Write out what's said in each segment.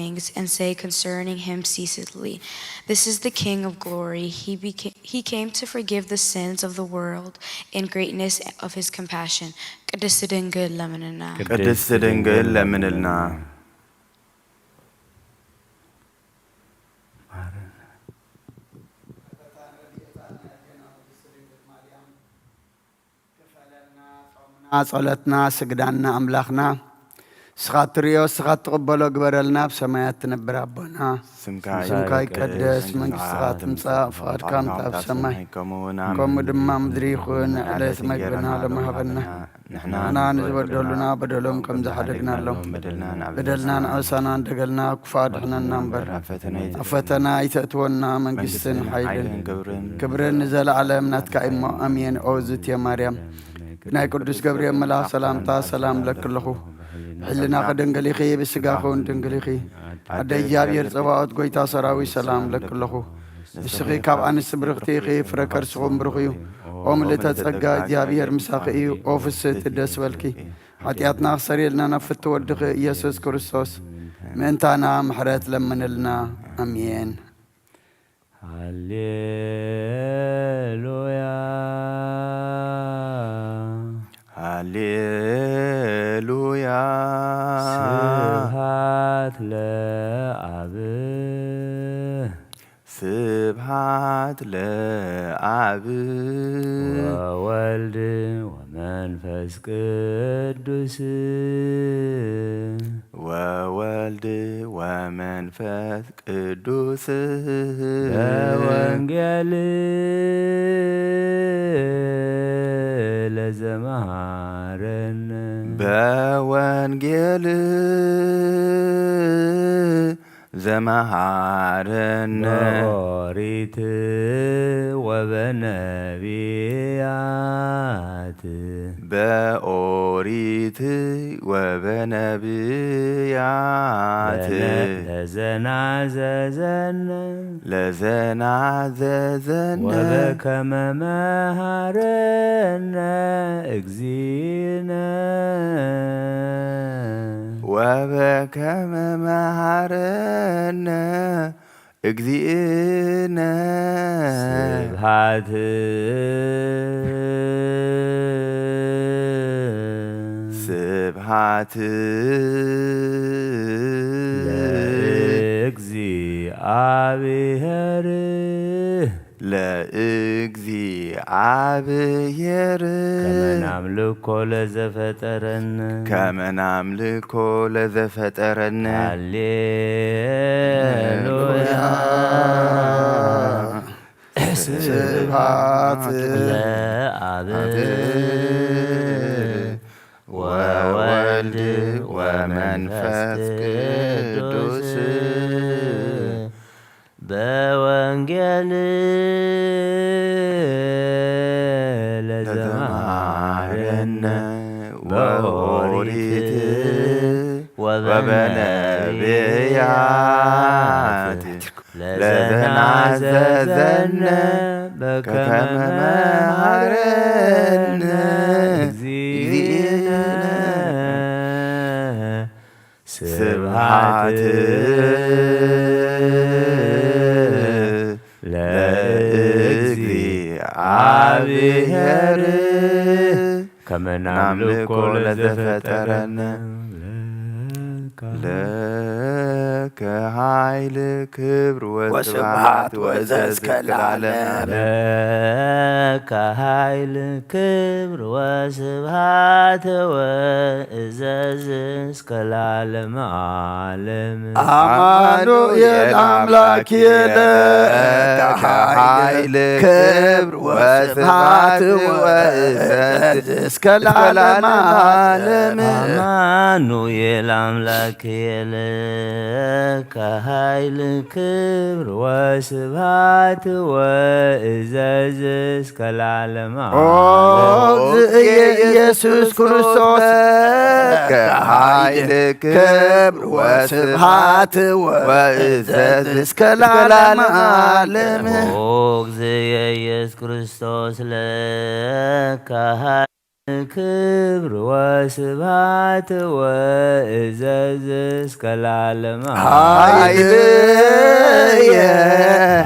things and say concerning him ceaselessly, "This is the King of glory. He, beca- he came to forgive the sins of the world in greatness of his compassion." ቅድስት ድንግል ለምንና። ቅድስት ድንግል ለምንልና። ጸሎትና ስግዳና ኣምላኽና፣ ንስኻ እትርእዮ ንስኻ እትቕበሎ ግበረልና። ኣብ ሰማያት ትነብር ኣቦና፣ ስምካ ይቀደስ፣ መንግስትኻ ትምጻእ፣ ፍቓድካ ምጻእ ኣብ ሰማይ ከምኡ ድማ ምድሪ ይኹን። ዕለት መግብና ሎሚ ሃበና። ንሕና ንዝበደሉና በደሎም ከም ዝሓደግናሎም፣ በደልና ንዕበሳና እንደገልና፣ ክፉእ ኣድሕነና እምበር፣ ኣብ ፈተና ይተእትወና። መንግስትን ሓይልን ክብርን ንዘለኣለም ናትካ እሞ፣ ኣሜን። ኦ ዝትየ ማርያም፣ ብናይ ቅዱስ ገብርኤል መልኣኽ ሰላምታ ሰላም እብለኪ ኣለኹ። ብሕልናኺ ድንግል ኢኺ፣ ብስጋኺ እውን ድንግል ኢኺ። ኣደ እግዚኣብሔር ጸባኦት፣ ጎይታ ሰራዊት፣ ሰላም እብለኪ ኣለኹ። ንስኺ ካብ ኣንስቲ ብርኽቲ ኢኺ፣ ፍረ ከርስኹም ብሩኽ እዩ። ኦ ምልእተ ጸጋ፣ እግዚኣብሔር ምሳኺ እዩ። ኦ ፍስህቲ፣ ደስ በልኪ። ሓጢኣትና ክሰርየልና ናብ ፍትወ ወድኺ ኢየሱስ ክርስቶስ ምእንታና ምሕረት ለምንልና። ኣሜን። ሃሌሉያ። ሃሌሉያ። ስብሐት ለአብ። ስብሐት ለአብ። ወወልድ ወመንፈስ ቅዱስ። ወወልድ ወመንፈስ ቅዱስ። በወንጌል ለዘመሃረነ። በወንጌል ዘመሃረነ። በኦሪት ወበነቢያት። በኦሪት ወበነቢያት። ለዘናዘዘነ። ለዘናዘዘነ። ወበከመ መሃረነ እግዚእነ። ወበከመ መሃረነ እግዚእነ። ስብሐት። ስብሐት። ለእግዚኣብሔር። ለእግዚኣብሔር። ከመ ናምልኮ ለዘፈጠረነ። ከመ ናምልኮ ለዘፈጠረነ። ሃሌሉያ። ስብሐት ለአብ። ወወልድ ወመንፈስ ቅዱስ። በወንጌል ለዘመሃረነ። በኦሪት ወበነቢያት። ለዘናዘዘነ። በከመ መሃረነ እግዚእነ። ስብሐት። ስብሐት። ለእግዚኣብሔር። ከመ ናምልኮ ለዘፈጠረነ። ለከ ኃይል ክብር ወስብሐት ወእዘዝ እስከ ለዓለም። ለከ ኃይል ክብር ወስብሐት ወእዘዝ እስከ ለዓለመ ዓለም። አማኑኤል አምላክ ለከ ኃይል ክብር ወስብሐት ወእዘዝ እስከ ለዓለመ ዓለም። አማኑኤል አምላክ ለከ ኃይል ክብር ወስብሐት ወእዘዝ እስከ ለዓለመ ኦ ዓለም። እግዝእየ ኢየሱስ ክርስቶስ ለከ ኃይል ክብር ወስብሐት ወእዘዝ እስከ ለዓለመ ዓለም። ኦ እግዝእየ ኢየሱስ ክርስቶስ ለከ ኃይል ክብር ወስብሐት ወእዘዝ እስከ ለዓለመ ኃይልየ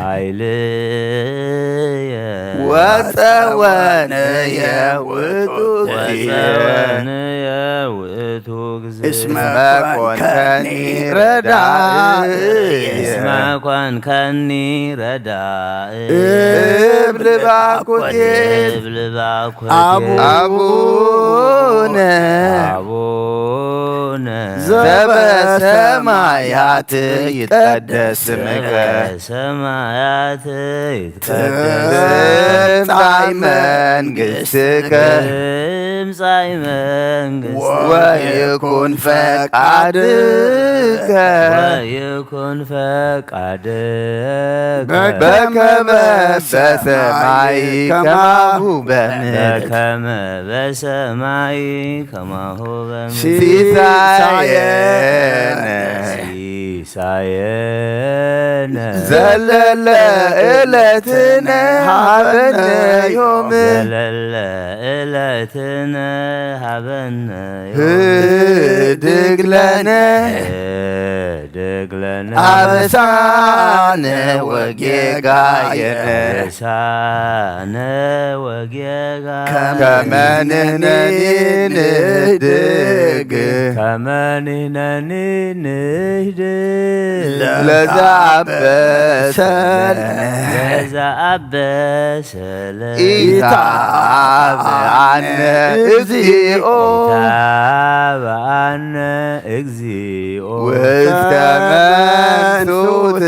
ኃይልየ ወፀወንየ ውእቱ ወፀወንየ ውእቱ እግዚእ እስመ ኮንከኒ ረዳእ እስመ ኮንከኒ ረዳእ እብል ባኩቴት እብል ባኩቴ አቡ- አቡነ አቡነ ዘበሰማያት ይትቀደስ ስምከ ሰማያት ይትቀደስ ትምጻእ መንግሥትከ ትምጻእ መንግስት ወይኩን ፈቃድከ ወይኩን ፈቃድከ በከመ በሰማይ ከማሁ በምድር በከመ በሰማይ ከማሁ በምድር ሲሳየነ ሲሳየነ ዘለለ ዕለትነ ሀበነ ዮም ዘለለ ዕለትነ ሀበነ ህድግ ለነ ህድግ ለነ አበሳነ ወጌጋየነ አበሳነ ወጌጋ ከመ ንሕነኒ ንህድግ ከመ ንሕነኒ ንህድግ ለዘአበሰነ ለዘአበሰ ሰለ ኢታብአነ እግዚኦ ታብአነ እግዚኦ ውስተ መንሱት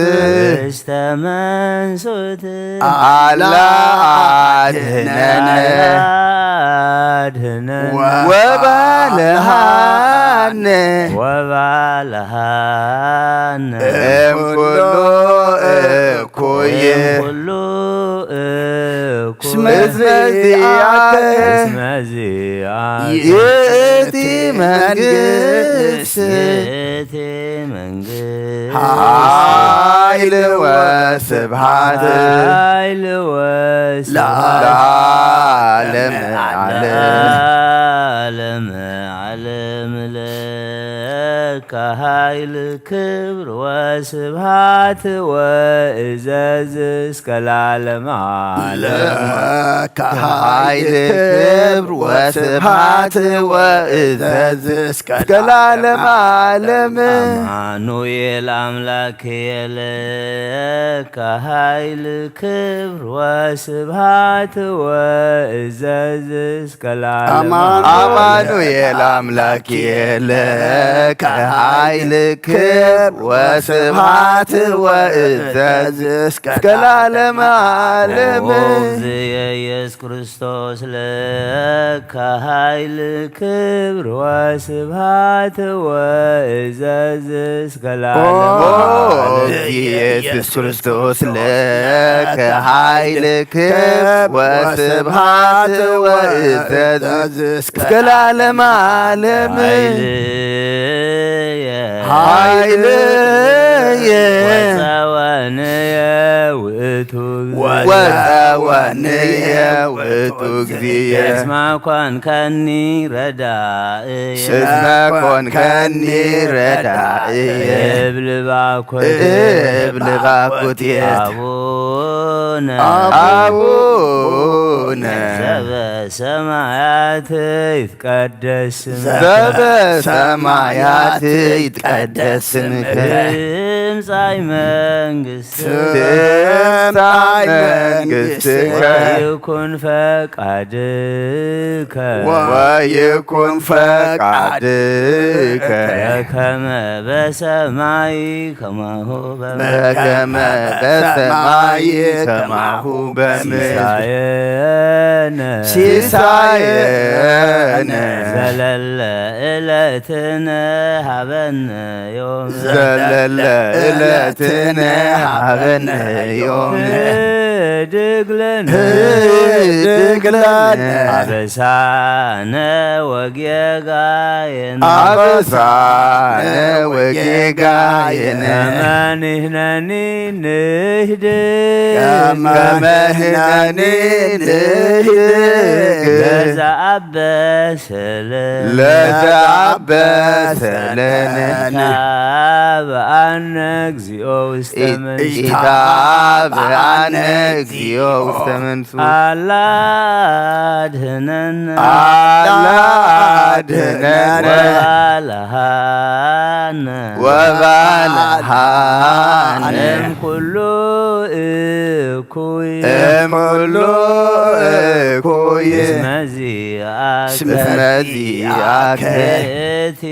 ውስተ መንሱት አላ አድህነነ አድህነን ወባልሃነ ወባልሃነ እምኩሉ እኩይ ኩሉ እኩይ እስመ ዚአከ እስመ ዚአከ ይእቲ መንግስት ይእቲ መንግስት ኃይል ወስብሐት ኃይል ወስብሐት ለዓለመ ዓለም ለዓለመ ዓለም ለከ ኃይል ክብር ወስብሐት ወእዘዝ እስከ ለዓለመ ዓለም ለከ ኃይል ክብር ወስብሐት ወእዘዝ እስከ ለዓለመ ዓለም አማኑኤል አምላክ የለከ ኃይል ክብር ወስብሐት ወእዘዝ እስከ ለዓለመ አማኑኤል አምላክ የለከ ኃይል ክብር ወስብሐት ወእዘዝ እስከ ለዓለመ ዓለም ኦ እግዚእ ኢየሱስ ክርስቶስ ለከ ኃይል ክብር ወስብሐት ወእዘዝ እስከ ኦ ለዓለመ ኢየሱስ ክርስቶስ ለከ ኃይል ክብር ወስብሐት ወእዘዝ እስከ ለዓለመ ዓለም ኃይልየ ኃይልየ ወፀወንየ ውእቱ ወፀወንየ ውእቱ እግዚእየ እስመ ኮንከኒ ረዳእየ እስመ ኮንከኒ ረዳእየ እብል ባኮቴ እብል ባኮቴት አቡነ አቡነ ዘበሰማያት ይትቀደስ ስምከ ዘበሰማያት ይትቀደስ ስምከ ትምጻእ መንግስት ትምጻእ መንግስትከ ይኩን ፈቃድከ ወይኩን ፈቃድከ በከመ በሰማይ ከማሁ በምድር በከመ በሰማይ ከማሁ በምድር ሲሳየነ ሲሳየነ ዘለለ ዕለትነ ሀበነ ዮም ዘለለ ለትነ ሃበነ ዮም። ህድግ ለነ ህድግ ለነ አበሳነ ወጌጋየነ አበሳነ ወጌጋየነ ከመ ንሕነኒ ንህድግ ከመ ንሕነኒ ንህድግ ለዘአበሰ ለነ ለዘአበሰ ለነ ኢታብአነ እግዚኦ ውስተ መንሱ ኢታብአነ እግዚኦ ውስተ መንሱ አላ አድህነነ አላ አድህነነ ወባልሃነ ወባልሃነ እምኩሉ እኩይ እምኩሉ እኩይ እስመ ዚአከ እስመ ዚአከ ይእቲ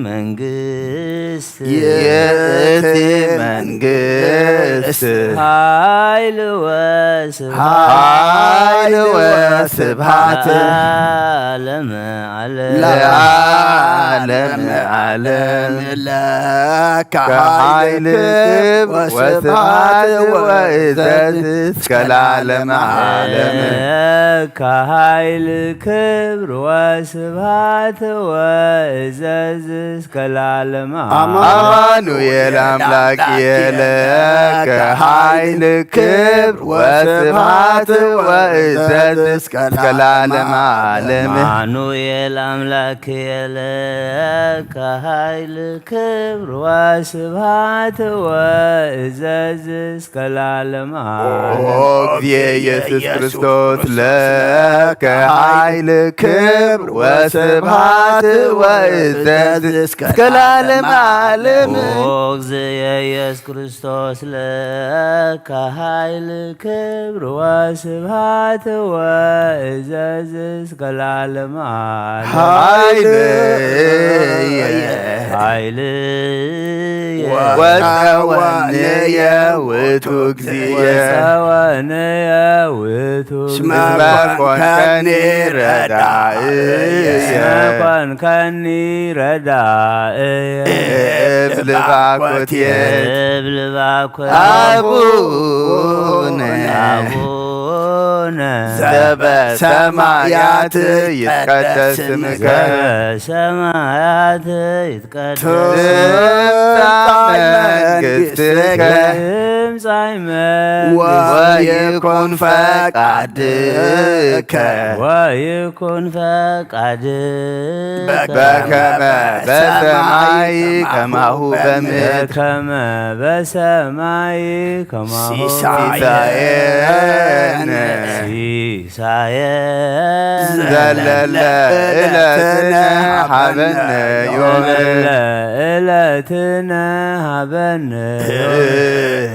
መንግስት ይእቲ መንግስት ኃይል ወስብሐት ኃይል ወስብሐት ለዓለመ ዓለም ለዓለመ ዓለም ለከ ከኃይል ክብር ወስብሐት ወእዘዝ እስከ ለዓለመ ዓለም። ለከ ኃይል ክብር ወስብሐት ወእዘዝ እስከ ለዓለመ ዓለም። አማኑኤል አምላክ የለከ ኃይል ክብር ወስብሐት ወእዘዝ እስከ ለዓለመ ዓለም። አማኑኤል አምላክ የለከ ኃይል ክብር ወስብሐት ወእዘዝ እስከ ለዓለመ ዓለም። ኦ እግዚእ ኢየሱስ ክርስቶስ ለከ ኃይል ክብር ወስብሐት ወእዘዝ እስከ ለዓለመ ዓለም። ኦ እግዚእ ኢየሱስ ክርስቶስ ለከ ኃይል ክብር ወስብሐት ወእዘዝ እስከ ለዓለመ ዓለም። ኃይል ኃይል ወጸወንየ ውእቱ እግዚእ ወጸወንየ ውእቱ እስመ ኮንከኒ ረዳእየ እስመ ኮንከኒ ረዳእየ እብል ባኮትየ እብል ባኮ አቡነ አቡነ ዘበሰማያት ይትቀደስ ስምከ ዘበሰማያት ይትቀደስ ትምጻእ መንግሥትከ ትምጻእ መንግሥትከ ወይኩን ፈቃድከ ወይኩን ፈቃድከ በከመ በሰማይ ከማሁ በምድር በከመ በሰማይ ከማሁ ሲሳየነ ሲሳየ ዘለለ ዕለትነ ሀበነ ዮም ዘለለ ዕለትነ ሀበነ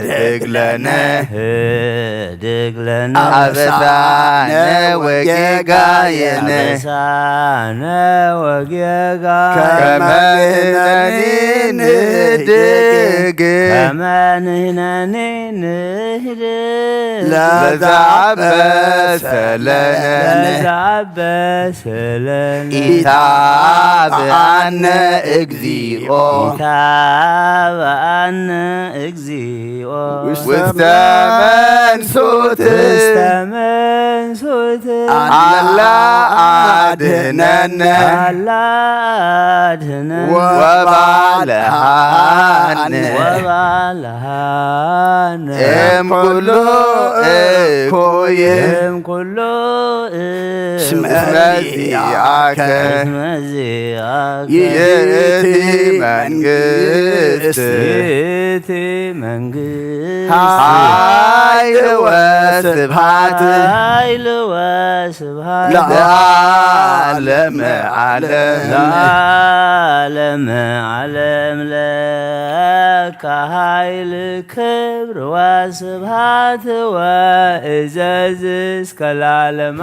ህድግ ለነ ህድግ ለነ አበሳነ ወጌጋየነ አበሳነ ወጌጋ ከመ ንሕነኒ ንህድግ ከመ ንሕነኒ ንህድግ ለዘአበሰ ለነ ለዘአበሰ ለነ ኢታብአነ እግዚኦ ኢታብአነ እግዚኦ ውስተ መንሱት ውስተ መንሱት አላ አድህነነ አላ አድህነነ ወባልሃነ ወባልሃነ እምኩሉ እኩይ እምኩሉ እስመ ዚአከ እስመ ዚአከ ይእቲ መንግስት ይእቲ መንግስት ኃይል ወስብሐት ኃይል ወስብሐት ለዓለመ ዓለም ለዓለመ ዓለም ለከ ኃይል ክብር ወስብሐት ወእዘዝ እስከ ለዓለመ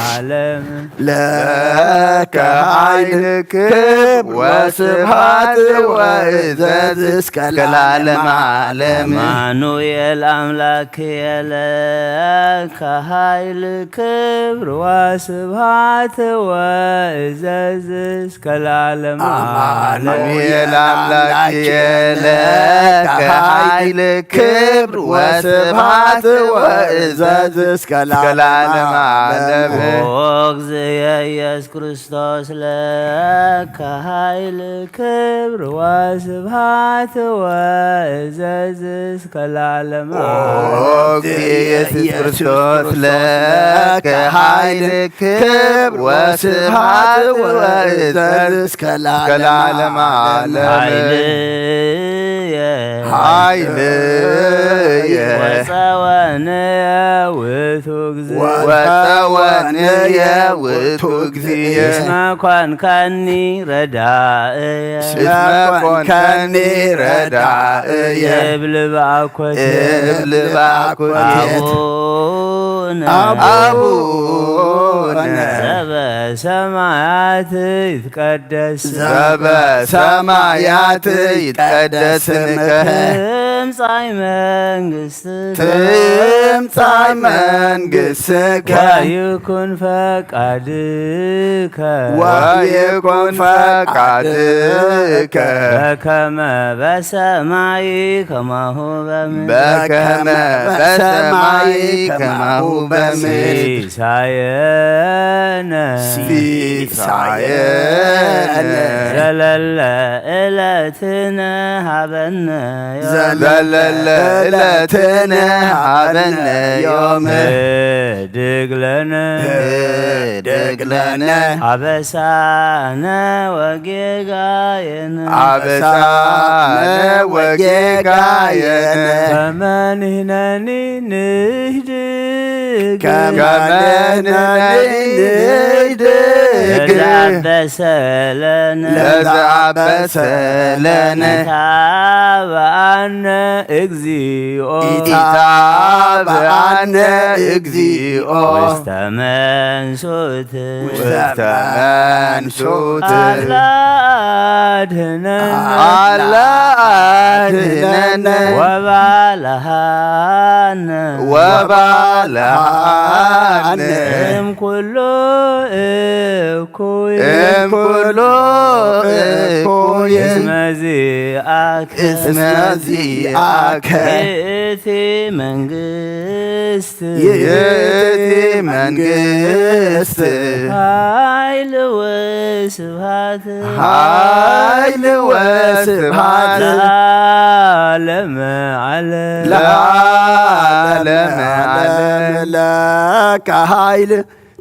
ዓለም። ለከ ኃይል ክብር ወስብሐት ወእዘዝ እስከ ለዓለመ ዓለም። አማኑኤል አምላክ የለከ ኃይል ክብር ወስብሐት ወእዘዝ እስከ ለዓለመ ዓለም። አማኑኤል አምላክ የለከ ኃይል ኃይል ክብር ወስብሐት ወእዘዝ እስከ ለዓለመ ዓለም። ኦ እግዝየ ኢየሱስ ክርስቶስ ለከ ኃይል ክብር ወስብሐት ወእዘዝ እስከ ለዓለመ ኦ ዓለም። እግዝየ ኢየሱስ ክርስቶስ ለከ ኃይል ክብር ወስብሐት ወእዘዝ እስከ ለዓለመ ዓለም። ኃይልየ ኃይልየ ወጸወንየ ውእቱ እግዚእ። ወጸወንየ ውእቱ እግዚእ። እስመ ኮንካኒ ረዳእየ። እስመ ኮንካኒ ረዳእየ። እብል በአኮቴት። እብል በአኮቴት። አቡነ አቡነ ዘበሰማያት ይትቀደስ። ዘበሰማያት ይትቀደስ ስምከ። ትምጻእ መንግስት ትምጻእ መንግስትከ። ወይኩን ፈቃድከ። ወይኩን ፈቃድከ። በከመ በሰማይ ከማሁ በምድር። በከመ በሰማይ ከማሁ በምድር። ሲሳየነ ሲሳየነ ዘለለ ዕለትነ ሀበነ ዮም። ዘለለ ዕለትነ ሀበነ ዮም። ህድግ ለነ ህድግ ለነ አበሳነ ወጌጋየነ። አበሳነ ወጌጋየነ። ከመ ንሕነኒ ንህድግ ከመ ንሕነኒ ንህድግ ለዘአበሰለነ ለዘአበሰለነ። ኢታብአነ እግዚኦ ኢታብአነ እግዚኦ ውስተ መንሱት ውስተ መንሱት። አላ አድህነነ አላ አድህነነ ወባልሃነ ወባልሃነ እምኩሉ እኩይ እምኩሉ እኩይ እስመ ዚአከ እስመ ዚአከ ይእቲ መንግስት ይእቲ መንግስት ኃይል ወስብሐት ኃይል ወስብሐት ለዓለመ ዓለም ለዓለመ ዓለም። ለከ ኃይል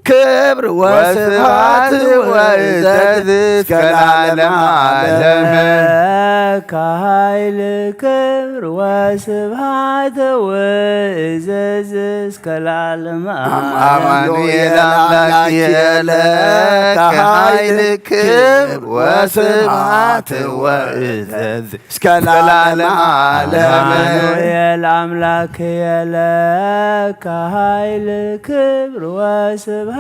ክብር ወስብሐት ወእዘዝ እስከ ለዓለመ ዓለም። ለከ ኃይል ክብር ወስብሐት ወእዘዝ እስከ ለዓለመ ዓለም። አማኑኤል አምላክየ ለከ ኃይል ክብር ወስብሐት ወእዘዝ እስከ ለዓለመ ዓለም። አማኑኤል አምላክየ ለከ ኃይል ክብር ወስብሐት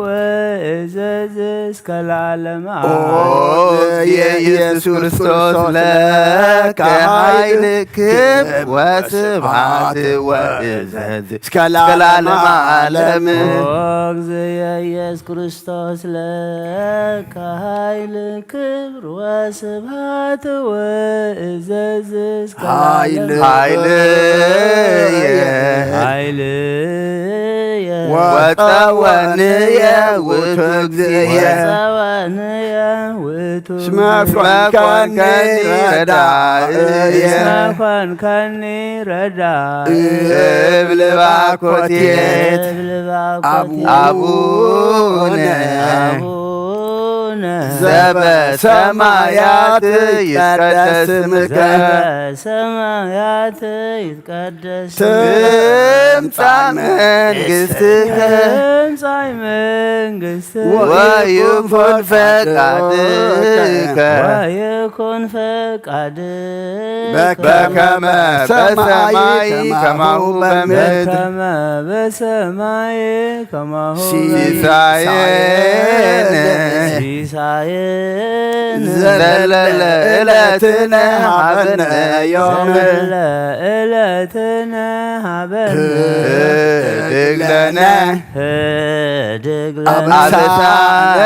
ወእዘዝ እስከ ለዓለመ ኦ ዓለም። ኢየሱስ ክርስቶስ ለከ ኃይል ክብር ወስብሐት ወእዘዝ እስከ ለዓለመ ዓለም። ኦ እግዝየ ኢየሱስ ክርስቶስ ለከ ኃይል ክብር ወስብሐት ወእዘዝ እስከ ኃይል ለዓለም። ኃይልየ ኃይልየ ወጸወንየ ውእቱ እግዚእየ ወጸወንየ ውእቱ እስመ ኮንካኒ ረዳእየ እስመ ኮንካኒ ረዳእየ እብል ባኮቴት እብል ባኮቴት አቡነ አቡነ ዘበሰማያት ይትቀደስ ስምከ ዘበሰማያት ይትቀደስ ትምጻእ መንግስትከ ትምጻእ መንግስትከ ወይኩን ፈቃድከ ወይኩን ፈቃድከ በከመ በሰማይ ከማሁ በምድር በከመ በሰማይ ከማሁ ሲሳየነ ሲሳየነ ዘለለ ዕለትነ ሀበነ ዮም ዘለለ ዕለትነ ሀበነ ህድግ ለነ ህድግ ለነ አበሳነ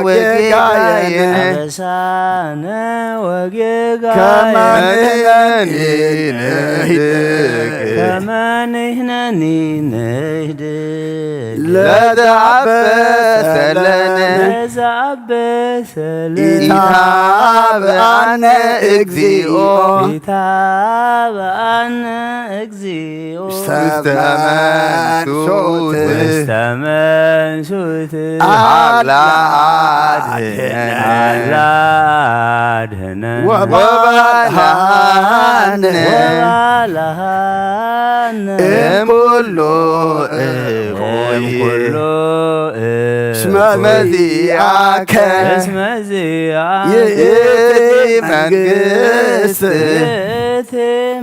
ወጌጋየነ አበሳነ ወጌጋየ ከመ ንሕነኒ ንህድግ ከመ ንሕነኒ ንህድግ ለዘአበሰ ለነ ለዘአበሰ ለነ ኢታብአነ እግዚኦ ኢታብአነ እግዚኦ ውስተ መንሱት ውስተ መንሱት አላ አላ አድህነን ወባልሃነ ወባልሃነ እምኩሉ እምኩሉ እስመ ዚአከ እስመ ዚአከ ይእቲ መንግስት ይእቲ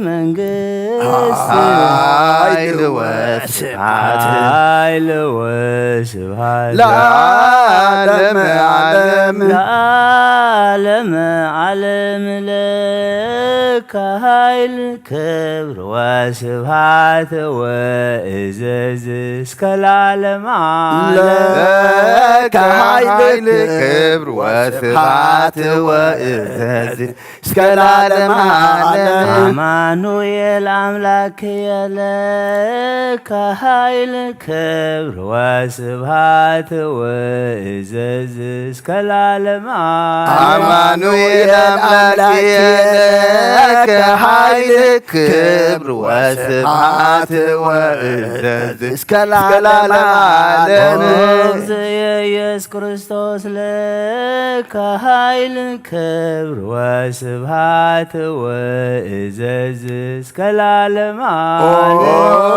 መንግስት ኃይል ወስብሐት ኃይል ወስብሐት ለዓለመ ዓለም ለዓለመ ዓለም ለከ ኃይል ክብር ወስብሐት ወእዘዝ እስከ ለዓለመ ዓለም ለከ ኃይል ክብር ወስብሐት ወእዘዝ እስከ ለዓለመ ዓለም አማኑኤል አምላክ የለከ ኃይል ክብር ወስብሐት ወእዘዝ እስከ ለዓለመ ዓለም አማኑኤል አምላክ የለከ ኃይል ክብር ወስብሐት ወእዘዝ እስከ ለዓለመ ዓለም ኦግዝየ ኢየሱስ ክርስቶስ ለከ ኃይል ክብር ወስብሐት ወእዘዝ እስከ ለዓለመ ኦ ዓለም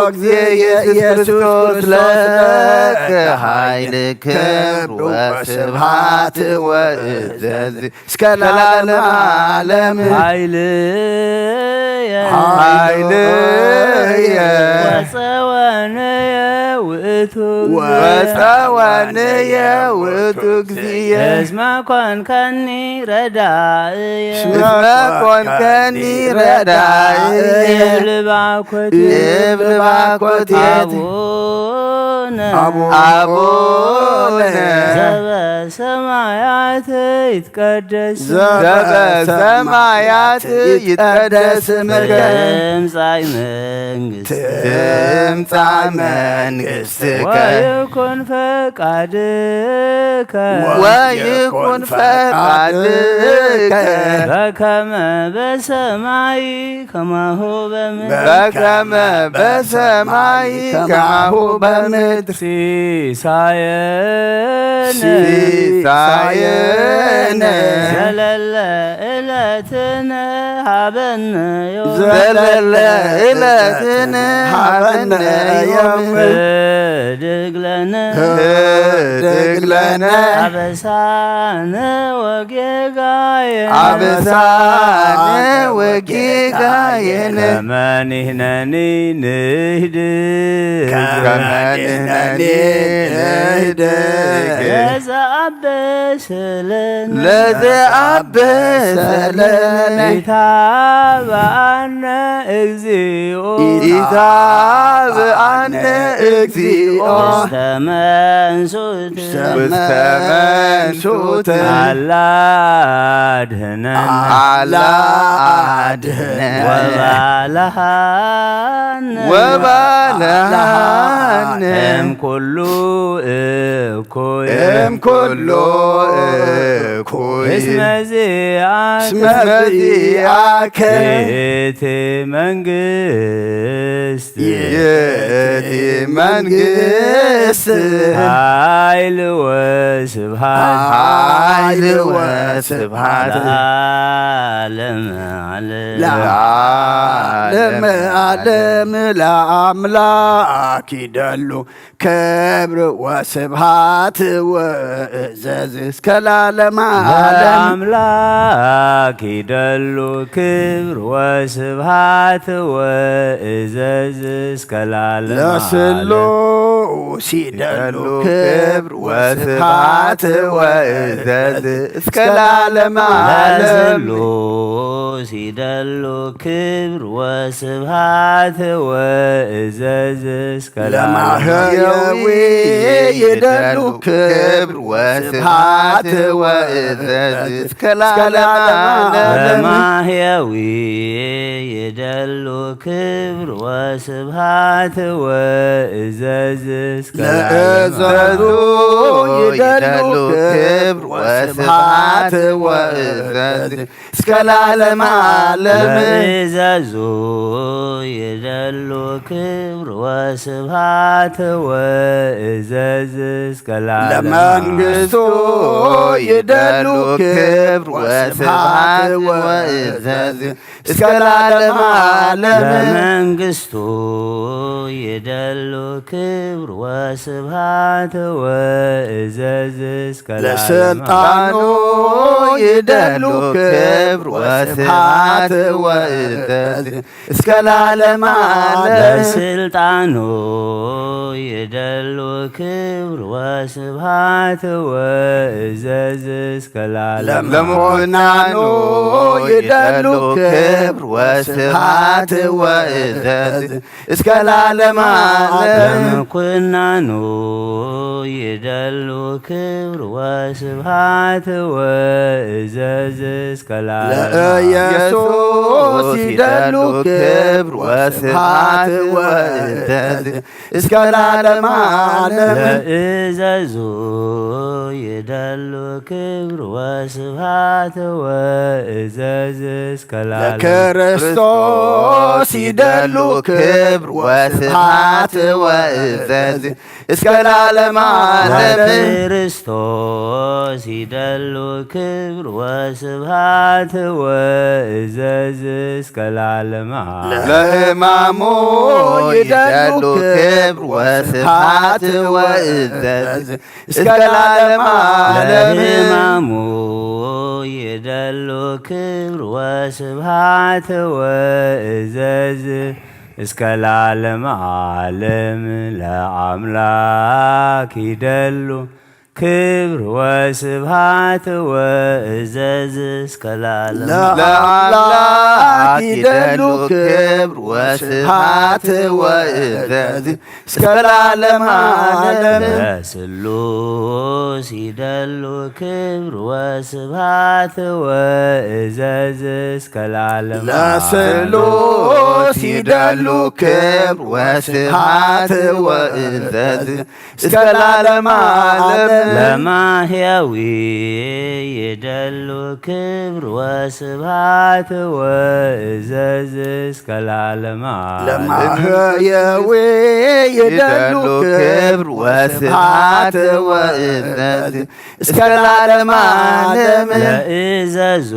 እግዚእ ኢየሱስ ክርስቶስ ለከ ኃይል ክብር ወስብሐት ወእዘዝ እስከ ለዓለመ ዓለም ኃይልየ ኃይልየ ወፀወንየ ውእቱ ወፀወንየ ውእቱ እግዚእየ እስመ ኮንከኒ ረዳእየ እስመ ኮንከኒ ረዳእየ ይብል ባኮቴ ይብል ባኮቴት አቡነ አቡነ ዘበሰማያት ይትቀደስ ዘበሰማያት ይትቀደስ ስምከ ትምጻእ መንግስት ትምጻእ መንግስትከ ወይኩን ፈቃድከ ወይኩን ፈቃድከ በከመ በሰማይ ከማሁ በምድር በከመ በሰማይ ከማሁ በምድር ሲሳየነ ሲሳየነ ዘለለ ዕለትነ ሀበነ ዮም ዘለለ ዕለትነ ሀበነ ዮም ህድግ ለነ ህድግ ለነ አበሳነ ወጌጋየነ አበሳነ ወጌጋየነ ከመ ንሕነኒ ንህድግ ከመ ንሕነኒ ንህድግ ለዘአበሰለነ ለዘአበሰለነ ኢታብአነ እግዚኦ ኢታብአነ እግዚኦ ውስተ መንሱት ውስተ መንሱት አላ አድህነን አላ አድህነን ወባልሃነ ወባልሃነ እምኩሉ እኩይ እምኩሉ እኩይ እስመ ዚአከ እስመ ዚአከ ይእቲ መንግስት ይእቲ መንግስት ኃይል ወስብሐት ኃይል ወስብሐት ለዓለመ ዓለም ለዓለመ ዓለም ለአምላክ ይደሉ ክብር ወስብሐት ወእዘዝ እስከ ለዓለመ ዓለም ለአምላክ ይደሉ ክብር ወስብሐት ወእዘዝ እስከ ለዓለመ ለስሉ ዓለም። ሲደሉ ክብር ወስብሐት ወእዘዝ እስከ ለዓለመ ዓለም። ለስሉስ ይደሉ ክብር ወስብሐት ወእዘዝ እስከ ለዓለመ። ለማህየዊ ይደሉ ክብር ወስብሐት ወእዘዝ እስከ ለዓለመ ዓለም። ለማህየዊ ይደሉ ክብር ወስብሐት ወእዘዝ እስከ ለእዘዙ ይደሉ ክብር ወስብሐት ወእዘዝ እስከ ለዓለመ ዓለም። ለእዘዙ ይደሉ ክብር ወስብሐት ወእዘዝ እስከ ለዓለመ። ለመንግስቱ ይደሉ ክብር ወስብሐት ወእዘዝ እስከ ለዓለመ ዓለም። ለመንግስቱ ይደሉ ክብር ወስብሐት ወእዘዝ እስከ ለዓለመ። ለስልጣኑ ይደሉ ክብር ወስብሐት ወእዘዝ እስከ ለዓለመ ዓለም። ለስልጣኑ ይደሉ ክብር ወስብሐት ወእዘዝ እስከ ለዓለመ። ለምኩናኑ ይደሉ ክብር ወስብሐት ወእዘዝ እስከ ለዓለመ ዓለም። ለምኩናኑ ይደሉ ክብር ወስብሐት ወእዘዝ እስከ ለዓለመ። ለኢየሱስ ይደሉ ክብር ወስብሐት ወእዘዝ እስከ ለዓለመ ዓለም። ለእዘዙ ይደሉ ክብር ወስብሐት ወእዘዝ እስከ ለዓለመ። ለክርስቶስ ይደሉ ክብር ወስብሐት ወእዘዝ እስከ ለዓለመ ዓለም። ለክርስቶስ ይደሉ ክብር ወስብሐት ወእዘዝ እስከ ለዓለመ ዓለም። ለሕማሙ ይደሉ ክብር ወስብሐት ወእዘዝ እስከ ለዓለመ ዓለም። ለሕማሙ ይደሉ ክብር ወስብሐት ወእዘዝ እስከ ለዓለመ ዓለም። ለአምላክ ይደሉ ክብር ወስብሐት ወእዘዝ እስከ ለዓለመ። ለአምላክ ይደሉ ክብር ወስብሐት ወእዘዝ እስከ ለዓለመ ዓለም። ለስሉስ ይደሉ ክብር ወስብሐት ወእዘዝ እስከ ለዓለመ። ለስሉስ ይደሉ ክብር ወስብሐት ወእዘዝ እስከ ለዓለመ ዓለም። ለማህያዊ ይደሉ ክብር ወስብሐት ወእዘዝ እስከ ለዓለመ ዓለም። ለማህያዊ ይደሉ ክብር ወስብሐት ወእዘዝ እስከ ለዓለመ ዓለም። ለእዘዙ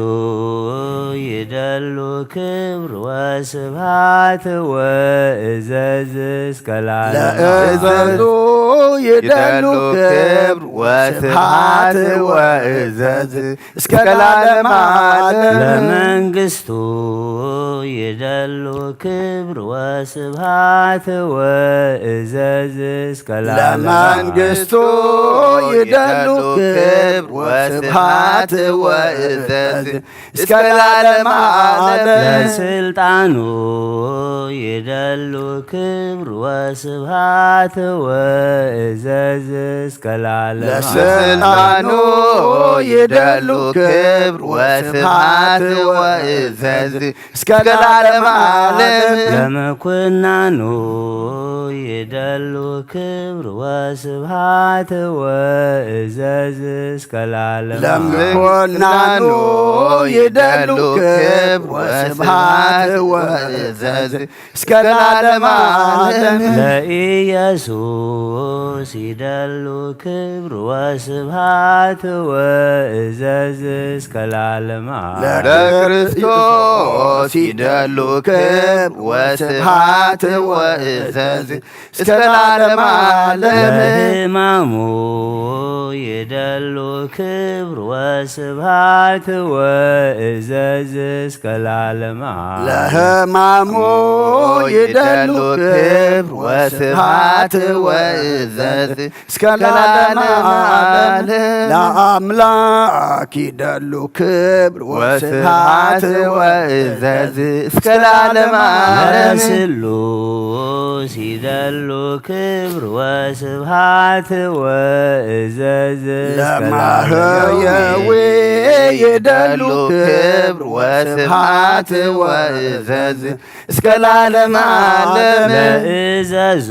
ይደሉ ክብር ወስብሐት ወእዘዝ እስከ ለዓለመ። ለእዘዙ ይደሉ ክብር ወስብሐት ወእዘዝ እስከ ለዓለመ ዓለም። ለመንግስቱ ይደሉ ክብር ወስብሐት ወእዘዝ እስከ ለዓለመ። ለመንግስቱ ይደሉ ክብር ወስብሐት ወእዘዝ እስከ ለዓለመ ዓለም። ለስልጣኑ ይደሉ ክብር ወስብሐት ወእዘዝ እስከ ለዓለመ። ለስልጣኑ ይደሉ ክብር ወስብሐት ወእዘዝ እስከ ለዓለመ ዓለም። ለመኮናኑ ይደሉ ክብር ወስብሐት ወእዘዝ እስከ ለዓለመ። ለመኮናኑ ይደሉ ክብር ወስብሐት ወእዘዝ እስከ ለዓለመ ዓለም። ለኢየሱስ ይደሉ ክብር ወስብሐት ወእዘዝ እስከ ለዓለመ ዓለም። ለክርስቶስ ይደሉ ክብር ወስብሐት ወእዘዝ እስከ ለዓለመ ዓለም። ለሕማሙ ይደሉ ክብር ወስብሐት ወእዘዝ እስከ ለዓለመ ዓለም። ለሕማሙ ይደሉ ክብር ወስብሐት ወእዘዝ እስከ ለዓለመ ዓለም። ለአምላክ ይደሉ ክብር ወስብሐት ወእዘዝ እስከ ለዓለመ ዓለም። ለስሉስ ይደሉ ክብር ወስብሐት ወእዘዝ እስከ ለዓለመ ዓለም። ለማህየዊ ይደሉ ክብር ወስብሐት ወእዘዝ እስከ ለዓለመ ዓለም። ለእዘዙ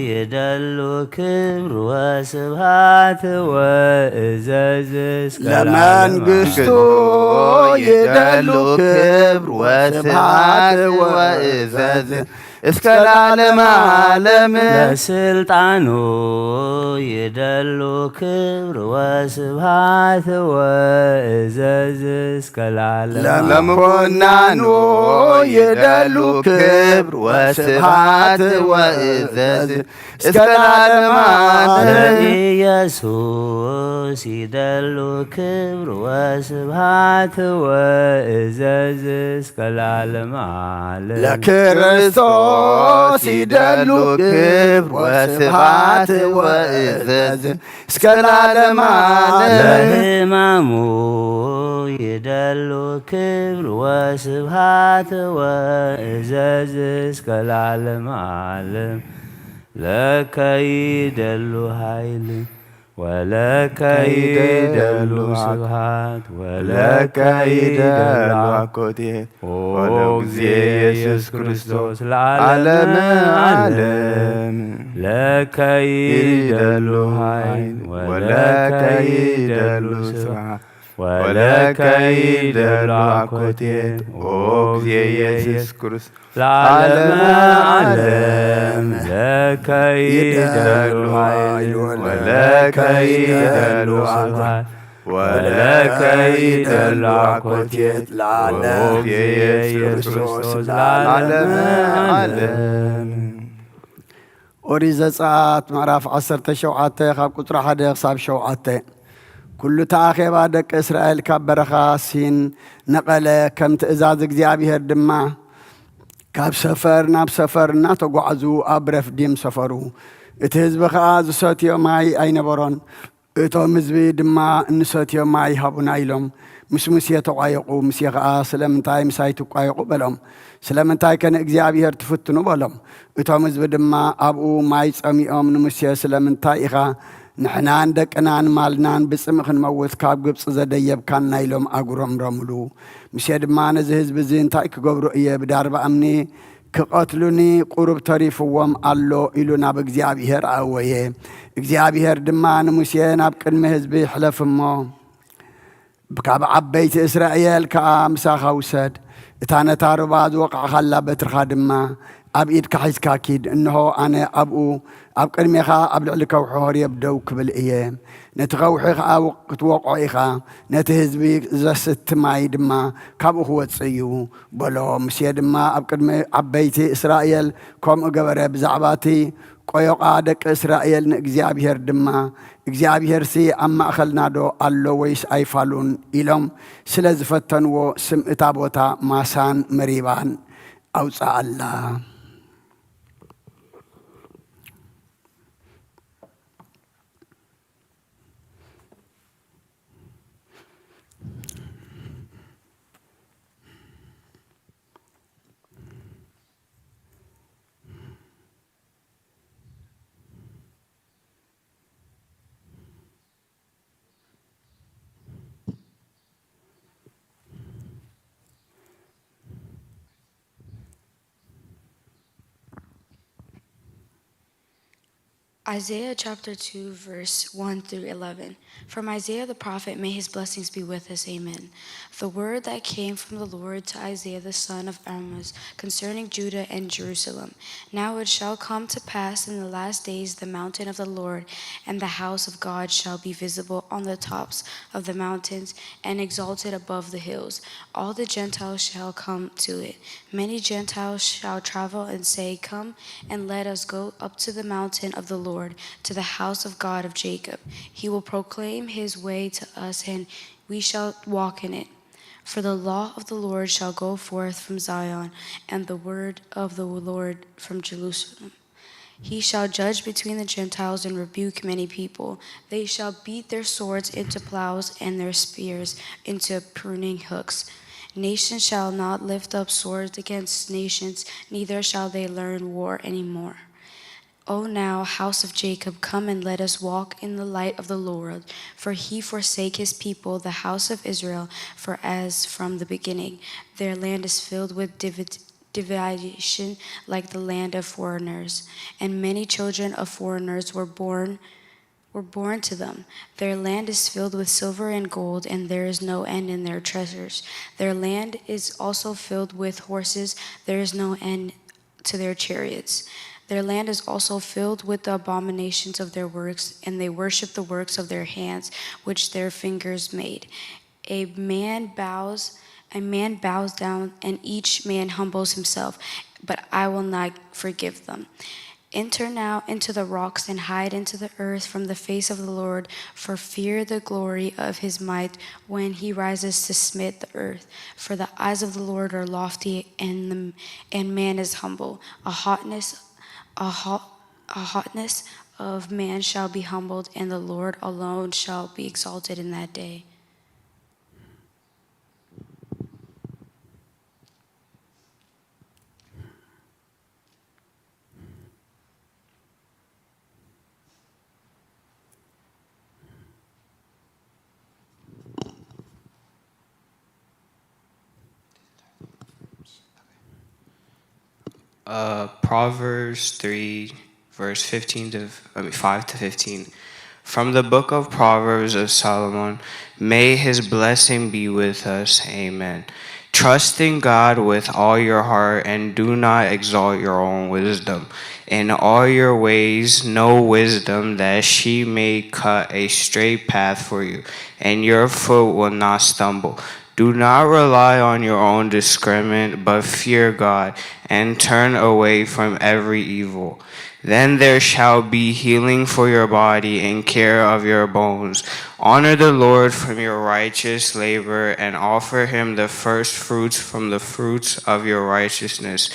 ይደሉ ክብር ወስብሐት ወእዘዝ እስከ ለዓለመ ዓለም። ለመንግስቱ ይደሉ ክብር ወስብሐት ወእዘዝ እስከ ለዓለመ ዓለም። ለስልጣኑ ይደሉ ክብር ወስብሐት ወእዘዝ እስከ ለዓለመ ዓለም። ለምኮናኑ ይደሉ ክብር ወስብሐት ወእዘዝ እስከ ለዓለመ ዓለም። ለኢየሱስ ይደሉ ክብር ወስብሐት ወእዘዝ እስከ ለዓለመ ዓለም። ለክርስቶስ ይደሉ ክብር ወስብሐት ወእዘዝ እስከ ለዓለመ ዓለም። ለሕማሙ ይደሉ ክብር ወስብሐት ወእዘዝ እስከ ለዓለመ ዓለም። ለከ ይደሉ ኃይል ወለከ ይደሉ ስብሐት ወለከ ይደሉ አኮቴት ኦ እግዚእ ኢየሱስ ክርስቶስ ለዓለመ ዓለም። ለከ ይደሉ ኃይል ወለከ ይደሉ ስብሐት ወለከ ይደሉ አኮቴት ኦ እግዚእ ኢየሱስ ክርስቶስ ለዓለመ ዓለም። ለከ ይደሉ ኃይል ወለከ ይደሉ ስብሐት ወለከ ይደሉ አኮቴት ለዓለም። ኢየሱስ ክርስቶስ ለዓለመ ዓለም። ኦሪት ዘጸአት ምዕራፍ ዓሰርተ ሸውዓተ ካብ ቁጽሪ ሓደ ክሳብ ሸውዓተ። ኩሉ እቲ ኣኼባ ደቂ እስራኤል ካብ በረኻ ሲን ነቐለ፣ ከም ትእዛዝ እግዚኣብሄር ድማ ካብ ሰፈር ናብ ሰፈር እናተጓዕዙ ኣብ ረፍዲም ሰፈሩ። እቲ ህዝቢ ኸኣ ዝሰትዮ ማይ ኣይነበሮን። እቶም ህዝቢ ድማ፣ "እንሰትዮ ማይ ሃቡና" ኢሎም ምስ ሙሴ ተቋየቑ። ሙሴ ኸኣ፣ "ስለምንታይ ምሳይ ትቋየቑ?" በሎም። "ስለምንታይከ ንእግዚኣብሄር ትፍትኑ?" በሎም። እቶም ህዝቢ ድማ ኣብኡ ማይ ጸሚኦም ንሙሴ፣ "ስለምንታይ ኢኻ ንሕናን ደቅናን ማልናን ብጽምኢ ክንመውት ካብ ግብጺ ዘደየብካና?" ኢሎም ኣጉረምረምሉ። ሙሴ ድማ፣ "ነዚ ህዝቢ እዚ እንታይ ክገብሮ እየ? ብዳርባ እምኒ ክቐትሉኒ ቁሩብ ተሪፍዎም ኣሎ" ኢሉ ናብ እግዚኣብሄር ኣእወየ። እግዚኣብሄር ድማ ንሙሴ፣ "ናብ ቅድሚ ህዝቢ ሕለፍ እሞ ካብ ዓበይቲ እስራኤል ከኣ ምሳኻ ውሰድ። እታ ነታ ሩባ ዝወቓዕካላ በትርኻ ድማ ኣብ ኢድካ ሒዝካ ኪድ። እንሆ፣ ኣነ ኣብኡ ኣብ ቅድሜኻ ኣብ ልዕሊ ከውሒ ሆሬብ ደው ክብል እየ። ነቲ ከውሒ ኸኣ ክትወቕዖ ኢኻ፣ ነቲ ህዝቢ ዘስቲ ማይ ድማ ካብኡ ክወጽእ እዩ" በሎ። ሙሴ ድማ ኣብ ቅድሚ ዓበይቲ እስራኤል ከምኡ ገበረ። ብዛዕባ እቲ ቆዮቓ ደቂ እስራኤል ንእግዚኣብሄር ድማ፣ "እግዚኣብሄርሲ ኣብ ማእከልናዶ ኣሎ ወይስ ኣይፋሉን?" ኢሎም ስለ ዝፈተንዎ፣ ስም እታ ቦታ ማሳን መሪባን ኣውጽኣላ። Isaiah chapter two, verse one through eleven. From Isaiah the prophet, may his blessings be with us. Amen. The word that came from the Lord to Isaiah the son of Amoz concerning Judah and Jerusalem. Now it shall come to pass in the last days, the mountain of the Lord and the house of God shall be visible on the tops of the mountains and exalted above the hills. All the Gentiles shall come to it. Many Gentiles shall travel and say, 'Come and let us go up to the mountain of the Lord, to the house of God of Jacob. He will proclaim his way to us, and we shall walk in it.' For the law of the Lord shall go forth from Zion, and the word of the Lord from Jerusalem. He shall judge between the Gentiles and rebuke many people. They shall beat their swords into plows and their spears into pruning hooks. Nation shall not lift up swords against nations, neither shall they learn war any more. O now, house of Jacob, come and let us walk in the light of the Lord. For he forsake his people, the house of Israel, for as from the beginning. Their land is filled with divid- divination like the land of foreigners, and many children of foreigners were born were born to them. Their land is filled with silver and gold, and there is no end in their treasures. Their land is also filled with horses, there is no end to their chariots. Their land is also filled with the abominations of their works, and they worship the works of their hands, which their fingers made. A man bows, a man bows down, and each man humbles himself, but I will not forgive them. Enter now into the rocks and hide into the earth from the face of the Lord, for fear the glory of his might when he rises to smite the earth. For the eyes of the Lord are lofty, and the, and man is humble. A hotness, a hot, a hotness of man shall be humbled, and the Lord alone shall be exalted in that day. Uh, Proverbs three, verse fifteen to, I mean, five to fifteen. From the book of Proverbs of Solomon, may his blessing be with us. Amen. Trust in God with all your heart and do not exalt your own wisdom. In all your ways, know wisdom that she may cut a straight path for you, and your foot will not stumble. Do not rely on your own discernment, but fear God and turn away from every evil. Then there shall be healing for your body and care of your bones. Honor the Lord from your righteous labor and offer him the first fruits from the fruits of your righteousness,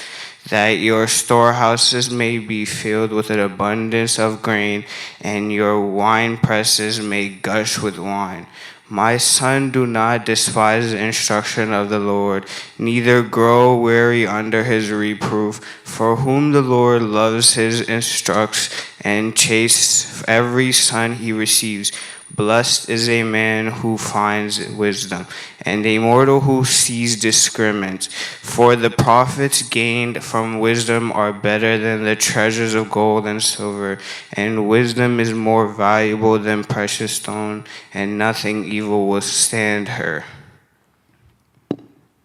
that your storehouses may be filled with an abundance of grain and your wine presses may gush with wine. My son, do not despise the instruction of the Lord, neither grow weary under his reproof. For whom the Lord loves, his instructs, and chastised every son he receives. Blessed is a man who finds wisdom, and a mortal who sees discernment. For the profits gained from wisdom are better than the treasures of gold and silver, and wisdom is more valuable than precious stone, and nothing evil will stand her.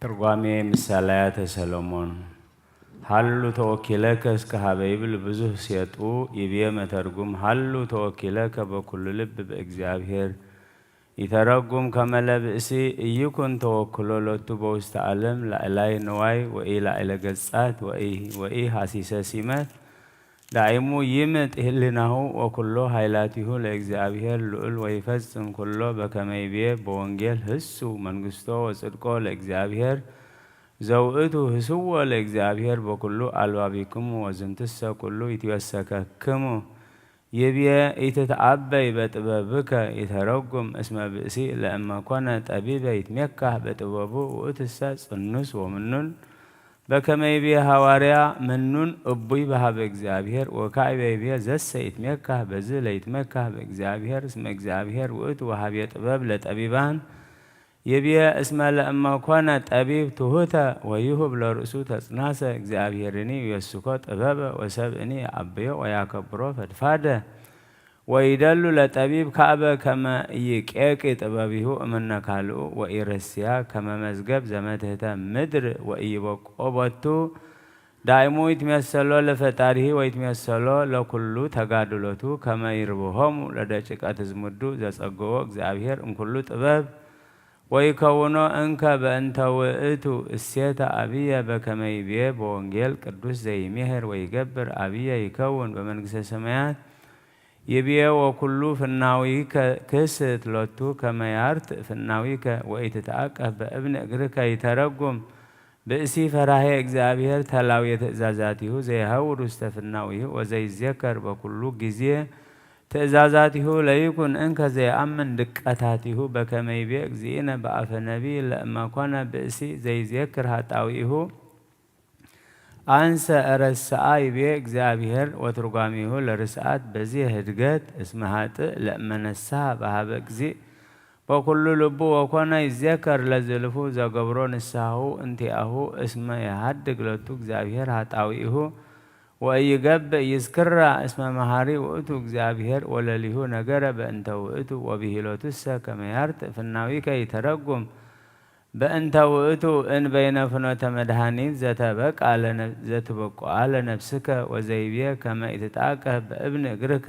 ትርጓሜ ምሳሌያተ ሰሎሞን። ሃሉ ተወኪለከ እስከ ሀበ ይብል ብዙህ ሴጡ ይብየ መተርጉም። ሃሉ ተወኪለከ በኩሉ ልብ በእግዚኣብሔር ይተረጉም ከመለ ብእሲ እይኩን ተወክሎ ሎቱ በውስተ ዓለም ላዕላይ ንዋይ ወኢ ላዕለ ገጻት ወኢ ሃሲሰ ሲመት ዳይሙ ይምጥ ህሊናሁ ወኩሎ ሃይላቲሁ ለእግዚኣብሔር ልዑል ወይፈጽም ኩሎ በከመ ይቤ በወንጌል ህሱ መንግስቶ ወጽድቆ ለእግዚኣብሔር ዘውእቱ ህስዎ ለእግዚኣብሔር በኩሉ ኣልባቢክሙ ወዝንትሰ ኩሉ ይትወሰከክሙ ይብየ ኢትትዓበይ በጥበብከ ይተረጉም እስመ ብእሲ ለእመ ኮነ ጠቢበ ይትሜካህ በጥበቡ ውእትሰ ጽኑስ ወምኑን በከመ ይቤ ሃዋርያ ምኑን እቡይ በሃበ እግዚኣብሔር ወካዕበ ይቤ ዘሰ ይትሜካህ በዝ ለይትመካህ በእግዚኣብሔር እስመ እግዚኣብሔር ውእቱ ወሃብየ ጥበብ ለጠቢባን ይብየ እስመ ለእመ ኮነ ጠቢብ ትሁተ ወይሁብ ለርእሱ ተጽናሰ እግዚኣብሔርኒ ይወስኮ ጥበበ ወሰብእኒ የአብዮ ወያከብሮ ፈድፋደ ወይደሉ ለጠቢብ ካእበ ከመ ኢይቄቂ ጥበቢሁ እምነ ካልኡ ወኢረስያ ከመ መዝገብ ዘመትህተ ምድር ወኢይበቆ ቦቱ ዳይሙ ይትሜሰሎ ለፈጣሪሂ ወይትሜሰሎ ለኩሉ ተጋድሎቱ ከመ ይርብሆሙ ለደቂቀ ትዝምዱ ዘጸገዎ እግዚኣብሔር እምኩሉ ጥበብ ወይከውኖ እንከ በእንተ ውእቱ እሴተ አብየ በከመ ይቤ በወንጌል ቅዱስ ዘይሜህር ወይገብር አብየ ይከውን በመንግስተ ሰማያት ይብዬ ወኩሉ ፍናዊከ ክስት ሎቱ ከመ ያርትእ ፍናዊከ ወኢትትአቀፍ በእብን እግርከ ይተረጉም ብእሲ ፈራሄ እግዚኣብሔር ተላውየ ትእዛዛቲሁ ዘይሀውር ውስተ ፍናዊሁ ወዘይዜከር በኩሉ ጊዜ ትእዛዛቲሁ ለይኩን እንከ ዘይአምን ድቀታቲሁ በከመ ይቤ እግዚእነ በአፈ ነቢይ ለእመኮነ ብእሲ ዘይዜክር ሀጣውኢሁ አንሰ እረስኣ ይቤ እግዚኣብሔር ወትርጓሚሁ ለርስኣት በዚ ህድገት እስመ ሀጥእ ለእመነስሃ በሃበ እግዚእ በኩሉ ልቡ ወኮነ ይዜከር ለዝልፉ ዘገብሮ ንስሃሁ እንቲአሁ እስመ የሃድግ ሎቱ እግዚኣብሔር ሀጣውኢሁ ወኢይገብእ ይዝክራ እስመ መሃሪ ውእቱ እግዚኣብሔር ወለሊሁ ነገረ በእንተ ውእቱ ወብሂሎቱሰ ከመ ያርትእ ፍናዊከ ይተረጉም በእንተ ውእቱ እንበይነ ፍኖተ መድኃኒት ዘተበቃ ለነ- ዘትበቁዓ ለነፍስከ ወዘይቤ ከመ ኢትትአቀፍ በእብን እግርከ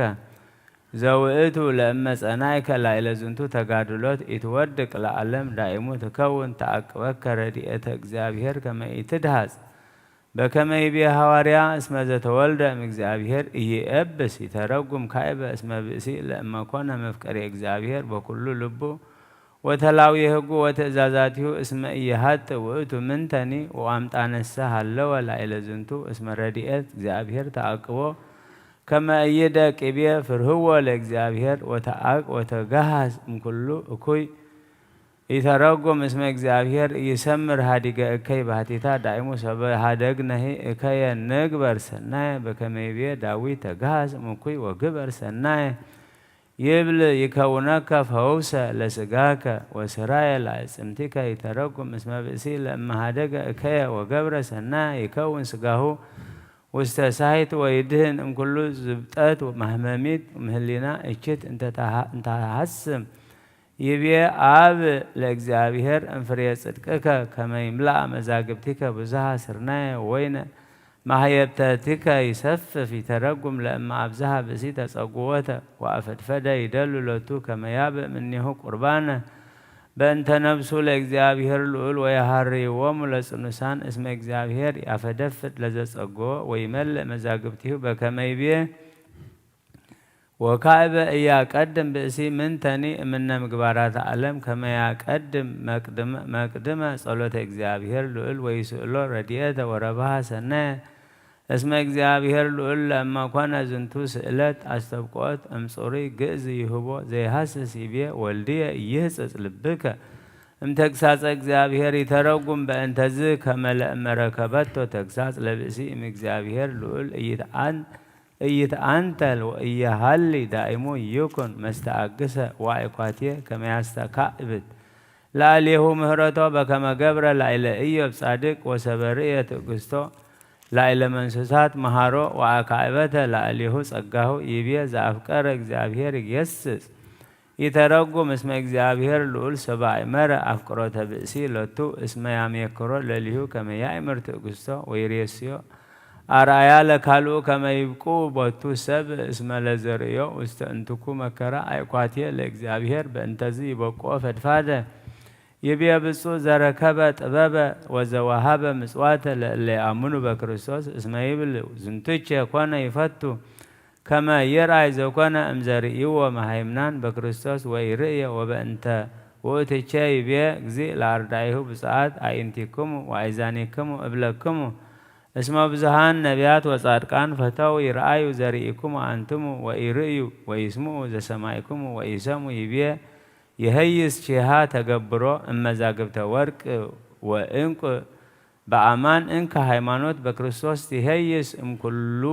ዘውእቱ ለእመ ጸናይከ ላዕለ ዝንቱ ተጋድሎት ኢትወድቅ ለዓለም ዳይሙ ትከውን ተአቅበከ ረድኤተ እግዚኣብሔር ከመ ኢትድሃጽ በከመ ይቤ ሐዋርያ እስመ ዘተወልደ እምእግዚኣብሔር ኢይኤብስ ይተረጉም ካይበ እስመ ብእሲ ለእመኮነ መፍቀሪ እግዚኣብሔር በኩሉ ልቡ ወተላዊ ህጉ ወትእዛዛቲሁ እስመ ኢይሃጥ ውእቱ ምንተኒ ወአምጣነሰ ሃለወ ላይለ ዝንቱ እስመ ረድኤት እግዚኣብሔር ተአቅቦ ከመ ኢይደቅ ይቤ ፍርህዎ ለእግዚኣብሔር ወተአቅ ወተጋሃስ እምኩሉ እኩይ ኢተረጉም እስመ እግዚኣብሔር ኢይሰምር ሃዲገ እከይ ባህቲታ ዳይሙ ሰበ ሃደግ ነሂ እከየ ንግበር ሰናየ በከመ ይቤ ዳዊት ተጋሃስ እምኩይ ወግበር ሰናየ ይብል ይከውነከ ፈውሰ ለስጋከ ወስራየ ለአዕጽምቲከ ይተረጉም እስመ ብእሲ ለእመሃደገ እከየ ወገብረ ሰናየ ይከውን ስጋሁ ውስተ ሳሂት ወይድህን እምኩሉ ዝብጠት ማህመሚት እምህሊና እችት እንተተሃ- እንተሃስም ይቤ አብ ለእግዚኣብሔር እምፍሬ ጽድቅከ ከመ ይምላእ መዛግብቲከ ብዙሃ ስርናየ ወይነ ማህየብተቲከ ይሰፍፍ ይተረጉም ለእመ አብዝሃ ብእሲ ተጸጉወተ ወአፈድፈደ ይደሉ ሎቱ ከመ ያብእ እምኔሁ ቁርባነ በእንተ ነፍሱ ለእግዚኣብሔር ልዑል ወየሃርይዎሙ ለጽኑሳን እስመ እግዚኣብሔር ያፈደፍድ ለዘጸግዎ ወይመልእ መዛግብቲሁ በከመ ይቤ ወካዕበ እያቀድም ብእሲ ምንተኒ እምነ ምግባራት ዓለም ከመ ያቀድም መቅድመ ጸሎተ እግዚኣብሔር ልዑል ወይስእሎ ረድኤተ ወረብሃ ሰናየ እስመ እግዚኣብሔር ልዑል ለእመ ኮነ ዝንቱ ስእለት አስተብቅዖት እምጽሩይ ግእዝ ይህቦ ዘይሃስስ ይቤ ወልድየ ይህጽጽ ልብከ እምተግሳጸ እግዚኣብሔር ይተረጉም በእንተዝ ከመ ለእመ ረከበቶ ተግሳጽ ለብእሲ እምእግዚኣብሔር ልዑል እይትአን- እይትአንተል ወእየሃሊ ዳይሙ ይኩን መስተአግሰ ዋይኳትየ ከመ ያስተካእብት ላዕሌሁ ምህረቶ በከመ ገብረ ላዕለ ኢዮብ ጻድቅ ወሰበርእየ ትዕግስቶ ላዕለ መንሱሳት መሃሮ ወአካዕበተ ላዕሌሁ ጸጋሁ ይቤ ዘአፍቀረ እግዚኣብሔር ይገስጽ ይተረጉም እስመ እግዚኣብሔር ልዑል ሰባኢ መረ አፍቅሮተ ብእሲ ሎቱ እስመ ያሜክሮ ለሊሁ ከመ ያእምር ትዕግስቶ ወይሬስዮ አርአያ ለካልኡ ከመ ይብቁ ቦቱ ሰብ እስመ ለዘርእዮ ውስተ እንትኩ መከራ አይኳትየ ለእግዚኣብሔር በእንተዝ ይበቁኦ ፈድፋደ ይቤ ብፁዕ ዘረከበ ጥበበ ወዘወሃበ ምጽዋተ ለእለ ያአምኑ በክርስቶስ እስመ ይብል ዝንቱቼ ኮነ ይፈቱ ከመ ይርአይ ዘኮነ እምዘርእይዎ መሃይምናን በክርስቶስ ወኢርእየ ወበእንተ ውእትቼ ይቤ እግዚእ ለአርዳኢሁ ብፅዓት አኢንቲክሙ ወአይዛኒክሙ እብለክሙ እስመ ብዙሃን ነቢያት ወጻድቃን ፈተው ይርአዩ ዘርኢክሙ አንትሙ ወኢርእዩ ወይስምዑ ዘሰማይክሙ ወኢሰሙ ይቤ ይሀይስ ቺሃ ተገብሮ እመዛግብተ ወርቅ ወእንቁ በአማን እንከ ሃይማኖት በክርስቶስ ትሄይስ እምኩሉ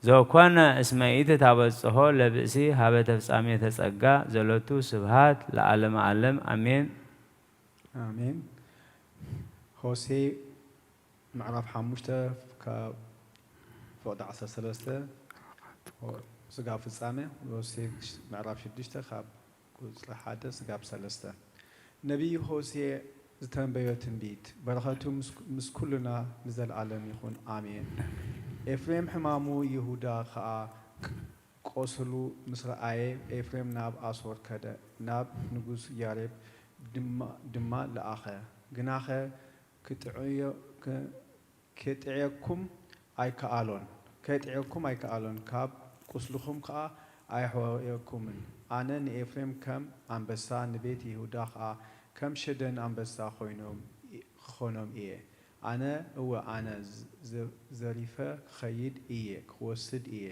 ዘኮነ እስመ ኢትታበጽሖ ለብእሲ ሀበ ተፍጻሜተ ጸጋ ዘሎቱ ስብሃት ለዓለመ ዓለም አሜን። አሜን። ሆሴ ምዕራፍ ሓሙሽተ ካብ ፍቕዲ ዓሰርተ ሰለስተ ስጋ ፍጻሜ ሆሴ ምዕራፍ ሽዱሽተ ካብ ቁጽሪ ሓደ ስጋብ ሰለስተ። ነቢይ ሆሴ ዝተንበዮ ትንቢት፣ በረኸቱ ምስ ኩልና ንዘለኣለም ይኹን፣ ኣሜን። ኤፍሬም ሕማሙ፣ ይሁዳ ኸኣ ቈስሉ ምስ ረኣየ፣ ኤፍሬም ናብ ኣሶር ከደ፣ ናብ ንጉስ ያሬብ ድማ ለኣኸ። ግናኸ ክጥዕዮ፣ ከየጥዕየኩም ኣይከኣሎን፣ ከየጥዕየኩም ኣይከኣሎን፣ ካብ ቁስልኹም ከኣ ኣይሕወየኩምን። ኣነ ንኤፍሬም ከም ኣንበሳ፣ ንቤት ይሁዳ ኸኣ ከም ሸደን ኣንበሳ ኾይኖም፣ ክኾኖም እየ። ኣነ፣ እወ፣ ኣነ ዘ-፣ ዘሪፈ ክኸይድ እየ፣ ክወስድ እየ፣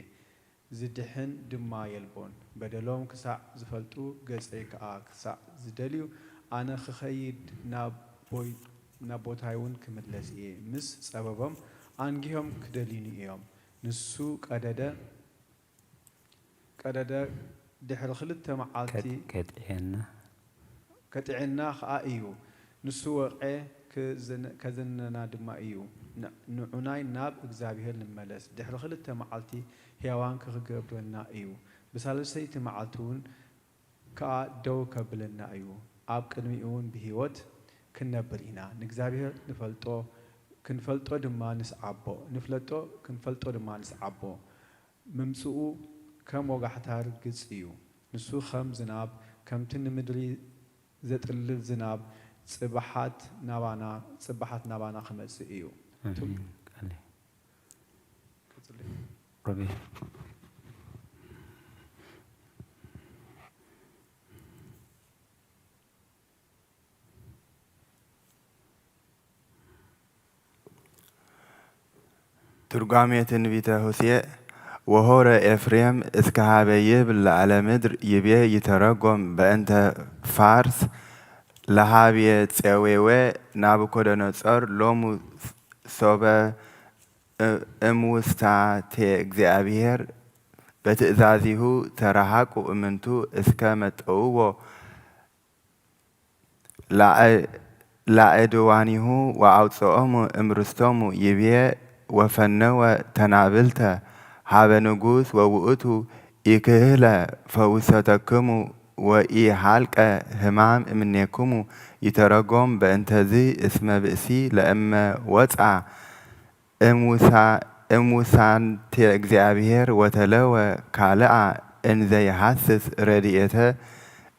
ዝድሕን ድማ የልቦን። በደሎም ክሳዕ ዝፈልጡ፣ ገጸይ ከኣ ክሳዕ ዝደልዩ፣ ኣነ ክኸይድ፣ ናብ ቦይ-፣ ናብ ቦታይ እውን ክምለስ እየ። ምስ ጸበቦም ኣንጊሆም ክደልዩኒ እዮም። ንሱ ቀደደ፣ ቀደደ፣ ድሕሪ ክልተ መዓልቲ ከጥ-፣ ከጥዕየና። ከጥዕየና ኸኣ እዩ። ንሱ ወቕዔ ክዘን-፣ ከዘንነና ድማ እዩ። ን-፣ ንዑናይ ናብ እግዚኣብሔር ንመለስ። ድሕሪ ክልተ መዓልቲ ሕያዋን ክገብረና እዩ። ብሳልሰይቲ መዓልቲ እውን ከኣ ደው ከብለና እዩ። ኣብ ቅድሚኡ እውን ብህይወት ክንነብር ኢና። ንእግዚኣብሔር ንፈልጦ፣ ክንፈልጦ ድማ ንስዓቦ። ንፍለጦ፣ ክንፈልጦ ድማ ንስዓቦ። ምምጽኡ ከም ወጋሕታ ርግጽ እዩ። ንሱ ከም ዝናብ፣ ከምቲ ንምድሪ ዘጥልል ዝናብ ጽባሓት ናባና፣ ጽባሓት ናባና ክመጽእ እዩ። ኣሜን። ቃል ቀጽሊ። ሮቤል። ትርጓሜ ትንቢተ ሆሴዕ። ወሆረ ኤፍሬም እስከ ሀበ ይብል ለዓለ ምድር ይቤ ይተረጎም በእንተ ፋርስ ለሃብየ ጼዌወ ናቡኮደነጾር ሎሙ ሶበ እ-፣ እምውስታቴ እግዚኣብሔር በትእዛዚሁ ተረሃቁ እምንቱ እስከ መጠውዎ ላእ-፣ ላእድዋኒሁ ወአውፅኦሙ እምርስቶሙ ይቤ ወፈነወ ተናብልተ ሀበ ንጉስ ወውእቱ ኢክህለ ፈውሰተክሙ ወኢሃልቀ ህማም እምኔክሙ ይተረጎም በእንተዝ እስመ ብእሲ ለእመ ወፃ እምውሳ-፣ እምውሳንቴ እግዚኣብሔር ወተለወ ካልኣ እንዘ ይሃስስ ረድኤተ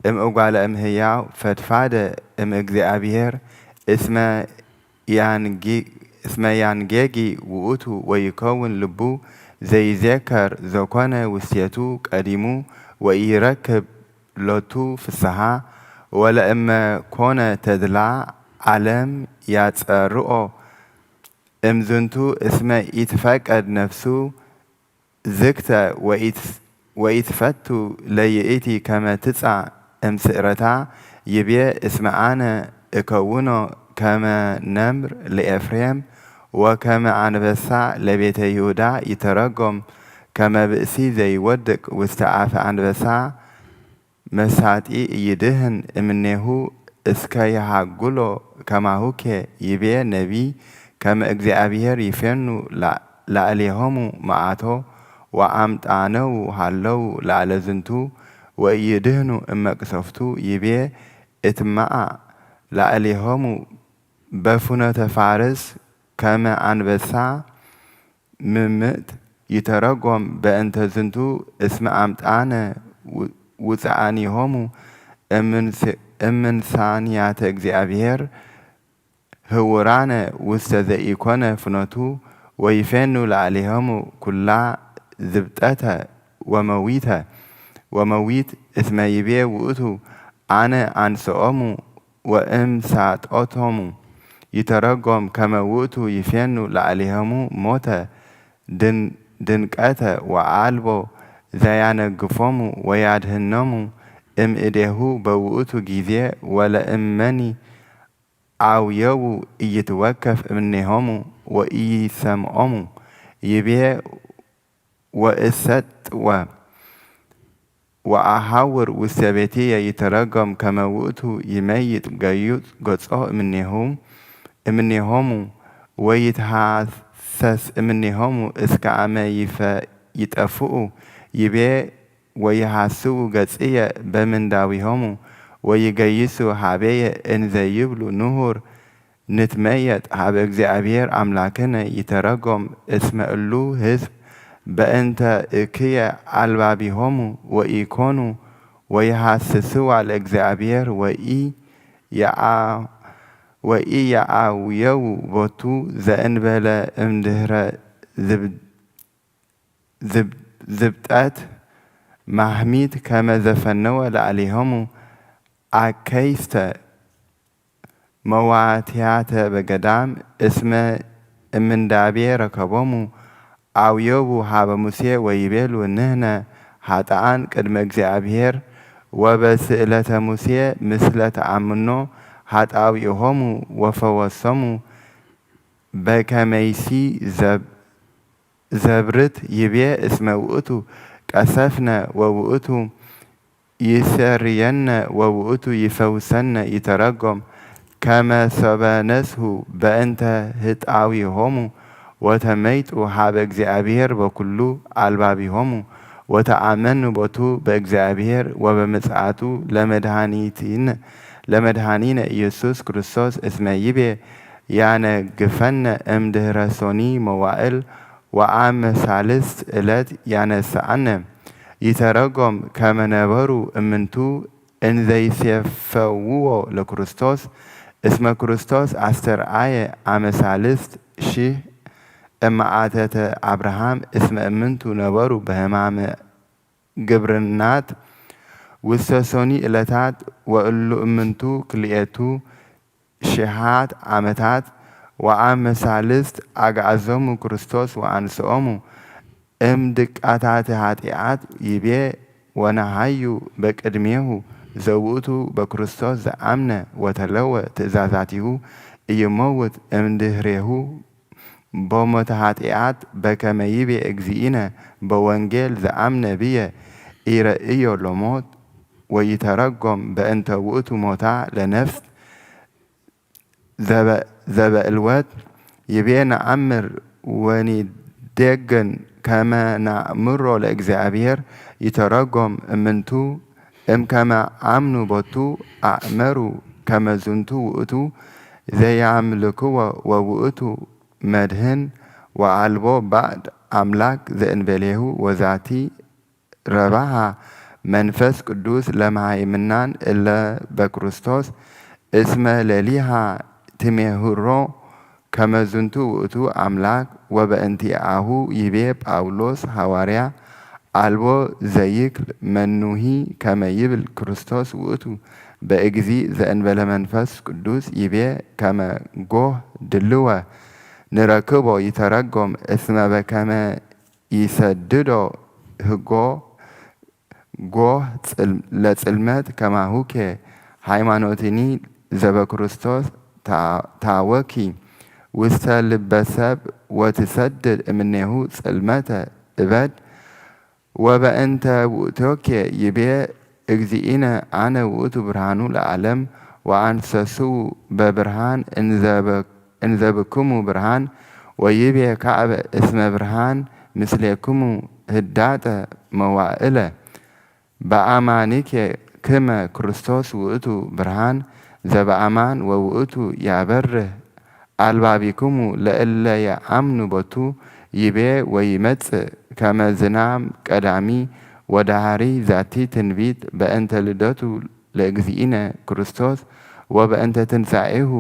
እምእጓለ እምሕያው ፈድፋደ እምእግዚኣብሔር እስመ ያንጊ-፣ እስመ ያንጌጊ ውእቱ ወይከውን ልቡ ዘይዜከር ዘኮነ ውስቴቱ ቀዲሙ ወኢይረክብ ሎቱ ፍስሃ ወለእመ ኮነ ተድላ ዓለም ያጸርኦ እምዝንቱ እስመ ኢትፈቀድ ነፍሱ ዝግተ ወኢትፈቱ ለይእቲ ከመ ትጻእ እምስእረታ ይቤ እስመ ኣነ እከውኖ ከመ ነምር ለኤፍሬም ወከመ ኣንበሳ ለቤተ ይሁዳ ይተረጎም ከመ ብእሲ ዘይወድቅ ውስተ ኣፈ ኣንበሳ መሳጢ ኢይድህን እምኔሁ እስከ የሃጉሎ ከማሁኬ ይቤ ነቢይ ከመ እግዚኣብሔር ይፌኑ ላዕሌሆሙ መዓቶ ወአምጣነዉ ሃለዉ ላዕለ ዝንቱ ወኢይድህኑ እመቅሰፍቱ ይቤ እትመዓ ላዕሌሆሙ በፍኖተ ፋርስ ከመ ኣንበሳ ምምት ይተረጎም በእንተ ዝንቱ እስመ አምጣነ ውፅኣኒሆሙ እምንሳንያተ እግዚኣብሔር ህውራነ ውስተ ዘኢኮነ ፍኖቱ ወይፌኑ ላዕሌሆሙ ኩላ ዝብጠተ ወመዊተ ወመዊት እስመ ይቤ ውእቱ ኣነ አንስኦሙ ወእምሳጦቶሙ ይተረጎም ከመ ውእቱ ይፌኑ ላዕሌሆሙ ሞተ ድን-፣ ድንቀተ ወአልቦ ዘያነግፎሙ ወያድህኖሙ እምእዴሁ በውእቱ ጊዜ ወለእመኒ አውየዉ ኢይትወከፍ እምኔሆሙ ወኢይሰምዖሙ ይቤ ወእሰጥወ ወአሃውር ውስተ ቤትየ ይተረጎም ከመ ውእቱ ይመይጥ ገዩ ገጾ እምኔሁ-፣ እምኔሆሙ ወይትሃሰስ እምኔሆሙ እስከ አመ ይፈ-፣ ይጠፍኡ ይቤ ወይሃስው ገጽየ በምንዳዊሆሙ ወይገይሱ ሀቤየ እንዘ ይብሉ ንሁር ንትመየጥ ሀበ እግዚኣብሔር አምላክነ ይተረጎም እስመ እሉ ህዝብ በእንተ እክየ አልባቢሆሙ ወኢኮኑ ወይሃስስዋ ለእግዚኣብሔር ወኢ የአ-፣ ወኢየአውየው ቦቱ ዘእንበለ እምድህረ ዝብ-፣ ዝብ-፣ ዝብጠት ማህሚት ከመ ዘፈነወ ለአሊሆሙ አከይስተ መዋትያተ በገዳም እስመ እምንዳቤ ረከቦሙ አውዮቡ ሀበ ሙሴ ወይቤሉ ንህነ ሀጣአን ቅድመ እግዚኣብሔር ወበስእለተ ሙሴ ምስለ ተአምኖ ሀጣውኢሆሙ ወፈወሶሙ በከመይሲ ዘብ ዘብርት ይቤ እስመ ውእቱ ቀሰፍነ ወውእቱ ይሰርየነ ወውእቱ ይፈውሰነ ይተረጎም ከመ ሶበ ነስሁ በእንተ ህጣዊሆሙ ወተመይጡ ሀበ እግዚኣብሔር በኩሉ አልባቢሆሙ ወተአመኑ ቦቱ በእግዚአብሔር ወበምጽአቱ ለመድኃኒትነ ለመድኃኒነ ኢየሱስ ክርስቶስ እስመ ይቤ ያነግፈነ እምድህረ ሶኒ መዋእል ወአመ ሳልስት ዕለት ያነስአነ። ይተረጎም ከመ ነበሩ እምንቱ እንዘይሴፈውዎ ለክርስቶስ እስመ ክርስቶስ አስተርአየ አመ ሳልስት ሺህ እመአተተ አብርሃም እስመ እምንቱ ነበሩ በህማመ ግብርናት ውስተ ሶኒ ዕለታት ወእሉ እምንቱ ክልኤቱ ሽሃት ዓመታት ወአመ ሳልስት አግዓዞሙ ክርስቶስ ወአንስኦሙ እም ድቃታተ ኃጢአት ይቤ ወነሃዩ በቅድሜሁ ዘውእቱ በክርስቶስ ዘአምነ ወተለወ ትእዛዛቲሁ ኢይመውት እምድህሬሁ በሞተ ኃጢአት በከመ ይቤ እግዚእነ በወንጌል ዘአምነ ብየ ኢረእዮ ለሞት ወይተረጎም በእንተ ውእቱ ሞታ ለነፍስ ዘበእልወት ይቤ ነአምር ወኒደግን ከመ ነአምሮ ለእግዚአብሔር ይተረጎም እምንቱ እምከመ አምኑ ቦቱ አእመሩ ከመ ዝንቱ ውእቱ ዘያምልክዎ ወውእቱ መድህን ወአልቦ ባዕድ አምላክ ዘእንበሌሁ ወዛቲ ረባሃ መንፈስ ቅዱስ ለመሃይምናን እለ በክርስቶስ እስመ ለሊሃ ትሜህሮ ከመ ዝንቱ ውእቱ አምላክ ወበእንቲአሁ ይቤ ጳውሎስ ሐዋርያ አልቦ ዘይክል መኑሂ ከመ ይብል ክርስቶስ ውእቱ በእግዚእ ዘእንበለ መንፈስ ቅዱስ ይቤ ከመ ጎህ ድልወ ንረክቦ ይተረጎም እስመ በከመ ይሰድዶ ህጎ ጎህ ለጽልመት ከማሁኬ ሃይማኖትኒ ዘበክርስቶስ ታወኪ ውስተ ልበ ሰብ ወትሰድድ እምኔሁ ጽልመተ እበድ ወበእንተ ውእቶኬ ይቤ እግዚእነ አነ ውእቱ ብርሃኑ ለዓለም ወአንሰስዉ በብርሃን እንዘብክሙ ብርሃን ወይቤ ካዕበ እስመ ብርሃን ምስሌክሙ ህዳጠ መዋእለ በአማኒኬ ክመ ክርስቶስ ውእቱ ብርሃን ዘበአማን ወውእቱ ያበርህ አልባቢክሙ ለእለ የአምኑ ቦቱ ይቤ ወይመጽእ ከመ ዝናም ቀዳሚ ወደሃሪ ዛቲ ትንቢት በእንተ ልደቱ ለእግዚእነ ክርስቶስ ወበእንተ ትንሳኤሁ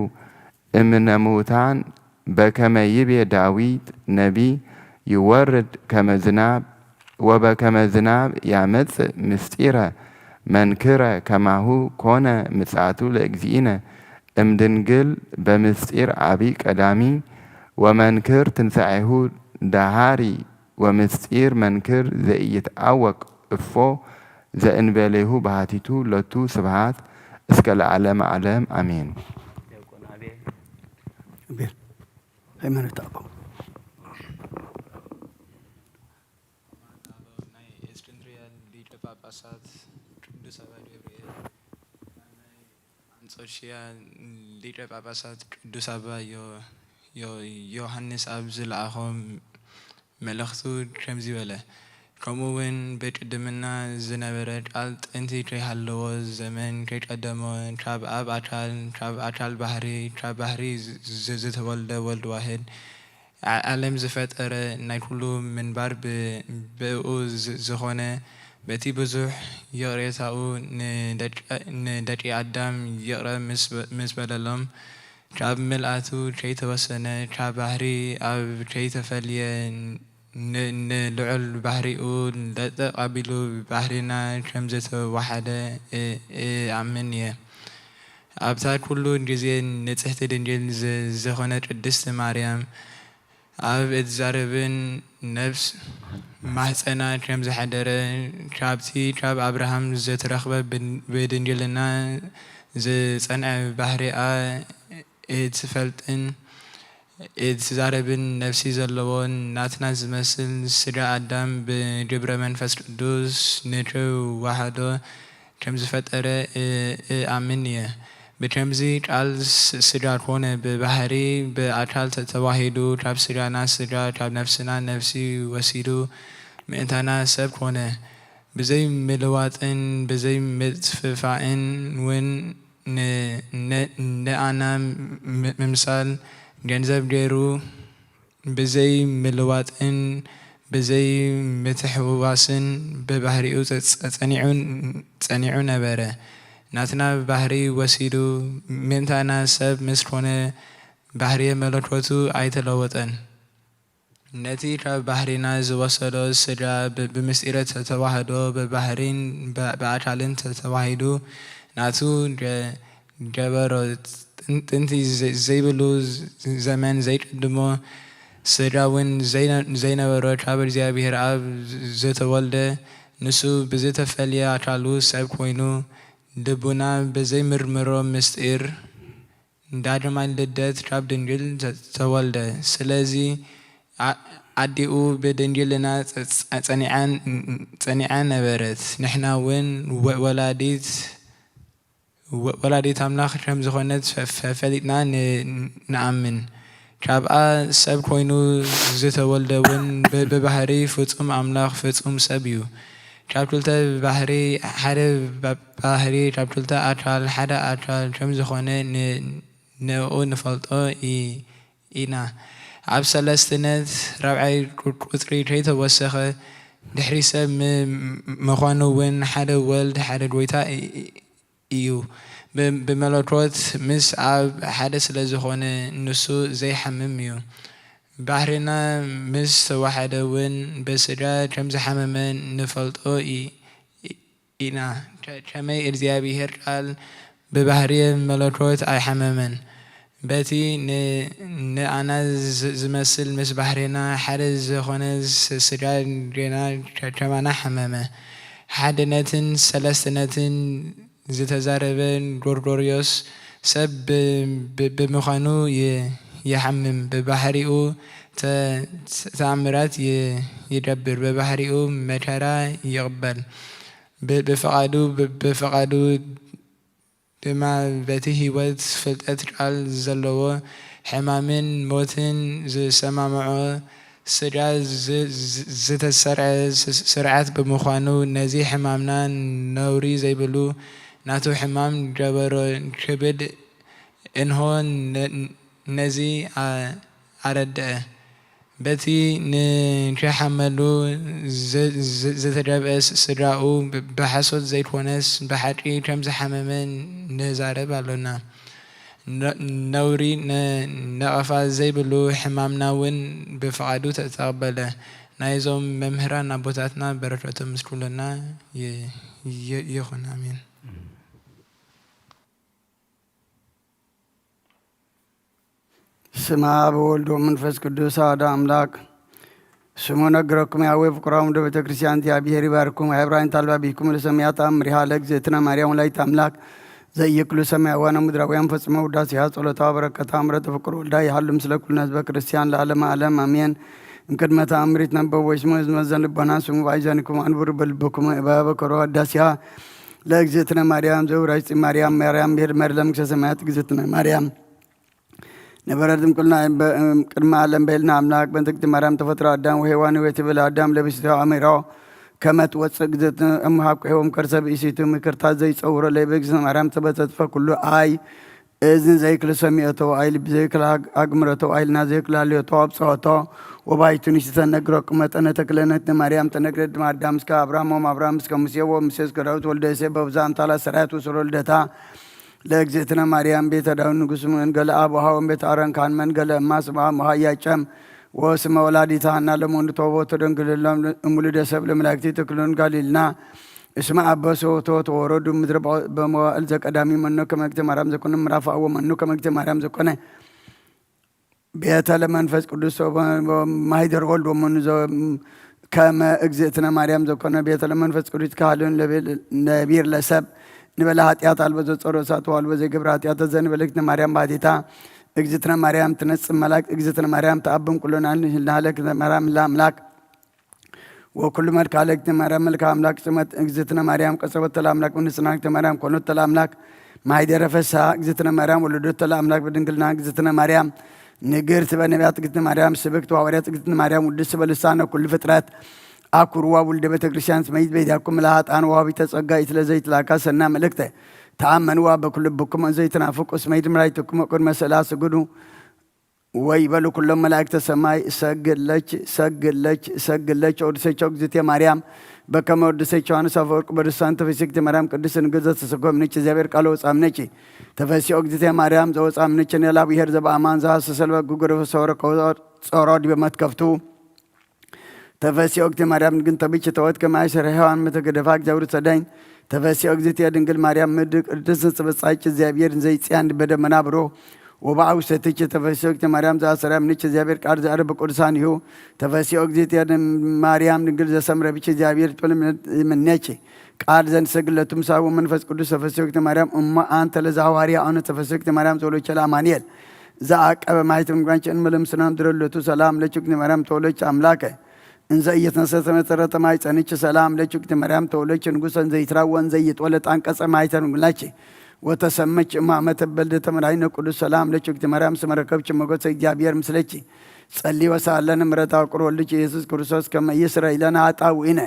እምነ ምውታን በከመ ይቤ ዳዊት ነቢይ ይወርድ ከመ ዝናብ ወበከመ ዝናብ ያመጽእ ምስጢረ መንክረ ከማሁ ኮነ ምጽአቱ ለእግዚእነ እምድንግል በምስጢር አብይ ቀዳሚ ወመንክር ትንሳኤሁ ደሃሪ ወምስጢር መንክር ዘኢይትአወቅ እፎ ዘእንበሌሁ ባህቲቱ ለቱ ስብሃት እስከ ለዓለመ ዓለም አሜን። ዲያቆን አቤል። አቤል። ሃይማኖት አበው። ናይ እስክንድርያ ሊቀ ጳጳሳት ቅዱስ አባ ገብርኤል፣ ናይ አንጾኪያ ሊቀ ጳጳሳት ቅዱስ አባ ዮ-፣ ዮ-፣ ዮሐንስ ኣብ ዝለኣኾ መልእኽቱ ከምዚ በለ፣ ከምኡ እውን በቅድምና ዝነበረ ቃል፣ ጥንቲ ከይሃለወ፣ ዘመን ከይቀደሞ፣ ካብ ኣብ ኣካል፣ ካብ ኣካል ባሕሪ፣ ካብ ባሕሪ ዝ-፣ ዝ-፣ ዝተወልደ ወልድ ዋሕድ፣ ዓ-፣ ዓለም ዝፈጠረ፣ ናይ ኩሉ ምንባር ብ-፣ ብእኡ ዝ-፣ ዝኾነ፣ በቲ ብዙሕ ይቕሬታኡ ንደቂ-፣ ንደቂ ኣዳም ይቕረ ምስ በ-፣ ምስ በለሎም፣ ካብ ምልኣቱ ከይተወሰነ፣ ካብ ባሕሪ ኣብ ከይተፈልየ፣ ን-፣ ን-፣ ንልዑል ባህሪኡ ለጠቕ ኣቢሉ ባህሪና ከም ዝተዋሓደ እ-፣ እኣምን እየ። ኣብታ ኩሉ ግዜ ንጽሕቲ ድንግል ዝ-፣ ዝኾነ ቅድስቲ ማርያም ኣብ እትዛረብን ነፍስ ማህፀና ከም ዝሓደረ ካብቲ ካብ ኣብርሃም ዝተረኽበ ብን-፣ ብድንግልና ዝጸንዐ ባህሪኣ እትፈልጥን እትዛረብን ነፍሲ ዘለዎ ናትና ዝመስል ስጋ ኣዳም ብግብረ መንፈስ ቅዱስ ንክዋሃዶ ከም ዝፈጠረ እ-፣ እኣምን እየ። ብከምዚ ቃል ስ-፣ ስጋ ኮነ፣ ብባህሪ ብኣካል ተ-፣ ተዋሂዱ፣ ካብ ስጋና ስጋ፣ ካብ ነፍስና ነፍሲ ወሲዱ ምእንታና ሰብ ኮነ። ብዘይ ምልዋጥን ብዘይ ምጥፍፋእን እውን ን-፣ ን-፣ ንኣና ም-፣ ምምሳል ገንዘብ ገይሩ፣ ብዘይ ምልዋጥን ብዘይ ምትሕውዋስን ብባህሪኡ ጸ-፣ ጸ-፣ ጸኒዑ፣ ጸኒዑ ነበረ። ናትና ባህሪ ወሲዱ ምእንታና ሰብ ምስ ኮነ፣ ባህርየ መለኮቱ ኣይተለወጠን። ነቲ ካብ ባህሪና ዝወሰዶ ስጋ ብ-፣ ብምስጢረ ተ-፣ ተዋህዶ ብባህሪን ብ-፣ ብኣካልን ተ-፣ ተዋሂዱ ናቱ ገ-፣ ገበሮ። ጥን-፣ ጥንቲ ዘ-፣ ዘይብሉ ዘመን ዘይቅድሞ ስጋ እውን ዘይነ-፣ ዘይነበሮ ካብ እግዚኣብሔር ኣብ ዝተወልደ ንሱ ብዝተፈልየ ኣካሉ ሰብ ኮይኑ ልቡና ብዘይምርምሮ ምስጢር ዳግማይ ልደት ካብ ድንግል ተ-፣ ተወልደ። ስለዚ ኣ-፣ ኣዲኡ ብድንግልና ጸ-፣ ጸ-፣ ጸኒዓን-፣ ጸኒዓ ነበረት። ንሕና እውን ወ-፣ ወላዲት፣ ወ-፣ ወላዲት ኣምላኽ ከም ዝኾነት ፈ-፣ ፈ-፣ ፈሊጥና ን-፣ ንኣምን። ካብኣ ሰብ ኮይኑ ዝተወልደ እውን ብ-፣ ብባህሪ ፍጹም ኣምላኽ ፍጹም ሰብ እዩ። ካብ ክልተ ባህሪ ሓደ ባ-፣ ባህሪ፣ ካብ ክልተ ኣካል ሓደ ኣካል ከም ዝኾነ ን-፣ ንኡ ንፈልጦ ኢ-፣ ኢና። ኣብ ሰለስትነት ራብዓይ ቁ-፣ ቁጽሪ ከይተወሰኸ፣ ድሕሪ ሰብ ም-፣ ምዃኑ እውን ሓደ ወልድ፣ ሓደ ጎይታ ኢ-፣ ኢ-፣ እዩ። ብ-፣ ብመለኮት ምስ ኣብ ሓደ ስለ ዝኾነ፣ ንሱ ዘይሓምም እዩ። ባህርና ምስ ተዋሓደ እውን፣ ብስጋ ከም ዝሓመመ ንፈልጦ ኢ-፣ ኢ-፣ ኢና። ከ-፣ ከመይ እግዚኣብሔር ቃል ብባህርየ መለኮት ኣይሓመመን። በቲ ን-፣ ንኣና ዝ-፣ ዝመስል ምስ ባህርና ሓደ ዝኾነ ስ-፣ ስጋ ጌና ከ-፣ ከማና ሓመመ። ሓድነትን ሰለስትነትን ዝተዛረበ ጎርጎርዮስ ሰብ ብ-፣ ብ-፣ ብምዃኑ ይ-፣ ይሓምም። ብባህሪኡ ተ-፣ ተኣምራት ይ-፣ ይገብር። ብባህሪኡ መከራ ይቕበል። ብ-፣ ብፍቓዱ፣ ብ-፣ ብፍቓዱ ድማ በቲ ህይወት ፍልጠት ቃል ዘለዎ ሕማምን ሞትን ዝሰማምዖ ስጋ ዝ-፣ ዝ-፣ ዝተሰርዐ ስ-፣ ስርዓት ብምዃኑ፣ ነዚ ሕማምና ነውሪ ዘይብሉ ናቱ ሕማም ገበሮ ክብል እንሆ ነ-፣ ነዚ ኣ-፣ ኣረድአ። በቲ ንክሓመሉ ዘ-፣ ዘ-፣ ዝተገብአ ስ-፣ ስጋኡ ብ-፣ ብሓሶት ዘይኮነስ ብሓቂ ከም ዝሓመመ ንዛረብ ኣሎና። ነ-፣ ነውሪ ነ-፣ ነቐፋ ዘይብሉ ሕማምና እውን ብፍቓዱ ተ-፣ ተቐበለ። ናይዞም መምህራን ኣቦታትና በረከቶም ምስ ኩልና ይ-፣ ይ-፣ ይኹን። ኣሜን። ስማ በወልድ ወመንፈስ ቅዱስ ኣሐዱ ኣምላክ። ስሙ ነግረኩም ያህዌ ፍቅሮም ወደ ቤተ ክርስቲያን እግዚአብሔር ይባርኩም። ዕብራውያን ታልባ ቢኩም ለሰማያት አምሪሃ ለእግዝእትነ ማርያም ወላዲተ አምላክ ዘኢይክሉ ሰማያውያን ወምድራውያን ፈጽሞ ውዳሴሃ ጸሎታ በረከታ ምሕረተ ፍቅር ወልዳ ይሃሉ ምስለ ኩልነ ህዝበ ክርስቲያን ለዓለመ ዓለም አሜን። እምቅድመ ተአምር ይትነበብ ወይስሙ ህዝመዘን ልቦና ስሙ ባይዘኒኩም አንብሩ በልብኩም እባበ ከሮ አዳሲሃ ለእግዝእትነ ማርያም ዘውራጅ ማርያም ማርያም ብሄር መርለም ክሰ ሰማያት እግዝእትነ ማርያም ነበረት እምቅልና ቅድመ ዓለም በይልና ኣምላክ በእንተ እግዝእትነ ማርያም ተፈጥሮ ኣዳም ወሔዋን ወይ ትብል ኣዳም ለቢስቶ ኣሚሮ ከመ ትወፅእ እግዝእትነ እምሃብ ቅሕዎም ከርሰ ብእሲቱ ምክርታት ዘይፀውሮ ለይበ እግዝእትነ ማርያም ተበተትፈ ኩሉ ኣይ እዝን ዘይክል ሰሚዖቶ ኣይል ብዘይክል ኣግ-፣ ኣግምረቶ ኣይልና ዘይክል ሃልዮቶ ኣብፅሖቶ ወባይቱ ንሽተ ተነግረኩም መጠነ ተክለነት ንማርያም ተነግረ ድማ ኣዳም እስከ ኣብርሃም ወም ኣብርሃም እስከ ሙሴ ወሙሴ እስከ ዳዊት ወልደ እሴ በብዛ ኣምሳላ ሰራያት ወስሮ ልደታ ለእግዝእትነ ማርያም ቤተ ዳዊት ንጉስ መንገለ ኣቡሃ ወም ቤተ ኣረን ካህን መንገለ እማ ስብሃ መሃያ ጨም ወስመ ወላዲተ ሃና ለመኑ ተወቦ ተደንግልሎም እሙሉ ደሰብ ለመላእክቲ ተክሉን ጋሊልና እስመ አበሶ ተወረዱ ምድረ በመዋእል ዘቀዳሚ መኖ ከመግተ ማርያም ዘኮነ ምራፋ ወመኑ ከመግተ ማርያም ዘኮነ ቤተ ለመንፈስ ቅዱስ ማሂደር ወልድ ወመኑ ከመ እግዝእትነ ማርያም ዘኮነ ቤተ ለመንፈስ ቅዱስ ካህልን ነቢር ለሰብ ንበለ ኃጢአት አልበ ዘጸሮ እሳት አልበ ዘይገብር ኃጢአት ዘንበለክት ማርያም ባቲታ እግዝእትነ ማርያም ትነጽ መላእክት እግዝእትነ ማርያም ተአብም ኩሎና ንህልናለክ ማርያም ለአምላክ ወኩሉ መልካ ለእግዝእትነ ማርያም መልካ አምላክ ጽመት እግዝእትነ ማርያም ቀጸበት ለአምላክ ምንጽናክተ ማርያም ኮኖት ለአምላክ ማይደረ ፈሳ እግዝእትነ ማርያም ወለዶት ለአምላክ በድንግልና እግዝእትነ ማርያም ንግርት በነቢያት እግዝእትነ ማርያም ስብክት ወሐዋርያት እግዝእትነ ማርያም ውድስ በልሳነ ኩሉ ፍጥረት አኩርዋ ውልደ ቤተ ክርስቲያን ስመይት በይዳኩም ለሃጣን ወሃቢተ ጸጋ ኢትለዘይትላካ ሰና መልእክተ ተአመንዋ በኩሉ ብኩም ዘይትናፍቁ ስመይት ምራይትኩም ቅድመ ስእላ ስግዱ ወይ በሉ ኩሎም መላእክተ ሰማይ ሰግለች ሰግለች ሰግለች ወድሰቸው እግዝእትየ ማርያም በከመ ወድሰች ዮሐንስ አፈወርቅ በድሳን ተፈሲክቲ ማርያም ቅድስት ንግዘት ተሰጎምነች እግዚአብሔር ቃል ወጻምነች ተፈሲኦ እግዝእትየ ማርያም ዘወጻምነች ነላ ብሔር ዘበአማን ዘሐሰሰል በጉ ገደፈ ሰወረ ጾሮ ዲበ መትከፍቱ ተፈሲ ኦግቲ ማርያም ግን ተብች ተወት ከማይ ሰረ ሔዋን መተገደፋ እግዚአብሔር ሰዳይን ተፈሲ ኦግዝእትየ ድንግል ማርያም ምድር ቅድስት ጽብጻች እግዚአብሔር ዘይጽያን በደመና ብሮ ወባዓው ሰትች ተፈሲ ኦግቲ ማርያም ዘአሰራ ምንች እግዚአብሔር ቃል ዘአረብ ቅዱሳን ይሁ ተፈሲ ኦግዝእትየ ማርያም ድንግል ዘሰምረ ብች እግዚአብሔር ጥል ምነች ቃል ዘንሰግለቱ ምሳቡ መንፈስ ቅዱስ ተፈሲ ኦግቲ ማርያም እሞ አንተ ለዛ ሐዋርያ አነ ተፈሲ ኦግቲ ማርያም ዘሎቸ ለአማኑኤል ዘአቀበ ማይተም ጓንቸን መለምስናም ድረለቱ ሰላም ለች ኦግቲ ማርያም ተወለች አምላከ እንዘ ኢይትነሰት መሰረተ ማይጸንች ሰላም ለኪ ውእቲ ማርያም ተወለድኪ ንጉሰ እንዘ ይትራወ እንዘ ይትወለድ አንቀጸ ማይተን ጉላኪ ወተሰመች እማመ ተበልደ ተመራይነ ቅዱስ ሰላም ለኪ ውእቲ ማርያም ስመ ረከብኪ ሞገሰ እግዚአብሔር ምስለኪ ጸሊ ወሳለነ ምሕረታ ፍቅር ወልድኪ ኢየሱስ ክርስቶስ ከመ ይስረይ ለነ ኃጣውኢነ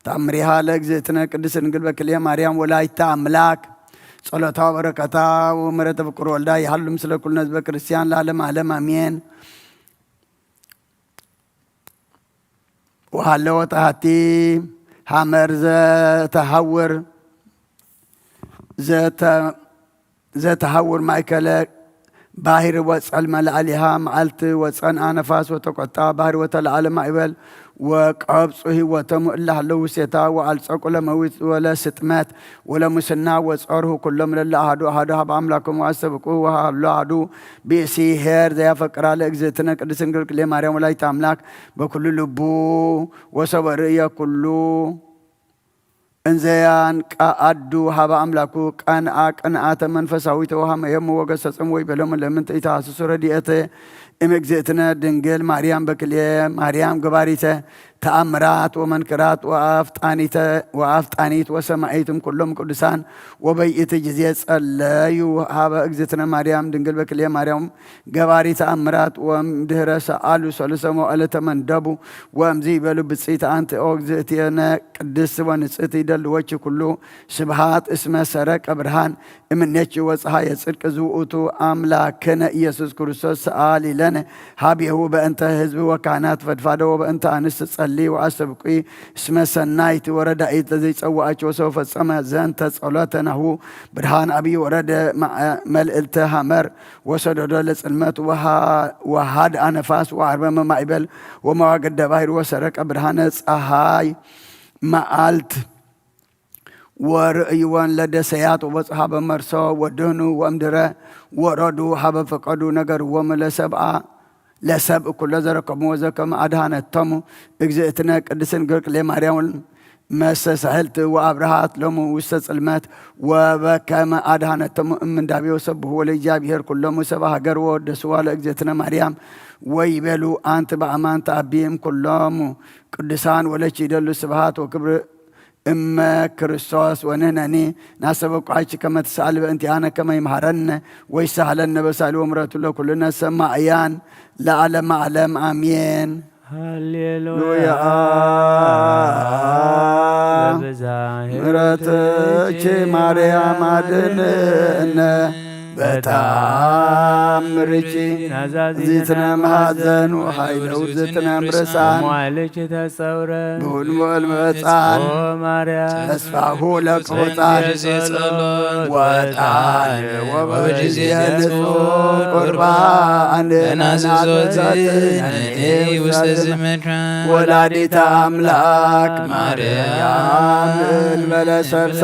ታምሪሃ ለእግዝእትነ ቅድስት ድንግል በክልኤ ማርያም ወላዲተ አምላክ ጸሎታ ወበረከታ ወምሕረተ ፍቅር ወልዳ ይሃሉ ምስለ ኩልነ ህዝበ ክርስቲያን ለዓለም ዓለም አሜን። ወሃለወት አሐቲ ሐመር ዘተሐውር ዘተ-፣ ዘተሐውር ማእከለ ባሕር ወጸልመ ለዓሊሃ መዓልቲ ወጸንአ ነፋስ ወተቆጣ ባሕር ወተለዓለ ማእበል ወቀብጹ ህይወቶም እለ ሀለው ውስቴታ ወአልጸቁ ለመዊት ወለስጥመት ወለሙስና ወጸርሁ ኩሎም ለለ አሐዱ አሐዱ ሀበ አምላኮም ወአስተብቁ ወሀሎ አሐዱ ብእሲ ኄር ዘያፈቅራ ለእግዝእትነ ቅድስት ድንግል ክልኤ ማርያም ወላዲተ አምላክ በኩሉ ልቡ ወሰበ ርእየ ኩሉ እንዘያን ቃአዱ ሀበ አምላኩ ቀንአ ቅንአተ መንፈሳዊተ ወሀመየሙ ወገሰጽም ወይቤሎሙ ለምንት ኢተሐስሱ ረድኤተ እምእግዝእትነ ድንግል ማርያም በክልኤ ማርያም ገባሪተ ተአምራት ወመንክራት ወአፍጣኒተ-፣ ወአፍጣኒት ወሰማዒትም ኩሎም ቅዱሳን ወበይእቲ ጊዜ ጸለዩ ሀበ እግዝእትነ ማርያም ድንግል በክልኤ ማርያም ገባሪ ተአምራት ወእምድህረ ሰአሉ ሰሉሰ መዋዕለ ተመንደቡ ወእምዚ ይበሉ ብጽኢት አንቲ ኦ እግዝእትየነ ቅድስት ወንጽሕት ይደልወኪ ኩሉ ስብሃት እስመ ሰረቀ ብርሃን እምኔኪ ወፀሐየ ጽድቅ ዝውእቱ አምላክነ ኢየሱስ ክርስቶስ ሰአሊ ለነ ሀቤሁ በእንተ ህዝብ ወካህናት ፈድፋደ ወበእንተ አንስት ጸሊ ወአስተብቂ እስመ ሰናይት ወረዳኢት ለዘይጸዋአኪ ወሰው ፈጸመ ዘንተ ጸሎተ ናሁ ብርሃን አብይ ወረደ መልእልተ ሐመር ወሰደዶ ለጽልመት ወሃድአ ነፋስ ወአርበመ ማእበል ወመዋግደ ባሕር ወሰረቀ ብርሃነ ፀሐይ መዓልት ወርእይወን ለደሰያት ወበጽሐ በመርሶ ወድህኑ ወእምድረ ወረዱ ሀበ ፈቀዱ ነገርዎም ለሰብአ ለሰብ እኩለ ዘረከሙ ወዘከመ አድሃነቶሙ እግዝእትነ ቅድስት ድንግል ክልኤ ማርያም መስተሳህልት ወአብርሃት ሎሙ ውስተ ጽልመት ወበከመ አድሃነቶሙ እምንዳቤ ወሰብህዎ ለእግዚአብሔር ኩሎሙ ሰብአ ሀገር ወወደስዋ ለእግዝእትነ ማርያም ወይቤሉ አንቲ በአማን ተአቢም ኩሎሙ ቅዱሳን ወለኪ ይደሉ ስብሃት ወክብር እመ ክርስቶስ ወንህነኒ ናሰበቋች ከመ ትስአል በእንቲአነ ከመ ይምሃረነ ወይሳህለነ በሳሉ ወምረቱ ለኩልነ ሰማእያን ለዓለመ ዓለም አሜን። ሃሌሉያ። ሉያ። በብዛ ምሕረትኪ ማርያም አድንነ። በተአምርኪ ናዛዚትነ መሐዘን ወኃይለ ውእትነ እምርሳን። መዋዕልኪ ተጸውረ ብሁልሞል መጻን። ኦ ማርያም ተስፋሁ ለቅሩጻን። ጸሎት ወጣን ወበጊዜ ንጹሕ ቁርባን ለናዝዞት ነኒ ውስተ ዝመድራ ወላዲተ አምላክ ማርያም እንበለ ሰብሳ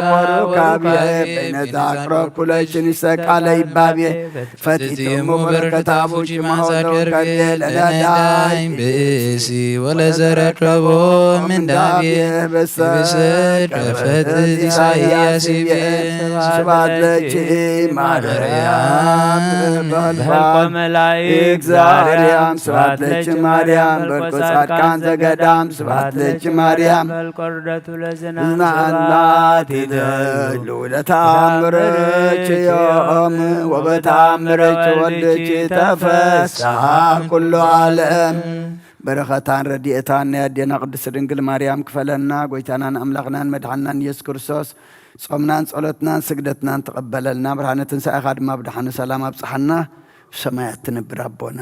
ወሩካቤ በይነዛ አቅረብኩ ለኪ ንሰቃለ ይባቤ ፈቲትሙ በረከት አቡኪ ማሆደው ከርቤ ለነዳይ ብእሲ ወለዘረከቦ ምንዳቤ ብሰ ከፈት ኢሳያስ ይቤ ስብሐት ለኪ ማርያም በህልቆ መላእክት ዛርያም ስብሐት ለኪ ማርያም በልቆ ጻድቃን ዘገዳም ስብሐት ለኪ ማርያም በልቆ ርደቱ ለዝናም እናት ይደሉ ለተአምርኪ ዮም ወበተአምርኪ ወልድኪ ተፈስሐ ኩሉ ዓለም። በረኸታን ረድኤታን ናይ ኣዴና ቅድስት ድንግል ማርያም ክፈለና። ጎይታናን ኣምላኽናን መድሓንናን ኢየሱስ ክርስቶስ ጾምናን ጸሎትናን ስግደትናን ተቐበለልና። ብርሃነ ትንሳኤኻ ድማ ብደሓነ ሰላም ኣብጽሓና። ብሰማያት ትነብር ኣቦና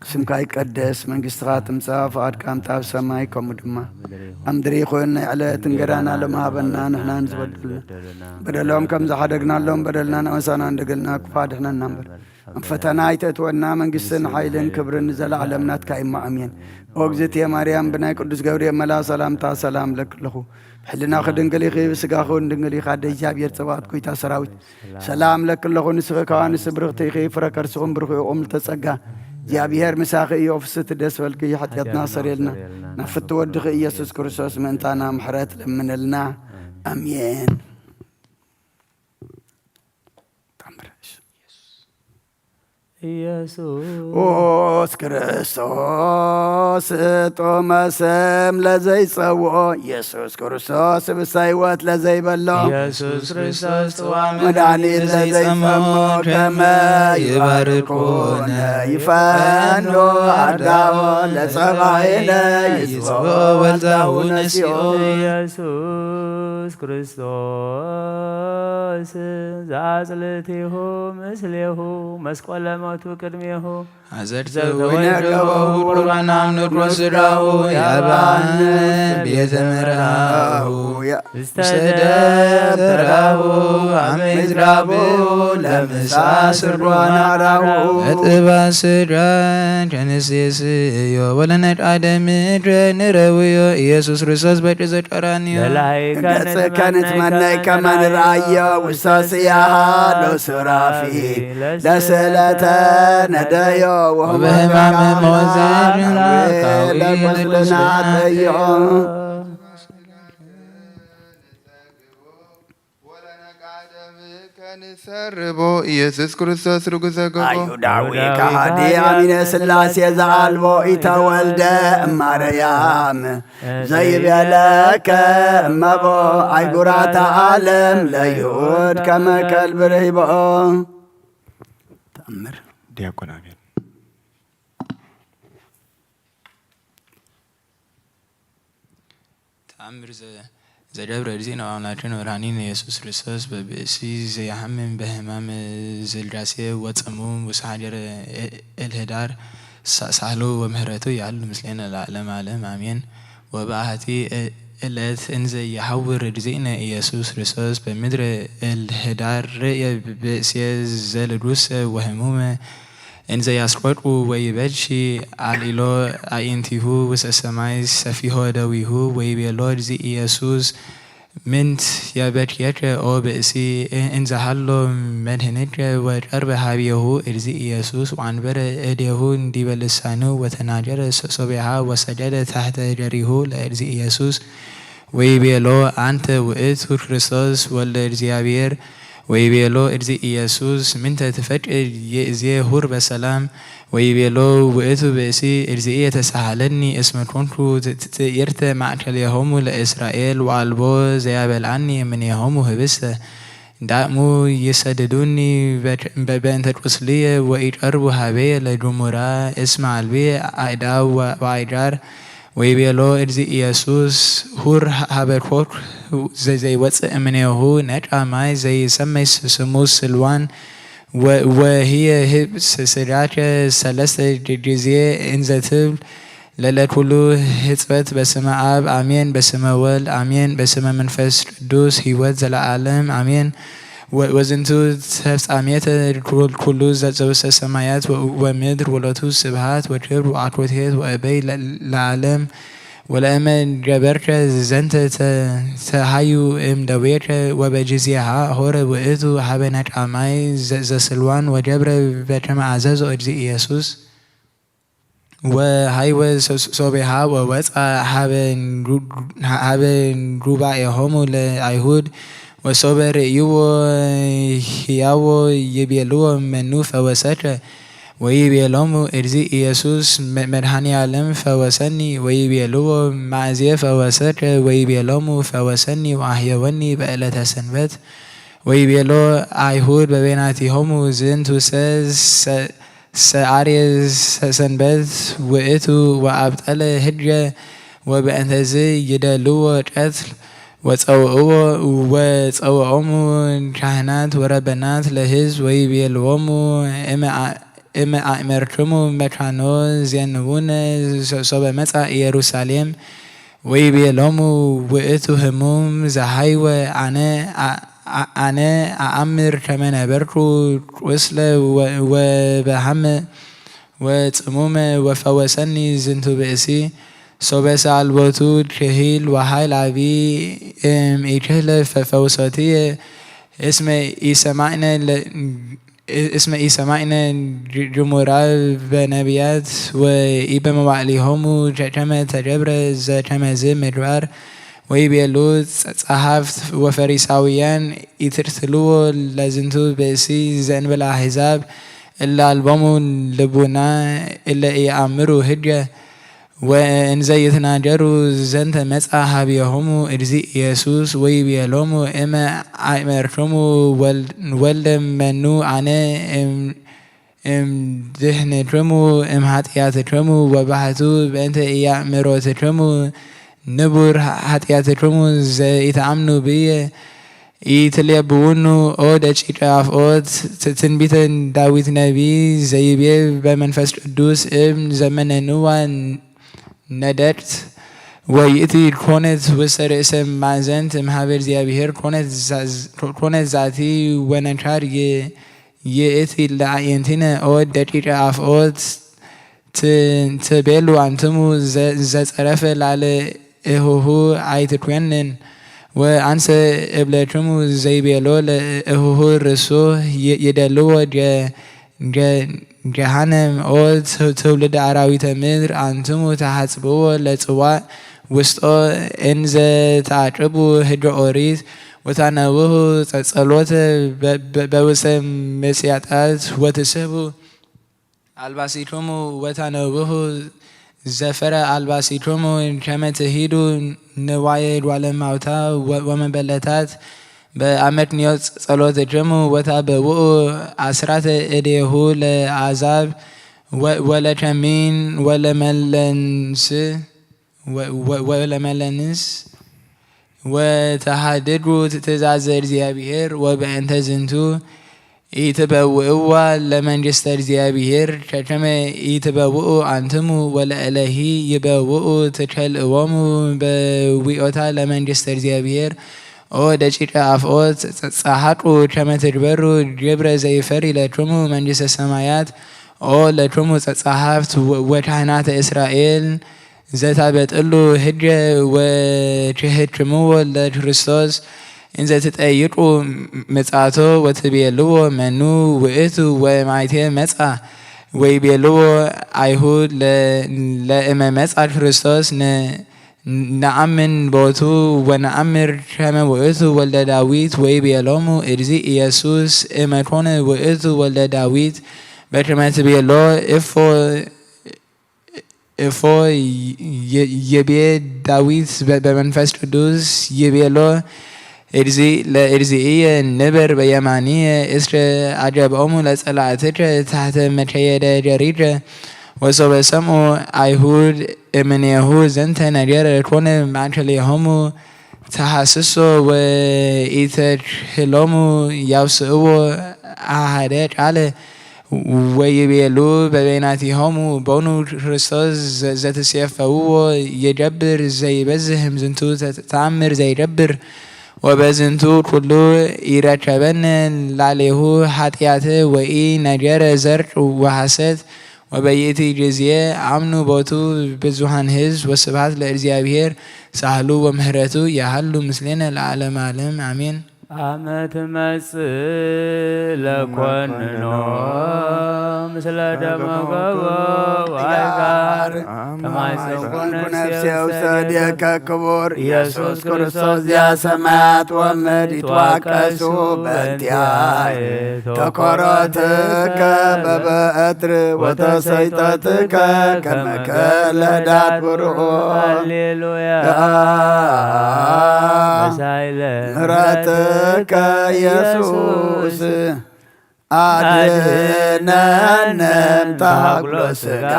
ስምካ ይቀደስ፣ መንግስትኻ ትምጻእ፣ ፍቓድካ እምጻእ ኣብ ሰማይ ከምኡ ድማ ኣብ ምድሪ ይኹን። ናይ ዕለት እንገዳና ሎም ሃበና፣ ንሕና ንዝበደልና በደሎም ከም ዝሓደግናሎም በደልና ንኣመሳና እንደገልና ክፉ ኣድሕነና እምበር ኣብ ፈተና ኣይተእትወና፣ መንግስትን ሓይልን ክብርን ንዘለዓለም ናትካ እዩ እሞ ኣሜን። ኦ እግዝእትየ ማርያም ብናይ ቅዱስ ገብርኤል መልኣኽ ሰላምታ ሰላም እለኪ ኣለኹ፣ ብሕልናኺ ድንግል ኢኺ፣ ብስጋኺ እውን ድንግል ኢኻ፣ ኣደ እግዚኣብሔር ጸባኦት ጎይታ ሰራዊት ሰላም እለኪ ኣለኹ፣ ንስኺ ከዋንስ ብርኽቲ ኢኺ፣ ፍረ ከርስኹም ብሩኽ እዩ፣ ቁም ተጸጋ እግዚኣብሔር ምሳኺ እዩ። ፍስሕቲ ደስ በልኪ፣ ሓጢኣትና ሓጢኣትና ሰሬልና፣ ሰሬልና፣ ናብ ፍቲ ወድኺ ኢየሱስ ክርስቶስ ምእንታና ምሕረት ለምንልና። ኣሜን። ኢየሱስ ኦስ ክርስቶስ ጥዑመ ስም ለዘይጸውኦ ኢየሱስ ክርስቶስ ብሳ ህይወት ለዘይበሎ ኢየሱስ ክርስቶስ ጥዋመ መድኃኒት ለዘይጸሞ ከመ ይባርኮነ ይፈኑ አዳኦ ለጸባይነ ይጽኦ ወልዛሁ ነሲኦ ኢየሱስ ክርስቶስ ዘአጽልእቲሁ ምስሌሁ መስቆለ ሞቱ ቅድሜሁ አዘድተ ወይነ ገበሁ ቁርባናም ንጉሥ ስጋሁ ያባን ቤተ መርአሁ ውስተ ደብተራሁ አመ ይትራቡ ለምሳ ስርጓን አራሁ እጥባ ስጋ ከንሴስዮ ወለነቃደ ምድረ ንረውዮ ኢየሱስ ክርስቶስ በቂ ዘቀራንዮ ለላይከ ገጽከ ንትመነይ ከመ ንርአዮ ውስተ ጽያሃ ለሱራፊ ለስእለተ ነደዮ ወበህማመ ሞት ለቁስልና ጠዮ ከንሰርቦ ኢየሱስ ክርስቶስ ርጉዘ ገቦ አይሁዳዊ ከሃዲ አሚነ ሥላሴ ዘአልቦ ኢተወልደ እማርያም ዘይቤለከ እመቦ አይጉራተ ዓለም ለይሁድ ከመ ከልብ ርሂቦ። ተአምር ዲያቆን አቤል። ተአምር ዘ- ዘደብረ እግዚእነ ወአምላክነ ወመድኃኒነ ኢየሱስ ክርስቶስ በብእሲ ዘይሐምም በህማም ዘልዳሴ ወጽሙም ውስተ ሀገረ እል ህዳር ሳ- ሳህሉ ወምህረቱ ያሉ ምስሌነ ለዓለም ዓለም አሜን። ወበአሐቲ እ- እለት እንዘ የሐውር እግዚእነ ኢየሱስ ክርስቶስ በምድረ እል ህዳር ርእየ ብእሴ ዘልዱሰ ወህሙመ እንዘ ያስቆጥቁ ወይበልሺ አልኢሎ አኢንቲሁ ውስተ ሰማይ ሰፊሆ ደዊሁ ወይቤሎ እግዚእ ኢየሱስ ምንት ያበድየከ ኦ ብእሲ እንዘ ሃሎ መድህንከ ወቀርበ ሀብየሁ እግዚእ ኢየሱስ ወአንበረ እዴሁ እንዲበ ልሳኑ ወተናገረ ሶቢሃ ወሰገደ ታሕተ እገሪሁ ለእግዚእ ኢየሱስ ወይቤሎ አንተ ውእቱ ክርስቶስ ወልደ እግዚአብሔር ወይቤሎ እግዚእ ኢየሱስ ምንተ ትፈቅድ ይእዜ ሁር በሰላም። ወይቤሎ ውእቱ ብእሲ እግዚእየ ተሳሃለኒ እስመ ኮንኩ ትእይርተ ማእከሌሆሙ ለእስራኤል ወአልቦ ዘያበልዓኒ እምኔሆሙ ህብስተ። ዳእሙ ይሰድዱኒ በእንተ ቁስልየ ወኢቀርቡ ሀቤየ ለግሙራ እስመ አልብየ አእዳው ወአይጋር። ወይቤሎ እግዚእ ኢየሱስ ሁር ሀበ ኮክ ዘይወፅእ እምኔሁ ነቃ ማይ ዘይሰመይ ስሙ ስልዋን ወህየ ህብ ስዳከ ሰለስተ ጊዜ እንዘ ትብል ለለኩሉ ህጽበት በስመ ኣብ አሜን በስመ ወልድ አሜን በስመ መንፈስ ቅዱስ ህይወት ዘለዓለም አሜን። ወዝንቱ ተፍጻሜተ ኩሉ ዘውስተ ሰማያት ወምድር ወለቱ ስብሃት ወክብር ወአኮቴት ወእበይ ለዓለም። ወለእመ ገበርከ ዘንተ ተሃዩ እምደዌከ ወበጊዜሃ ሆረ ውእቱ ሀበ ናጫማይ ዘስልዋን ወገብረ በከመ አዘዞ እግዚእ ኢየሱስ። ወሃይወ ሶቤሃ ወወፃ ሀበ ጉባኤሆሙ ለአይሁድ ወሶበ ርእይዎ ህያዎ ይቤልዎ መኑ ፈወሰከ? ወይቤሎሙ እግዚእ ኢየሱስ መድኃኔ ዓለም ፈወሰኒ። ወይቤልዎ ማእዜ ፈወሰከ? ወይቤሎሙ ፈወሰኒ ወአሕየወኒ በዕለተ ሰንበት። ወይቤሎ አይሁድ በቤናቲሆሙ ዝንቱ ሰ ሰአሬ ሰንበት ውእቱ ወአብጠለ ህድገ ወበእንተዝ ይደልዎ ቀትል ወጸውእዎ። ወጸውኦሙ ካህናት ወረበናት ለህዝብ ወይቤልዎሙ እመ አእመርክሙ መካኖ ዜንውነ ሶበ መጻ ኢየሩሳሌም። ወይቤሎሙ ውእቱ ህሙም ዘሃይወ አነ አነ አአምር ከመ ነበርኩ ቁስለ ወበሃመ ወጽሙመ ወፈወሰኒ ዝንቱ ብእሲ። ሶበ ሰአልቦቱ ክሂል ወሃይል አቢ እም ኢክህለ ፈውሶትየ እስመ ኢሰማዕነ እስመ ኢሰማዕነ ጅሙራ በነቢያት ወኢበመዋዕሊሆሙ ከመ ተገብረ ዘከመዝ ምግባር። ወይቤሉ ጸሐፍት ወፈሪሳውያን ኢትቅትልዎ ለዝንቱ ብእሲ ዘእንበለ አሕዛብ እለ አልቦሙ ልቡና እለ ኢየአምሩ ህገ። ወእንዘ ይትናገሩ ዘንተ መጻ ሀቢሆሙ እግዚእ ኢየሱስ ወይቤሎሙ እመ አእመርክሙ ወልደ መኑ አነ እምድህንክሙ እምኃጢአትክሙ ወባሕቱ በእንተ ኢያእምሮትክሙ ንቡር ኃጢአትክሙ ዘኢተአምኑ ብየ። ኢትሌብውኑ ኦ ደቂቀ አፍኦት ትንቢተ ዳዊት ነቢ ዘይቤ በመንፈስ ቅዱስ እም ዘመነንዋ ነደቅት ወይእቲ ኮነት ውስተ ርእሰ ማእዘንት እምሃበ እግዚአብሔር ኮነት ዛቲ ወነካር ይእቲ ለአዕይንቲነ ኦ ደቂቀ አፍኦት ትቤሉ አንትሙ ዘጸረፈ ላለ እሁሁ አይትኮንን። ወአንሰ እብለክሙ ዘይቤሎ ለእሁሁ ርሱ ይደልዎ ገሃነም ኦ ትውልደ አራዊተ ምድር አንትሙ ተሐጽብዎ ለጽዋእ ውስጦ እንዘ ተአቅቡ ህገ ኦሪት ወታነውሁ ጸሎተ በውስተ መጽያጣት ወትስህቡ አልባሲክሙ ወታነውሁ ዘፈረ አልባሲክሙ ከመ ትሂዱ ንዋየ ጓለማውታ ወመበለታት በአመክንዮ ጸሎትክሙ ወታበውኡ አስራተ እዴሁ ለአሕዛብ ወለከሚን ወለመለንስ ወለመለንስ ወተሃድጉ ትእዛዘ እግዚአብሔር ወበእንተ ዝንቱ ኢትበውእዋ ለመንግስተ እግዚአብሔር ከከመ ኢትበውኡ አንትሙ ወለእለሂ ይበውኡ ትከልእዎሙ በዊኦታ ለመንግስተ እግዚአብሔር። ኦ ደቂቀ አፍኦ ጸሓቁ ከመ ትግበሩ ግብረ ዘይፈሪ ለክሙ መንግስተ ሰማያት። ኦ ለክሙ ጸሓፍት ወካህናተ እስራኤል ዘታበጥሉ ህገ ወክህድክምዎ ለክርስቶስ እንዘ ትጠይቁ ምጻቶ ወትቤልዎ መኑ ውእቱ ወማይቴ መጻ። ወይቤልዎ አይሁድ ለእመ መጻ ክርስቶስ ነአምን ቦቱ ወነአምር ከመ ውእቱ ወልደ ዳዊት። ወይቤሎሙ እግዚእ ኢየሱስ እመ ኮነ ውእቱ ወልደ ዳዊት በከመ ትቤሎ እፎ እፎ ይቤ ዳዊት በመንፈስ ቅዱስ ይቤሎ እግዚእ ለእግዚእየ ንበር በየማንየ እስከ አገብኦሙ ለጸላእትከ ታሕተ መከየደ ገሪከ። ወሶበ ሰምኡ አይሁድ እምኔሁ ዘንተ ነገር ኮነ ማእከሌሆሙ ተሐስሶ ወኢተድህሎሙ ያውስእዎ አሐደ ቃለ ወይቤሉ በበይናቲሆሙ በውኑ ክርስቶስ ዘ-፣ ዘትሴፈውዎ የጀብር ዘይበዝህ እምዝንቱ ተ-፣ ተአምር ዘይጀብር ወበዝንቱ ኩሉ ኢረከበን ላሌሁ ኃጢአት ወኢ ነገረ ዘርቅ ወሐሰት ወበይእቲ ጊዜ አምኑ ቦቱ ብዙኃን ሕዝብ። ወስብሐት ለእግዚአብሔር ሳህሉ ወምህረቱ ያህሉ ምስሌነ ለዓለመ ዓለም አሜን። አመ ትመጽእ ለኮንኖ ምስለ ደመ ገቦ ወአይጋር ተማይጸንኩ ነፍሴ ውሰድየከ ክቡር ኢየሱስ ክርስቶስ ዚአ ሰማያት ወምድር ይትዋቀሱ በእንቲአየ ተኮረትከ በበትር ወተሰይጠትከ ከመ ከለዳት ብርኦ። ሃሌሉያ። ያ መሳይለ ምሕረትከ ኢየሱስ አድነነ እምተሃጉሎ ሥጋ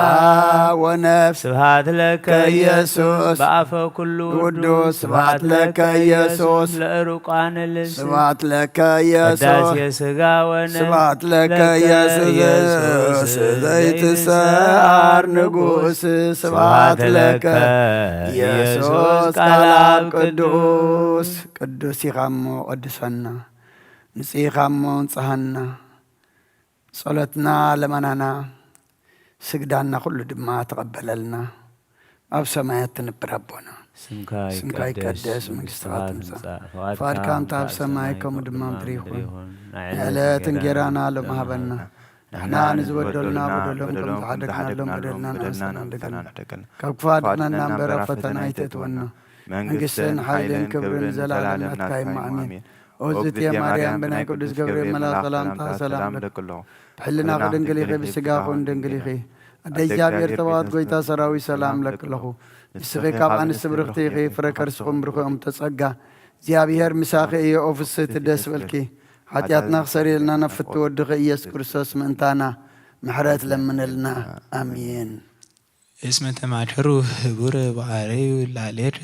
ወነፍስ። ስብሐት ለከ ኢየሱስ በአፈ ኩሉ ውዱስ። ስብሐት ለከ ኢየሱስ ለእሩቃን ልስ። ስብሐት ለከ ኢየሱስ ቅዳሴ ሥጋ ወነፍስ። ስብሐት ለከ ኢየሱስ ዘይትሰዓር ንጉስ። ስብሐት ለከ ኢየሱስ ቃል አብ ቅዱስ። ቅዱስ ኢኻ እሞ ቀድሰና፣ ንጽህ ኢኻ እሞ እንጽሃና። ጸሎትና ለመናና፣ ስግዳና ኩሉ ድማ ተቐበለልና። ኣብ ሰማያት ትነብር ኣቦና፣ ስምካ ስምካ ይቀደስ፣ ይቀደስ፣ መንግስትኻ መንግስትኻ ትምጻእ፣ ትምጻእ፣ ፍቓድካ ፍቓድካ ከምቲ ኣብ ከምቲ ኣብ ሰማይ ሰማይ ከምኡ ከምኡ ድማ ድማ ምድሪ ምድሪ ይኹን። ይኹን። ናይ ናይ ዕለት ዕለት እንጌራና እንጌራና ሎም ሎም ሃበና። ሃበና። ንሕና ንሕና ንዝበደሉና ንዝበደሉና በደሎም በደሎም በደልና በደልና ንኣምሰና ንኣምሰና ንደገልና። ንደገልና። ካብ ክፉ ኣድሕነና እምበር ኣብ ፈተና ኣይተእትወና። መንግስትን መንግስትን ሓይልን ሓይልን ክብርን ክብርን ዘላለም ዘላለም ናትካ ናትካ እዩ። እዩ። ኣሜን። ኣሜን። ኦ እግዝእትየ ማርያም፣ ብናይ ቅዱስ ገብርኤል መልኣኽ ሰላምታ ሰላም እብለኪ ኣለኹ። ብሕልናኺ ድንግል ኢኺ፣ ብስጋኺ እውን ድንግል ኢኺ። ኣደ እግዚኣብሔር ተባዖት ጐይታ ሰራዊት ሰላም እብለኪ ኣለኹ። ንስኺ ካብ ኣንስቲ ብርኽቲ ኢኺ፣ ፍረ ከርስኹም ብሩኽ እዩ። እምተ ጸጋ እግዚኣብሔር ምሳኺ እዩ። ኦ ፍስሕቲ ደስ በልኪ፣ ሓጢኣትና ክሰሪልና ናብ ፍትው ወድኺ ኢየሱስ ክርስቶስ ምእንታና ምሕረት ለምንልና። ኣሜን። እስመ ተማከሩ ህቡረ ወአረዩ ላሌት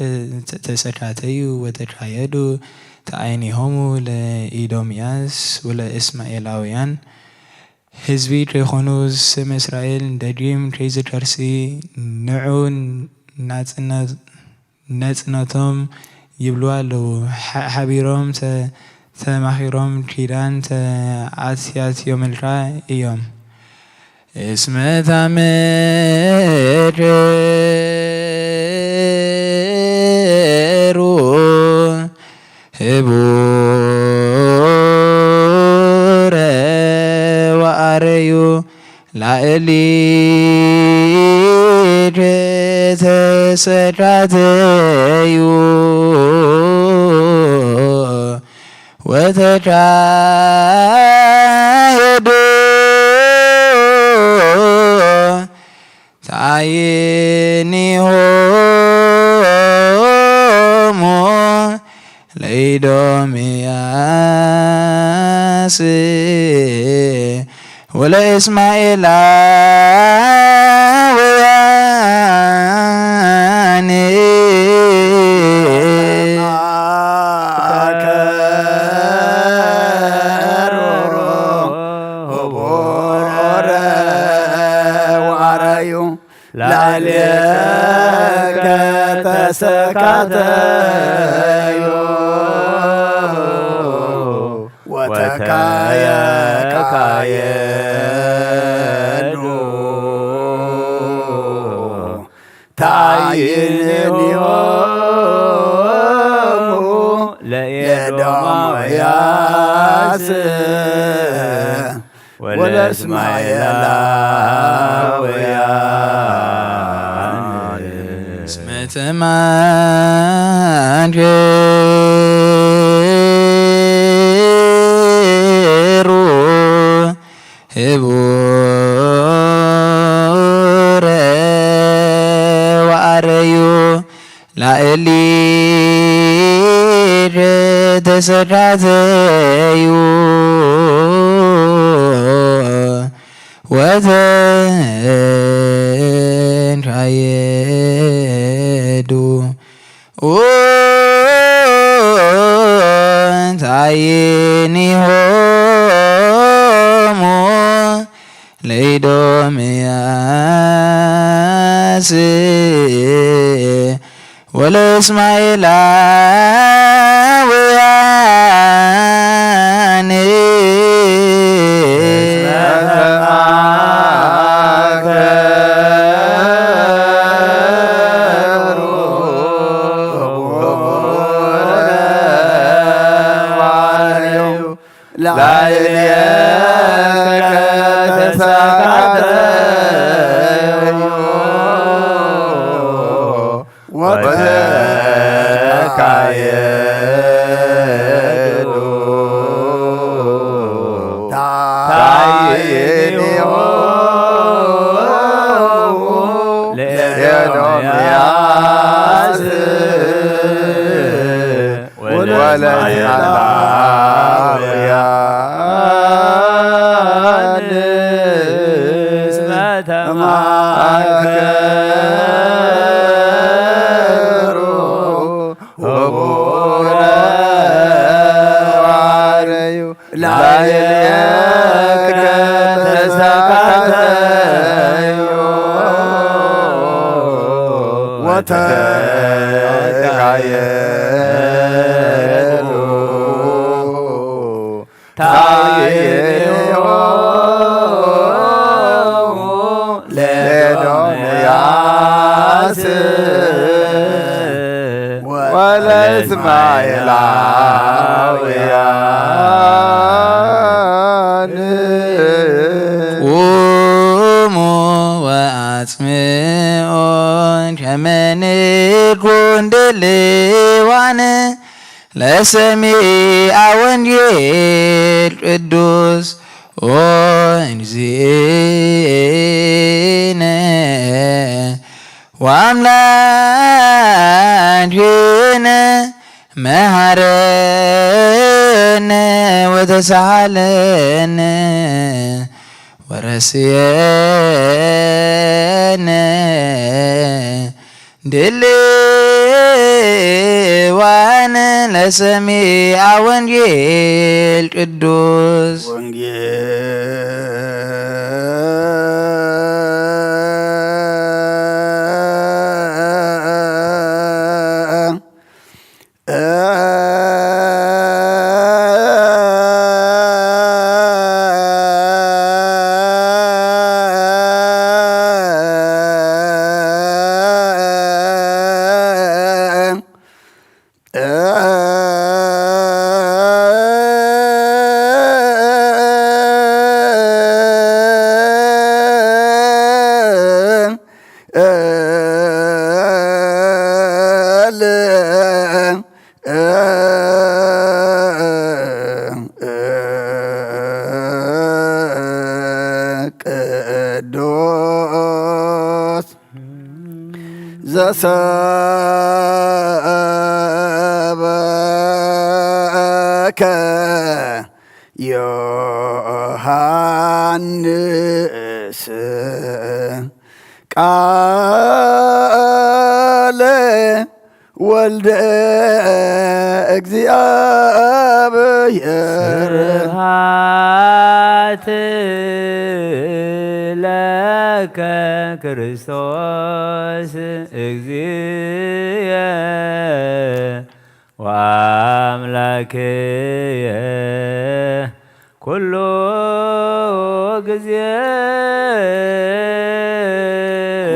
ተሰካተዩ ወተካየዱ ተአይኒሆሙ ለኢዶምያስ ወለእስማኤላውያን። ህዝቢ ከይኮኑ ስም እስራኤል ደጊም ከይዝከርሲ ንዑ ናጽነት ነጽነቶም ይብሉ ኣለዉ። ሓ-፣ ሓቢሮም ተ-፣ ተማኺሮም ኪዳን ተኣስያትዮምልካ እዮም። እስመ ታምክሩ ህቡረ ወአረዩ ላእሊ ተሰካተዩ ወተካየዱ ታይኒሆሙ ለኢዶምያስ ወለእስማኤላውያን። ማከሩ ሆቦረ ወአረዩ ላዕሌከ ተሰካተዩ ወተካየካየዱ ታይንኒሆሙ ለኤዶምያስ ወለእስማኤላውያን። እስመ ተማንገሩ ህቡረ ወአረዩ ላእሊ ተሰካተዩ ወተካየዱ ታይኒሆ ወለእስማኤላውያን ላዕሌከ ተሳካተዮ ወተካየዱ ታይንዮ ለኤዶምያስ ወለእስራኤላውያን እስመ ተማከሩ ህቡረ ዋረዩ ላዕሌከ ተሳካተዮ ወተካየዱ ታየዮ ለኤዶምያስ ወለእስማኤላውያን ቁሙ ወአጽምዑ ከመ ንኩን ድልዋነ ለሰሚዐ ወንጌል ቅዱስ ኦ እግዚእነ ወአምላክነ መሐረነ ወተሳሃለነ ወረስየነ ድልዋነ ለሰሚዐ ወንጌል ቅዱስ ወንጌል ቅዱስ ዘሰበከ ዮሃንስ ቃለ ወልደ እግዚኣብሔር ስብሐት ለከ ክርስቶስ እግዚእ ወአምላክየ ኩሉ ጊዜ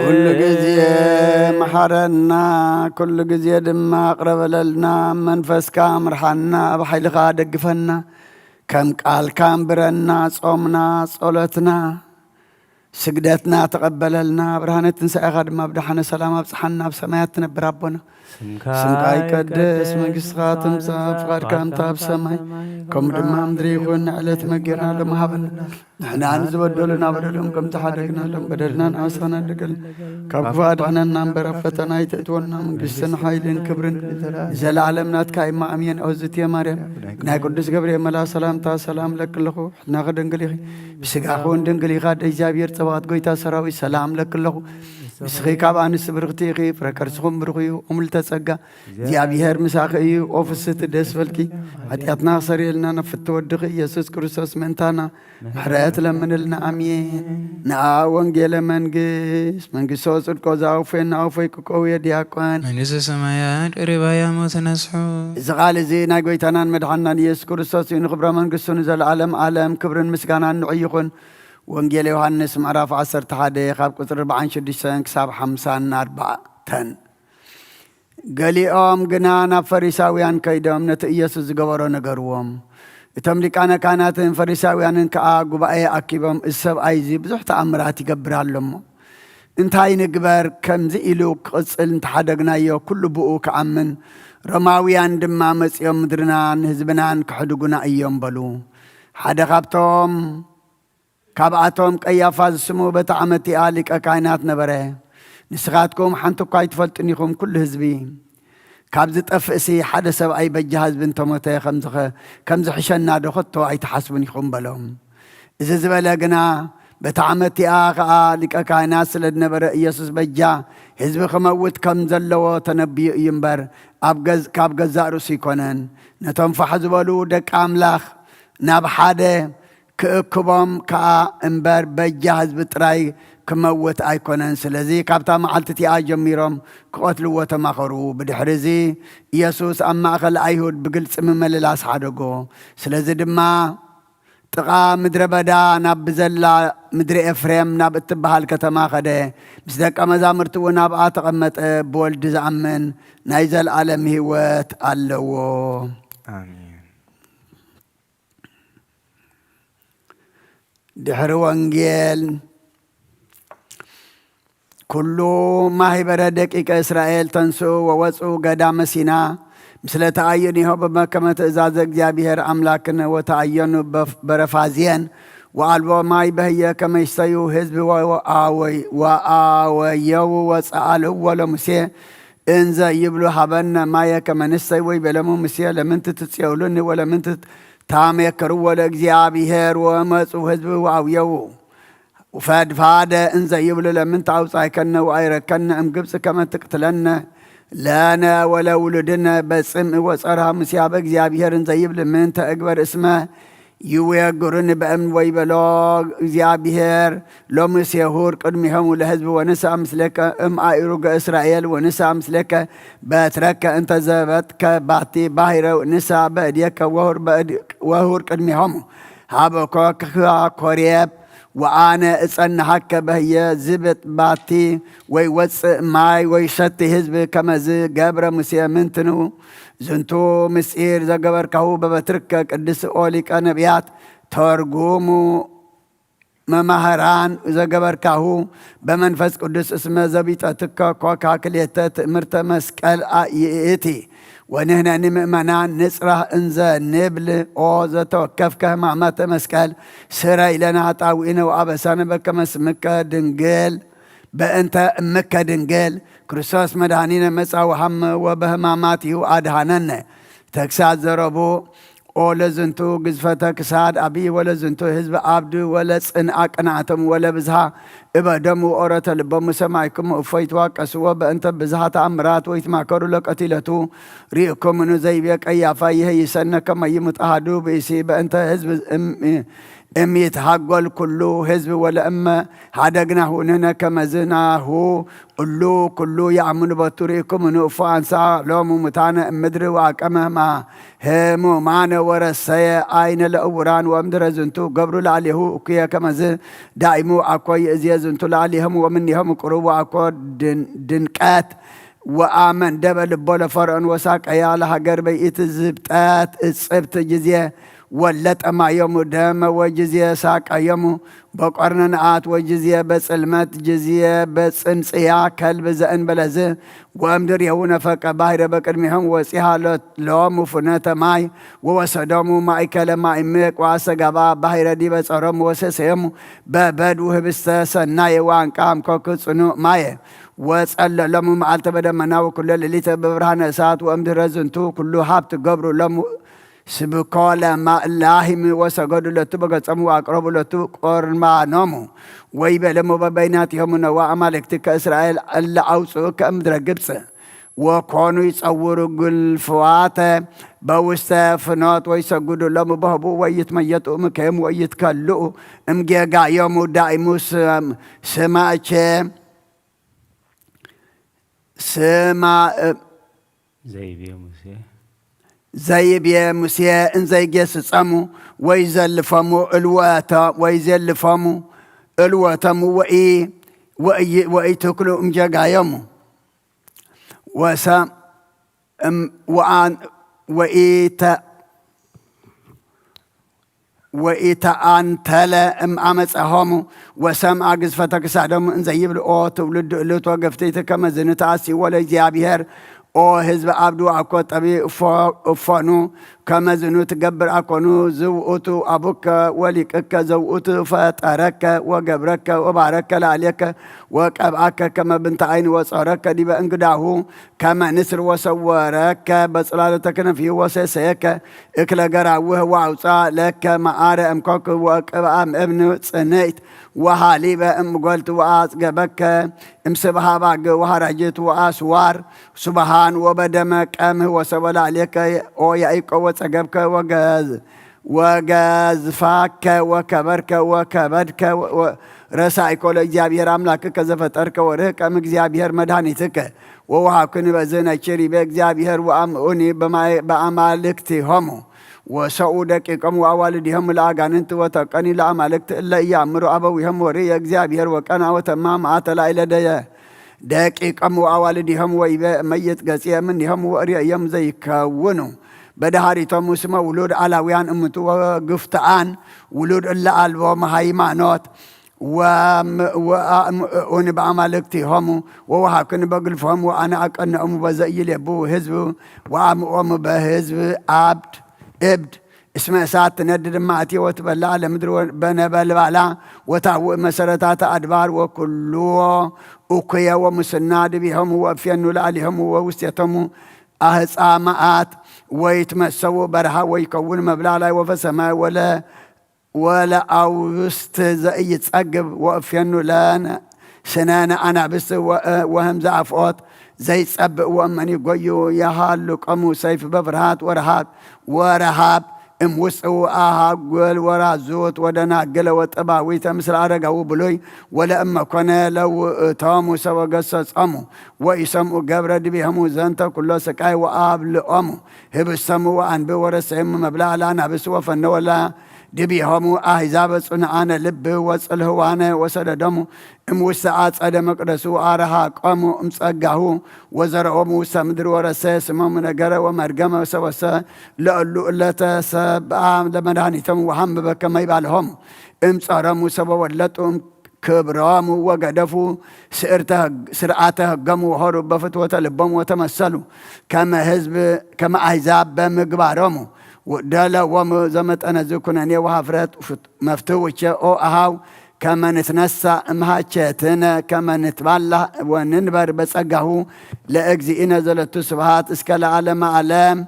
ኩሉ ጊዜ መሓረና፣ ኩሉ ጊዜ ድማ ኣቕረበለልና። መንፈስካ ምርሓና፣ ኣብ ሓይልኻ ደግፈና፣ ከም ቃልካ ኣንብረና። ጾምና፣ ጸሎትና፣ ስግደትና ተቐበለልና። ብርሃነ ትንሳኤኻ ድማ ብደሓነ ሰላም ኣብጽሓና። ኣብ ሰማያት ትነብር ኣቦና፣ ስምካ ይቀደስ፣ መንግስትኻ ትምጻእ፣ ፍቓድካ እንተ ኣብ ሰማይ ከምኡ ድማ ኣብ ምድሪ ይኹን። ንዕለት መጌና ሎም ሃበና፣ ንሕና ንዝበደሉና በደሎም ከም ዝሓደግናሎም በደልና ንኣስኻና ደገል ካብ ክፉእ ኣድሕነና እምበር ኣብ ፈተና ኣይተእትወና። መንግስትን ሓይልን ክብርን ንዘለኣለም ናትካ እማ ኣሜን። ኣውዝትየ ማርያም ናይ ቅዱስ ገብርኤል መልኣ ሰላምታ ሰላም ለኪ ኣለኹ። ሕልናኺ ድንግል ኢኺ፣ ብስጋኺ እውን ድንግል ኢኻ። ኣደ እግዚኣብሔር ጸባኦት ጎይታ ሰራዊት ሰላም ለኪ ኣለኹ። ንስኺ ካብ ኣንስቲ ብርኽቲ ኢኺ፣ ፍረ ከርስኹም ብሩኽ እዩ። እሙልተ ጸጋ እግዚኣብሔር ምሳኺ እዩ። ኦ ፍስቲ ደስ በልኪ፣ ሓጢኣትና ክሰርየልና ናብ ፍትወ ወድኺ ኢየሱስ ክርስቶስ ምእንታና ምሕረት ለምንልና። ኣሜን። ንኣ ወንጌለ መንግስት መንግስቶ ጽድቆ ዘኣውፌ እናኣውፈይ ክቀውየ ዲያቆን መንግስተ ሰማያት ቀሪባያ ሞት ነስሑ። እዚ ቃል እዚ ናይ ጎይታናን መድሓናን ኢየሱስ ክርስቶስ እዩ። ንኽብረ መንግስቱ ንዘለዓለም ዓለም ክብርን ምስጋናን ንዑ ይኹን። ወንጌል ዮሃንስ ምዕራፍ ዓሰርተ ሓደ ካብ ቁፅሪ ኣርባዓን ሽዱሽተን ክሳብ ሓምሳን ኣርባዕተን። ገሊኦም ግና ናብ ፈሪሳውያን ከይዶም ነቲ ኢየሱስ ዝገበሮ ነገርዎም። እቶም ሊቃነ ካህናትን ፈሪሳውያንን ከኣ ጉባኤ ኣኪቦም፣ እዚ ሰብኣይ እዚ ብዙሕ ተኣምራት ይገብር ኣሎ እሞ እንታይ ንግበር? ከምዚ ኢሉ ክቕጽል እንተሓደግናዮ ኩሉ ብኡ ክኣምን፣ ሮማውያን ድማ መጺኦም ምድርናን ህዝብናን ክሕድጉና እዮም በሉ። ሓደ ካብቶም ካብኣቶም ቀያፋ ዝስሙ በቲ ዓመት እቲኣ ሊቀ ካህናት ነበረ። ንስኻትኩም ሓንቲ እኳ ኣይትፈልጡን ኢኹም፣ ኩሉ ህዝቢ ካብ ዝጠፍእሲ ሓደ ሰብኣይ በጃ ህዝቢ እንተሞተ ከም ዝኸ-፣ ከም ዝሕሸና ዶ ኸቶ ኣይትሓስቡን ኢኹም በሎም። እዚ ዝበለ ግና በቲ ዓመት እቲኣ ኸኣ ሊቀ ካህናት ስለ ዝነበረ ኢየሱስ በጃ ህዝቢ ክመውት ከም ዘለዎ ተነብዩ እዩ እምበር ኣብ ገዝ-፣ ካብ ገዛእ ርእሱ ኣይኮነን። ነቶም ፋሕ ዝበሉ ደቂ ኣምላኽ ናብ ሓደ ክእክቦም ከኣ እምበር በጃ ህዝቢ ጥራይ ክመውት ኣይኮነን። ስለዚ ካብታ መዓልቲ እቲኣ ጀሚሮም ክቐትልዎ ተማኸሩ። ብድሕሪ እዚ ኢየሱስ ኣብ ማእከል ኣይሁድ ብግልጺ ምምልላስ ሓደጎ። ስለዚ ድማ ጥቓ ምድረ በዳ ናብ ብዘላ ምድሪ ኤፍሬም ናብ እትበሃል ከተማ ኸደ። ምስ ደቀ መዛሙርቲ እውን ኣብኣ ተቐመጠ። ብወልዲ ዝኣምን ናይ ዘለኣለም ህይወት ኣለዎ። ኣሜን። ድሕሪ ወንጌል ኩሉ ማህበረ ደቂቀ እስራኤል ተንስኡ ወወፁ ገዳመ ሲና ምስለ ተኣየኑ ይሆ በመከመ ትእዛዘ እግዚኣብሔር ኣምላክን ወተኣየኑ በፍ-፣ በረፋዝየን ወኣልቦ ማይ በህየ ከመ ይስተዩ ህዝቢ ወ-፣ ወኣወይ-፣ ወኣወየው ወፀኣልዎ ለሙሴ እንዘ ይብሉ ሃበነ ማየ ከመ ንስተይ ወይቤለሙ ሙሴ ለምንት ትጽየውሉኒ ወለምንት ታሜክርዎ ለእግዚኣብሔር ወመጹ ህዝቢ ወኣውየው ፈድፋደ እንዘ ይብሉ ለምንት ኣውጻእከነ ወኣይረከነ እም ግብጽ ከመ ትቅትለነ ለነ ወለውሉድነ በጽምእ ወጸርሃ ሙሴ ሀበ እግዚኣብሔር እንዘ ይብል ምንተ እግበር እስመ ይውየግሩኒ በእምኒ ወይበሎ እግዚኣብሔር ሎሙሴ ሁር ቅድሚሆሙ ለህዝቢ ወንሳ ምስሌከ እም ኣእሩገ እስራኤል ወንሳ ምስሌከ በትረከ እንተ ዘበጥከ ባቲ ባሕረ ንሳ በእድየከ ወሁር በእድ-፣ ወሁር ቅድሚሆሙ ሃበኮ ክኻ ኮሬብ ወኣነ እጸንሃከ በህየ ዝብጥ ባቲ ወይ ወጽእ ማይ ወይ ሸቲ ህዝቢ ከመዝ ገብረ ሙሴ ምንትኑ ዝንቱ ምስጢር ዘገበርካሁ በበትርከ ቅድስ ኦ ሊቀ ነቢያት ተርጉሙ መማህራን ዘገበርካሁ በመንፈስ ቅዱስ እስመ ዘቢጠትከ ኮካ ክልኤተ ትእምርተ መስቀል ይእቲ ወንህነኒ ምእመናን ንጽራህ እንዘ ንብል ኦ ዘተወከፍከ ህማማተ መስቀል ስረይ ለነ ኃጣውኢነ ወአበሳነ በከመ ስምከ ድንግል በእንተ እምከ ድንግል ክርስቶስ መድኃኒነ መጻ ወሃመ ወበህማማቲሁ አድኃነነ። ተግሳጽ ዘረቡዕ ኦ ለዝንቱ ግዝፈተ ክሳድ አብይ ወለዝንቱ ህዝብ አብድ ወለጽንአ ቅንዓቶም ወለብዝሃ እበዶም ወኦረተ ልቦም ሰማይኩም እፎይ ትዋቀስዎ በእንተ ብዝሃ ተአምራት ወይትማከሩ ለቀቲለቱ ርኢኩምኑ ዘይቤ ቀያፋ ይሄይሰነ ከመ ይሙት አሐዱ ብእሲ በእንተ ህዝብ እም-፣ እም ይትሃጎል ኩሉ ህዝብ ወለእመ ሀደግናሁ ንሕነ ከመዝናሁ እሉ ኩሉ የአምኑ በቱ ርኢኩምኑ እፎ አንሳ ሎሙ ሙታነ እምድሪ ወአቀመ ህማ ህሙማነ ወረሰየ አይነ ለእውራን ወእምድረ ዝንቱ ገብሩ ለአሌሁ እኩየ ከመዝ ዳይሙ አኮ ይእዝየ ዝንቱ ለአሌሆሙ ወምኔሆሙ ቅሩብ ወአኮ ድን-፣ ድንቀት ወአመንደበ ልቦ ለፈርዖን ወሳቀያ ለሃገር በይእቲ ዝብጠት እጽብት ጅዜ ወለጠማዮሙ ደመ ወጅዜ ሳቀዮሙ በቆርነንአት ወጅዜ በጽልመት ጅዜ በጽምጽያ ከልብ ዘእንበለዝ ወእምድር የው ነፈቀ ባሕረ በቅድሚሆም ወጺሃ ሎ-፣ ሎሙ ፍኖተ ማይ ወወሰዶሙ ማእከለ ማይ ምቅ ወአሰጋባ ባሕረ ዲበ ጸሮም ወሰሰዮሙ በበድ ውህብስተ ሰናየ ወአንቃም ኮክ ጽኑዕ ማየ ወጸለሎሙ መዓልተ በደመና ወኩለ ሌሊተ በብርሃነ እሳት ወእምድረ ዝንቱ ኩሉ ሃብት ገብሩ ሎሙ ስብኮ ለማ እላሂም ወሰገዱ ለቱ በገጾሙ ወአቅረቡ ለቱ ቁርባኖሙ። ወይቤሎሙ በበይናቲሆሙ ነዋ አማልክቲከ እስራኤል እለ አውፅኡከ እምድረ ግብፅ። ወኮኑ ይጸውሩ ግልፍዋተ በውስተ ፍኖት ወይሰግዱ ሎሙ በህቡ ወይትመየጡ እምከዮም ወይትከልኡ እምጌጋዮሙ ዳይሙ ስም-፣ ስማቼ ስማ ዘይቤ ሙሴ። ዘይቤ ሙሴ እንዘይጌስጸሙ ወይዘልፈሙ እልወተ-፣ ወይዘልፈሙ እልወተሙ ወኢ-፣ ወኢ-፣ ወኢትክሉ እምጀጋዮሙ። ወሰም-፣ እም-፣ ወአን-፣ ወኢተ-፣ ወኢተአንተለ እም አመፀሆሙ ወሰምአ ግዝፈተ ክሳዶሙ እንዘ ይብል፣ ኦ ትውልድ እሉት ወግፍትይት፣ ከመዝኑ ተአስይዎ ለእግዚአብሔር፣ ኦ ህዝብ አብዱ አኮ ጠቢ እፎ-፣ እፎኑ፣ ከመዝኑ ትገብር አኮኑ፣ ዝውእቱ አቡከ ወሊቅከ ዘውእቱ ፈጠረከ ወገብረከ ወባረከ ለአሌከ ወቀብአከ ከመ ብንተ አይን ወጾረከ ዲበ እንግዳሁ ከመ ንስር ወሰወረከ በጽላለተ ክነፊሁ ወሴሰየከ እክለ ገራውህ ወአውፅአ ለከ መዓረ እምኮክ ወቅብአ እምእብን ጽንዕት ወሃሊበ እምጎልት ወአጽገበከ እምስብሃ ባግ ወሃራጅት ወአስዋር ሱብሃን ወበደመ ቀምህ ወሰቦ ላዕሌከ ኦ ያዕቆብ ወጸገብከ ወገዝ-፣ ወገዝፋከ ወከበርከ ወከበድከ ወ-፣ ረሳይኮ ለእግዚአብሔር አምላክከ ዘፈጠርከ ወርህቀ እምእግዚአብሔር መድኃኒትከ። ወወሃብክኒ በዝህ ነኪር ይቤ እግዚአብሔር ወአምኡኒ በማይ-፣ በአማልክቲሆሙ ወሰኡ ደቂቆም ወአዋልዲሆም ለአጋንንት ወተቀኒ ለአማልክት እለ ኢያእምሩ አበዊሆም ወርእየ እግዚአብሔር ወቀና ወተማ መዓተ ላዕለ ደየ ደቂቆም ወአዋልዲሆም ወይቤ እመይጥ ገጽየ እምኔሆም ወርእዮም ዘይከውኑ በዳህሪቶም ስመ ውሉድ አላውያን እምቱ ወግፍተአን ውሉድ እለ አልቦም ሃይማኖት ወም-፣ ወአምእኡኒ በአማልክቲሆሙ ወወሃብክኒ በግልፎም ወአነ አቀንኦሙ በዘ ኢይሌቡ ህዝብ ወአምኦሙ በህዝብ አብድ እብድ። እስመ እሳት ትነድድ እማእቲ ወትበልዓ ለምድር ወ-፣ በነበልባላ ወታውእ መሰረታተ አድባር ወኩልዎ እኩየ ወሙስና ድቢሆሙ ወእፍየኑ ለአሊሆሙ ወውስቴቶሙ አህፃ መዓት ወይትመሰው በረሃ ወይከውን መብላላይ ወፈሰማይ ወለ ወለአውስት ዘኢይጸግብ ወእፌኑ ለነ ስነነ አናብስ ወ-፣ ወህምዘ አፍኦት ዘይጸብእ ወእመኒ ጎዩ የሃልቆሙ ሰይፍ በፍርሃት ወረሃብ ወረሃብ እምውፅኡ አሃጉል ወራዙት ወደናግለ ወጠባዊተ ምስለ አረጋዊ ብሉይ ወለእመኮነ ለውእቶሙ ሰበ ገሰጾሙ ወኢሰምኡ ገብረ ድቤሆሙ ዘንተ ኩሎ ስቃይ ወአብልኦሙ ህብሰሙ ወአንብ ወረሰዮሙ መብላ ለአናብስ ወፈነወ ላ ድቤሆሙ አሕዛብ ጽኑዓነ ልብ ወጽልህዋነ ወሰደዶሙ እምውስተ አጸደ መቅደሱ አርሃቆሙ እምጸጋሁ ወዘረኦሙ ውስተ ምድር ወረሰ ስሞሙ ነገረ ወመርገመ ሰወሰ ለእሉ እለተ ሰብአ ለመድኃኒቶም ወሐምበ ከመ ይባልሆሙ እምጸሮሙ ሰበ ወለጡ እም ክብሮሙ ወገደፉ ስእርተ ህግ-፣ ስርዓተ ህጎሙ ወሆሩ በፍትወተ ልቦሙ ወተመሰሉ ከመ ህዝብ ከመ አሕዛብ በምግባሮሙ ደለዎሙ ዘመጠነዚ ኩነኔ ወሃፍረት ፍት-፣ መፍትውቸ ኦ አሃው ከመ ንትነሳ እምሃቸትነ ከመ ንትባላህ ወንንበር በጸጋሁ ለእግዚእነ ዘለቱ ስብሃት እስከ ለዓለመ ዓለም።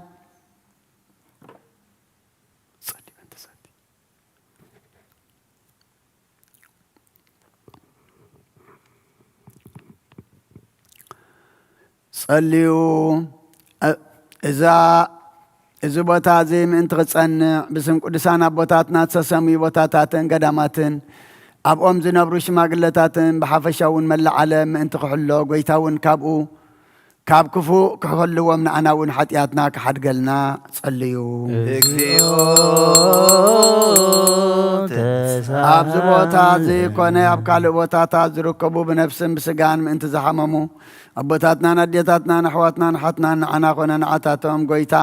ጸልዩ። እ-፣ እዛ፣ እዚ ቦታ እዚ ምእንቲ ክጸንዕ፣ ብስም ቅዱሳን ኣቦታትና ዝተሰምዩ ቦታታትን ገዳማትን፣ ኣብኦም ዝነብሩ ሽማግለታትን ብሓፈሻ እውን መላእ ዓለም ምእንቲ ክሕሎ፣ ጐይታ እውን ካብኡ፣ ካብ ክፉእ ክሕልዎም፣ ንዓና እውን ሓጢኣትና ክሓድገልና ጸልዩ። እግዚኦ ተሳሃል። ኣብዚ ቦታ እዚ ኮነ ኣብ ካልእ ቦታታት ዝርከቡ ብነፍስን ብስጋን ምእንቲ ዝሓመሙ ኣቦታትናን ኣዴታትናን ኣሕዋትናን ሓትናን ንዓና ኮነ ንዓታቶም ጐይታ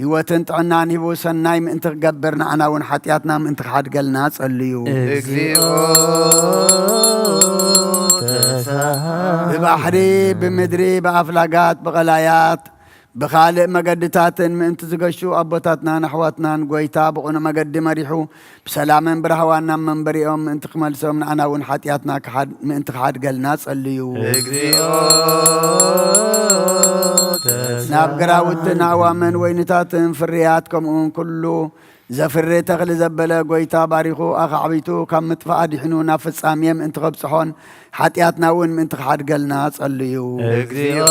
ህይወትን ጥዕናን ሂቡ ሰናይ ምእንቲ ክገብር ንዓና እውን ሓጢኣትና ምእንቲ ክሓድገልና ጸልዩ። እግዚኦ ተሳሃል። ብባሕሪ፣ ብምድሪ፣ ብኣፍላጋት፣ ብቐላያት፣ ብኻልእ መገድታትን ምእንቲ ዝገሹ ኣቦታትናን ኣሕዋትናን ጐይታ ብቕኑዕ መገዲ መሪሑ ብሰላምን ብራህዋን ናብ መንበሪኦም ምእንቲ ክመልሶም ንዓና እውን ሓጢኣትና ክሓድ-፣ ምእንቲ ክሓድገልና ጸልዩ። እግዚኦ ተሰሃ ናብ ግራውትን ኣእዋምን ወይንታትን ፍርያት፣ ከምኡውን ኩሉ ዘፍሪ ተኽሊ ዘበለ፣ ጐይታ ባሪኹ ኣኻዕቢቱ ካብ ምጥፋእ ኣድሒኑ ናብ ፍጻሜ ምእንቲ ከብጽሖን ሓጢኣትና እውን ምእንቲ ክሓድገልና ጸልዩ። እግዚኦ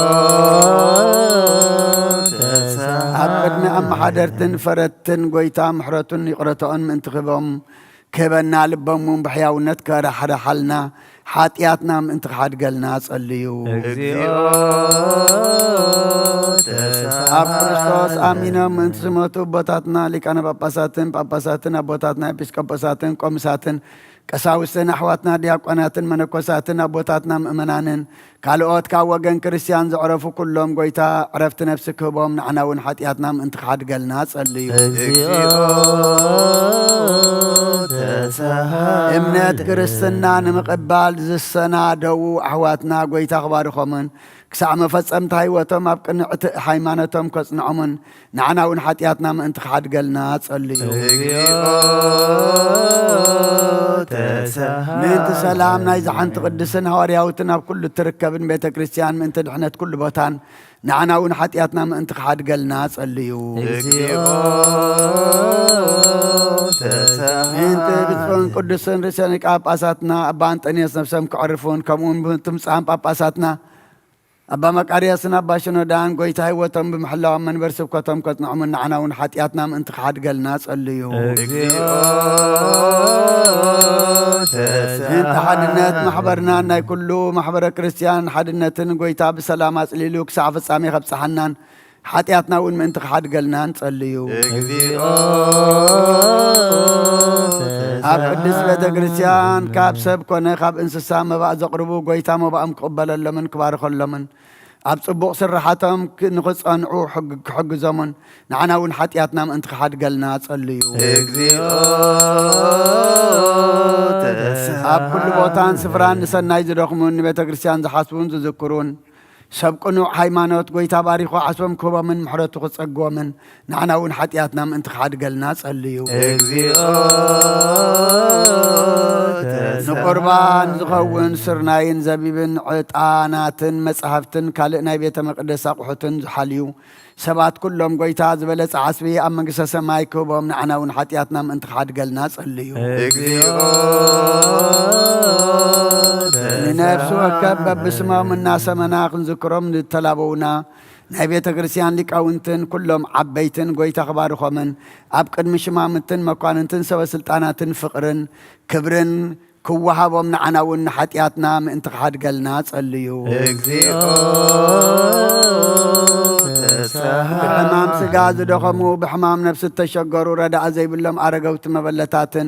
ተሰሃ ኣብ ቅድሚ ኣመሓደርትን ፈረድትን ጐይታ ምሕረቱን ይቕረታኡን ምእንቲ ክህቦም፣ ክህበና፣ ልቦም እውን ብሕያውነት ከራሕርሓልና፣ ሓጢኣትና ምእንቲ ክሓድገልና ጸልዩ። እግዚኦ ተሰሃ ኣብ ክርስቶስ ኣሚኖም ምእንቲ ዝሞቱ ኣቦታትና ሊቃነ ጳጳሳትን ጳጳሳትን ኣቦታትና ኤጲስቆጶሳትን ቆምሳትን ቀሳውስትን ኣሕዋትና ዲያቆናትን መነኮሳትን ኣቦታትና ምእመናንን ካልኦት ካብ ወገን ክርስቲያን ዘዕረፉ ኩሎም ጐይታ ዕረፍቲ ነፍሲ ክህቦም፣ ንዓና እውን ሓጢኣትና ምእንቲ ክሓድገልና ጸልዩ። እግዚኦ ተሰሃ እምነት ክርስትና ንምቕባል ዝሰናደዉ ኣሕዋትና ጐይታ ክባርኾምን ክሳዕ መፈጸምታ ህይወቶም ኣብ ቅንዕቲ ሃይማኖቶም ከጽንዖምን ንዓና እውን ሓጢኣትና ምእንቲ ክሓድገልና ጸልዩ። እግዚኦ ተሰሃ ምእንቲ ሰላም ናይዛ ሓንቲ ቅድስን ሃዋርያዊትን ኣብ ኩሉ እትርከብን ቤተ ክርስቲያን፣ ምእንቲ ድሕነት ኩሉ ቦታን ንዓና እውን ሓጢኣትና ምእንቲ ክሓድገልና ጸልዩ። እግዚኦ ተሰሃ ምእንቲ ብፁዕን ቅዱስን ርእሰ ሊቃነ ጳጳሳትና ኣባ ኣንጠንዮስ ነፍሶም ክዕርፉን፣ ከምኡ እውን ብምእንቲ ብፁዓን ጳጳሳትና ኣባ መቃርዮስን ኣባ ሽኖዳን ጐይታ ህይወቶም ብምሕላው ኣብ መንበር ስብከቶም ከጽንዖምን ንዓና እውን ሓጢኣትና ምእንቲ ክሓድገልና ጸልዩ። እግዚኦ ተሰሃ ምእንቲ ሓድነት ማሕበርናን ናይ ኩሉ ማሕበረ ክርስቲያን ሓድነትን ጐይታ ብሰላም ኣጽሊሉ ክሳዕ ፍጻሜ ከብጽሓናን ሓጢኣትና እውን ምእንቲ ክሓድገልናን ጸልዩ። እግዚኦ ኣብ ተሰሃ ቅድስት ቤተ ክርስቲያን ካብ ሰብ ኮነ ካብ እንስሳ መባእ ዘቕርቡ ጐይታ መባኦም ክቕበለሎምን ክባርኸሎምን ኣብ ጽቡቕ ስራሓቶም ክ-፣ ንኽጸንዑ ሕግ-፣ ክሕግዞምን ንዓና እውን ሓጢኣትና ምእንቲ ክሓድገልና ጸልዩ። እግዚኦ ተሰሃ ኣብ ኩሉ ቦታን ስፍራን ንሰናይ ዝደኽሙን ንቤተ ክርስቲያን ዝሓስቡን ዝዝክሩን ሰብ ቅኑዕ ሃይማኖት ጐይታ ባሪኹ ዓስቦም ክህቦምን ምሕረቱ ክጸግቦምን ንዓና እውን ሓጢኣትና ምእንቲ ክሓድገልና ጸልዩ። እግዚኦ ተሰሃ ንቁርባን ዝኸውን ስርናይን ዘቢብን ዕጣናትን መጻሕፍትን ካልእ ናይ ቤተ መቕደስ ኣቑሑትን ዝሓልዩ ሰባት ኩሎም ጐይታ ዝበለጸ ዓስቢ ኣብ መንግስተ ሰማይ ክህቦም ንዓና እውን ሓጢኣትና ምእንቲ ክሓድገልና ጸልዩ። እግዚኦ ተሰሃ ንነፍሲ ወከፍ በብስሞም እናሰመና ክንዝክሮም ዝተላበውና ናይ ቤተ ክርስቲያን ሊቃውንትን ኩሎም ዓበይትን ጐይታ ክባርኾምን ኣብ ቅድሚ ሽማምንትን መኳንንትን ሰበ ስልጣናትን ፍቕርን ክብርን ክወሃቦም ንዓና እውን ንሓጢኣትና ምእንቲ ክሓድገልና ጸልዩ። እግዚኦ ተሰሃ ብሕማም ስጋ ዝደኸሙ፣ ብሕማም ነፍሲ እተሸገሩ፣ ረዳኢ ዘይብሎም ኣረገውቲ መበለታትን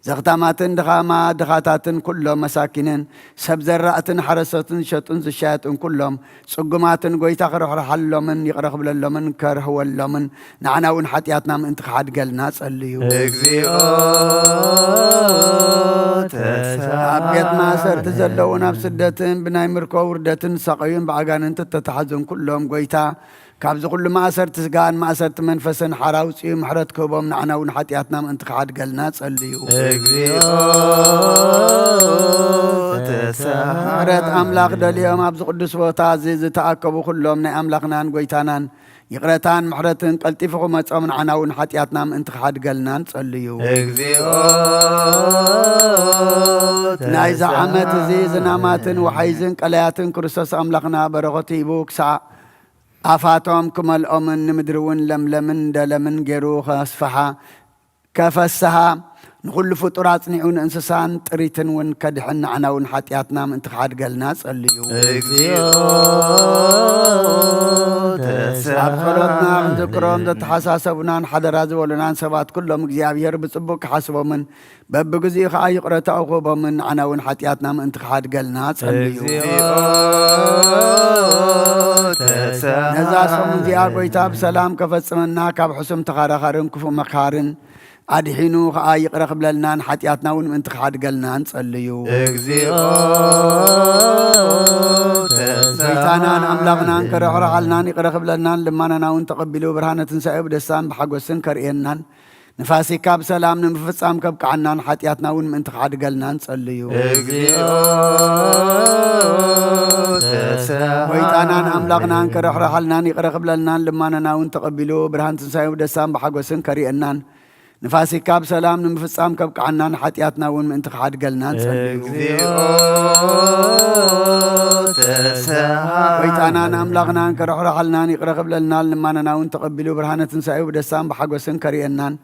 ዘኽታማትን ድኻማ ድኻታትን ኩሎም መሳኪንን ሰብ ዘራእትን ሓረስቶትን ዝሸጡን ዝሻየጡን ኩሎም ጽጉማትን ጐይታ ክርሕርሓሎምን ይቕረ ክብለሎምን ከርህወሎምን ንዓና እውን ሓጢኣትና ምእንቲ ክሓድገልና ጸልዩ። እግዚኦ ተሰሃ ኣብ ቤት ማእሰርቲ ዘለዉን ኣብ ስደትን ብናይ ምርኮ ውርደትን ዝሳቐዩን ብኣጋንንቲ እተታሕዙን ኩሎም ጐይታ ካብዚ ኩሉ ማእሰርቲ ስጋን ማእሰርቲ መንፈስን ሓራ ኣውጽኡ ምሕረት ክህቦም ንዓና እውን ሓጢኣትና ምእንቲ ክሓድገልና ጸልዩ። እግዚኦ ተሰሃ ምሕረት ኣምላኽ ደልዮም ኣብዚ ቅዱስ ቦታ እዚ ዝተኣከቡ ኩሎም ናይ ኣምላኽናን ጐይታናን ይቕረታን ምሕረትን ቀልጢፉ ክመጾም ንዓና እውን ሓጢኣትና ምእንቲ ክሓድገልናን ጸልዩ። እግዚኦ ናይዚ ተሰሃ ዓመት እዚ ዝናማትን ወሓይዝን ቀላያትን ክርስቶስ ኣምላኽና በረኸቱ ሂቡ ክሳዕ ኣፋቶም ክመልኦምን ንምድሪ እውን ለምለምን ደለምን ገይሩ ከስፍሓ፣ ከፈስሃ፣ ንኹሉ ፍጡር ኣጽኒዑ ንእንስሳን ጥሪትን እውን ከድሕን ንዓና እውን ሓጢኣትና ምእንቲ ክሓድገልና ጸልዩ። እግዚኦ ተሰሃ ኣብ ጸሎትና ክንዝክሮም ዘተሓሳሰቡናን ሓደራ ዝበሉናን ሰባት ኩሎም እግዚኣብሔር ብጽቡቕ ክሓስቦምን በብግዚኡ ኸኣ ይቕረታኡ ክህቦምን ንዓና እውን ሓጢኣትና ምእንቲ ክሓድገልና ጸልዩ። እግዚኦ ተሰሃ ነዛ ሰሙን እዚኣ ጐይታ ብሰላም ከፈጽመና ካብ ሕሱም ተኻራኻርን ክፉእ መኻርን ኣድሒኑ ኸኣ ይቕረ ክብለልናን ሓጢኣትና እውን ምእንቲ ክሓድገልናን ጸልዩ። እግዚኦ ተሰሃ ጐይታናን ኣምላኽናን ከረሕርሓልናን ይቕረ ክብለልናን ልማናና እውን ተቐቢሉ ብርሃነ ትንሳኤ ብደስታን ብሓጎስን ከርእየናን ንፋሲካ ብሰላም ንምፍጻም ከብቅዓናን ሓጢኣትና እውን ምእንቲ ክሓድገልና ንጸልዩ። እግዚኦ ተሳሃለነ ጎይታናን ኣምላኽናን ክርሕርሓልናን ይቕረ ክብለልናን ልማነና እውን ተቐቢሉ ብርሃን ትንሳኤ ብደስታን ብሓጎስን ከርእየናን ንፋሲካ ብሰላም ንምፍጻም ከብቅዓናን ሓጢኣትና እውን ምእንቲ ክሓድገልና ንጸልዩ። እግዚኦ ተሳሃለነ ጎይታናን ኣምላኽናን ክርሕርሓልናን ይቕረ ክብለልናን ልማነና እውን ተቐቢሉ ብርሃነ ትንሳኤ ብደስታን ብሓጎስን ከርእየናን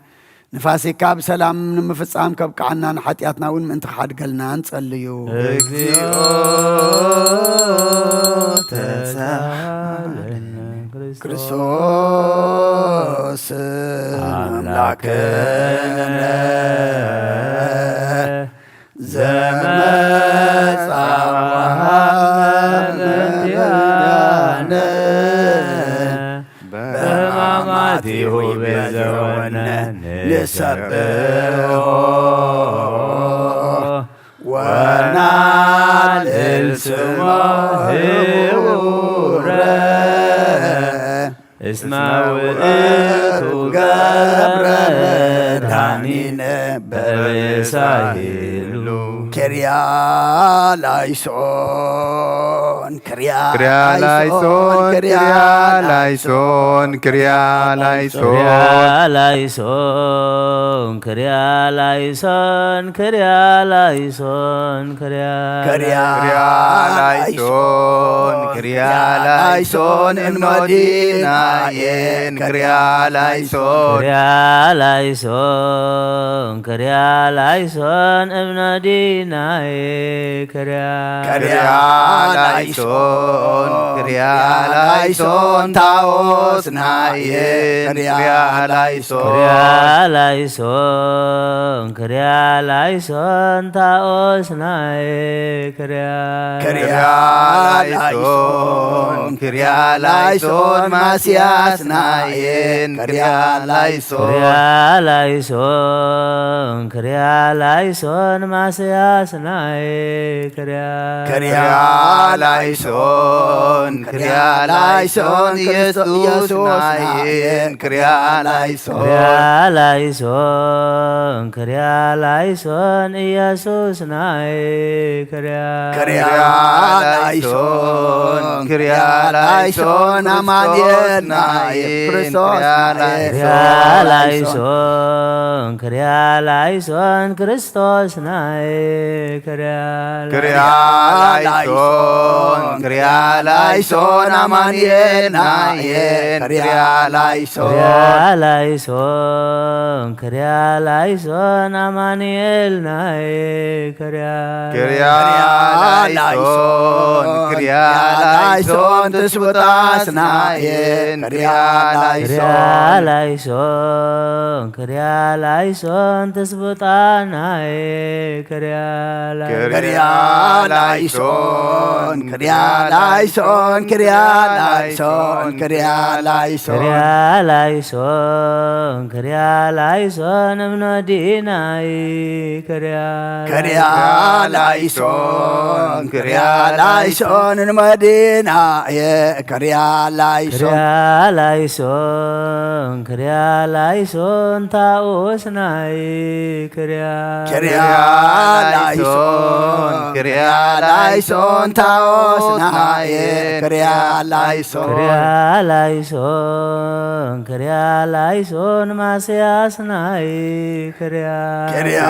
ንፋሲካ ብሰላም ንምፍጻም ከብቅዓናን ሓጢኣትና እውን ምእንቲ ክሓድገልና ንጸልዩ። እግዚኦ ተሳሃለነ ክርስቶስ ኣምላክነ ዘመጻ ወሃበነ በሕማማቲሁ ቤዘወነ ንሰብሖ ወናልዕል ስሞ ህቡረ እስመ ውእቱ ገብረ መድኃኒነ በበሳይሉ። ክርያ ላይሶን ክርያ ክርያ ላይሶን ክርያ ላይሶን ክርያ ላይሶን ላይሶን ክርያ ላይሶን ክርያ ላይሶን ክርያ ክርያ ክርያ ላይሶን ክርያ ላይሶን እምኖዲናዬን ክርያ ላይሶን ክርያ ላይሶን ክርያ ላይሶን እምኖዲናዬ ክርያ ክርያ ላይሶን ክርያ ላይሶን ታኦስናዬን ክርያ ላይሶን ክርያ ላይሶን ክርያ ላይሶን ታኦስናዬ ክርያ ክርያ ላይሶን ክርያ ላይሶን ማስያስናዬን ክርያ ላይሶን ክርያ ላይሶን ክርያ ላይሶን ማስያስናዬ ክርያ ክርያ ላይሶን ክርያ ላይሶን ኢየሱስናዬን ክርያ ላይሶን ክርያ ላይሶን ክርያ ላይሶን ኢየሱስናዬ ክርያ ክርያ ክርያ ላይሶን ክርያ ላይሶን ኣማኑኤልናዬን ክርስቶስ ክርያ ክርያ ላይሶን ላይሶን ክርያ ላይሶን ክርስቶስናዬ ክርያ ክርያ ላይሶን ክርያ ላይሶን ኣማኑኤልናዬን ክርያ ላይሶን ክርያ ላይሶን ክርያ ላይሶን ኣማኑኤልናዬ ክርያ ክርያ ላይሶን ክርያ ላይሶን ትስቡታስናዬን ክርያ ክርያ ላይሶን ላይሶን ክርያ ላይሶን ትስቡጣናዬ ክርያ ክርያ ላይሶን ክርያ ላይሶን ክርያ ላይሶን ክርያ ላይሶን ክርያ ላይሶን ክርያ ላይሶን እምኖዲናይ ክርያ ክርያ ላይሶን ክርያ ላይሶን ንመዲናየ ክርያ ላይሶን ክርያ ላይሶን ክርያ ላይሶን ታኦስናይ ክርያ ክርያ ላይሶን ክርያ ላይሶን ታኦስናየ ክርያ ላይሶን ክርያ ላይሶን ክርያ ላይሶን ማስያስናይ ክርያ ክርያ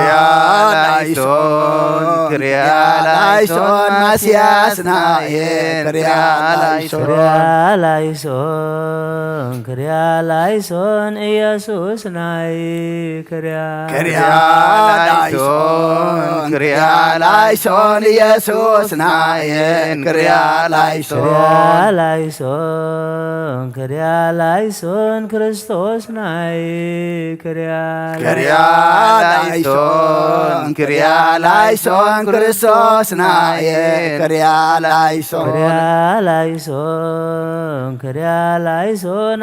ላይሶን ክርያ ላይሶን ማስያስናየ ክርያ ላይሶን ክርያ ላይሶን ክርያ ላይሶን ኢየሱስናይ ክርያ ክርያ ላይሶን ክርያ ላይሶን ኢየሱስናየ ክርያ ላይሶን ክርያ ላይሶን ክርያ ላይሶን ክርስቶስናይ ክርያ ክርያ ላይሶን ክርያ ላይሶን ክርስቶስናየ ክርያ ላይሶን ክርያ ላይሶን ክርያ ላይሶን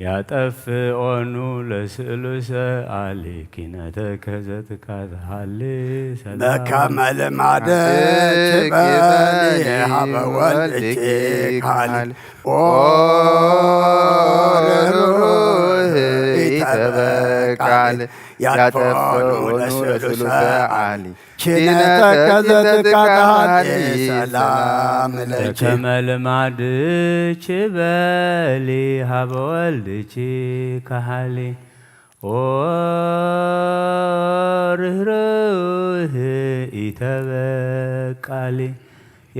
ያጠፍኦኑ ለስእሉ ሰኣሊ ኪነተከ ዘትካትሃሊ ሰላም በከመ ልማደ ኪበል ኪበል ሃበ ወልድኪ ካሊ ኦ ርህሩህ ኢተበቃል ያጠፍኦኑ ለስእሉ ሰኣሊ ኪነተከ ዘትካትሃሊ ሰላም ለኪ በከመ ልማድኪ በሊ ሃበ ወልድኪ ከሃሊ ኦ ርህሩህ ኢተበቃሊ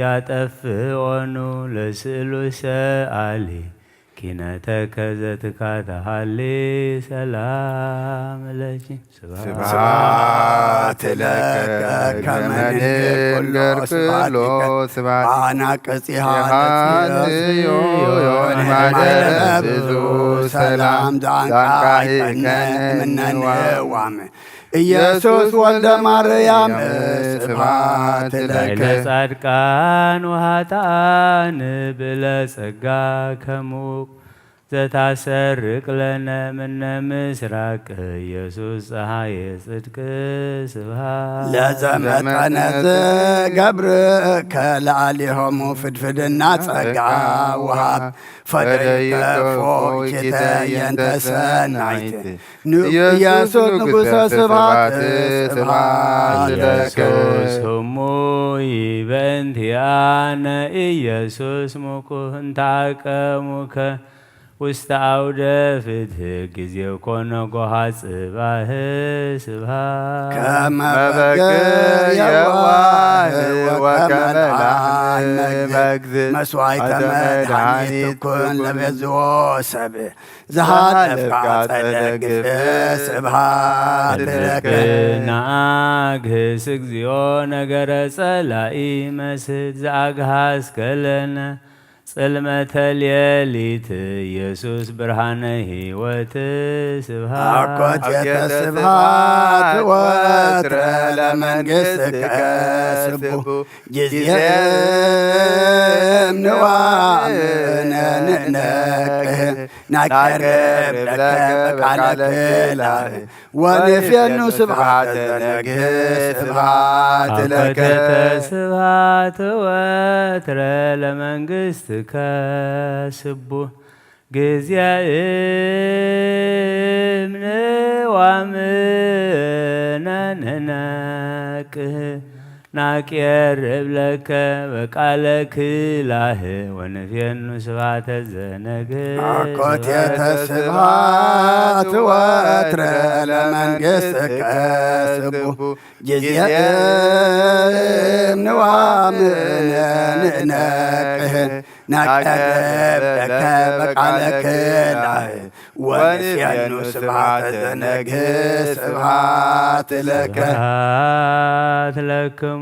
ያጠፍኦኑ ለስእሉ ሰኣሊ ኪነተከ ዘትካትሃሊ ሰላም ለኪ ስብሐት ለከ ከመ ንንክር ኩሎ ስብሐት ለከ። ስብሐት አናቅጽ ዮሐንስ ዮሐንስ ዮሐንስ ዮሐንስ ማደረ ብዙ ሰላም ዛንቃ ይከነ ምነንዋም ኢየሱስ ወልደ ማርያም ስብሐት ለከ። ላዕለ ጻድቃን ወኃጥኣን ብለ ጸጋ ከሙቅ ዘታሰርቅ ለነ ምነ ምስራቅ ኢየሱስ ፀሐየ ጽድቅ ስብሐት ለዘመጠነ ዝገብርከ ለአሊሆሙ ፍድፍድና ጸጋ ወሃብ ፈደይከፎ ኪተ የንተ ሰናይት ኢየሱስ ንጉሰ ስብሐት ስብሐት ለከ ኢየሱስ ህሙይ በእንቲአነ ኢየሱስ ምኩህ እንተ አቀሙከ ውስተ አውደ ፍትህ ጊዜ ኮነ ጎሃ ጽባህ ስብሐት ከመ በግ የዋህ ወከመ ላህም በግ መስዋዕተ መድኃኒት ኩን ለቤዝዎ ሰብ ዘሃለፍካ ጸደግፍ ስብሐት ለከ። ናአግህስ እግዚኦ ነገረ ጸላኢ መስት ዘአግሃስከ ለነ ጽልመተ ሌሊት ኢየሱስ ብርሃነ ሕይወት ስብሐት አኮቴተ ስብሐት ወትረ ለመንግሥትከ ስቡ ጊዜ እምንዋም ንነቅህ ናቀርብ ለከ በቃለ ክላህ ወንፌኑ ስብሐተ ነግህ ስብሐት ለከ አኮቴተ ስብሐት ወትረ ለመንግሥትከ ስቡ ጊዜ እምንዋም ንነቅህ ናቄርብ ለከ በቃለ ክላህ ወንፌኑ ስብሐተ ዘነግህ አኮቴተ ስብሐት ወትረ ለመንግሥትከ ስቡ ጊዜ እምንዋም ንነቅህ ናቀርብ ለከ በቃለ ክላህ ወንፌኑ ስብሐተ ዘነግህ ስብሐት ለከ ስብሐት ለክሙ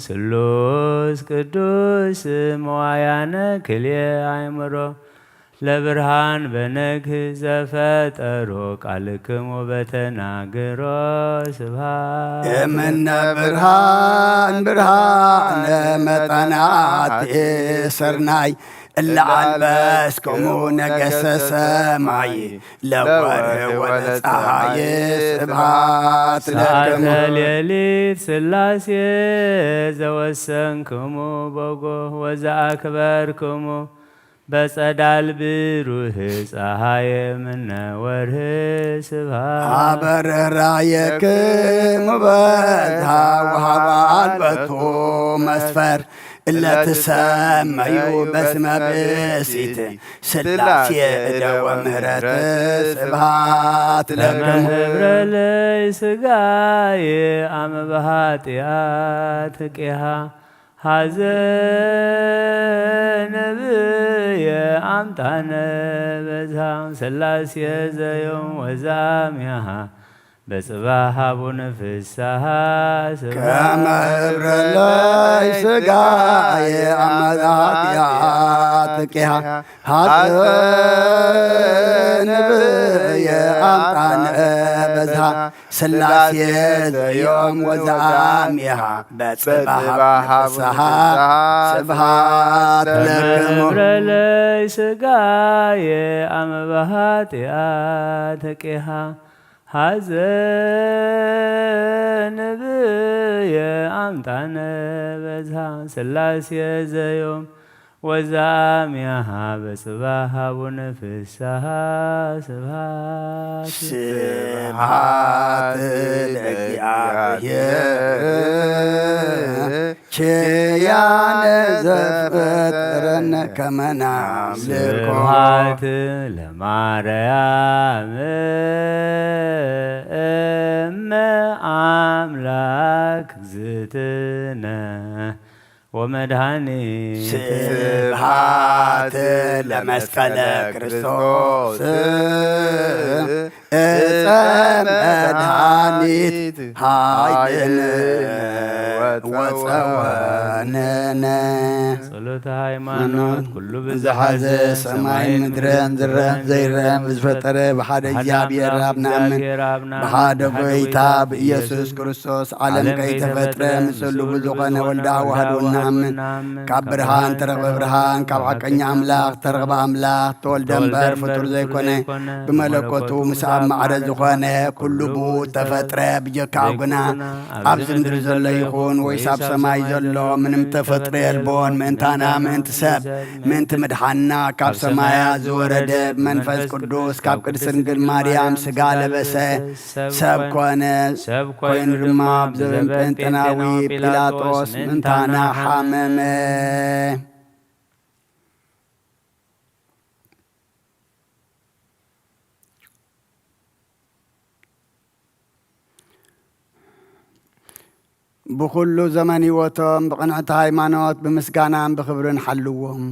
ስሉስ ቅዱስ መዋያነ ክልኤ አእምሮ ለብርሃን በነግህ ዘፈጠሮ ቃልክሙ በተናገሮ ስብሐት እምነ ብርሃን ብርሃነ መጠናት ስርናይ እለ አልበስክሙ ነገሰ ሰማይ ለወርህ ወለፀሐይ ስብሐት ሰዓተ ለክሙ ሌሊት ስላሴ ዘወሰንክሙ በጎ ወዘአክበርክሙ በጸዳል ብሩህ ፀሐይ ምነ ወርህ ስብሐት አበረራየክሙ በዛ ወሃባ አልበቱ መስፈር እለ ትሰመዩ በስመ ብእሲት ሥላሴ እደ ወምህረት ስብሐት ለክሙ። ከመ ህብረ ለይ ሥጋዬ አመ በኃጢአት ቂሃ ሐዘን ብየ አምጣነ በዛ ሥላሴ ዘዮም ወዛሚያሃ በጽባሕ ሀቡነ ፍስሐ ስብሐት ከመ ህብረ ለይ ሥጋየ አመ ኃጢአት ቂሃ ሐዘን ብየ አምጣነ በዝሃ። ስላሴ ዘዮም ወዘኣምየሃ በጽባሃ ፍስሃ። ስብሃት ለክሙ። ተመብረለይ ስጋየ ኣመባሃጥያ ተቂሃ ሐዘን ብየ ኣምጣነ በዝሃ። ስላሴ ዘዮም ወዛሚያሃ በጽባህ አቡነ ፍስሃ። ስብሃት ስብሃት ለእግዚኣብሔር ኪያነ ዘፈጠረነ ከመና ልኮ። ስብሃት ለማርያም እመ አምላክ ዝትነ ወመድኃኒት። ስብሃት ለመስቀለ ክርስቶስ እፀ መድኃኒት ኃይልን ወፀወንነ። ጸሎተ ሃይማኖት ኩሉ ብዝሓዘ ዝሓዘ ሰማይን ምድርን ዝረአን ዘይረአን ብዝፈጠረ ብሓደ እግዚኣብሔር ኣብ ንኣምን። ብሓደ ጎይታ ብኢየሱስ ክርስቶስ ዓለም ከይተፈጥረ ምስሉ ብዝኾነ ወልዳ ዋህዱ ንኣምን። ካብ ብርሃን ተረኽበ ብርሃን፣ ካብ ሓቀኛ ኣምላኽ ተረኽበ ኣምላኽ። ተወልደ እምበር ፍጡር ዘይኮነ፣ ብመለኮቱ ምስ ኣብ ማዕረ ዝኾነ ኩሉ ብኡ ተፈጥረ። ብጀካኡ ግና ኣብዚ ምድሪ ዘሎ ይኹን ወይስ ኣብ ሰማይ ዘሎ ምንም ተፈጥረ የልቦን። ምእንታና፣ ምእንቲ ሰብ፣ ምእንቲ ምድሓንና ካብ ሰማያ ዝወረደ መንፈስ ቅዱስ ካብ ቅድስት ድንግል ማርያም ስጋ ለበሰ፣ ሰብ ኮነ። ኮይኑ ድማ ብዘበን ጴንጤናዊ ጲላጦስ ምእንታና ሓመመ። ብኹሉ ዘመን ህይወቶም ብቕንዕቲ ሃይማኖት ብምስጋናን ብኽብርን ሓልዎም።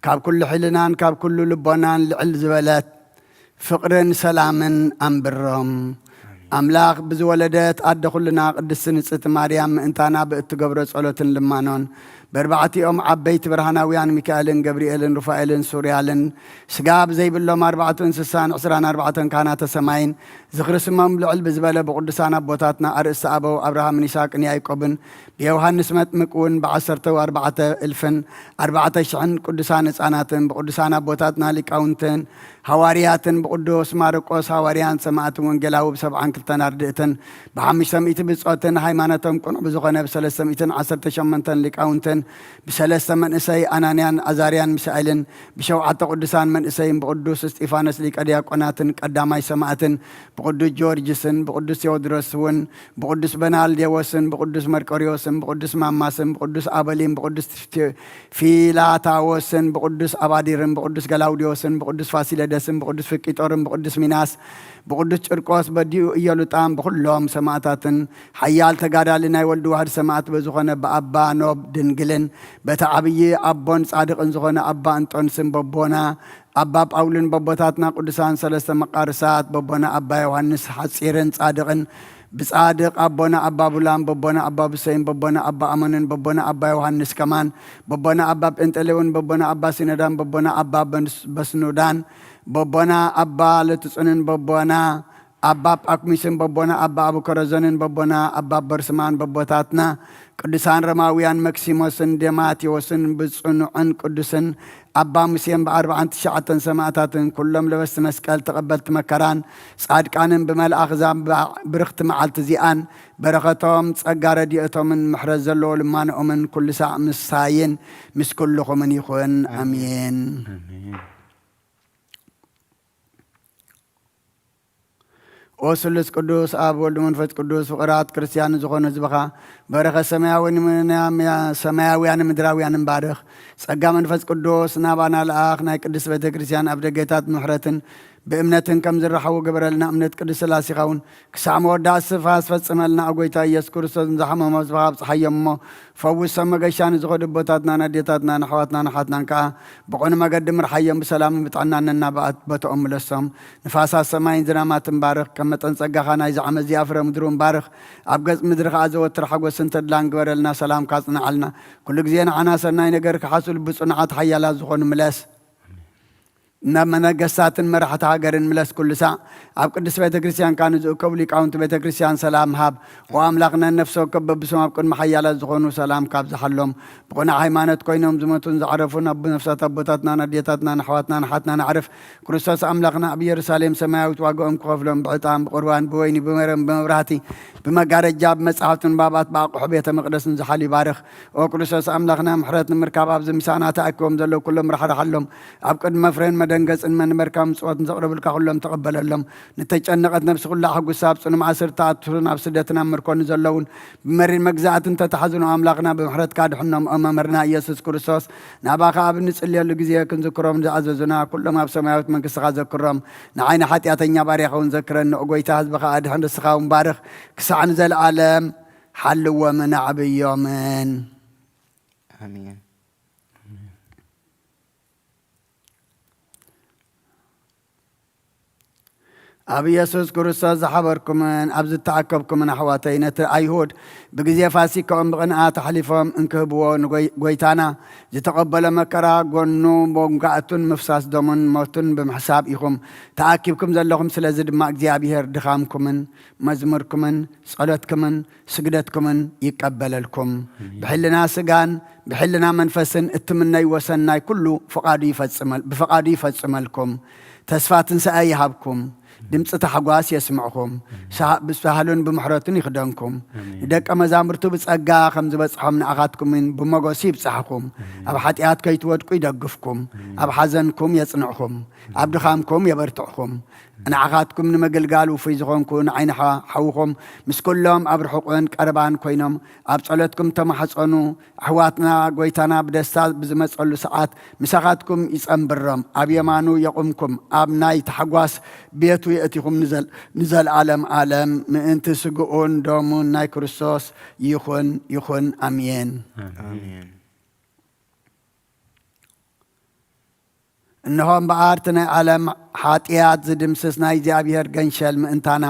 ካብ ኩሉ ሕልናን ካብ ኩሉ ልቦናን ልዕል ዝበለት ፍቕርን ሰላምን ኣንብሮም። ኣምላኽ ብዝወለደት ኣደ ኩልና ቅድስቲ ንጽህቲ ማርያም ምእንታና ብእትገብሮ ጸሎትን ልማኖን በርባዕቲኦም ዓበይቲ ብርሃናውያን ሚካኤልን ገብርኤልን ሩፋኤልን ሱርያልን ስጋ ብዘይብሎም ኣርባዕቱ እንስሳን ዕስራን ኣርባዕተን ካህናተ ሰማይን ዝኽሪ ስሞም ልዕል ብዝበለ ብቕዱሳን ኣቦታትና ኣርእስቲ ኣበው ኣብርሃምን ይስሐቅን ያዕቆብን ብዮሃንስ መጥምቅ እውን ብዓሰርተው ኣርባዕተ እልፍን ኣርባዕተ ሽሕን ቅዱሳን ህፃናትን ብቅዱሳን ኣቦታትና ሊቃውንትን ሃዋርያትን ብቅዱስ ማርቆስ ሃዋርያን ሰማዕትን ወንጌላዊ ብሰብዓን ክልተን ኣርድእትን ብሓሙሽተ ሚእቲ ብጾትን ሃይማኖቶም ቅኑዕ ብዝኾነ ብሰለስተ ሚእትን ዓሰርተ ሸሞንተን ሊቃውንትን ብሰለስተ መንእሰይ ኣናንያን ኣዛርያን ሚሳኤልን ብሸውዓተ ቅዱሳን መንእሰይን ብቅዱስ እስጢፋኖስ ሊቀ ዲያቆናትን ቀዳማይ ሰማዕትን ብቅዱስ ጊዮርጊስን ብቅዱስ ቴዎድሮስ እውን ብቅዱስ በናልዴዎስን ብቅዱስ መርቆሪዎስን ብቅዱስ ማማስን ብቅዱስ ኣበሊን ብቅዱስ ፊላታዎስን ብቅዱስ ኣባዲርን ብቅዱስ ገላውዲዎስን ብቅዱስ ፋሲለደስን ብቅዱስ ፍቂጦርን ብቅዱስ ሚናስ ብቅዱስ ጭርቆስ በዲኡ ኢዮሉጣን ብኩሎም ሰማእታትን ሓያል ተጋዳሊ ናይ ወልድ ዋህድ ሰማእት በዝኾነ ብኣባ ኖብ ድንግልን በቲ ዓብዪ ኣቦን ጻድቕን ዝኾነ ኣባ እንጦንስን በቦና ኣባ ጳውልን በቦታትና ቅዱሳን ሰለስተ መቃርሳት በቦና ኣባ ዮሃንስ ሓጺርን ጻድቕን ብጻድቕ ኣቦና ኣባ ቡላን በቦና ኣባ ብሰይን በቦና ኣባ ኣሞንን በቦና ኣባ ዮሃንስ ከማን በቦና ኣባ ጴንጠሌውን በቦና ኣባ ሲኖዳን በቦና ኣባ በስኑዳን በቦና ኣባ ለትጹንን በቦና ኣባ ጳኩሚስን በቦና ኣባ ኣቡከረዞንን በቦና ኣባ በርስማን በቦታትና ቅዱሳን ሮማውያን መክሲሞስን ዴማቴዎስን ብጽኑዕን ቅዱስን ኣባ ሙሴን ብኣርባዓን ትሽዓተን ሰማእታትን ኩሎም ለበስቲ መስቀል ተቐበልቲ መከራን ጻድቃንን ብመልኣኽ እዛ ብርኽቲ መዓልቲ እዚኣን በረኸቶም ጸጋ ረድኤቶምን ምሕረት ዘለዎ ልማንኦምን ኩሉ ሳዕ ምሳይን ምስ ኩልኹምን ይኹን። ኣሜን። ኦ ስሉስ ቅዱስ ኣብ ወልድ መንፈስ ቅዱስ ፍቕራት ክርስቲያን ዝኾኑ ህዝብኻ በረኸት ሰማያዊ ሰማያውያን ምድራውያን ባርኽ። ጸጋ መንፈስ ቅዱስ ናባና ለኣኽ። ናይ ቅድስት ቤተ ክርስቲያን ኣብ ደገታት ምሕረትን ብእምነትን ከም ዝረሓዉ ግበረልና። እምነት ቅድስት ስላሴኻ እውን ክሳዕ መወዳእታ ስፍሓ ኣስፈጽመልና። ኣጎይታ ኢየሱስ ክርስቶስ ንዝሓመሙ ህዝብኻ ኣብጽሓዮም እሞ ፈውሶም። መገሻ ንዝኸዱ ኣቦታትናን ኣዴታትናን ኣሕዋትናን ኣሓትናን ከኣ ብቕኑ መገዲ ምርሓዮም። ብሰላምን ብጥዕናን ነናብ ቦትኦም ምለሶም። ንፋሳት ሰማይን ዝናማትን ባርኽ። ከም መጠን ጸጋኻ ናይዚ ዓመት እዚኣ ፍረ ምድሪ እውን ባርኽ። ኣብ ገጽ ምድሪ ከኣ ዘወትር ሓጎስን ተድላን ግበረልና። ሰላምካ ኣጽንዓልና። ኩሉ ግዜ ንዓና ሰናይ ነገር ክሓስቡ ብጽኑዓት ሓያላት ዝኾኑ ምለስ። ናብ መነገስታትን መራሕቲ ሃገርን ምለስ ኩሉ ሳዕ ኣብ ቅድስት ቤተ ክርስቲያንካ ንዝእከቡ ሊቃውንቲ ቤተ ክርስቲያን ሰላም ሃብ። ኦ ኣምላኽና፣ ነፍሲ ወከፍ በብስም ኣብ ቅድሚ ሓያላት ዝኾኑ ሰላም ካብዝሓሎም። ብቕኑዕ ሃይማኖት ኮይኖም ዝሞቱን ዝዓረፉን ኣብ ነፍሳት ኣቦታትናን ኣዴታትናን ኣሕዋትናን ኣሓትናን ኣዕርፍ፣ ክርስቶስ ኣምላኽና ኣብ ኢየሩሳሌም ሰማያዊት ዋጋኦም ክኸፍሎም ብዕጣን ብቁርባን ብወይኒ ብመረን ብመብራህቲ ብመጋረጃ ብመጻሕፍቲ ንባባት ብኣቑሑ ቤተ መቕደስን ዝሓል ይባርኽ። ኦ ክርስቶስ ኣምላኽና፣ ምሕረት ንምርካብ ኣብዚ ምሳና ተኣኪቦም ዘለዉ ኩሎም ራሕራሓሎም። ኣብ ቅድሚ መፍረን መደንገጽን መንበርካ ምጽዋትን ዘቕረብልካ ኩሎም ተቐበለሎም። ንተጨነቐት ነፍሲ ኩላ ኣሕጉሳ፣ ኣብ ጽኑ ማእሰርቲ ተኣቱን ኣብ ስደትን ኣብ ምርኮን ዘለውን ብመሪር መግዛእትን ተታሕዝኑ ኣምላኽና ብምሕረትካ ድሕኖም። ኦ መምህርና ኢየሱስ ክርስቶስ፣ ናባኻ ኣብ እንጽልየሉ ግዜ ክንዝክሮም ዝኣዘዙና ኩሎም ኣብ ሰማያዊት መንግስትኻ ዘክሮም። ንዓይ ንሓጢኣተኛ ባርያኻ እውን ዘክረኒ። ኦ ጎይታ፣ ህዝብኻ ኣድሕን፣ ርስኻ እውን ባርኽ። ክሳዕ ንዘለኣለም ሓልዎምን ኣዕብዮምን። ኣሜን። ኣብ ኢየሱስ ክርስቶስ ዝሓበርኩምን ኣብ ዝተኣከብኩምን ኣሕዋተይ፣ ነቲ ኣይሁድ ብግዜ ፋሲካኦም ብቕንኣት ኣሕሊፎም እንክህብዎ፣ ንጎይ-፣ ጎይታና ዝተቐበሎ መከራ፣ ጎኑ መውጋእቱን ምፍሳስ ደሙን ሞቱን ብምሕሳብ ኢኹም ተኣኪብኩም ዘለኹም። ስለዚ ድማ እግዚኣብሔር ድኻምኩምን መዝሙርኩምን ጸሎትኩምን ስግደትኩምን ይቀበለልኩም። ኣሜን። ብሕልና ስጋን ብሕልና መንፈስን እትምነይዎ ሰናይ ኩሉ ፍቓዱ ይፈጽመል-፣ ብፍቓዱ ይፈጽመልኩም። ተስፋ ትንሳኤ ይሃብኩም። ድምፂ ታሕጓስ የስምዕኹም። ኣሜን። ሳህ-፣ ብሳህሉን ብምሕረቱን ይኽደንኩም። ኣሜን። ንደቀ መዛሙርቱ ብጸጋ ከም ዝበጽሖም ንኣኻትኩምን ብሞገሱ ይብጽሕኹም። ኣሜን። ኣብ ሓጢኣት ከይትወድቁ ይደግፍኩም። ኣሜን። ኣብ ሓዘንኩም የጽንዕኹም። ኣብ ድኻምኩም የበርትዕኹም። ንዓኻትኩም ንምግልጋል ውፉይ ዝኾንኩ ንዓይ ንሓ-፣ ሓውኹም ምስ ኩሎም ኣብ ርሑቕን ቀረባን ኮይኖም ኣብ ጸሎትኩም ተማሕጸኑ። ኣሕዋትና ጎይታና ብደስታ ብዝመጸሉ ሰዓት ምሳኻትኩም ይጸንብሮም፣ ኣብ የማኑ የቑምኩም፣ ኣብ ናይ ታሕጓስ ቤቱ የእቲኹም ንዘል-፣ ንዘለኣለም ኣለም። ምእንቲ ስግኡን ደሙን ናይ ክርስቶስ ይኹን፣ ይኹን። ኣሜን። ኣሜን። እንሆ እምበኣር፣ እቲ ናይ ዓለም ሓጢኣት ዝድምስስ ናይ እግዚኣብሔር ገንሸል ምእንታና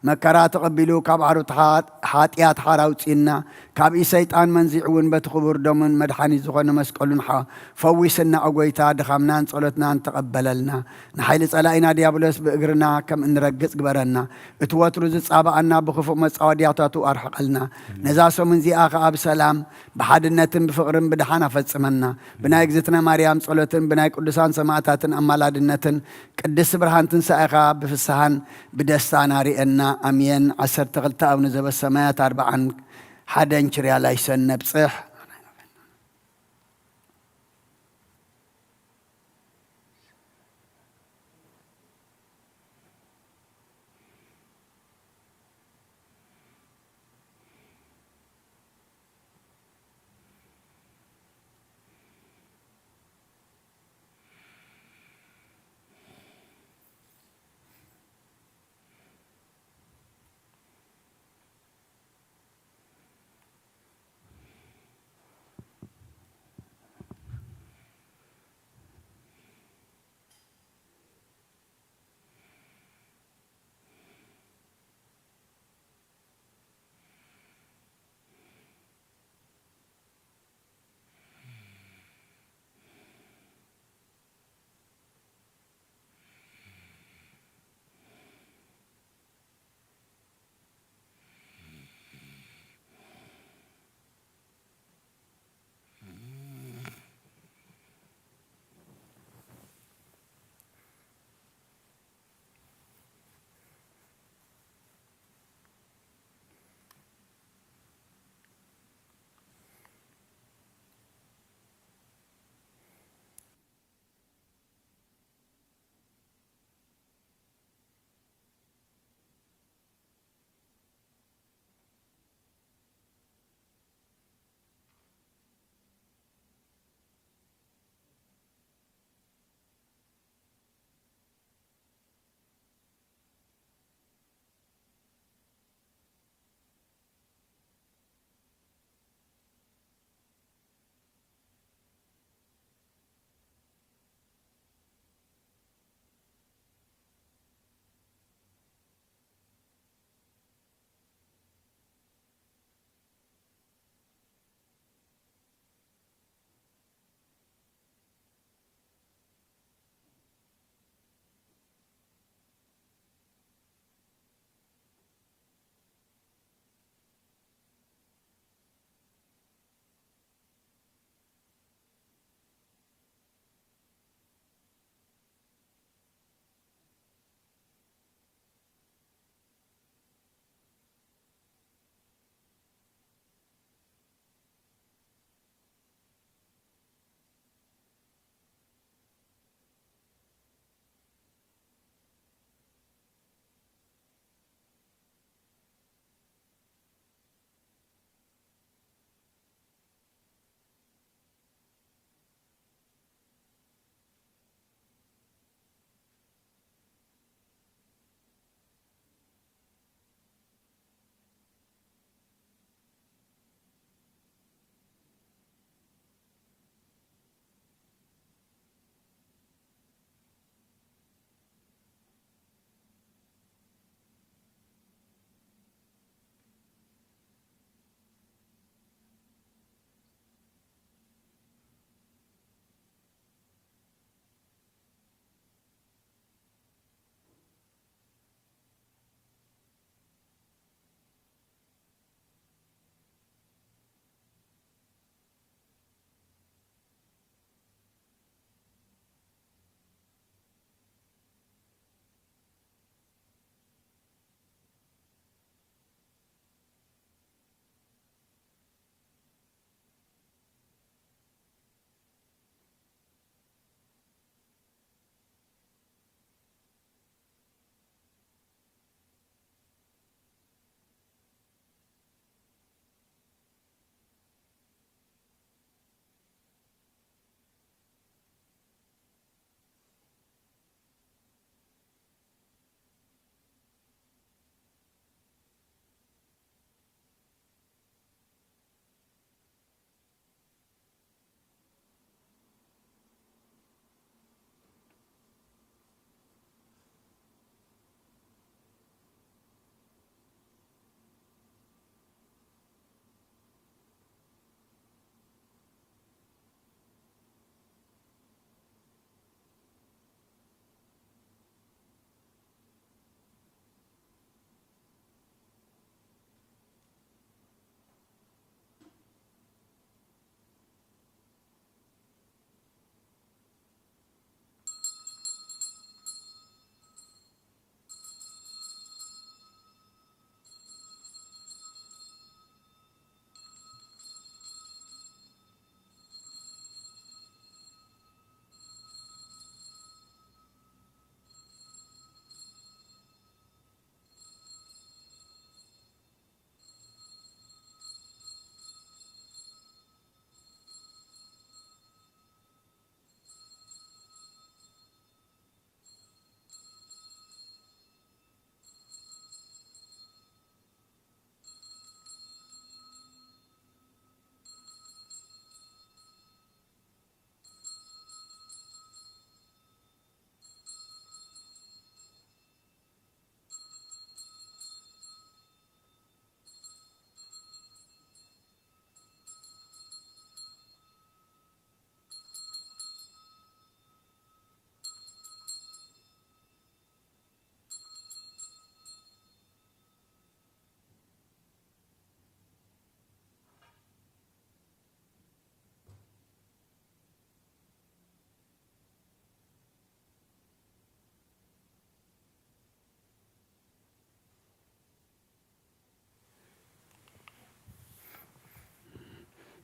መከራ ተቐቢሉ፣ ካብ ዓሩት ሓ-፣ ሓጢኣት ሓራ ኣውጺእና፣ ካብ ኢድ ሰይጣን መንዚዑ እውን በቲ ክቡር ደሙን መድሓኒት ዝኾነ መስቀሉን ሓ-፣ ፈዊስና። ኦ ጎይታ፣ ድኻምናን ጸሎትናን ተቐበለልና። ንሓይሊ ጸላኢና ዲያብሎስ ብእግርና ከም እንረግጽ ግበረና። እቲ ወትሩ ዝጻባኣና ብኽፉእ መጻወድያታቱ ኣርሕቐልና። ነዛ ሰሙን እዚኣ ኸኣ ብሰላም፣ ብሓድነትን ብፍቕርን ብደሓን ኣፈጽመና። ብናይ እግዝእትነ ማርያም ጸሎትን ብናይ ቅዱሳን ሰማዕታትን ኣማላድነትን ቅድስቲ ብርሃን ትንሳኤኻ ብፍስሃን ብደስታን ኣርእየና። ኣሜን። ዓሰርተ ክልተ ኣቡነ ዘበሰማያት፣ ኣርብዓን ሓደን ችርያላይሰን ነብጽሕ።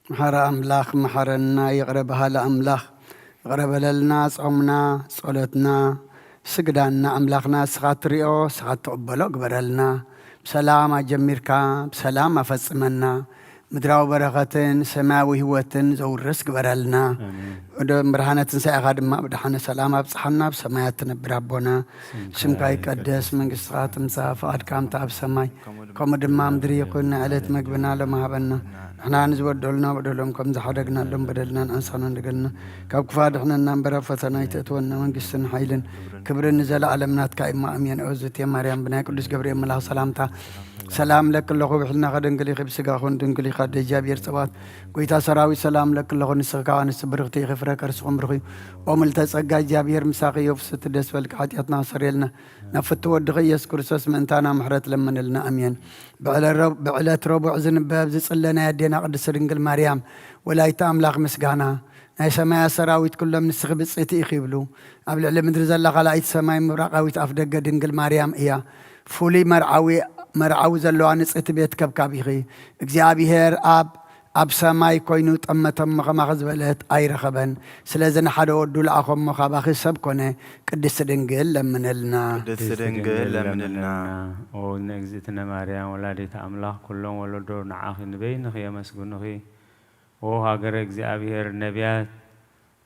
መሓሪ ኣምላኽ መሓረና፣ ይቕረ በሃሊ ኣምላኽ ይቕረ በለልና። ጾምና፣ ጸሎትና፣ ስግዳንና ኣምላኽና ንስኻ ትሪኦ፣ ንስኻ ትቕበሎ ግበረልና። ብሰላም ኣጀሚርካ ብሰላም ኣፈጽመና። ምድራዊ በረኸትን ሰማያዊ ህይወትን ዘውርስ ግበረልና። ኣሜን። ወደ ብርሃነ ትንሳኤኻ ድማ ብደሓነ ሰላም ኣብጽሓና። ብሰማያት ትነብር ኣቦና፣ ስምካ ይቀደስ፣ መንግስትኻ ትምጻእ፣ ፍቓድካ ከምቲ ኣብ ሰማይ ከምኡ ድማ ኣብ ምድሪ ይኹን። ናይ ዕለት መግብና ሎሚ ሃበና። ንሕና ንዝበደሉና በደሎም ከም ዝሓደግናሎም በደልና ንኣንሳና እንደገልና ካብ ክፉእ ኣድሕነና እምበር፣ ኣብ ፈተና ኣይተእትወና። መንግስትን ሓይልን ክብርን ንዘለኣለም ናትካ እዩ። ኣሜን። ኦ ዝቴ ማርያም፣ ብናይ ቅዱስ ገብርኤል መልኣኽ ሰላምታ ሰላም እለኪ ኣለኹ፣ ብሕልናኺ ድንግል ኢኺ፣ ብስጋኺ እውን ድንግል ኢኺ፣ ኣደ እግዚኣብሔር ጸባኦት፣ ጎይታ ሰራዊት፣ ሰላም እለኪ ኣለኹ። ንስኺ ካብ ኣንስቲ ብርኽቲ ኢኺ፣ ፍረ ከርስኺ እውን ብሩኽ እዩ። ኦ ምልዕተ ጸጋ፣ እግዚኣብሔር ምሳኺ እዩ። ፍስሕቲ ደስ በልኪ፣ ሓጢኣትና ኣስተሰርየልና፣ ናብ ፍትው ወድኺ ኢየሱስ ክርስቶስ ምእንታና ምሕረት ለምንልና። ኣሜን። ብዕለ-፣ ብዕለት ረቡዕ ዝንበብ ዝጽለ ናይ ኣዴና ቅድስቲ ድንግል ማርያም ወላዲተ ኣምላኽ ምስጋና፣ ናይ ሰማያት ሰራዊት ኩሎም ንስኺ ብጽእቲ ኢኺ ይብሉ። ኣብ ልዕሊ ምድሪ ዘላ ካልኣይቲ ሰማይ ምብራቓዊት ኣፍ ደገ ድንግል ማርያም እያ። ፍሉይ መርዓዊ፣ መርዓዊ ዘለዋ ንጽህቲ ቤት ከብካብ ኢኺ። እግዚኣብሔር ኣብ፣ ኣብ ሰማይ ኮይኑ ጠመተ እሞ ከማኺ ዝበለት ኣይረኸበን። ስለዚ ንሓደ ወዱ ለኣኾ እሞ ካባኺ ሰብ ኮነ። ቅድስቲ ድንግል ለምንልና። ቅድስቲ ድንግል ለምንልና። ኦ እግዝእትነ ማርያም ወላዲተ ኣምላኽ፣ ኩሎም ወለዶ ንዓኺ ንበይንኺ የመስግኑኺ። ኦ ሃገረ እግዚኣብሔር፣ ነቢያት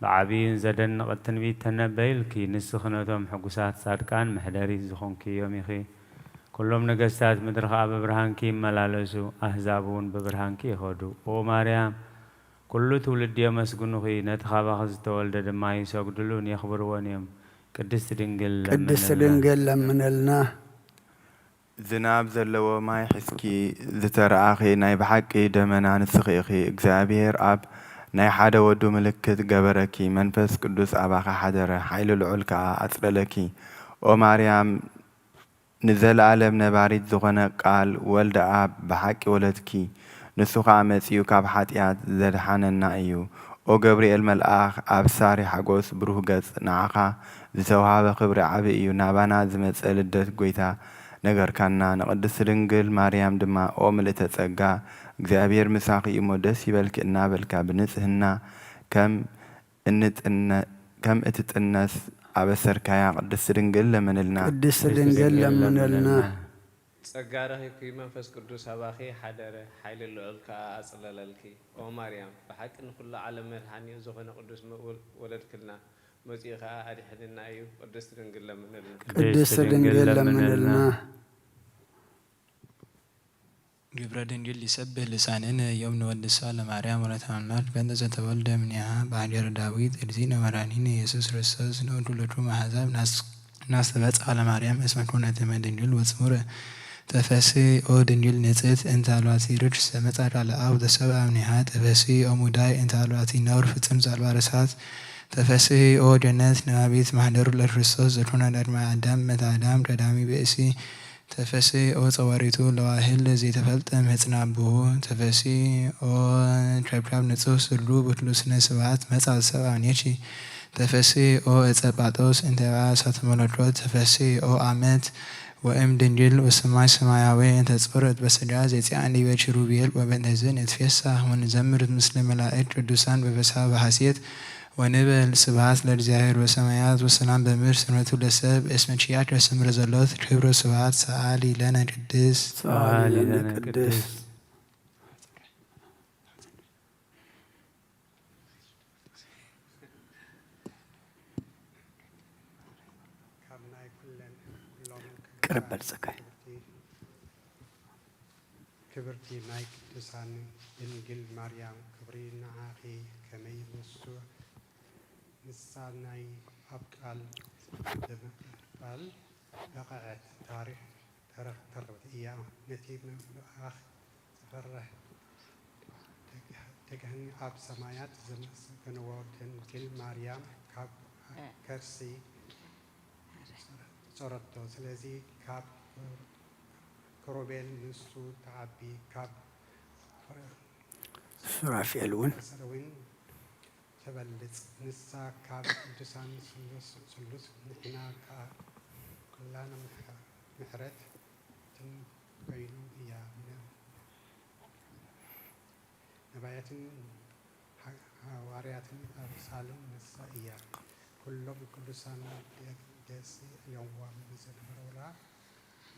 ብዓቢይን ዘደንቕ ትንቢት ተነበይልኪ። ንስኺ ነቶም ሕጉሳት ጻድቃን መሕደሪት ዝኾንኪ እዮም ኢኺ። ኩሎም ነገስታት ምድሪ ኸኣ ብብርሃንኪ ይመላለሱ፣ ኣህዛብ እውን ብብርሃንኪ ይኸዱ። ኦ ማርያም፣ ኩሉ ትውልዲ የመስግኑኺ፣ ነቲ ኻባኺ ዝተወልደ ድማ ይሰግድሉን የኽብርዎን እዮም። ቅድስቲ ድንግል ቅድስቲ ለምንልና። ድንግል ለምንልና። ዝናብ ዘለዎ ማይ ሒዝኪ ዝተራእኺ ናይ ብሓቂ ደመና ንስኺ ኢኺ። እግዚኣብሔር ኣብ ናይ ሓደ ወዱ ምልክት ገበረኪ፣ መንፈስ ቅዱስ ኣባኺ ሓደረ፣ ሓይሊ ልዑል ከኣ ኣጽለለኪ። ኦ ማርያም፣ ንዘለኣለም ነባሪት ዝኾነ ቃል ወልደ ኣብ ብሓቂ ወለድኪ፣ ንሱ ኸኣ መጺኡ ካብ ሓጢኣት ዘድሓነና እዩ። ኦ ገብርኤል መልኣኽ፣ ኣብ ሳሪ ሓጎስ ብሩህ ገጽ ንዓኻ ዝተውሃበ ክብሪ ዓቢ እዩ። ናባና ዝመጸ ልደት ጐይታ ነገርካና። ንቅድስቲ ድንግል ማርያም ድማ፣ ኦ ምልእተ ጸጋ፣ እግዚኣብሔር ምሳኺ እሞ ደስ ይበልኪ እናበልካ ብንጽህና ከም እንጥነ-፣ ከም እትጥነስ ኣበሰርካያ። ቅድስቲ ድንግል ለምንልና። ቅድስቲ ድንግል ለምንልና። ጸጋ ረኺብኪ፣ መንፈስ ቅዱስ ኣባኺ ሓደረ፣ ሓይሊ ልዑል ከኣ ኣጽለለልኪ። ኦ ማርያም፣ ብሓቂ ንኹሉ ዓለም መድሓኒ ዝኾነ ቅዱስ መ-፣ ወለድክልና፣ መጺኡ ከኣ ኣድሒንና እዩ። ቅድስቲ ድንግል ለምንልና። ቅድስቲ ድንግል ለምንልና። ግብረ ድንግል ይሰብህ ልሳንነ ዮም ንወድሳ ለማርያም ወለተ አምላክ በእንተ ዘተወልደ እምኔሃ በሀገረ ዳዊት እግዚእነ መድኃኒነ ኢየሱስ ክርስቶስ ንዑዱ ለኩሉ አሕዛብ ናስ-፣ ናስተበጽሐ ለማርያም እስመ ኮነ እምድንግል ወጽሙረ ተፈሲ ኦ ድንግል ንጽሕት እንተ አልባቲ ርክስ ዘመጻ ቃለ አብ ተሰብአ እምኔሃ ተፈሲ ኦ ሙዳይ እንተ አልባቲ ነውር ፍጽም ዘአልባ ርሳት ተፈሲ ኦ ገነት ነባቢት ማህደሩ ለክርስቶስ ዘኮነ ዳግማይ አዳም መታ አዳም ቀዳሚ ብእሲ ተፈሲ ኦ ጸዋሪቱ ለዋህል ዘይተፈልጠ ምህጽና ኣቦሁ። ተፈሲ ኦ ቸብቻብ ንጹህ ስሉ ብክሉ ስነ ስብሐት መጻ ሰብ ኣምኔኪ። ተፈሲ ኦ እጸ ጳጦስ እንተ እሳተ መለኮት። ተፈሲ ኦ አመት ወእም ድንግል ወሰማይ ሰማያዊ እንተ ጾረት በስጋ ዘጺአኒ በኪሩቤል። ወበእንተዝ ንትፌሳህ ወንዘምር ምስለ መላእክት ቅዱሳን በበሳ በሐሴት ወንበል ስብሐት ለእግዚአብሔር በሰማያት ወሰላም በምድር ስምረቱ ለሰብ እስመ ኪያከ ስምረ ዘሎት ክብር ወስብሐት። ሰአሊ ለነ ቅድስት ሰአሊ ለነ ቅድስት። ካብ ናይ ኩለን ኩሎም ቅርብ በል ጸጋይ። ክብርቲ ናይ ቅዱሳን ድንግል ማርያም ክብሪ ንዓኺ ከመይ ንሱ ንሳ ናይ ኣብ ቃል ብምቕባል በቐዐት ታሪኽ ተረኽ-፣ ተረኽበት እያ። ነቲ መልኣኽ ዝፈርህ ደግ-፣ ደግህን ኣብ ሰማያት ዘመስገንዎ ድንግል ማርያም ካብ ከርሲ ጾረቶ። ስለዚ ካብ ክሩቤል ንሱ ተዓቢ፣ ካብ ሱራፌል እውን ሱራፌል እውን ትበልጽ። ንሳ ካብ ቅዱሳን ስሉስ፣ ስሉስ ንሕና ከኣ ኩላና ምሕ-፣ ምሕረት ትንበይኑ እያ። ነቢያትን ሓ-፣ ሓዋርያትን ኣምሳልን ንሳ እያ። ኩሎም ቅዱሳን ደስ ኢሎምዋ ብዝነበሩላ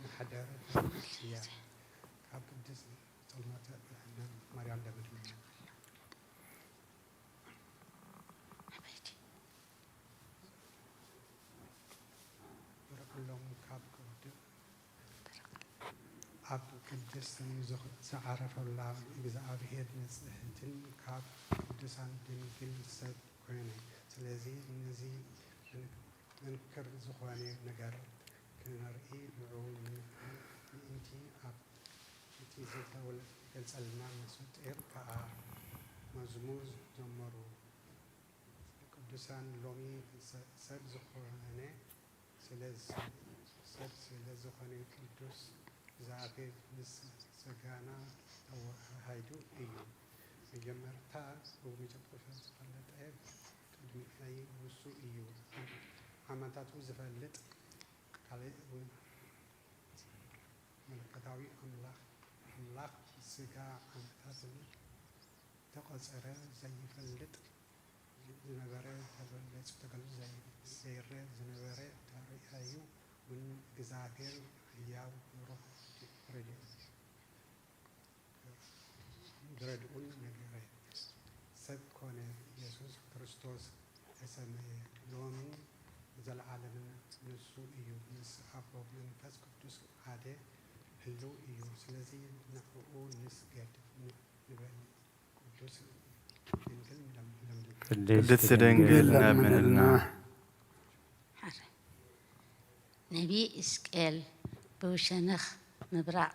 ማሕደር እያ። ካብ ቅድስት ጸሎተ ማርያም ለምንልና። ኩሎም ካብ ቅድ-፣ ኣብ ቅድስት ንዝኽ-፣ ዝዓረፈላ እግዚኣብሔር ንጽሕትን ካብ ቅዱሳን ድንግል ሰብ ኮነ። ስለዚ ነዚ መንክር ዝኾነ ነገር ክንርኢ ንዑ። ምእንቲ ኣብ እቲ ዝተወለ-፣ ገልጸልና ምስጢር ከኣ መዝሙር ዘመሩ ቅዱሳን። ሎሚ ሰ-፣ ሰብ ዝኾነ ስለ፣ ሰብ ስለ ዝኾነ ቅዱስ እግዚኣብሔር ምስ ስጋና ተዋሃሂዱ እዩ። መጀመርታ ብመጀመርታ ዝፈለጠ ቅድሚ ንሱ እዩ። ዓመታቱ ዝፈልጥ ካልእ እውን መለኮታዊ ኣምላኽ፣ ኣምላኽ ስጋ ዓመታትን ተቖጸረ ዘይፈልጥ ዝነበረ፣ ተገለጹ፣ ተገለጹ ዘይ-፣ ዘይረ ዝነበረ ተርእዩ እውን እግዚኣብሔር ህያው ብሩኽ ረድኤት ረድኡን ነገረ። ሰብ ኮነ፣ ኢየሱስ ክርስቶስ ተሰመየ። ሎምን ዘለዓለምን ንሱ እዩ። ምስ ኣቦ መንፈስ ቅዱስ ሓደ ህልው እዩ። ስለዚ ንዕኡ ንስገድ ን-፣ ንበል። ቅዱስ ድንግል ለምንልና። ቅድስት ድንግል ለምንልና። ነቢይ እስቅኤል ብሸነኽ ምብራቕ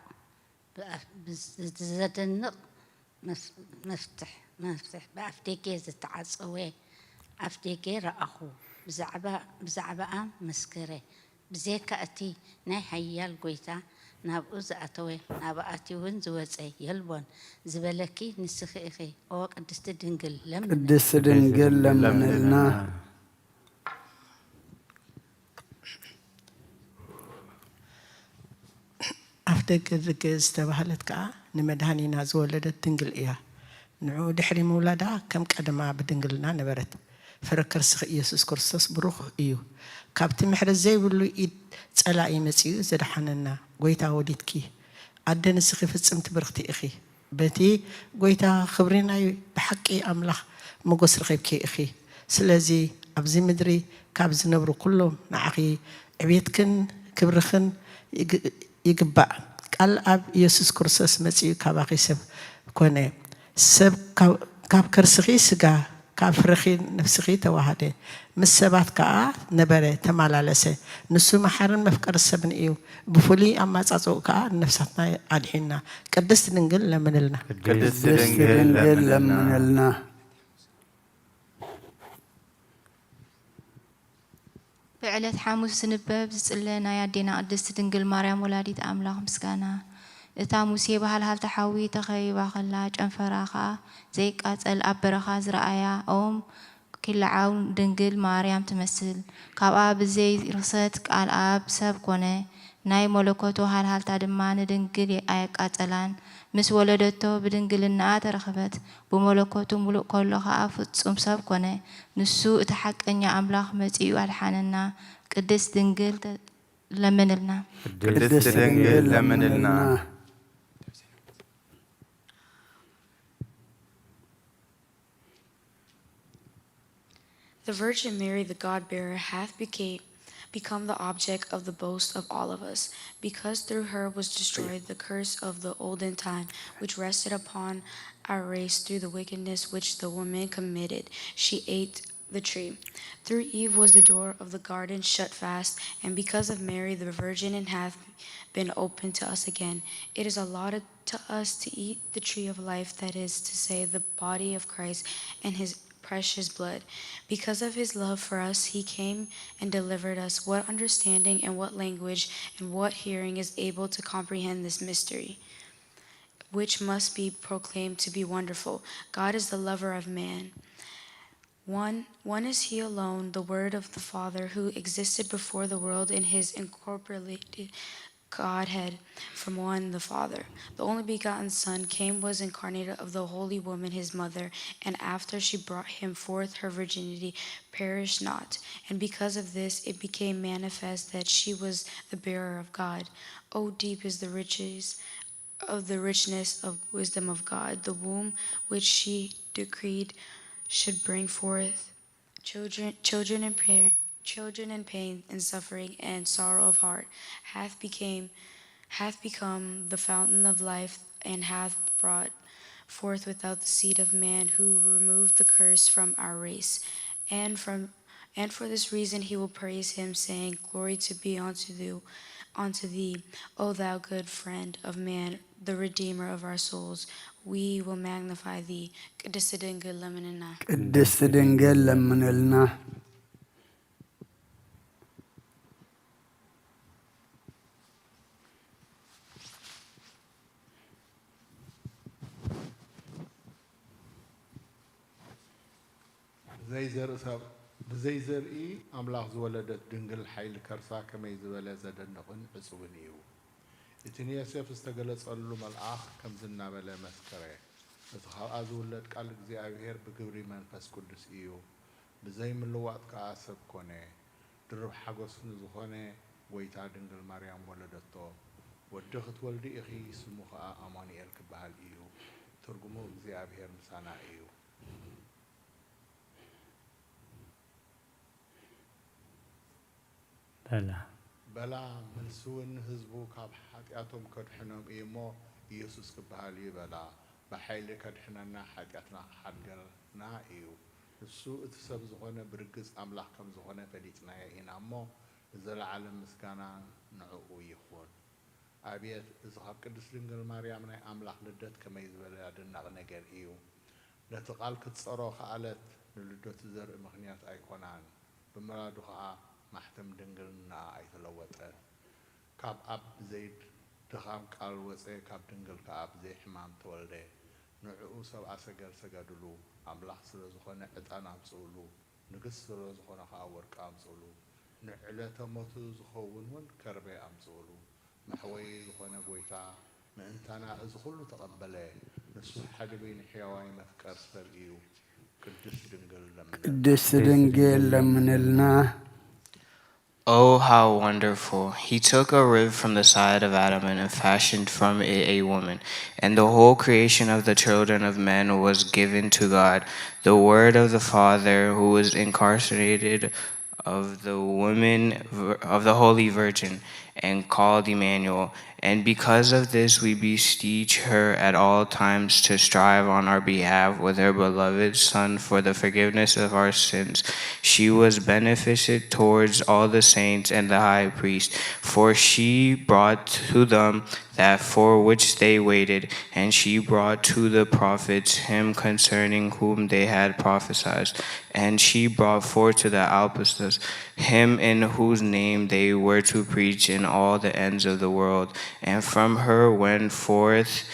ብኣፍ-፣ ብዝ-፣ ብዘደንቕ መፍ-፣ መፍትሕ፣ መፍትሕ ብኣፍደገ ዝተዓጸወ ኣፍደገ ረኣኹ፣ ብዛዕባ፣ ብዛዕባኣ መስከረ። ብዘይካ እቲ ናይ ሓያል ጐይታ ናብኡ ዝኣተወ፣ ናብኣቲ እውን ዝወጸ የልቦን ዝበለኪ ንስኺ ኢኺ። ኦ ቅድስቲ ድንግል፣ ለምኒ። ቅድስቲ ድንግል ለምንልና። ኣፍደገ ርግእ ዝተባህለት ከኣ ንመድኃኒና ዝወለደት ድንግል እያ። ንዕኡ ድሕሪ ምውላዳ ከም ቀደማ ብድንግልና ነበረት። ፍረ ከርስኺ ኢየሱስ ክርስቶስ ብሩኽ እዩ። ካብቲ ምሕረት ዘይብሉ ኢድ ጸላኢ መጺኡ ዘድሓነና ጐይታ ወሊድኪ። ኣደ ንስኺ ፍጽምቲ ብርኽቲ ኢኺ። በቲ ጐይታ ኽብሪ ናይ ብሓቂ ኣምላኽ ሞገስ ረኺብኪ ኢኺ። ስለዚ ኣብዚ ምድሪ ካብ ዝነብሩ ኩሎም ንዓኺ ዕቤትክን ክብርኽን ይግ-፣ ይግባእ። ቃል ኣብ ኢየሱስ ክርስቶስ መጺኡ ካባኺ ሰብ ኮነ። ሰብ ካብ፣ ካብ ከርስኺ ስጋ፣ ካብ ፍረኺ ነፍስኺ ተዋሃደ። ምስ ሰባት ከኣ ነበረ፣ ተመላለሰ። ንሱ መሓርን መፍቀሪ ሰብን እዩ። ብፍሉይ ኣመጻጽኡ ከኣ ንነፍሳትና ኣድሒንና። ቅድስት ድንግል ለምንልና። ቅድስት ድንግል ለምንልና። ብዕለት ሓሙስ ዝንበብ ዝጽለ ናይ ኣዴና ቅድስት ድንግል ማርያም ወላዲት ኣምላኽ ምስጋና። እታ ሙሴ ብሃልሃልታ ሓዊ ተኸቢባ ኸላ፣ ጨንፈራ ኸኣ ዘይቃጸል ኣብ በረኻ ዝረኣያ ኦም ኪለዓል ድንግል ማርያም ትመስል። ካብኣ ብዘይ ርኽሰት ቃል ኣብ ሰብ ኮነ። ናይ መለኮቱ ሃልሃልታ ድማ ንድንግል ኣየቃጸላን። ምስ ወለደቶ ብድንግልናኣ ተረኽበት። ብመለኮቱ ምሉእ ከሎ ኸኣ ፍጹም ሰብ ኮነ። ንሱ እቲ ሓቀኛ ኣምላኽ መጺኡ ኣድሓነና። ቅድስት ድንግል ተ-፣ ለምንልና። ቅድስት ድንግል ለምንልና። The Virgin Mary, the God bearer, hath became, become the object of the boast of all of us, because through her was destroyed the curse of the olden time, which rested upon our race through the wickedness which the woman committed. She ate the tree. Through Eve was the door of the garden shut fast, and because of Mary the Virgin it hath been opened to us again. It is allotted to us to eat the tree of life, that is to say, the body of Christ and his precious blood. Because of his love for us, he came and delivered us. What understanding and what language and what hearing is able to comprehend this mystery, which must be proclaimed to be wonderful? God is the lover of man. One, one is he alone, the Word of the Father, who existed before the world in his incorporated Godhead from one the Father. The only begotten Son came, was incarnated of the holy woman his mother, and after she brought him forth her virginity, perished not. And because of this it became manifest that she was the bearer of God. Oh, deep is the riches of the richness of wisdom of God, the womb which she decreed should bring forth children, children and parent, children in pain and suffering and sorrow of heart, hath became, hath become the fountain of life, and hath brought forth without the seed of man, who removed the curse from our race. And from and for this reason he will praise him, saying, "Glory to be unto thee, unto thee, O thou good friend of man, the Redeemer of our souls." We will magnify thee. ቅድስት ድንግል ለምንና። ቅድስት ድንግል ለምንልና። ብዘይ ዘርኢ ሰብ ብዘይ ዘርኢ ኣምላኽ ዝወለደት ድንግል ሓይሊ ከርሳ ከመይ ዝበለ ዘደንቕን ዕጹብን እዩ! እቲ ንዮሴፍ ዝተገለጸሉ መልኣኽ ከምዚ እናበለ መስከረ፣ እቲ ካብኣ ዝውለድ ቃል እግዚኣብሄር ብግብሪ መንፈስ ቅዱስ እዩ፣ ብዘይ ምልዋጥ ከኣ ሰብ ኮነ። ድርብ ሓጎስ ንዝኾነ ጐይታ ድንግል ማርያም ወለደቶ፣ ወዲ ክትወልዲ ኢኺ፣ ስሙ ኸኣ ኣማኑኤል ክበሃል እዩ፣ ትርጉሙ እግዚኣብሄር ምሳና እዩ። በላ። በላ፣ መልሲ እውን ህዝቡ ካብ ሓጢኣቶም ከድሕኖም እዩ እሞ፣ ኢየሱስ ክበሃል እዩ በላ። ብሓይሊ ከድሕነና፣ ሓጢኣትና ክሓድገልና እዩ። ንሱ እቲ ሰብ ዝኾነ ብርግጽ ኣምላኽ ከም ዝኾነ ፈሊጥናዮ ኢና እሞ፣ ንዘለዓለም ምስጋና ንዕኡ ይኹን። ኣብየት፣ እዚ ኻብ ቅድስት ድንግል ማርያም ናይ ኣምላኽ ልደት ከመይ ዝበለ ኣደናቒ ነገር ኢዩ! ነቲ ቃል ክትጸሮ ከኣለት፣ ንልደቱ ዘርኢ ምኽንያት ኣይኮናን፣ ብምውላዱ ኸኣ ማሕተም ድንግልናኣ ኣይተለወጠን። ካብ ኣብ ብዘይ ድኻም ቃል ወጸ፣ ካብ ድንግል ከኣ ብዘይ ሕማም ተወልደ። ንዕኡ ሰብኣ ሰገል ሰገድሉ፣ ኣምላኽ ስለ ዝኾነ ዕጣን ኣምጽኡሉ፣ ንግስ ስለ ዝኾነ ኸኣ ወርቂ ኣምጽኡሉ፣ ንዕለተ ሞቱ ዝኸውን እውን ከርቤ ኣምጽኡሉ። መሕወዪ ዝኾነ ጐይታ ምእንታና እዚ ኹሉ ተቐበለ። ንሱ ሓድቢ ንሕያዋይ መፍቀር ሰብ እዩ። ቅድስት ድንግል ለምነልና። ቅድስት ድንግል ለምንልና። Oh, how wonderful! He took a rib from the side of Adam and fashioned from it a woman. And the whole creation of the children of men was given to God. The word of the Father, who was incarnated of the woman of the Holy Virgin, and called Emmanuel. And because of this we beseech her at all times to strive on our behalf with her beloved Son for the forgiveness of our sins. She was beneficent towards all the saints and the high priest, for she brought to them that for which they waited, and she brought to the prophets him concerning whom they had prophesied. And she brought forth to the apostles him in whose name they were to preach in all the ends of the world. And from her went forth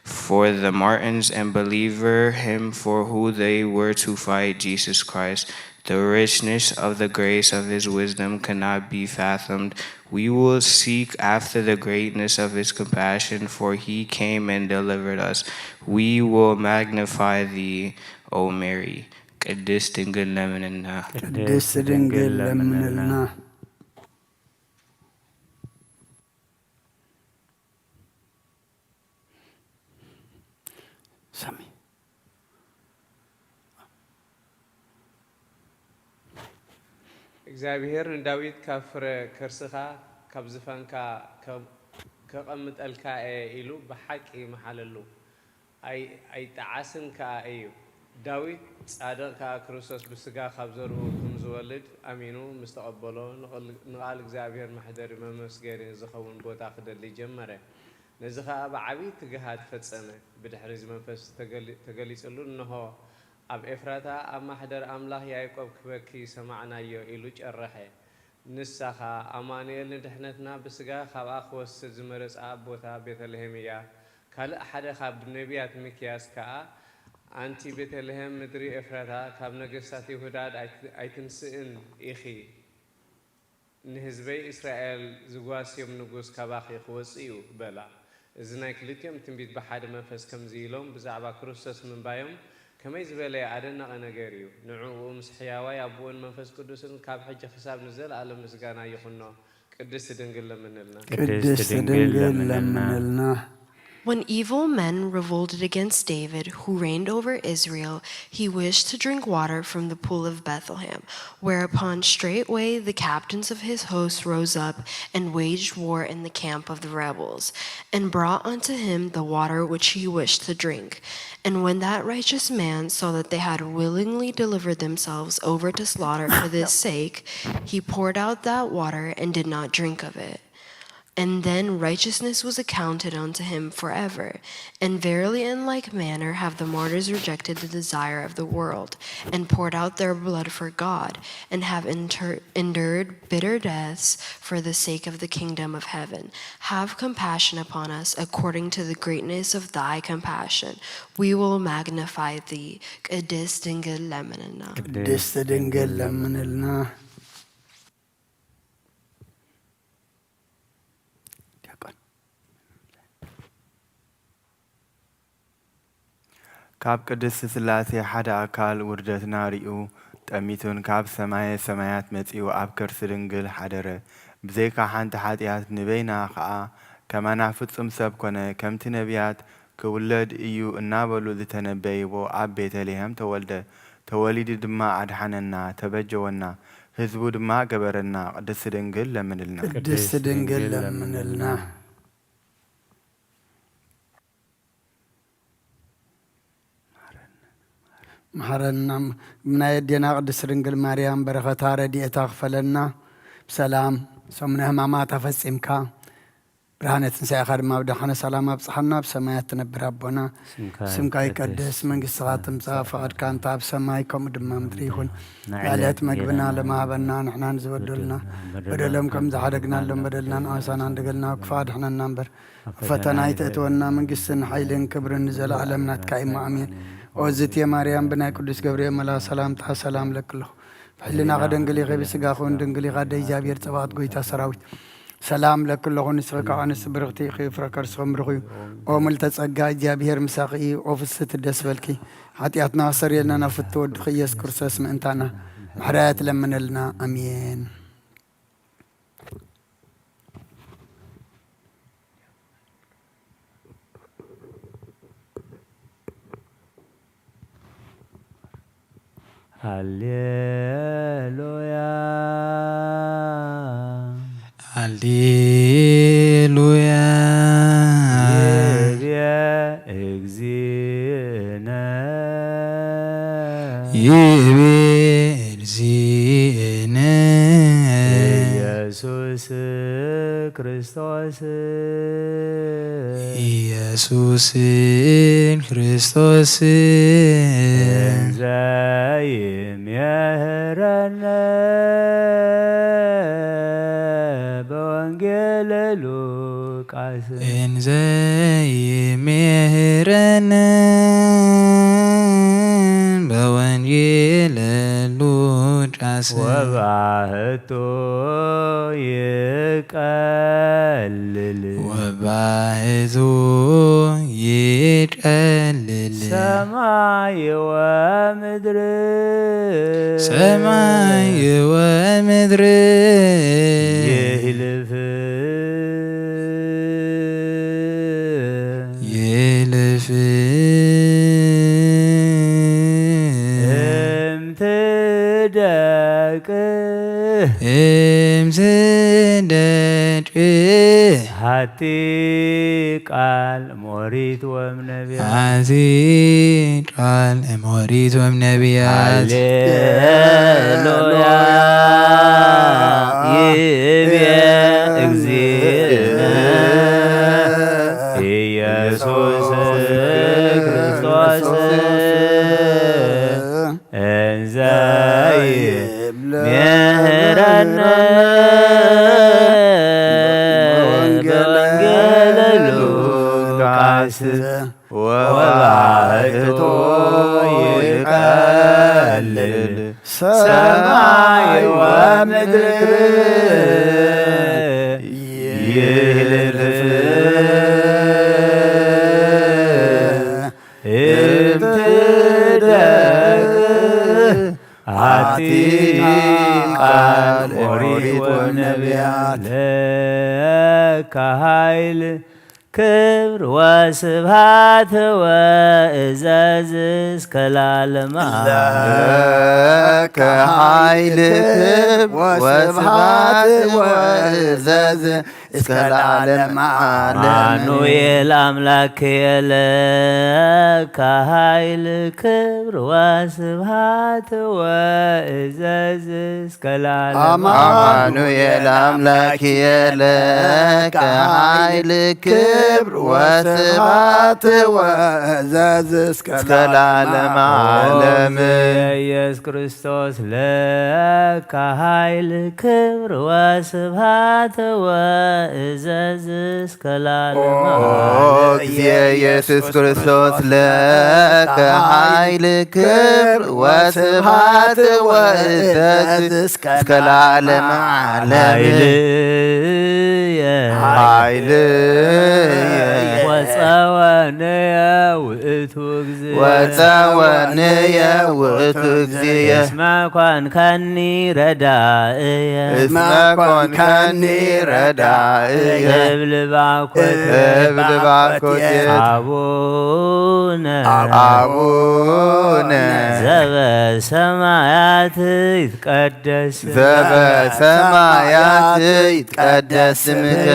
for the martyrs and believer him for who they were to fight, Jesus Christ. The richness of the grace of his wisdom cannot be fathomed. We will seek after the greatness of his compassion, for he came and delivered us. We will magnify thee, O Mary. ቅድስት ድንግል ለምንልና። ቅድስት ድንግል ለምንልና። ሳሚ። እግዚኣብሄር ንዳዊት ካብ ፍረ ከርስኻ ካብ ዝፋንካ ከቐምጠልካ እየ ኢሉ ብሓቂ መሓለሉ። ኣይጠዓስን ከኣ እዩ። ዳዊት ጻድቕ ከኣ ክርስቶስ ብስጋ ካብ ዘርኡ ከም ዝወልድ ኣሚኑ ምስ ተቐበሎ ንቓል እግዚኣብሄር መሕደሪ መመስገኒ ዝኸውን ቦታ ክደሊ ጀመረ። ነዚ ኸኣ ብዓቢ ትግሃት ፈጸመ። ብድሕሪ እዚ መንፈስ ተገሊጽሉ እንሆ ኣብ ኤፍራታ ኣብ ማሕደር ኣምላኽ ያዕቆብ ክበኪ ሰማዕናዮ ኢሉ ጨረሐ። ንሳ ኸኣ ኣማኑኤል ንድሕነትና ብስጋ ካብኣ ክወስድ ዝመረጻ ቦታ ቤተልሄም እያ። ካልእ ሓደ ካብ ነቢያት ሚክያስ ከኣ ኣንቲ ቤተልሄም ምድሪ ኤፍራታ ካብ ነገስታት ይሁዳ ኣይትንስእን ኢኺ። ንህዝበይ እስራኤል ዝጓስዮም ንጉስ ካባኺ ክወጽእ እዩ በላ። እዚ ናይ ክልቲኦም ትንቢት ብሓደ መንፈስ ከምዚ ኢሎም ብዛዕባ ክርስቶስ ምንባዮም ከመይ ዝበለ ኣደናቒ ነገር እዩ! ንዕኡ ምስ ሕያዋይ ኣቦኡን መንፈስ ቅዱስን ካብ ሕጂ ክሳብ ንዘለኣለም ምስጋና ይኹኖ። ቅድስት ድንግል ለምንልና። ቅድስት ድንግል ለምንልና። When evil men revolted against David, who reigned over Israel, he wished to drink water from the pool of Bethlehem. Whereupon straightway the captains of his hosts rose up and waged war in the camp of the rebels, and brought unto him the water which he wished to drink. And when that righteous man saw that they had willingly delivered themselves over to slaughter for this sake, he poured out that water and did not drink of it. And then righteousness was accounted unto him forever. And verily in like manner have the martyrs rejected the desire of the world, and poured out their blood for God, and have inter- endured bitter deaths for the sake of the kingdom of heaven. Have compassion upon us according to the greatness of thy compassion. We will magnify thee. ቅድስት ድንግል ለምንልና። ቅድስት ድንግል ለምንልና። ካብ ቅድስት ስላሴ ሓደ ኣካል ውርደትና ሪኡ ጠሚቱን ካብ ሰማየ ሰማያት መጺኡ ኣብ ከርሲ ድንግል ሓደረ። ብዘይካ ሓንቲ ሓጢኣት ንበይና ኸኣ ከማና ፍጹም ሰብ ኮነ። ከምቲ ነቢያት ክውለድ እዩ እናበሉ ዝተነበይዎ ኣብ ቤተልሔም ተወልደ። ተወሊዱ ድማ ኣድሓነና፣ ተበጀወና፣ ህዝቡ ድማ ገበረና። ቅድስት ድንግል ለምንልና። ቅድስት ድንግል ለምንልና። መሓረና። ብናይ ኣዴና ቅድስት ድንግል ማርያም በረኸታ ረድኤታ ክፈለና። ብሰላም ሰሙነ ሕማማት ኣፈጺምካ ብርሃነ ትንሳኤኻ ድማ ብደሓነ ሰላም ኣብጽሓና። ብሰማያት ትነብር ኣቦና፣ ስምካ ይቀደስ፣ መንግስትኻ ትምጻእ፣ ፈቓድካ እንተ ኣብ ሰማይ ከምኡ ድማ ምድሪ ይኹን። ንዕለት መግብና ሎሚ ሃበና፣ ንሕና ንዝበደሉና በደሎም ከም ዝሓደግናሎም በደልና ንኣሳና እንደገልና፣ ክፉእ ኣድሕነና እምበር ኣብ ፈተና ኣይተእትወና፣ መንግስትን ሓይልን ክብርን ንዘለኣለም ናትካ እዩ፣ ኣሜን። ኦ ዝትየ ማርያም፣ ብናይ ቅዱስ ገብርኤል መልኣኽ ሰላምታ ሰላም እለኪ ኣለኹ። ብሕልናኺ ድንግል ኢኺ፣ ብስጋኺ እውን ድንግል ኢኺ፣ ኣደ እግዚኣብሔር ጸባኦት፣ ጐይታ ሰራዊት፣ ሰላም እለኪ ኣለኹ። ንስኺ ካብ ኣንስቲ ብርኽቲ ኢኺ፣ ፍረ ከርስኺ ምሩኽ እዩ። ኦ ምልዕተ ጸጋ፣ እግዚኣብሔር ምሳኺ እዩ። ኦ ፍስሕቲ ደስ በልኪ፣ ሓጢኣትና ኣስተሰርየልና፣ ናብ ፍትው ወድኺ ኢየሱስ ክርስቶስ ምእንታና ምሕረት ለምነልና፣ ኣሜን። ሃሌሉያ ሃሌሉያ ይቤ እግዚእነ ይቤ እግዚእነ ኢየሱስ ክርስቶስ ኢየሱስ ክርስቶስ ዘይሜህረነ በወንጌል ሉቃስ እንዘይሜህረነ በወንጌል ሉቃስ ወባህቱ ይቀልል ወባህቱ ይቀልል ሰማይ ወምድር ሰማይ ወምድር ይህልፍ ይልፍ እምትደቅ እምትደቅ ሃቲ ቃል ሞሪት ወም ነቢያት ኣቲ ቃል ሞሪት ወም ነቢያት ሃሌሉያ ይቤ እግዚእነ ኢየሱስ ክርስቶስ እንዘ ይምህረነ በወንጌለ ሉቃስ ወባሕቱ ይቀልል ሰማይ ወምድር ይህልፍ እምትደግ ኣቲ ቃል ኦሪት ወነቢያት። ለከ ኃይል ክብር ወስብሐት ወእዘዝ እስከ ለዓለመ። ለከ ኃይል ክብር ወስብሐት ወእዘዝ እስከ ለዓለመ ዓለም። አማኑኤል አምላክ የለከ ኃይል ክብር ወስብሐት ወእዘዝ እስከ ለዓለመ። አማኑኤል አምላክ የለከ ኃይል ክብር ወስብሐት ወእዘዝ እስከ ለዓለመ ዓለም። ኢየሱስ ክርስቶስ ለከ ኃይል ክብር ወስብሐት ወእዘዝ እስከ ለዓለመ ኦ ዓለም። እግዚእ ኢየሱስ ክርስቶስ ለከ ኃይል ክብር ወስብሐት ወእዘዝ እስከ ለዓለመ ዓለም። ኃይልየ ኃይልየ ወጸወንየ ውእቱ እግዚእ። ወጸወንየ ውእቱ እግዚእ። እስመ ኮንከኒ ረዳእየ። እስመ ኮንከኒ ረዳእየ። እብል ባኮት እብል ባኮት አቡነ አቡነ ዘበሰማያት ይትቀደስ ዘበሰማያት ይትቀደስ ስምከ።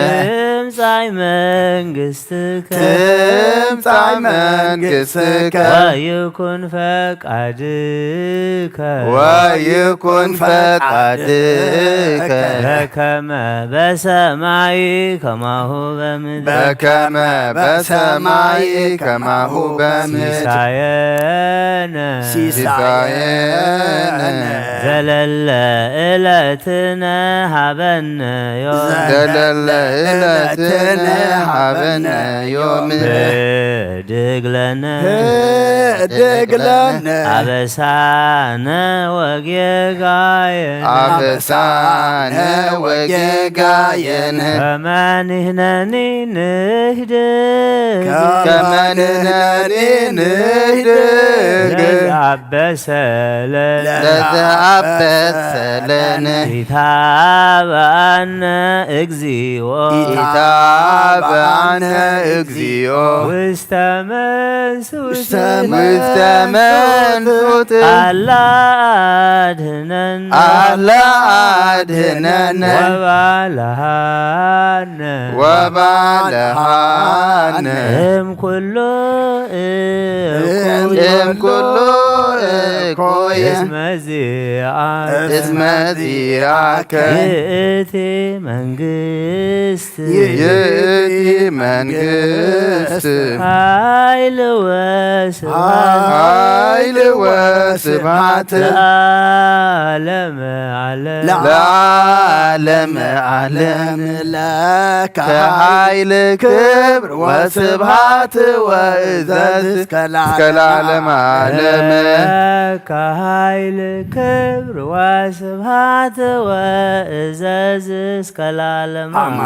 ትምጻእ መንግስትከ ትምጻእ መንግስትከ ወይኩን ፈቃድከ ወይኩን ፈቃድከ በከመ በሰማይ ከማሁ በምድር። በከመ በሰማይ ከማሁ በምድር። ሲሳየነ ሲሳየነ ዘለለ ዕለትነ ሀበነ ዮም። ዘለለ ዕለትነ ሀበነ ዮም። ህድግ ለነ ህድግ ለነ አበሳነ ወጌጋየነ። አበሳነ ወጌጋየነ። ከመ ንሕነኒ ንህድግ ከመ ንሕነኒ ንህድግ ለዘአበሰ ለነ ለዘአበሰ ለነ ኢታብአነ እግዚኦ ኢታብአነ እግዚኦ ውስተ መንሱት ውስተ መንሱት አላ አድህነነ አላ አድህነነ ወባልሃነ ወባልሃነ እምኩሉ እኩይ እምኩሉ እኩይ እስመ ዚአከ እስመ ዚአከ ይእቲ መንግስት ይእቲ መንግስት ኃይል ወስብሐት ኃይል ወስብሐት ለዓለመ ዓለም። ለዓለመ ዓለም ለከ ኃይል ክብር ወስብሐት ወእዘዝ እስከ ለዓለመ ዓለም። ለከ ኃይል ክብር ወስብሐት ወእዘዝ እስከ ለዓለመ ዓለም።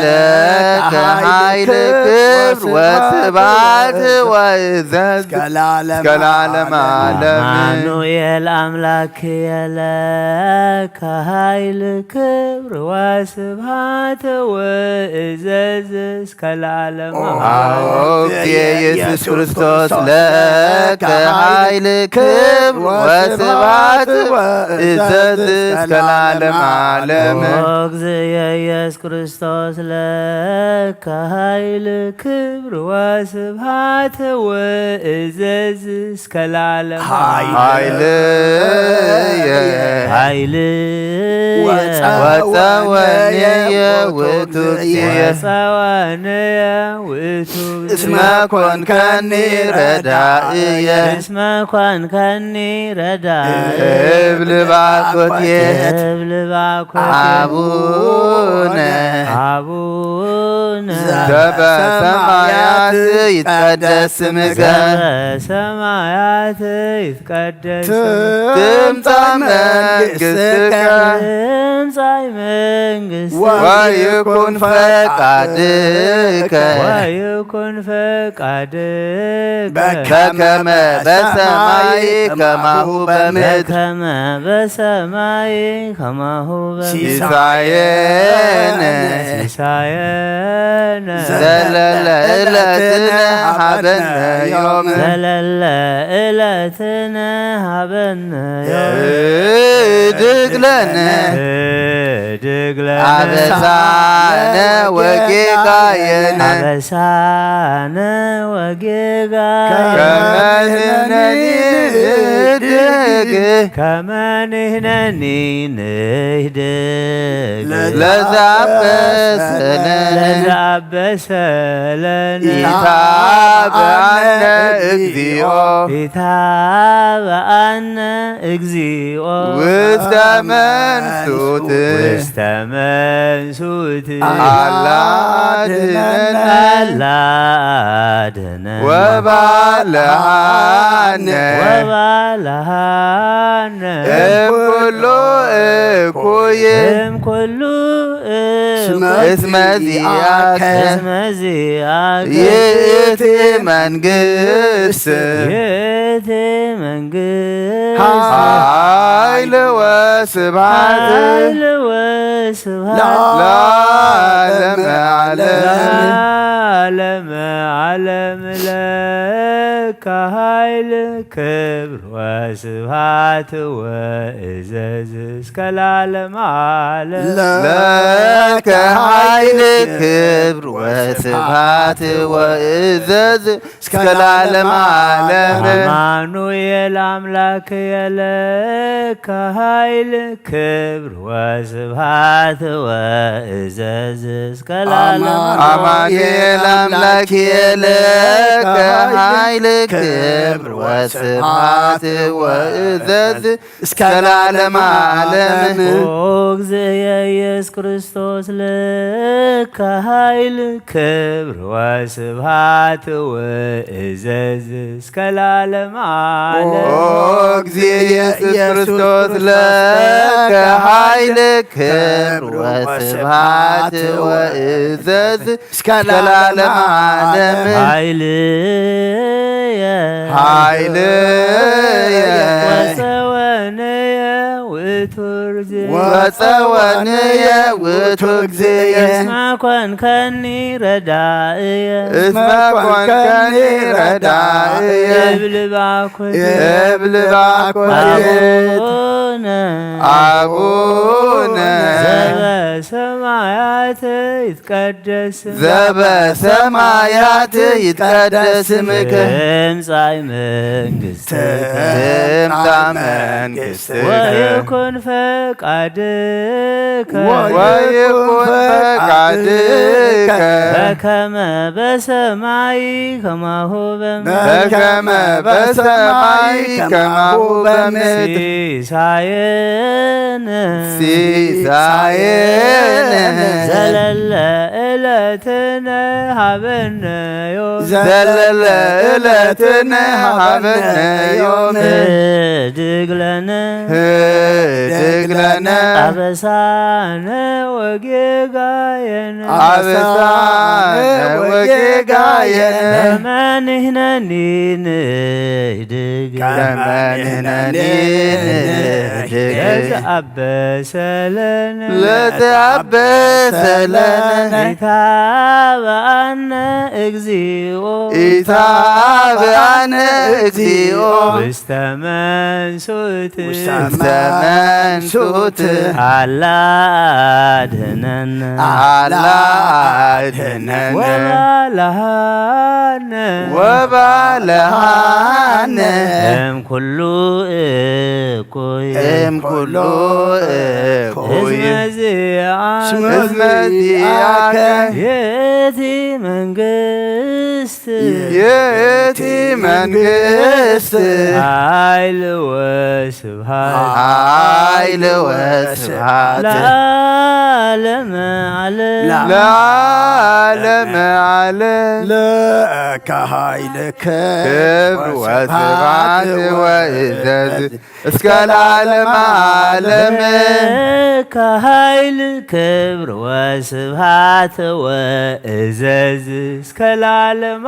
ለከ ኃይል ክብር ወስብሐት ወእዘዝ እስከ ለዓለመ ዓለም። አማኑኤል አምላክ የለከ ኃይል ክብር ወስብሐት ወእዘዝ እስከ ለዓለመ ዓለም። አዎ፣ ኢየሱስ ክርስቶስ ለከ ኃይል ክብር ወስብሐት ወእዘዝ እስከ ለዓለመ ዓለም። ኦ እግዚእ ኢየሱስ ክርስቶስ ለከ ኃይል ክብር ወስብሐት ወእዘዝ እስከ ለዓለመ ኃይል ኃይል ወፀወንየ ውእቱ እግዚእ። ወፀወንየ ውእቱ እስመ ኮንከኒ ረዳእየ። እስመ ኮንከኒ ረዳእየ። እብል ባኮቴ። እብል ባኮቴ። አቡነ። አቡነ። ዘበሰማያት ይትቀደስ ስምከ። ዘበሰማያት ይትቀደስ ትምጻእ መንግሥትከ። ትምጻእ መንግሥትከ። ወይኩን ፈቃድከ። ወይኩን ፈቃድከ። በከመ በሰማይ ከማሁ በምድር። በከመ በሰማይ ከማሁ በምድር። ሲሳየነ። ሲሳየነ። ዘለለ ዕለትነ ሀበነ ዮም። ዘለለ ዕለትነ ሀበነ ዮም። ህድግ ለነ። ህድግ ለነ። አበሳነ ወጌጋየነ። አበሳነ ወጌጋየነ። ከመ ንሕነኒ ንህድግ። ከመ ንሕነኒ ንህድግ። ለዘአበሰለነ። ለዘአበሰለነ። ኢታብአነ እግዚኦ። ኢታብአነ እግዚኦ። ውስተ መንሱት። ውስተ መንሱት። አላ አድነነ። አላ አድነነ። ወባልሃነ። ወባልሃነ። እምኩሉ እኩይ። እምኩሉ እስመ እኩይ። ዚአከ። እስመ ዚአከ። ይእቲ መንግስት። ይእቲ መንግስት። ኃይል ወስብሐት። ኃይል ወስብሐት። ለዓለመ ዓለም። ለዓለመ ዓለም ለከ ኃይል ክብር ወስብሐት ወእዘዝ እስከ ለዓለመ ዓለም። ለከ ኃይል ክብር ወስብሐት ወእዘዝ እስከ ለዓለመ ዓለም። አማኑኤል አምላክ የለከ ኃይል ክብር ወስብሐት ወእዘዝ እስከ ለዓለመ ዓለም። አማኑኤል አምላክ የለከ ኃይል ክብር ወስብሐት ወእዘዝ እስከ ለዓለመ ዓለም። ኦ እግዝእየ ኢየሱስ ክርስቶስ ለከ ኃይል ክብር ወስብሐት ወእዘዝ እስከ ለዓለመ ዓለም። ኦ እግዝእየ ኢየሱስ ክርስቶስ ለከ ኃይል ክብር ወስብሐት ወእዘዝ እስከ ለዓለመ ዓለም። ኃይልየ ኃይልየ ወጸወንየ ውእቱ እግዚእ። ወጸወንየ ውእቱ እግዚእ። እስመ ኮንከኒ ረዳእየ። እስመ ኮንከኒ ረዳእየ። እብል ባኩ እብል ባኮቴት። አቡነ አቡነ ዘበሰማያት ይትቀደስ። ዘበሰማያት ይትቀደስ ስምከ። ትምጻእ መንግሥትከ። ትምጻእ መንግሥትከ። ወይኩን ፈቃድከ። ወይኩን ፈቃድከ። በከመ በሰማይ ከማሁ በምድር። በከመ በሰማይ ከማሁ በምድር። ሲሳየነ ሲሳየነ ዘለለ ዕለትነ ሀበነ ዮም። ዘለለ ዕለትነ ሀበነ ዮም። ህድግ ለነ ህድግ ለነ አበሳነ ወጌጋየነ። አበሳነ ወጌጋየነ። ከመ ንሕነኒ ንህድግ። ከመ ንሕነኒ ንህድግ። ለዘአበሰለነ ለዘአበሰለነ ኢታብአነ እግዚኦ። ኢታብአነ እግዚኦ። ውስተ መንሱት ውስተ መንሱት አላ አድህነነ። አላ አድህነነ። ወባልሃነ ወባልሃነ እምኩሉ እኩይ እምኩሉ እኩይ እስመ ዚአከ እስመ ዚአከ ይእቲ መንግስት ይእቲ መንግስት ኃይል ወስብሐት ኃይል ወስብሐት ለዓለመ ዓለም ለዓለመ ዓለም ዓለም ለከ ኃይልከ ክብር ወስብሐት ወእዘዝ እስከ ለዓለመ ዓለም። ለከ ኃይል ክብር ወስብሐት ወእዘዝ እስከ ለዓለመ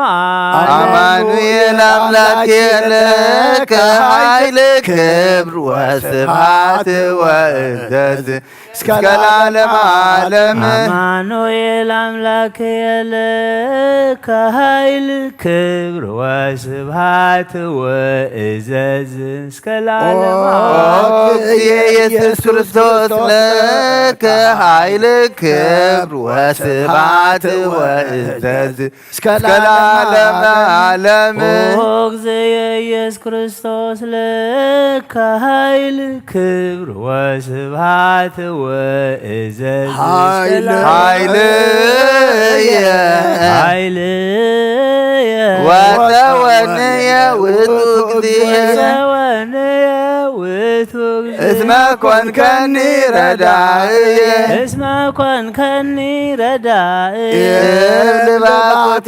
ዓለም። አማኑኤል አምላክ ለከ ኃይል ክብር ወስብሐት ወእዘዝ እስከ ለዓለመ ዓለም። አማኑኤል አምላክ ለከ ኃይል ክብር ወስብሐት ወእዘዝ እስከ ለዓለመ ኦ ዓለም። እግዚእ ኢየሱስ ክርስቶስ ለከ ኃይል ክብር ወስብሐት ወእዘዝ እስከ ለዓለመ ዓለም። ኦ እግዚእ ኢየሱስ ክርስቶስ ለከ ኃይል ክብር ወስብሐት ወእዘዝ ኃይል እስከ ለዓለመ ኃይልየ ኃይልየ ወተወንየ ውእቱ እግዚእ ወተወንየ ውእቱ እስመ ኮንከኒ ረዳእየ። እስመ ኮንከኒ ረዳእየ። እብል ባኮቴ።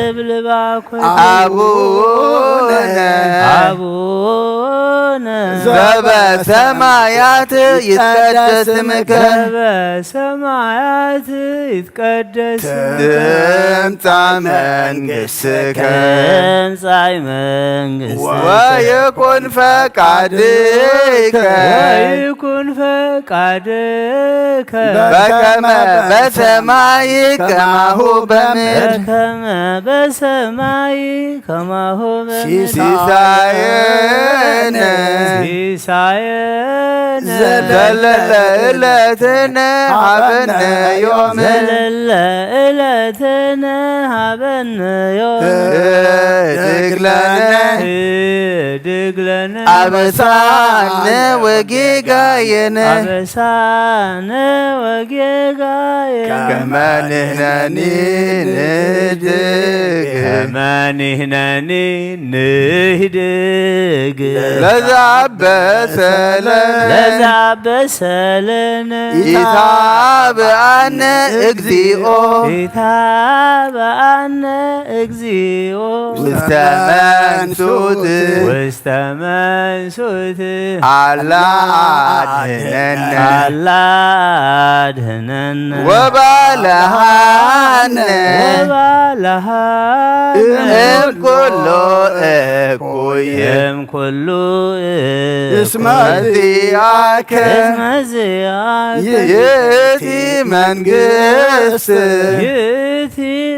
እብል ባኮቴ። አቡነ። አቡነ። ዘበሰማያት ይትቀደስ ስምከ። ዘበሰማያት ይትቀደስ ስምከ። ትምጻእ መንግሥትከ። ትምጻእ መንግሥትከ። ወይኩን ፈቃድከ። ወይኩን ፈቃድከ። በከመ በሰማይ ከማሁ በምድር። በከመ በሰማይ ከማሁ በምድር። ሲሳየነ። ሲሳየነ። ዘለለ ዕለትነ ሀበነ ዮም። ዘለለ ዕለትነ ሀበነ ዮም። ህድግ ለነ። ህድግ ለነ። አበሳነ ወጌጋየነ። አበሳነ ወጌጋየነ። ከመ ንሕነኒ ንህድግ። ከመ ንሕነኒ ንህድግ። ለዘአበሰለነ። ለዘአበሰለነ። ኢታብአነ እግዚኦ። ኢታብአነ እግዚኦ። ውስተ መንሱት። ውስተ መንሱት። አላ አድህነነ። አላ አድህነነ። ወባልሐነ። ወባልሐነ። እምኩሉ እኩይ። እምኩሉ እስመ ዚአከ። እስመ ዚአከ። ይእቲ መንግስት። ይእቲ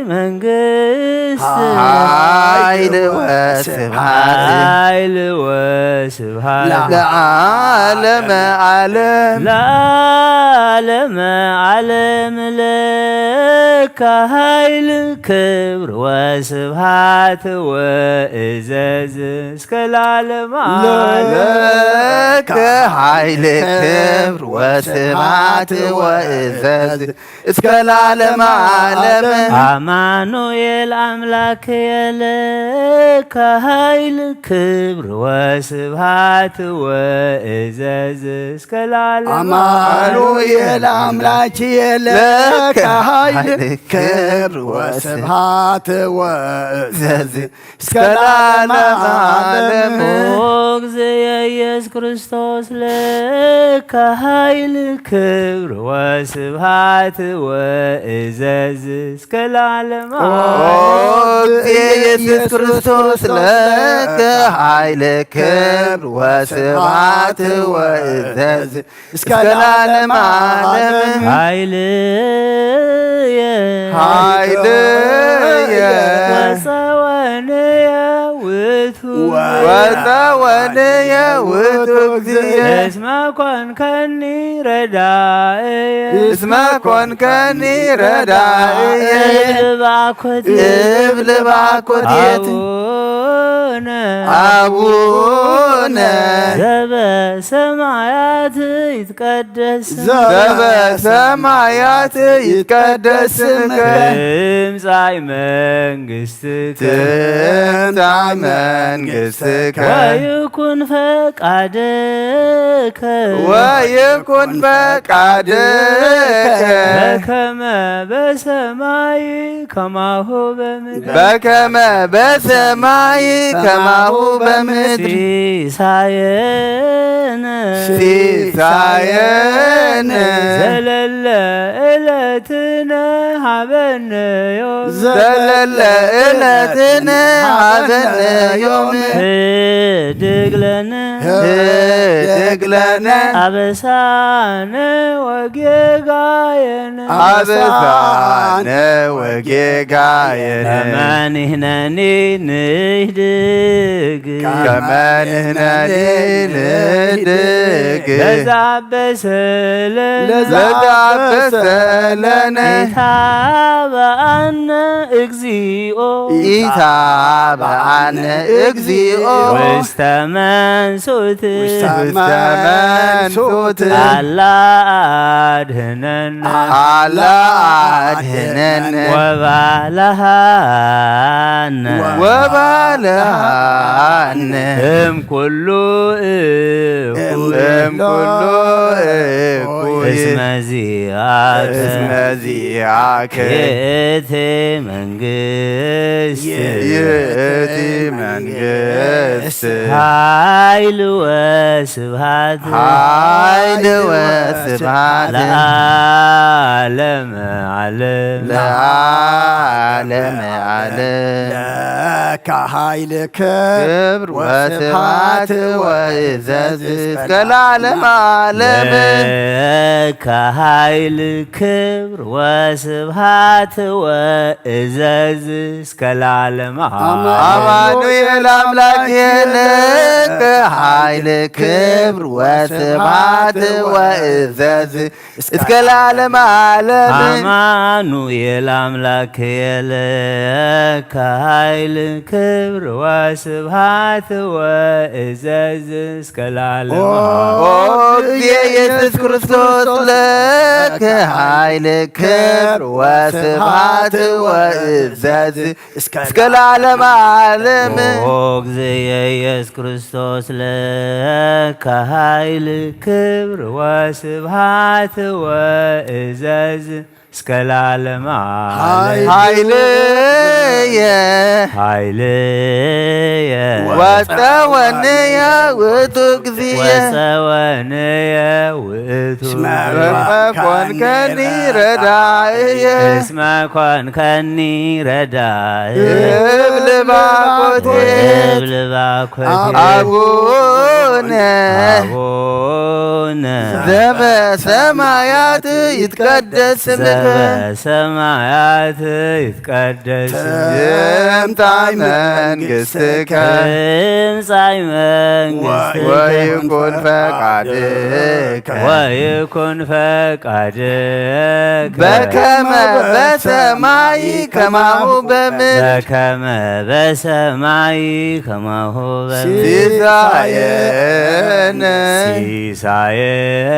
መንግስት። ኃይል ወስብሐት። ኃይል ወስብሐት። ለዓለመ ዓለም። ለዓለመ ዓለም ለከ ኃይል ክብር ወስብሐት ወእዘዝ እስከ ለዓለመ ዓለም። ለከ ኃይል ክብር ወስብሐት ወእዘዝ እስከ ለዓለመ ዓለም። አማኑኤል አምላክ ለከ ኃይል ክብር ወስብሐት ወእዘዝ እስከ ለዓለመ ዓለም። አማኑኤል አምላክ ለከ ኃይል ክብር ወስብሐት ወእዘዝ እስከ ለዓለመ ዓለም። ኦ እግዚእ ኢየሱስ ክርስቶስ ለከ ኃይል ክብር ወስብሐት ወእዘዝ እስከ ለዓለመ ኦ ዓለም። እግዚእ ኢየሱስ ክርስቶስ ለከ ኃይል ክብር ወስብሐት ወእዘዝ እስከ ለዓለመ ዓለም። ኃይልየ ኃይልየ ወፀወንየ ውእቱ ወፀወንየ ውእቱ እግዚእ። እስመ ኮንከኒ ረዳእየ። እስመ ኮንከኒ ረዳእየ። እብል ባኮቴ። እብል ባኮቴት። አቡነ። አቡነ። ዘበሰማያት ይትቀደስ ስምከ። ዘበሰማያት ይትቀደስ ስምከ። ትምጻእ መንግስትከ። ትምጻእ መንግስትከ። ወይኩን ፈቃድከ። ፈቃድከ ወይኩን ፈቃድከ በከመ በሰማይ ከማሁ በምድር በከመ በሰማይ ከማሁ በምድር ሲሳየነ ሲሳየነ ዘለለ ዕለትነ ሀበነ ዮም ዘለለ ዕለትነ ሀበነ ዮም ህድግ ለነ ህድግ ለነ አበሳነ ወጌጋየነ አበሳነ ወጌጋየነ ከመ ንሕነኒ ንህድግ ከመ ንሕነኒ ንህድግ ለዘአበሰለነ ለዘአበሰለነ ኢታብአነ እግዚኦ ኢታብአነ እግዚኦ ውስተ መንሱት ውስተ መንሱት አላ አድህነነ አላ አድህነነ ወባልሃነ ወባልሃነ እምኩሉ እኩይ እምኩሉ እኩይ እስመ ዚአከ እስመ ዚአከ ይእቲ መንግስት ይእቲ መንግስት ኃይል ወስብሐት ኃይል ወስብሐት ለዓለመ ዓለም ለዓለመ ዓለም ለከ ኃይል ክብር ክብር ወስብሐት ወእዘዝ እስከ ለዓለመ ዓለም ለከ ኃይል ክብር ወስብሐት ወእዘዝ እስከ ለዓለመ ዓለም አማኑኤል አምላክ ለከ ኃይል ክብር ወስብሐት ወእዘዝ እስከ ለዓለመ ዓለም አማኑኤል አምላክ ለከ ኃይል ክብር ወስብሐት ወእዘዝ እስከ ለዓለመ ኦ እግዚእ ኢየሱስ ክርስቶስ ለከ ኃይል ክብር ወስብሐት ወእዘዝ እስከ ለዓለመ ዓለም ኦ እግዚእ ኢየሱስ ክርስቶስ ለከ ኃይል ክብር ወስብሐት ወእዘዝ እስከ ለዓለመ ዓለም ኃይልየ ኃይልየ ወጸወንየ ውእቱ እግዚእ ወጸወንየ ውእቱ እስመ ኮንከኒ ረዳእየ እስመ ኮንከኒ ረዳእየ እብል ባኮቴ እብል ባኮቴ አቡነ አቡነ ዘበሰማያት ይትቀደስ ስምከ ዘበሰማያት ይትቀደስ ትምጻእ መንግስትከ ትምጻእ መንግስትከ ወይኩን ፈቃድከ ወይኩን ፈቃድከ በከመ በሰማይ ከማሁ በምድር በከመ በሰማይ ከማሁ በምድር ሲሳየነ ሲሳየነ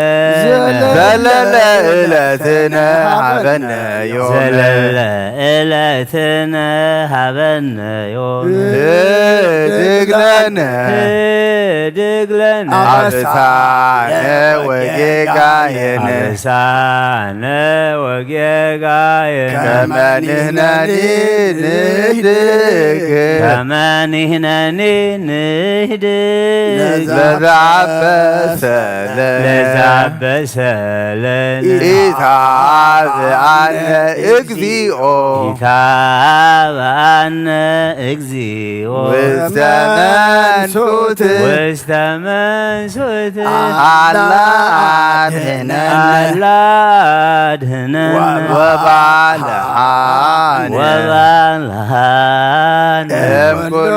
ዘለለ ዕለትነ ሀበነ ዮም ዘለለ ዕለትነ ሀበነ ዮም ህድግ ለነ ህድግ ለነ አበሳነ ወጌጋየነ አበሳነ ወጌጋየነ ከመ ንሕነኒ ንህድግ ከመ ንሕነኒ ንህድግ ለዘአበሰለነ ለዘአበሰለነ ኢታብአነ እግዚኦ ኢታብአነ እግዚኦ ውስተ መንሱት ውስተ መንሱት አላ አድህነነ አላ አድህነነ ወባልሃነ ወባልሃነ እምኩሉ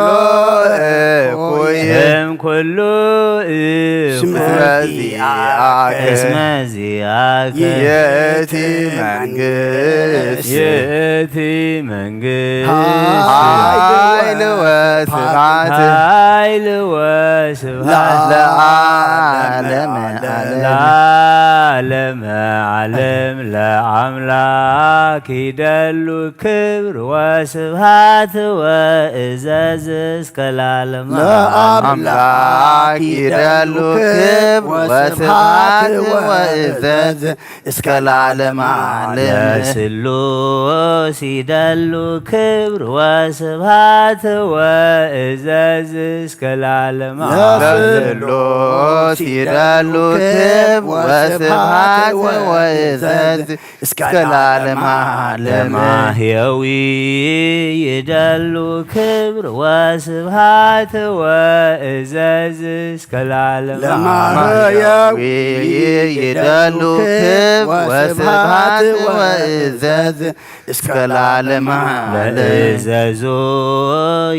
እኩይ እምኩሉ እስመ ዚአከ እስመ ዚአከ ይእቲ መንግስት ይእቲ መንግስት ኃይል ወስብሐት ኃይል ወስብሐት ለዓለመ ዓለም ለዓለመ ዓለም ለአምላክ ይደሉ ክብር ወስብሃት ወእዘዝ እስከ ላለማ። ለአምላክ ይደሉ ክብር ወስብሃት ወእዘዝ እስከ ላለማ። ለስሉስ ይደሉ ክብር ወስብሃት ወእዘዝ እስከ ላለማ። ለስሉስ ይደሉ ክብር ወስብሃት ወእዘዝ እስከ ላለማ። ለማህየዊ ይደሉ ክብር ወስብሃት ወእዘዝ እስከ ላለማ። ለማህየዊ ይደሉ ክብር ወስብሃት ወእዘዝ እስከ ላለማ። ለእዘዞ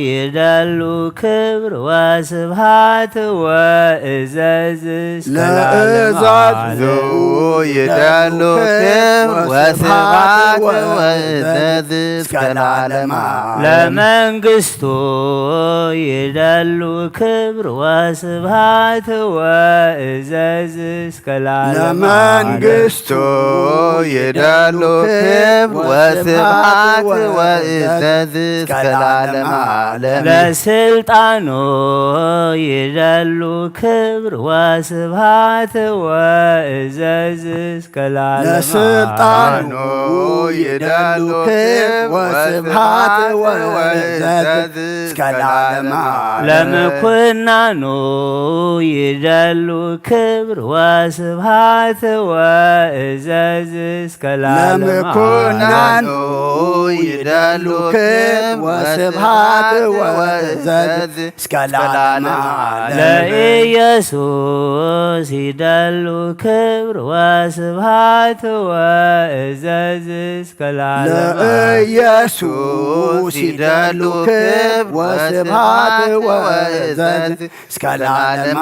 ይደሉ ክብር ወስብሃት ወእዘዝ እስከ ላለማ። ለእዘዞ ይደሉ ክብር ወስብሃት ወእዘዝ እስከ ላለማ። ለመንግስቱ ይደሉ ክብር ወስብሃት ወእዘዝ እስከ ላለማ። ለመንግስቱ ይደሉ ክብር ወስብሃት ወእዘዝ እስከ ላለማ። ለስልጣኑ ይደሉ ክብር ወስብሃት ወእዘዝ እስከ ላለማ። ለስልጣኑ ይደሉ ክብር ወስብሃት ወእዘዝ እስከ ላለማ። ለምኩናኑ ይደሉ ክብር ወስብሃት ወእዘዝ እስከ ላለማ። ለምኩናኑ ይደሉ ክብር ወስብሃት ወእዘዝ እስከ ላለማ። ለኢየሱስ ይደሉ ክብር ወስብሃት ወእዘዝ እስከ ላለማ። ለኢየሱስ ይደሉ ክብር ወስብሃት ወእዘዝ እስከ ላለማ።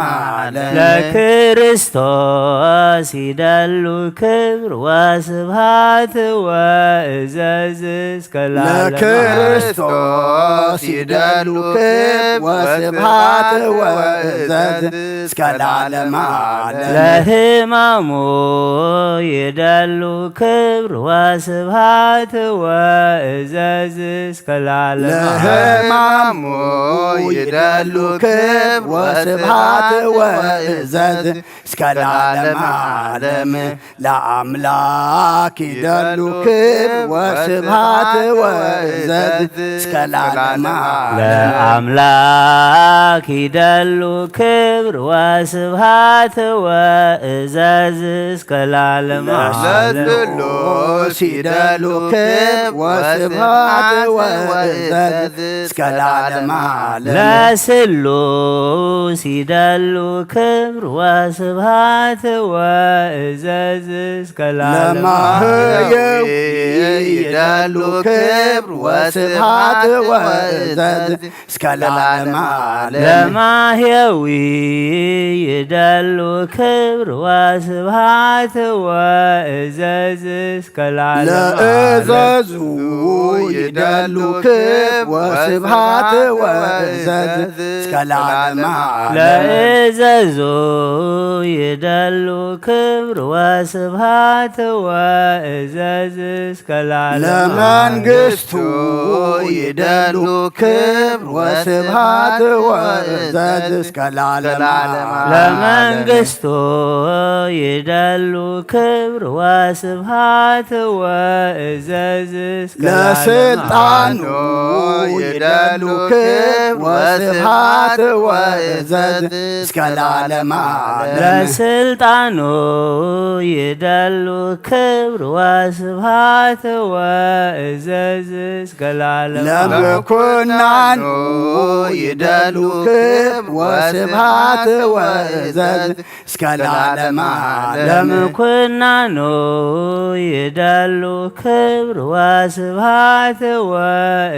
ለክርስቶስ ይደሉ ክብር ወስብሃት ወእዘዝ እስከ ላለማ። ለክርስቶስ ይደሉ ክብር ወስብሃት ወእዘዝ እስከ ላለማ። ለህማሙ ይደሉ ክብር ወስብሃት ወእዘዝ እስከ ላለማ። ለህማሙ ይደሉ ክብር ወስብሃት ወእዘዝ እስከ ላለማ። ለአምላክ ይደሉ ክብር ወስብሃት ወእዘዝ እስከ ላለማ። ለአምላክ ይደሉ ክብር ወስብሃት ወእዘዝ እስከ ላለማ። ለስሉስ ይደሉ ክብር ወስብሃት ወእዘዝ እስከ ላለማ። ለስሉስ ይደሉ ክብር ወስብሃት ወእዘዝ እስከ ላለማ። ለማህየዊ ይደሉ ክብር ወስብሃት ወእዘዝ እስከ ላለማ። ለማህየዊ ይደሉ ክብር ወስብሃት ወእዘዝ እስከ ላለማ። ለእዘዙ ይደሉ ክብር ወስብሃት ወእዘዝ እስከ ላለማ። ለእዘዙ ይደሉ ክብር ወስብሃት ወእዘዝ እስከ ላለማ። ለመንግስቱ ይደሉ ክብር ወስብሃት ወእዘዝ እስከ ላለማ። ለመንግስቱ ይደሉ ክብር ወስብሃት ወእዘዝ እስከ ላለማ። ለስልጣኑ ይደሉ ክብር ወስብሃት ወእዘዝ እስከ ላለማ። ለስልጣኑ ይደሉ ክብር ወስብሃት ወእዘዝ እስከ ላለማ። ለምኩናኑ ይደሉ ክብር ወስብሃት ወእዘዝ እስከ ላለማ። ለምኩናኑ ይደሉ ክብር ወስብሃት ወ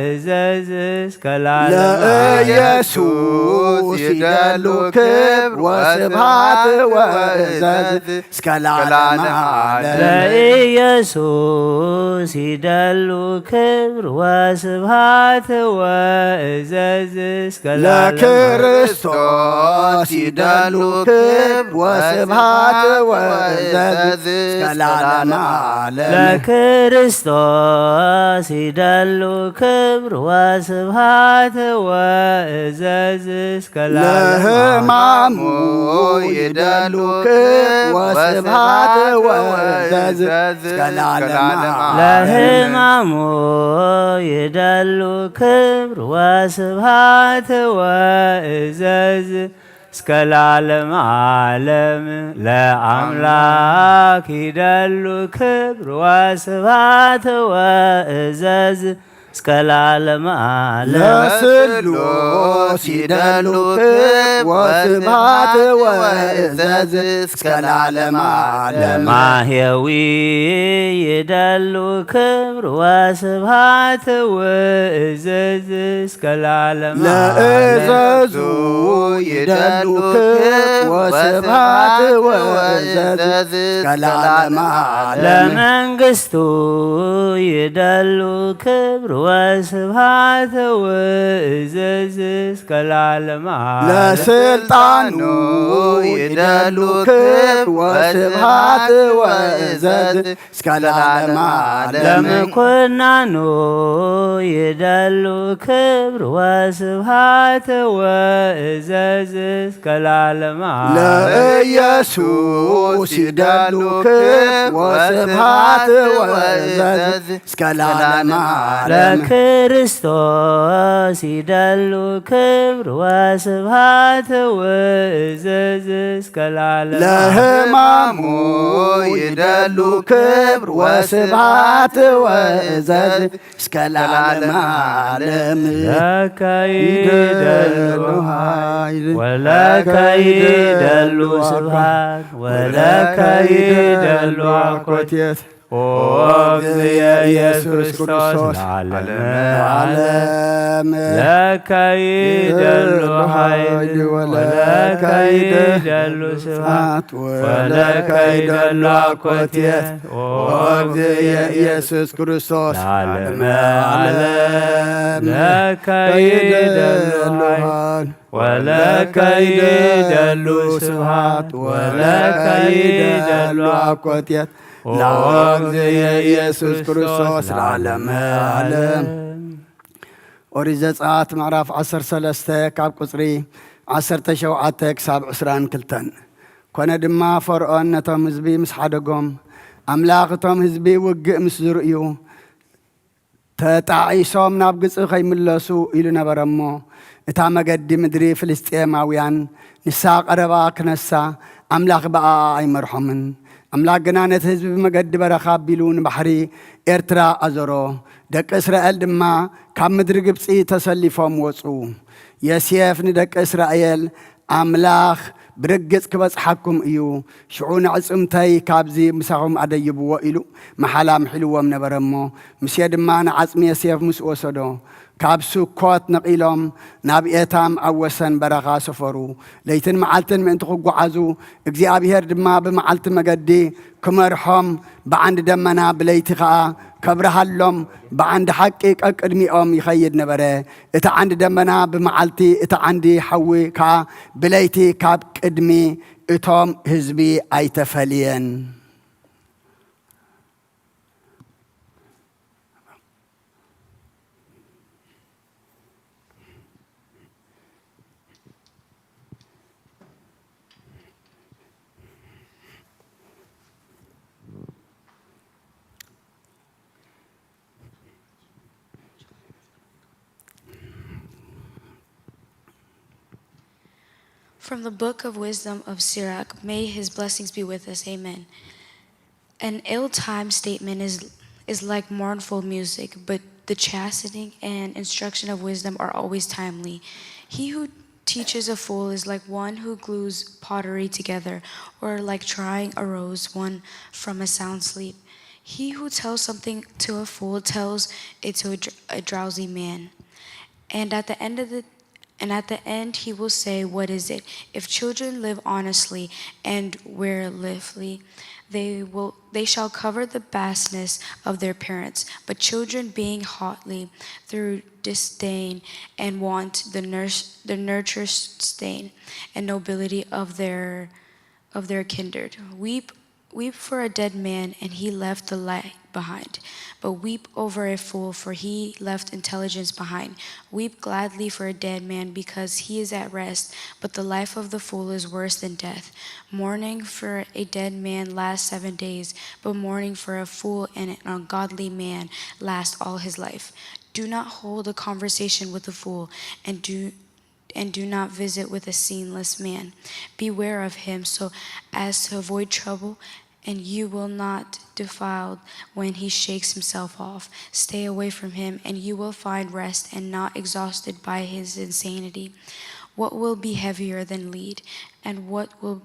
እዘዝ እስከ ለዓለም ለኢየሱስ ይደሉ ክብር ወስብሐት ወእዘዝ እስከ ለዓለም ዓለም። ለኢየሱስ ይደሉ ክብር ወስብሐት ወእዘዝ እስከ ለዓለም። ለክርስቶስ ይደሉ ክብር ወስብሐት ወእዘዝ እስከ ለዓለም ዓለም። ለክርስቶስ ይደሉ ክብር ወስብሐት ወእዘዝ እስከ ለዓለም። ለሕማሙ ይደሉ ክብር ወስብሐት ወእዘዝ እስከ ለዓለም ዓለም። ለሕማሙ ይደሉ ክብር ወስብሐት ወእዘዝ እስከ ለዓለም ዓለም። ለአምላክ ይደሉ ክብር ወስብሐት ወእዘዝ እስከ ለዓለም ዓለም። ለስሉስ ይደሉ ክብር ወስብሐት ወእዘዝ እስከ ለዓለም ዓለም። ለማህየዊ ይደሉ ክብር ወስብሐት ወእዘዝ እስከ ለዓለም ዓለም። ለእዘዙ ይደሉ ክብር ወስብሐት ወእዘዝ እስከ ለዓለም ዓለም። ለመንግስቱ ይደሉ ክብር ወስብሐት ወእዘዝ እስከ ለዓለም ዓለም። ለስልጣኑ ይደሉ ክብር ወስብሐት ወእዘዝ እስከ ለዓለም ዓለም። ለምኩናኑ ይደሉ ክብር ወስብሐት ወእዘዝ እስከ ለዓለም ዓለም። ለኢየሱስ ይደሉ ክብር ወስብሐት ወእዘዝ እስከ ለዓለም ዓለም። ለክርስቶስ ይደሉ ክብር ወስብሐት ወእዘዝ እስከ ለዓለም። ለሕማሙ ይደሉ ክብር ወስብሐት ወእዘዝ እስከ ለዓለም ዓለም። ለከ ይደሉ ኃይል ወለከ ይደሉ ስብሐት ወለከ ይደሉ አኮቴት። ኦ እግዚእ ኢየሱስ ክርስቶስ ለዓለመ ዓለም። ለከ ይደሉ ኃይል ወለከ ይደሉ ስብሐት ወለከ ይደሉ አኮቴት። ኦ እግዚእ ኢየሱስ ክርስቶስ ለዓለመ ዓለም። ለከ ይደሉ ኃይል ወለከ ይደሉ ስብሐት ወለከ ይደሉ አኮቴት። ኦ እግዚእ ኢየሱስ ክርስቶስ ለዓለመ ዓለም። ኦሪት ዘጸኣት ምዕራፍ ዓሰርተ ሰለስተ ካብ ቁጽሪ ዓሰርተ ሸውዓተ ክሳብ ዕስራን ክልተን። ኮነ ድማ ፈርዖን ነቶም ህዝቢ ምስ ሓደጎም፣ ኣምላኽ እቶም ህዝቢ ውግእ ምስ ዝርእዩ፣ ተጣዒሶም ናብ ግብጺ ከይምለሱ ኢሉ ነበረ እሞ፣ እታ መገዲ ምድሪ ፍልስጤማውያን ንሳ ቀረባ ክነሳ፣ ኣምላኽ ብኣኣ ኣይመርሖምን። ኣምላኽ ግና ነቲ ህዝቢ ብመገዲ በረኻ ኣቢሉ ንባሕሪ ኤርትራ ኣዞሮ። ደቂ እስራኤል ድማ ካብ ምድሪ ግብጺ ተሰሊፎም ወጹ። ዮሴፍ ንደቂ እስራኤል፣ ኣምላኽ ብርግጽ ክበጽሓኩም እዩ፣ ሽዑ ንዕጽምተይ ካብዚ ምሳኹም ኣደይብዎ ኢሉ መሓላ ምሒልዎም ነበረ እሞ፣ ሙሴ ድማ ንዓጽሚ ዮሴፍ ምስ ወሰዶ፣ ካብ ሱኮት ነቒሎም ናብ ኤታም ኣብ ወሰን በረኻ ሰፈሩ። ለይትን መዓልትን ምእንቲ ክጓዓዙ፣ እግዚኣብሄር ድማ ብመዓልቲ መገዲ ክመርሖም፣ ብዓንዲ ደመና ብለይቲ ኸኣ ከብርሃሎም፣ ብዓንዲ ሓቂ ቀቅድሚኦም ይኸይድ ነበረ። እቲ ዓንዲ ደመና ብመዓልቲ፣ እቲ ዓንዲ ሓዊ ከኣ ብለይቲ ካብ ቅድሚ እቶም ህዝቢ ኣይተፈልየን። From the Book of Wisdom of Sirach, may his blessings be with us. Amen. An ill-timed statement is, is like mournful music, but the chastening and instruction of wisdom are always timely. He who teaches a fool is like one who glues pottery together, or like drying a rose won from a sound sleep. He who tells something to a fool tells it to a, dr- a drowsy man. And at the end of the and at the end he will say, "What is it?" If children live honestly and warily, they will they shall cover the baseness of their parents. But children being haughty through disdain and want the nurse the nurture stain and nobility of their of their kindred. Weep Weep for a dead man, and he left the light behind. But weep over a fool, for he left intelligence behind. Weep gladly for a dead man, because he is at rest, but the life of the fool is worse than death. Mourning for a dead man lasts seven days, but mourning for a fool and an ungodly man lasts all his life. Do not hold a conversation with a fool, and do and do not visit with a sinless man. Beware of him, so as to avoid trouble, and you will not defiled when he shakes himself off. Stay away from him, and you will find rest and not exhausted by his insanity. What will be heavier than lead, and what will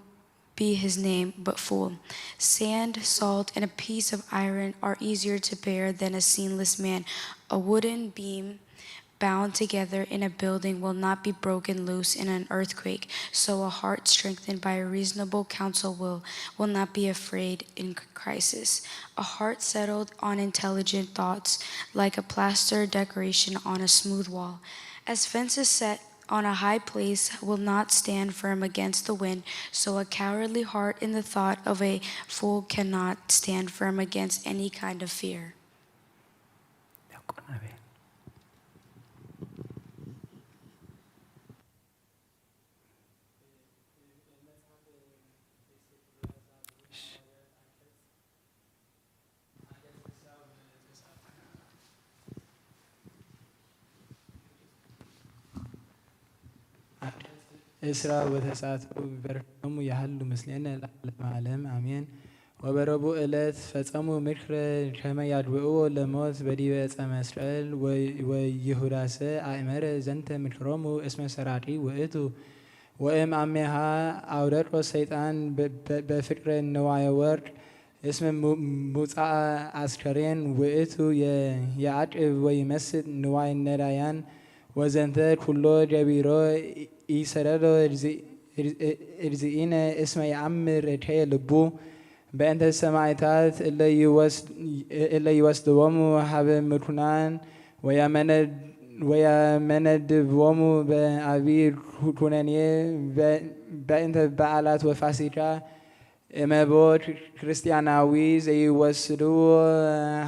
be his name but fool? Sand, salt, and a piece of iron are easier to bear than a sinless man. A wooden beam bound together in a building will not be broken loose in an earthquake, so a heart strengthened by a reasonable counsel will, will not be afraid in c- crisis. A heart settled on intelligent thoughts, like a plaster decoration on a smooth wall. As fences set on a high place will not stand firm against the wind, so a cowardly heart in the thought of a fool cannot stand firm against any kind of fear. እስራ ወተሳቱ በርሆሙ ያህሉ ምስሌነ ለዓለመ ዓለም ኣሜን። ወበረቡ ዕለት ፈጸሙ ምክረ ከመ ያድብእዎ ለሞት በዲበ ዕፀ መስቀል፣ ወይሁዳሰ ኣእመረ ዘንተ ምክሮሙ እስመ ሰራቂ ውእቱ። ወእም አሜሃ አውደቆ ሰይጣን በፍቅረ ንዋየ ወርቅ እስመ ሙጻአ አስከሬን ውእቱ የአቅብ ወይመስጥ ንዋይ ነዳያን። ወዘንተ ኩሎ ገቢሮ ኢሰደዶ እርዝኢነ እስመ የአምር እከየ ልቡ። በእንተ ሰማዕታት እለ ይወስድዎሙ ሀበ ምኩናን ወያመነድብዎሙ በአቢ ኩነኔ በእንተ በዓላት ወፋሲካ። እመቦ ክርስቲያናዊ ዘይወስድዎ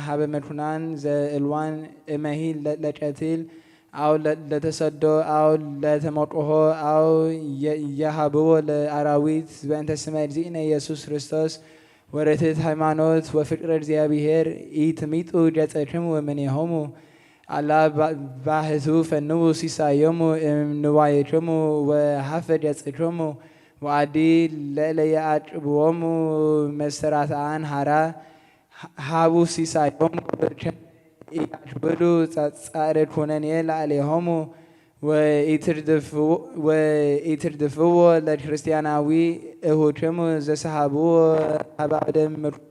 ሀበ ምኩናን ዘእልዋን እመሂ ለቀትል አው ለተሰዶ አው ለተመቅሆ አው የሀብዎ ለአራዊት በእንተ ስመ እግዚእነ ኢየሱስ ክርስቶስ ወርትዕት ሃይማኖት ወፍቅረ እግዚአብሔር ኢትሚጡ ገጸክሙ እምኔሆሙ። አላ ባህቱ ፈንዉ ሲሳዮሙ እምንዋየክሙ ወሀፈ ገጽክሙ ወአዲ ለእለ የአቅብዎሙ መስተራትአን ሀራ ሀቡ ሲሳዮሙ ከመ ኢያክብዱ ጻዕረ ኩነኔ ላዕሌሆሙ ወኢትርድፍዎ ለክርስቲያናዊ እሁክሙ ዘሰሃብዎ ሀበ አውደ ምርኮ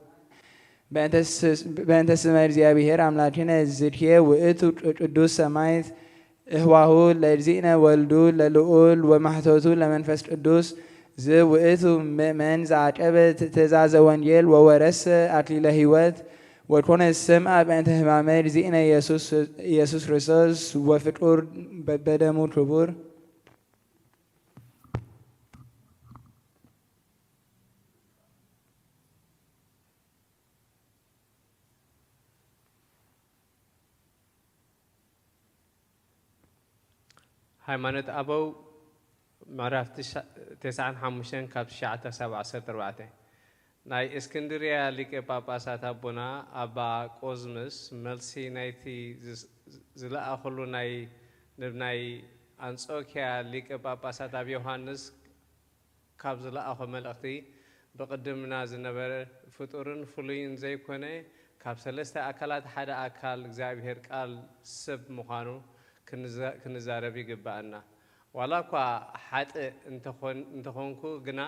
በእንተ ስመ እግዚአብሔር አምላክነ ዝኬ ውእቱ ቅዱስ ሰማዕት እህዋሁ ለእግዚእነ ወልዱ ለልዑል ወማሕቶቱ ለመንፈስ ቅዱስ ዝውእቱ ምእመን ዘአቀበ ትእዛዘ ወንጌል ወወረሰ አክሊለ ሕይወት ወኮነ ስምዐ በእንተ ሕማመ እግዚእነ ኢየሱስ ክርስቶስ ወፍቁር በደሙ ክቡር። ሃይማኖት ኣበው ምዕራፍ ተስዓን ሓሙሽተን ካብ ትሽዓተ ክሳብ ዓሰርተ ኣርባዕተ። ናይ እስክንድርያ ሊቀ ጳጳሳት ኣቦና ኣባ ቆዝምስ መልሲ ናይቲ ዝለኣኹሉ ናይ ንብ ናይ ኣንጾኪያ ሊቀ ጳጳሳት ኣብ ዮሃንስ ካብ ዝለኣኾ መልእኽቲ ብቕድምና ዝነበረ ፍጡርን ፍሉይን ዘይኮነ ካብ ሰለስተ ኣካላት ሓደ ኣካል እግዚኣብሔር ቃል ሰብ ምዃኑ ክንዛረብ ይግብኣና። ዋላ እኳ ሓጥእ እንተኾንኩ ግና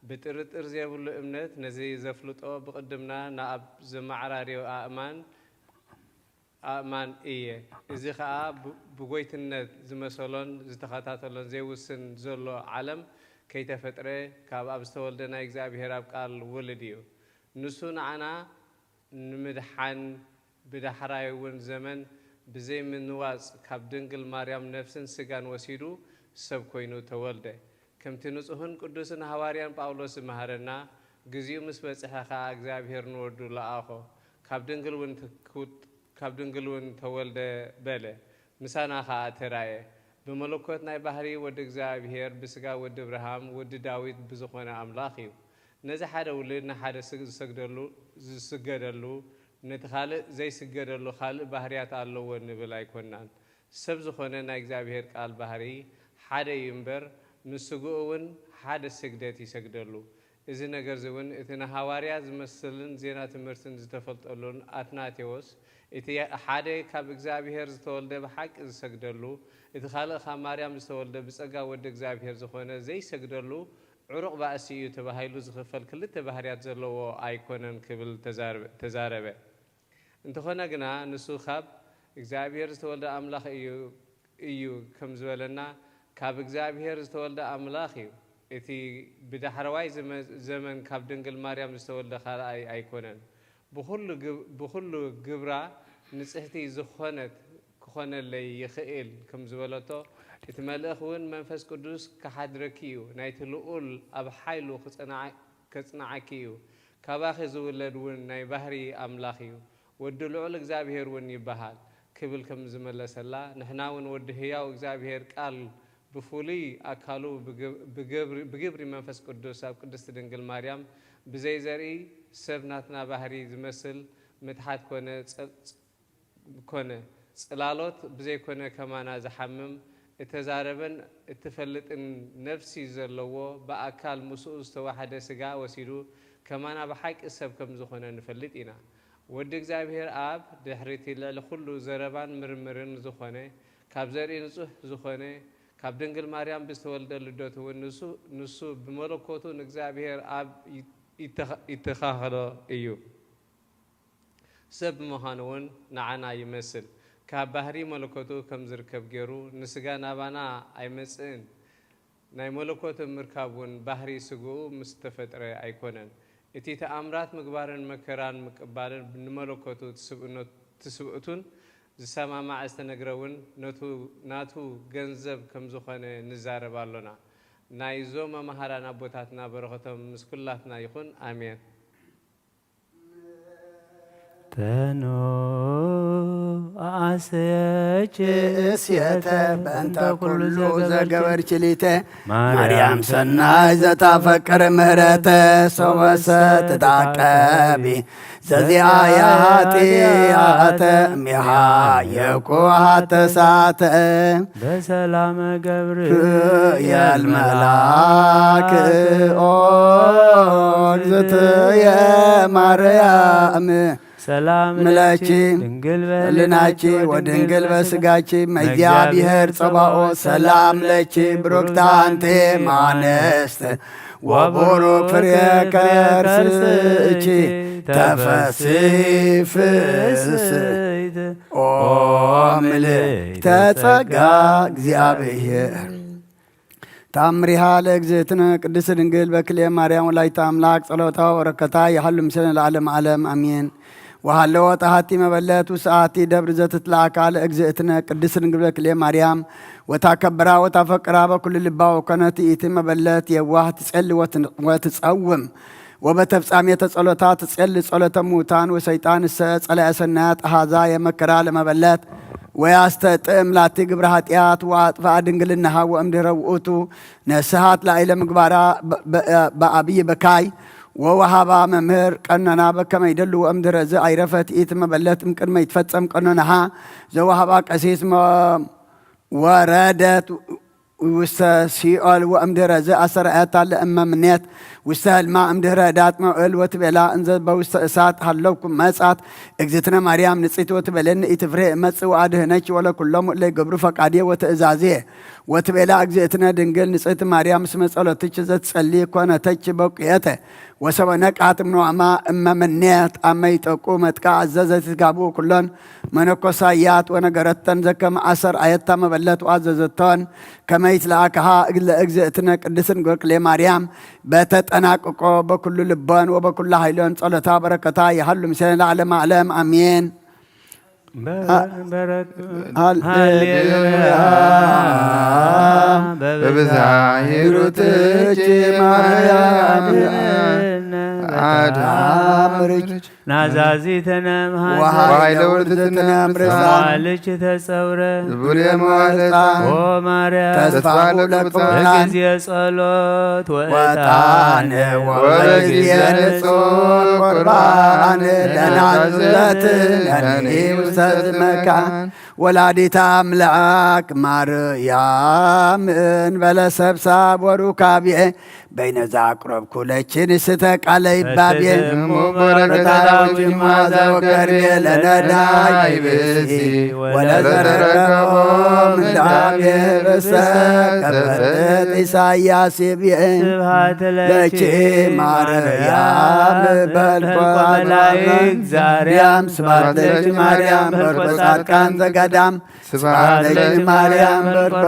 ብጥርጥር ዘይብሉ እምነት ነዚ ዘፍልጦ ብቕድምና ንኣብ ዘመዓራርዮ ኣእማን ኣእማን እየ። እዚ ኸኣ ብ-፣ ብጎይትነት ዝመሰሎን ዝተኸታተሎን ዘይውስን ዘሎ ዓለም ከይተፈጥረ ካብ ኣብ ዝተወልደ ናይ እግዚኣብሔር ኣብ ቃል ውሉድ እዩ። ንሱ ንዓና ንምድሓን ብዳሕራይ እውን ዘመን ብዘይ ምንዋጽ ካብ ድንግል ማርያም ነፍስን ስጋን ወሲዱ ሰብ ኮይኑ ተወልደ። ከምቲ ንጹሕን ቅዱስን ሃዋርያን ጳውሎስ ዝመሃረና፣ ግዚኡ ምስ በጽሐ ኸኣ እግዚኣብሔር ንወዱ ለኣኾ፣ ካብ ድንግል እውን ት-፣ ክውጥ-፣ ካብ ድንግል እውን ተወልደ በለ። ምሳና ኸኣ ተራእየ። ብመለኮት ናይ ባህሪ ወዲ እግዚኣብሔር፣ ብስጋ ወዲ እብርሃም፣ ወዲ ዳዊት ብዝኾነ ኣምላኽ እዩ። ነዚ ሓደ ውሉድ ንሓደ ስ-፣ ዝሰግደሉ፣ ዝስገደሉ፣ ነቲ ካልእ ዘይስገደሉ ካልእ ባህርያት ኣለዎ እንብል ኣይኮናን። ሰብ ዝኾነ ናይ እግዚኣብሔር ቃል ባህሪ ሓደ እዩ እምበር፣ ምስ ስግኡ እውን ሓደ ስግደት ይሰግደሉ። እዚ ነገር እዚ እውን እቲ ንሃዋርያ ዝመስልን ዜና ትምህርትን ዝተፈልጠሉን ኣትናቴዎስ፣ እቲ ሓደ ካብ እግዚኣብሔር ዝተወልደ ብሓቂ ዝሰግደሉ፣ እቲ ካልእ ካብ ማርያም ዝተወልደ ብጸጋ ወዲ እግዚኣብሔር ዝኾነ ዘይሰግደሉ ዕሩቕ ባእሲ እዩ ተባሂሉ ዝኽፈል ክልተ ባህርያት ዘለዎ ኣይኮነን ክብል ተዛርበ-፣ ተዛረበ። እንተኾነ ግና ንሱ ካብ እግዚኣብሔር ዝተወልደ ኣምላኽ እዩ፣ እዩ ከም ዝበለና፣ ካብ እግዚኣብሔር ዝተወልደ ኣምላኽ እዩ። እቲ ብዳሕረዋይ ዘመ-፣ ዘመን ካብ ድንግል ማርያም ዝተወልደ ካልኣይ ኣይኮነን። ብኹሉ ግብ-፣ ብኹሉ ግብራ ንጽሕቲ ዝኾነት ክኾነለይ ይኽእል ከም ዝበለቶ፣ እቲ መልእኽ እውን መንፈስ ቅዱስ ክሓድረኪ እዩ፣ ናይቲ ልኡል ኣብ ሓይሉ ክጸንዓ-፣ ከጽንዓኪ እዩ፣ ካባኺ ዝውለድ እውን ናይ ባህሪ ኣምላኽ እዩ፣ ወዲ ልዑል እግዚኣብሔር እውን ይበሃል ክብል ከም ዝመለሰላ፣ ንሕና እውን ወዲ ህያው እግዚኣብሔር ቃል ብፍሉይ ኣካሉ ብግ-፣ ብግብሪ፣ ብግብሪ መንፈስ ቅዱስ ኣብ ቅድስቲ ድንግል ማርያም ብዘይ ዘርኢ ሰብ ናትና ባህሪ ዝመስል ምትሓት ኮነ ጸ-፣ ኮነ ጽላሎት ብዘይኮነ ከማና ዝሓምም፣ እተዛረበን እትፈልጥን ነፍሲ ዘለዎ፣ ብኣካል ምስኡ ዝተዋሕደ ስጋ ወሲዱ ከማና ብሓቂ ሰብ ከም ዝኾነ ንፈልጥ ኢና። ወዲ እግዚኣብሔር ኣብ ድሕሪ እቲ ልዕሊ ኩሉ ዘረባን ምርምርን ዝኾነ፣ ካብ ዘርኢ ንጹሕ ዝኾነ፣ ካብ ድንግል ማርያም ብዝተወልደ ልደቱ እውን ንሱ፣ ንሱ ብመለኮቱ ንእግዚኣብሔር ኣብ ይተኻ-፣ ይተኻኸሎ እዩ። ሰብ ብምዃኑ እውን ንዓና ይመስል። ካብ ባህሪ መለኮቱ ከም ዝርከብ ገይሩ ንስጋ ናባና ኣይመጽእን። ናይ መለኮት ምርካብ እውን ባህሪ ስግኡ ምስ ተፈጥረ ኣይኮነን። እቲ ተኣምራት ምግባርን መከራን ምቅባልን ንመለኮቱ ትስብእኖ-፣ ትስብእቱን ዝሰማማዕ ዝተነግረ እውን ነቱ-፣ ናቱ ገንዘብ ከም ዝኾነ ንዛረብ ኣሎና። ናይ እዞም መምሃራን ኣቦታትና በረኸቶም ምስ ኩላትና ይኹን። ኣሜን። ተኑ ኣስየች እሴተ በእንተ ኩሉ ዘገበርኪ ሊተ ማርያም ሰናይ ዘታፈቅር ምህረተ ሰወሰ ትታቀቢ ዘዚኣያ ኃጢአተ እሚሃ የኩ ኃተሳተ በሰላመ ገብርኤል መልአክ ኦ እግዝእትየ ማርያም ሰላም ለኪ ድንግል በልናኪ ወድንግል በስጋኪ መእግዚአብሔር ጸባኦት ሰላም ለኪ ብሩክት አንቲ እምአንስት ወቡሩክ ፍሬ ከርስኪ ተፈሲ ፍስሕት ኦ ምልዕተ ጸጋ እግዚአብሔር። ተአምሪሃ ለእግዝእትነ ቅድስት ድንግል በክልኤ ማርያም ወላዲተ አምላክ ጸሎታ ወበረከታ ይሃሉ ምስለ ለዓለመ ዓለም አሜን። ወሃለወ ጣሃቲ መበለት ውስአቲ ደብር ዘትትላእካ ለእግዝእትነ ቅድስት ድንግል በክልኤ ማርያም ወታከብራ ወታፈቅራ በኩሉ ልባ ወኮነት ይእቲ መበለት የዋህ ትጼሊ ወትጸውም ወበተፍጻሜተ ጸሎታ ትጼሊ ጸሎተ ምዉታን ወሰይጣን እሰ ጸላኤ ሰናያት አሃዛ የመክራ ለመበለት ወያስተጥእም ላቲ ግብረ ኃጢአት ወአጥፍአ ድንግልናሃ ወእምድህረ ውእቱ ነስሃት ላዕለ ምግባራ በአብይ በካይ ወወሃባ መምህር ቀኖና በከመ ይደሉ ወእምድህረ እዚ አይረፈት ኢት መበለት እምቅድመ ይትፈጸም ቀኖናሃ ዘወሃባ ቀሲስ ወረደት ውስተ ሲኦል ወእምድህረ እዚ አሰረአታ ለእመ ምኔት ውስተ ህልማ እምድህረ ዳጥ መውእል ወትቤላ እንዘ በውስተ እሳት ሃለውኩም መጻት እግዝእትነ ማርያም ንጽሕት ወትቤለኒ ኢትፍሬ እመጽእ ወአድህነኪ ወለኩሎሙ እለ ይገብሩ ፈቃድየ ወትእዛዝየ ወትቤላ እግዝእትነ ድንግል ንጽሕቲ ማርያም፣ እስመ ጸሎትኪ ዘትጸሊ ኮነተኪ በቁየተ፣ ወሰበ ነቃት እምኖማ እመ ምኔት አመ ይጠቁ መጥቃ አዘዘት ጋቡ ኩሎን መነኮሳያት ወነገረተን ዘከመ አሰር አየታ መበለት ወአዘዘቶን ከመ ይትለአክሃ ለእግዝእትነ ቅድስት ድንግል ማርያም በተጠናቅቆ በኩሉ ልቦን ወበኩሉ ኃይሎን ጸሎታ በረከታ ይሃሉ ምስለ ለዓለመ ዓለም አሜን። በረከት ሃሌሉያ። በብዝሃ ሂሩትኪ ማርያም አድሃምርኪ ናዛዚተነ ወኃይለ ውርትትነ እምርሳ። ማልች ተጸውረ። ዝቡር የመዋለጻ። ኦ ማርያም ተስፋ ለቅዱሳን። በጊዜ ጸሎት ወዕጣን ወዕጣን ወበጊዜ ወበጊዜ ንጹሕ ቁርባን ለናዝለት ለኒ ውስተ መካን። ወላዲተ አምላክ ማርያም እንበለ ሰብሳብ ወሩካቤ በይነዛ አቅረብኩ ለኪ ንስተ ቃለ ይባቤ። እሙ በረከተ ዳዊት ማዛ ወከርቤ ለነዳይ ብእሲ ወለዘረከቦ ምንዳቤ ብእሰ ከፈትት ኢሳያስ ይብዬ። ስብሐት ለኪ ለኪ ማርያም ማርያም በልኮ በልኮ መላእክት ዛርያም። ስብሐት ለኪ ማርያም በልኮ ጻድቃን ዘገዳም። ስብሐት ለኪ ማርያም በልኮ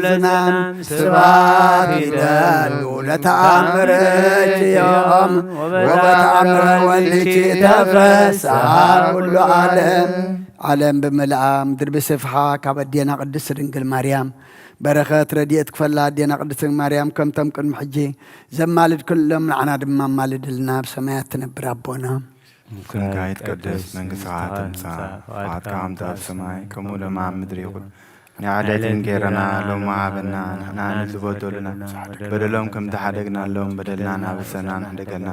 ዝናም። ስብሐት ይደሉ ለተአምርኪ ዮም ወበተአምረ ወልድኪ ተፈስሐ ኩሉ ዓለም። ዓለም ብምልኣ ምድሪ ብስፍሓ ካብ ኣዴና ቅድስት ድንግል ማርያም በረኸት ረድኤት ክፈላ ኣዴና ቅድስት ድንግል ማርያም ከምቶም ቅድሚ ሕጂ ዘማልድ ኩሎም ንዓና ድማ ኣማልድልና። ኣብ ሰማያት ትነብር ኣቦና ስምካ ይትቀደስ፣ መንግስትኻ ትምጻእ፣ ፍቓድካ ከምቲ ኣብ ሰማይ ከምኡ ድማ ኣብ ምድሪ ይኹን። ንዕለት እንጌረና ሎሚ ሃበና፣ ንሕና ንዝበደሉና በደሎም ከም ዝሓደግናሎም በደልና ናበሰና ንሕደገልና፣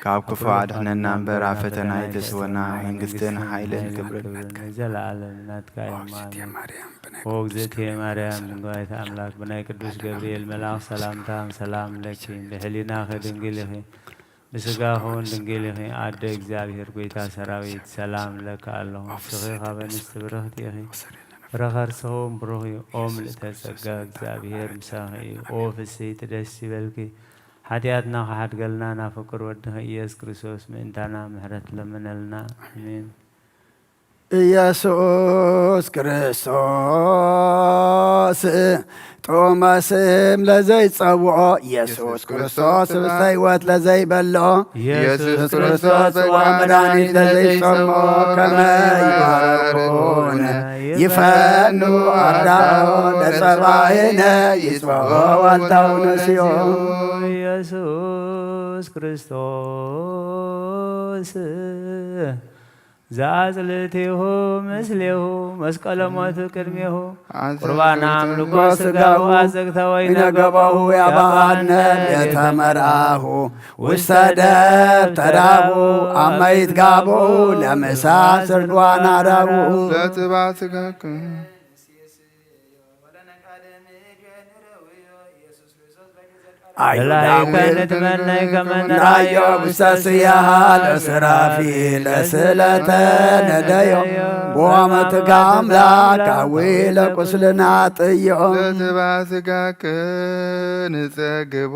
ካብ ክፉ ኣድሕነና እምበር ኣብ ፈተና ኣይተስወና። መንግስትን ሓይልን ክብርን ንዘለዓለም ናትካ እዩ። እግዝእትየ ማርያም፣ ድንግላይት ኣምላክ፣ ብናይ ቅዱስ ገብርኤል መልኣኽ ሰላምታ ሰላም ለኪ፣ ብሕሊናኺ ድንግል ኢኺ፣ ብስጋኺ እውን ድንግል ኢኺ። ኣደ እግዚኣብሔር፣ ጎይታ ሰራዊት፣ ሰላም ለኪ ኣለኹ። ንስኺ ካብ ኣንስቲ ብርኽቲ ኢኺ፣ ፍረ ከርስኺ እውን ብሩኽ እዩ። ኦ ምልእተ ጸጋ፣ እግዚኣብሔር ምሳኺ እዩ። ኦ ፍስሕቲ፣ ደስ ይበልኪ፣ ሓጢኣትና ክሓድገልና ናብ ፍቁር ወድኺ ኢየሱስ ክርስቶስ ምእንታና ምሕረት ለምነልና። ኣሜን። ኢየሱስ ክርስቶስ ጥዑመ ስም ለዘይጸውዖ፣ ኢየሱስ ክርስቶስ ህብስተ ሕይወት ለዘይበልዖ፣ ኢየሱስ ክርስቶስ ጽዋ መድኃኒት ለዘይጸምኦ፣ ከመ ይባርኩነ ይፈኑ አርዳኦ ለጸባኢነ ይጽብሖ ዋልታው ነሲኦ። ኢየሱስ ክርስቶስ ዘአጽልእቲሁ ምስሌሁ መስቀለ ሞቱ ቅድሜሁ። ቁርባን አምልኮ ስጋሁ አዘግተ ወይነ ገባሁ ያባአነ ቤተ መርአሁ ውስተ ደብተራሁ አመ ይትጋብኡ ለምሳ ስርጓን አራሁ። ለጥባ ስጋክ አይሁዳዊ ንትመነይ ከመ ንራዮ ውስተ ስያሃ ለስራፊ ለስለተ ነደዮ ወመትካ አምላካዊ ለቁስልና ጥዮ። ለጥባ ስጋክ ንጸግቦ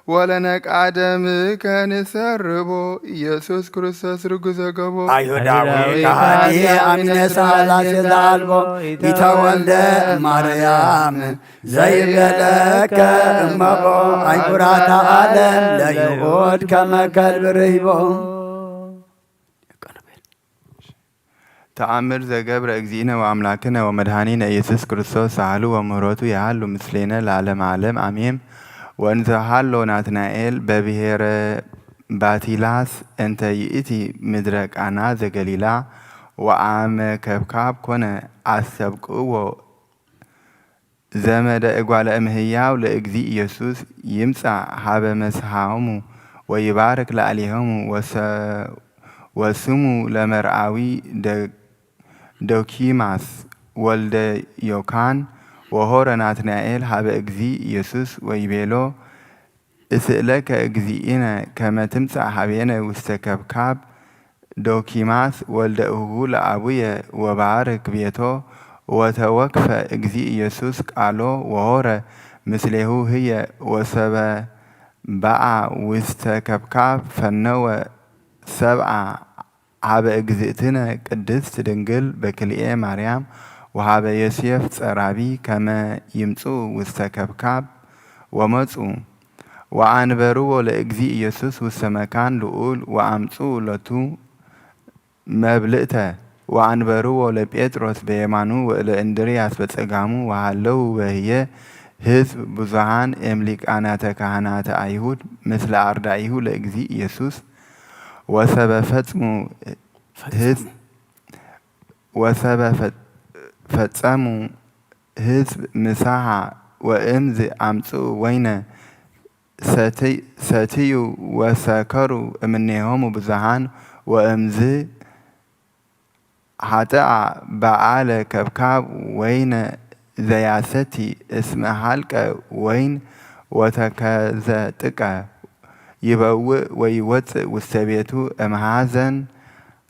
ወለነቃደምከ ንሰርቦ ኢየሱስ ክርስቶስ ርጉዘ ገቦ። አይሁዳዊ ከሃዲ አሚነ ሥላሴ ዘአልቦ ኢተወልደ ማርያም ዘይቤለከ እመቦ። አይጉራታ ዓለም ለይሁድ ከመ ከልብ ርሂቦ። ተአምር ዘገብረ እግዚእነ ወአምላክነ ወመድኃኒነ ኢየሱስ ክርስቶስ ሳህሉ ወምህረቱ ያህሉ ምስሌነ ለዓለመ ዓለም አሜን። ወእንዘ ሃሎ ናትናኤል በብሔረ ባቲላስ እንተ ይእቲ ምድረ ቃና ዘገሊላ ወአመ ከብካብ ኮነ አስተብቅዎ ዘመደ እጓለ እምህያው ለእግዚእ ኢየሱስ ይምጻእ ሀበ መስሐሙ ወይባርክ ላዕሌሆሙ ወሰ-፣ ወስሙ ለመርአዊ ደ-፣ ዶኪማስ ወልደ ዮካን ወሆረ ናትናኤል ሀበ እግዚእ ኢየሱስ ወይቤሎ እስእለከ እግዚእነ ከመ ትምጻእ ሀቤነ ውስተ ከብካብ ዶኪማስ ወልደ እሁ ለአቡየ ወባርክ ቤቶ ወተወክፈ እግዚእ ኢየሱስ ቃሎ ወሆረ ምስሌሁ ህየ ወሰበ በአ ውስተ ከብካብ ፈነወ ሰብአ ሀበ እግዝእትነ ቅድስት ድንግል በክልኤ ማርያም ወሀበ ዮሴፍ ጸራቢ ከመ ይምጽኡ ውስተ ከብካብ ወመጹ ወአንበርዎ ለእግዚእ ኢየሱስ ውስተ መካን ልዑል ወአምጽኡ ሎቱ መብልእተ ወአንበርዎ ለጴጥሮስ በየማኑ ወእለ እንድርያስ በጸጋሙ ወሃለው በህየ ህዝብ ብዙሃን እም ሊቃናተ ካህናተ አይሁድ ምስለ አርዳኢሁ ለእግዚእ ኢየሱስ ወሰበ ፈጽሙ ህዝብ ወሰበ ፈ- ፈጸሙ ህዝብ ምሳሃ ወእምዝ አምጽኡ ወይነ ሰትይ- ሰትዩ ወሰከሩ እምኔሆሙ ብዙሃን ወእምዝ ሀጥአ በአለ ከብካብ ወይነ ዘያሰቲ እስመ ሀልቀ ወይን ወተከዘ ጥቀ ይበውእ ወይወፅእ ውስተ ቤቱ እምሃዘን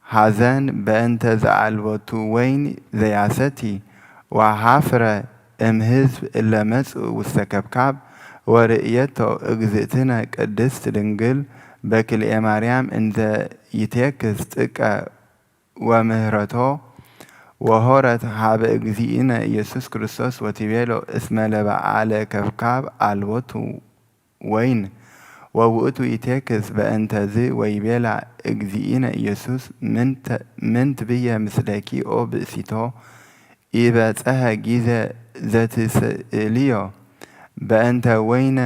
ሐዘን በእንተ ዘአልቦቱ ወይን ዘያሰቲ ወሐፍረ እም ህዝብ እለ መጽኡ ውስተ ከብካብ ወርእየቶ እግዝእትነ ቅድስት ድንግል በክልኤ ማርያም እንዘ ይቴክስ ጥቀ ወምህረቶ ወሆረት ሀበ እግዚእነ ኢየሱስ ክርስቶስ ወቲቤሎ እስመ ለበአለ ከብካብ አልቦቱ ወይን ወውእቱ ይቴክስ በእንተዝ ወይቤላ እግዚእነ ኢየሱስ ምን ትብየ ምስለኪ ኦ ብእሲቶ ኢበጸሐ ጊዘ ዘትስእልዮ በእንተ ወይነ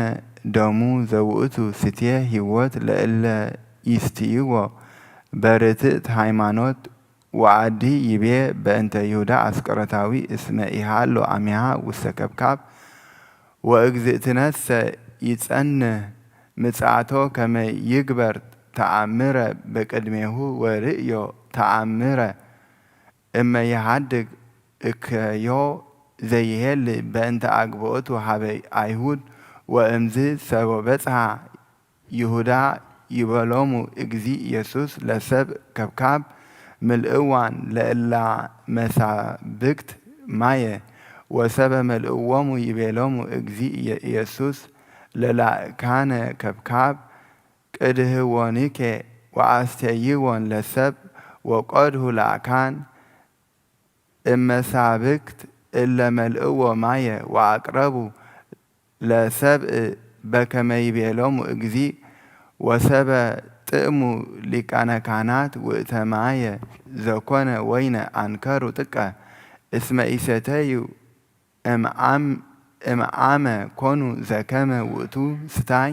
ደሙ ዘውእቱ ስቴ ህይወት ለእለ ይስትይዎ በርትእት ሃይማኖት ወአዲ ይቤ በእንተ ይሁዳ አስቆሮታዊ እስመ ኢሃሎ አሚሃ ውስተ ከብካብ ወእግዝእትነሰ ይጸንህ ምጽአቶ ከመ ይግበር ተአምረ በቅድሜሁ ወርእዮ ተአምረ እመ ይሃድግ እከዮ ዘይሄል በእንተ አግብኦቱ ሀበ አይሁድ ወእምዝ ሰቦ በጽሐ ይሁዳ ይበሎሙ እግዚእ ኢየሱስ ለሰብ ከብካብ ምልእዋን ለእላ መሳብክት ማየ ወሰበ መልእዎሙ ይቤሎሙ እግዚእ ኢየሱስ ለላእካነ ከብካብ ቅድህዎኒኬ ወአስተይዎን ለሰብ ወቆድሁ ላእካን እመሳብክት እለ መልእዎ ማየ ወአቅረቡ ለሰብእ በከመ ይቤሎሙ እግዚእ ወሰበ ጥእሙ ሊቃነ ካህናት ውእተ ማየ ዘኮነ ወይነ አንከሩ ጥቀ እስመ ኢሰተዩ እምአመ ኮኑ ዘከመ ውእቱ ስታይ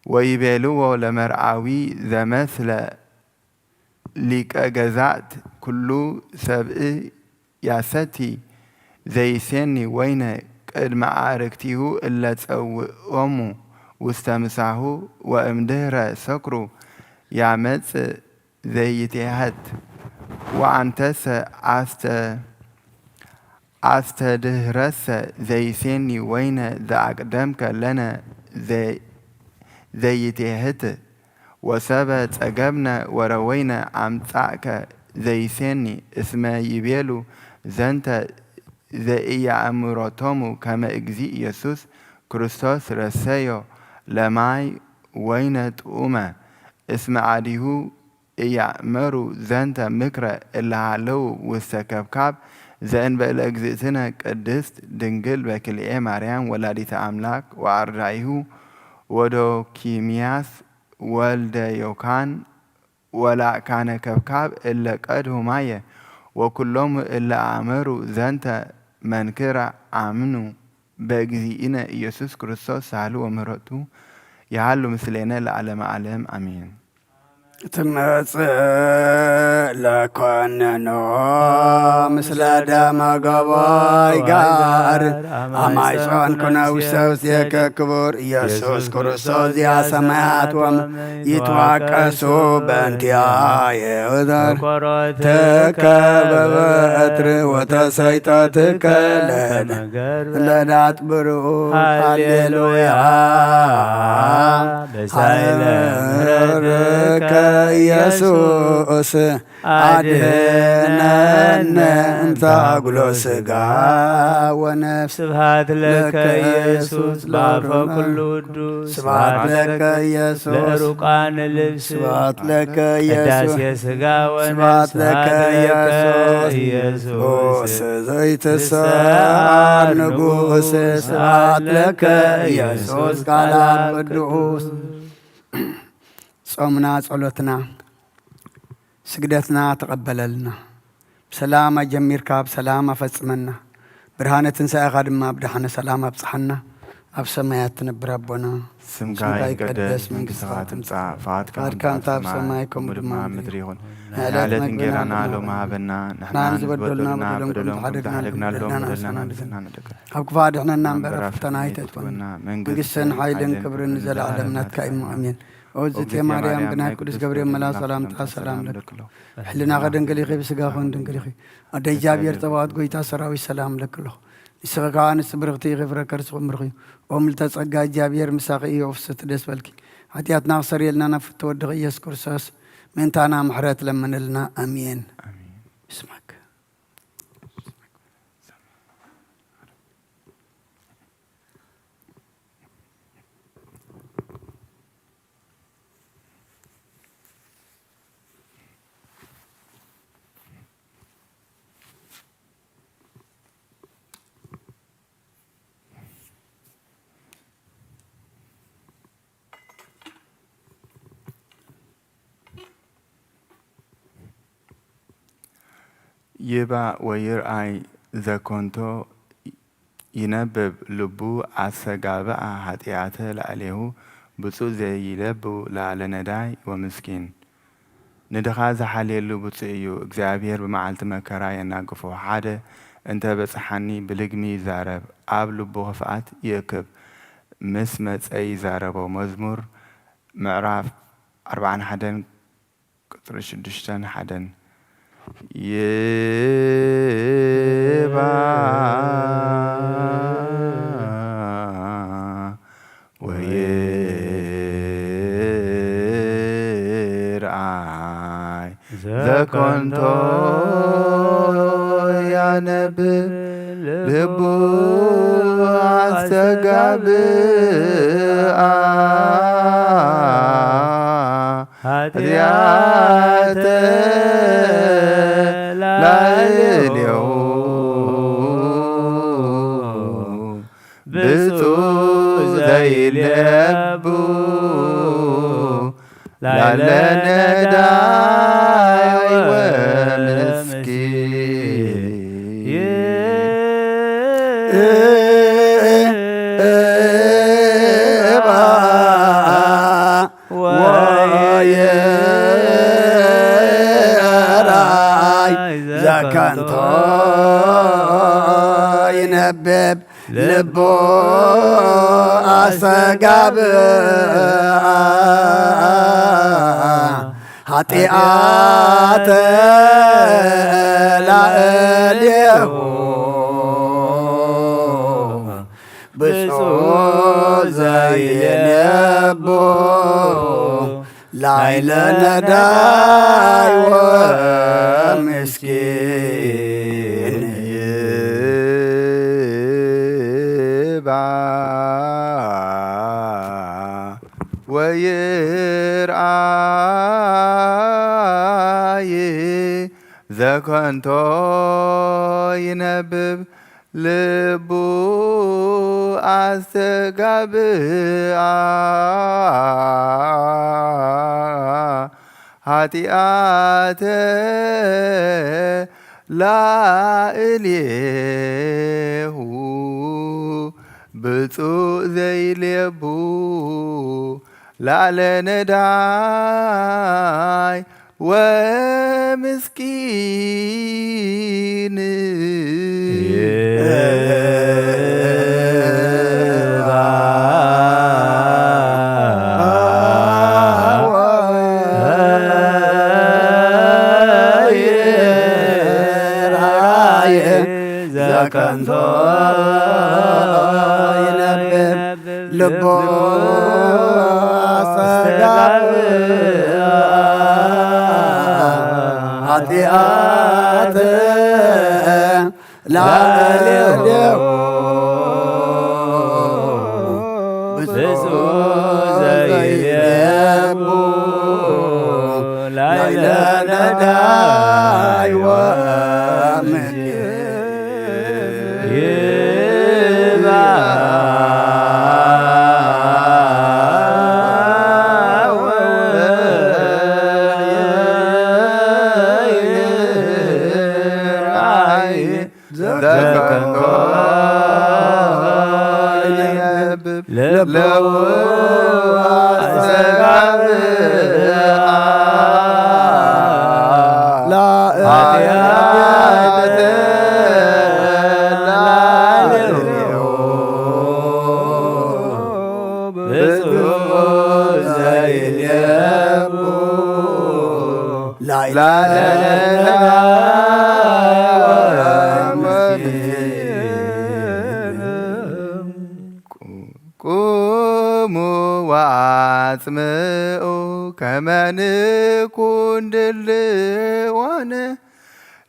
ወይቤልዎ ለመርአዊ ዘመስለ ሊቀ ገዛእት ኩሉ ሰብእ ያሰቲ ዘይሴኒ ወይነ ቅድመ አርክቲሁ እለ ጸውኦሙ ውስተ ምሳሁ ወእምድህረ ሰክሩ ያመጽእ ዘይትሄህት ወአንተሰ አስተ አስተድህረሰ ዘይሴኒ ወይነ ዘአቅደምከ ለነ ዘይትሄህት ወሰበ ጸገብነ ወረወይነ አምጻእከ ዘይሴኒ እስመ ይቤሉ ዘንተ ዘኢያእምሮቶሙ ከመ እግዚእ ኢየሱስ ክርስቶስ ረሰዮ ለማይ ወይነ ጥኡመ እስመ አዲሁ እያእመሩ ዘንተ ምክረ እለ ሀለው ውስተ ከብካብ ዘእንበእለ እግዝእትነ ቅድስት ድንግል በክልኤ ማርያም ወላዲተ አምላክ ወአርዳኢሁ ወዶኪምያስ ወልደ ዮካን ወላእካነ ከብካብ እለ ቀድሁ ማየ ወኩሎሙ እለ አእመሩ ዘንተ መንክረ አምኑ በእግዚእነ ኢየሱስ ክርስቶስ ሳህሉ ወምህረቱ ይሃሉ ምስሌነ ለዓለመ ዓለም አሜን። ትመጽእ ለኮንኖ ምስለ ደመ ገቦይ ጋር አማይጾን ኩነ ውስተ ውስቴከ ክቡር ኢየሱስ ክርስቶስ ዚአ ሰማያት ወም ይትዋቀሱ በእንቲአየ ወዘር ተከበበ እትር ወተሰይጠትከ ለነ ለዳት ብሩክ ሃሌሉያ በሳይለ ምሕረትከ ኢየሱስ ኣድህነነ እንተ ኣጉሎ ስጋ ወነፍስ። ስብሐት ለከ ኢየሱስ በአፈ ኩሉ ቅዱስ። ስብሐት ለከ ኢየሱስ። ለዕሩቃን ልብስ። ስብሐት ለከ ኢየሱስ። ቅዳሴ ስጋ ወነፍስ። ስብሐት ለከ ስብሐት ለከ ኢየሱስ። ኢየሱስ። ንጉስ ዘይትሰዓር ንጉስ። ስብሐት ለከ ኢየሱስ ቃል አብ ቅዱስ። ጾምና ጸሎትና ስግደትና ተቐበለልና። ብሰላም ኣጀሚርካ ብሰላም ኣፈጽመና። ብርሃነ ትንሳኤኻ ድማ ብደሓነ ሰላም ኣብጽሓና። ኣብ ሰማያት ትነብር ኣቦና፣ ስምካ ይቀደስ፣ መንግስትኻ ትምጻእ፣ ፍቓድካ ፍቓድካ ከምታ ኣብ ሰማይ ከምኡ ድማ ኣብ ምድሪ ይኹን። ናይ ዕለት ዕለት እንጌራና እንጌራና ሎሚ ሃበና፣ ንሕና ንሕናን ዝበደሉና ዝበደሉና በደሎም በደሎም ከም ከም ተሓደግና ተሓደግናሎም በደልና በደልና ንስና ንስና ንደግም። ካብ ክፉእ ኣድሕነና እምበር እምበር ኣብ ኣብ ፈተና ፈተና ኣይተእትወና። ኣይተእትወና። መንግስትን መንግስትን ሓይልን ሓይልን ክብርን ክብርን ንዘለዓለም ንዘለዓለም ናትካ እዩ። ናትካ እዩ። ኣሜን። ኦዚ ኦዚ ቴ ማርያም ቴ ማርያም ብናይ ብናይ ቅዱስ ቅዱስ ገብርኤል ገብርኤል መልኣክ መልኣክ ሰላምታ ሰላምታ ሰላም ሰላም ለኪ። ለኪ። ሕልናኸ ድንግል ኢኺ፣ ብስጋኸ እውን ድንግል ኢኺ። ኣደ እግዚኣብሔር ጸባኦት ጎይታ ሰራዊት ሰላም ለኪ ኣለኹ። ንስኺ ከኣ ንስቲ ብርኽቲ ኢኺ፣ ፍረ ከርስኺ ብሩኽ እዩ። ኦ ምልዕተ ጸጋ እግዚኣብሔር ምሳኺ እዩ፣ ኦ ፍስሕቲ ደስ በልኪ። ሓጢኣትና ክሰርየልና ናብ ፍትወ ወድኺ ኢየሱስ ክርስቶስ ምእንታና ምሕረት ለምንልና። ኣሜን። ኣሜን። ይስማዕክ። ይባእ ወይርኣይ ዘኮንቶ ይነብብ ልቡ ኣስተጋብኣ ኃጢኣተ ላዕሌሁ ብፁዕ ዘይለቡ ላዕለ ነዳይ ወምስኪን። ንድኻ ዝሓልየሉ ብፁዕ እዩ። እግዚኣብሔር ብመዓልቲ መከራ የናግፎ። ሓደ እንተ በጽሓኒ ብልግሚ ይዛረብ፣ ኣብ ልቡ ኽፍኣት ይእክብ። ምስ መጸ ይዛረቦ። መዝሙር ምዕራፍ ኣርባዓን ሓደን ቁጽሪ ሽዱሽተን ሓደን። ይባ ወይርኣይ ዘኮንቶ ያነብብ ልቡ ኣስተጋብኣ ኃጢአተ ላዕሌሁ ብፁዕ ዘይለቡ ላዕለ ነዳይ ወምስኪን። ወይርኣይ ዘከንቶ ይነብብ ልቡ ኣስተጋብኣ ኃጢአተ ላዕሌሁ ብፁዕ ዘይነቡ ላዕለ ነዳይ ወምስኪን። ይባ ወይርኣይ ዘከንቶ ይነብብ ልቡ ኣስተጋብኣ ኃጢአተ ላዕሌሁ ብፁዕ ዘይሌቡ ላዕለ ነዳይ ወምስኪን። ዘከንቶ ይነብብ ልቡ ኣስተጋብኣ ኃጢአት ላዕሌሁ ብፁዕ ዘይቤቡ ላዕለ ነዳይ ወምስኪን ይባእ ወይርአይ ዘከንኮ ይነብብ ለቡ አስተጋብአ ኃጢአተ ላዕሌሁ ብፁዕ ዘይሌቡ ላዕለ ነዳይ ወምስኪን። ቁሙ ወአጽምዑ ከመ ንኩን ድልዋነ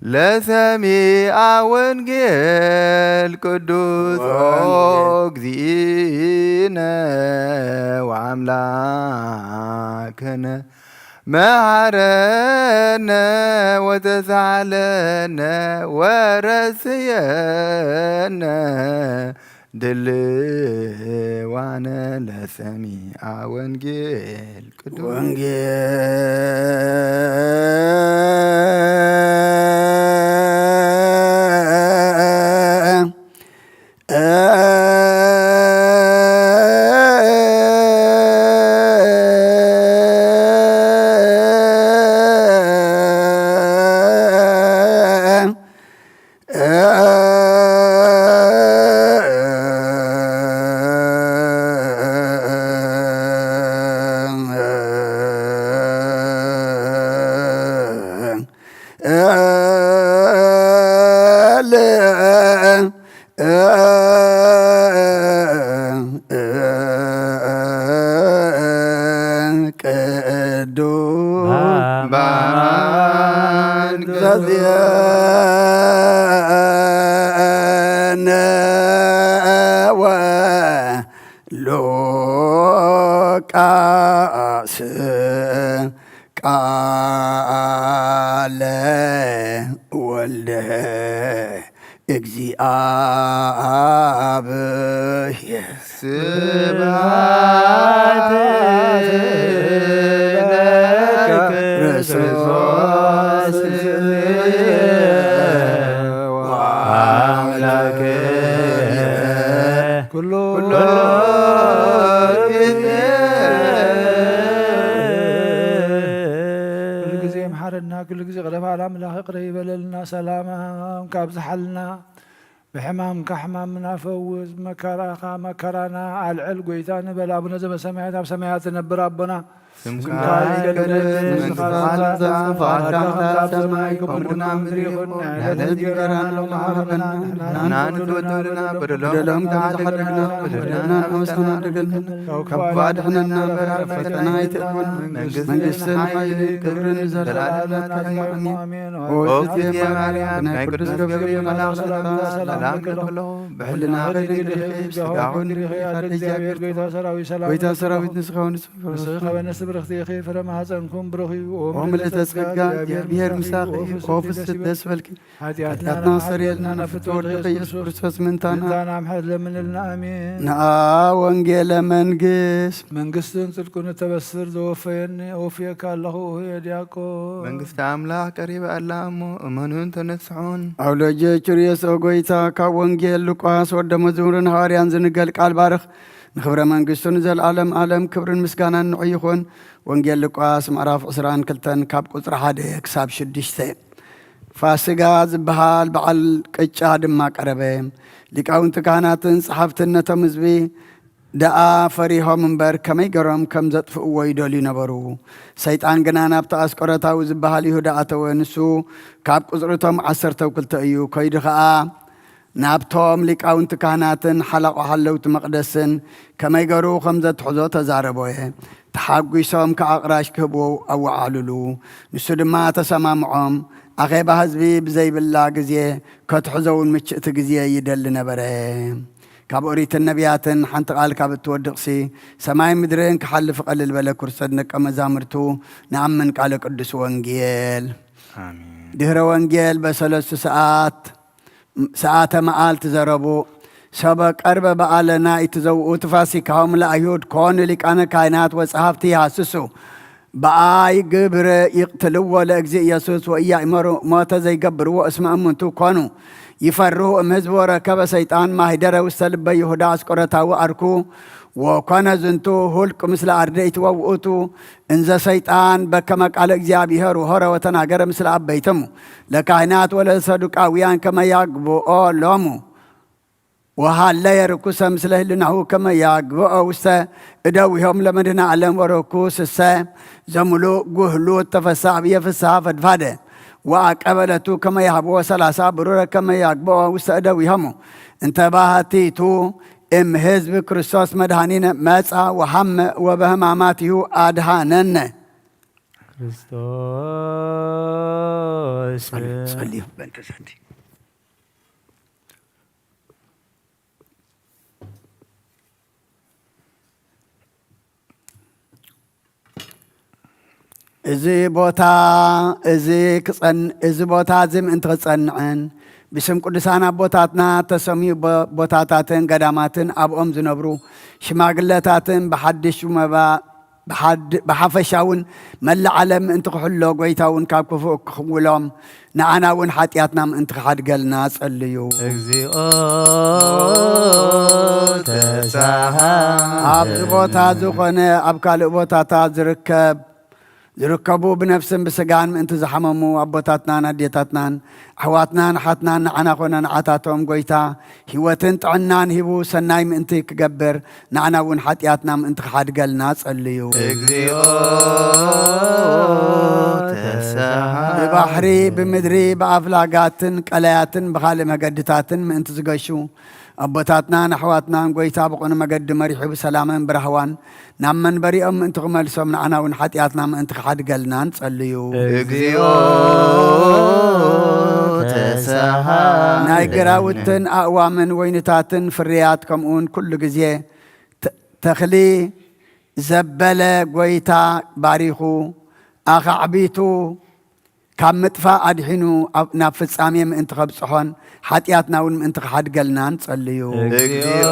ለሰሚዐ ወንጌል ቅዱስ ኦ እግዚእነ ወአምላክነ መሐረነ ወተሳለነ ወረስየነ ድልዋነ ለሰሚዐ ወንጌል ቅዱስ ወንጌል ቅዱስ በማን ዘዜነ ወሉቃስ ቃለ ወልደ እግዚአብሔር። ስብሐት ለከ ክርስቶስ ወአምላክነ ኩሉ ጊዜ። ኩሉ ጊዜ ይምሓረና፣ ኩሉ ጊዜ ቅደም ኣምላኽ ይቕረ ይበለልና፣ ሰላም ካብዝሓልና። ብሕማምካ ሕማምና ፈውስ፣ ብመከራኻ መከራና ኣልዕል። ጎይታ ንበል። ኣቡነ ዘበሰማያት፣ ኣብ ሰማያት ትነብር ኣቦና፣ ስምካ ይቀደስ፣ መንግስትኻ ትምጻእ፣ ፈቃድካ ከምቲ ኣብ ሰማይ ከምኡ እውን ኣብ ምድሪ ይኹን። ናይ ዕለት እንጀራና ሎሚ ሃበና፣ ንሕና ንበድለና በደሎም ከምቲ ንሕና ንበድለና በደልና ንኣመስግን ኣድርገልና፣ ካብ ክፉእ ኣድሕነና እምበር፣ ናብ ፈተና ኣይተእትወና። መንግስትን ሓይልን ክብርን ንዘለዓለም ናትካ እዩ። ኣሜን። ኣሜን። ኦ እግዝእትየ ማርያም፣ ናይ ቅዱስ ገብርኤል መልኣክ ሰላምታ ሰላም እብለኪ ኣለኹ። ብሕልናኺ ድንግል ኢኺ፣ ብስጋኺ እውን ድንግል ኢኺ። ኣደ እግዚኣብሔር፣ ጎይታ ሰራዊት፣ ሰላም ጎይታ ሰራዊት፣ ንስኻ እውን ንስኺ ከበነ ስብርኽቲ ኢኺ፣ ፍረ ማህፀንኩም ብሩኽ እዩ። ኦ ምልዕተ ጸጋ፣ እግዚኣብሔር ምሳኺ እዩ። ኦ ፍስሕቲ ደስ ይበልኪ። ኃጢአትና ኣስተሰርየልና፣ ናብ ፍትወት ወልድከ ኢየሱስ ክርስቶስ ምእንታና ምእንታና ምሕረት ለምንልና። ኣሜን። ንኣ ወንጌለ መንግስት። መንግስትን ጽድቅን እተበስር ዘወፈየኒ፣ ወፍየካ ኣለኹ፣ ኦየ ዲያቆን። መንግስቲ ኣምላኽ ቀሪባ ኣላ እሞ፣ እመኑን ተነስሑን። አውሎጀ ቹርየስ ኦ ጎይታ፣ ካብ ወንጌል ሉቃስ ወደ መዝሙርን ሃዋርያን ዝንገል ቃል ባርኽ። ንኽብረ መንግስቱ ንዘለዓለም ዓለም ክብርን ምስጋናን ንዑ ይኹን። ወንጌል ሉቃስ ምዕራፍ ዕስራን ክልተን ካብ ቁጽሪ ሓደ ክሳብ ሽዱሽተ። ፋሲጋ ዝበሃል በዓል ቅጫ ድማ ቀረበ። ሊቃውንቲ ካህናትን ጸሓፍትን ነቶም ህዝቢ ደኣ ፈሪሆም እምበር፣ ከመይ ገሮም ከም ዘጥፍእዎ ይደልዩ ነበሩ። ሰይጣን ግና ናብቲ ኣስቆሮታዊ ዝበሃል ይሁዳ ኣተወ። ንሱ ካብ ቁጽሪ እቶም ዓሰርተው ክልተ እዩ። ከይዱ ኸኣ ናብቶም ሊቃውንቲ ካህናትን ሓለቓ ሓለውቲ መቕደስን ከመይ ገሩ ከም ዘትሕዞ ተዛረቦ። ተሓጒሶም ከኣ ኣቕራሽ ክህብዎ ኣወዓሉሉ። ንሱ ድማ ተሰማምዖም። ኣኼባ ህዝቢ ብዘይብላ ግዜ፣ ከትሕዞ እውን ምችእቲ ግዜ ይደሊ ነበረ። ካብ ኦሪትን ነቢያትን ሓንቲ ቃል ካብ እትወድቕሲ፣ ሰማይ ምድርን ክሓልፍ ቀልል በለ። ክርሰት ደቀ መዛሙርቱ ንኣምን ቃለ ቅዱስ ወንጌል። ኣሜን። ድህረ ወንጌል በሰለስቱ ሰዓት፣ ሰዓተ መዓልቲ ዘረቡ፣ ሰበ ቀርበ በዓለ ናይቲ ዘውኡቱ ፋሲካሆም ለአይሁድ ኮኑ ሊቃነ ካህናት ወጸሐፍቲ ይሃስሱ። በአይ ግብር ይቅትልዎ ለእግዚእ ኢየሱስ ወኢያእመሩ ሞተ ዘይገብርዎ እስመ እሙንቱ ኮኑ። ይፈርሁ እም ህዝብ ወረከበ ሰይጣን ማሂደረ ውስተ ልበ ይሁዳ አስቆረታዊ አርኩ። ወኮነ ዝንቱ ሁልቅ ምስለ አርድእት ወውእቱ እንዘ ሰይጣን በከመ ቃለ እግዚኣብሔር ወሆረ ወተናገረ ምስለ አበይትሙ ለካህናት ወለሰዱቃውያን ከመ ያግብኦ ሎሙ። ወሃለየ ርኩሰ ምስለ ህልናሁ ከመ ያግብኦ ውስተ እደዊሆም ለመድኃኔ ዓለም ወርኩስሰ ዘምሉእ ጉህሉት ተፈሳ አብየ ፍስሐ ፈድፋደ። ወአቀበለቱ ከመ ያህብዎ ሰላሳ ብሩረ ከመ ያግብኦ ውስተ እደዊሆሙ። እንተ ባህቲቱ እም ህዝብ ክርስቶስ መድኃኒነ መጻ ወሃመ ወበህማማቲሁ አድሃነነ። ክርስቶስ ጸልዩ፣ ጸልዩ በእንተ ዛቲ። እዚ ቦታ እዚ ክጸን-፣ እዚ ቦታ እዚ ምእንቲ ክጸንዕን ብስም ቅዱሳን ኣቦታትና ተሰምዩ ቦ-፣ ቦታታትን ገዳማትን ኣብኦም ዝነብሩ ሽማግለታትን ብሓድሽ መባ-፣ ብሓድ-፣ ብሓፈሻ እውን መላእ ዓለም ምእንቲ ክሕሎ፣ ጎይታ እውን ካብ ክፉእ ክኽውሎም፣ ንዓና እውን ሓጢኣትና ምእንቲ ክሓድገልና ጸልዩ። እግዚኦ ተሳሃ። ኣብዚ ቦታ ዝኾነ ኣብ ካልእ ቦታታት ዝርከብ፣ ዝርከቡ ብነፍስን ብስጋን ምእንቲ ዝሓመሙ ኣቦታትናን ኣዴታትናን ኣሕዋትናን ኣሓትናን ንዓና ኮነ ንዓታቶም ጎይታ ህይወትን ጥዕናን ሂቡ ሰናይ ምእንቲ ክገብር፣ ንዓና እውን ሓጢኣትና ምእንቲ ክሓድገልና ጸልዩ። እግዚኦ ተሳሃ። ብባሕሪ፣ ብምድሪ፣ ብኣፍላጋትን ቀላያትን ብኻልእ መገድታትን ምእንቲ ዝገሹ ኣቦታትናን ኣሕዋትናን ጎይታ ብቕኑዕ መገዲ መሪሑ ብሰላምን ብራህዋን ናብ መንበሪኦም ምእንቲ ክመልሶም ንዓና እውን ሓጢኣትና ምእንቲ ክሓድገልና ንጸልዩ። እግዚኦ ተሳሃ። ናይ ግራውትን ኣእዋምን ወይንታትን ፍርያት ከምኡውን ኩሉ ግዜ ተ-፣ ተኽሊ ዘበለ ጎይታ ባሪኹ ኣኻዕቢቱ ካብ ምጥፋእ ኣድሒኑ ኣብ፣ ናብ ፍጻሜ ምእንቲ ከብጽሖን ሓጢኣትና እውን ምእንቲ ክሓድገልና ንጸልዩ። እግዚኦ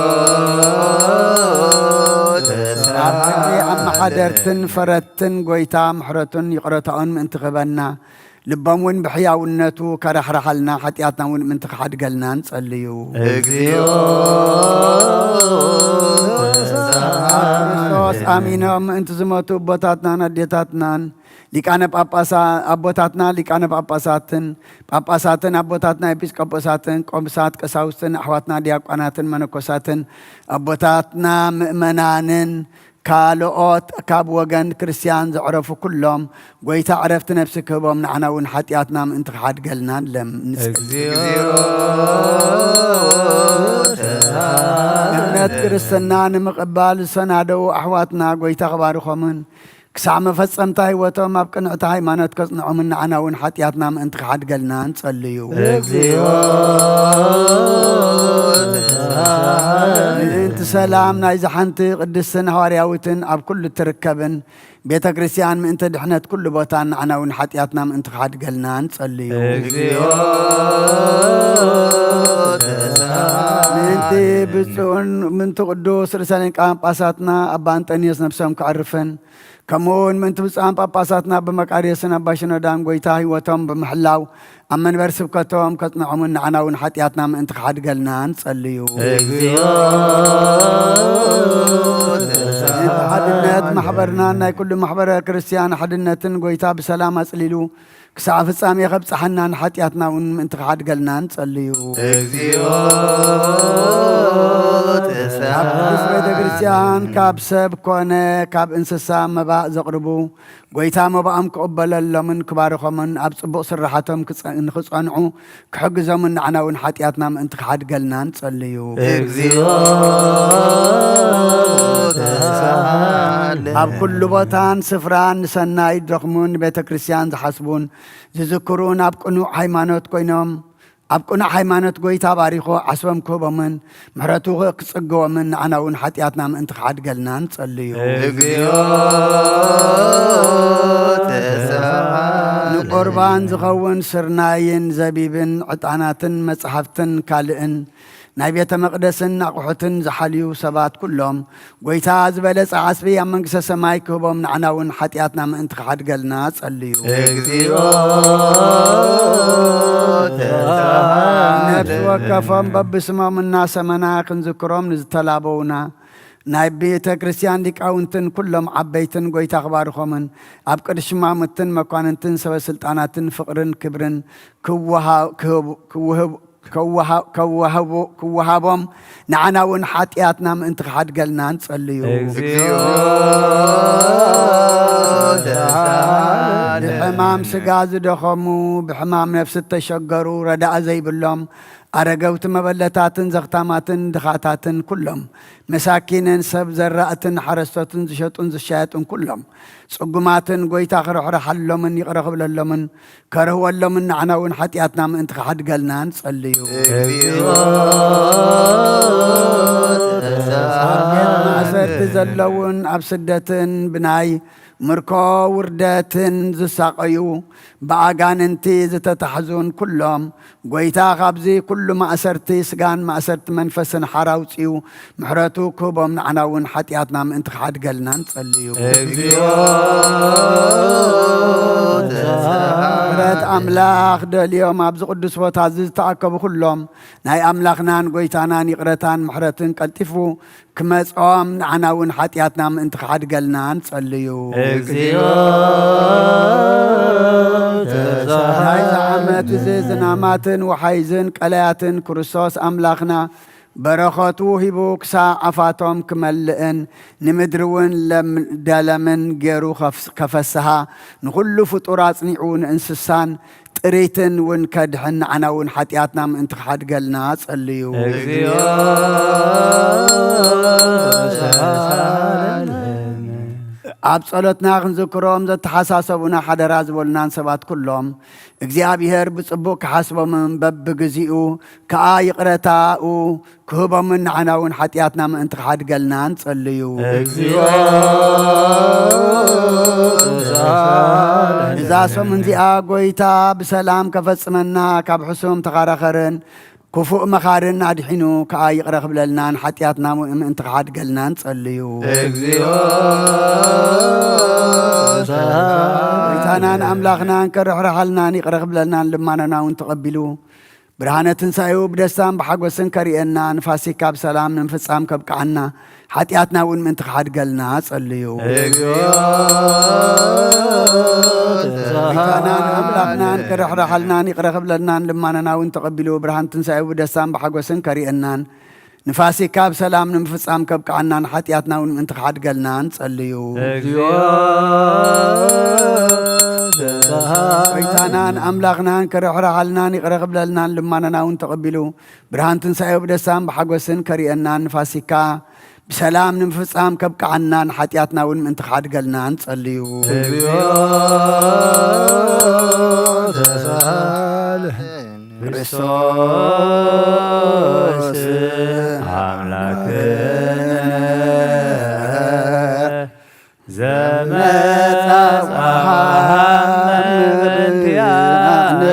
ተሳሃ። ኣብ ምድሪ ኣመሓደርትን ፈረድትን ጎይታ ምሕረቱን ይቕረታኡን ምእንቲ ክህበና፣ ልቦም እውን ብሕያውነቱ ከራሕርሓልና፣ ሓጢኣትና እውን ምእንቲ ክሓድገልና ንጸልዩ። እግዚኦ ተሳሃ። ኣብ ክርስቶስ ኣሚኖም ምእንቲ ዝሞቱ ኣቦታትናን ኣዴታትናን ሊቃነ ጳጳሳ-፣ ኣቦታትና ሊቃነ ጳጳሳትን፣ ጳጳሳትን ኣቦታትና ኤጲስቆጶሳትን፣ ቆምሳት፣ ቀሳውስትን፣ ኣሕዋትና ዲያቆናትን መነኮሳትን፣ ኣቦታትና ምእመናንን፣ ካልኦት ካብ ወገን ክርስትያን ዘዕረፉ ኩሎም፣ ጎይታ ዕረፍቲ ነፍሲ ክህቦም፣ ንዓና እውን ሓጢኣትና ምእንቲ ክሓድገልና ንለም-፣ ንጽ-፣ እግዚኦ ተሳሃ። እምነት ክርስትና ንምቕባል ዝሰናደዉ ኣሕዋትና፣ ጎይታ ክባርኾምን፣ ክሳዕ መፈጸምታ ህይወቶም ኣብ ቅንዕቲ ሃይማኖት ከጽንዖምን ንዓና እውን ሓጢኣትና ምእንቲ ክሓድገልና ንጸልዩ። እግዚኦ ተሳሃ። ምእንቲ ሰላም ናይዛ ሓንቲ ቅድስትን ሃዋርያዊትን ኣብ ኩሉ እትርከብን ቤተ ክርስቲያን ምእንቲ ድሕነት ኩሉ ቦታን ንዓና እውን ሓጢኣትና ምእንቲ ክሓድገልና ንጸልዩ። እግዚኦ ተሳሃ። ምእንቲ ብፁዕን ምእንቲ ቅዱስ ርእሰ ሊቃነ ጳጳሳትና ኣባ እንጠንዮስ ነፍሶም ከዕርፍን ከምኡ እውን ምእንቲ ብፁዓን ጳጳሳትና ኣባ መቃርዮስን ኣባ ሽኖዳን ጎይታ ህይወቶም ብምሕላው ኣብ መንበር ስብከቶም ከጽንዖምን ንዓና እውን ሓጢኣትና ምእንቲ ክሓድገልና ንጸልዩ። እግዚኦ ተሳሃ። ምእንቲ ሓድነት ማሕበርናን ናይ ኩሉ ማሕበረ ክርስትያን ሓድነትን ጎይታ ብሰላም ኣጽሊሉ ክሳዕ ፍጻሜ ከብጽሓና ንሓጢኣትና እውን ምእንቲ ክሓድገልና ንጸልዩ። እግዚኦ ተሳሃ። ኣብ ቅዱስ ቤተ ክርስቲያን ካብ ሰብ ኮነ ካብ እንስሳ መባእ ዘቕርቡ፣ ጐይታ መባኦም ክቕበለሎምን ክባርኾምን ኣብ ጽቡቕ ስራሓቶም ክጸ-፣ ንኽጸንዑ ክሕግዞምን ንዓና እውን ሓጢኣትና ምእንቲ ክሓድገልና ንጸልዩ። እግዚኦ ተሳሃለ። ኣብ ኩሉ ቦታን ስፍራን ንሰናይ ድረኽሙን ንቤተ ክርስቲያን ዝሓስቡን ዝዝክሩን ኣብ ቅኑዕ ሃይማኖት ኮይኖም ኣብ ቅኑዕ ሃይማኖት ጐይታ ባሪኹ ዓስቦም ክህቦምን ምሕረቱ ክጽግቦምን ንዓና እውን ሓጢኣትና ምእንቲ ክሓድገልና ንጸልዩ። እግዚኦ ተሳሃለ። ንቁርባን ዝኸውን ስርናይን ዘቢብን ዕጣናትን መጽሓፍትን ካልእን ናይ ቤተ መቕደስን ኣቑሑትን ዝሓልዩ ሰባት ኩሎም ጐይታ ዝበለጸ ዓስቢ ኣብ መንግስተ ሰማይ ክህቦም ንዓና እውን ሓጢኣትና ምእንቲ ክሓድገልና ጸልዩ። እግዚኦ ተሳሃለ። ነፍሲ ወከፎም በብስሞም እናሰመና ክንዝክሮም ንዝተላበውና ናይ ቤተ ክርስቲያን ሊቃውንትን ኩሎም ዓበይትን ጐይታ ክባርኾምን ኣብ ቅዱስ ሽማምትን መኳንንትን ሰበ ስልጣናትን ፍቕርን ክብርን ክወሃ-፣ ክህቡ-፣ ክውህቡ-፣ ከወሃ-፣ ከወሃቡ-፣ ክወሃቦም ንዓና እውን ሓጢኣትና ምእንቲ ክሓድገልና ንጸልዩ። እግዚኦ ተሳሃለ። ብሕማም ስጋ ዝደኸሙ፣ ብሕማም ነፍሲ እተሸገሩ፣ ረዳእ ዘይብሎም፣ ኣረገውቲ መበለታትን ዘኽታማትን ድኻታትን ኩሎም፣ መሳኪንን ሰብ ዘራእትን ሓረስቶትን ዝሸጡን ዝሻየጡን ኩሎም፣ ጽጉማትን ጐይታ ክርሕርሓሎምን ይቕረ ክብለሎምን ከርህወሎምን ንዓና እውን ሓጢኣትና ምእንቲ ክሓድገልና ንጸልዩ። እግዚኦ ኣብ ቤት ማእሰርቲ ተሳሃለ። ዘለውን ኣብ ስደትን ብናይ ምርኮ ውርደትን ዝሳቐዩ ብኣጋንንቲ ዝተታሕዙን ኩሎም ጐይታ ካብዚ ኩሉ ማእሰርቲ ስጋን ማእሰርቲ መንፈስን ሓራ ኣውጺኡ ምሕረቱ ክህቦም ንዓና እውን ሓጢኣትና ምእንቲ ክሓድገልና ንጸልዩ። እግዚኦ ተሳሃለ። ምሕረት ኣምላኽ ደልዮም ኣብዚ ቅዱስ ቦታ እዚ ዝተኣከቡ ኩሎም ናይ ኣምላኽናን ጐይታናን ይቕረታን ምሕረትን ቀልጢፉ ክመጽኦም ንዓና እውን ሓጢኣትና ምእንቲ ክሓድገልና ንጸልዩ። እግዚኦ ናይዚ ተሳሃለ። ዓመት እዚ ዝናማትን ወሓይዝን ቀላያትን ክርስቶስ ኣምላኽና በረኸቱ ሂቡ ክሳዕ ዓፋቶም ክመልእን ንምድሪ እውን ለም-፣ ደለምን ገይሩ ከፍስ-፣ ከፈስሃ ንኹሉ ፍጡር ኣጽኒዑ ንእንስሳን ጥሪትን እውን ከድሕን ንዓና እውን ሓጢኣትና ምእንቲ ክሓድገልና ጸልዩ። እግዚኦ ተሳሃለነ። ኣብ ጸሎትና ክንዝክሮም ዘተሓሳሰቡና ሓደራ ዝበሉናን ሰባት ኩሎም እግዚኣብሔር ብጽቡቕ ክሓስቦምን በብግዚኡ ከኣ ይቕረታኡ ክህቦምን ንዓና እውን ሓጢኣትና ምእንቲ ክሓድገልና ንጸልዩ። እግዚኦ ተሳሃለነ። እዛ ሰሙን እዚኣ ጐይታ ብሰላም ከፈጽመና ካብ ሕሱም ተኸራኸርን ክፉእ መኻርን ኣድሒኑ ከኣ ይቕረ ክብለልናን ሓጢኣትና ምእንቲ ክሓድገልና ንጸልዩ። እግዚኦ ተሳሃለነ። ጐይታናን ኣምላኽናን ከርሕርሓልናን ይቕረ ክብለልናን ልማናና እውን ተቐቢሉ ብርሃነ ትንሳኤኡ ብደስታን ብሓጎስን ከርእየና ንፋሲካ ብሰላም ንምፍጻም ከብቅዓና ሓጢኣትና እውን ምእንቲ ክሓድገልና ጸልዩ። እግዚኦ ጌታናን ተሳሃለነ። ኣምላኽናን ክርሕርሓልናን ይቕረ ክብለልናን ልማናና እውን ተቐቢሉ ብርሃን ትንሳኤኡ ብደስታን ብሓጎስን ከርእየናን ንፋሲካ ብሰላም ንምፍጻም ከብቅዓናን ሓጢኣትና እውን ምእንቲ ክሓድገልና ንጸልዩ። እግዚኦ ተሳሃለነ። ጐይታናን ኣምላኽናን ክርሕርሓልናን ይቕረ ክብለልናን ልማናና እውን ተቐቢሉ ብርሃን ትንሳኤኡ ብደስታን ብሓጎስን ከርእየናን ንፋሲካ ብሰላም ንምፍጻም ከብቅዓናን ሓጢኣትና እውን ምእንቲ ክሓድገልና ንጸልዩ። እግዚኦ ተሳሃለነ። ክርስቶስ ኣምላክነ ዘመጻ ምእንቲኣነ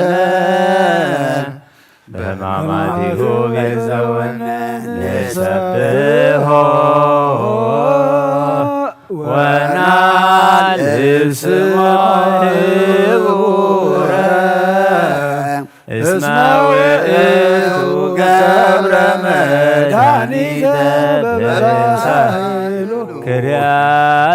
በሕማማቲሁ ቤዛወነ ንሰብሖ ወናልዕል ስሞ ክቡረ እስመ ውእቱ ገብረ መድኃኒተ በበሳይሉ ክርያ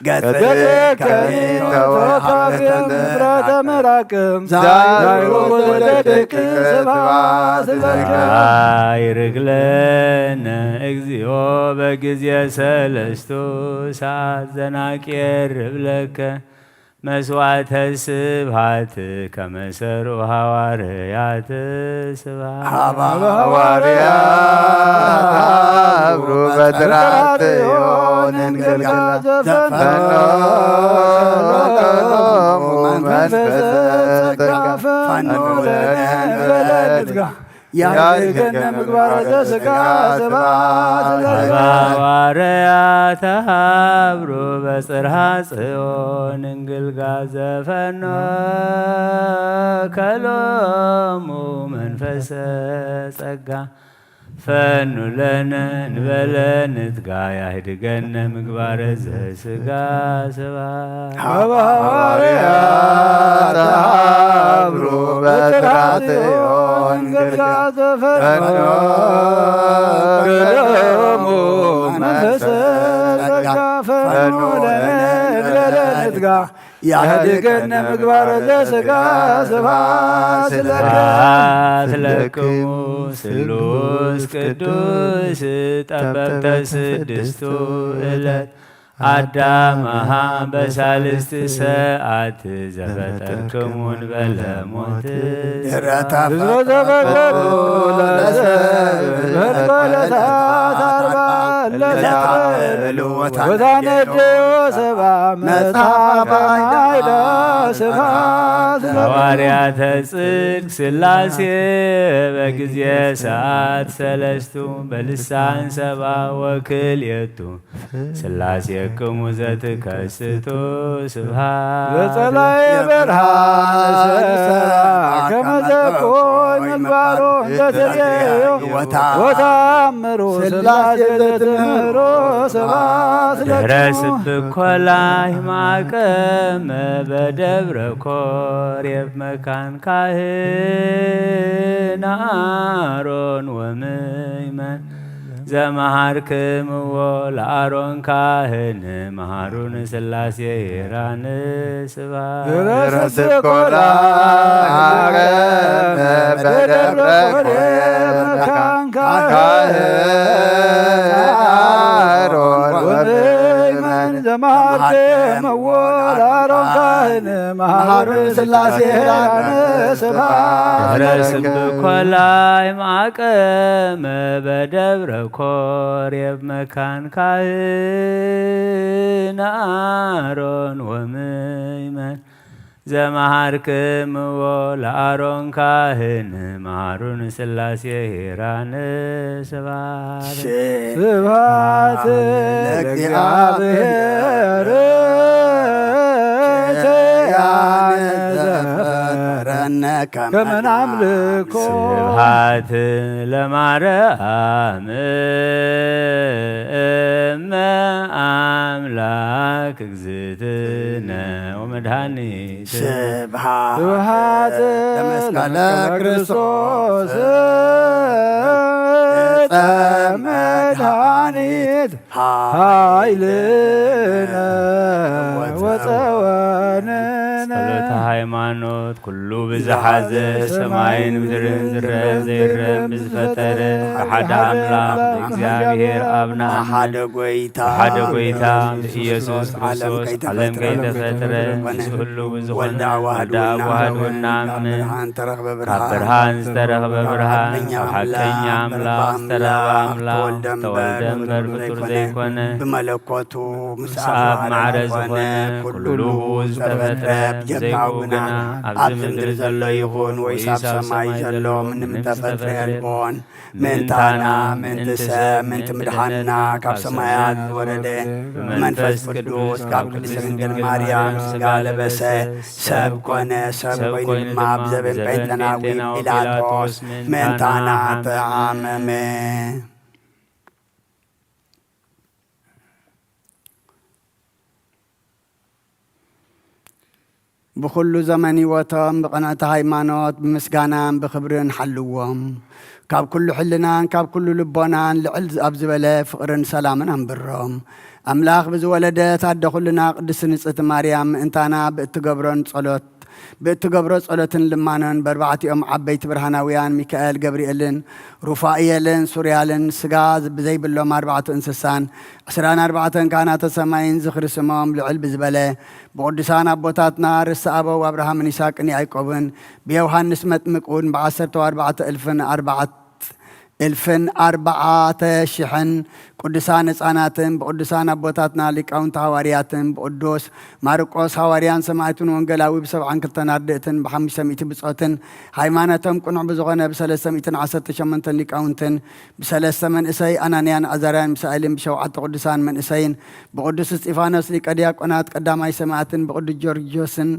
ገጽከ ተወሃበ ምሕረተ ምራቅም ዛይሮ ወለደክ ስብሐት ለከ። አይርግለነ እግዚኦ በጊዜ ሰለስቱ ሰዓት ዘናቄርብ ለከ መስዋዕተ ስብሐት ከመ ሠሩ ሐዋርያት ስብሐት። ሐዋርያት ሀብሩ በትራት ዮንን ገልገላ ዘፈኖ መንፈሰ ጸጋ ፈኖ ለነ በለልትጋ ያድገነ ምግባረ ዘሥጋ ስብሐት ለከ። ሐዋርያት ሀብሩ በጽርሐ ጽዮን እንግልጋ ዘፈኖ ከሎሙ መንፈሰ ጸጋ ፈኑ ለነ እንበለ ንትጋ ያህድገነ ምግባረ ዘሥጋ ስብሐት። ሐዋርያት ሀብሩ በትራት ዮን ገልጋ ዘፈኖ ከሎሙ መንፈሰ ጸጋ ፈኑ ለነ እንበለ ንትጋ ያህድገነ ምግባረ ዘሥጋ ስብሐት ለከ። ስብሐት ለክሙ ስሉስ ቅዱስ ጠበብተ ስድስቱ ዕለት አዳም አሃ በሳልስት ሰዓት ዘፈጠርክሙን በለሞት ድረታ ህዝበ ዘፈቀዱ ለሰብ በልቆ ለሰዓት አርባ ለሰዓት ወታነደዮ ሰባ መጽሐፈ ኃይለ ስብሐት ለከ። ሐዋርያተ ጽድቅ ሥላሴ በጊዜ ሰዓት ሰለስቱ በልሳን ሰባ ወክልኤቱ ሥላሴክሙ ዘትከስቱ ስብሐት ለጸላኤ በርሃ ከመ ዘኮ ምግባሮ እንተ ትርእዮ ወተአምሮ ሥላሴ ዘትምህሮ ስብሐት ለክሙ። ድህረ ስብኮ ላይማቀመ በደብረ ኮሬብ መካን ካህን አሮን ወምእመን ዘመሃርክምዎ ለአሮን ካህን መሃሩን ሥላሴ ሄራን ስብሐት። ድረስ ኮላ አረመ በደብረ ኮሬብ መካን ካህን አሮን ወምእመን ዘመሃርክምዎ ለአሮን ካህን መሃሩን ሥላሴ ሄራን ስብሐት። ድህረ ስብኮ ላይማቀመ በደብረ ኮሬብ መካን ካህን አሮን ወምእመን ዘመሃርክምዎ ለአሮን ካህን መሃሩን ሥላሴ ሄራን ስብሐት። ስብሐት ለእግዚአብሔር ያን ዘፈጠረነ ከመ ከመ ናምልኮ። ስብሐት ለማርያም እመ አምላክ እግዝእትነ ወመድኃኒት። ስብሐት ስብሐት ለመስቀለ ለመስቀለ ክርስቶስ ክርስቶስ ዕፀ መድኃኒት ኃይልነ ወፀወንነ። ጸሎተ ሃይማኖት ኩሉ ብዝሓዘ ሰማይን ምድርን ዝረአ ዘይረአ ብዝፈጠረ ብሓደ ኣምላኽ ብእግዚኣብሔር ኣብና ሓደ ጎይታ ሓደ ጎይታ ብኢየሱስ ክርስቶስ ዓለም ከይተፈጥረ ምስ ኩሉ ብዝኾነ ወልዳ ኣዋህድና እምነ ብርሃን ተረኽበ ካብ ብርሃን ብርሃን ዝተረኽበ ብርሃን ካብ ሓቀኛ ኣምላኽ ዝተረኽበ ኣምላኽ ተወልደ እምበር ፍጡር ዘይኮነ ብመለኮቱ ምስ ኣብ ማዕረ ዝኾነ ኩሉ ብኡ ዝተፈጥረ ብጀካኡ ግና ኣብዚ ምድሪ ዘሎ ይኹን ወይስ ኣብ ሰማይ ዘሎ ምንም ተፈጥረ የልቦን። ምእንታና ምእንቲ ሰብ ምእንቲ ምድሓንና ካብ ሰማያት ዝወረደ ብመንፈስ ቅዱስ ካብ ቅድስት ድንግል ማርያም ስጋ ለበሰ ሰብ ኮነ። ሰብ ኮይኑ ድማ ብዘበን ጴንጠናዊ ጲላጦስ ምእንታና ተኣመመ። ብኹሉ ዘመን ህይወቶም ብቕንዕቲ ሃይማኖት ብምስጋናን ብኽብርን ሓልዎም። ካብ ኩሉ ሕልናን ካብ ኩሉ ልቦናን ልዕል ኣብ ዝበለ ፍቕርን ሰላምን ኣንብሮም። ኣምላኽ ብዝወለደት ኣደ ኹልና ቅድስት ንጽሕቲ ማርያም ምእንታና ብእትገብሮን ጸሎት፣ ብእትገብሮ ጸሎትን ልማኖን በርባዕቲኦም ዓበይቲ ብርሃናውያን ሚካኤል ገብርኤልን ሩፋኤልን ሱርያልን ስጋ ብዘይብሎም ኣርባዕተ እንስሳን ዕስራን ኣርባዕተን ካህናተ ሰማይን ዝኽሪ ስሞም ልዕል ብዝበለ ብቅዱሳን ኣቦታትና ርእሰ ኣበው ኣብርሃምን ይስሐቅን ያዕቆብን ብዮሃንስ መጥምቅ እውን ብዓሰርተ ኣርባዕተ እልፍን ኣርባዕተ እልፍን ኣርባዕተ ሽሕን ቅዱሳን ህፃናትን ብቅዱሳን ኣቦታትና ሊቃውንቲ ሃዋርያትን ብቅዱስ ማርቆስ ሃዋርያን ሰማዕትን ወንጌላዊ ብሰብዓን ክልተን ኣርድእትን ብሓሙሽተ ሚእቲ ብጾትን ሃይማኖቶም ቅኑዕ ብዝኾነ ብሰለስተ ሚእትን ዓሰርተ ሸሞንተን ሊቃውንትን ብሰለስተ መንእሰይ ኣናንያን ኣዛርያን ሚሳኤልን ብሸውዓተ ቅዱሳን መንእሰይን ብቅዱስ እስጢፋኖስ ሊቀ ዲያቆናት ቀዳማይ ሰማዕትን ብቅዱስ ጆርጆስን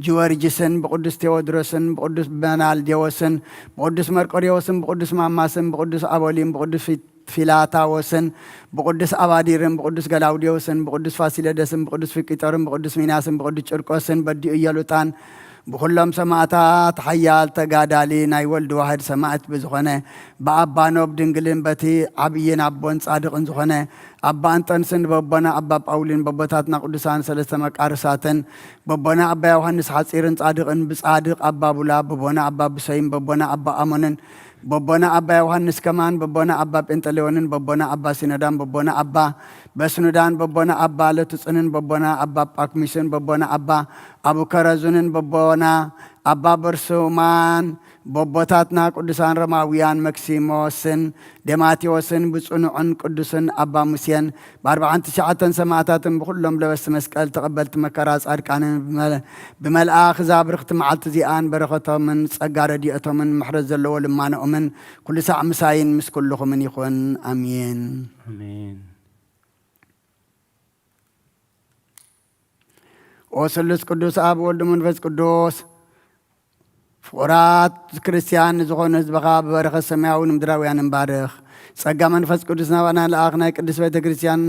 ጅወርጅስን ብቅዱስ ቴዎድሮስን ብቅዱስ በናልዴዎስን ብቅዱስ መርቆሬዎስን ብቅዱስ ማማስን ብቅዱስ ኣቦሊን ብቅዱስ ፊ- ፊላታዎስን ብቅዱስ ኣባዲርን ብቅዱስ ገላውዴዎስን ብቅዱስ ፋሲለደስን ብቅዱስ ፊቂጦርን ብቅዱስ ሚናስን ብቅዱስ ጭርቆስን በዲኡ ኢየሉጣን ብኩሎም ሰማዕታት ሓያል ተጋዳሊ ናይ ወልድ ዋህድ ሰማዕት ብዝኾነ ብኣባ ኖብ ድንግልን በቲ ዓብይን ኣቦን ጻድቕን ዝኾነ ኣባ እንጠንስን በቦና ኣባ ጳውሊን በቦታትና ቅዱሳን ሰለስተ መቃርሳትን በቦና ኣባ ዮሃንስ ሓጺርን ጻድቕን ብጻድቕ ኣባ ቡላ በቦና ኣባ ብሶይን በቦና ኣባ ኣሞንን በቦና ኣባ ዮሃንስ ከማን በቦና ኣባ ጴንጠሌዎንን በቦና ኣባ ሲኖዳን በቦና ኣባ በስኑዳን በቦና ኣባ ለቱጽንን በቦና ኣባ ጳኩሚስን በቦና ኣባ ኣቡከረዙንን በቦና ኣባ በርሱማን በቦታትና ቅዱሳን ሮማውያን መክሲሞስን ዴማቴዎስን ብጽኑዕን ቅዱስን ኣባ ሙሴን ብኣርባዓን ትሽዓተን ሰማዕታትን ብኹሎም ለበስቲ መስቀል ተቐበልቲ መከራ ጻድቃንን ብመ- ብመልኣኽ እዛ ብርኽቲ መዓልቲ እዚኣን በረኸቶምን ጸጋ ረድኤቶምን ምሕረት ዘለዎ ልማኖኦምን ኩሉ ሳዕ ምሳይን ምስ ኩልኹምን ይኹን። ኣሜን። ኣሜን። ኦ ስሉስ ቅዱስ ኣብ ወልድ መንፈስ ቅዱስ ፍቑራት ክርስትያን ንዝኾኑ ህዝብኻ ብበረኸት ሰማያዊ ንምድራውያን እንባርኽ። ጸጋ መንፈስ ቅዱስ ናባና ለኣኽ ናይ ቅድስት ቤተ ክርስትያን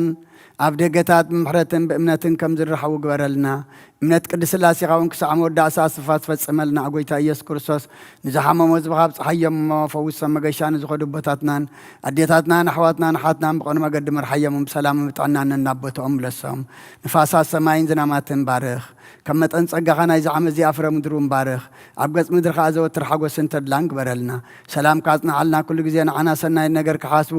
ኣብ ደገታት ብምሕረትን ብእምነትን ከም ዝረኸቡ ግበረልና። እምነት ቅድስት ስላሴኻ እውን ክሳዕ መወዳእታ ኣስፋ ትፈጽመልና። ጎይታ ኢየሱስ ክርስቶስ ንዝሓመሙ ህዝብኻ ኣብጽሓዮም እሞ ፈውሶም። መገሻ ንዝኸዱ ኣቦታትናን ኣዴታትናን ኣሕዋትናን ኣሓትናን ብቐኑ መገዲ መርሓዮምን ብሰላምን ብጥዕናን ነናቦትኦም ምለሶም። ንፋሳት ሰማይን ዝናማትን ባርኽ። ከም መጠን ጸጋኻ ናይዚ ዓመት እዚኣ ፍረ ምድሪ እውን ባርኽ። ኣብ ገጽ ምድሪ ከኣ ዘወትር ሓጎስን ተድላን ግበረልና። ሰላምካ ኣጽንዓልና፣ ኩሉ ግዜ ንዓና ሰናይ ነገር ክሓስቡ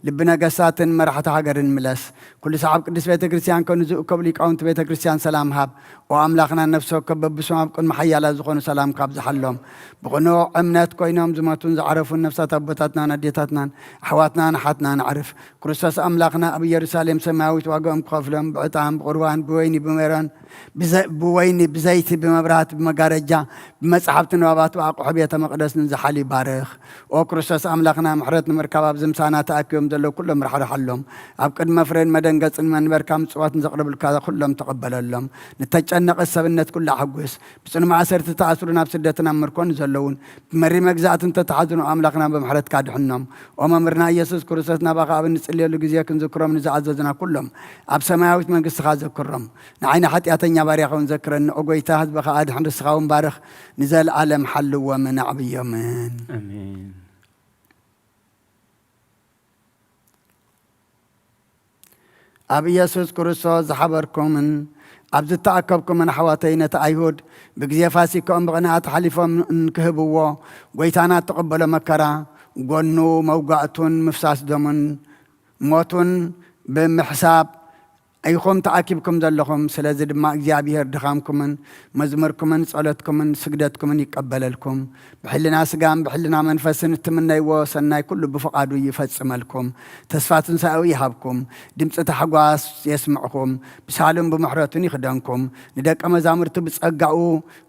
ልቢ ነገስታትን መራሕቲ ሃገርን ምለስ። ኩሉ ሰዓብ ቅድስት ቤተ ክርስቲያን ከኑ ዝእከቡ ሊቃውንቲ ቤተ ክርስቲያን ሰላም ሃብ። ኦ ኣምላኽና፣ ነፍሲ ወከፍ በብስሙ ኣብ ቅድሚ ሓያላት ዝኾኑ ሰላምካ ኣብዝሓሎም። ብቕኑዕ እምነት ኮይኖም ዝሞቱን ዝዓረፉን ነፍሳት ኣቦታትናን ኣዴታትናን ኣሕዋትናን ኣሓትናን ኣዕርፍ። ክርስቶስ ኣምላኽና ኣብ ኢየሩሳሌም ሰማያዊት ዋጋኦም ክኸፍሎም ብዕጣን ብቁርባን ብወይኒ ብሜሮን ብዘ- ብወይኒ ብዘይቲ ብመብራህቲ ብመጋረጃ ብመጻሕፍቲ ንባባት ብኣቑሑ ቤተ መቕደስ ንዝሓል ይባርኽ። ኦ ክርስቶስ ኣምላኽና፣ ምሕረት ንምርካብ ኣብዚ ምሳና ተኣኪቦም ዘለዉ ኩሎም ራሕርሓሎም። ኣብ ቅድሚ መፍረይን መደንገጽን መንበርካ ምጽዋት ንዘቕርብልካ ኩሎም ተቐበለሎም። ንተጨነቐ ሰብነት ኩሉ ኣሕጉስ። ብጽኑ ማእሰርቲ ተኣስሩ ናብ ስደትን ኣብ ምርኮን ዘለዉን ብመሪ መግዛእትን ተተሓዙን ኣምላኽና ብምሕረትካ ድሕኖም። ኦ መምህርና ኢየሱስ ክርስቶስ፣ ናባኻ ኣብ እንጽልየሉ ግዜ ክንዝክሮም ንዝኣዘዝና ኩሎም ኣብ ሰማያዊት መንግስትኻ ዘክሮም። ንዓይኒ ሓጢኣተኛ ባርያኻ እውን ዘክረኒ። ኦ ጎይታ፣ ህዝብኻ ኣድሕን፣ ርስኻ እውን ባርኽ። ንዘለኣለም ሓልዎምን ኣዕብዮምን። ኣሜን። ኣብ ኢየሱስ ክርስቶስ ዝሓበርኩምን ኣብ ዝተኣከብኩምን ኣሕዋተይ፣ ነቲ ኣይሁድ ብግዜ ፋሲካኦም ብቕንኣት ሓሊፎም እንክህብዎ፣ ጎይታና እተቐበሎ መከራ፣ ጎኑ መውጋእቱን ምፍሳስ ደሙን ሞቱን ብምሕሳብ ኢኹም ተኣኪብኩም ዘለኹም። ስለዚ ድማ እግዚኣብሔር ድኻምኩምን መዝሙርኩምን ጸሎትኩምን ስግደትኩምን ይቀበለልኩም። ብሕልና ስጋን ብሕልና መንፈስን እትምነይዎ ሰናይ ኩሉ ብፍቓዱ ይፈጽመልኩም። ተስፋ ትንሳኤኡ ይሃብኩም። ድምጺ ታሕጓስ የስምዕኹም። ብሳሉን ብምሕረቱን ይኽደንኩም። ንደቀ መዛሙርቱ ብጸጋኡ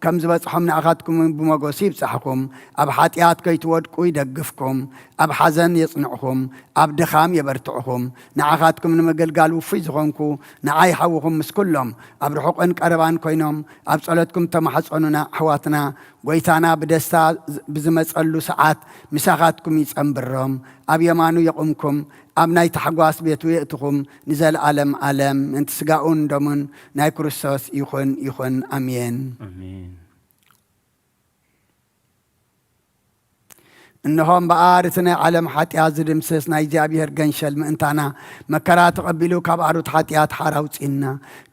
ከም ዝበጽሖም ንኣኻትኩም እውን ብመጎሱ ይብጻሕኹም። ኣብ ሓጢኣት ከይትወድቁ ይደግፍኩም። ኣብ ሓዘን የጽንዕኹም። ኣብ ድኻም የበርትዕኹም። ንዓኻትኩም ንምግልጋል ውፉይ ዝኾንኩ ንዓይ ሓውኹም ምስ ኩሎም ኣብ ርሑቕን ቀረባን ኮይኖም ኣብ ጸሎትኩም ተማሕጸኑና ኣሕዋትና። ጎይታና ብደስታ ብዝመጸሉ ሰዓት ምሳኻትኩም ይጸንብሮም፣ ኣብ የማኑ የቑምኩም፣ ኣብ ናይ ታሕጓስ ቤቱ የእትኹም ንዘለኣለም ኣለም። ምእንቲ ስጋኡን ደሙን ናይ ክርስቶስ ይኹን ይኹን። ኣሜን። ኣሜን። እንሆ እምበኣር እቲ ናይ ዓለም ሓጢኣት ዝድምስስ ናይ እግዚኣብሔር ገንሸል ምእንታና መከራ ተቐቢሉ ካብ ኣሩት ሓጢኣት ሓር ኣውጺእና፣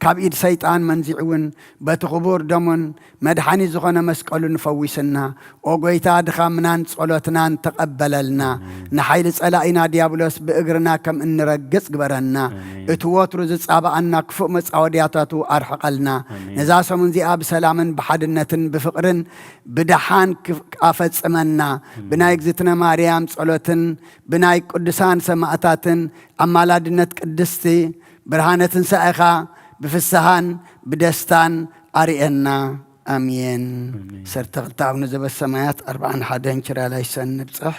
ካብ ኢድ ሰይጣን መንዚዑ እውን በቲ ክቡር ደሙን መድሓኒ ዝኾነ መስቀሉን ፈዊስና። ኦ ጎይታ፣ ድኻምናን ጸሎትናን ተቐበለልና። ንሓይሊ ጸላኢና ዲያብሎስ ብእግርና ከም እንረግጽ ግበረና። እቲ ወትሩ ዝጻባኣና ክፉእ መጻወድያታቱ ኣርሕቐልና። ነዛ ሰሙን እዚኣ ብሰላምን ብሓድነትን ብፍቕርን ብደሓን ክፍ-፣ ኣፈጽመና። ብናይ እግዝእትነ ማርያም ጸሎትን ብናይ ቅዱሳን ሰማእታትን ኣማላድነት ቅድስቲ ብርሃነ ትንሳኤኻ ብፍስሃን ብደስታን ኣርእየና። ኣሜን። ኣሜን። ዓሰርተ ክልተ ኣቡነ ዘበሰማያት ኣርብዓን ሓደን ኪርያላይሶን ንብጽሕ።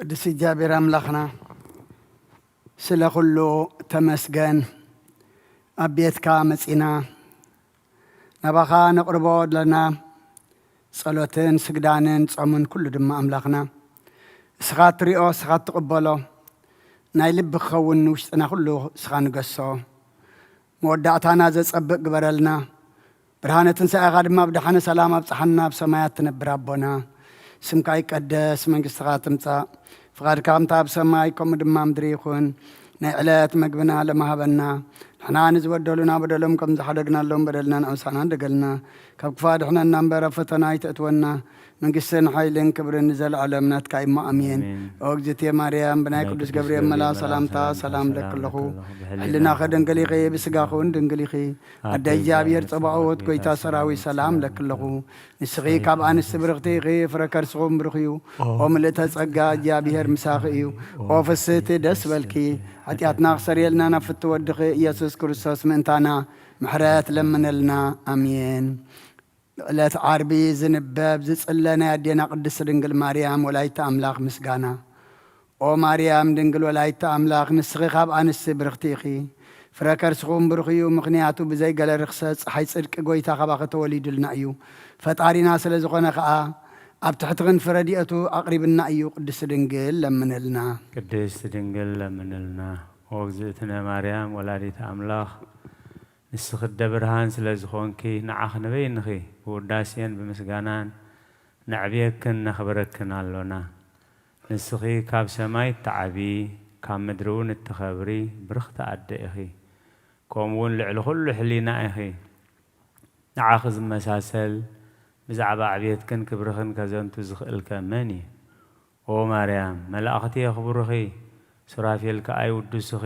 ቅዱስ እግዚኣብሔር ኣምላኽና፣ ስለ ኩሉ ተመስገን። ኣብ ቤትካ መጺና ናባኻ ነቕርቦ ዘለና ጸሎትን ስግዳንን ጾምን ኩሉ ድማ ኣምላኽና፣ እስኻ ትሪኦ፣ እስኻ ትቕበሎ፣ ናይ ልቢ ክኸውን ውሽጥና ኩሉ እስኻ ንገሶ። መወዳእታና ዘጸብቕ ግበረልና። ብርሃነ ትንሳኤኻ ድማ ብደሓነ ሰላም ኣብጽሓና። ኣብ ሰማያት ትነብር ኣቦና፣ ስምካ ይቀደስ፣ መንግስትኻ ትምጻእ፣ ፍቓድካ ከምታ ኣብ ሰማይ ከምኡ ድማ ምድሪ ይኹን። ናይ ዕለት መግብና ሎሚ ሃበና። ንሕና ንዝበደሉና በደሎም ከም ዝሓደግናሎም በደልና ንዑሳና እንደገልና፣ ካብ ክፉእ ኣድሕነና እምበር ኣብ ፈተና ኣይተእትወና። መንግስትን ሓይልን ክብርን ንዘለዓለም ናትካ እሞ ኣሜን። ኣሜን። ኦ እግዝእትየ ማርያም፣ ብናይ ናይ ቅዱስ ቅዱስ ገብርኤል ገብርኤል መልኣኽ መልኣኽ ሰላምታ ሰላምታ ሰላም ሰላም ለክለኹ። ለክለኹ። ብሕልናኺ ብሕልናኺ ድንግል ኢኺ፣ ድንግል ኢኺ። ብስጋኺ እውን ድንግል ኢኺ። ኣደ ኣደ እግዚኣብሔር እግዚኣብሔር ጸባኦት ጸባኦት ጎይታ ጎይታ ሰራዊት ሰራዊት ሰላም ሰላም ለክለኹ። ለክለኹ። ንስኺ ንስኺ ካብ ካብ ኣንስቲ ኣንስቲ ብርኽቲ ኢኺ፣ ፍረ ከርስኹም ብሩኽ እዩ። ኦ ምልእተ ጸጋ እግዚኣብሔር ምሳኺ እዩ። ኦ ፍስህቲ ደስ በልኪ፣ ሓጢኣትና ክሰርየልና ናብ ፍትወ ወድኺ ኢየሱስ ክርስቶስ ምእንታና ምሕረት ለምነልና። ኣሜን። ዕለት ዓርቢ ዝንበብ ዝጽለ ናይ ኣዴና ቅድስት ድንግል ማርያም ወላዲተ ኣምላኽ ምስጋና። ኦ ማርያም ድንግል ወላዲተ ኣምላኽ፣ ንስኺ ካብ ኣንስቲ ብርኽቲ ኢኺ፣ ፍረ ከርስኹም ብሩኽ እዩ። ምኽንያቱ ብዘይ ገለ ርኽሰት ጸሓይ ጽድቂ ጎይታ ካባኺ ተወሊዱልና እዩ። ፈጣሪና ስለ ዝኾነ ኸኣ ኣብ ትሕቲ ክንፊ ረድኤቱ ኣቕሪብና እዩ። ቅድስት ድንግል ለምንልና። ቅድስት ድንግል ለምንልና። ኦ እግዝእትነ ማርያም ወላዲተ ኣምላኽ፣ ንስኺ ኣደ ብርሃን ስለ ዝኾንኪ፣ ንዓኺ ንበይንኺ ብውዳሴን ብምስጋናን ነዕብየክን ነኽብረክን ኣሎና። ንስኺ ካብ ሰማይ እትዓብዪ፣ ካብ ምድሪ እውን እትኸብሪ ብርኽቲ ኣደ ኢኺ። ከምኡ እውን ልዕሊ ኩሉ ሕሊና ኢኺ። ንዓኺ ዝመሳሰል ብዛዕባ ዕብየትክን ክብርኽን ከዘንቱ ዝኽእልከ መን እዩ? ኦ ማርያም፣ መላእኽቲ የኽብሩኺ፣ ሱራፌል ከኣ ይውድሱኺ።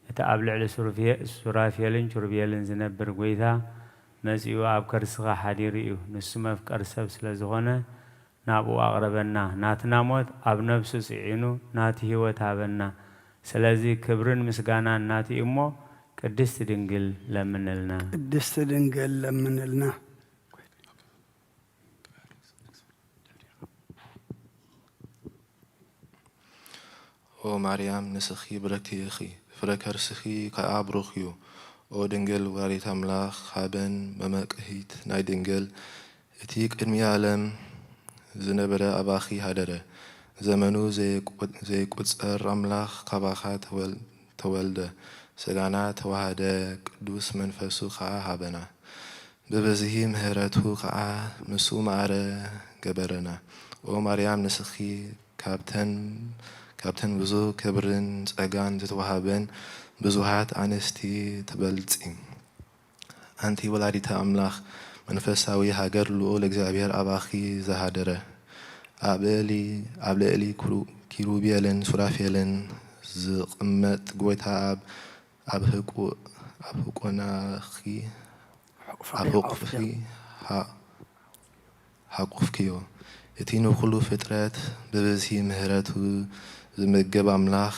እቲ ኣብ ልዕሊ ሱርፌ-፣ ሱራፌልን ኪሩቤልን ዝነብር ጐይታ መጺኡ ኣብ ከርስኺ ሓዲሩ እዩ። ንሱ መፍቀሪ ሰብ ስለ ዝኾነ ናብኡ ኣቕረበና። ናትና ሞት ኣብ ነፍሱ ጽዒኑ ናቱ ህይወት ሃበና። ስለዚ ክብርን ምስጋናን ናቱ እዩ እሞ፣ ቅድስቲ ድንግል ለምንልና። ቅድስቲ ድንግል ለምንልና። ኦ ማርያም፣ ንስኺ ብርክቲ ኢኺ፣ ፍረ ከርስኺ ከኣ ብሩኽ እዩ። ኦ ድንግል ወላዲተ ኣምላኽ፣ ሃበን መመቅሂት ናይ ድንግል፣ እቲ ቅድሚ ዓለም ዝነበረ ኣባኺ ሃደረ። ዘመኑ ዘይቁ-፣ ዘይቁጸር ኣምላኽ ካባኻ ተወል-፣ ተወልደ፣ ሥጋና ተዋሃደ፣ ቅዱስ መንፈሱ ኸኣ ሃበና። ብብዝሒ ምሕረቱ ኸኣ ምስኡ ማዕረ ገበረና። ኦ ማርያም፣ ንስኺ ካብተን፣ ካብተን ብዙሕ ክብርን ጸጋን ዝተዋህበን ብዙሓት ኣንስቲ ትበልጺ። ኣንቲ ወላዲተ ኣምላኽ፣ መንፈሳዊ ሃገር ልዑል እግዚኣብሔር ኣባኺ ዝሃደረ፣ ኣብ ልዕሊ፣ ኣብ ልዕሊ ኩሩ-፣ ኪሩቤልን ሱራፌልን ዝቕመጥ ጐይታ ኣብ፣ ኣብ ሕቁ-፣ ኣብ ሕቁናኺ፣ ኣብ ሕቑፍኺ፣ ሕቑፍኺ ኣውፊያ። ሃ-፣ ሃቁፍክዮ። እቲ ንኹሉ ፍጥረት ብብዝሒ ምሕረቱ ዝምግብ ኣምላኽ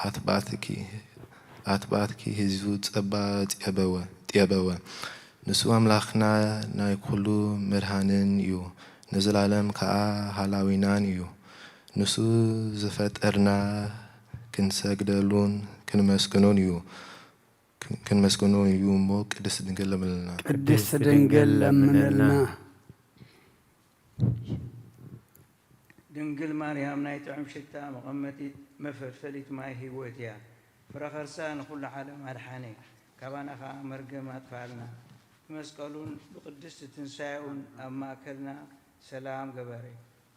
ኣትባትኪ፣ ኣትባትኪ ሒዙ ጸባ ጤበወ፣ ጤበወ። ንሱ ኣምላኽና ናይ ኩሉ መድኃኒን እዩ፣ ንዘላለም ከኣ ሃላዊናን እዩ። ንሱ ዝፈጠርና ክንሰግደሉን ክንመስግኖን እዩ። ክን-፣ ክንመስግኖ እዩ እሞ ቅድስት ድንግል ለምንልና። ቅድስት ድንግል ለምንልና። ድንግል ማርያም ናይ ጥዑም ሽታ መቐመጢት መፈልፈሊት ማይ ህይወት እያ። ፍረ ኸርሳ ንኹሉ ዓለም ኣድሓነ፣ ካባና ኸዓ መርገም ኣጥፍኣልና። ብመስቀሉን ብቅድስቲ ትንሳኤኡን ኣብ ማእከልና ሰላም ገበረ።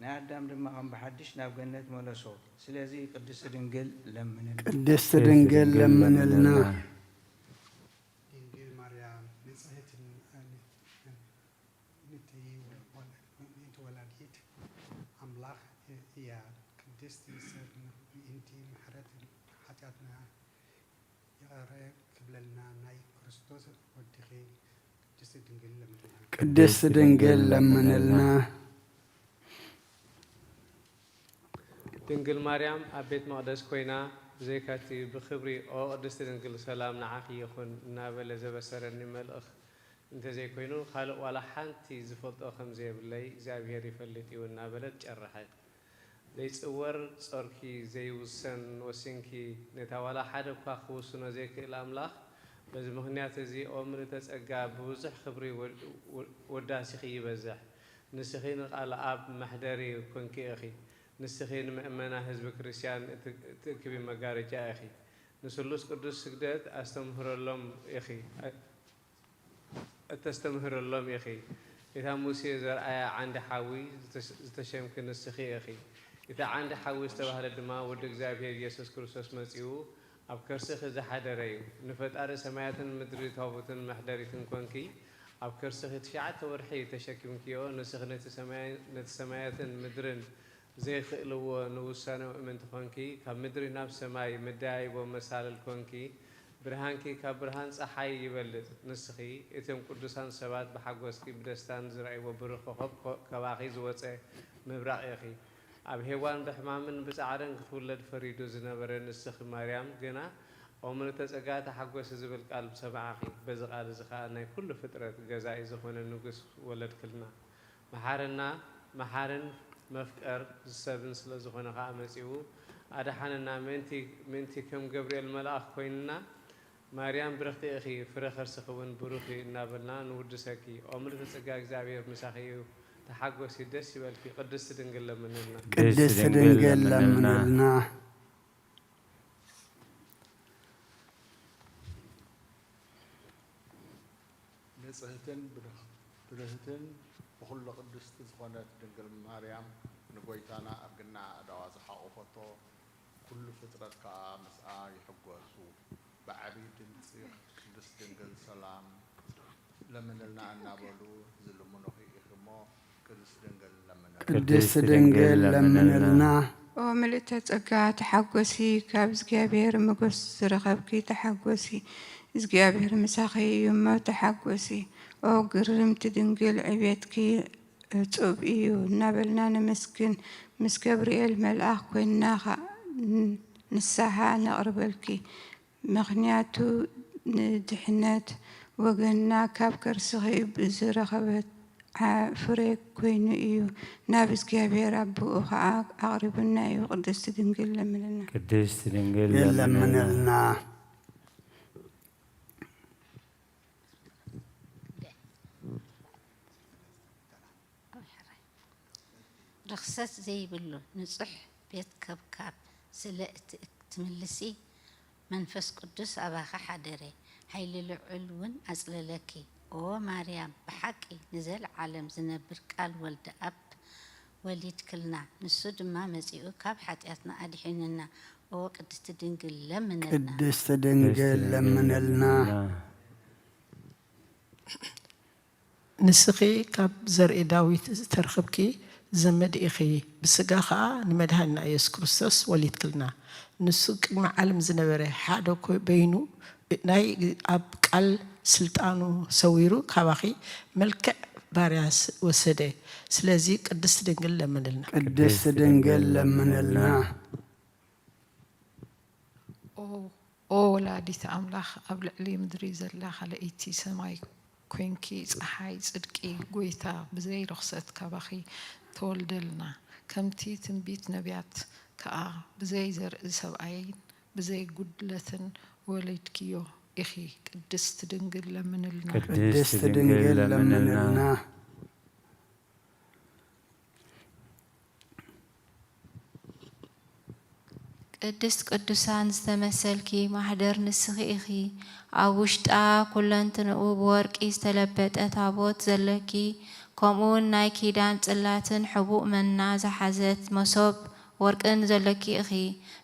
ንኣዳም ድማ ከም ብሓድሽ ናብ ገነት መለሶ። ስለዚ ቅድስቲ ድንግል ለምንልና። ቅድስቲ ድንግል ለምንልና። ድንግል ማርያም ንጽሕትን ንእንቲ ወላ-፣ ንእንቲ ወላዲት ኣምላኽ እያ። ቅድስቲ ሰብ ምእንቲ ምሕረት ሓጢኣትና ይቕረ ክብለልና ናይ ክርስቶስ ወድኺ ቅድስቲ ድንግል ለምንልና። ቅድስቲ ድንግል ለምንልና። ድንግል ማርያም ኣብ ቤት መቕደስ ኮይና ብዘይካቲ ብኽብሪ ኦ ቅድስቲ ድንግል ሰላም ንዓኺ ይኹን እናበለ ዘበሰረኒ መልእኽ እንተዘይኮይኑ ካልእ ዋላ ሓንቲ ዝፈልጦ ከም ዘየብለይ እግዚኣብሔር ይፈልጥ እዩ እናበለት ጨረሐት። ዘይጽወር ጾርኪ ዘይውሰን ወሲንኪ፣ ነታ ዋላ ሓደ እኳ ክውስኖ ዘይክእል ኣምላኽ፣ በዚ ምኽንያት እዚ ኦ ምልእተ ጸጋ ብብዙሕ ክብሪ ወ-፣ ወ-፣ ውዳሴኺ ይበዝሕ። ንስኺ ንቃል ኣብ መሕደሪ ኮንኪ ኢኺ። ንስኺ ንምእመና ህዝቢ ክርስትያን እት-፣ እትእክቢ መጋረጃ ኢኺ። ንስሉስ ቅዱስ ስግደት ኣስተምህረሎም ኢኺ። እተስተምህረሎም ኢኺ። እታ ሙሴ ዘርኣያ ዓንዲ ሓዊ ዝተሸምኪ ንስኺ ኢኺ። እቲ ዓንዲ ሓዊ ዝተባህለ ድማ ወዲ እግዚኣብሔር ኢየሱስ ክርስቶስ መጺኡ ኣብ ከርስኺ ዝሓደረ እዩ። ንፈጣሪ ሰማያትን ምድሪ ታቦትን መሕደሪትን ኮንኪ፣ ኣብ ከርስኺ ትሽዓተ ወርሒ ተሸኪምክዮ። ንስኺ ነቲ ሰማይ-፣ ነቲ ሰማያትን ምድርን ዘይክእልዎ ንውሳኔኡ እምንቲ ኮንኪ፣ ካብ ምድሪ ናብ ሰማይ መደያይቦ መሳልል ኮንኪ፣ ብርሃንኪ ካብ ብርሃን ጸሓይ ይበልጽ። ንስኺ፣ እቶም ቅዱሳን ሰባት ብሓጎስኪ ብደስታን ዝረኣይዎ ብሩኽ ኮኸብ ኮ-፣ ካባኺ ዝወጸ ምብራቕ ኢኺ። ኣብ ሄዋን ብሕማምን ብጻዕርን ክትውለድ ፈሪዱ ዝነበረ ንስኺ ማርያም ግና፣ ኦ ምልእተ ጸጋ ተሓጎሲ ዝብል ቃል ሰማዕኺ። በዚ ቃል እዚ ኸኣ ናይ ኩሉ ፍጥረት ገዛኢ ዝኾነ ንጉስ ወለድክልና። መሓረና፣ መሓርን መፍቀር ሰብን ስለ ዝኾነ ኸኣ መጺኡ ኣድሓነና። ምእንቲ፣ ምእንቲ ከም ገብርኤል መልኣኽ ኮይንና፣ ማርያም ብርኽቲ ኢኺ፣ ፍረ ከርስኺ እውን ብሩኽ እዩ እናበልና ንውድሰኪ። ኦ ምልእተ ጸጋ እግዚኣብሔር ምሳኺ እዩ፣ ተሓጎሲ፣ ደስ ይበልኪ፣ ቅድስቲ ድንግል ለምንልና። ቅድስቲ ድንግል ለምንልና። ንጽህትን ብርህ-፣ ብርህትን ብኹሉ ቅድስቲ ዝኾነት ድንግል ማርያም ንጎይታና ኣብ ግና ኣእዳዋ ዝሓቖፈቶ፣ ኩሉ ፍጥረት ከኣ ምስኣ ይሕጎሱ። ብዓቢ ድምጺ ቅድስቲ ድንግል ሰላም ለምንልና እናበሉ ዝልምኑኺ ኢኺ እሞ፣ ቅድስቲ ድንግል ለምንልና። ቅድስቲ ድንግል ለምንልና። ኦ ምልእተ ጸጋ ተሓጎሲ፣ ካብ እግዚኣብሔር ሞገስ ዝረኸብኪ ተሓጎሲ፣ እግዚኣብሔር ምሳኺ እዩ እሞ ተሓጎሲ። ኦ ግርምቲ ድንግል ዕቤትኪ እጹብ እዩ እናበልና ነመስግን። ምስ ገብርኤል መልኣኽ ኮይንና ኸ-፣ ን-፣ ንስሓ ነቕርበልኪ። ምኽንያቱ ንድሕነት ወገንና ካብ ከርስኺ ብዝረኸበት ዓ-፣ ፍሬ ኮይኑ እዩ። ናብ እግዚኣብሔር ኣቦኡ ኸዓ ኣቕሪቡና እዩ። ቅድስቲ ድንግል ለምንልና። ቅድስቲ ድንግል ለምንልና። ለምንልና። ርኽሰት ዘይብሉ ንጹሕ ቤት ከብካብ ስለ እት-፣ እትምልሲ፣ መንፈስ ቅዱስ ኣባኺ ሓደረ፣ ሓይሊ ልዑል እውን ኣጽለለኪ። ኦ ማርያም፣ ብሓቂ ንዘለዓለም ዝነብር ቃል ወልደ ኣብ ወሊድክልና፣ ንሱ ድማ መጺኡ ካብ ሓጢኣትና ኣድሒኑና። ኦ ቅድስቲ ድንግል ለምንልና። ቅድስቲ ድንግል ለምንልና። ንስኺ ካብ ዘርኢ ዳዊት ዝተረኽብኪ ዘመድ ኢኺ፣ ብስጋ ኸኣ ንመድኃኒና ኢየሱስ ክርስቶስ ወሊድክልና። ንሱ ቅድሚ ዓለም ዝነበረ ሓደ ኮ-፣ በይኑ ናይ ኣብ ቃል ስልጣኑ ሰዊሩ ካባኺ መልክዕ ባርያ ስ-፣ ወሰደ። ስለዚ ቅድስቲ ድንግል ለምንልና። ቅድስቲ ድንግል ለምንልና። ኦ፣ ኦ ወላዲት ኣምላኽ፣ ኣብ ልዕሊ ምድሪ ዘላ ካልኣይቲ ሰማይ ኮንኪ ጸሓይ ጽድቂ፣ ጐይታ ብዘይ ርኽሰት ካባኺ ተወልደልና። ከምቲ ትንቢት ነቢያት ከኣ፣ ብዘይ ዘርኢ ሰብኣይን ብዘይ ጉድለትን ወሊድክዮ ኢኺ። ቅድስቲ ድንግል ለምንልና። ቅድስቲ ድንግል ለምንልና። ቅድስት ቅዱሳን ዝተመሰልኪ ማሕደር ንስኺ ኢኺ። ኣብ ውሽጣ ኩለንትንኡ ብወርቂ ዝተለበጠ ታቦት ዘለኪ፣ ከምኡውን ናይ ኪዳን ጽላትን ሕቡእ መና ዝሓዘት መሶብ ወርቅን ዘለኪ ኢኺ።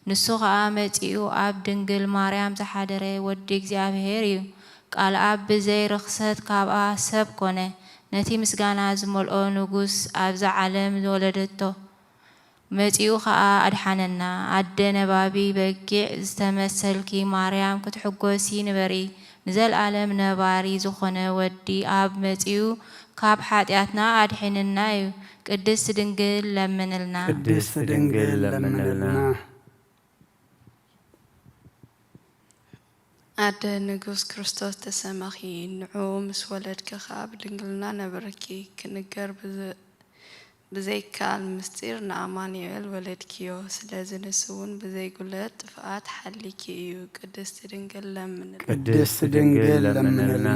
ንሱ ኸኣ መጺኡ ኣብ ድንግል ማርያም ዝሓደረ ወዲ እግዚኣብሔር እዩ። ቃል ኣብ ብዘይ ርኽሰት ካብኣ ሰብ ኮነ። ነቲ ምስጋና ዝመልኦ ንጉስ ኣብዛ ዓለም ዝወለደቶ መጺኡ ኸኣ ኣድሓነና። ኣደ ነባቢ በጊዕ ዝተመሰልኪ ማርያም፣ ክትሕጎሲ ንበሪ። ንዘለኣለም ነባሪ ዝኾነ ወዲ ኣብ መጺኡ ካብ ሓጢኣትና ኣድሒንና እዩ። ቅድስቲ ድንግል ለምንልና። ቅድስቲ ድንግል ለምንልና። ኣደ ንጉስ ክርስቶስ ተሰማኺ፣ ንዕኡ ምስ ወለድኪ ኸኣ ብድንግልና ነበርኪ። ክንገር ብዝ-፣ ብዘይከኣል ምስጢር ንኣማኑኤል ወለድክዮ፣ ስለዚ ንሱ እውን ብዘይጉለት ጥፍኣት ሓሊኪ እዩ። ቅድስቲ ድንግል ለምንልና። ቅድስት ድንግል ለምንልና።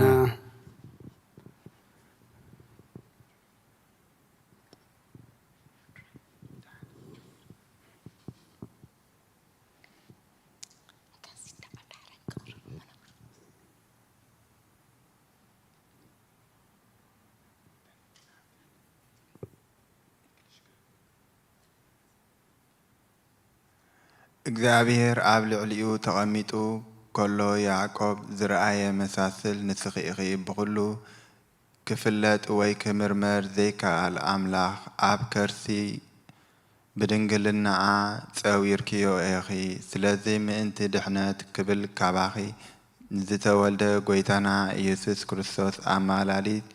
እግዚኣብሔር ኣብ ልዕሊኡ ተቐሚጡ ከሎ ያዕቆብ ዝረኣየ መሳስል ንስኺ ኢኺ። ብኹሉ ክፍለጥ ወይ ክምርመር ዘይከኣል ኣምላኽ ኣብ ከርሲ ብድንግልናኣ ጸዊርክዮ ኢኺ። ስለዚ ምእንቲ ድሕነት ክብል ካባኺ ንዝተወልደ ጐይታና ኢየሱስ ክርስቶስ ኣማላሊት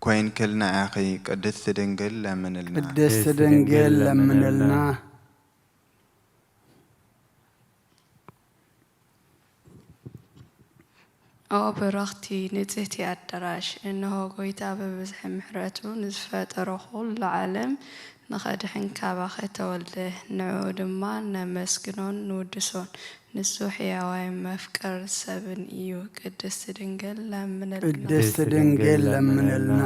ኮይንክልና ኢኺ። ቅድስቲ ድንግል ለምንልና። ቅድስት ድንግል ለምንልና። ኦ ብርኽቲ ንጽህቲ ኣዳራሽ፣ እንሆ ጐይታ ብብዝሒ ምሕረቱ ንዝፈጠሮ ኹሉ ዓለም ንኸድሕን ካባኸ ተወልደ። ንዕኡ ድማ ነመስግኖን ንውድሶን። ንሱ ሕያዋይ መፍቀር ሰብን እዩ። ቅድስቲ ድንግል ለምንልና። ቅድስት ድንግል ለምንልና።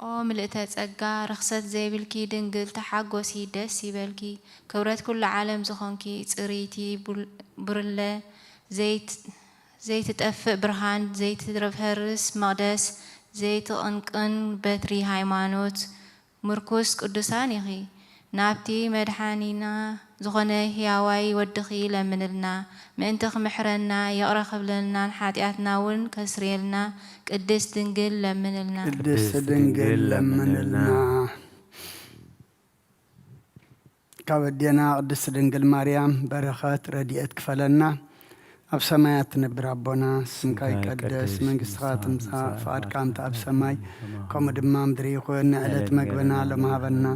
ኦ ምልእተ ጸጋ፣ ርኽሰት ዘይብልኪ ድንግል፣ ተሓጎሲ ደስ ይበልኪ። ክብረት ኩሉ ዓለም ዝኾንኪ ጽርይቲ ቡል-፣ ብርለ፣ ዘይት-፣ ዘይትጠፍእ ብርሃን፣ ዘይትረፈርስ መቕደስ፣ ዘይትቕንቅን በትሪ ሃይማኖት፣ ምርኩስ ቅዱሳን ኢኺ። ናብቲ መድሓኒና ዝኾነ ህያዋይ ወድኺ ለምንልና። ምእንቲ ክምሕረና፣ ይቕረ ክብለልናን ሓጢኣትና እውን ከስርየልና ቅድስት ድንግል ለምንልና። ቅድስት ድንግል ለምንልና። ካብ ኣዴና ቅድስት ድንግል ማርያም በረኸት ረድኤት ክፈለና። ኣብ ሰማያት ትነብር ኣቦና፣ ስምካ ይቀደስ፣ መንግስትኻ ትምጻእ፣ ፍቓድካ እንተ ኣብ ሰማይ ከምኡ ድማ ምድሪ ይኹን። ንዕለት መግብና ሎም ሃበና፣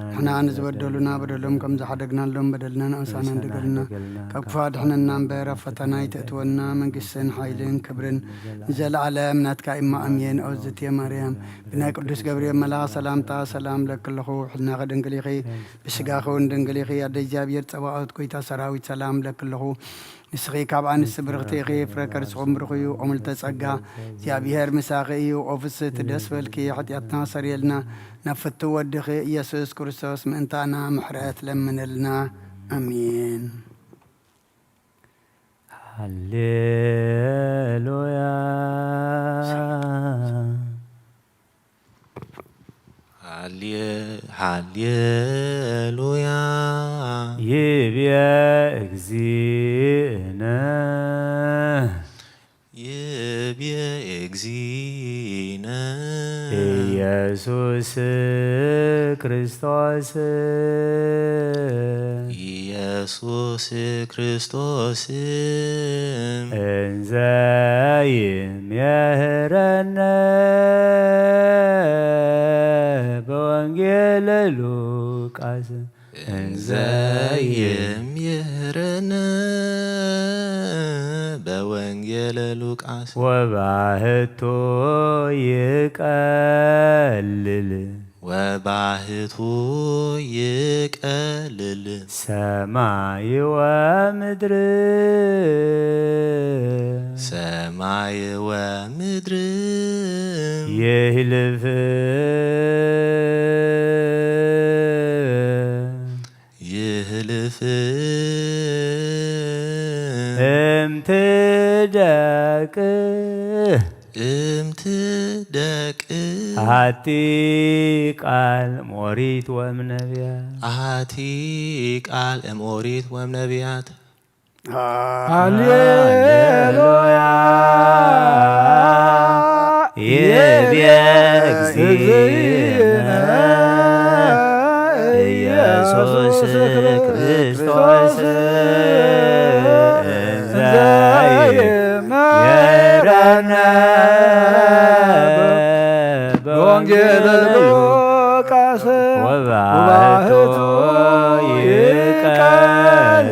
ንሕና ንዝበደሉና በደሎም ከም ዝሓደግናሎም በደልና ንኣምሳና እንደገልና፣ ካብ ክፉ ኣድሕነና እምበር ኣብ ፈተና ኣይተእትወና፣ መንግስትን ሓይልን ክብርን ንዘለዓለም ናትካ እማ ኣሜን። ኦዝትየ ማርያም፣ ብናይ ቅዱስ ገብርኤል መልኣኽ ሰላምታ ሰላም ለክለኹ፣ ሕልናኸ ድንግል ኢኺ፣ ብስጋኸ እውን ድንግል ኢኺ። ኣደ እግዚኣብሔር ጸባኦት፣ ጎይታ ሰራዊት፣ ሰላም ለክለኹ፣ ንስኺ ካብ ኣንስቲ ብርኽቲ ኢኺ፣ ፍረ ከርስኹም ብሩኽ እዩ። ኦምልተ ጸጋ፣ እግዚኣብሔር ምሳኺ እዩ። ኦፍስቲ ደስ በልኪ፣ ሓጢኣትና ሰሪየልና፣ ናብ ፍቱ ወድኺ ኢየሱስ ክርስቶስ ምእንታና ምሕረት ለምንልና። ኣሜን። ሃሌሉያ። ሃሌ-፣ ሃሌሉያ። ይብየ እግዚእነ። ይብየ እግዚእነ። ኢየሱስ ክርስቶስ። ኢየሱስ ክርስቶስ። እንዘ ይሜህረነ በወንጌለ ሉቃስ። እንዘ ይሜህረነ በወንጌለ ሉቃስ። ወባህቱ ይቀልል። ወባህቱ ይቀልል። ሰማይ ወምድር። ሰማይ ወምድር። ይህልፍ። ይህልፍ። እምትደቅ። እምትደቅ። ኣቲ ቃል ሞሪት ወምነቢያት። ኣቲ ቃል እምኦሪት ወምነቢያት። ሃሌሉያ። ይቤ እግዚእነ ኢየሱስ ክርስቶስ። እንዘ ይሜረነ በወንጌለ ሉቃስ። ወባህቱ ይቀል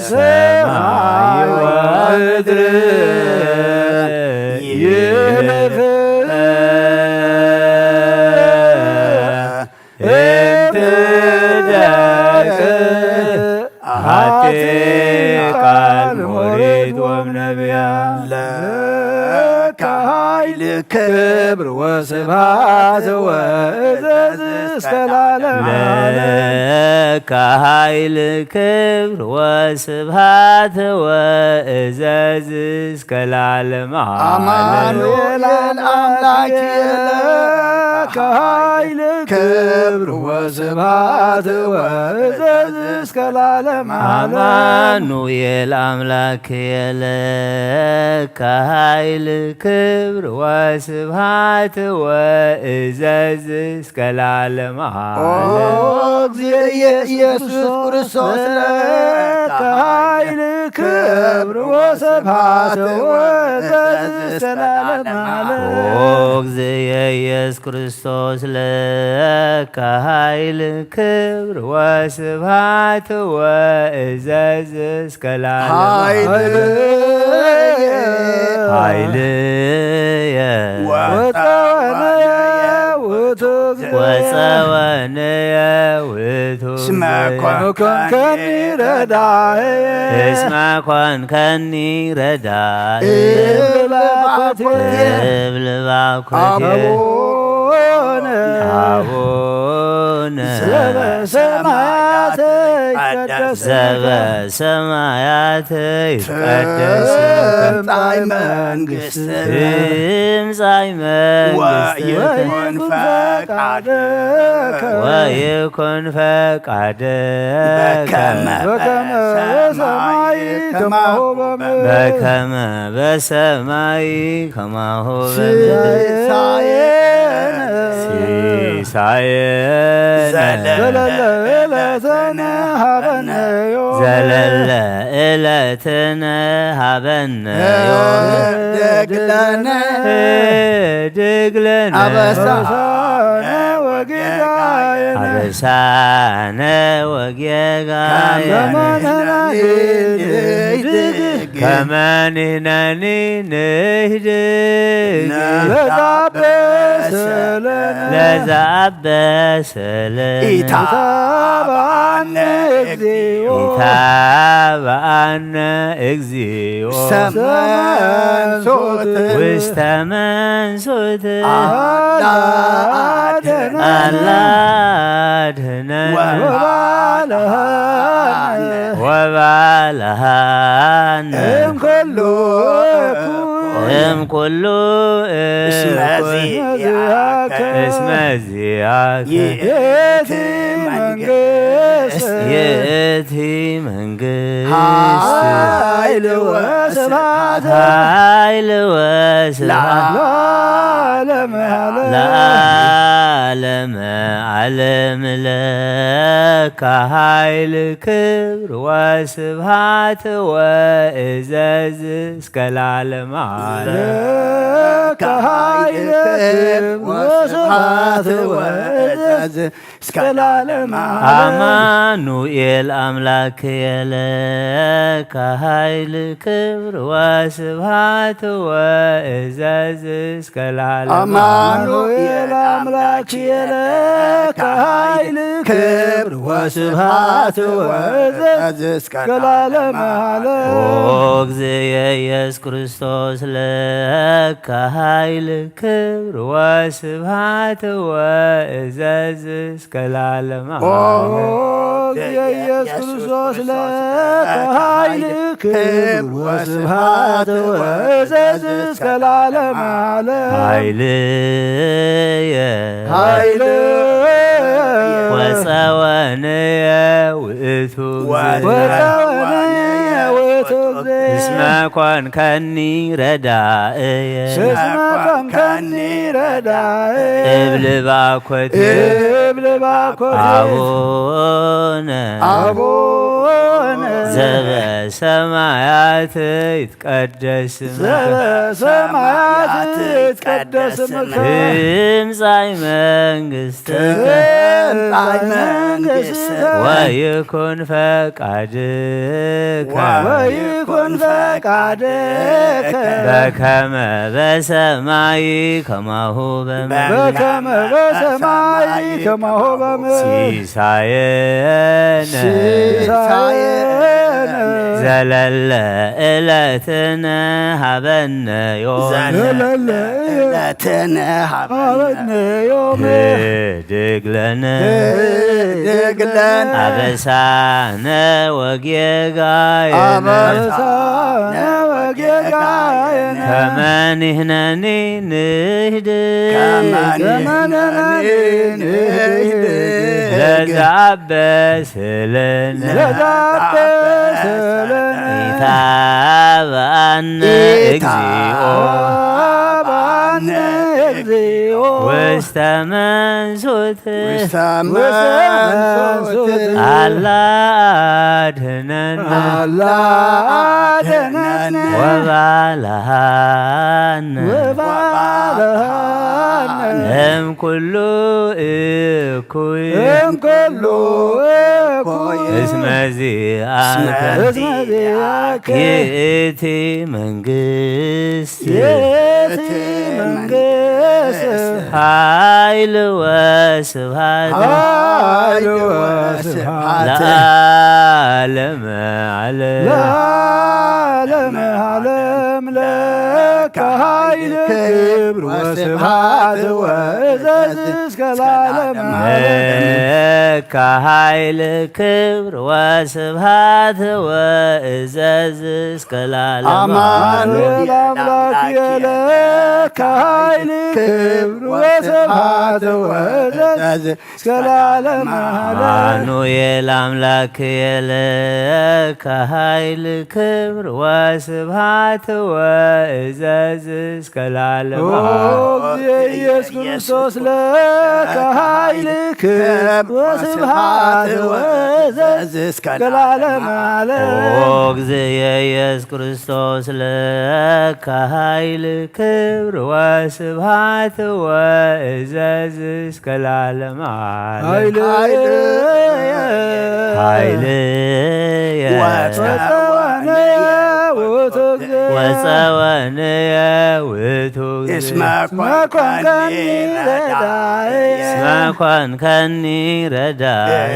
ሰማይ ምድር ይንፍእ እንተ ደቅ ኣቲ ቃል ሞሪት ወም ነቢያ ለከ ኃይል ክብር ወስብሐት ወእዘዝ እስከ ለዓለም። ለከ ኃይል ክብር ወስብሐት ወእዘዝ እስከ ለዓለም። አማኑኤል አምላክ ለከ ኃይል ክብር ወስብሐት ወእዘዝ እስከ ለዓለም ዓለም። አማኑኤል አምላክ ለከ ኃይል ክብር ወስብሐት ወእዘዝ እስከ ለዓለም ኦ ዓለም። እግዚእ ኢየሱስ ክርስቶስ ለከ ኃይል ክብር ወስብሐት ወእዘዝ እስከ ለዓለም ዓለም። ኦ እግዚእ ኢየሱስ ክርስቶስ ለከ ኃይል ክብር ወስብሐት ወእዘዝ እስከ ለዓለም ኃይልየ ኃይልየ ወፀወንየ ውእቱ ወፀወንየ ውእቱ እስመ ኮንከኒ ረዳእየ እስመ ኮንከኒ ረዳእየ እብል ባኮቴ እብል ባኮቴ አቡነ አቡነ ዘበሰማያት ይትቀደስ ስምከ ዘበሰማያት ይትቀደስ ስምከ ትምጻእ መንግስትከ ትምጻእ መንግስትከ ወይኩን ፈቃድከ ወይኩን ፈቃድከ በከመ በከመ በሰማይ በሰማይ ከማሁ በምድር በከመ በሰማይ ከማሁ በምድር ሲሳየነ ሲሳየነ ዘለለ ዕለትነ ሀበነ ዮም ዘለለ ዕለትነ ሀበነ ዮም ህድግ ለነ ህድግ ለነ አበሳነ ወጌጋየነ አበሳነ ወጌጋየነ ከመ ንሕነኒ ንህድግ ከመ ንሕነኒ ንህድግ ለዘአበሰ ለነ ለዘአበሰ ለነ ኢታብአነ እግዚኦ ኢታብአነ እግዚኦ ውስተ መንሱት ውስተ መንሱት አላ አድህነነ አላ አድህነነ ወባልሃነ ወባልሃነ እምኩሉ እኩይ እምኩሉ እስመ እኩይ ዚአከ እስመ ዚአከ ይእቲ መንግስት ይእቲ መንግስት ኃይል ወስብሐት ኃይል ወስብሐት ለዓለመ ዓለም ለዓለመ ዓለም ለከ ኃይል ክብር ወስብሐት ወእዘዝ እስከ ለዓለመ ዓለም ለከ ኃይል ክብር ወስብሐት ወእዘዝ እስከ ለዓለመ ዓለም። አማኑኤል አምላክየ ለከ ኃይል ክብር ወስብሐት ወእዘዝ እስከ ለዓለመ ዓለም። አማኑኤል አምላክየ ለከ ኃይል ክብር ወስብሐት ወእዘዝ እስከ ለዓለመ ዓለም። ኦ እግዚእየ ኢየሱስ ክርስቶስ ለከ ኃይል ክብር ወስብሐት ወእዘዝ እስከ ለዓለመ ኦ ዓለም። እግዚእየ ኢየሱስ ክርስቶስ ለከ ኃይል ክብር ወስብሐት ወእዘዝ እስከ ለዓለመ ዓለም። ኃይልየ ኃይልየ ወጸወንየ ውእቱ ወጸወንየ ውእቱ እስመ ኮንከኒ ረዳእየ እስመ ኮንከኒ ረዳእየ እብል ባኮቴ እብል ባኮቴ አቡነ አቡነ ዘበሰማያት ይትቀደስ ስምከ ዘበሰማያት ይትቀደስ ስምከ ትምጻእ መንግስት ትምጻእ መንግስትከ ወይኩን ፈቃድከ ይኩን ፈቃድከ በከመ በሰማይ ከማሁ በምድር በከመ በሰማይ ከማሁ በምድር ሲሳየነ ሲሳየነ ዘለለ ዕለትነ ሀበነ ዮም ዘለለ ዕለትነ ሀበነ ዮም ህድግ ለነ ህድግ ለነ አበሳነ ወጌጋየነ አበሳነ ወጌጋየነ ከመ ንሕነኒ ንህድግ ከመ ንሕነኒ ንህድግ ለዘአበሰ ለነ ለዘአበሰ ለነ ኢታብአነ እግዚኦ ኢታብአነ እግዚኦ ውስተ መንሱት ውስተ መንሱት አላ አድህነነ አላ አድህነነ ወባልሃነ ወባልሃነ እምኩሉ እኩይ እምኩሉ እኩይ እስመ ዚአከ እስመ ዚአከ ይእቲ መንግስት ይእቲ መንግስት ኃይል ወስብሐት ኃይል ወስብሐት ለዓለመ ዓለም ለዓለመ ዓለም ለከ ኃይል ክብር ወስብሐት ወእዘዝ እስከ ለዓለመ ዓለም ለከ ኃይል ክብር ወስብሐት ወእዘዝ እስከ ለዓለመ ዓለም አማኑኤል አምላክ ለከ ኃይል ክብር ወስብሐት ወእዘዝ እስከ ለዓለመ ዓለም አማኑኤል አምላክ ለከ ኃይል ክብር ወስብሐት ወእዘዝ እስከ ለዓለመ ኦ ዓለም። እግዚእ ኢየሱስ ክርስቶስ ለከ ኃይል ክብር ወስብሐት ወእዘዝ እስከ ለዓለመ ዓለም። ኦ እግዚእ ኢየሱስ ክርስቶስ ለከ ኃይል ክብር ወስብሐት ወእዘዝ እስከ ለዓለመ ዓለም። ኃይልየ ኃይልየ ወጸወንየ ውእቱ እግዚእ ወጸወንየ ውእቱ እግዚእ እስመ ኮንከኒ ረዳእየ እስመ ኮንከኒ ረዳእየ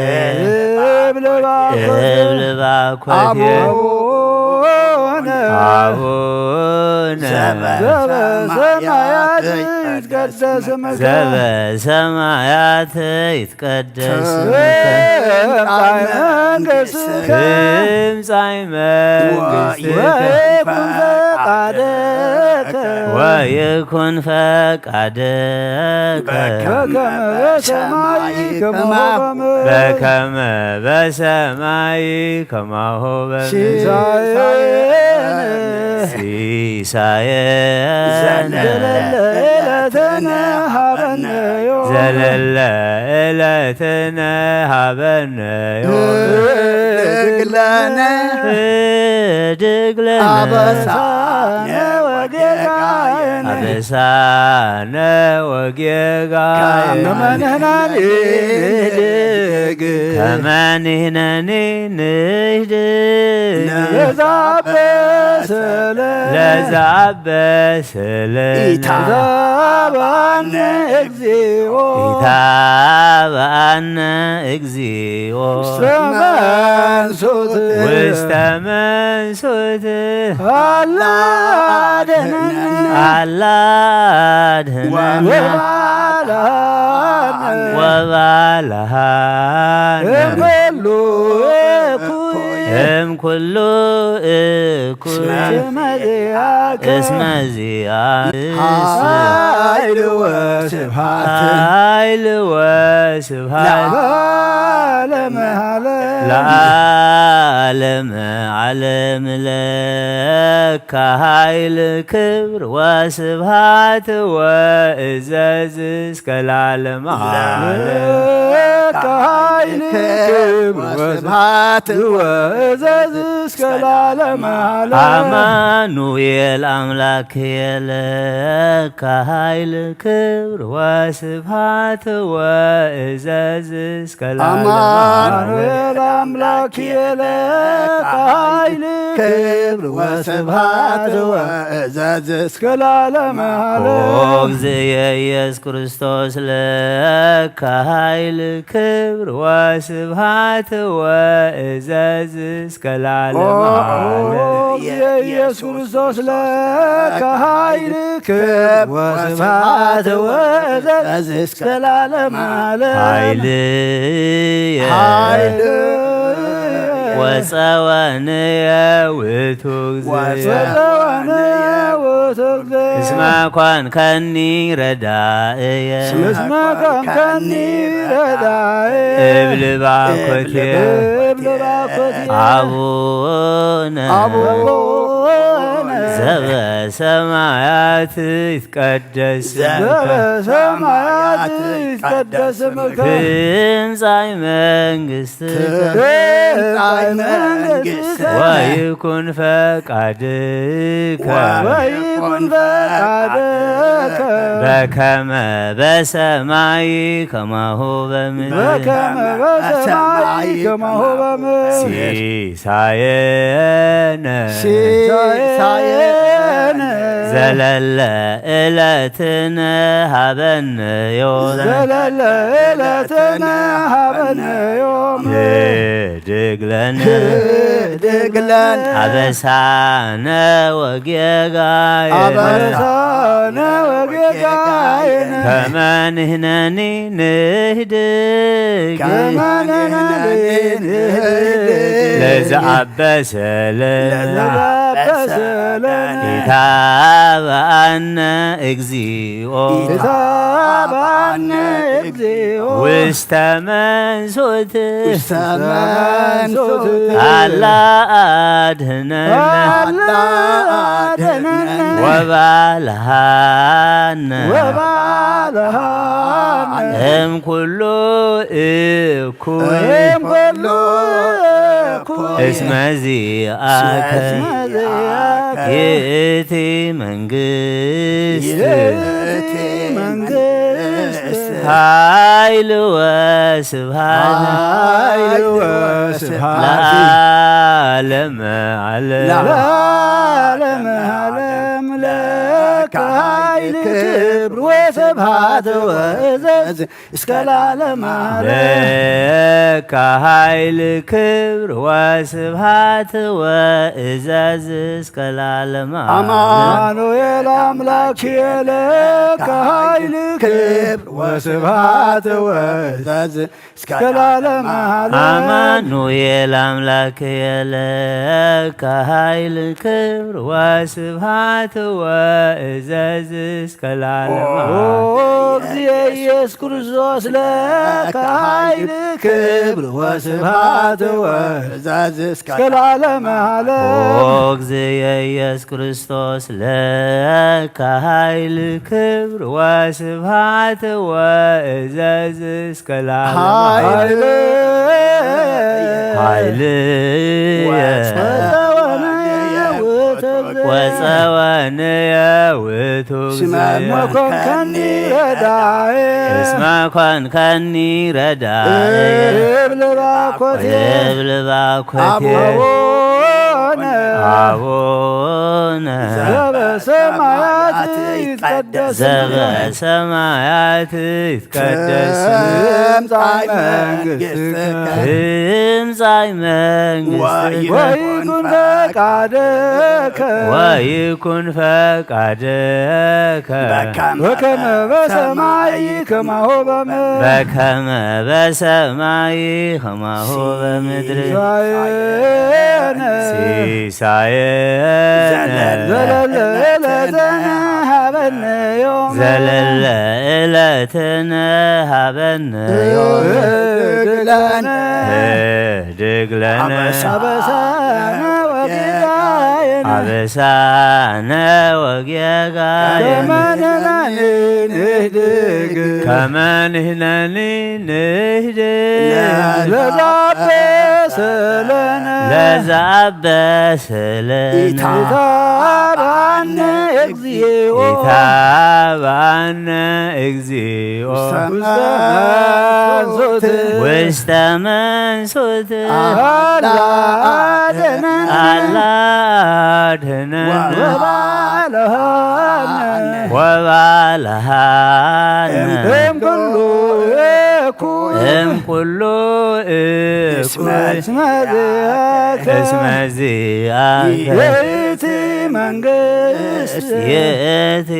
እብል ባኮቴ እብል ባኮቴ አቡነ አቡነ ዘበሰማያት ይትቀደስ ስምከ ዘበሰማያት ይትቀደስ ስምከ ትምጻእ መንግሥትከ ትምጻእ መንግሥትከ ወይኩን ፈቃድከ ወይኩን ፈቃድከ በከመ በሰማይ ከማሁ በምድር በከመ በሰማይ ከማሁ በምድር ሲሳየነ ሲሳየነ ዘለለ ዕለትነ ሀበነ ዮም ዘለለ ዕለትነ ሀበነ ዮም ህድግ ለነ ህድግ ለነ አበሳነ ወጌጋየነ አበሳነ ወጌጋየነ ከመ ንሕነኒ ንህድግ ከመ ንሕነኒ ንህድግ ለዘአበሰ ለነ ለዘአበሰ ለነ ኢታብአነ እግዚኦ ኢታብአነ እግዚኦ ውስተ መንሱት ውስተ መንሱት አላ አድህነነ አላ አድህነነ ወባልሃነ ወባልሃነ እምኩሉ እኩይ እምኩሉ እኩይ እስመ ዚአከ እስመ ዚአከ ኃይል ወስብሐት ኃይል ወስብሐት ለዓለመ ዓለም ለዓለመ ዓለም ለከ ኃይል ክብር ወስብሐት ወእዘዝ እስከ ለዓለመ ዓለም ለከ ክብር ወስብሐት ወእዘዝ እስከ ለዓለመ ዓለም። አማኑኤል አምላክ የለካ ኃይል ክብር ወስብሐት ወእዘዝ እስከ ለዓለመ ዓለም። አማኑኤል አምላክ የለካ ኃይል ክብር ወስብሐት ወእዘዝ እስከ ለዓለመ ዓለም። ኦ እግዝእየ ኢየሱስ ክርስቶስ ለካ ኃይል ክብር ወስብሐት ወእዘዝ እስከ ለዓለመ ዓለም። ኢየሱስ ክርስቶስ ለካ ኃይል ክብር ወስብሐት ወእዘዝ እስከ ለዓለመ ዓለም። ኃይልየ ኃይልየ ወፀወንየ ውእቱ እግዝእየ። ወፀወንየ ውእቱ እግዝእየ። እስመ ኮንከኒ ረዳእየ። እስመ ኮንከኒ ረዳእየ። እብል ባኮቴ። እብል ባኮቴ። አቡነ አቡነ ዘበሰማያት ይትቀደስ ስምከ። ዘበሰማያት ይትቀደስ ስምከ። ትምጻእ መንግስት ትምጻእ መንግስት ወይኩን ፈቃድከ ወይኩን ፈቃድከ በከመ በሰማይ ከማሁ በምድር። በከመ በሰማይ ከማሁ በምድር። ሲሳየነ ሲሳየነ ዘለለ ዕለትነ ሀበነ ዮም። ዘለለ ዕለትነ ሀበነ ዮም። ህድግ ለነ ህድግ ለነ አበሳነ ወጌጋየነ አበሳነ ወጌጋየነ ከመ ንሕነኒ ንህድግ ከመ ንሕነኒ ንህድግ ለዘአበሰ ለነ ለዘአበሰ ለነ ኢታብአነ እግዚኦ ኢታብአነ እግዚኦ ውስተ መንሱት ውስተ መንሱት አላ አድህነነ አላ አድህነነ ወባልሃነ ወባልሃነ እምኩሉ እኩይ እምኩሉ እኩይ እስመ ዚአከ እስመ ዚአከ ይእቲ መንግስት ይእቲ መንግስት ኃይል ወስብሐት ኃይል ወስብሐት ለዓለመ ዓለም። ለዓለመ ዓለም ለከ ኃይል ክብር ወስብሐት ወእዘዝ እስከ ለዓለመ ዓለም። ለከ ኃይል ክብር ወስብሐት ወእዘዝ እስከ ለዓለመ ዓለም። አማኑኤል አምላክ ለከ ኃይል ክብር ወስብሐት ወእዘዝ እስከ ለዓለመ ዓለም። አማኑኤል አምላክ ለከ ኃይል ክብር ወስብሐት ወእዘዝ እስከ ለዓለመ ዓለም። ኦ እግዚእ ኢየሱስ ክርስቶስ ለከ ኃይል ክብር ወስብሐት ወእዘዝ እስከ ለዓለመ ዓለም። ኦ እግዚእ ኢየሱስ ክርስቶስ ለከ ኃይል ክብር ወስብሐት ወእዘዝ እስከ ለዓለም። ኃይል ኃይል ወፀወንየ ውእቱ እስመ ኮንከኒ ረዳኤ እስመ ኮንከኒ ረዳኤ እብል ባኮቴ እብል ባኮቴ አቡነ አቡነ ዘበሰማያት ይትቀደስ ዘበሰማያት ይትቀደስ ትምጻእ መንግስትከ ትምጻእ መንግስትከ ወይኩን ፈቃድከ ወይኩን ፈቃድከ በከመ በሰማይ ከማሁ በምድር በከመ በሰማይ ከማሁ በምድር ሲሳየነ ሲሳየነ ዘለለ ዕለትነ ሀበነ ዮም ዘለለ ዕለትነ ሀበነ ዮም ህድግ ለነ ህድግ ለነ አበሳነ ወጌጋየ አበሳነ ወጌጋየነ ከመ ንሕነኒ ንህድግ ከመ ንሕነኒ ንህድግ ለዘአበሰለነ ለዘአበሰለነ ኢታብአነ እግዚኦ ኢታብአነ እግዚኦ ውስተ መንሱት ውስተ መንሱት አላ አድነን አላ አድነን ወባልሃነ ወባልሃነ እምኩሉ እኩይ እምኩሉ እኩይ እስመ ዚአከ እስመ ዚአከ ይእቲ መንግስት ይእቲ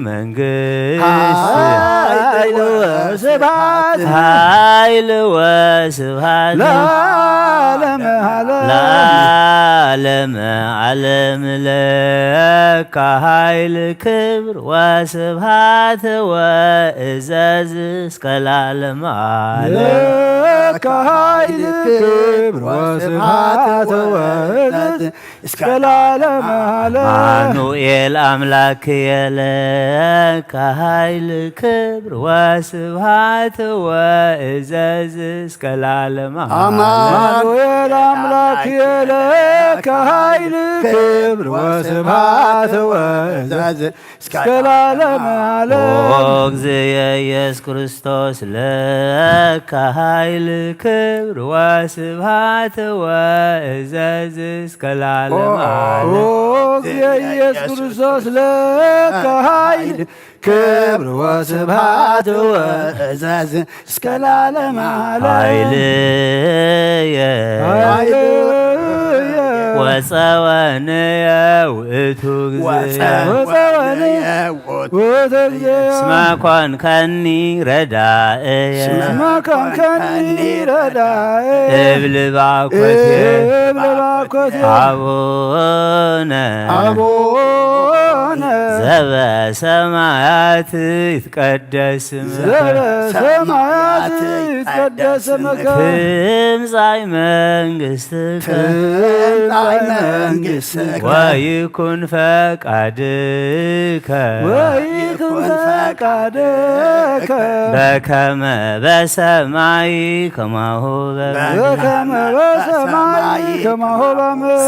መንግስት ኃይል ወስብሐት ኃይል ወስብሐት ለዓለመ ዓለም ለዓለመ ዓለም ለከ ኃይል ክብር ወስብሐት ወእዘዝ እስከ ለዓለመ ዓለም ለከ ኃይል ክብር ወስብሐት ወእዘዝ እስከ ለዓለመ ዓለም አማኑኤል አምላክየ ለከ ኃይል ክብር ወስብሐት ወእዘዝ እስከ ለዓለመ ዓለም አማኑኤል አምላክየ ለከ ኃይል ክብር ወስብሐት ወእዘዝ እስከ ለዓለመ ዓለም ኦ እግዚእ ኢየሱስ ክርስቶስ ለከ ኃይል ክብር ወስብሐት ወእዘዝ እስከ ለዓለመ ዓለም ኦ እግዚእ ኢየሱስ ክርስቶስ ለከ ኃይል ክብር ወስብሐት ወእዘዝ እስከ ለዓለመ ዓለም ኃይልየ ኃይልየ ወፀወንየ ውእቱ እግዚእ ወፀወንየ ውእቱ እግዚእ እስመ ኮንከኒ ረዳእየ እስመ ኮንከኒ ረዳእየ እብል ባኮቴ እብል ባኮቴ አቡነ አቡነ ዘበሰማያት ይትቀደስ ስምከ ዘበሰማያት ይትቀደስ ስምከ ትምጻእ መንግስትከ ትምጻእ መንግስትከ ወይኩን ፈቃድከ ወይኩን ፈቃድከ በከመ በሰማይ ከማሁ በምድር በከመ በሰማይ ከማሁ በምድር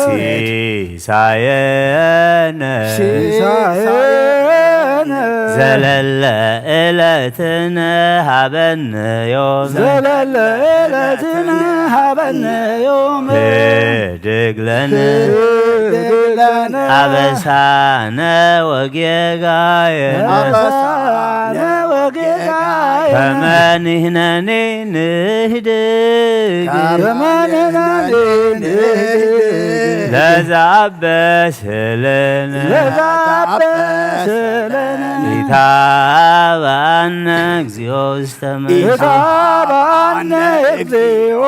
ሲሳየነ ሲሳየነ ዘለለ ዕለትነ ሀበነ ዮም ዘለለ ዕለትነ ሀበነ ዮም ህድግ ለነ ህድግ ለነ አበሳነ ወጌጋየነ አበሳነ ወጌጋየነ ከመ ንሕነኒ ንህድግ ከመ ንሕነኒ ንህድግ ለዘአበሰለነ ለዘአበሰለነ ኢታብአነ እግዚኦ ውስተ መንሱት ኢታብአነ እግዚኦ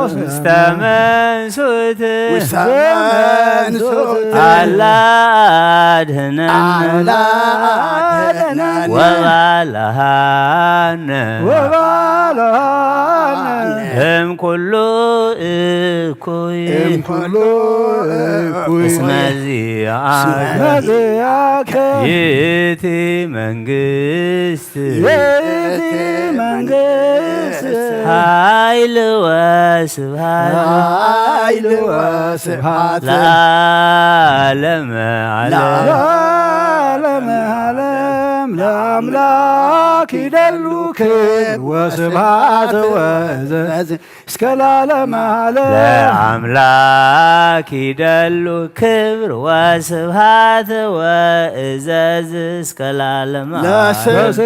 ውስተ መንሱት ውስተ መንሱት አላ አድህነነ አላ አድህነነ ወባልሃነ ወባልሃነ እምኩሉ እኩይ እምኩሉ እኩይ እስመ ዚአከ እስመ ዚአከ ይእቲ መንግስት ይእቲ መንግስት ኃይል ወስብሐት ኃይል ወስብሐት ለዓለመ ዓለም ለዓለመ ዓለም ለአምላክ ይደሉ ክብር ወስብሐት ወእዘዝ እስከ ለዓለመ ዓለም ለአምላክ ይደሉ ክብር ወስብሐት ወእዘዝ እስከ ለዓለመ ዓለም ለስሉስ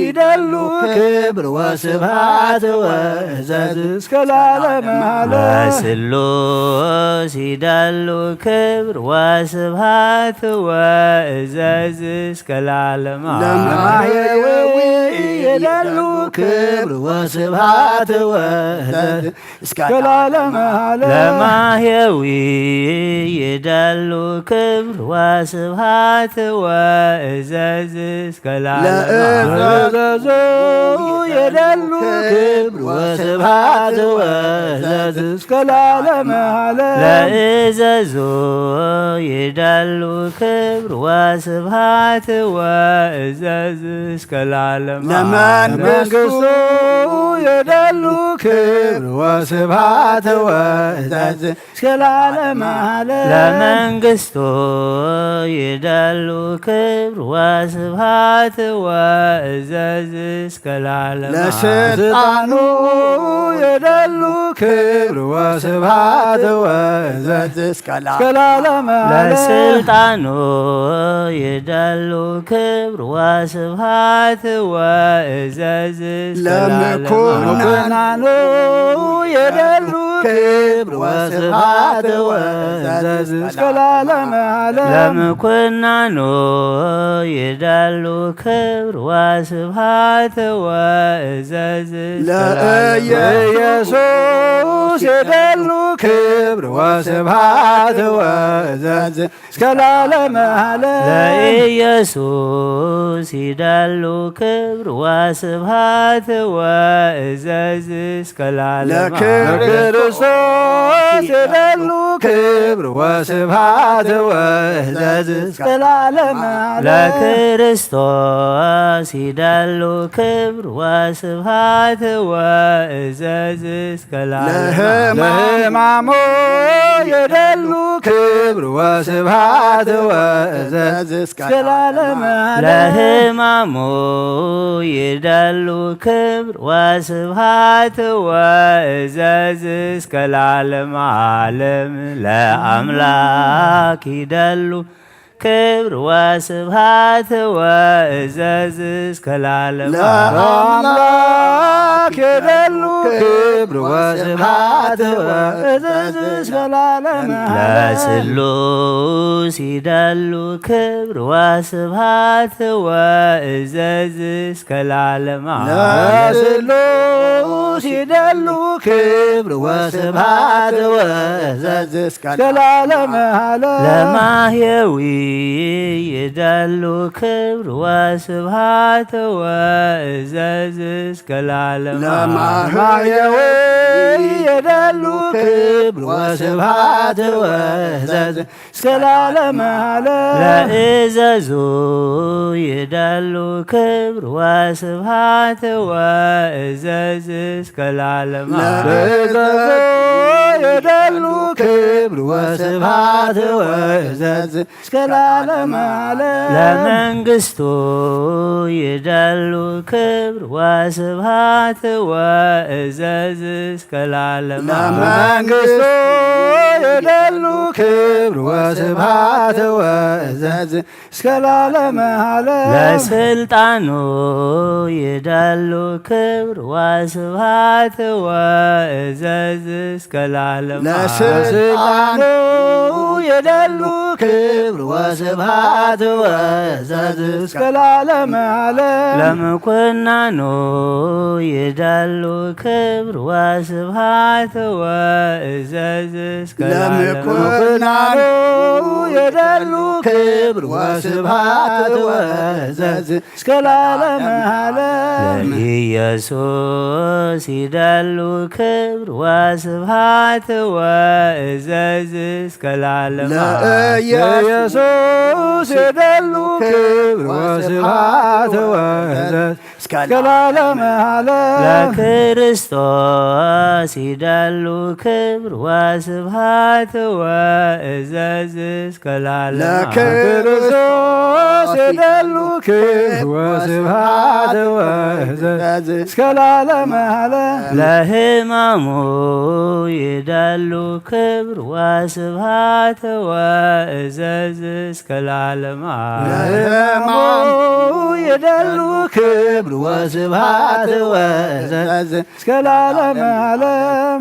ይደሉ ክብር ወስብሐት ወእዘዝ እስከ ለዓለመ ዓለም ለስሉስ ይደሉ ክብር ወስብሐት ወእዘዝ እስከ ለዓለመ ዓለም። ለማህየዊ ይደሉ ክብር ወስብሐት ወእዘዝ እስከ ለዓለመ ዓለም። ለማህየዊ ይደሉ ክብር ወስብሐት ወእዘዝ እስከ ለዓለመ ዓለም። ለእዘዞ ይደሉ ክብር ወስብሐት ወእዘዝ እስከ ለዓለመ ዓለም። ለእዘዞ ይደሉ ክብር ወስብሐት ወእዘዝ እስከ ለዓለመ ዓለም። ለመንግስቱ ይደሉ ክብር ወስብሐት ወእዘዝ እስከ ለዓለመ ዓለም። ለመንግስቱ ይደሉ ክብር ወስብሐት ወእዘዝ እስከ ለዓለመ ዓለም። ለስልጣኑ ይደሉ ክብር ወስብሐት ወእዘዝ እስከ ለዓለመ ዓለም። ለስልጣኑ ይደሉ ክብር ወስብሐት ወእዘዝ እስከ ለዓለመ ዓለም። ለምኩናኑ ይደሉ ክብር ወስብሐት ወእዘዝ እስከ ለዓለመ ዓለም። ለምኩናኑ ይደሉ ክብር ወስብሐት ወእዘዝ እስከ ለዓለመ ዓለም። ለኢየሱስ ይደሉ ክብር ወስብሐት ወእዘዝ እስከ ለዓለመ ዓለም። ለኢየሱስ ይደሉ ክብር ወስብሐት ወእዘዝ እስከ ለዓለመ ዓለም። ለክርስቶስ ይደሉ ክብር ወስብሐት ወእዘዝ እስከ ለዓለመ ዓለም። ለክርስቶስ ይደሉ ክብር ወስብሐት ወእዘዝ እስከ ለዓለመ ዓለም። ለሕማሙ ይደሉ ክብር ወስብሐት ወእዘዝ እስከ ለዓለመ ዓለም። ለሕማሙ ይደሉ ክብር ወስብሐት ወእዘዝ እስከ ለዓለመ ዓለም። ለአምላክ ይደሉ ክብር ወስብሐት ወእዘዝ እስከ ለዓለመ ዓለም። ለአምላክ ይደሉ ክብር ወስብሐት ወእዘዝ እስከ ለዓለመ ዓለም። ለስሉስ ይደሉ ክብር ወስብሐት ወእዘዝ እስከ ለዓለመ ዓለም። ለስሉስ ይደሉ ክብር ወስብሐት ወእዘዝ እስከ ለዓለመ ዓለም። ለማህየዊ ይደሉ ክብር ወስብሐት ወእዘዝ እስከ ለዓለመ ዓለም። ለማህየዊ ይደሉ ክብር ወስብሐት ወእዘዝ እስከ ለዓለመ ዓለም። ለእዘዙ ይደሉ ክብር ወስብሐት ወእዘዝ እስከ ለዓለመ ዓለም። ለእዘዙ ይደሉ ክብር ወስብሐት ወእዘዝ እስከ ለዓለመ ዓለም። ለመንግስቱ ይደሉ ክብር ወስብሐት ወእዘዝ እስከ ለዓለመ ዓለም። ለመንግስቱ ይደሉ ክብር ወስብሐት ወእዘዝ እስከ ለዓለመ ዓለም። ለስልጣኑ ይደሉ ክብር ወስብሐት ወእዘዝ እስከ ለዓለመ ዓለም። ለስልጣኑ ይደሉ ክብር ወስብሐት ወእዘዝ እስከ ለዓለመ ዓለም። ለምኩናኑ ይደሉ ክብር ወስብሐት ወእዘዝ እስከ ለዓለመ ዓለም። ለምኩናኑ ይደሉ ክብር ወስብሐት ወእዘዝ እስከ ለዓለመ ዓለም። ለኢየሱስ ይደሉ ክብር ወስብሐት ወእዘዝ እስከ ለዓለመ ዓለም። ለኢየሱስ ይደሉ ክብር ወስብሐት ወእዘዝ እስከ ለዓለመ ዓለም። ለክርስቶስ ይደሉ ክብር ወስብሐት ወእዘዝ እስከ ለዓለመ ዓለም። ለክርስቶስ ይደሉ ክብር ወስብሐት ወእዘዝ እስከ ለዓለመ ዓለም። ለሕማሙ ይደሉ ክብር ወስብሐት ወእዘዝ እስከ ለዓለመ ዓለም። ለሕማሙ ይደሉ ክብር ክብር ወስብሐት ወእዘዝ እስከ ለዓለመ ዓለም።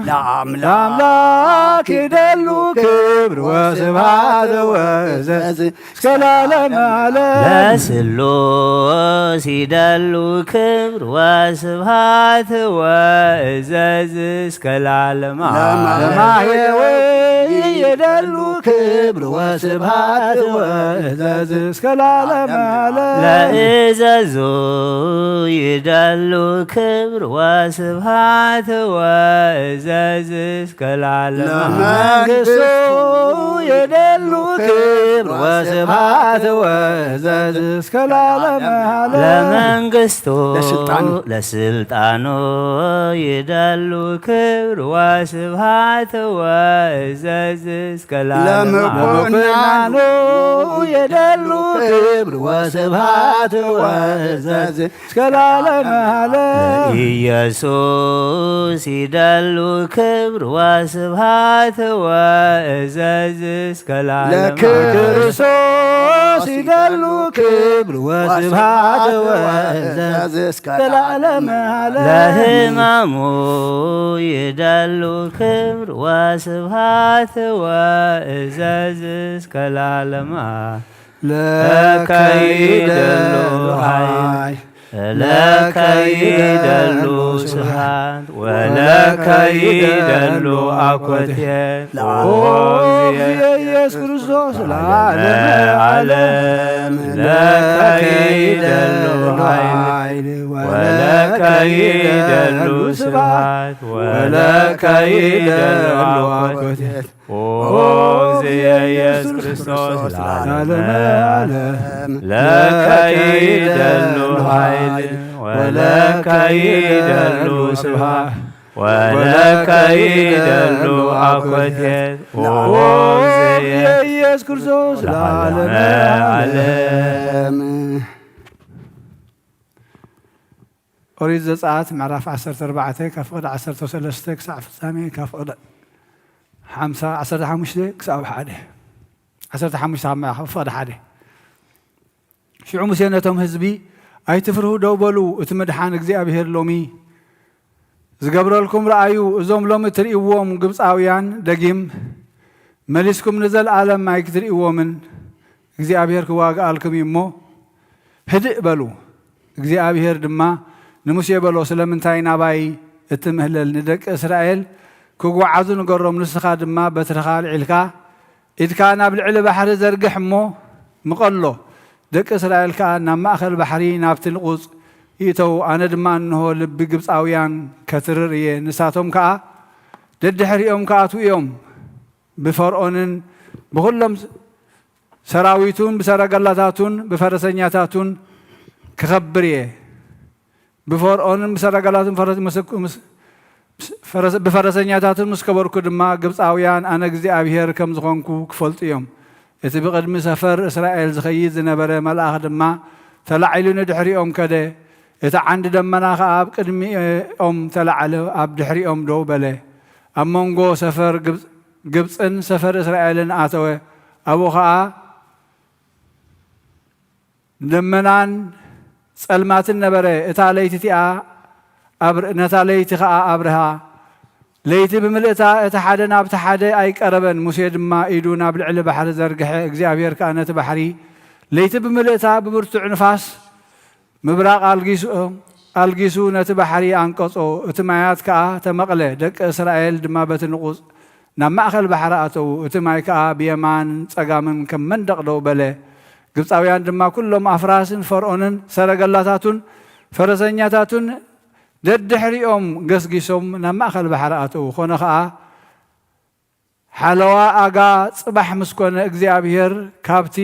ለአምላክ ይደሉ ክብር ወስብሐት ወእዘዝ እስከ ለዓለመ ዓለም። ለስሉስ ይደሉ ክብር ወስብሐት ወእዘዝ እስከ ለዓለመ ዓለም። ለማህየወ ይደሉ ክብር ወስብሐት ወእዘዝ እስከ ለዓለመ ዓለም። ለእዘዙ ይደሉ ክብር ወስብሐት ወእዘዝ እስከ ለዓለመ ዓለም። ለመንግስቱ ይደሉ ክብር ወስብሐት ወእዘዝ እስከ ለዓለመ ዓለም። ለመንግስቱ ለስልጣኑ። ለስልጣኑ ይደሉ ክብር ወስብሐት ወእዘዝ እስከ ለዓለመ ዓለም። ለምኩናኑ ይደሉ ክብር ወስብሐት ወእዘዝ እስከ ለዓለመ ዓለም። ለኢየሱስ ይደሉ ክብር ወስብሐት ወእዘዝ እስከ ለዓለመ ዓለም። ለክርስቶስ ይደሉ ክብር ወስብሐት ወእዘዝ እስከ ለዓለመ ዓለም። ለሕማሙ ይደሉ ክብር ወስብሐት ወእዘዝ እስከ ለዓለመ ዓለም። ለከ ይደሉ ኃይል፣ ለከ ይደሉ ስብሐት፣ ወለከ ይደሉ አኮቴት። ለአብ ኢየሱስ ክርስቶስ ለዓለመ ዓለም። ለከ ይደሉ ኃይል፣ ወለከ ይደሉ ስብሐት፣ ወለከ ይደሉ አኮቴት። ኦ እግዝእየ ኢየሱስ ክርስቶስ ለዓለመ ዓለም። ለከ ይደሉ ኃይል፣ ወለከ ይደሉ ስብሐት፣ ወለከ ይደሉ አኮቴት። ኦ እግዝእየ ኢየሱስ ክርስቶስ ለዓለመ ዓለም። ኦሪት ዘጸአት ምዕራፍ ዓሰርተ ኣርባዕተ ካብ ፍቕዲ ዓሰርተ ሰለስተ ክሳዕ ፍጻሜ፣ ካብ ፍቕዲ ሓምሳ፣ ዓሰርተ ሓሙሽተ ክሳብ ሓደ። ዓሰርተ ሓሙሽተ ካብ ምዕራፍ ፍቕዲ ሓደ። ሽዑ ሙሴ ነቶም ህዝቢ፣ "ኣይትፍርሁ፣ ደው በሉ፣ እቲ ምድሓን እግዚኣብሄር ሎሚ ዝገብረልኩም ረኣዩ። እዞም ሎሚ እትርእይዎም ግብጻውያን ደጊም መሊስኩም ንዘለኣለም ኣይክትርእይዎምን፣ እግዚኣብሄር ክዋግኣልኩም እዩ እሞ ህድእ በሉ።" እግዚኣብሄር ድማ ንሙሴ በሎ፣ "ስለምንታይ ናባይ እትምህለል? ንደቂ እስራኤል ክጓዓዙ ንገሮም፣ ንስኻ ድማ በትርኻ ኣልዒልካ ኢድካ ናብ ልዕሊ ባሕሪ ዘርግሕ እሞ ምቐሎ፣ ደቂ እስራኤል ከኣ ናብ ማእከል ባሕሪ ናብቲ ንቑጽ ይእተዉ። ኣነ ድማ እንሆ ልቢ ግብጻውያን ከትርር እየ፣ ንሳቶም ከኣ ደድሕሪኦም ክኣትዉ እዮም። ብፈርኦንን ብኹሎም ሰራዊቱን ብሰረገላታቱን ብፈረሰኛታቱን ክኸብር እየ። ብፈርኦንን ብሰረገላቱን ፈረስ-፣ ምስ-፣ ምስ-፣ ፈረስ-፣ ብፈረሰኛታቱን ምስ ከበርኩ ድማ ግብጻውያን ኣነ እግዚኣብሄር ከም ዝኾንኩ ክፈልጡ እዮም።" እቲ ብቕድሚ ሰፈር እስራኤል ዝኸይድ ዝነበረ መልኣኽ ድማ ተላዒሉ ንድሕሪኦም ከደ። እቲ ዓንዲ ደመና ኸኣ ኣብ ቅድሚኦም ተላዕለ፣ ኣብ ድሕሪኦም ደው በለ። ኣብ መንጎ ሰፈር ግብጽ-፣ ግብጽን ሰፈር እስራኤልን ኣተወ። ኣብኡ ኸኣ ደመናን ጸልማትን ነበረ። እታ ለይቲ እቲኣ ኣብር-፣ ነታ ለይቲ ኸኣ ኣብርሃ። ለይቲ ብምልእታ እቲ ሓደ ናብቲ ሓደ ኣይቀረበን። ሙሴ ድማ ኢዱ ናብ ልዕሊ ባሕሪ ዘርግሐ፣ እግዚኣብሄር ከኣ ነቲ ባሕሪ ለይቲ ብምልእታ ብብርቱዕ ንፋስ ምብራቕ ኣልጊሱ፣ ኣልጊሱ ነቲ ባሕሪ ኣንቀጾ፣ እቲ ማያት ከኣ ተመቕለ። ደቂ እስራኤል ድማ በቲ ንቑጽ ናብ ማእከል ባሕሪ ኣተዉ። እቲ ማይ ከኣ ብየማን ጸጋምን ከም መንደቕ ደው በለ። ግብጻውያን ድማ ኩሎም ኣፍራስን ፈርኦንን ሰረገላታቱን ፈረሰኛታቱን ደድሕሪኦም ገስጊሶም ናብ ማእከል ባሕሪ ኣተዉ። ኮነ ኸኣ ሓለዋ ኣጋ ጽባሕ ምስ ኮነ እግዚኣብሄር ካብቲ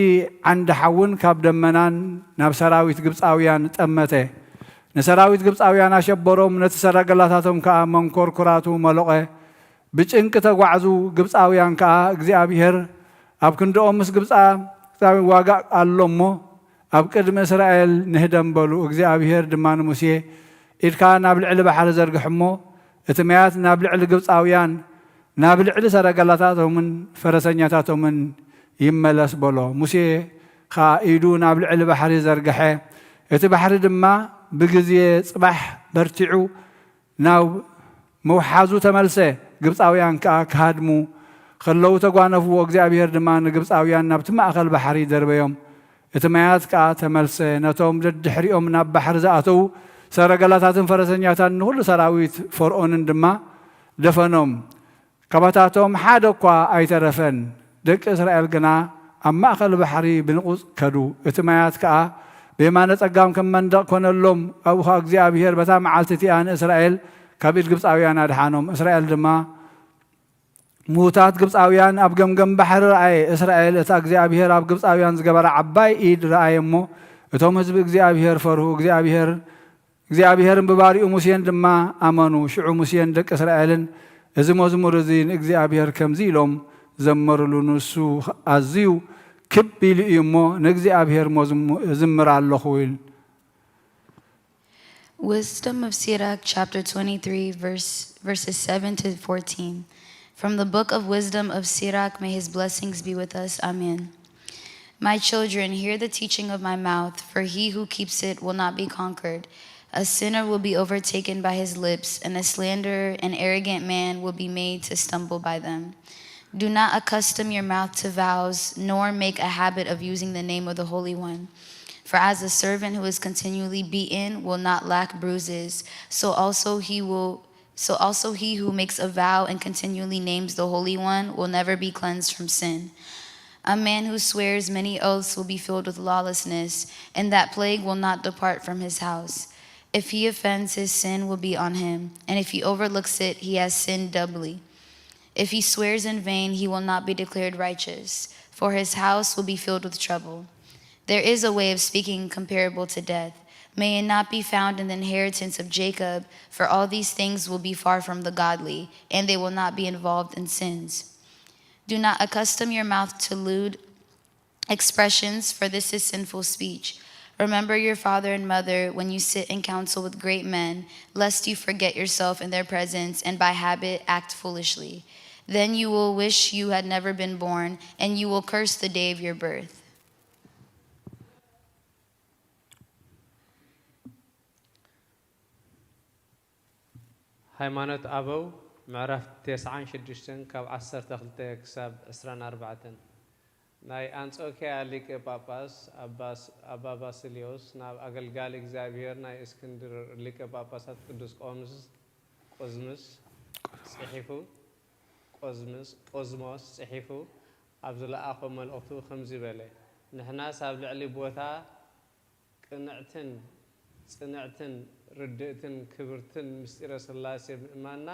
ዓንዲ ሓውን ካብ ደመናን ናብ ሰራዊት ግብጻውያን ጠመተ። ንሰራዊት ግብጻውያን ኣሸበሮም፣ ነቲ ሰረገላታቶም ከኣ መንኮርኩራቱ መሎቐ። ብጭንቂ ተጓዕዙ። ግብጻውያን ከኣ እግዚኣብሄር ኣብ ክንድኦም ምስ ግብጻውያን ዋጋ ኣሎ እሞ ኣብ ቅድሚ እስራኤል ንህደም በሉ። እግዚኣብሄር ድማ ንሙሴ፣ "ኢድካ ናብ ልዕሊ ባሕሪ ዘርግሕ እሞ እቲ ማያት ናብ ልዕሊ ግብጻውያን ናብ ልዕሊ ሰረገላታቶምን ፈረሰኛታቶምን ይመለስ" በሎ። ሙሴ ኸኣ ኢዱ ናብ ልዕሊ ባሕሪ ዘርግሐ፣ እቲ ባሕሪ ድማ ብግዜ ጽባሕ በርቲዑ ናብ ምውሓዙ ተመልሰ። ግብጻውያን ከኣ ክሃድሙ ከለዉ ተጓነፍዎ። እግዚኣብሔር ድማ ንግብጻውያን ናብቲ ማእከል ባሕሪ ደርበዮም። እቲ ማያት ከኣ ተመልሰ። ነቶም ደድሕሪኦም ናብ ባሕሪ ዝኣተዉ ሰረገላታትን ፈረሰኛታትን ንኹሉ ሰራዊት ፈርኦንን ድማ ደፈኖም። ካባታቶም ሓደ እኳ ኣይተረፈን። ደቂ እስራኤል ግና ኣብ ማእከል ባሕሪ ብንቑጽ ከዱ። እቲ ማያት ከኣ ብየማነ ጸጋም ከም መንደቕ ኮነሎም። ኣብኡ ኸኣ እግዚኣብሔር በታ መዓልቲ እቲኣ ንእስራኤል ካብ ኢድ ግብጻውያን ኣድሓኖም። እስራኤል ድማ ምዉታት ግብጻውያን ኣብ ገምገም ባሕሪ ረኣየ። እስራኤል እታ እግዚኣብሔር ኣብ ግብጻውያን ዝገበራ ዓባይ ኢድ ረኣየ እሞ፣ እቶም ህዝቢ እግዚኣብሔር ፈርሁ። እግዚኣብሔር እግዚኣብሔርን ብባሪኡ ሙሴን ድማ ኣመኑ። ሽዑ ሙሴን ደቂ እስራኤልን፣ "እዚ መዝሙር እዚ ንእግዚኣብሔር ከምዚ ኢሎም ዘመሩሉ፣ ንሱ ኣዝዩ ክብ ኢሉ እዩ እሞ፣ ንእግዚኣብሔር መዝሙ-፣ እዝምር ኣለኹ" ኢል። Wisdom of Sirach, chapter twenty-three, verse, verses seven to fourteen. From the book of Wisdom of Sirach, may his blessings be with us. Amen. My children, hear the teaching of my mouth, for he who keeps it will not be conquered. A sinner will be overtaken by his lips, and a slanderer and arrogant man will be made to stumble by them. Do not accustom your mouth to vows, nor make a habit of using the name of the Holy One. For as a servant who is continually beaten will not lack bruises, so also he will so also he who makes a vow and continually names the Holy One will never be cleansed from sin. A man who swears many oaths will be filled with lawlessness, and that plague will not depart from his house. If he offends, his sin will be on him, and if he overlooks it, he has sinned doubly. If he swears in vain, he will not be declared righteous, for his house will be filled with trouble. There is a way of speaking comparable to death. May it not be found in the inheritance of Jacob, for all these things will be far from the godly, and they will not be involved in sins. Do not accustom your mouth to lewd expressions, for this is sinful speech. Remember your father and mother when you sit in council with great men, lest you forget yourself in their presence and by habit act foolishly. Then you will wish you had never been born, and you will curse the day of your birth. ሃይማኖት ኣበው ምዕራፍ ተስዓን ሽዱሽተን ካብ ዓሰርተ ክልተ ክሳብ ዕስራን ኣርባዕተን። ናይ ኣንጾኪያ ሊቀ ጳጳስ ኣባ ባስልዮስ ናብ ኣገልጋሊ እግዚኣብሔር ናይ እስክንድር ሊቀ ጳጳሳት ቅዱስ ቆምስ ቆዝምስ ጽሒፉ ቆዝምስ ቆዝሞስ ጽሒፉ ኣብ ዝለኣኾ መልእኽቱ ከምዚ በለ። ንሕናስ ኣብ ልዕሊ ቦታ ቅንዕትን ጽንዕትን ርድእትን ክብርትን ምስጢረ ሥላሴ ምእማንና፣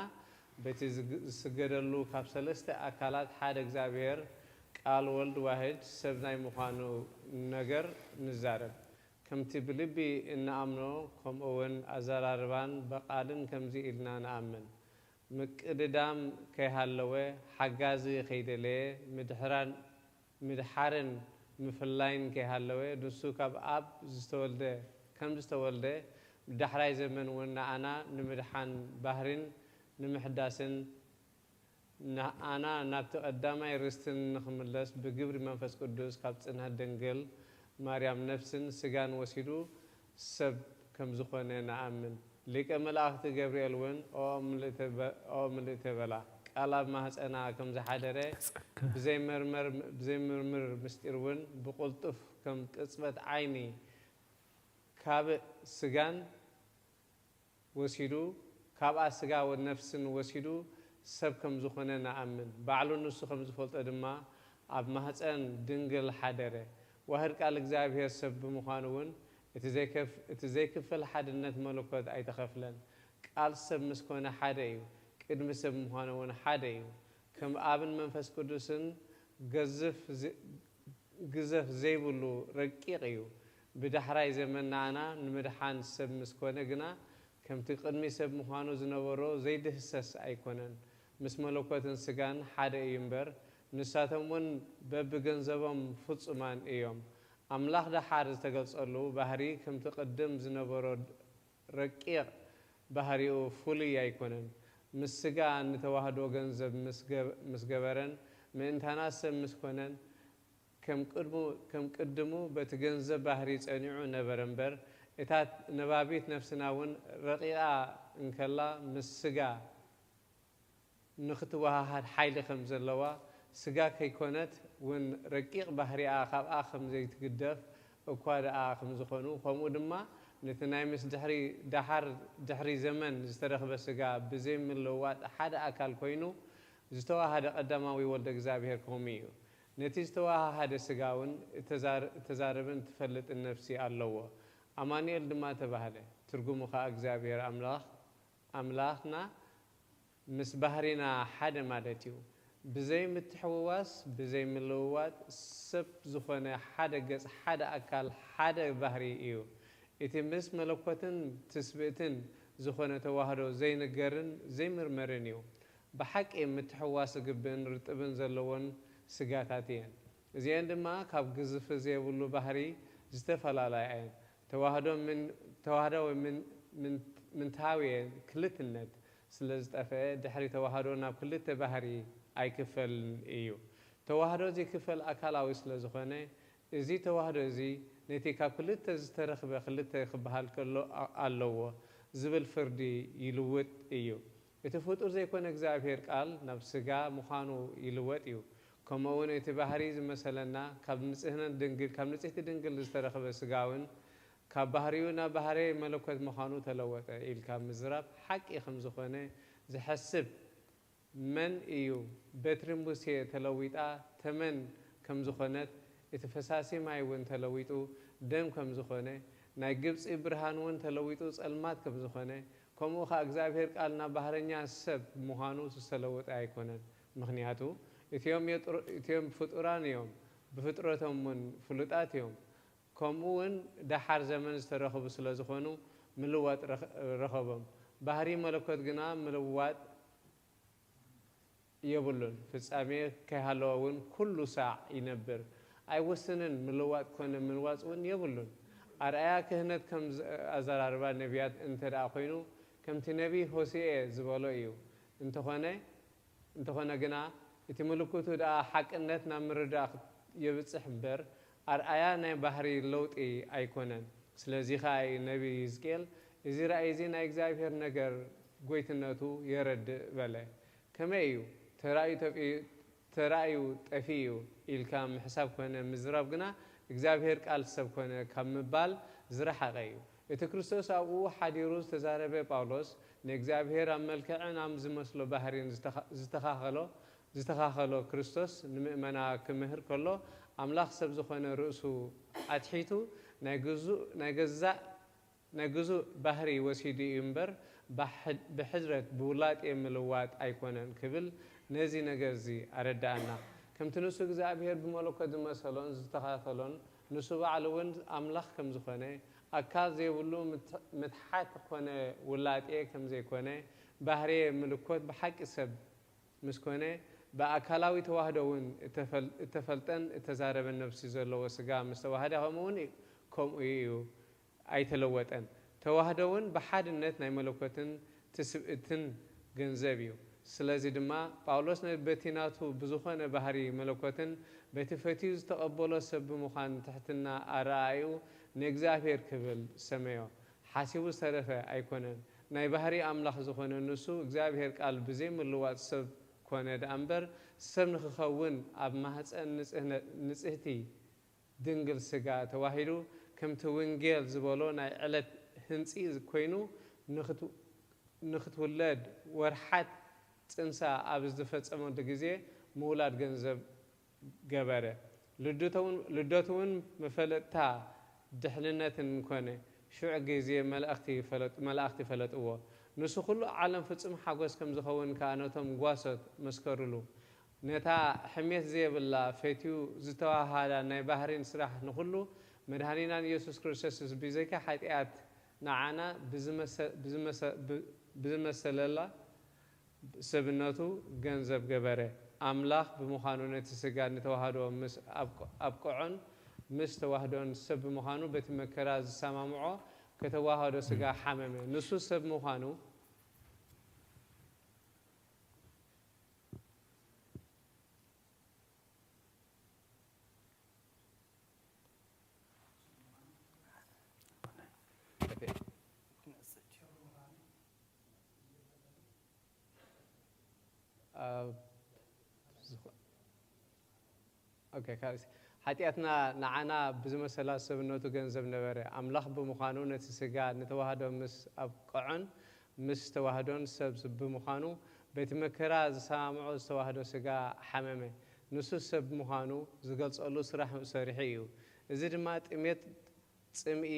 በቲ ዝስገደሉ ካብ ሠለስተ ኣካላት ሓደ እግዚኣብሔር ቃል ወልድ ዋሕድ ሰብ ናይ ምዃኑ ነገር ንዛረብ። ከምቲ ብልቢ እንኣምኖ ከምኡውን ኣዘራርባን በቓልን ከምዚ ኢልና ንኣምን። ምቅድዳም ከይሃለወ፣ ሓጋዚ ከይደለየ፣ ምድሕራን ምድሓርን ምፍላይን ከይሃለወ፣ ንሱ ካብ ኣብ ዝተወልደ ከም ዝተወልደ፣ ብዳሕራይ ዘመን እውን ንኣና ንምድሓን ባህሪን ንምሕዳስን ንኣና ናብቲ ቀዳማይ ርስትን ንኽምለስ ብግብሪ መንፈስ ቅዱስ ካብ ጽንዕት ድንግል ማርያም ነፍስን ስጋን ወሲዱ ሰብ ከም ዝኾነ ንኣምን። ሊቀ መላእኽቲ ገብርኤል እውን ኦኦ ምልእተ በላ፣ ቃል ኣብ ማህፀና ከም ዝሓደረ ብዘይምርምር ምስጢር እውን ብቕልጡፍ ከም ቅፅበት ዓይኒ ካብእ ስጋን ወሲዱ ካብኣ ስጋ ነፍስን ወሲዱ ሰብ ከም ዝኾነ ንኣምን። ባዕሉ ንሱ ከም ዝፈልጦ ድማ ኣብ ማህፀን ድንግል ሓደረ። ዋህድ ቃል እግዚኣብሔር ሰብ ብምዃኑ እውን እቲ ዘይክፈል ሓድነት መለኮት ኣይተኸፍለን። ቃል ሰብ ምስ ኮነ ሓደ እዩ፣ ቅድሚ ሰብ ምዃኑ እውን ሓደ እዩ። ከም ኣብን መንፈስ ቅዱስን ገዝፍ ግዘፍ ዘይብሉ ረቂቕ እዩ። ብዳሕራይ ዘመን ንኣና ንምድሓን ሰብ ምስ ኮነ ግና ከምቲ ቅድሚ ሰብ ምዃኑ ዝነበሮ ዘይድህሰስ ኣይኮነን። ምስ መለኮትን ስጋን ሓደ እዩ እምበር ንሳቶም እውን በብገንዘቦም ፍጹማን እዮም። ኣምላኽ ደሓር ዝተገልጸሉ ባህሪ ከምቲ ቅድም ዝነበሮ ረቂቕ ባህሪኡ ፍሉይ ኣይኮነን። ምስ ስጋ ንተዋህዶ ገንዘብ ምስ ገበረን ምእንታና ሰብ ምስ ኮነን ከም ቅድሙ በቲ ገንዘብ ባህሪ ጸኒዑ ነበረ እምበር እታ ነባቢት ነፍስና እውን ረቂቓ እንከላ፣ ምስ ስጋ ንኽትወሃሃድ ሓይሊ ከም ዘለዋ፣ ስጋ ከይኮነት እውን ረቂቕ ባህሪኣ ካብኣ ከም ዘይትግደፍ እኳ ደኣ ከም ዝኾኑ፣ ከምኡ ድማ ነቲ ናይ ምስ ድሕሪ፣ ደሓር ድሕሪ ዘመን ዝተረኽበ ስጋ ብዘይ ምልውዋጥ ሓደ ኣካል ኮይኑ ዝተዋሃደ ቀዳማዊ ወልደ እግዚኣብሔር ከምኡ እዩ። ነቲ ዝተዋሃሃደ ስጋ እውን እተዛር-፣ እተዛርብን ትፈልጥን ነፍሲ ኣለዎ። ኣማኑኤል ድማ ተባህለ። ትርጉሙ ኸኣ እግዚኣብሔር ኣምላኽ፣ ኣምላኽና ምስ ባህሪና ሓደ ማለት እዩ። ብዘይ ምትሕውዋስ፣ ብዘይ ምልውዋጥ ሰብ ዝኾነ ሓደ ገጽ፣ ሓደ ኣካል፣ ሓደ ባህሪ እዩ። እቲ ምስ መለኮትን ትስብእትን ዝኾነ ተዋህዶ ዘይንገርን ዘይምርመርን እዩ። ብሓቂ ምትሕውዋስ ዝግብእን ርጥብን ዘለዎን ስጋታት እየን። እዚአን ድማ ካብ ግዝፊ ዘይብሉ ባህሪ ዝተፈላለያ እየን። ተዋህዶ ምን-፣ ተዋህዶ ምን-፣ ምን-፣ ምንታዊ ክልትነት ስለ ዝጠፍአ፣ ድሕሪ ተዋህዶ ናብ ክልተ ባህሪ ኣይክፈልን እዩ። ተዋህዶ ዘይክፈል ኣካላዊ ስለ ዝኾነ፣ እዚ ተዋህዶ እዚ ነቲ ካብ ክልተ ዝተረኽበ ክልተ ክበሃል ከሎ ኣ-፣ ኣለዎ ዝብል ፍርዲ ይልውጥ እዩ። እቲ ፍጡር ዘይኮነ እግዚኣብሔር ቃል ናብ ስጋ ምዃኑ ይልወጥ እዩ። ከምኡ እውን እቲ ባህሪ ዝመሰለና ካብ ንጽህነት ድንግል፣ ካብ ንጽሕቲ ድንግል ዝተረኽበ ስጋ እውን ካብ ባህሪኡ ናብ ባህሪ መለኮት ምዃኑ ተለወጠ ኢልካ ምዝራብ ሓቂ ከም ዝኾነ ዝሐስብ መን እዩ? በትሪ ሙሴ ተለዊጣ ተመን ከም ዝኾነት፣ እቲ ፈሳሲ ማይ እውን ተለዊጡ ደም ከም ዝኾነ፣ ናይ ግብጺ ብርሃን እውን ተለዊጡ ጸልማት ከም ዝኾነ፣ ከምኡ ኸኣ እግዚኣብሔር ቃል ናብ ባህረኛ ሰብ ምዃኑ ዝተለወጠ ኣይኮነን። ምኽንያቱ እቲኦም የጥሩ-፣ እቲኦም ፍጡራን እዮም፣ ብፍጥረቶም እውን ፍሉጣት እዮም። ከምኡ እውን ደሓር ዘመን ዝተረኽቡ ስለ ዝኾኑ ምልዋጥ ረኽ-፣ ረኸቦም። ባህሪ መለኮት ግና ምልዋጥ የብሉን። ፍጻሜ ከይሃለወ እውን ኩሉ ሳዕ ይነብር። ኣይውስንን፣ ምልዋጥ ኮነ ምልዋጽ እውን የብሉን። ኣርኣያ ክህነት ከም ዝ-፣ ኣዘራርባ ነቢያት እንተ ደኣ ኮይኑ፣ ከምቲ ነቢይ ሆሴዕ ዝበሎ እዩ። እንተኾነ፣ እንተኾነ ግና፣ እቲ ምልክቱ ደኣ ሓቅነት ናብ ምርዳእ የብጽሕ እምበር፣ ኣርኣያ ናይ ባህሪ ለውጢ ኣይኮነን። ስለዚ ኸኣ እዩ ነቢይ ሕዝቅኤል፣ "እዚ ራእይ እዚ ናይ እግዚኣብሔር ነገር ጐይትነቱ የረድእ" በለ። ከመይ እዩ? ተራእዩ ተፊ-፣ ተራእዩ ጠፊኡ እዩ ኢልካ ምሕሳብ ኮነ ምዝራብ ግና፣ እግዚኣብሔር ቃል ሰብ ኮነ ካብ ምባል ዝረሓቐ እዩ። እቲ ክርስቶስ ኣብኡ ሓዲሩ ዝተዛረበ ጳውሎስ፣ ንእግዚኣብሔር ኣብ መልክዕን ኣብ ዝመስሎ ባህሪን ዝተኻ-፣ ዝተኻኸሎ፣ ዝተኻኸሎ ክርስቶስ ንምእመና ክምህር ከሎ፣ ኣምላኽ ሰብ ዝኾነ ርእሱ ኣትሒቱ፣ ናይ ግዙእ፣ ናይ ገዛእ ናይ ግዙእ ባህሪ ወሲዱ እዩ እምበር፣ ባሕ-፣ ብሕድረት፣ ብውላጤ ምልዋጥ ኣይኮነን ክብል ነዚ ነገር እዚ ኣረድኣና። ከምቲ ንሱ እግዚኣብሔር ብመለኮት ዝመሰሎን ዝተኻኸሎን፣ ንሱ ባዕሉ እውን ኣምላኽ ከም ዝኾነ፣ ኣካል ዘይብሉ ምት-፣ ምትሓት ኮነ ውላጤ ከም ዘይኮነ፣ ባህርየ ምልኮት ብሓቂ ሰብ ምስ ኮነ፣ ብኣካላዊ ተዋህዶ እውን እተፈል-፣ እተፈልጠን እተዛረበን ነፍሲ ዘለዎ ስጋ ምስ ተዋህደ፣ ከምኡ እውን ከምኡ እዩ። ኣይተለወጠን። ተዋህዶ እውን ብሓድነት ናይ መለኮትን ትስብእትን ገንዘብ እዩ። ስለዚ ድማ ጳውሎስ ነ-፣ በቲ ናቱ ብዝኾነ ባህሪ መለኮትን በቲ ፈትዩ ዝተቐበሎ ሰብ ብምዃን ትሕትና ኣረኣእዩ ንእግዚኣብሔር ክብል ሰመዮ። ሓሲቡ ዝተረፈ ኣይኮነን። ናይ ባህሪ ኣምላኽ ዝኾነ ንሱ እግዚኣብሔር ቃል ብዘይምልዋጥ ሰብ ኮነ ደኣ እምበር፣ ሰብ ንኽኸውን ኣብ ማህፀን ንጽህነ-፣ ንጽህቲ ድንግል ስጋ ተዋሂዱ፣ ከምቲ ውንጌል ዝበሎ ናይ ዕለት ህንጺ ኮይኑ፣ ንኽት-፣ ንኽትውለድ ወርሓት ጽንሳ ኣብ ዝፈጸመሉ ግዜ ምውላድ ገንዘብ ገበረ። ልደቱ እውን፣ ልደቱ እውን መፈለጥታ ድሕንነትን ኮነ። ሽዑ ግዜ መላእኽቲ ፈለጥ-፣ መላእኽቲ ፈለጥዎ። ንሱ ኩሉ ዓለም ፍጹም ሓጎስ ከም ዝኸውን ከኣ ነቶም ጓሶት መስከሩሉ። ነታ ሕሜት ዘየብላ ፈትዩ ዝተዋሃሃዳ ናይ ባህሪን ስራሕ ንኹሉ መድኃኒናን ኢየሱስ ክርስቶስ ብዘይካ ሓጢኣት ንዓና ብዝመሰ-፣ ብዝመሰ-፣ ብ-፣ ብዝመሰለላ ሰብነቱ ገንዘብ ገበረ። ኣምላኽ ብምዃኑ ነቲ ስጋ ንተዋህዶ ምስ ኣብቅ-፣ ኣብቅዖን ምስ ተዋህዶን ሰብ ብምዃኑ በቲ መከራ ዝሰማምዖ ከተዋህዶ ስጋ ሓመመ። ንሱ ሰብ ምዃኑ ኣብ ዝኾ-፣ ኦኬ፣ ካልእ፣ ሓጢኣትና ንዓና ብዝመሰላ ሰብነቱ ገንዘብ ነበረ። ኣምላኽ ብምዃኑ ነቲ ስጋ ንተዋህዶ ምስ ኣብቅዖን ምስ ተዋህዶን ሰብ ብምዃኑ በቲ መከራ ዝሰማምዖ ዝተዋህዶ ስጋ ሓመመ። ንሱ ሰብ ምዃኑ ዝገልጸሉ ስራሕ ሰሪሑ እዩ። እዚ ድማ ጥሜት፣ ጽምኢ፣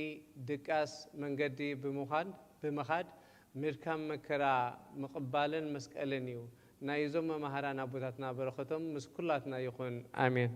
ድቃስ፣ መንገዲ ብምዃን፣ ብምኻድ፣ ምድካም፣ መከራ ምቕባልን መስቀልን እዩ። ናይ እዞም መማህራን ኣቦታትና በረኸቶም ምስ ኩላትና ይኹን። ኣሜን።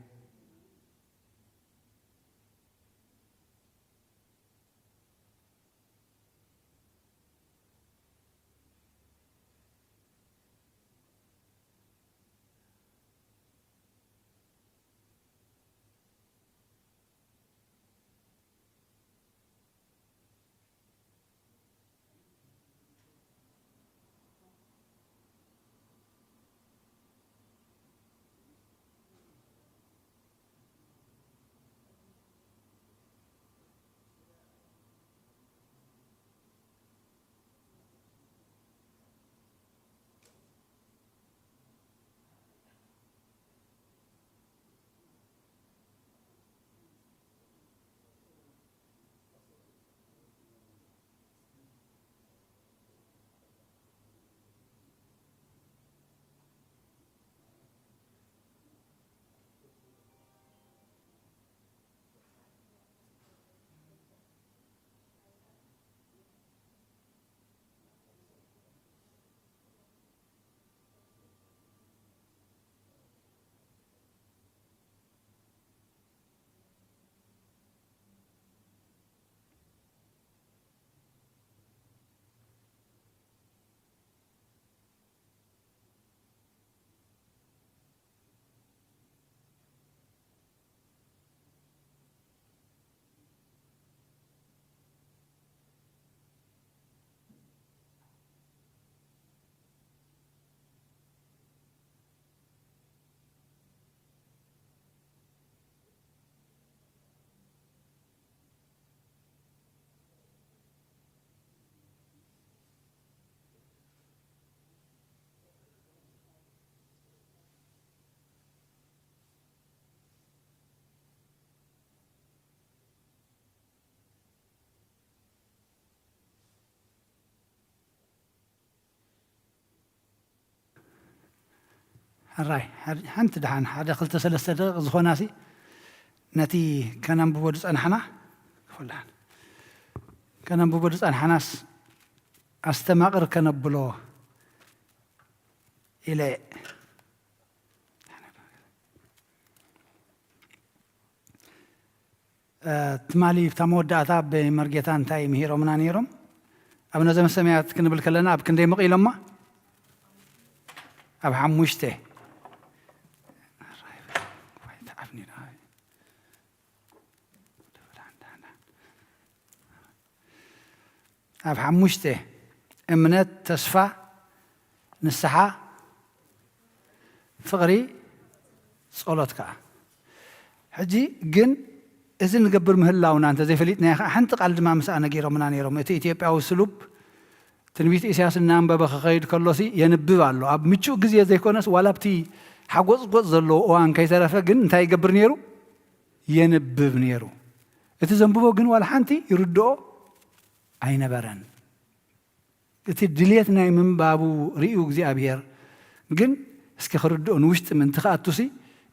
ሕራይ፣ ሓድ-፣ ሓንቲ ደሓን ሓደ ክልተ ሰለስተ ደቂቕ ዝኾናሲ ነቲ ከነንብቦ ዝጸናሕና፣ ይኹን ደሓን፣ ከነንብቦ ዝጸናሕናስ ኣስተማቕር ከነብሎ ኢለ። እ፣ ትማሊ ብታ መወዳእታ ብመርጌታ እንታይ ምሂሮምና ነይሮም? ኣብ ነዘም ሰማያት ክንብል ከለና ኣብ ክንደይ መቒሎማ? ኣብ ሓሙሽተ። ኣብ ሓሙሽተ፣ እምነት፣ ተስፋ፣ ንስሓ፣ ፍቕሪ፣ ጸሎት ከኣ። ሕጂ ግን እዚ ንገብር ምህላውና እንተ ዘይፈሊጥናዮ ከኣ ሓንቲ ቃል ድማ ምስኣ ነጊሮምና ነይሮም። እቲ ኢትዮጵያዊ ስሉብ ትንቢት ኢሳያስ እናንበበ ክኸይድ ከሎሲ የንብብ ኣሎ። ኣብ ምቹእ ግዜ ዘይኮነስ ዋላ ኣብቲ ሓጎጽጎጽ ዘለዎ እዋን ከይተረፈ ግን እንታይ ይገብር ነይሩ? የንብብ ነይሩ። እቲ ዘንብቦ ግን ዋላ ሓንቲ ይርድኦ ኣይነበረን። እቲ ድልየት ናይ ምንባቡ ርእዩ እግዚኣብሔር ግን እስኪ ክርድኦ ንውሽጢ ምእንቲ ክኣቱሲ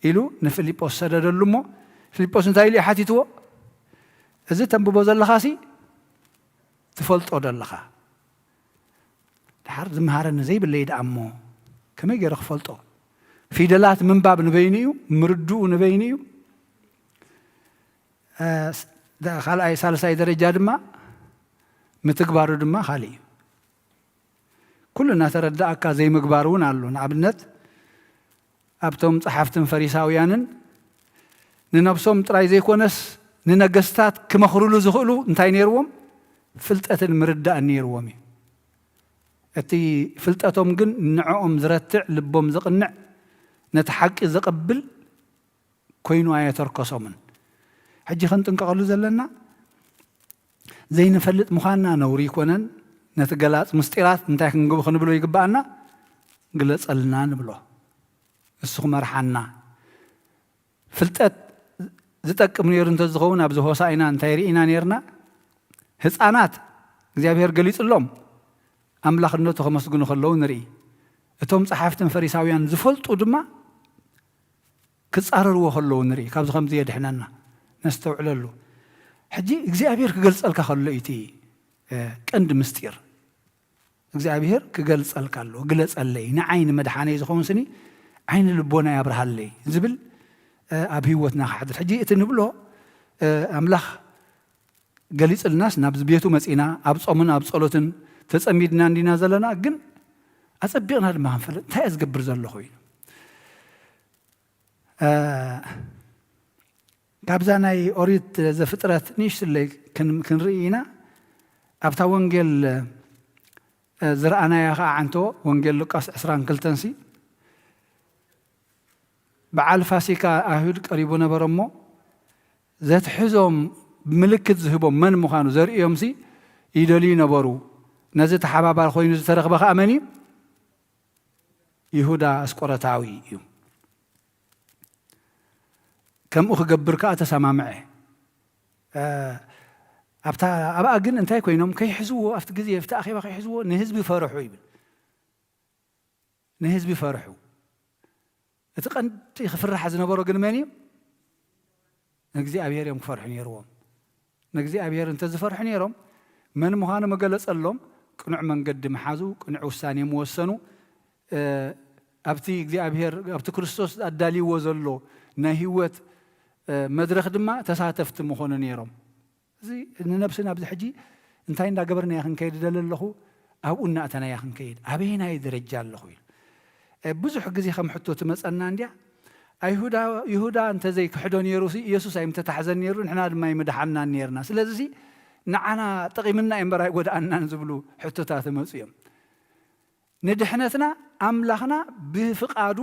ኢሉ ንፊልጶስ ሰደደሉ እሞ ፊልጶስ እንታይ ኢሉ እዩ ሓቲትዎ? እዚ ተንብቦ ዘለኻሲ ትፈልጦ ዶ ኣለኻ? ደሓር ዝመሃረኒ ዘይብለይ ደኣ እሞ ከመይ ገይረ ክፈልጦ? ፊደላት ምንባብ ንበይኑ እዩ፣ ምርድኡ ንበይኑ እዩ። እ፣ ስ-፣ ደ-፣ ካልኣይ፣ ሳልሳይ ደረጃ ድማ ምትግባሩ ድማ ካልእ እዩ። ኩሉ እናተረዳእካ ዘይምግባር እውን ኣሎ። ንኣብነት ኣብቶም ጸሓፍትን ፈሪሳውያንን ንነብሶም ጥራይ ዘይኮነስ ንነገስታት ክመኽርሉ ዝኽእሉ እንታይ ነይርዎም? ፍልጠትን ምርዳእን ነይርዎም እዩ። እቲ ፍልጠቶም ግን ንዕኦም ዝረትዕ፣ ልቦም ዘቕንዕ፣ ነቲ ሓቂ ዘቐብል ኮይኑ ኣየተርኮሶምን። ሕጂ ክንጥንቀቐሉ ዘለና ዘይንፈልጥ ምዃንና ነውሪ ኣይኮነን። ነቲ ገላጽ ምስጢራት እንታይ ክንግብ-፣ ክንብሎ ይግብኣና? ግለጸልና ንብሎ። እሱ ክመርሓና። ፍልጠት ዝጠቅም ነይሩ እንተዝኸውን ኣብዚ ሆሳኢና እንታይ ርኢና ነይርና? ህፃናት እግዚኣብሔር ገሊጽሎም ኣምላኽነቱ ከመስግኑ ከለዉ ንርኢ። እቶም ጸሓፍትን ፈሪሳውያን ዝፈልጡ ድማ ክጻረርዎ ከለዉ ንርኢ። ካብዚ ከምዚ የድሕነና። ነስተውዕለሉ። ሕጂ እግዚኣብሔር ክገልጸልካ ከሎ እዩ እቲ፣ እ፣ ቀንዲ ምስጢር። እግዚኣብሔር ክገልጸልካ ኣሎ። ግለጸለይ፣ ንዓይ ንመድሓነይ ዝኸውን ስኒ ዓይኒ ልቦናይ ኣብርሃለይ ዝብል፣ እ፣ ኣብ ህይወትና ክሓድር። ሕጂ እቲ ንብሎ፣ እ፣ ኣምላኽ ገሊጽልናስ ናብዚ ቤቱ መጺና ኣብ ጾምን ኣብ ጸሎትን ተጸሚድና እንዲና ዘለና፣ ግን ኣጸቢቕና ድማ ክንፈልጥ እንታይ እየ ዝገብር ዘለኹ ኢሉ። እ፣ ካብዛ ናይ ኦሪት ዘፍጥረት ንእሽትለይ ክን-፣ ክንርኢ ኢና። ኣብታ ወንጌል፣ እ፣ ዝረኣናያ ኸዓ ዓንቶ ወንጌል ሉቃስ ዕስራን ክልተን ሲ በዓል ፋሲካ ኣይሁድ ቀሪቡ ነበረ እሞ ዘትሕዞም ምልክት ዝህቦም መን ምዃኑ ዘርእዮምሲ ይደልዩ ነበሩ። ነዚ ተሓባባሪ ኮይኑ ዝተረኽበ ኸዓ መን እዩ? ይሁዳ ኣስቆረታዊ እዩ። ከምኡ ክገብር ከኣ ተሰማምዐ። እ፣ ኣብታ፣ ኣብኣ ግን እንታይ ኮይኖም ከይሕዝዎ፣ ኣብቲ ግዜ፣ ኣብቲ ኣኼባ ከይሕዝዎ ንህዝቢ ፈርሑ ይብል። ንህዝቢ ፈርሑ። እቲ ቀንዲ ክፍራሕ ዝነበሮ ግን መን እዩ? ንእግዚኣብሔር እዮም ክፈርሑ ነይርዎም። ንእግዚኣብሔር እንተዝፈርሑ ነይሮም፣ መን ምዃኑ መገለጸሎም፣ ቅኑዕ መንገዲ ምሓዙ፣ ቅኑዕ ውሳኔ ምወሰኑ፣ እ፣ ኣብቲ እግዚኣብሔር፣ ኣብቲ ክርስቶስ ኣዳልይዎ ዘሎ ናይ ህይወት፣ እ፣ መድረኽ ድማ ተሳተፍቲ ምኾኑ ነይሮም። እዚ ንነብስና ኣብዚ ሕጂ እንታይ እንዳገበርና እያ ክንከይድ ደለ ኣለኹ? ኣብኡ እናእተና እያ ክንከይድ። ኣበየናይ ደረጃ ኣለኹ? ኢሉ። እ፣ ብዙሕ ግዜ ከም ሕቶ ትመጸና እንድያ። ኣይሁዳ-፣ ይሁዳ እንተዘይክሕዶ ነይሩ ሲ፣ ኢየሱስ ኣይምተታሕዘን ነይሩ፣ ንሕና ድማ ኣይምድሓንናን ነይርና። ስለዚ ሲ፣ ንዓና ጠቒምና እዩ እምበር ኣይጎድኣናን ዝብሉ ሕቶታት ይመጹ እዮም። ንድሕነትና ኣምላኽና ብፍቓዱ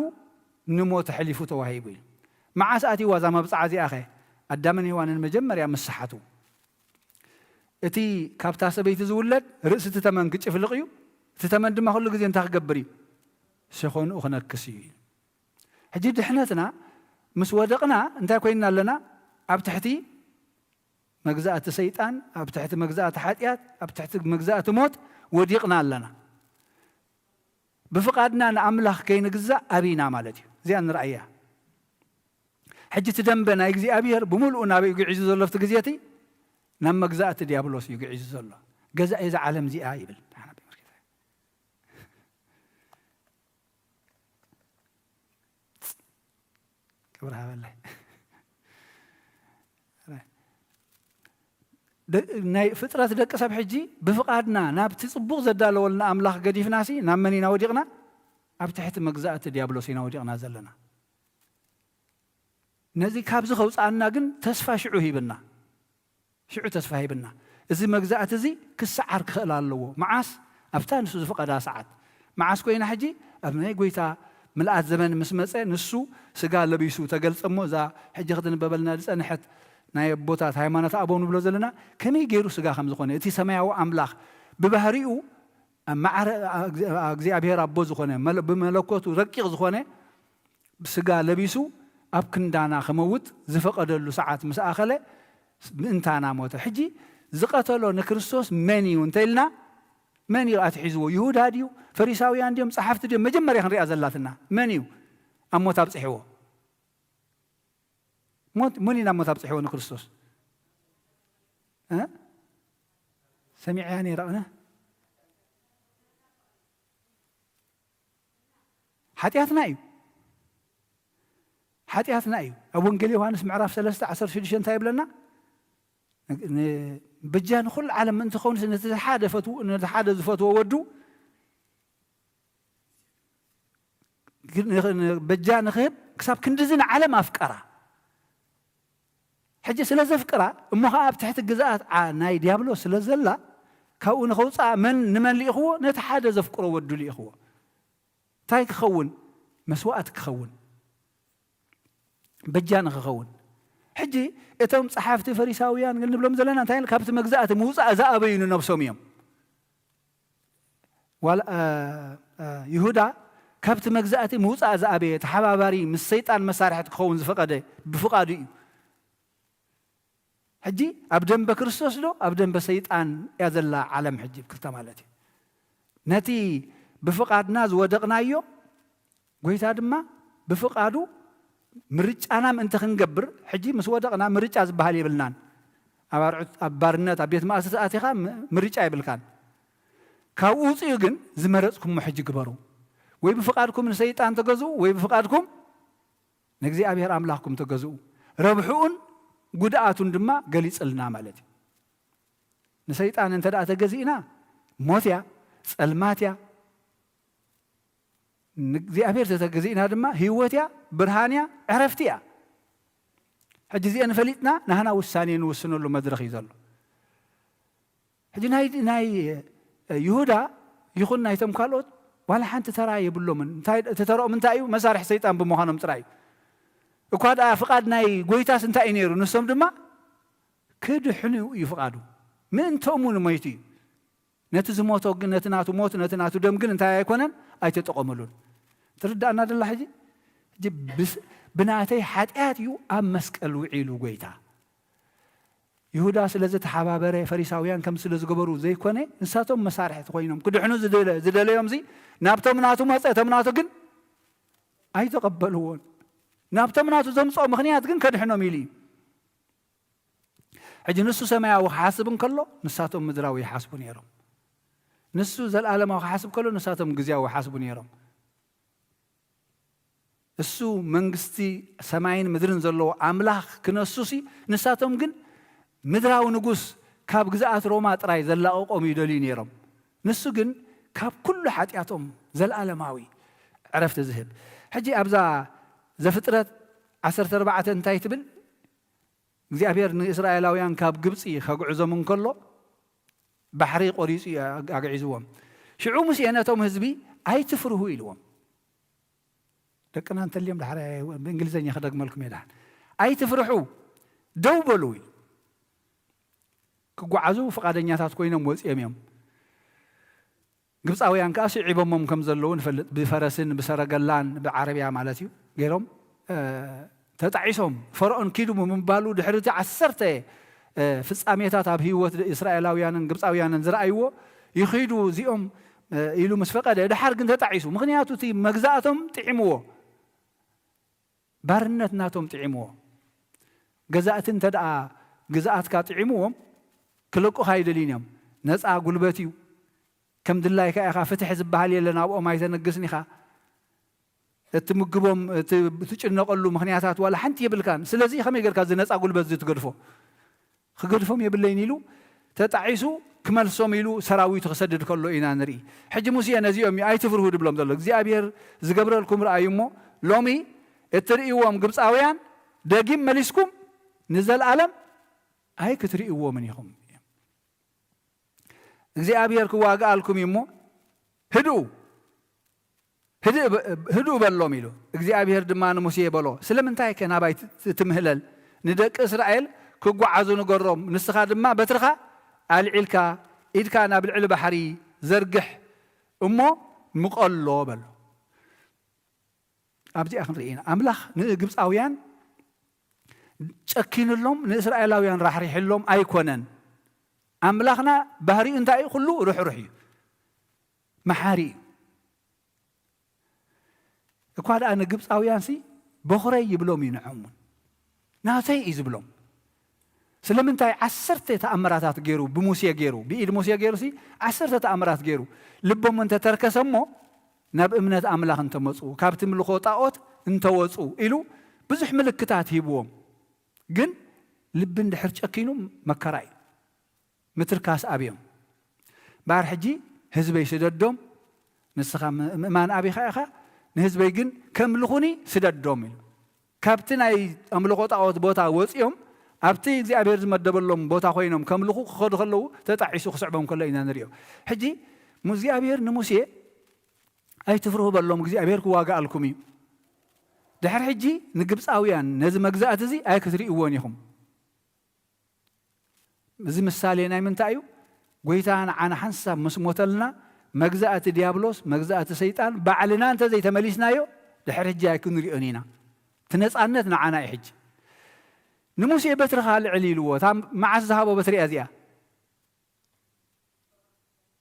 ንሞት ኣሕሊፉ ተዋሂቡ እዩ። መዓስ ኣትይዋ እዛ መብጽዓ እዚኣኸ? ኣዳምን ሄዋንን መጀመርያ ምስ ሰሓቱ። እቲ ካብታ ሰበይቲ ዝውለድ ርእሲ እቲ ተመን ክጭፍልቕ እዩ። እቲ ተመን ድማ ኩሉ ግዜ እንታይ ክገብር እዩ? ሸኾንኡ ክነክስ እዩ። ሕጂ ድሕነትና ምስ ወደቕና እንታይ ኮይንና ኣለና? ኣብ ትሕቲ መግዛእቲ ሰይጣን፣ ኣብ ትሕቲ መግዛእቲ ሓጢኣት፣ ኣብ ትሕቲ መግዛእቲ ሞት ወዲቕና ኣለና። ብፍቓድና ንኣምላኽ ከይንግዛእ ኣቢና ማለት እዩ። እዚኣ ንርኣያ። ሕጂ እቲ ደንበ ናይ እግዚኣብሔር ብምሉኡ ናበይ እዩ ግዒዙ ዘሎ ኣብቲ ግዜ እቲ? ናብ መግዛእቲ ዲያብሎስ እዩ ግዒዙ ዘሎ። ገዛኢ እዛ ዓለም እዚኣ ይብል። ክብሪ ሃበለይ። ደ-፣ ናይ ፍጥረት ደቂ ሰብ ሕጂ ብፍቓድና ናብቲ ጽቡቕ ዘዳለወልና ኣምላኽ ገዲፍናሲ ናብ መን ኢና ወዲቕና? ኣብ ትሕቲ መግዛእቲ ዲያብሎስ ኢና ወዲቕና ዘለና። ነዚ ካብዚ ከውጽኣና ግን ተስፋ ሽዑ ሂብና። ሽዑ ተስፋ ሂብና። እዚ መግዛእቲ እዚ ክሰዓር ክኽእል ኣለዎ። መዓስ? ኣብታ ንሱ ዝፈቐዳ ሰዓት። መዓስ ኮይና ሕጂ? ኣብ ናይ ጎይታ ምልኣት ዘመን ምስ መጸ፣ ንሱ ስጋ ለቢሱ ተገልጸ እሞ፣ እዛ ሕጂ ክትንበበልና ዝጸንሐት ናይ ኣቦታት ሃይማኖት ኣበው ንብሎ ዘለና፣ ከመይ ገይሩ ስጋ ከም ዝኾነ፣ እቲ ሰማያዊ ኣምላኽ ብባህሪኡ ኣብ ማዕረ እግዚኣብሔር ኣቦ ዝኾነ፣ መለ-፣ ብመለኮቱ ረቂቕ ዝኾነ፣ ስጋ ለቢሱ ኣብ ክንዳና ክመውት ዝፈቐደሉ ሰዓት ምስ ኣኸለ፣ ምእንታና ሞተ። ሕጂ ዝቐተሎ ንክርስቶስ መን እዩ እንተ ኢልና፣ መን እዩ ኣትሒዝዎ? ይሁዳ ድዩ? ፈሪሳውያን ድዮም? ጸሓፍቲ ድዮም? መጀመርያ ክንሪኣ ዘላትና መን እዩ ኣብ ሞት ኣብጽሕዎ? ሞት፣ መን እዩ ናብ ሞት ኣብጽሕዎ ንክርስቶስ? እ? ሰሚዐያ ነይረ ኣነ። ሓጢኣትና እዩ። ሓጢኣትና እዩ። ኣብ ወንጌል ዮሃንስ ምዕራፍ ሰለስተ ዓሰርተ ሽዱሽተ እንታይ ይብለና? ን-፣ ን-፣ በጃ ንኹሉ ዓለም ምእንቲ ክኸውን ነቲ ሓደ ፈትው-፣ ነቲ ሓደ ዝፈትዎ ወዱ ን-፣ ን-፣ በጃ ንኽህብ ክሳብ ክንድዚ ንዓለም ኣፍቀራ። ሕጂ ስለ ዘፍቅራ እሞ ኸዓ ኣብ ትሕቲ ግዝኣት ዓ-፣ ናይ ዲያብሎስ ስለ ዘላ፣ ካብኡ ንኸውፅኣ መን፣ ንመን ልኢኽዎ? ነቲ ሓደ ዘፍቅሮ ወዱ ልኢኽዎ። እንታይ ክኸውን? መስዋእቲ ክኸውን። በጃ ንኽኸውን። ሕጂ እቶም ጸሓፍቲ ፈሪሳውያን ግን ንብሎም ዘለና እንታይ? ካብቲ መግዛእቲ ምውጻእ ዝኣበዩ ንነብሶም እዮም። ዋላ፣ እ፣ እ፣ ይሁዳ ካብቲ መግዛእቲ ምውፃእ ዝኣበየ ተሓባባሪ ምስ ሰይጣን መሳርሕቲ ክኸውን ዝፈቐደ ብፍቓዱ እዩ። ሕጂ ኣብ ደንበ ክርስቶስ ዶ ኣብ ደንበ ሰይጣን እያ ዘላ ዓለም? ሕጂ ክልተ ማለት እዩ። ነቲ ብፍቓድና ዝወደቕናዮ ጎይታ ድማ ብፍቓዱ ምርጫና ምእንቲ ክንገብር፣ ሕጂ ምስ ወደቕና ምርጫ ዝበሃል የብልናን። ኣብ ኣርዑት፣ ኣብ ባርነት፣ ኣብ ቤት ማእሰርቲ ኣቲኻ ም-፣ ምርጫ የብልካን። ካብኡ ውፅኡ ግን ዝመረፅኩሞ ሕጂ ግበሩ። ወይ ብፍቓድኩም ንሰይጣን ተገዝኡ፣ ወይ ብፍቓድኩም ንእግዚኣብሔር ኣምላኽኩም ተገዝኡ። ረብሕኡን ጉድኣቱን ድማ ገሊጽልና ማለት እዩ። ንሰይጣን እንተ ደኣ ተገዚእና ሞት እያ፣ ጸልማት እያ። ንእግዚኣብሔር ተተገዚእና ድማ ህይወት እያ፣ ብርሃን እያ፣ ዕረፍቲ እያ። ሕጂ እዚአን ፈሊጥና ናህና ውሳኔ ንውስነሉ መድረኽ እዩ ዘሎ። ሕጂ ናይ፣ ናይ ይሁዳ ይኹን ናይቶም ካልኦት ዋላ ሓንቲ ተራ የብሎምን። እንታይ፣ እቲ ተራኦም እንታይ እዩ? መሳርሒ ሰይጣን ብምዃኖም ጥራይ እዩ። እኳ ደኣ ፍቓድ ናይ ጎይታስ እንታይ እዩ ነይሩ? ንሶም ድማ ክድሕኑ እዩ ፍቓዱ። ምእንተኦሙ ንሞይቱ እዩ። ነቲ ዝሞቶ ግን፣ ነቲ ናቱ ሞት፣ ነቲ ናቱ ደም ግን እንታይ ኣይኮነን? ኣይተጠቐመሉን። ትርዳእና ደላ ሕጂ? ሕጂ ብስ-፣ ብናተይ ሓጢኣት እዩ ኣብ መስቀል ውዒሉ ጎይታ። ይሁዳ ስለ ዝተሓባበረ፣ ፈሪሳውያን ከም ስለ ዝገበሩ ዘይኮነ፣ ንሳቶም መሳርሕቲ ኮይኖም ክድሕኑ ዝደለ-፣ ዝደለዮምዚ ናብቶም ናቱ መጸ፣ እቶም ናቱ ግን ኣይተቐበልዎን። ናብቶም ናቱ ዘምጽኦ ምኽንያት ግን ከድሕኖም ኢሉ እዩ። ሕጂ ንሱ ሰማያዊ ክሓስብ እንከሎ፣ ንሳቶም ምድራዊ ይሓስቡ ነይሮም። ንሱ ዘለኣለማዊ ክሓስብ ከሎ፣ ንሳቶም ግዜያዊ ይሓስቡ ነይሮም። እሱ መንግስቲ ሰማይን ምድርን ዘለዎ ኣምላኽ ክነሱሲ፣ ንሳቶም ግን ምድራዊ ንጉስ ካብ ግዝኣት ሮማ ጥራይ ዘላቕቖም ይደልዩ ነይሮም። ንሱ ግን ካብ ኩሉ ሓጢኣቶም ዘለኣለማዊ ዕረፍቲ ዝህብ። ሕጂ ኣብዛ ዘፍጥረት ዓሰርተ ኣርባዕተ እንታይ ትብል? እግዚኣብሔር ንእስራኤላውያን ካብ ግብጺ ከግዕዞም እንከሎ ባሕሪ ቆሪጹ እዩ ኣግ-፣ ኣግዒዝዎም። ሽዑ ሙሴ ነቶም ህዝቢ ኣይትፍርሁ ኢልዎም። ደቅና እንተልዮም ዳሕራይ ብእንግሊዘኛ ክደግመልኩም እየ ደሓን። ኣይትፍርሑ፣ ደው በሉ ኢሉ። ክጓዓዙ ፍቓደኛታት ኮይኖም ወጺኦም እዮም። ግብጻውያን ከኣ ስዒቦሞም ከም ዘለዉ ንፈልጥ። ብፈረስን ብሰረገላን ብዓረብያ ማለት እዩ ገይሮም፣ እ፣ ተጣዒሶም። ፈርዖን ኪዱ ብምባሉ ድሕሪ እቲ ዓሰርተ፣ እ፣ ፍጻሜታት ኣብ ህይወት እስራኤላውያንን ግብጻውያንን ዝረኣይዎ ይኺዱ እዚኦም፣ እ፣ ኢሉ ምስ ፈቐደ፣ ድሓር ግን ተጣዒሱ። ምኽንያቱ እቲ መግዛእቶም ጥዒምዎ። ባርነት ናቶም ጥዒምዎ። ገዛእቲ እንተ ደኣ ግዝኣትካ ጥዒምዎም ክለቁኻ ኣይደልዩን እዮም። ነፃ ጉልበት እዩ። ከም ድላይካ ኢኻ፣ ፍትሒ ዝበሃል የለን፣ ኣብኦም ኣይተነግስን ኢኻ። እትምግቦም፣ እቲ-፣ እትጭነቐሉ ምኽንያታት ዋላ ሓንቲ የብልካን። ስለዚ ከመይ ጌርካ እዚ ነፃ ጉልበት እዚ ትገድፎ? ክገድፎም የብለይን ኢሉ ተጣዒሱ ክመልሶም ኢሉ ሰራዊቱ ክሰድድ ከሎ ኢና ንርኢ። ሕጂ ሙሴ ነዚኦም እዩ ኣይትፍርሁ ድብሎም ዘሎ። እግዚኣብሔር ዝገብረልኩም ረኣዩ እሞ ሎሚ እትርእይዎም ግብፃውያን ደጊም መሊስኩም ንዘለኣለም ኣይክትርእይዎምን ኢኹም። እግዚኣብሔር ክዋግኣልኩም እዩ እሞ ህድኡ፣ ህድእ በ-፣ ህድኡ በሎም ኢሉ። እግዚኣብሔር ድማ ንሙሴ በሎ፣ ስለምንታይ ከ ናባይ ት-፣ ት-፣ ትምህለል? ንደቂ እስራኤል ክጓዓዙ ንገሮም፣ ንስኻ ድማ በትርኻ ኣልዒልካ ኢድካ ናብ ልዕሊ ባሕሪ ዘርግሕ እሞ ምቐሎ በሎ። ኣብዚኣ ክንርኢ ኢና። ኣምላኽ ንግብፃውያን ጨኪንሎም፣ ንእስራኤላውያን ራሕሪሕሎም ኣይኮነን። ኣምላኽና ባህሪኡ እንታይ እዩ? ኩሉ ርሕሩሕ እዩ፣ መሓሪ እዩ። እኳ ደኣ ንግብፃውያንሲ በኹረይ ይብሎም እዩ፣ ንዖም እውን ናተይ እዩ ዝብሎም። ስለምንታይ? ዓሰርተ ተኣምራታት ገይሩ፣ ብሙሴ ገይሩ፣ ብኢድ ሙሴ ገይሩሲ ዓሰርተ ተኣምራት ገይሩ። ልቦም እንተተርከሰ እሞ ናብ እምነት ኣምላኽ እንተመፁ፣ ካብ ትምልኾ ጣዖት እንተወፁ ኢሉ ብዙሕ ምልክታት ሂብዎም። ግን ልቢ እንድሕር ጨኪኑ መከራ እዩ። ምትርካስ ኣብዮም። እምበኣር ሕጂ ህዝበይ ስደዶም፣ ንስኻ ም-፣ ምእማን ኣቢኻ ኢኻ፣ ንህዝበይ ግን ከምልኹኒ ስደዶም ኢሉ። ካብቲ ናይ ኣምልኾ ጣዖት ቦታ ወፂኦም ኣብቲ እግዚኣብሔር ዝመደበሎም ቦታ ኮይኖም ከምልኹ ክኸዱ ከለዉ ተጣዒሱ ክስዕቦም ከሎ ኢና ንሪኦ። ሕጂ ሙ-፣ እግዚኣብሔር ንሙሴ ኣይትፍርሁ በሎም፣ እግዚኣብሔር ክዋጋኣልኩም እዩ። ድሕሪ ሕጂ ንግብፃውያን ነዚ መግዛእቲ እዚ ኣይክትርእይዎን ኢኹም። እዚ ምሳሌ ናይ ምንታይ እዩ? ጎይታ ንዓና ሓንሳብ ምስ ሞተልና መግዛእቲ ዲያብሎስ፣ መግዛእቲ ሰይጣን ባዕልና እንተ ዘይተመሊስናዮ፣ ድሕሪ ሕጂ ኣይክንሪኦን ኢና። እቲ ነጻነት ንዓና እዩ ሕጂ። ንሙሴ በትርኻ ልዕል ኢልዎ። እታ መዓስ ዝሃቦ በትሪ እያ እዚኣ?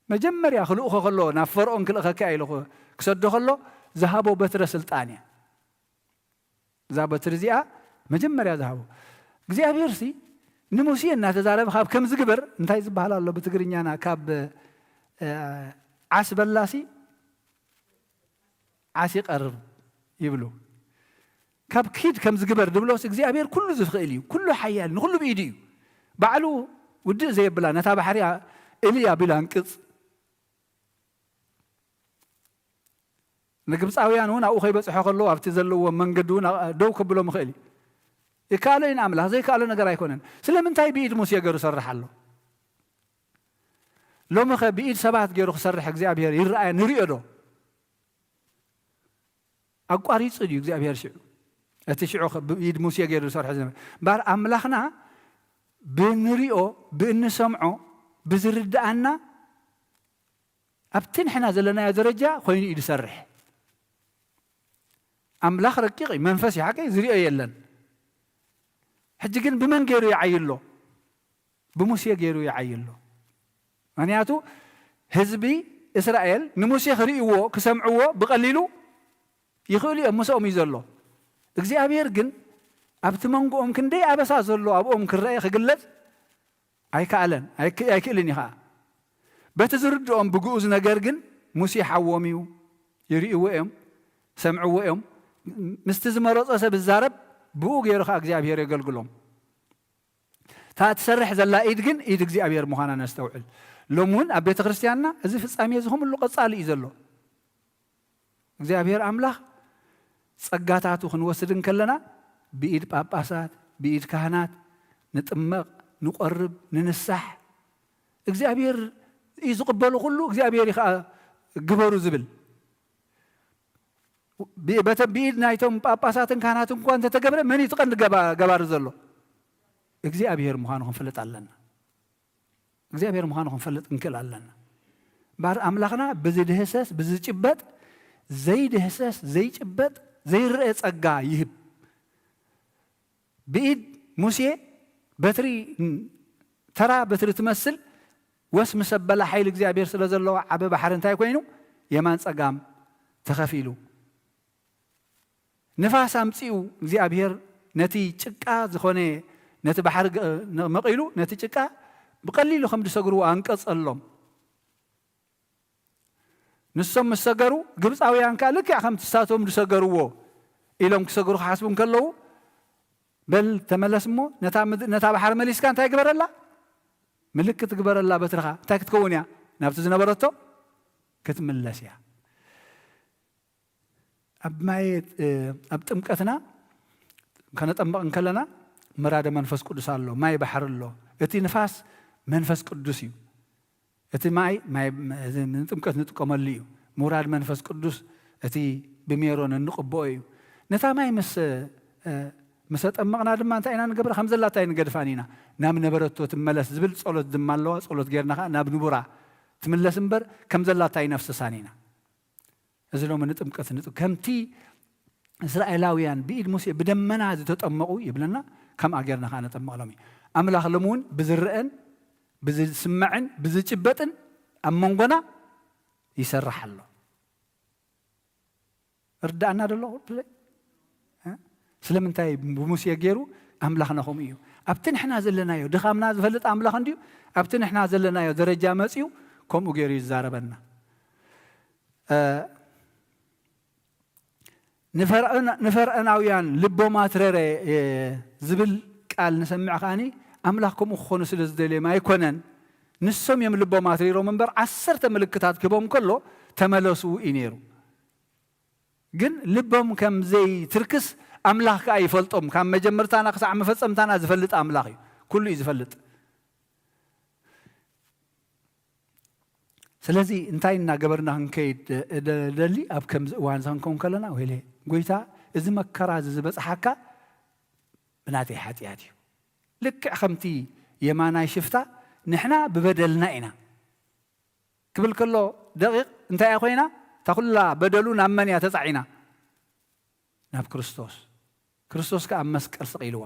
መጀመርያ ክልእኾ ከሎ፣ ናብ ፈርዖን ክልእኸካ ኢሉ ክሰዶ ከሎ ዝሃቦ በትረ ስልጣን እያ። እዛ በትሪ እዚኣ መጀመርያ ዝሃቦ እግዚኣብሔር ሲ ንሙሴ እናተዛረበ ካብ ከም ዝግበር እንታይ ዝበሃል ኣሎ ብትግርኛና? ካብ፣ እ፣ ዓስ በላሲ ዓስ ይቐርብ ይብሉ። ካብ ኪድ ከም ዝግበር ድብሎስ እግዚኣብሔር ኩሉ ዝኽእል እዩ፣ ኩሉ ሓያል፣ ንኹሉ ብኢዱ እዩ። ባዕሉ ውድእ ዘየብላ ነታ ባሕሪ እልያ ቢላ እንቅጽ። ንግብፃውያን እውን ኣብኡ ከይበፅሖ ከለዉ ኣብቲ ዘለዎ መንገዲ እውን ደው ከብሎም ይኽእል እዩ። ይከኣሎ እዩ ንኣምላኽ፣ ዘይከኣሎ ነገር ኣይኮነን። ስለምንታይ ብኢድ ሙሴ ገይሩ ሰርሕ ኣሎ? ሎሚ ኸ ብኢድ ሰባት ገይሩ ክሰርሕ እግዚኣብሔር ይረኣየ ንሪኦ ዶ? ኣቋሪጹ ድዩ እግዚኣብሔር ሽዑ? እቲ ሽዑ ኸ ብኢድ ሙሴ ገይሩ ዝሰርሖ ዝነበረ። እምበኣር ኣምላኽና ብንሪኦ፣ ብእንሰምዖ፣ ብዝርድኣና፣ ኣብቲ ንሕና ዘለናዮ ደረጃ ኮይኑ እዩ ዝሰርሕ። ኣምላኽ ረቂቕ እዩ፣ መንፈስ እዩ፣ ሓቂ ዝሪኦ የለን። ሕጂ ግን ብመን ገይሩ ይዓዩ ኣሎ? ብሙሴ ገይሩ ይዓዩ ኣሎ። ምኽንያቱ ህዝቢ እስራኤል ንሙሴ ክርእይዎ፣ ክሰምዕዎ ብቐሊሉ ይኽእሉ እዮም፣ ምስኦም እዩ ዘሎ። እግዚኣብሔር ግን ኣብቲ መንጎኦም ክንደይ ኣበሳ ዘሎ ኣብኦም ክረአ፣ ክግለጽ ኣይከኣለን፣ ኣይክ-፣ ኣይክእልን እዩ ኸዓ። በቲ ዝርድኦም ብግኡዝ ነገር ግን ሙሴ ሓዎም እዩ፣ ይርእይዎ እዮም፣ ሰምዕዎ እዮም። ምስቲ ዝመረጾ ሰብ ዝዛረብ ብኡ ገይሩ ኸዓ እግዚኣብሔር የገልግሎም። እታ እትሰርሕ ዘላ ኢድ ግን ኢድ እግዚኣብሔር ምዃና ነስተውዕል። ሎሚ እውን ኣብ ቤተ ክርስቲያንና እዚ ፍጻሜ እዚ ከምሉ ቀጻሊ እዩ ዘሎ። እግዚኣብሔር ኣምላኽ ጸጋታቱ ክንወስድ እንከለና ብኢድ ጳጳሳት፣ ብኢድ ካህናት ንጥመቕ፣ ንቆርብ፣ ንንሳሕ። እግዚኣብሔር እዩ ዝቕበሎ ኩሉ፣ እግዚኣብሔር እዩ ኸዓ ግበሩ ዝብል። ብ-፣ በተ-፣ ብኢድ ናይቶም ጳጳሳትን ካህናትን እኳ እንተተገብረ መን እዩ እቲ ቀንዲ ገባ-፣ ገባሪ ዘሎ? እግዚኣብሔር ምዃኑ ክንፈልጥ ኣለና። እግዚኣብሔር ምዃኑ ክንፈልጥ እንክእል ኣለና። እምበኣር ኣምላኽና ብዝድህሰስ፣ ብዝጭበጥ፣ ዘይድህሰስ፣ ዘይጭበጥ፣ ዘይረአ ጸጋ ይህብ። ብኢድ ሙሴ በትሪ፣ ተራ በትሪ ትመስል፣ ወስ ምስ ኣበላ ሓይሊ እግዚኣብሔር ስለ ዘለዎ ዓቢ ባሕሪ እንታይ ኮይኑ? የማን ጸጋም ተኸፊሉ። ንፋስ ኣምጺኡ እግዚኣብሔር ነቲ ጭቃ ዝኾነ፣ ነቲ ባሕሪ ገ-፣ መቒሉ ነቲ ጭቃ ብቐሊሉ ከም ዝሰግርዎ ኣንቀጸሎም። ንሶም ምስ ሰገሩ፣ ግብጻውያን ከኣ ልክዕ ከምቲ ንሳቶም ዝሰገርዎ ኢሎም ክሰግሩ ክሓስቡ እንከለዉ፣ በል ተመለስ እሞ ነታ ምድ-፣ ነታ ባሕሪ መሊስካ እንታይ ግበረላ? ምልክት ግበረላ በትርኻ። እንታይ ክትከውን እያ? ናብቲ ዝነበረቶ ክትምለስ እያ። ኣብ ማየ፣ እ፣ ኣብ ጥምቀትና ከነጠምቕ እንከለና ምራደ መንፈስ ቅዱስ ኣሎ፣ ማይ ባሕሪ ኣሎ። እቲ ንፋስ መንፈስ ቅዱስ እዩ። እቲ ማይ፣ ማይ፣ እዚ ንጥምቀት ንጥቀመሉ እዩ። ምውራድ መንፈስ ቅዱስ እቲ ብሜሮን እንቕብኦ እዩ። ነታ ማይ ምስ፣ እ፣ ምስ ኣጠመቕና ድማ እንታይ ኢና ንገብራ? ከም ዘላታ ኣይንገድፋን ኢና። ናብ ነበረቶ ትመለስ ዝብል ጸሎት ድማ ኣለዋ። ጸሎት ጌርና ኸዓ ናብ ንቡራ ትምለስ እምበር ከም ዘላታ ኣይነፍስሳን ኢና። እዚ ሎሚ ንጥምቀት ንጥ-፣ ከምቲ እስራኤላውያን ብኢድ ሙሴ ብደመና ዝተጠመቑ ይብለና፣ ከምኣ ጌርና ኸዓ ነጠምቕ ሎሚ። ኣምላኽ ሎሚ እውን ብዝረአን ብዝስማዕን ብዝጭበጥን ኣብ መንጎና ይሰርሕ ኣሎ። እርዳእና ዶ ኣሎ? እ? ስለምንታይ ብሙሴ ገይሩ? ኣምላኽና ከምኡ እዩ። ኣብቲ ንሕና ዘለናዮ፣ ድኻምና ዝፈልጥ ኣምላኽ እንድዩ፣ ኣብቲ ንሕና ዘለናዮ ደረጃ መጺኡ ከምኡ ገይሩ ይዛረበና። እ፣ ንፈርዖን-፣ ንፈርዖናውያን ልቦም ኣትረረ፣ እ፣ ዝብል ቃል ንሰምዕ ከኣኒ፣ ኣምላኽ ከምኡ ክኾኑ ስለ ዝደልዮም ኣይኮነን። ንሶም እዮም ልቦም ኣትሪሮም እምበር፣ ዓሰርተ ምልክታት ክህቦም ከሎ፣ "ተመለሱ" እዩ ነይሩ። ግን ልቦም ከም ዘይትርክስ ኣምላኽ ከኣ ይፈልጦም። ካብ መጀመርታና ክሳዕ መፈጸምታና ዝፈልጥ ኣምላኽ እዩ። ኩሉ እዩ ዝፈልጥ። ስለዚ እንታይ እናገበርና ክንከይድ እደ-፣ ደሊ? ኣብ ከምዚ እዋን እዚ ክንከውን ከለና፣ "ወይለ ጎይታ፣ እዚ መከራ እዚ ዝበጽሓካ ብናተይ ሓጢኣት እዩ። ልክዕ ከምቲ የማናይ ሽፍታ ንሕና ብበደልና ኢና" ክብል ከሎ፣ ደቂቕ እንታይ እያ ኮይና? እታ ኩላ በደሉ ናብ መን እያ ተጻዒና? ናብ ክርስቶስ። ክርስቶስ ከኣ ኣብ መስቀል ሰቒልዋ።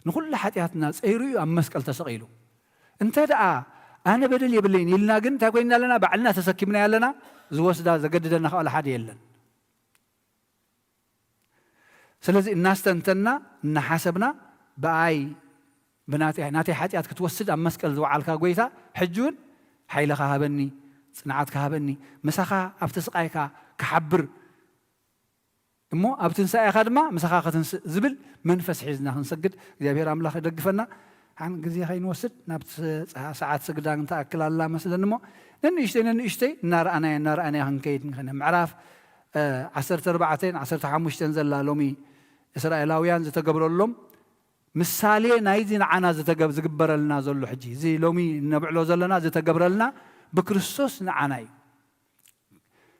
ንኹሉ ሓጢኣትና ጸይሩ እዩ ኣብ መስቀል ተሰቒሉ። እንተ ደኣ ኣነ በደል የብለይን ኢልና ግን እንታይ ኮይንና ኣለና? ባዕልና ተሰኪምናዮ ኣለና። ዝወስዳ ዘገድደና ከኣ ሓደ የለን። ስለዚ እናስተንተና እናሓሰብና ብኣይ ብናተይ ናተይ ሓጢኣት ክትወስድ ኣብ መስቀል ዝወዓልካ ጎይታ ሕጂ እውን ሓይልኻ ሃበኒ፣ ጽንዓትካ ሃበኒ፣ ምሳኻ ኣብቲ ስቓይካ ክሓብር እሞ ኣብ ትንሳኤኻ ድማ ምሳኻ ክትንስእ ዝብል መንፈስ ሒዝና ክንሰግድ እግዚኣብሔር ኣምላኽ ይደግፈና። ሓን ግዜ ከይንወስድ ናብቲ ሰዓት ስግዳን ትኣክል ኣላ መስለኒ እሞ ነንእሽተይ ነንእሽተይ እናረኣናዮ እናረኣናዮ ክንከይድ ንኽእል። ምዕራፍ ዓሰርተ ኣርባዕተን ዓሰርተ ሓሙሽተን ዘላ ሎሚ እስራኤላውያን ዝተገብረሎም ምሳሌ ናይዚ ንዓና ዝተገብ ዝግበረልና ዘሎ ሕጂ እዚ ሎሚ እነብዕሎ ዘለና ዝተገብረልና ብክርስቶስ ንዓና እዩ።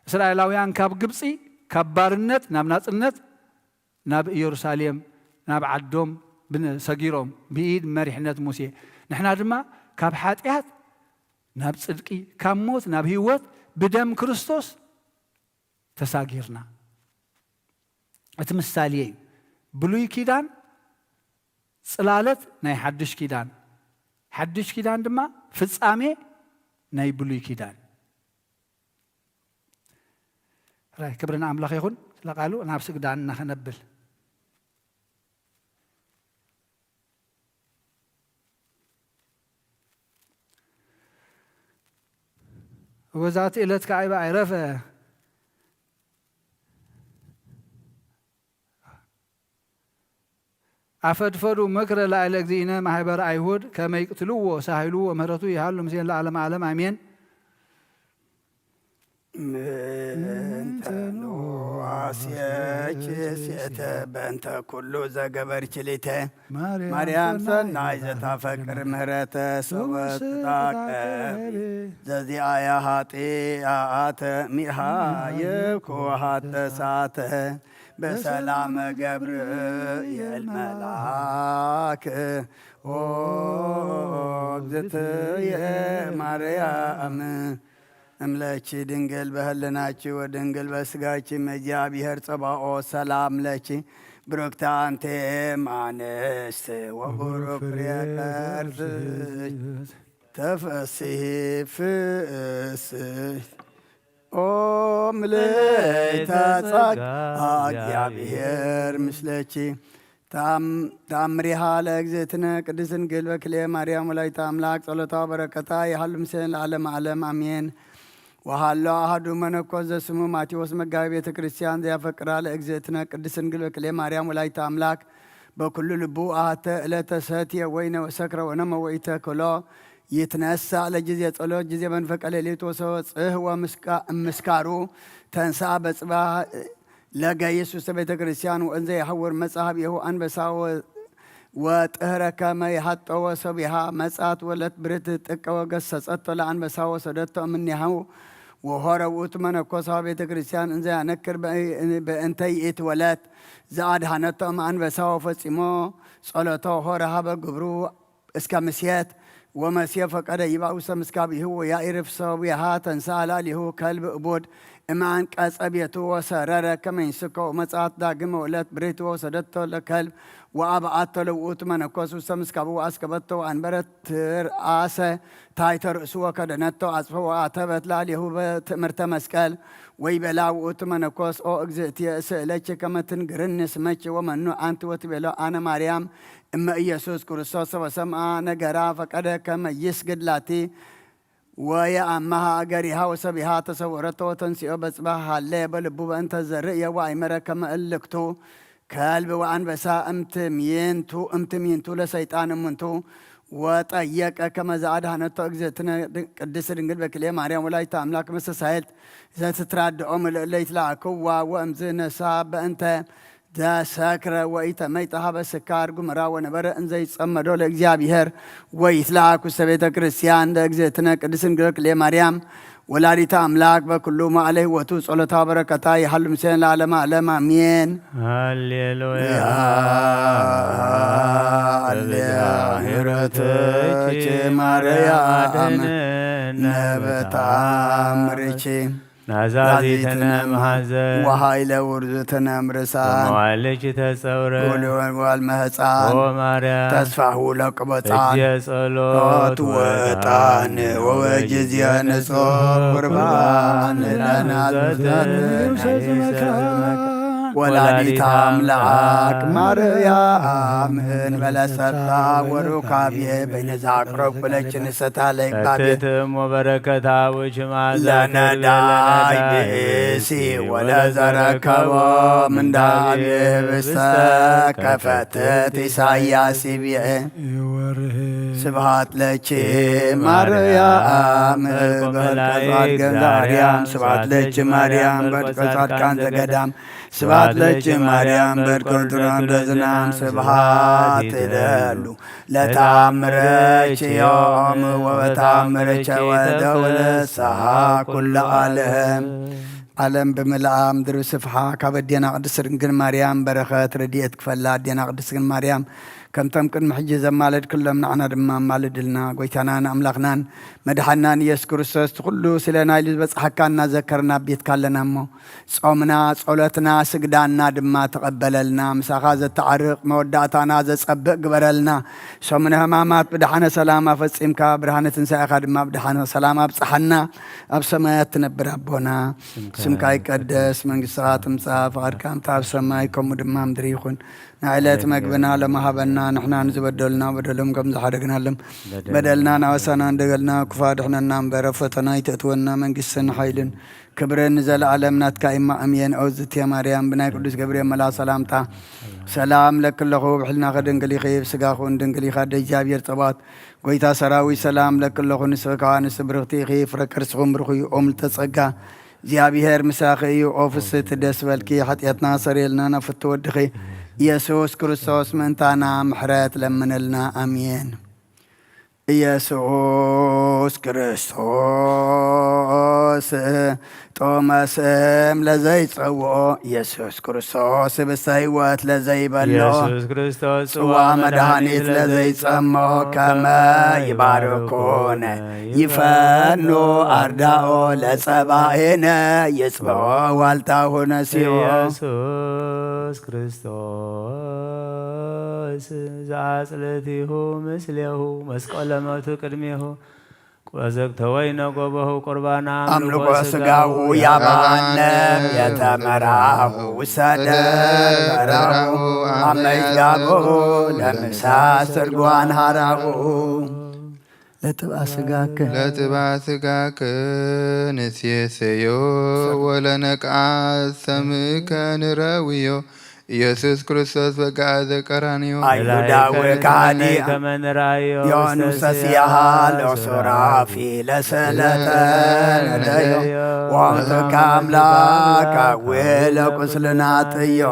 እስራኤላውያን ካብ ግብፂ ካብ ባርነት ናብ ናፅነት ናብ ኢየሩሳሌም ናብ ዓዶም ብን- ሰጊሮም ብኢድ መሪሕነት ሙሴ ንሕና ድማ ካብ ሓጢኣት ናብ ጽድቂ ካብ ሞት ናብ ህይወት ብደም ክርስቶስ ተሳጊርና። እቲ ምሳሌ እዩ። ብሉይ ኪዳን ጽላለት ናይ ሓድሽ ኪዳን፣ ሓድሽ ኪዳን ድማ ፍጻሜ ናይ ብሉይ ኪዳን። ራይ ክብሪ ንኣምላኽ ይኹን። ስለ ቃሉ ናብ ስግዳን እናኸነብል ወዛቲ ዕለት ከዓ ይበ ኣይረፈ ኣፈድፈዱ ምክረ ላዕለ እግዚእነ ማህበረ ኣይሁድ ከመ ይቅትልዎ ሳህልዎ ምህረቱ ይሃሉ ምስሌን ለዓለመ ዓለም ኣሜን። ምእንተ ንዋሴኪ ሴተ በእንተ ኩሉ ዘገበርኪ ሊተ ማርያም ሰናይ ዘታፈቅር ምህረተ ሰበ ትታቀቢ ዘዚኣያ ኃጢአተ ሚሃየኩ ኃጥሳተ በሰላመ ገብርኤል መልአክ ኦ እግዝእትየ ማርያም እምለኪ ድንግል በህልናኪ ወድንግል በስጋኪ እመእግዚአብሔር ጸባኦት ሰላም ለኪ ብሩክተ አንቲ እም አንስት ወቡሩክ ፍሬ ከርስኪ ተፈስሒ ፍስሕት ኦ ምልዕተ ጸጋ እግዚአብሔር ምስለኪ። ታም- ታምሪሃ ለእግዝእትነ ቅድስት ድንግል በክልኤ ማርያም ወላዲተ አምላክ ጸሎታ በረከታ ይሃሉ ምስሌነ ለዓለመ ዓለም አሜን። ወሃሎ አሐዱ መነኮስ ዘስሙ ማቴዎስ መጋቢ ቤተ ክርስቲያን ዘያፈቅራ ለእግዝእትነ ቅድስት ድንግል በክልኤ ማርያም ወላዲተ አምላክ በኩሉ ልቡ አሐተ ዕለተ ሰትየ ወይነ ወሰክረ ወነመ ወኢተክሎ ይትነሳ ለጊዜ ጸሎት ጊዜ መንፈቀ ሌሊት ወሰወጽህ ወምስካሩ ተንሳ በጽባህ ለገይስ ውስተ ቤተ ክርስቲያን ወእንዘ የሐውር መጻ ሀቤሁ አንበሳ ወጥህረ ከመ የሐጠወ ሰቢሃ መጻት ወለት ብርት ጥቀ ወገሰጸቶ ለአንበሳ ወሰደቶ እምኔሁ ወሆረ ውእቱ መነኮስ ሀበ ቤተ ክርስቲያን እንዘ ያነክር በእንተ ይእቲ ወለት ዘአድሃነቶ እምአንበሳ ወፈጺሞ ጸሎቶ ሆረ ሀበ ግብሩ እስከ ምስየት ወመሲየ ፈቀደ ይባእ ውስተ ምስካቢሁ ወያኢርፍ ሰቢሃ ተንሳ ላሊሁ ከልብ እቡድ እምአንቀጸ ቤቱ ወሰረረ ከመ ይንስኮ ወመጽአት ዳግመ ወለት ብርህት ወሰደቶ ለከልብ ወአብአቶ ለውእቱ መነኮስ ውስተ ምስካቡ ወአስከበቶ ወአንበረት ትርአሰ ታሕተ ርእሱ ወከደነቶ አጽፈ ወአተበት ላሊሁ በትእምርተ መስቀል ወይቤላ ውእቱ መነኮስ ኦ እግዝእትየ እስእለኪ ከመ ትንግርኒ ስመኪ ወመኑ አንቲ ወትቤሎ አነ ማርያም እመ ኢየሱስ ክርስቶስ ሰበሰምአ ነገራ ፈቀደ ከመ ይስግድ ላቲ ወየአማሃ እገሪሃ ወሰቢሃ ተሰወረቶ ወተንሲኦ በጽባህ ሃለ በልቡ በእንተ ዘርእየ ወአይመረ ከመ እልክቱ ከልብ ወአንበሳ እምትምይንቱ እምትምይንቱ ለሰይጣን እምንቱ ወጠየቀ ከመ ዘአድሃነቶ እግዝእትነ ቅድስት ድንግል በክልኤ ማርያም ወላዲተ አምላክ መስተሳሄልት ዘትትራድኦም ለእለ ይትላእክዋ ወእምዝ ነሳ በእንተ ዘሰክረ ወኢተመይጠ ሀበ ስካር ጉመራ ወነበረ እንዘ ይጸመዶ ለእግዚአብሔር ወይትላእክ ውስተ ቤተ ክርስቲያን ለእግዝእትነ ቅድስት ድንግል በክልኤ ማርያም ወላዲተ አምላክ በኩሉ መዋዕለ ሕይወቱ ጸሎታ በረከታ ይሃሉ ምስሌነ ለዓለመ ዓለም አሜን። ሃሌሉያ። ሃሌሉያ። ምሕረትኪ ማርያም አድነን። ንብታምርቺ ናዛዚትነ መሃዘን ወሃይለ ውርዙትነ ምርሳን ወመዋልች ተጸውረ ጉልዋል መህፃን ወማርያም ተስፋሁ ለቅቦፃን እጅ ጸሎት ወጣን ወበጅዝየ ንጹሕ ቁርባን ለናዝዘን ወላዲት አምላክ ማርያም እንበለ ሰብታ ወሩካቤ በይነዛ አቅረብ ኩለችን ሰታ ለይቃቤ እትም ወበረከታ ውችማ ለነዳይ ብእሲ ወለዘረከቦ ምንዳቤ ህብስተ ከፈትት ኢሳያስ ይብኤ ስብሃት ለኪ ማርያም በልቀ ጻድቃን ዘአርያም ስብሃት ለኪ ማርያም በልቀ ጻድቃን ዘገዳም ስብሃት ለኪ ማርያም በልቀ ጻድቃን ዘዝናም ስብሃት ለሉ ለተአምረኪ ዮም ወበተአምረኪ ወደው ለሰሃ ኩሉ ዓለም ዓለም ብምልኣ ምድሪ ስፍሓ ካብ ኣዴና ቅድስት ድንግል ማርያም በረኸት ረድኤት ክፈላ ኣዴና ቅድስት ድንግል ማርያም ከምቶም ቅድሚ ሕጂ ዘማለድክሎም ንዓና ድማ ኣማልድልና። ጎይታናን ኣምላኽናን መድሓናን ኢየሱስ ክርስቶስ እቲ ኩሉ ስለ ናይሉ ዝበጽሓካ እናዘከርና ኣብ ቤትካ ኣለና እሞ ጾምና ጸሎትና ስግዳና ድማ ተቐበለልና። ምሳኻ ዘተዓርቕ መወዳእታና ዘጸብቕ ግበረልና። ሰሙነ ሕማማት ብደሓነ ሰላም ኣፈጺምካ ብርሃነ ትንሳኤኻ ድማ ብደሓነ ሰላም ኣብጽሓና። ኣብ ሰማያት ትነብር ኣቦና ስምካ ይቀደስ፣ መንግስትኻ ትምጻእ፣ ፍቓድካ ከምቲ ኣብ ሰማይ ከምኡ ድማ ምድሪ ይኹን። ንዕለት መግብና ሎሚ ሃበና፣ ንሕና ንዝበደሉና በደሎም ከም ዝሓደግናሎም በደልና ናወሳና እንደገልና ክፉ ኣድሕነና እምበር ኣብ ፈተና ኣይተእትወና፣ መንግስትን ሓይልን ክብርን ንዘለዓለም ናትካ እማ ኣሜን። ኦ ዝትየ ማርያም ብናይ ቅዱስ ገብርኤል መልኣ ሰላምታ ሰላም ለኪ ኣለኹ፣ ብሕልናኺ ድንግል ኢኺ፣ ብስጋኹን ድንግል ኢኻ፣ ኣደ እግዚኣብሔር ጸባኦት ጎይታ ሰራዊት ሰላም ለኪ ኣለኹ፣ ንስኺ ከኣ ንስቲ ብርኽቲ ኢኺ፣ ፍረ ከርስኹም ብሩኽ እዩ። ኦ ምልዕተ ጸጋ እግዚኣብሔር ምሳኺ እዩ። ኦ ፍስሕቲ ደስ በልኪ፣ ሓጢኣትና ሰረየልና ናብ ፍትው ወድኺ ኢየሱስ ክርስቶስ ምእንታና ምሕረት ለምንልና። ኣሜን። ኢየሱስ ክርስቶስ ጥዑመ ስም ለዘይጸውኦ ኢየሱስ ክርስቶስ ህብስተ ሕይወት ለዘይበልዖ ኢየሱስ ክርስቶስ ጽዋ ጽዋ መድኃኒት መድኃኒት ለዘይጸምኦ ለዘይጸምኦ ከመ ከመ ይባርኩነ ይባርኩነ ይፈኑ ይፈኑ አርዳኦ ለጸባኤነ ይጽብዖ ዋልታሁ ነሲኦ ኢየሱስ ክርስቶስ ዘአጽልቲሁ ምስሌሁ መስቀለ ሞቱ ቅድሜሁ ወዘግተወይነ ጎበሁ ቁርባና አምልኮ ስጋሁ ያባነ የተመራሁ ውሰደ በራሁ አመይጋቦ ለምሳ ስርጓን ሃራሁ ለጥብአ ስጋከ ለጥብአ ስጋከ ንሴሰዮ ወለነቅዓ ሰምከ ንረውዮ ኢየሱስ ክርስቶስ በግአ ዘቀራንዮ አይሁዳዊ ከሃዲ ከመንራዮ ዮኑስ ተስያሃል ሱራፊ ለሰለተ ነደዮ ወምትካ አምላክ አዊ ለቁስልና ጥዮ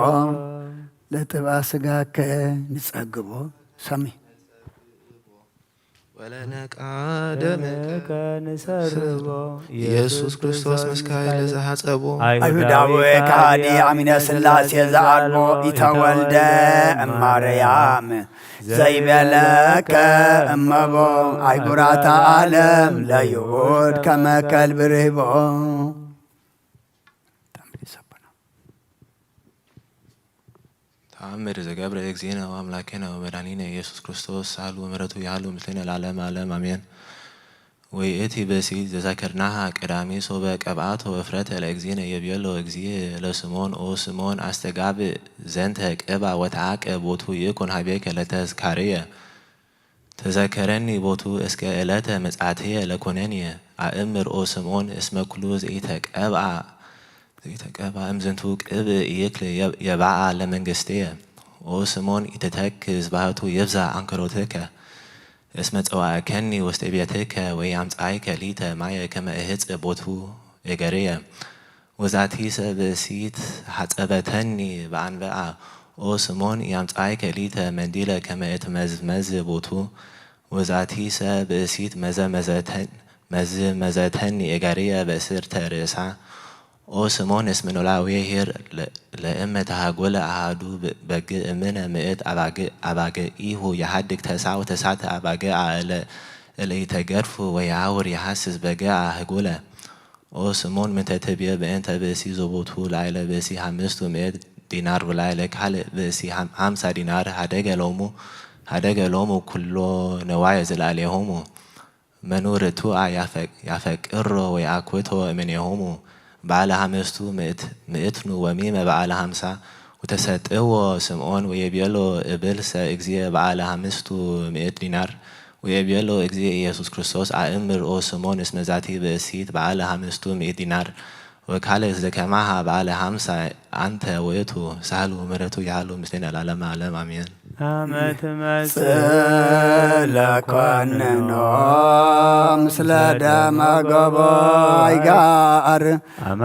ለጥብአ ስጋከ ንጸግቦ ሰሚ ወለነቃደምከ ንሰርቦ ኢየሱስ ክርስቶስ ምስካይ ለዘሃጸቦ አይሁዳዊ ከሃዲ አሚነ ስላሴ ዘአልቦ ኢተወልደ እማርያም ዘይበለከ እመቦ አይጉራታ ዓለም ለይሁድ ከመከል ብርህቦ ተአምር ዘገብረ እግዚእነ ወአምላኬነ ወመድኃኒነ ኢየሱስ ክርስቶስ ሳህሉ ምሕረቱ ያህሉ ምስሌነ ለዓለመ ዓለም አሜን። ወይእቲ ብእሲት ዘዘከርናሃ ቀዳሚ ሶበ ቀብአቶ እፍረተ ለእግዚእነ የብየሎ እግዚእ ለስምዖን ኦ ስምዖን አስተጋብእ ዘንተ ቅብአ ወተዓቀብ ቦቱ ይኩን ሀቤከ ለተዝካርየ ተዘከረኒ ቦቱ እስከ ዕለተ ምጽአትየ ለኮነንየ። አእምር ኦ ስምዖን እስመ ኩሉ ዘኢተቀብአ ዘኢተቀብአ እምዝንቱ ቅብእ ይክል የብአ ለመንግስትየ። ኦ ስምዖን ኢትተክዝ ባህቱ ይብዛሕ አንክሮትከ እስመ ጸዋዕከኒ ውስተ ቤትከ ወኢአምጽአይከ ሊተ ማየ ከመ እህጽእ ቦቱ እገርየ። ወዛቲ ሰብእሲት ሐጸበተኒ በአንብአ። ኦ ስምዖን ኢአምጽአይከ ሊተ መንዲለ ከመ እትመዝመዝ ቦቱ። ወዛቲ ሰብእሲት መዘመዘተን መዝመዘተኒ እገርየ በእስርተ ርእሳ። ኦ ስምዖን እስመ ኖላዊ ኄር ለእመ ተሃጎለ አሃዱ በግዕ እምነ ምእት አባግዕ አባግዒሁ የሃድግ ተስዓ ወተስዓተ አባግዕ አእለ እለ ኢተገድፉ ወየዐውር የሐስስ በገዓ ህጉለ። ኦ ስምዖን ምንተ ትቤ በእንተ ብእሲ ዘቦቱ ላዕለ ብእሲ ሐምስቱ ምእት ዲናር ወላዕለ ካልእ ብእሲ ሐም-፣ ሐምሳ ዲናር ሀደገ ሎሙ፣ ሀደገ ሎሙ ኩሎ ነዋየ ዘላዕሌሆሙ። መኑ ርቱዐ ያፈ-፣ ያፈቅሮ ወየአኩቶ እምኔሆሙ። በዓለ ሐምስቱ ምእት-፣ ምእትኑ ወሚመ በዓለ ሐምሳ። ወተሰጥዎ ስምዖን ወየቤሎ እብልሰ እግዚእ በዓለ ሐምስቱ ምእት ዲናር። ወየቤሎ እግዚእ ኢየሱስ ክርስቶስ አእምር ኦ ስምዖን እስመ ዛቲ ብእሲት በዓለ ሐምስቱ ምእት ዲናር። ወካልእ ዘከማሃ በዓለ ሐምሳ አንተ ውእቱ ሳህሉ ምሕረቱ ይሃሉ ምስሌነ ለዓለመ ዓለም አሜን። አመ ትመጽእ ለኮንኖ ምስለ ደመ ገቦ ይጋር።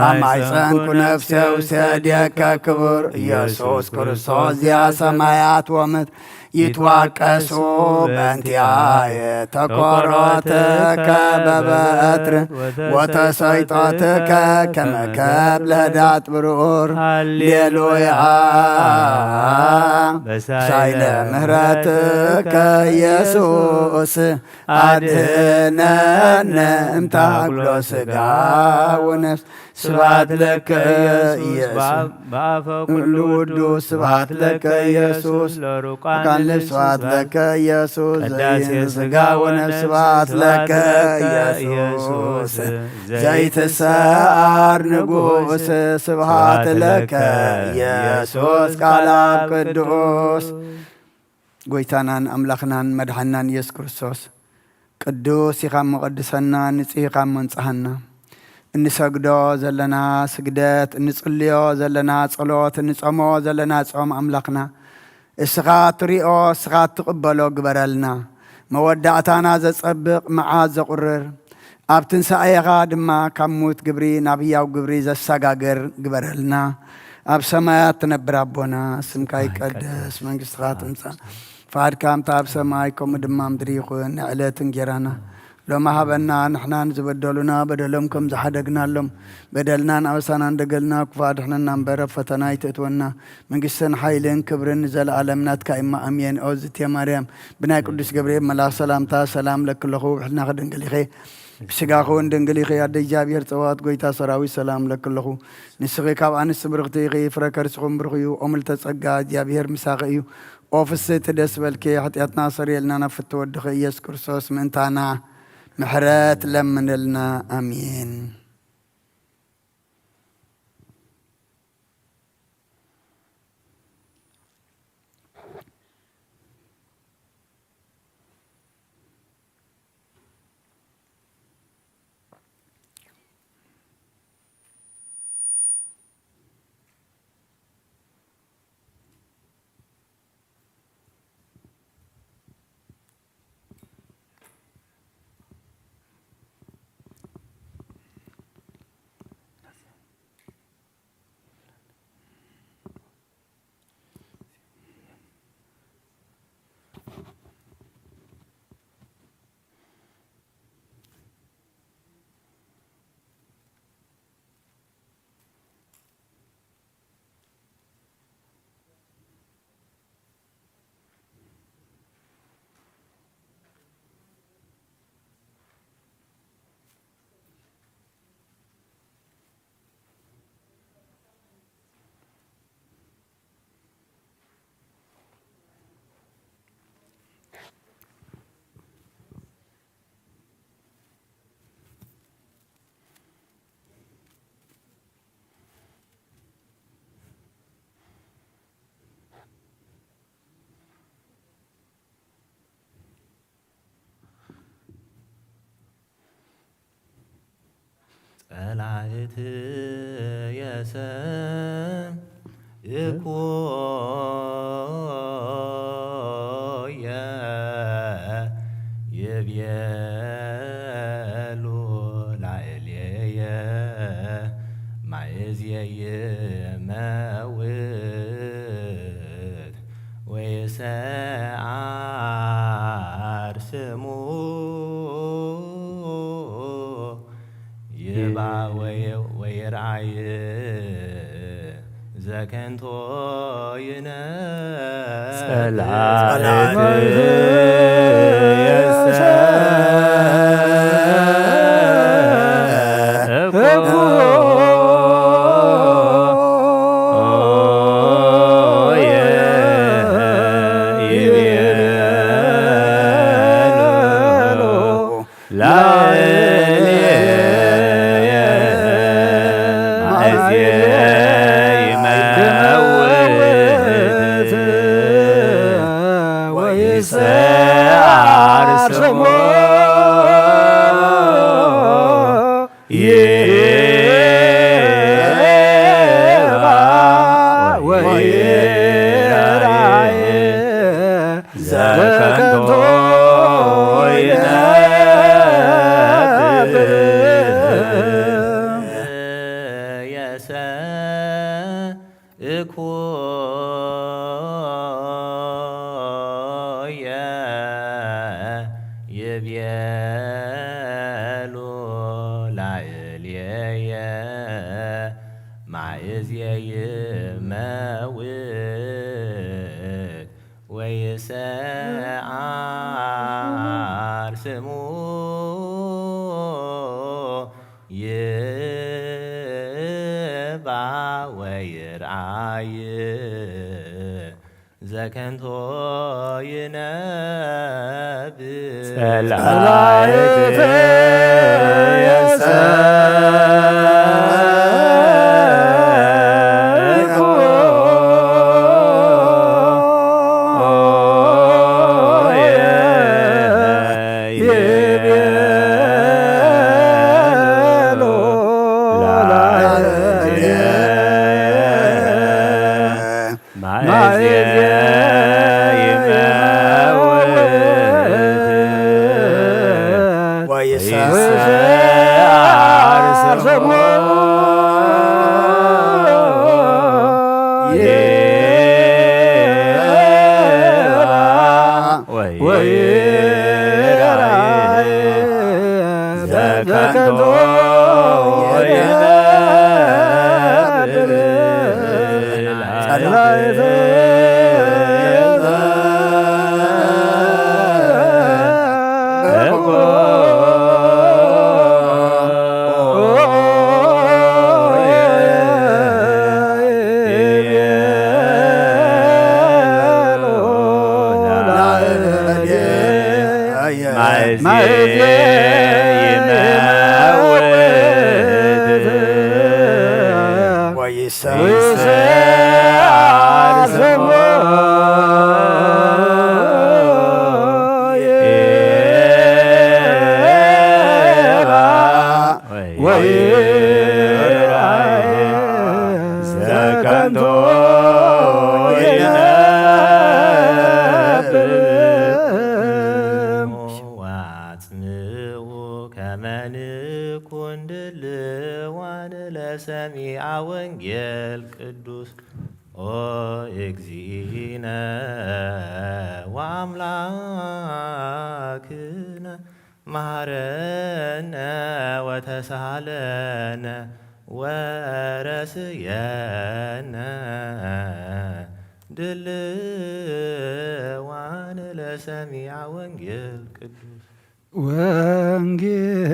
አማይ ጸንኩ ነፍሴ ውሰድየከ ክቡር ኢየሱስ ክርስቶስ ዚአ ሰማያት ወምድር ይትዋቀሱ በእንቲአየ ተቆሮትከ በበትር ወተሰይጦትከ ከመ ከብለ ዳጥ ብሩር። ሃሌሉያ። በሳይለ ምህረትከ ኢየሱስ አድህነነ እምታግሎ ስጋ ወነፍስ። ስብሐት ለከ ኢየሱስ በአፈ ኩሉ ውዱስ። ስብሐት ለከ ኢየሱስ ለሩቃን ልብ። ስብሐት ለከ ኢየሱስ ቀዳሴ ዘይን ስጋ ስጋ ወነፍስ። ወነፍስ። ስብሐት ለከ ኢየሱስ ዘይትሰዓር ንጉስ። ስብሐት ለከ ኢየሱስ ቃል አብ ቅዱስ። ጎይታናን ኣምላኽናን መድሓንናን ኢየሱስ ክርስቶስ፣ ቅዱስ ኢኻ እሞ ቀድሰና፣ ንጹህ ኢኻ እሞ እንጽሃና። እንሰግዶ ዘለና ስግደት፣ እንጽልዮ ዘለና ጸሎት፣ እንጾሞ ዘለና ጾም ኣምላኽና፣ እስኻ እትሪኦ፣ እስኻ እትቕበሎ ግበረልና። መወዳእታና ዘጸብቕ፣ መዓት ዘቑርር፣ ኣብ ትንሳኤኻ ድማ ካብ ምዉት ግብሪ ናብ ህያው ግብሪ ዘሰጋግር ግበረልና። ኣብ ሰማያት ትነብር ኣቦና፣ ስምካ ይቀደስ፣ መንግስትኻ ትምጻእ፣ ፍቓድካ ከምታ ኣብ ሰማይ ከምኡ ድማ ምድሪ ይኹን። ንዕለት እንጌራና ሎሚ ሃበና፣ ንሕና ንዝበደሉና በደሎም ከም ዝሓደግናሎም፣ በደልናን ኣበሳናን ደገልና ክፉእ ኣድሕነና እምበር፣ ኣብ ፈተና ኣይተእትወና፣ መንግስትን ሓይልን ክብርን ንዘለኣለም ናትካ እማ፣ ኣሜን። ኦ ዝቴ ማርያም፣ ብናይ ቅዱስ ገብርኤል መልኣኽ ሰላምታ ሰላም ለክለኹ፣ ብሕልናኺ ድንግል ኢኺ፣ ብስጋኺ እውን ድንግል ኢኺ። ኣደ እግዚኣብሔር ጸባኦት፣ ጎይታ ሰራዊት፣ ሰላም ለክለኹ። ንስኺ ካብ ኣንስቲ ብርኽቲ ኢኺ፣ ፍረ ከርስኹም ብሩኽ እዩ። ኦ ምልዕተ ጸጋ፣ እግዚኣብሔር ምሳኺ እዩ። ኦ ፍስሕቲ ደስ በልኪ፣ ሓጢኣትና ሰሪየልና ናብ ፍትወ ወድኺ ኢየሱስ ክርስቶስ ምእንታና ምሕረት ለምንልና። ኣሜን። ጸላእትየሰ እኩየ ይቤሉ ላዕሌየ ማእዝየ ይመውት ወይሰዓር ስሙ ይባ ወየ-፣ ወይርአይ ዘከንቶ ይነ ጸላእትየሰ እኩየ ይቤሉ ላዕሌየ ማእዜ ይመውት ወይሰዓር ስሙ ይባ ወይርኣይ ዘከንቶ ይነብ ጸላእት የሰ ወአጽምዑ ከመ ንኩን ድልዋን ለሰሚዐ ወንጌል ቅዱስ። ኦ እግዚእነ ወአምላክነ መሐረነ ወተሳሃለነ ወረስየነ ድልዋን ለሰሚዐ ወንጌል ቅዱስ። ወንጌል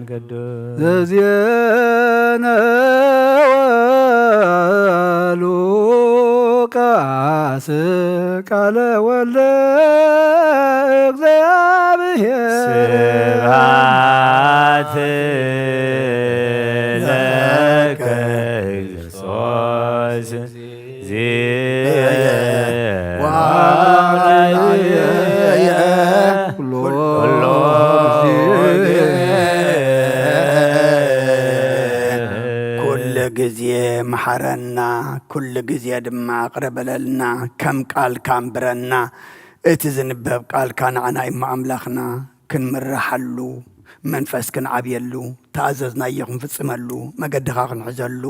ቅዱስ ዘዜነወ ሉቃስ ቃለ ወልደ እግዚአብሔር። ስብሐት ለከ ክርስቶስ። ኩሉ ግዜ መሓረና፣ ኩሉ ግዜ ድማ ይቕረ በለልና፣ ከም ቃልካ ኣንብረና። እቲ ዝንበብ ቃልካ ንዓና እዩ እሞ ኣምላኽና፣ ክንምረሓሉ፣ መንፈስ ክንዓብየሉ፣ ተኣዘዝናዮ ክንፍጽመሉ፣ መገድኻ ክንሕዘሉ፣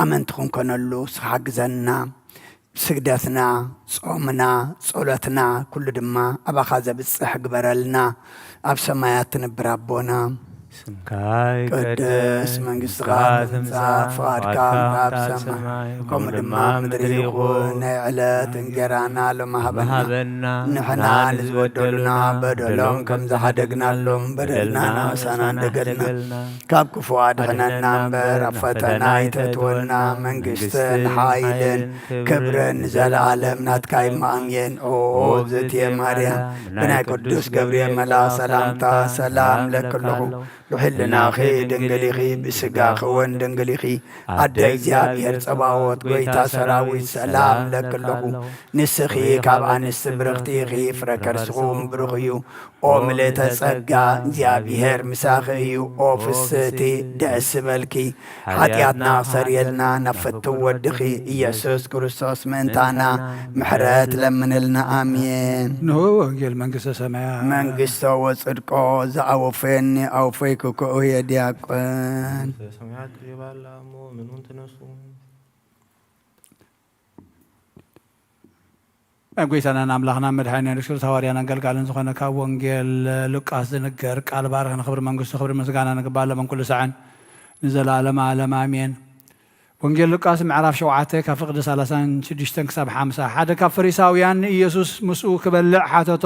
ኣመንቲ ክንኮነሉ እስኻ ሓግዘና። ስግደትና፣ ጾምና፣ ጸሎትና፣ ኩሉ ድማ ኣባኻ ዘብጽሕ ግበረልና። ኣብ ሰማያት ትነብር ኣቦና፣ ስምካ ይቀደስ፣ ቅድስ መንግስትኻ መንግስትኻ ትምጻእ፣ ትምጻእ፣ ፍቓድካ ፍቓድካ ኣብ ኣብ ሰማይ ሰማይ ከምኡ ከምኡ ድማ ድማ ምድሪ ምድሪ ይኹን። ይኹን። ናይ ዕለት እንጀራና ሎሚ ሃበና። ሃበና። ንሕና ንዝበደሉና በደሎም ከም ዝሓደግናሎም በደልና ንሳና እንደገልና። ካብ ክፉ ኣድሕነና እምበር ኣብ ፈተና ኣይተእትወና። መንግስትን ሓይልን ክብርን ንዘለኣለም ናትካ እዩ። ኣሜን። ኦ እግዝእትየ ማርያም፣ ብናይ ቅዱስ ገብርኤል መልኣኽ ሰላምታ ሰላም እለኪ ኣለኹ። ብሕልናኺ ድንግል ኢኺ፣ ብስጋኺ እውን ድንግል ኢኺ። ኣደ እግዚኣብሔር ጸባኦት፣ ጎይታ ሰራዊት፣ ሰላም እለኪ ኣለኹ። ንስኺ ካብ ኣንስቲ ብርኽቲ ኢኺ፣ ፍረ ከርስኹም ብሩኽ እዩ። ኦ ምልእተ ጸጋ፣ እግዚኣብሔር ምሳኺ እዩ። ኦ ፍስህቲ፣ ደስ ይበልኪ። ሓጢኣትና ክሰርየልና ናብ ፍትው ወድኺ ኢየሱስ ክርስቶስ ምእንታና ምሕረት ለምንልና። ኣሜን። ንሆ ወንጌል መንግስተ ሰማያት። መንግስቶ ወጽድቆ ዘኣወፈየኒ ኣውፈይኩ ክእየ ዲያቆን። መንግስተ ሰማያት ክሪባ ኣላ እሞ ምኑን ትነሱ። ናይ ጎይታናን ኣምላኽና መድሓኒና የሱስ ክርስቶስ ሃዋርያን ኣገልጋልን ዝኾነ ካብ ወንጌል ሉቃስ ዝንገር ቃል ባርኽ። ንኽብሪ መንግስቱ ክብሪ ምስጋና ንግባእ ለመን ኩሉ ሳዕን ንዘለኣለመ ዓለም ኣሜን። ወንጌል ሉቃስ ምዕራፍ ሸውዓተ ካብ ፍቕዲ ሰላሳን ሽዱሽተን ክሳብ ሓምሳ። ሓደ ካብ ፈሪሳውያን ንኢየሱስ ምስኡ ክበልዕ ሓተቶ።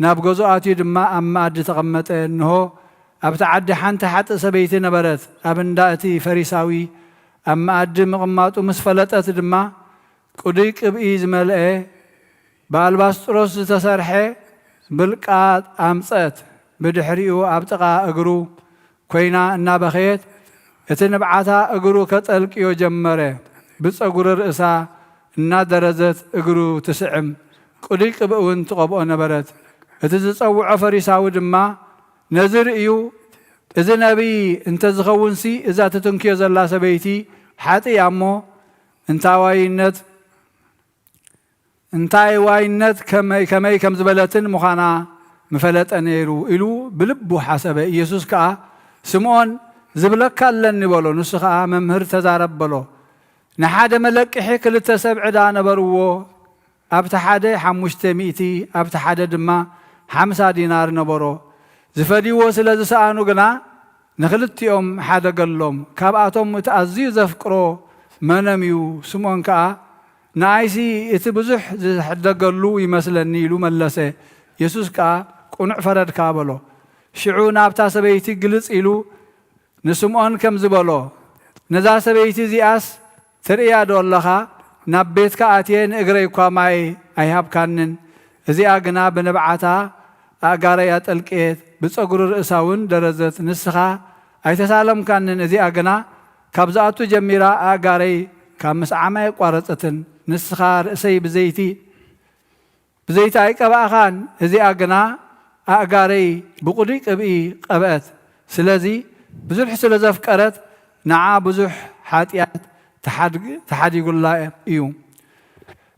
ናብ ገዝኡ ኣትዩ ድማ ኣብ መኣዲ ተቐመጠ። እንሆ ኣብቲ ዓዲ ሓንቲ ሓጥእ ሰበይቲ ነበረት። ኣብ እንዳ እቲ ፈሪሳዊ ኣብ መኣዲ ምቕማጡ ምስ ፈለጠት ድማ ቅዱይ ቅብኢ ዝመልአ ብኣልባስጥሮስ ዝተሰርሐ ብልቃጥ ኣምጸት። ብድሕሪኡ ኣብ ጥቓ እግሩ ኮይና እናበኸየት እቲ ንብዓታ እግሩ ከጠልቅዮ ጀመረ። ብጸጉሪ ርእሳ እናደረዘት እግሩ ትስዕም፣ ቅዱይ ቅብእ እውን ትቐብኦ ነበረት። እቲ ዝጸውዖ ፈሪሳዊ ድማ ነዚ ርእዩ፣ እዚ ነቢይ እንተዝኸውንሲ እዛ ትትንክዮ ዘላ ሰበይቲ ሓጥእ እያ እሞ እንታይ ዋይነት እንታይ ዋይነት ከመይ ከመይ ከም ዝበለትን ምዃና ምፈለጠ ነይሩ ኢሉ ብልቡ ሓሰበ። ኢየሱስ ከኣ ስምዖን ዝብለካ ኣለኒ በሎ። ንሱ ከኣ መምህር ተዛረብ በሎ። ንሓደ መለቅሒ ክልተ ሰብ ዕዳ ነበርዎ። ኣብቲ ሓደ ሓሙሽተ ሚእቲ ኣብቲ ሓደ ድማ ሓምሳ ዲናር ነበሮ። ዝፈድይዎ ስለ ዝሰኣኑ ግና ንኽልቲኦም ሓደገሎም። ካብኣቶም እቲ ኣዝዩ ዘፍቅሮ መነም እዩ? ስምዖን ከኣ ንኣይሲ እቲ ብዙሕ ዝሕደገሉ ይመስለኒ ኢሉ መለሰ። የሱስ ከኣ ቅኑዕ ፈረድካ በሎ። ሽዑ ናብታ ሰበይቲ ግልጽ ኢሉ ንስምዖን ከምዚ በሎ፣ ነዛ ሰበይቲ እዚኣስ ትርእያ ዶ ኣለኻ? ናብ ቤትካ ኣትየ ንእግረይ እኳ ማይ ኣይሃብካንን። እዚኣ ግና ብንብዓታ ኣእጋረይ ኣጠልቅየት፣ ብጸጉሪ ርእሳ እውን ደረዘት። ንስኻ ኣይተሳለምካንን፣ እዚኣ ግና ካብ ዝኣቱ ጀሚራ ኣእጋረይ ካብ ምስዓም ኣየቋረጸትን። ንስኻ ርእሰይ ብዘይቲ ብዘይቲ ኣይቀባእኻን፣ እዚኣ ግና ኣእጋረይ ብቕዱይ ቅብኢ ቀብአት። ስለዚ ብዙሕ ስለ ዘፍቀረት ንዓ ብዙሕ ሓጢኣት ተሓድግ- ተሓዲጉላ እዩ።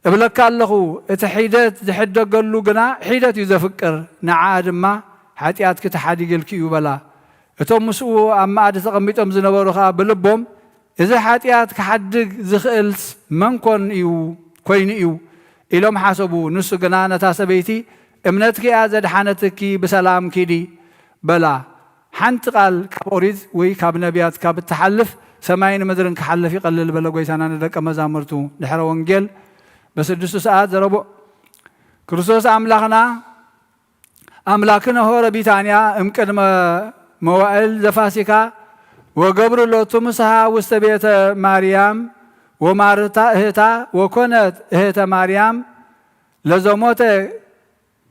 እብለካ ኣለኹ፣ እቲ ሒደት ዝሕደገሉ ግና ሒደት እዩ ዘፍቅር፣ ንዓ ድማ ሓጢኣትኪ ተሓዲግልኪ እዩ በላ። እቶም ምስኡ ኣብ መኣዲ ተቐሚጦም ዝነበሩ ኸኣ ብልቦም፣ እዚ ሓጢኣት ክሓድግ ዝኽእልስ መን ኮን እዩ ኮይኑ እዩ ኢሎም ሓሰቡ። ንሱ ግና ነታ ሰበይቲ እምነትኪ እያ ዘድሓነትኪ፣ ብሰላም ኪዲ በላ። ሓንቲ ቃል ካብ ኦሪት ወይ ካብ ነቢያት ካብ እትሓልፍ ሰማይን ምድርን ክሓልፍ ይቐልል በለ ጎይታና ንደቀ መዛሙርቱ። ድሕረ ወንጌል በስድስቱ ሰዓት ዘረቦ ክርስቶስ ኣምላኽና ኣምላክነ ሆረ ቢታንያ እምቅድመ መዋእል ዘፋሲካ ወገብሩ ሎቱ ምስሃ ውስተ ቤተ ማርያም ወማርታ እህታ ወኮነት እህተ ማርያም ለዘሞተ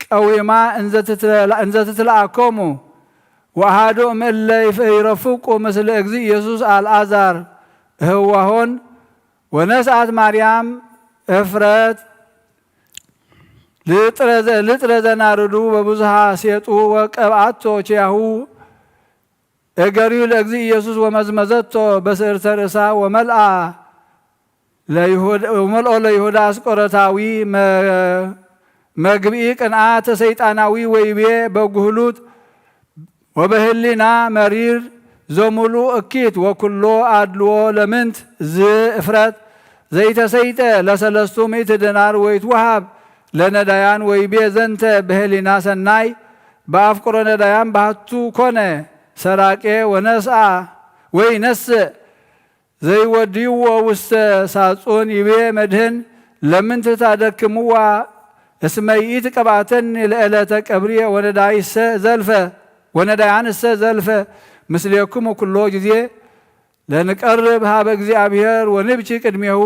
ቀዊማ እንዘ ትትለኣኮሙ ወአሃዱ እምእለ ይረፍቁ ምስለ እግዚእ ኢየሱስ አልዓዛር እህዋሆን ወነስአት ማርያም እፍረት ልጥረ ዘናርዱ በብዙሃ ሴጡ ወቀብአቶ ኪያሁ እገሪሁ ለእግዚእ ኢየሱስ ወመዝመዘቶ በስእርተ ርእሳ ወመልአ ለይሁድ- ወመልኦ ለይሁዳ አስቆረታዊ መ- መግብኢ ቅንአተ ሰይጣናዊ ወይቤ በጉህሉት ወበህሊና መሪር ዘሙሉ እኪት ወኩሎ አድልዎ ለምንት ዝ እፍረት ዘይተሰይጠ ለሰለስቱ ሚእቲ ድናር ወይትወሃብ ለነዳያን ወይቤ ዘንተ በህሊና ሰናይ በአፍቅሮ ነዳያን ባህቱ ኮነ ሰራቄ ወነስኣ ወይ ነስእ ዘይወድይዎ ውስተ ሳጹን ይቤ መድህን ለምንት ታደክምዋ እስመ ይእቲ ቀብኣተኒ ለዕለተ ቀብርየ ወነዳይሰ ዘልፈ ወነዳያንሰ ዘልፈ ምስሌክሙ ኩሎ ጊዜ ለንቀርብ ሀበ እግዚኣብሔር ወንብኪ ቅድሜሁ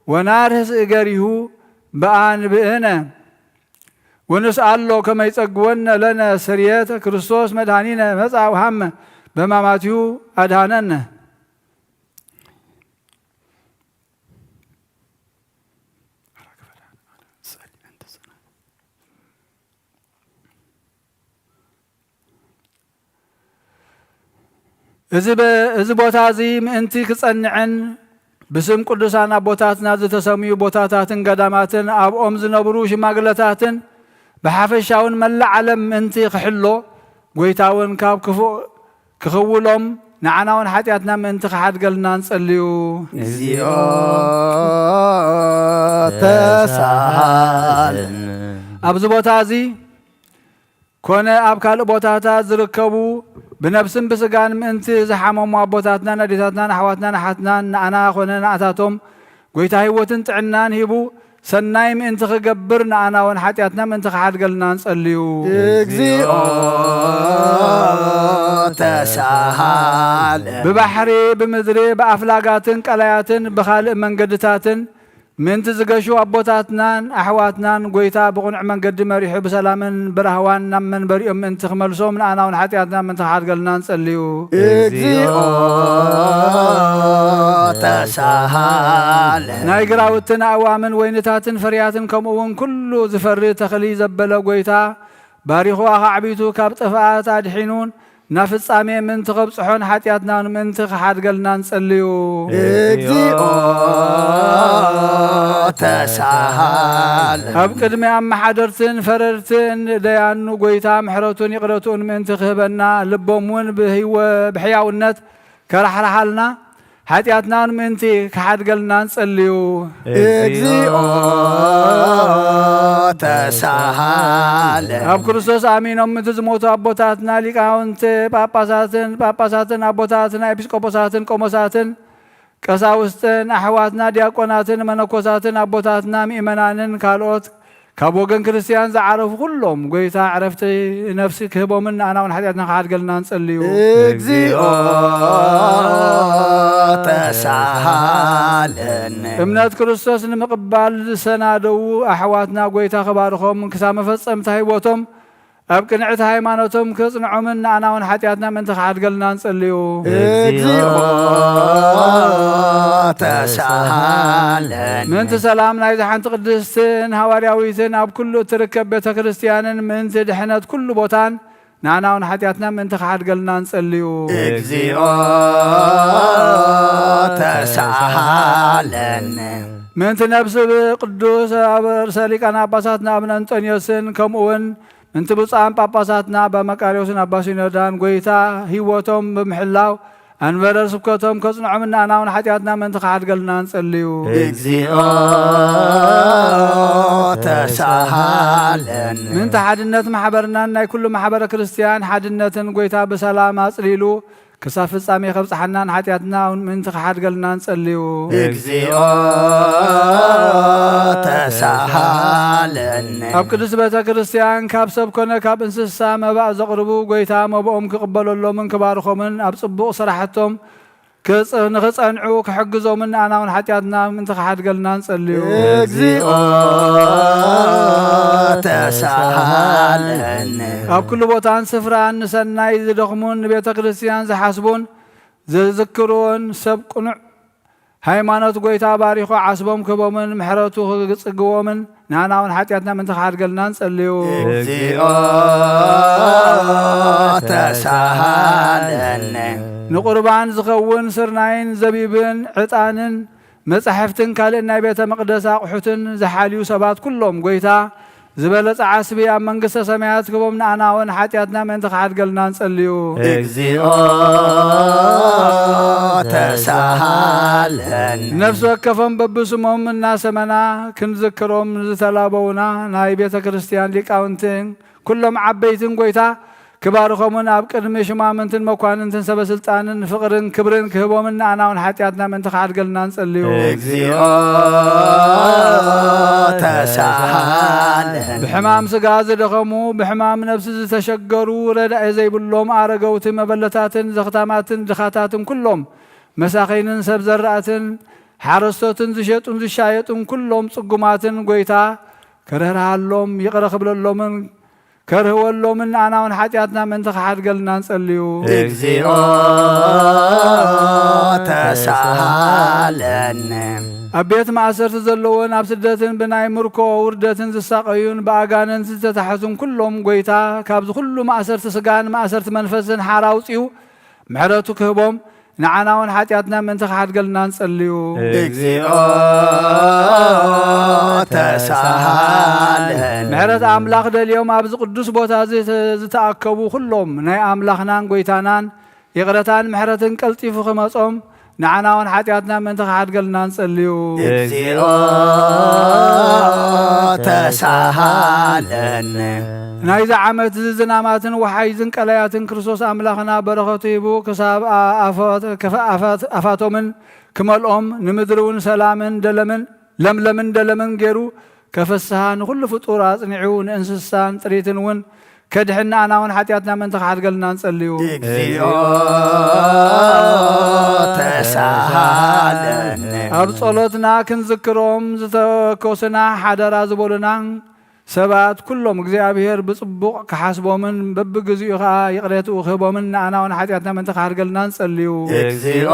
ወናርህስ እገሪሁ በአንብእነ ወንስአሎ ከመ ይጸግወነ ለነ ስርየተ ክርስቶስ መድኃኒነ መጻ ወሃመ በማማቲሁ አድኃነነ። እዚ በ-፣ እዚ ቦታ እዚ ምእንቲ ክጸንዕን ብስም ቅዱሳን ኣቦታትና ዝተሰምዩ ቦታታትን ገዳማትን ኣብኦም ዝነብሩ ሽማግለታትን ብሓፈሻውን መላእ ዓለም ምእንቲ ክሕሎ፣ ጎይታ እውን ካብ ክፉእ ክኽውሎም፣ ንዓና እውን ሓጢኣትና ምእንቲ ክሓድገልና ንጸልዩ። እግዚኦ ተሳሃለነ። ኣብዚ ቦታ እዚ ኮነ ኣብ ካልእ ቦታታት ዝርከቡ ብነብስን ብስጋን ምእንቲ ዝሓመሙ ኣቦታትናን ኣዴታትናን ኣሕዋትናን ኣሓትናን ንኣና ኮነ ንኣታቶም ጎይታ ህይወትን ጥዕናን ሂቡ ሰናይ ምእንቲ ክገብር ንኣና እውን ሓጢኣትና ምእንቲ ክሓድገልና ንጸልዩ። እግዚኦ ተሳሃለ። ብባሕሪ፣ ብምድሪ፣ ብኣፍላጋትን ቀላያትን ብኻልእ መንገድታትን ምእንቲ ዝገሹ ኣቦታትናን ኣሕዋትናን ጎይታ ብቕኑዕ መንገዲ መሪሑ ብሰላምን ብራህዋን ናብ መንበሪኦም ምእንቲ ክመልሶም ንኣና እውን ሓጢኣትና ምእንቲ ክሓድገልና ንጸልዩ። እግዚኦ ተሳሃለ። ናይ ግራውትን ኣእዋምን ወይንታትን ፍርያትን ከምኡ እውን ኩሉ ዝፈሪ ተኽሊ ዘበለ ጎይታ ባሪኹ ኣኻዕቢቱ ካብ ጥፍኣት ኣድሒኑን ናብ ፍጻሜ ምእንቲ ከብጽሖን ሓጢኣትና ምእንቲ ክሓድገልና ንጸልዩ። እግዚኦ ተሳሃለ። ኣብ ቅድሚ ኣመሓደርትን ፈረድትን ደያኑ ጎይታ ምሕረቱን ይቕረቱን ምእንቲ ክህበና ልቦም እውን ብህይወ-፣ ብሕያውነት ከራሕርሓልና ሓጢኣትናን ምእንቲ ክሓድገልና ንጸልዩ። እግዚኦ ተሳሃለ። ኣብ ክርስቶስ ኣሚኖም ምእንቲ ዝሞቱ ኣቦታትና ሊቃውንቲ ጳጳሳትን ጳጳሳትን ኣቦታትና ኤጲስቆጶሳትን ቆሞሳትን ቀሳውስትን ኣሕዋትና ዲያቆናትን መነኮሳትን ኣቦታትና ምእመናንን ካልኦት ካብ ወገን ክርስትያን ዝዓረፉ ኩሎም ጎይታ ዕረፍቲ ነፍሲ ክህቦምን ንኣና እውን ሓጢኣትና ክሓድገልና ንጸልዩ። እግዚኦ ተሳሃለነ። እምነት ክርስቶስ ንምቕባል ዝሰናደዉ ኣሕዋትና ጎይታ ክባርኾም ክሳብ መፈጸምታ ህይወቶም ኣብ ቅንዕቲ ሃይማኖቶም ክጽንዖምን ንኣና እውን ሓጢኣትና ምእንቲ ክሓድገልና ንጸልዩ። እግዚኦ ተሳሃለነ። ምእንቲ ሰላም ናይዛ ሓንቲ ቅድስትን ሃዋርያዊትን ኣብ ኩሉ እትርከብ ቤተ ክርስትያንን ምእንቲ ድሕነት ኩሉ ቦታን ንኣና እውን ሓጢኣትና ምእንቲ ክሓድገልና ንጸልዩ። እግዚኦ ተሳሃለነ። ምእንቲ ነብሲ ቅዱስ ኣብ ርእሰ ሊቃነ ጳጳሳትና ኣቡነ እንጦንዮስን ከምኡ እውን ምእንቲ ብፁዓን ጳጳሳትና ኣባ መቃርዮስን ኣባ ሲኖዳን ጎይታ ህይወቶም ብምሕላው ኣንበረ ስብከቶም ከጽንዖም ንኣና እውን ሓጢኣትና ምእንቲ ክሓድገልና ንጸልዩ። እግዚኦ ተሳሃለነ። ምእንቲ ሓድነት ማሕበርናን ናይ ኩሉ ማሕበረ ክርስትያን ሓድነትን ጎይታ ብሰላም ኣጽሊሉ ክሳብ ፍጻሜ ከብጽሓናን ሓጢኣትና እውን ምእንቲ ክሓድገልና ንጸልዩ። እግዚኦ ተሳሃለነ። ኣብ ቅድስት ቤተ ክርስትያን ካብ ሰብ ኮነ ካብ እንስሳ መባእ ዘቕርቡ ጎይታ መብኦም ክቕበለሎምን ክባርኾምን ኣብ ጽቡቕ ስራሕቶም ክጽ-፣ ንኽጸንዑ ክሕግዞምን ንኣና እውን ሓጢኣትና ምእንቲ ክሓድገልና ንጸልዩ። እግዚኦ ተሳሃለነ። ኣብ ኩሉ ቦታን ስፍራን ንሰናይ ዝደኽሙን ንቤተ ክርስትያን ዝሓስቡን ዝዝክሩን ሰብ ቅኑዕ ሃይማኖት ጎይታ ባሪኹ ዓስቦም ክህቦምን ምሕረቱ ክጽግቦምን ንኣና እውን ሓጢኣትና ምእንቲ ክሓድገልና ንጸልዩ። እግዚኦ ተሳሃለነ። ንቁርባን ዝኸውን ስርናይን ዘቢብን ዕጣንን መጻሕፍትን ካልእን ናይ ቤተ መቕደስ ኣቑሑትን ዝሓልዩ ሰባት ኩሎም፣ ጎይታ ዝበለጸ ዓስቢ ኣብ መንግስተ ሰማያት ክቦም፣ ንኣና እውን ሓጢኣትና ምእንቲ ክሓድገልና ንጸልዩ። እግዚኦ ተሳሃለነ። ነፍሲ ወከፎም በብስሞም እናሰመና ክንዝክሮም ዝተላበውና ናይ ቤተ ክርስቲያን ሊቃውንትን ኩሎም ዓበይትን፣ ጎይታ ክባርኾምን ኣብ ቅድሚ ሽማምንትን መኳንንትን ሰበ ስልጣንን ፍቕርን ክብርን ክህቦምን ንኣና እውን ሓጢኣትና ምእንቲ ክሓድገልና ንጸልዩ። እግዚኦ ተሳሃለን። ብሕማም ስጋ ዝደኸሙ፣ ብሕማም ነፍሲ ዝተሸገሩ፣ ረዳኢ ዘይብሎም ኣረገውቲ፣ መበለታትን ዘኽታማትን ድኻታትን ኩሎም መሳኺንን ሰብ ዘራእትን ሓረስቶትን ዝሸጡን ዝሻየጡን ኩሎም ጽጉማትን ጎይታ ከርህርሃሎም ይቕረ ክብለሎምን ከርህወሎምን ንኣና እውን ሓጢኣትና ምእንቲ ክሓድገልና ንጸልዩ። እግዚኦ ተሳሃለነ። ኣብ ቤት ማእሰርቲ ዘለዎን ኣብ ስደትን ብናይ ምርኮ ውርደትን ዝሳቐዩን ብኣጋንንት ዝተታሕዙን ኩሎም ጎይታ ካብዚ ኩሉ ማእሰርቲ ስጋን ማእሰርቲ መንፈስን ሓራ ኣውጺኡ ምሕረቱ ክህቦም ንዓና እውን ሓጢኣትና ምእንቲ ክሓድገልና ንጸልዩ። እግዚኦ ተሳሃለነ። ምሕረት ኣምላኽ ደልዮም ኣብዚ ቅዱስ ቦታ እዚ ዝተኣከቡ ኩሎም ናይ ኣምላኽናን ጎይታናን ይቕረታን ምሕረትን ቀልጢፉ ክመጾም ንዓና እውን ሓጢኣትና ምእንቲ ክሓድገልና ንጸልዩ። እግዚኦ ተሳሃለነ። ናይዚ ዓመት እዚ ዝናማትን ወሓይዝን ቀላያትን ክርስቶስ ኣምላኽና በረኸቱ ሂቡ ክሳብ ኣፋቶምን ክመልኦም ንምድሪ እውን ሰላምን ደለምን ለምለምን ደለምን ገይሩ ከፍስሃ ንኹሉ ፍጡር ኣጽኒዑ ንእንስሳን ጥሪትን እውን ከድሕን ንኣና እውን ሓጢኣትና ምእንቲ ክሓድገልና ንጸልዩ። እግዚኦ ተሳሃለነ። ኣብ ጸሎትና ክንዝክሮም ዝተኮስና ሓደራ ዝበሉና ሰባት ኩሎም እግዚኣብሔር ብጽቡቕ ክሓስቦምን በብግዚኡ ኸኣ ይቕሬትኡ ክህቦምን ንኣና እውን ሓጢኣትና ምእንቲ ክሓድገልና ንጸልዩ። እግዚኦ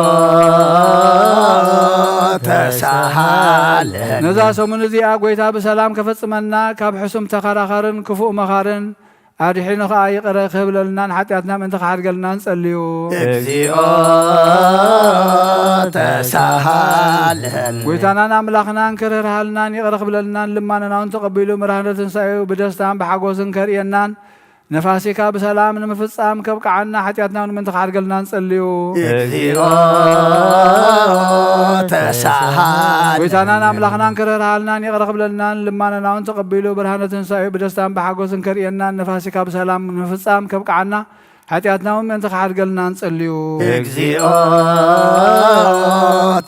ተሳሃለነ። ነዛ ሰሙን እዚኣ ጎይታ ብሰላም ከፈጽመና ካብ ሕሱም ተኸራኸርን ክፉእ መኻርን ኣድሒኑ ኸኣ ይቕረ ክህብለልናን ሓጢኣትና ምእንቲ ክሓድገልና ንጸልዩ። እግዚኦ ተሳሃለነ። ጎይታናን ኣምላኽናን ክርህርሃልናን ይቕረ ክብለልናን ልማነናውን ተቐቢሉ ምርሃነ ትንሳኤኡ ብደስታን ብሓጎስን ከርእየናን ንፋሲካ ብሰላም ንምፍጻም ከብቅዓና ሓጢኣትና እውን ምእንቲ ክሓድገልና ንጸልዩ። እግዚኦ ተሳሃለነ። ጎይታናን ኣምላኽናን ክርህርሃልናን ይቕረ ክብለልናን ልማነናውን ተቐቢሉ ብርሃነ ትንሳኤኡ ብደስታን ብሓጎስን ከርእየናን ንፋሲካ ብሰላም ንምፍጻም ከብቅዓና ሓጢኣትና እውን ምእንቲ ክሓድገልና ንጸልዩ። እግዚኦ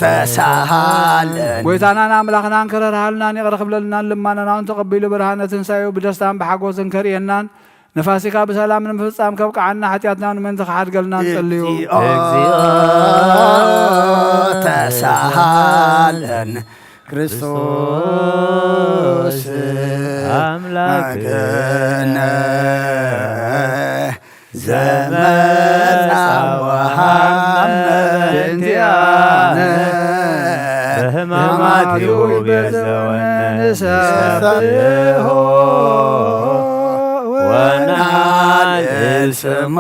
ተሳሃለነ። ጎይታናን ኣምላኽናን ክርህርሃልናን ይቕረ ክብለልናን ልማነናውን ተቐቢሉ ብርሃነ ትንሳኤኡ ብደስታን ብሓጎስን ከርእየናን ንፋሲካ ብሰላም ንምፍጻም ከብቅዓና ሓጢኣትና እውን ምእንቲ ክሓድገልና ንጸልዩ። እግዚኦ ተሳሃለነ። ክርስቶስ ኣምላክነ ዘመጻ ወሃብ እንቲኣነ ብሕማማቲሁ ቤዘወነ ንሰብሖ ወናልል ስሞ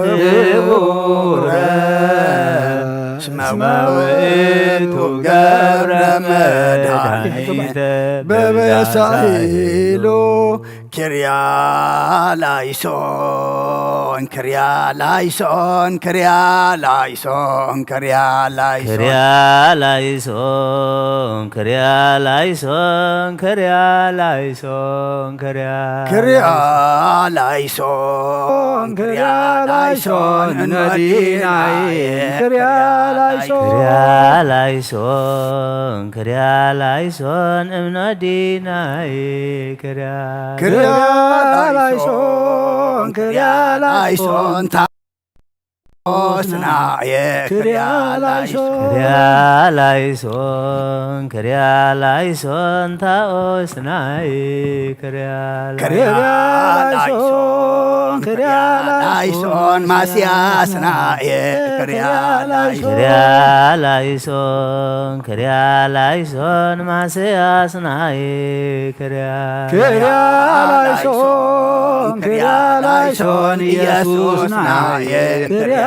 ክቡረ እስመ ውእቱ ገብረ መድኃኒት በበሳይሉ ኪርያ ላይሶን ኪርያ ላይሶን ኪርያ ላይሶን ኪርያ ላይሶን ኪርያ ላይሶን ኪርያ ላይሶን ኪርያ ላይሶን ኪርያ ኪርያ ላይሶን ኪርያ ላይሶን እኖዲናይ ኪርያ ላይሶን ኪርያ ላይሶን ኪርያ ላይሶን እምኖዲናይ ኪርያ ኪርያ ላይሶን ኪርያ ላይሶን ታኦስናየ ኪርያ ላይሶን ኪርያ ላይሶን ኪርያ ላይሶን ታኦስናይ ኪርያ ኪርያ ላይሶን ኪርያ ላይሶን ማስያስናየ ኪርያ ላይሶን ኪርያ ላይሶን ኪርያ ላይሶን ማስያስናይ ኪርያ ኪርያ ላይሶን ኪርያ ላይሶን ኢየሱስናየ ኪርያ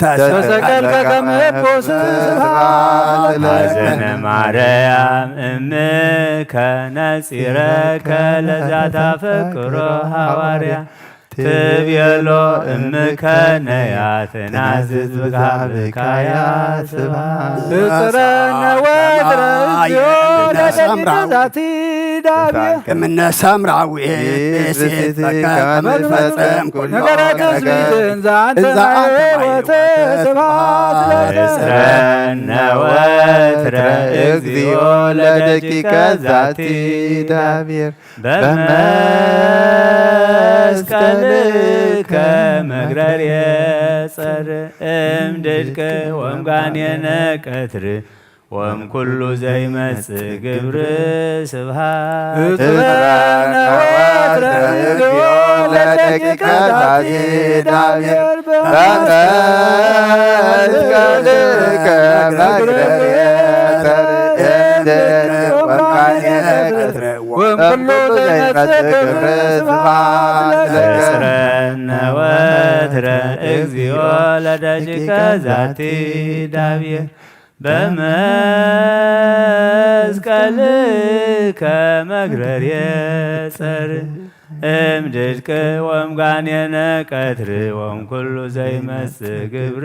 ተሰቀልከ ከመ እኩስ ስብሐት ለከ። ሐዘነ ማርያም እምከ ነጺረከ ለዛታ ፈቅሮ ሐዋርያ ትቤሎ እምከ ነያ ትናዝዝ ብካ ብካያ ስብሐት። እጽረነ ወትረ እግዚኦ ለደቂቀ ዛቲ ዳብየ። ከምነ ሳምራዊ ቤሴት ከመፈጸም ኩሎ ነገረ ትስብእትን ዘአንተ ማየወተ ስብሐት ለከ። እጽረነ ወትረ እግዚኦ ለደቂቀ ዛቲ ዳብየ። በመስቀልከ መግረርየ ጸር እምድድቅ ወምጋኔነ ቀትር ወም ኩሉ ዘይመጽእ ግብር ስብሃት። እጽረነ ወትረ እግዚኦ ለደቂቀ ዛቲ ዳብየ። በመስቀልከ መግረርየ ጸር እምድድቅ ወምጋኔነ ቀትር ወም ኩሉ ዘይመጽእ ግብር ስብሐት ለከ። እጽረነ ወትረ እግዚኦ ለደቂቀ ዛቲ ዳብየ። በመስቀልከ መግረርየ ጸር እምድድቅ ወምጋኔነ ቀትር ወም ኩሉ ዘይመጽእ ግብር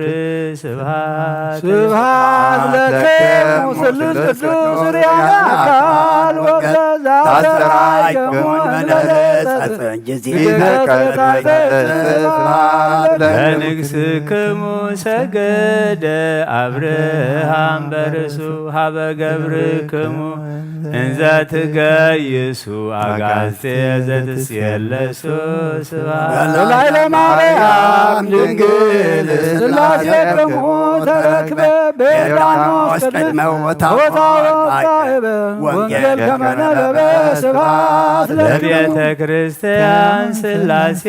ስብሃት። ስብሐት ለክሙ ስሉስ ቅዱስ ርያነ አካል ወዘ ዛስተርአይክሙ መንበረ ጸድቅ ጊዜ ለንግስክሙ ሰገደ አብርሃም በርእሱ ሀበ ገብርክሙ እንዘ ትገይሱ አጋዝቴ ዘትስየለሱ ስብሐት። ላዕለ ማርያም ድንግል ስላሴ ክሙ ተረክበ በዮርዳኖስ ቅድመ ወታወቃ ወንጌል ከመ ነበበ ስብሐት ለክሙ። ለቤተ ክርስቲያን ስላሴ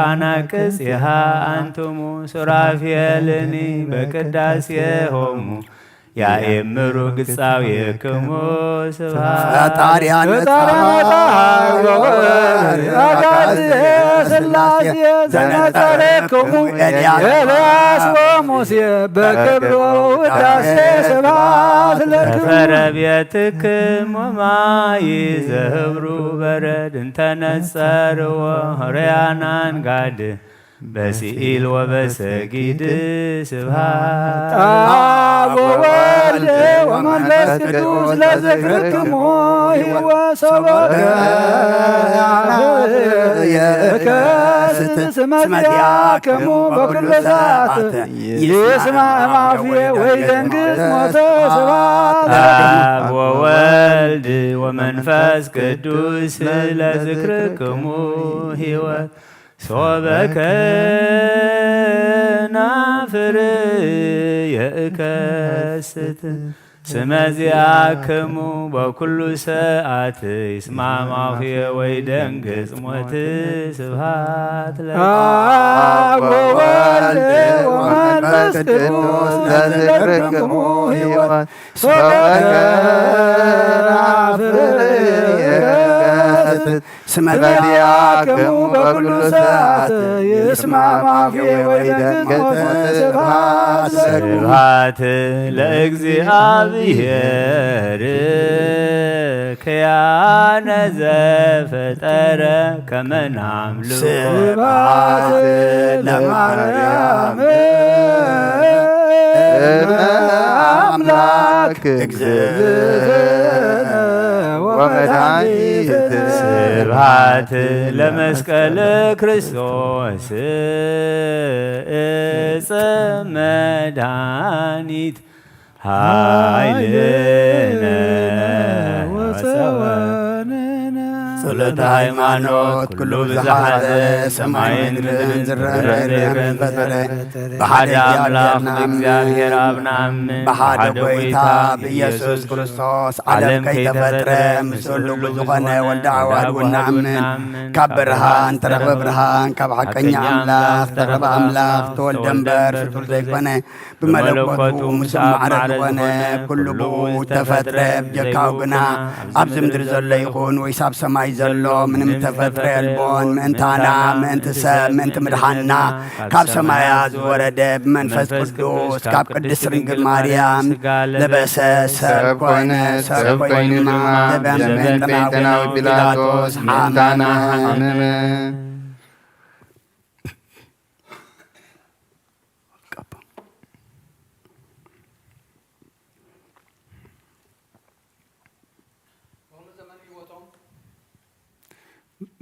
አናቅጽሃ አንትሙ ሱራፌልኒ በቅዳሴ ሆሙ ያኤምሩ ግጻዌክሙ ስብሐት። ፈጣሪ አነጻ ፈጣሪ አነጻ ወወልድ አጋዝየ ስላሴ ዘነጸረክሙ ኤልያስ ኤልያስ ወሙሴ በክብሩ ውዳሴ ስብሐት ለክሙ። ተፈረ ቤትክሙ ማይ ዘህብሩ በረድ እንተነጸርዎ ሆርያናን ጋድ በስኢል ወበሰጊድ ስብሃት አብ ወወልድ ወመንፈስ ቅዱስ ለዝክርክሙ ሕይወት ሰበከ የእከስት ስመ ዚአክሙ በኩሉ ሰዓት ይስማ እማፍየ ወይደንግጽ ሞተ ስብሐት አብ ወወልድ ወመንፈስ ቅዱስ ለዝክርክሙ ሕይወት ሶበ ከናፍር የእከስት ስመ ዚአክሙ በኩሉ ሰዓት ይስማማሁ ወይደንግጽ ሞት ስብሃት ለ አብ ወወልድ ወመንፈስ ቅዱስ ለዝክርክሙ ሕይወት ሶበ ከናፍር የእከስት ስመ ዚአክሙ በኩሉ ሰዓት ይስማማሁ ወይደንግጽ ሞት ስብሐት ለክሙ። ስብሃት ለእግዚአብሔር ክያነ ዘፈጠረ ከመናምልኮ ስብሐት ለማርያም እመ አምላክ እግዝእትነ ወመድኃኒትነ። ስብሃት ለመስቀል ክርስቶስ እፀ መድኃኒት ኃይልነ ወፀወንነ። ጸሎተ ሃይማኖት ኩሉ ብዝሓዘ ሰማይን ምድርን ዝረረ ፈጠረ። ብሓደ ሓደ ኣምላኽ እግዚኣብሔር ብእግዚኣብሔር ንኣምን። ኣብ ንኣምን። ብሓደ ብሓደ ጎይታ ጎይታ ብኢየሱስ ብኢየሱስ ክርስቶስ ዓለም ዓለም ከይተፈጥረ ከይተፈጥረ ምስ ህሉ ብዝኾነ ወልደ ኣዋድ እውን ንኣምን። ካብ ብርሃን ተረኽበ ብርሃን፣ ካብ ሓቀኛ ኣምላኽ ተረኽበ ኣምላኽ፣ ተወልደ እምበር ፍጡር ዘይኮነ። ብመለኮቱ ምስ ኣብ ማዕረ ዝኾነ ኩሉ ብኡ ዝተፈጥረ፣ ብጀካኡ ግና ኣብዚ ምድሪ ዘሎ ይኹን ወይስ ኣብ ሰማይ ዘሎ ምንም ተፈጥረ የልቦን። ምእንታና፣ ምእንቲ ሰብ፣ ምእንቲ ምድሓንና ካብ ሰማያት ዝወረደ ብመንፈስ ቅዱስ ካብ ቅድስት ድንግል ማርያም ለበሰ፣ ሰብ ኮነ፣ ሰብ ኮይኑ ድማ ብዘበን ጴንጠናዊ ጲላጦስ ሓመመ።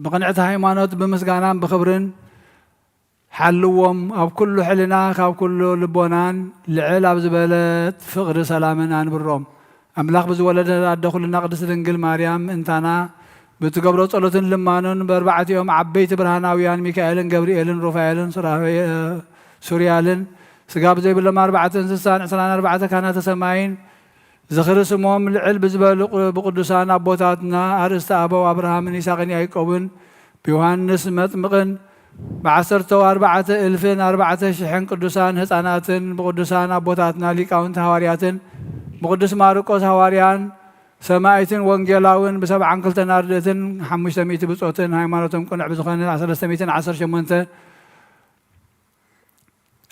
ብቕንዕቲ ሃይማኖት ብምስጋናን ብኽብርን ሓልዎም፣ ኣብ ኩሉ ሕልና ካብ ኩሉ ልቦናን ልዕል ኣብ ዝበለት ፍቕሪ ሰላምን ኣንብሮም። ኣምላኽ ብዝወለደ ኣደ ኩልና ቅድስት ድንግል ማርያም ምእንታና ብትገብሮ ጸሎትን ልማኑን ብኣርባዕቲኦም ዓበይቲ ብርሃናውያን ሚካኤልን ገብርኤልን ሩፋኤልን ሱራፌ-፣ ሱርያልን ስጋ ብዘይብሎም ኣርባዕተ እንስሳን ዕስራን ኣርባዕተ ካህናተ ሰማይን ዝኽሪ ስሞም ልዕል ብዝበሉ ቅ-፣ ብቅዱሳን ኣቦታትና ኣርእስተ ኣበው ኣብርሃምን ይስሐቅን ያዕቆብን ብዮሃንስ መጥምቅን ብዓሰርተ ኣርባዕተ እልፍን ኣርባዕተ ሽሕን ቅዱሳን ህፃናትን ብቅዱሳን ኣቦታትና ሊቃውንቲ ሃዋርያትን ብቅዱስ ማርቆስ ሃዋርያን ሰማይትን ወንጌላውን ብሰብዓን ክልተን ኣርድእትን ሓሙሽተ ሚእቲ ብጾትን ሃይማኖቶም ቅኑዕ ብዝኾነ ሰለስተ ሚእትን ዓሰርተ ሸሞንተ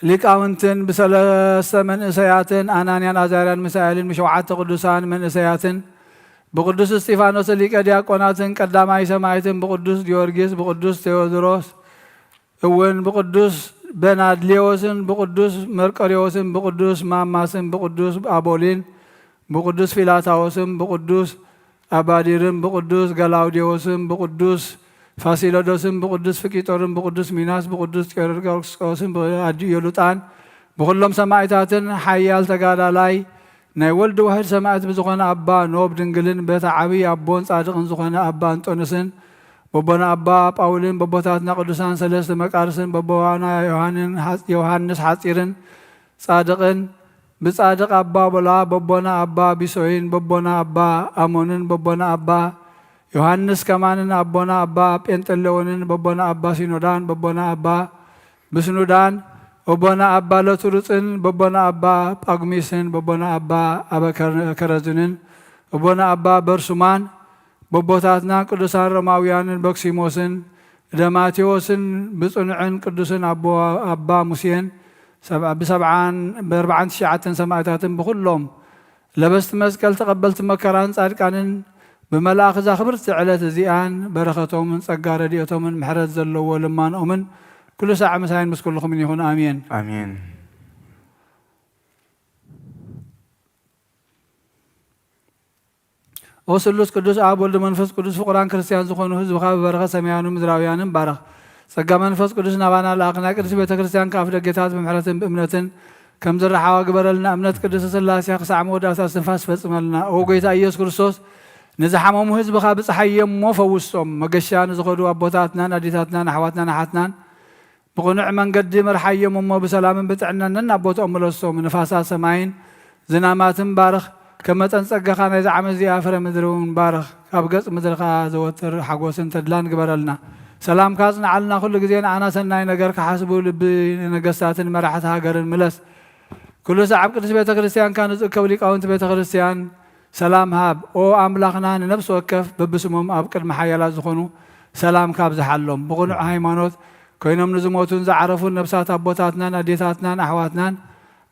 ሊቃውንትን ብሰለስተ መንእሰያትን ኣናንያን ኣዛርያን ሚሳኤልን ብሸውዓተ ቅዱሳን መንእሰያትን ብቅዱስ እስጢፋኖስ ሊቀ ዲያቆናትን ቀዳማይ ሰማይትን ብቅዱስ ጊዮርጊስ ብቅዱስ ቴዎድሮስ እውን ብቅዱስ በናድሌዎስን ብቅዱስ መርቆሬዎስን ብቅዱስ ማማስን ብቅዱስ ኣቦሊን ብቅዱስ ፊላታዎስን ብቅዱስ ኣባዲርን ብቅዱስ ገላውዴዎስን ብቅዱስ ፋሲለዶስን ብቅዱስ ፍቂጦርን ብቅዱስ ሚናስ ብቅዱስ ቄርቆስን ብኣዲኡ ዮሉጣን ብኩሎም ሰማእታትን ሓያል ተጋዳላይ ናይ ወልድ ዋሕድ ሰማእት ብዝኾነ ኣባ ኖብ ድንግልን በታ ዓብይ ኣቦን ጻድቕን ዝኾነ ኣባ እንጦንስን በቦና ኣባ ጳውልን በቦታትና ቅዱሳን ሰለስተ መቃርስን በቦና ዮሃንን-፣ ዮሃንስ ሓጺርን ጻድቕን ብጻድቕ ኣባ ቦላ በቦና ኣባ ቢሶይን በቦና ኣባ ኣሞንን በቦና ኣባ ዮሃንስ ከማንን ኣቦና ኣባ ጴንጠሌዎንን በቦና ኣባ ሲኖዳን በቦና ኣባ ብስኑዳን በቦና ኣባ ለቱርጽን በቦና ኣባ ጳጉሚስን በቦና ኣባ ኣበ ከረ-፣ ከረዝንን በቦና ኣባ በርሱማን በቦታትና ቅዱሳን ሮማውያንን በክሲሞስን ደማቴዎስን ብጽኑዕን ቅዱስን ኣቦ ኣባ ሙሴን ሰብዓ-፣ ብሰብዓን ብኣርባዓን ትሽዓተን ሰማእታትን ብኹሎም ለበስቲ መስቀል ተቐበልቲ መከራን ጻድቃንን ብመልኣኽ እዛ ክብርቲ ዕለት እዚኣን በረኸቶምን ጸጋ ረድኤቶምን ምሕረት ዘለዎ ልማንኦምን ኩሉ ሳዕ ምሳይን ምስ ኩልኹምን ይኹን። ኣሜን። ኣሜን። ኦ ስሉስ ቅዱስ ኣብ ወልድ መንፈስ ቅዱስ ፍቁራን ክርስቲያን ዝኾኑ ህዝብኻ ብበረኸት ሰማያውያንን ምድራውያንን ባረኽ። ጸጋ መንፈስ ቅዱስ ናባና ለኣኽ። ናይ ቅድስት ቤተ ክርስቲያን ከኣፍ ደጌታት ብምሕረትን ብእምነትን ከም ዝረሓዋ ግበረልና። እምነት ቅድስት ስላሴ ክሳዕ መወዳእታ እስትንፋስ ፈጽመልና። ኦ ጎይታ ኢየሱስ ክርስቶስ ንዝሓመሙ ህዝብኻ ብጽሓዮም እሞ ፈውሶም። መገሻ ንዝኸዱ ኣቦታትናን ኣዴታትናን ኣሕዋትናን ኣሓትናን ብቕኑዕ መንገዲ ምርሓዮም እሞ ብሰላምን ብጥዕናን ነናብ ቦትኦም ምለሶም። ንፋሳት ሰማይን ዝናማትን ባርኽ። ከም መጠን ጸጋኻ ናይዛ ዓመት እዚኣ ፍረ ምድሪ እውን ባርኽ። ካብ ገጽ ምድሪ ከኣ ዘወትር ሓጎስን ተድላን ግበረልና። ሰላምካ ኣጽንዓልና። ኩሉ ግዜ ንዓና ሰናይ ነገር ክሓስቡ ልቢ ንነገስታትን መራሕቲ ሃገርን ምለስ። ኩሉ ሳዕ ኣብ ቅድስት ቤተ ክርስቲያንካ ንዝእከቡ ሊቃውንቲ ቤተ ክርስቲያን ሰላም ሃብ። ኦ ኣምላኽና፣ ንነፍሲ ወከፍ በብስሞም ኣብ ቅድሚ ሓያላት ዝኾኑ ሰላምካ ኣብዝሓሎም። ብቕኑዕ ሃይማኖት ኮይኖም ንዝሞቱን ዝዓረፉን ነፍሳት ኣቦታትናን ኣዴታትናን ኣሕዋትናን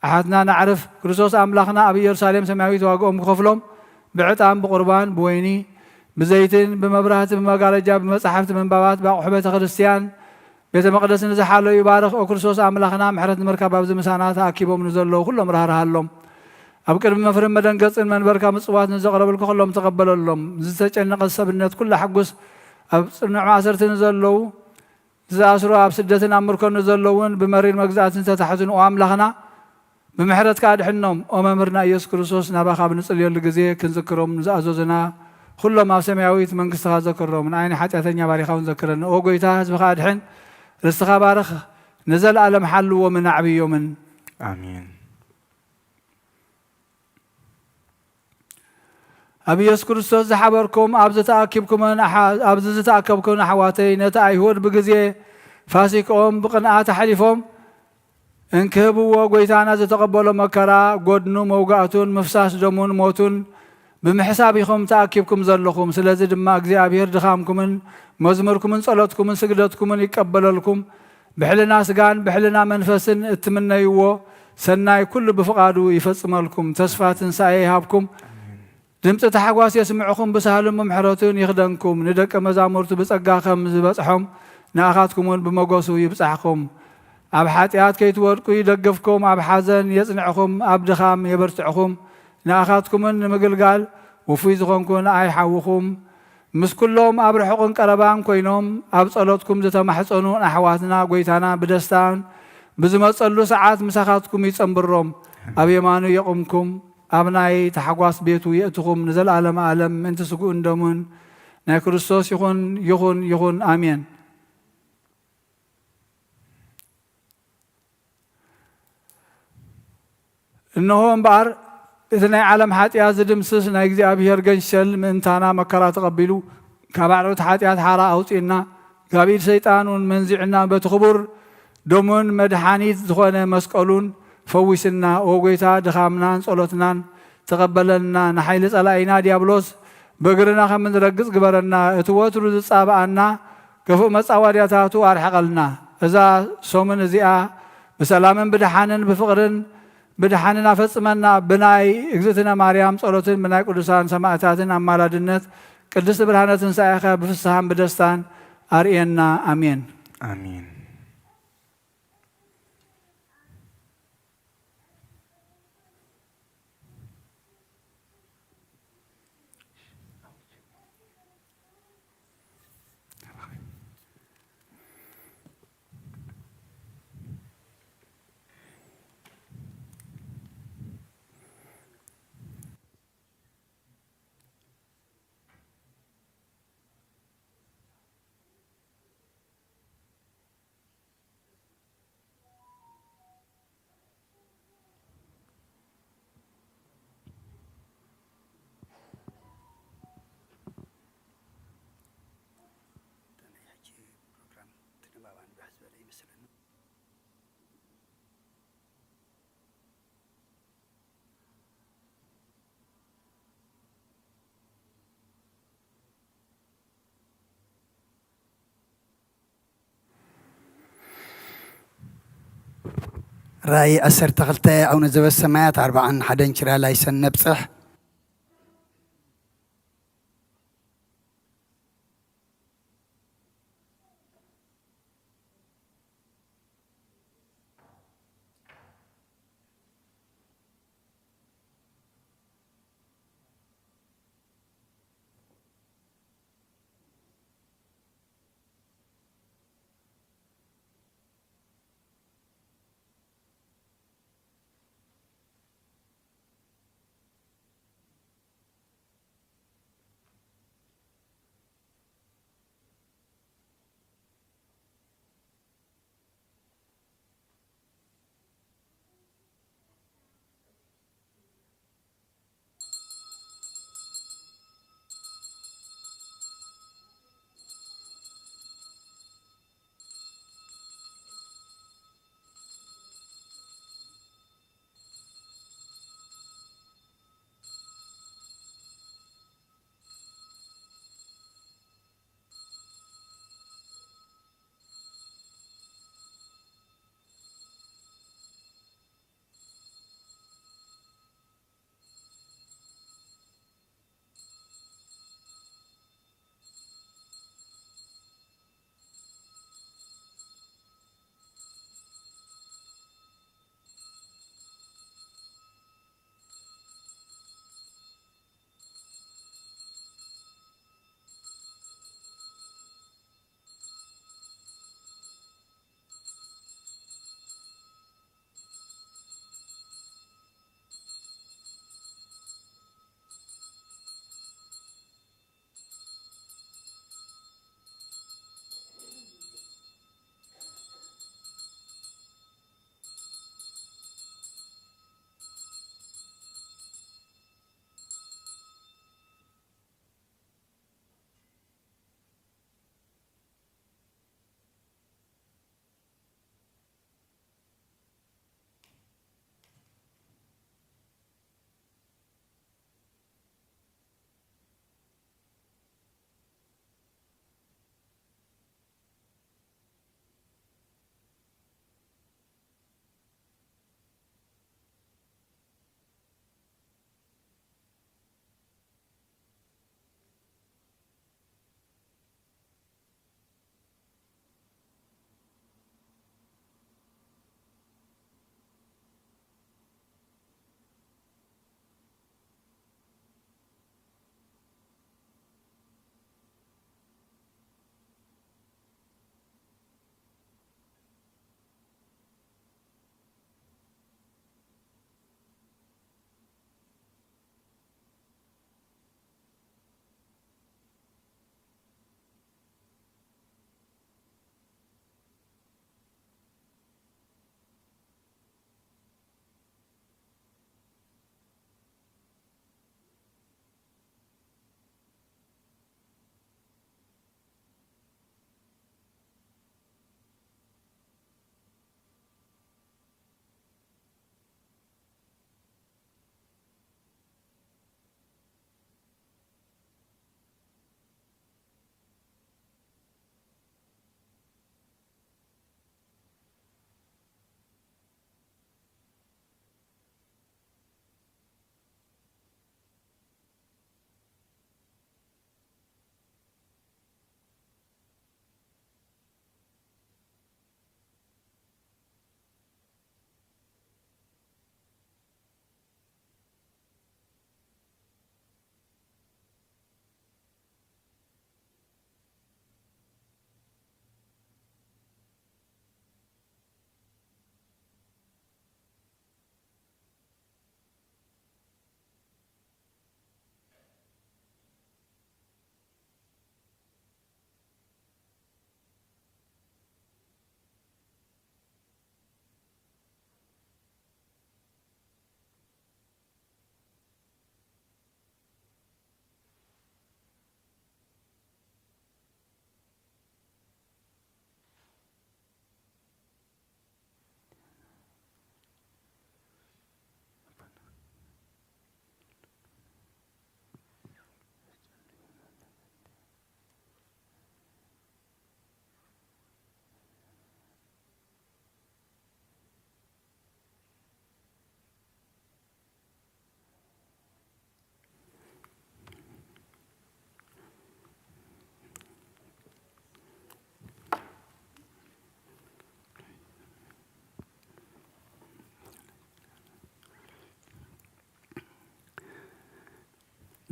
ኣሓትናን ኣዕርፍ። ክርስቶስ ኣምላኽና ኣብ ኢየሩሳሌም ሰማያዊት ዋግኦም ክኸፍሎም ብዕጣን፣ ብቁርባን፣ ብወይኒ፣ ብዘይትን፣ ብመብራህቲ፣ ብመጋረጃ፣ ብመጻሕፍቲ ምንባባት፣ ብኣቑሑ ቤተ ክርስቲያን፣ ቤተ መቕደስ ንዝሓለዩ ባርኽ። ኦ ክርስቶስ ኣምላኽና፣ ምሕረት ንምርካብ ኣብዚ ምሳና ተኣኪቦም ንዘለዉ ኩሎም ራህርሃሎም። ኣብ ቅድሚ መፍርህን መደንገጽን መንበርካ ምጽዋት ንዘቕረብልካ ኩሎም ተቐበለሎም። ዝተጨነቐ ሰብነት ኩሉ ኣሕጉስ። ኣብ ጽኑዕ ማእሰርቲ ንዘለዉ፣ ዝኣስሩ፣ ኣብ ስደትን ኣብ ምርኮን ንዘለዉን ብመሪር መግዛእትን ዝተታሕዙን፣ ኦ ኣምላኽና፣ ብምሕረትካ ኣድሕኖም። ኦ መምህርና ኢየሱስ ክርስቶስ፣ ናባኻ ኣብ ንጽልየሉ ግዜ ክንዝክሮም ንዝኣዘዙና ኩሎም ኣብ ሰማያዊት መንግስትኻ ዘክሮም። ንዓይ ንሓጢኣተኛ ባሪኻ እውን ዘክረኒ። ኦ ጎይታ፣ ህዝብኻ ኣድሕን፣ ርስትኻ ባርኽ፣ ንዘለኣለም ሓልዎምን ኣዕብዮምን። ኣሜን። ኣብ ኢየሱስ ክርስቶስ ዝሓበርኩም፣ ኣብዚ ተኣኪብኩምን ኣሓ-፣ ኣብዚ ዝተኣከብኩምን ኣሕዋተይ፣ ነቲ ኣይሁድ ብግዜ ፋሲክኦም ብቕንኣት ኣሕሊፎም እንክህብዎ፣ ጐይታና ዝተቐበሎ መከራ፣ ጐድኑ መውጋእቱን ምፍሳስ ደሙን ሞቱን ብምሕሳብ ኢኹም ተኣኪብኩም ዘለኹም። ስለዚ ድማ እግዚኣብሔር ድኻምኩምን መዝሙርኩምን ጸሎትኩምን ስግደትኩምን ይቀበለልኩም። ብሕልና ስጋን ብሕልና መንፈስን እትምነይዎ ሰናይ ኩሉ ብፍቓዱ ይፈጽመልኩም። ተስፋ ትንሳኤ ይሃብኩም። ድምፂ ታሕጓስ የስምዕኹም፣ ብሳህልን ብምሕረቱን ይኽደንኩም። ንደቀ መዛሙርቱ ብጸጋ ከም ዝበጽሖም ንኣኻትኩም እውን ብመጎሱ ይብጻሕኹም። ኣብ ሓጢኣት ከይትወድቁ ይደግፍኩም፣ ኣብ ሓዘን የጽንዕኹም፣ ኣብ ድኻም የበርትዕኹም። ንኣኻትኩምን ንምግልጋል ውፉይ ዝኾንኩ ንኣይ ሓውኹም ምስ ኩሎም ኣብ ርሑቕን ቀረባን ኮይኖም ኣብ ጸሎትኩም ዝተማሕጸኑ ኣሕዋትና ጐይታና ብደስታን ብዝመጸሉ ሰዓት ምሳኻትኩም ይጸንብሮም፣ ኣብ የማኑ የቑምኩም። ኣብ ናይ ታሕጓስ ቤቱ የእትኹም ንዘለኣለመ ዓለም ምእንቲ ስግኡን ደሙን ናይ ክርስቶስ ይኹን፣ ይኹን፣ ይኹን። ኣሜን። እንሆ እምበኣር፣ እቲ ናይ ዓለም ሓጢኣት ዝድምስስ ናይ እግዚኣብሔር ገንሸል ምእንታና መከራ ተቐቢሉ፣ ካብ ኣዕሩት ሓጢኣት ሓራ ኣውፂእና፣ ካብ ኢድ ሰይጣን እውን መንዚዕና፣ በቲ ክቡር ደሙን መድሓኒት ዝኾነ መስቀሉን ፈዊስና። ኦ ጐይታ፣ ድኻምናን ጸሎትናን ተቐበለልና። ንሓይሊ ጸላኢና ዲያብሎስ ብእግርና ከም እንረግጽ ግበረና። እቲ ወትሩ ዝጻብኣና ክፉእ መጻወድያታቱ ኣርሕቐልና። እዛ ሰሙን እዚኣ ብሰላምን ብደሓንን ብፍቕርን ብደሓንን ኣፈጽመና። ብናይ እግዝእትነ ማርያም ጸሎትን ብናይ ቅዱሳን ሰማዕታትን ኣማላድነት ቅድስቲ ብርሃነ ትንሳኤኸ ብፍስሃን ብደስታን ኣርእየና። ኣሜን። ኣሜን። ራእይ ዓሰርተ ክልተ። ኣቡነ ዘበሰማያት ኣርብዓን ሓደን ችራላይ ሰን ነብጽሕ።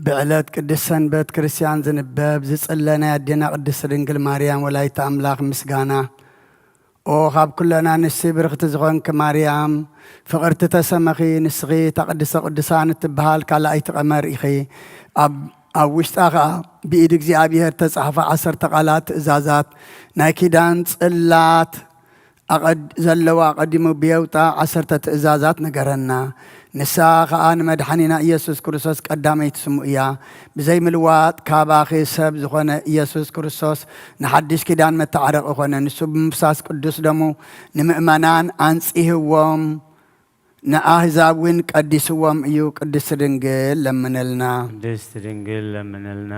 ብዕለት ቅድስት ሰንበት ክርስቲያን ዝንበብ ዝጽለ ናይ ኣዴና ቅድስት ድንግል ማርያም ወላዲተ ኣምላኽ ምስጋና። ኦ፣ ካብ ኩለን ኣንስቲ ብርኽቲ ዝኾንኪ ማርያም፣ ፍቕርቲ ተሰመኺ፣ ንስኺ እታ ቅድስተ ቅዱሳን እትበሃል ካልኣይቲ ቀመር ኢኺ። ኣብ፣ ኣብ ውሽጣ ኸኣ ብኢድ እግዚኣብሔር እተጻሕፋ ዓሰርተ ቃላት ትእዛዛት ናይ ኪዳን ጽላት ኣቐድ-፣ ዘለዋ ኣቐዲሙ ብየውጣ ዓሰርተ ትእዛዛት ነገረና። ንሳ ኸኣ ንመድሓኒና ኢየሱስ ክርስቶስ ቀዳመይቲ ስሙ እያ። ብዘይ ምልዋጥ ካባኺ ሰብ ዝኾነ ኢየሱስ ክርስቶስ ንሓድሽ ኪዳን መተዓረቒ ኾነ። ንሱ ብምፍሳስ ቅዱስ ደሙ ንምእመናን ኣንጺህዎም፣ ንኣህዛብ እውን ቀዲስዎም እዩ። ቅድስቲ ድንግል ለምንልና። ቅድስቲ ድንግል ለምንልና።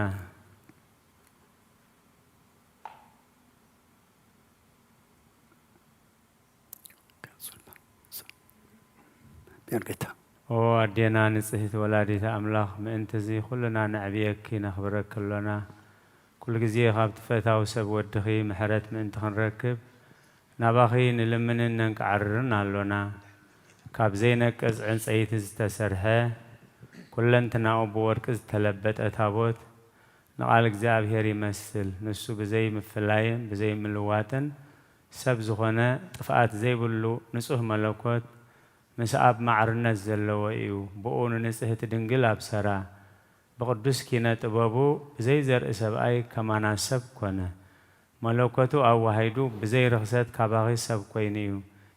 ጌታ። ኦ ኣዴና ንጽህቲ ወላዲተ ኣምላኽ፣ ምእንቲ እዚ ኩልና ነዕብየኪ ነኽብረኪ ኣሎና። ኩሉ ግዜ ካብቲ ፈታዊ ሰብ ወድኺ ምሕረት ምእንቲ ክንረክብ ናባኺ ንልምንን ነንቃዕርርን ኣሎና። ካብ ዘይነቅጽ ዕንጸይቲ ዝተሰርሐ፣ ኩለንትናኡ ብወርቂ ዝተለበጠ ታቦት ንቓል እግዚኣብሔር ይመስል። ንሱ ብዘይ ምፍላይን ብዘይ ምልዋጥን ሰብ ዝኾነ፣ ጥፍኣት ዘይብሉ ንጹህ መለኮት፣ ምስ ኣብ ማዕርነት ዘለዎ እዩ። ብኡ ንንጽህቲ ድንግል ኣብሰራ። ብቕዱስ ኪነ ጥበቡ ብዘይ ዘርኢ ሰብኣይ ከማና ሰብ ኮነ። መለኮቱ ኣዋሂዱ ብዘይ ርኽሰት ካባኺ ሰብ ኮይኑ እዩ።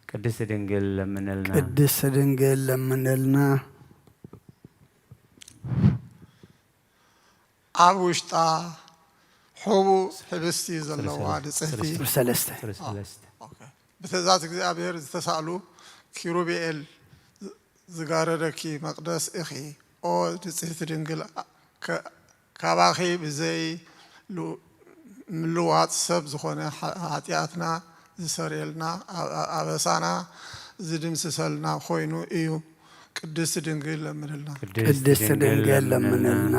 ቅድስቲ ድንግል ለምንልና። ቅድስቲ ድንግል ለምንልና። ኣብ ውሽጣ ሕቡእ ሕብስቲ ዘለዋ ንጽህቲ። ቁጽሪ ሰለስተ። ቁጽሪ ሰለስተ። ኦኬ። ብትእዛዝ እግዚኣብሔር ዝተሳእሉ ኪሩቤል ዝጋረደኪ መቕደስ ኢኺ። ኦ ንጽህቲ ድንግል፣ ከ-፣ ካባኺ ብዘይ ሉ-፣ ምልዋጥ ሰብ ዝኾነ ሓ-፣ ሓጢኣትና ዝሰርየልና፣ ኣ-፣ ኣ-፣ ኣበሳና ዝድምስሰልና ኮይኑ እዩ። ቅድስቲ ድንግል ለምንልና። ቅድስቲ ድንግል ለምንልና።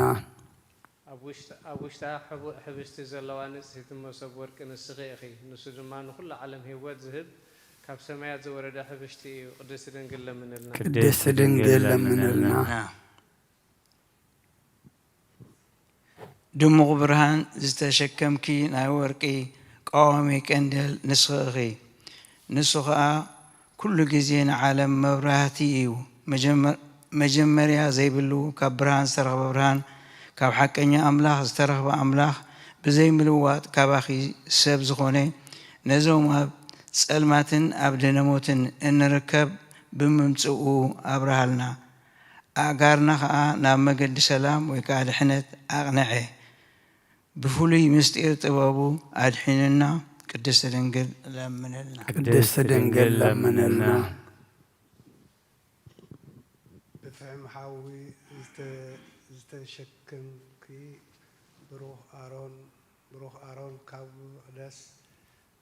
ኣብ ውሽጣ፣ ኣብ ውሽጣ ሕቡእ ሕብስቲ ዘለዋ ንጽህቲ መሶብ ወርቂ ንስኺ ኢኺ። ንሱ ድማ ንኹሉ ዓለም ህይወት ዝህብ ካብ ሰማያት ዝወረደ ሕብሽቲ እዩ። ቅድስቲ ድንግል ለምንልና። ቅድስቲ ድንግል ለምንልና። ድሙቕ ብርሃን ዝተሸከምኪ ናይ ወርቂ ቀዋሚ ቀንዴል ንስኺ ኢኺ። ንሱ ኸኣ ኩሉ ግዜ ንዓለም መብራህቲ እዩ። መጀመ-፣ መጀመርያ ዘይብሉ፣ ካብ ብርሃን ዝተረኽበ ብርሃን፣ ካብ ሓቀኛ ኣምላኽ ዝተረኽበ ኣምላኽ፣ ብዘይ ምልዋጥ ካባኺ ሰብ ዝኾነ፣ ነዞም ኣብ ጸልማትን ኣብ ደነሞትን እንርከብ ብምምጽኡ ኣብርሃልና። ኣእጋርና ኸኣ ናብ መገዲ ሰላም ወይ ከኣ ድሕነት ኣቕንዐ። ብፍሉይ ምስጢር ጥበቡ ኣድሒኑና፣ ቅድስቲ ድንግል ለምንልና። ቅድስቲ ድንግል ለምንልና። ብፍሕም ሓዊ ዝተ-፣ ዝተሸከምኪ ብሩኽ ኣሮን፣ ብሩኽ ኣሮን ካብ መቕደስ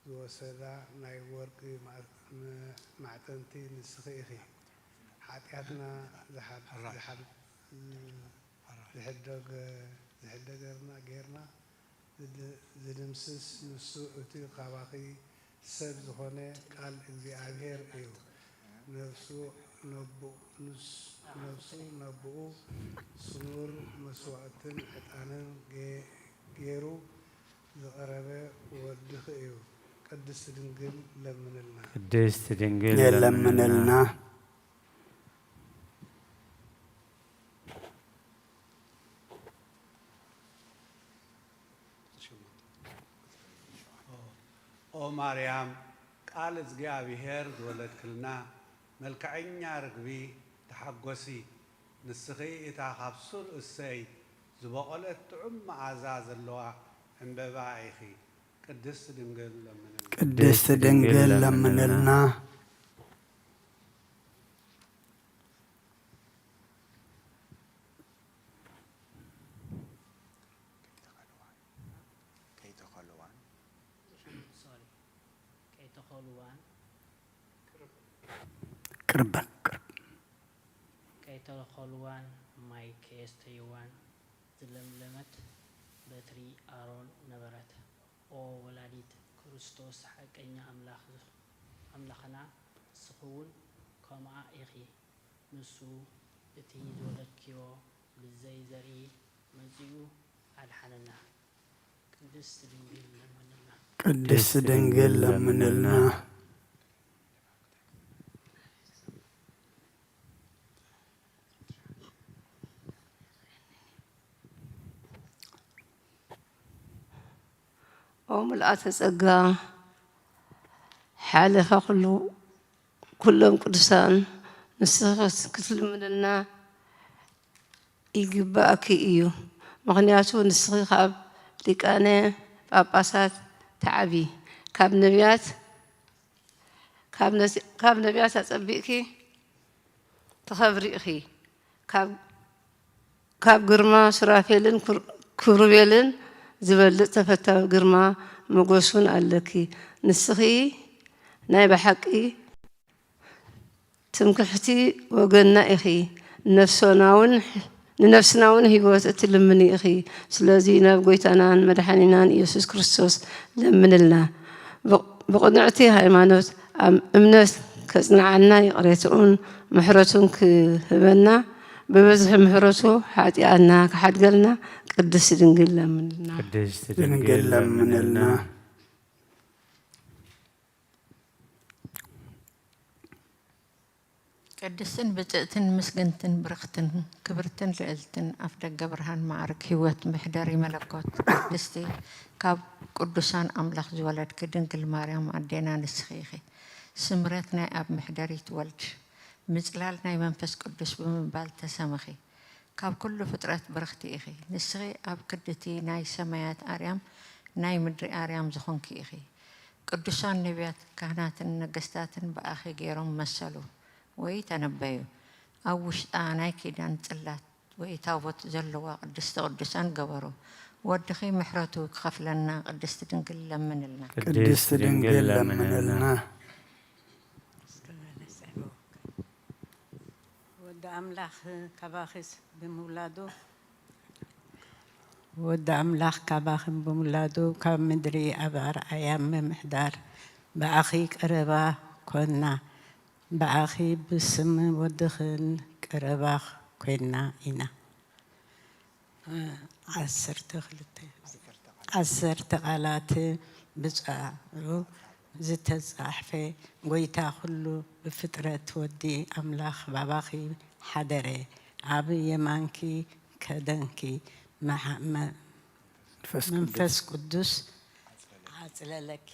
ዝወሰዳ ናይ ወርቂ ማ-፣ ም-፣ ማዕጠንቲ ንስኺ ኢኺ። ሓጢኣትና ዝሓ-፣ ሕራይ። ዝሓ-፣ ዝሕደገ-፣ ዝሕደገርና ጌርና ዝድ-፣ ዝድምስስ ንሱ እቲ ካባኺ ሰብ ዝኾነ ቃል እግዚኣብሔር እዩ። ነፍሱ ነብኡ፣ ንስ-፣ ነፍሱ ነብኡ ስሙር መስዋእትን ዕጣንን ገ-፣ ገይሩ ዝቐረበ ወድኺ እዩ። ቅድስቲ ድንግል ለምንልና። ቅድስቲ ድንግል የለምንልና። ለምንልና። ኦ ማርያም፣ ቃል እግዚኣብሔር ዝወለድክልና፣ መልክዐኛ ርግቢ፣ ተሓጎሲ። ንስኺ እታ ካብ ሱር እሰይ ዝበቖለት ጥዑም መኣዛ ዘለዋ ዕምበባ ኢኺ። ቅድስቲ ድንግል ለምንልና። ቅድስቲ ድንግል ለምንልና። ከይተኸልዋን። ሶሪ። ከይተኸልዋን። ቅርበን፣ ቅርብ። ከይተኸልዋን ማይ ከየስተይዋን ዝለምለመት በትሪ ኣሮን ነበረት። ኦ ወላዲት ክርስቶስ ሓቀኛ ኣምላኽ፣ ኣምላኽና፣ ንስኺ እውን ከምኣ ኢኺ። ንሱ እቲ ዝወለድክዮ ብዘይ ዘርኢ መጺኡ ኣድሓነና። ቅድስት ድንግል ለምንልና። ቅድስት ድንግል ለምንልና። ኦ ምልኣተ ጸጋ፣ ሓለፋ ኩሉ፣ ኩሎም ቅዱሳን፣ ንስኺ ክትልምንልና ይግባእኪ እዩ። ምኽንያቱ ንስኺ ካብ ሊቃነ ጳጳሳት ትዓቢ፣ ካብ ነቢያት፣ ካብ ነስ-፣ ካብ ነቢያት ኣጸቢቕኪ ትኸብሪ ኢኺ። ካብ፣ ካብ ግርማ ሱራፌልን ኩር-፣ ክሩቤልን ዝበልጽ ተፈታዊ ግርማ ሞገሱን ኣለኪ። ንስኺ ናይ ብሓቂ ትምክሕቲ ወገንና ኢኺ። ነፍሶናውን፣ ንነፍስናውን ህይወት እትልምኒ ኢኺ። ስለዚ ናብ ጎይታናን መድሓኒናን ኢየሱስ ክርስቶስ ለምንልና። ብቕ-፣ ብቕንዕቲ ሃይማኖት ኣብ እምነት ከጽንዓና ይቕሬትኡን ምሕረቱን ክህበና ብብዝሒ ምሕረቱ ሓጢኣትና ክሓድገልና ቅድስት ድንግል ለምንልና። ቅድስት ድንግል ድንግል ለምንልና። ለምንልና። ቅድስትን ብጽእትን ምስግንትን ብርኽትን ክብርትን ልዕልትን ኣፍ ደገ ብርሃን ማዕርግ ህይወት መሕደሪ መለኮት ቅድስቲ ካብ ቅዱሳን ኣምላኽ ዝወለድኪ ድንግል ማርያም ኣዴና ንስኺ ኢኺ። ስምረት ናይ ኣብ መሕደሪት ወልድ ምጽላል ናይ መንፈስ ቅዱስ ብምባል ተሰምኺ። ካብ ኩሉ ፍጥረት ብርኽቲ ኢኺ። ንስኺ ኣብ ክንድቲ ናይ ሰማያት ኣርያም ናይ ምድሪ ኣርያም ዝኾንኪ ኢኺ። ቅዱሳን ነቢያት፣ ካህናትን ነገስታትን ብኣኺ ገይሮም መሰሉ ወይ ተነበዩ። ኣብ ውሽጣ ናይ ኪዳን ጽላት ወይ ታቦት ዘለዋ ቅድስተ ቅዱሳን ገበሩ። ወድኺ ምሕረቱ ክኸፍለና ቅድስት ድንግል ለምንልና። ቅድስት ድንግል ለምንልና። ወዲ ኣምላኽ ካባኺስ ብምውላዱ፣ ወዲ ኣምላኽ ካባኽን ብምውላዱ፣ ካብ ምድሪ ኣብ ኣርኣያ ምምሕዳር፣ ብኣኺ ቀረባ ኮንና፣ ብኣኺ ብስም ወድኽን ቀረባ ኮይንና ኢና። ዓሰርተ ክልተ፣ ዓሰርተ ቃላት ብጻዕሩ ዝተጻሕፈ፣ ጎይታ ኩሉ ብፍጥረት ወዲ ኣምላኽ ባባኺ ሓደረ፣ ኣብ የማንኪ ከደንኪ፣ መሓ-፣ መ-፣ መንፈስ መንፈስ ቅዱስ ኣጽለለኪ፣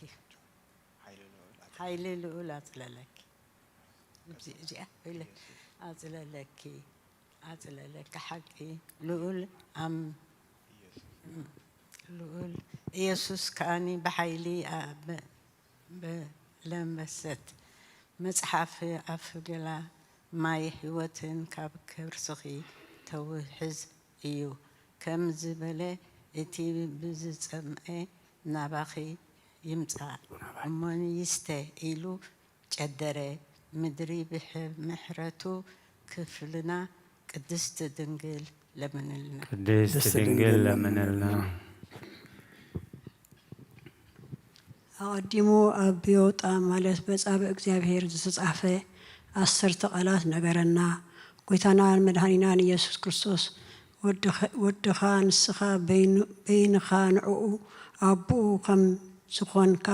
ሓይሊ ልዑል ኣጽለለኪ። እዚ-፣ እዚኣ ኢለ ኣጽለለኪ፣ ኣጽለለኪ ሓቂ ልዑል ኣም-፣ ልዑል ኢየሱስ ከኣኒ ብሓይሊ ኣ-፣ በ-፣ በለመሰት መጽሓፍ ኣፍ ገላ ማይ ህይወትን ካብ ከርስኺ ተውሕዝ እዩ። ከም ዝበለ እቲ ብዝጸምኤ ናባኺ ይምጻእ እሞኒ ይስተ ኢሉ ጨደረ። ምድሪ ብሕ-፣ ምሕረቱ ክፍልና ቅድስት ድንግል ለምንልና። ቅድስት ድንግል ለምንልና። ኣቐዲሙ ኣብ ብዮውጣ ማለት በጻብእ እግዚኣብሔር ዝተጻሕፈ ዓሰርተ ቃላት ነገረና። ጎይታናን መድኃኒናን ኢየሱስ ክርስቶስ ወድኸ-፣ ወድኻ ንስኻ በይኑ-፣ በይንኻ ንዕኡ ኣቦኡ ከም ዝኾንካ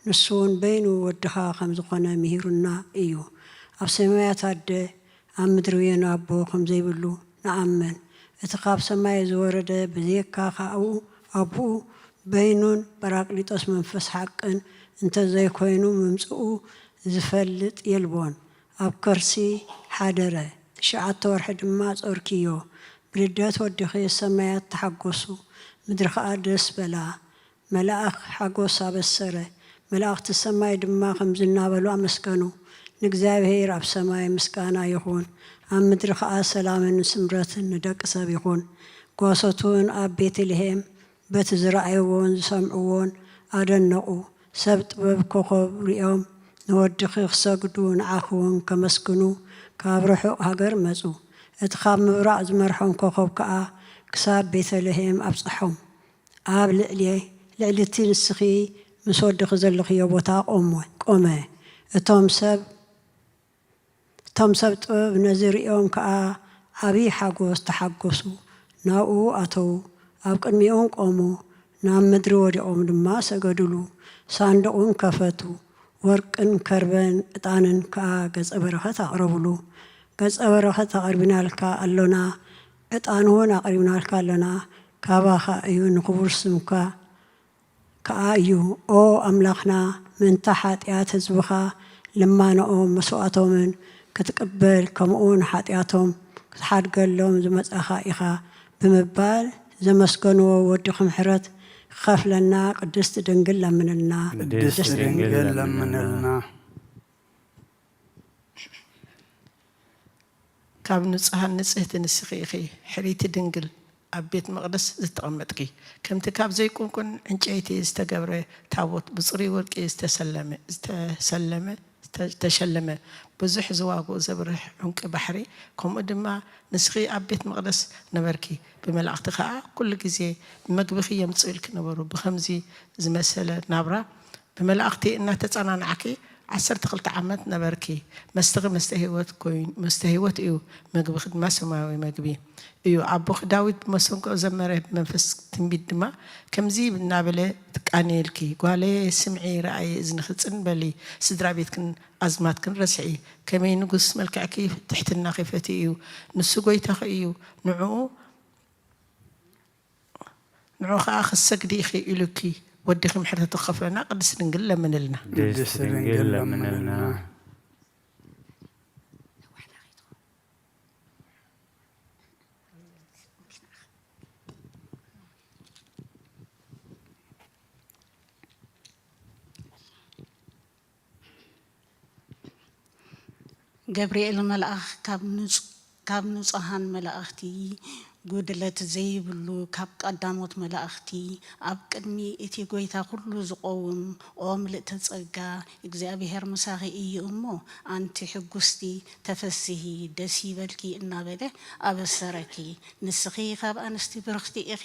ንሱ እውን በይኑ ወድኻ ከም ዝኾነ ምሂሩና እዩ። ኣብ ሰማያት ኣደ ኣብ ምድሪ ወየን ኣቦ ከም ዘይብሉ ንኣምን። እቲ ካብ ሰማይ ዝወረደ ብዘየካ ካብኡ ኣቦኡ በይኑን ጳራቅሊጦስ መንፈስ ሓቅን እንተዘይኮይኑ ምምጽኡ ዝፈልጥ የልቦን። ኣብ ከርሲ ሓደረ፣ ትሽዓተ ወርሒ ድማ ጾርክዮ። ብልደት ወድኺ ሰማያት ተሓጎሱ፣ ምድሪ ኸኣ ደስ በላ። መልኣኽ ሓጎስ ኣበሰረ፣ መላእኽቲ ሰማይ ድማ ከምዚ እናበሉ ኣመስገኑ፣ ንእግዚኣብሔር ኣብ ሰማይ ምስጋና ይኹን፣ ኣብ ምድሪ ኸኣ ሰላምን ስምረትን ንደቂ ሰብ ይኹን። ጓሶት እውን ኣብ ቤተልሔም በቲ ዝረኣይዎን ዝሰምዕዎን ኣደነቑ። ሰብ ጥበብ ኮኸብ ሪኦም ንወድኺ ክሰግዱ ንዓኺ እውን ከመስግኑ ካብ ርሑቕ ሃገር መጹ። እቲ ካብ ምብራቕ ዝመርሖም ኮኸብ ከኣ ክሳብ ቤተልሔም ኣብጽሖም። ኣብ ልዕሊ፣ ልዕሊ እቲ ንስኺ ምስ ወድኺ ዘለኽዮ ቦታ ቆመ፣ ቆመ። እቶም ሰብ፣ እቶም ሰብ ጥበብ ነዚ ሪኦም ከኣ ዓብዪ ሓጎስ ተሓጎሱ። ናብኡ ኣተዉ። ኣብ ቅድሚኦም ቆሙ። ናብ ምድሪ ወዲቖም ድማ ሰገዱሉ። ሳንዱቕ እውን ከፈቱ። ወርቅን ከርበን ዕጣንን ከኣ ገጸ በረኸት ኣቕረቡሉ። ገጸ በረኸት ኣቕሪብናልካ ኣሎና፣ ዕጣን እውን ኣቕሪብናልካ ኣሎና፣ ካባኻ እዩ፣ ንኽቡር ስምካ ከኣ እዩ። ኦ ኣምላኽና፣ ምእንቲ ሓጢኣት ህዝብኻ ልማኖኦም መስዋእቶምን ክትቅበል፣ ከምኡውን ሓጢኣቶም ክትሓድገሎም ዝመጻኻ ኢኻ ብምባል ዘመስገንዎ ወድኺ ምሕረት ክኸፍለና ቅድስቲ ድንግል ለምንልና። ቅድስቲ ድንግል ለምንልና። ካብ ንጹሃን ንጽህቲ ንስኺ ኢኺ፣ ሕርይቲ ድንግል፣ ኣብ ቤት መቕደስ ዝተቐመጥኪ። ከምቲ ካብ ዘይቁንቁን ዕንጨይቲ ዝተገብረ ታቦት ብጽሩይ ወርቂ ዝተሰለመ፣ ዝተሰለመ፣ ዝተሸለመ፣ ብዙሕ ዝዋግኡ ዘብርህ ዕንቂ ባሕሪ፣ ከምኡ ድማ ንስኺ ኣብ ቤት መቕደስ ነበርኪ። ብመላእኽቲ ኸኣ ኩሉ ግዜ መግብኺ የምጽኡልኪ ነበሩ። ብኸምዚ ዝመሰለ ናብራ ብመላእኽቲ እናተጸናናዕኪ ዓሰርተ ክልተ ዓመት ነበርኪ። መስተኺ መስተ ህይወት ኮይኑ፣ መስተ ህይወት እዩ፣ መግብኺ ድማ ሰማያዊ መግቢ እዩ። ኣቦኺ ዳዊት ብመሰንቆ ዘመረ፣ ብመንፈስ ትንቢት ድማ ከምዚ እናበለ ትቃነየልኪ፣ ጓለየ ስምዒ፣ ረኣየ እዝንኺ ጽን በሊ፣ ስድራ ቤትክን ኣዝማድክን ረስዒ። ከመይ ንጉስ መልክዕኪ ትሕትናኺ ፈትዩ እዩ፣ ንሱ ጎይታኺ እዩ፣ ንዕኡ ንዑ ኸዓ ክትሰግዲ ኢኺ ኢሉኪ ወድኺ ምሕረቱ ክኸፍለና ቅድስት ድንግል ለምንልና። ቅድስት ድንግል ለምንልና። ገብርኤል መልኣኽ ካብ ንጹ- ካብ ንጹሃን መላእኽቲ ጉድለት ዘይብሉ ካብ ቀዳሞት መላእኽቲ ኣብ ቅድሚ እቲ ጐይታ ኩሉ ዝቖውም ኦ ምልእተ ጸጋ እግዚኣብሔር ምሳኺ እዩ እሞ ኣንቲ ሕጉስቲ ተፈስሂ ደስ ይበልኪ እናበለ ኣበሰረኪ። ንስኺ ካብ ኣንስቲ ብርኽቲ ኢኺ፣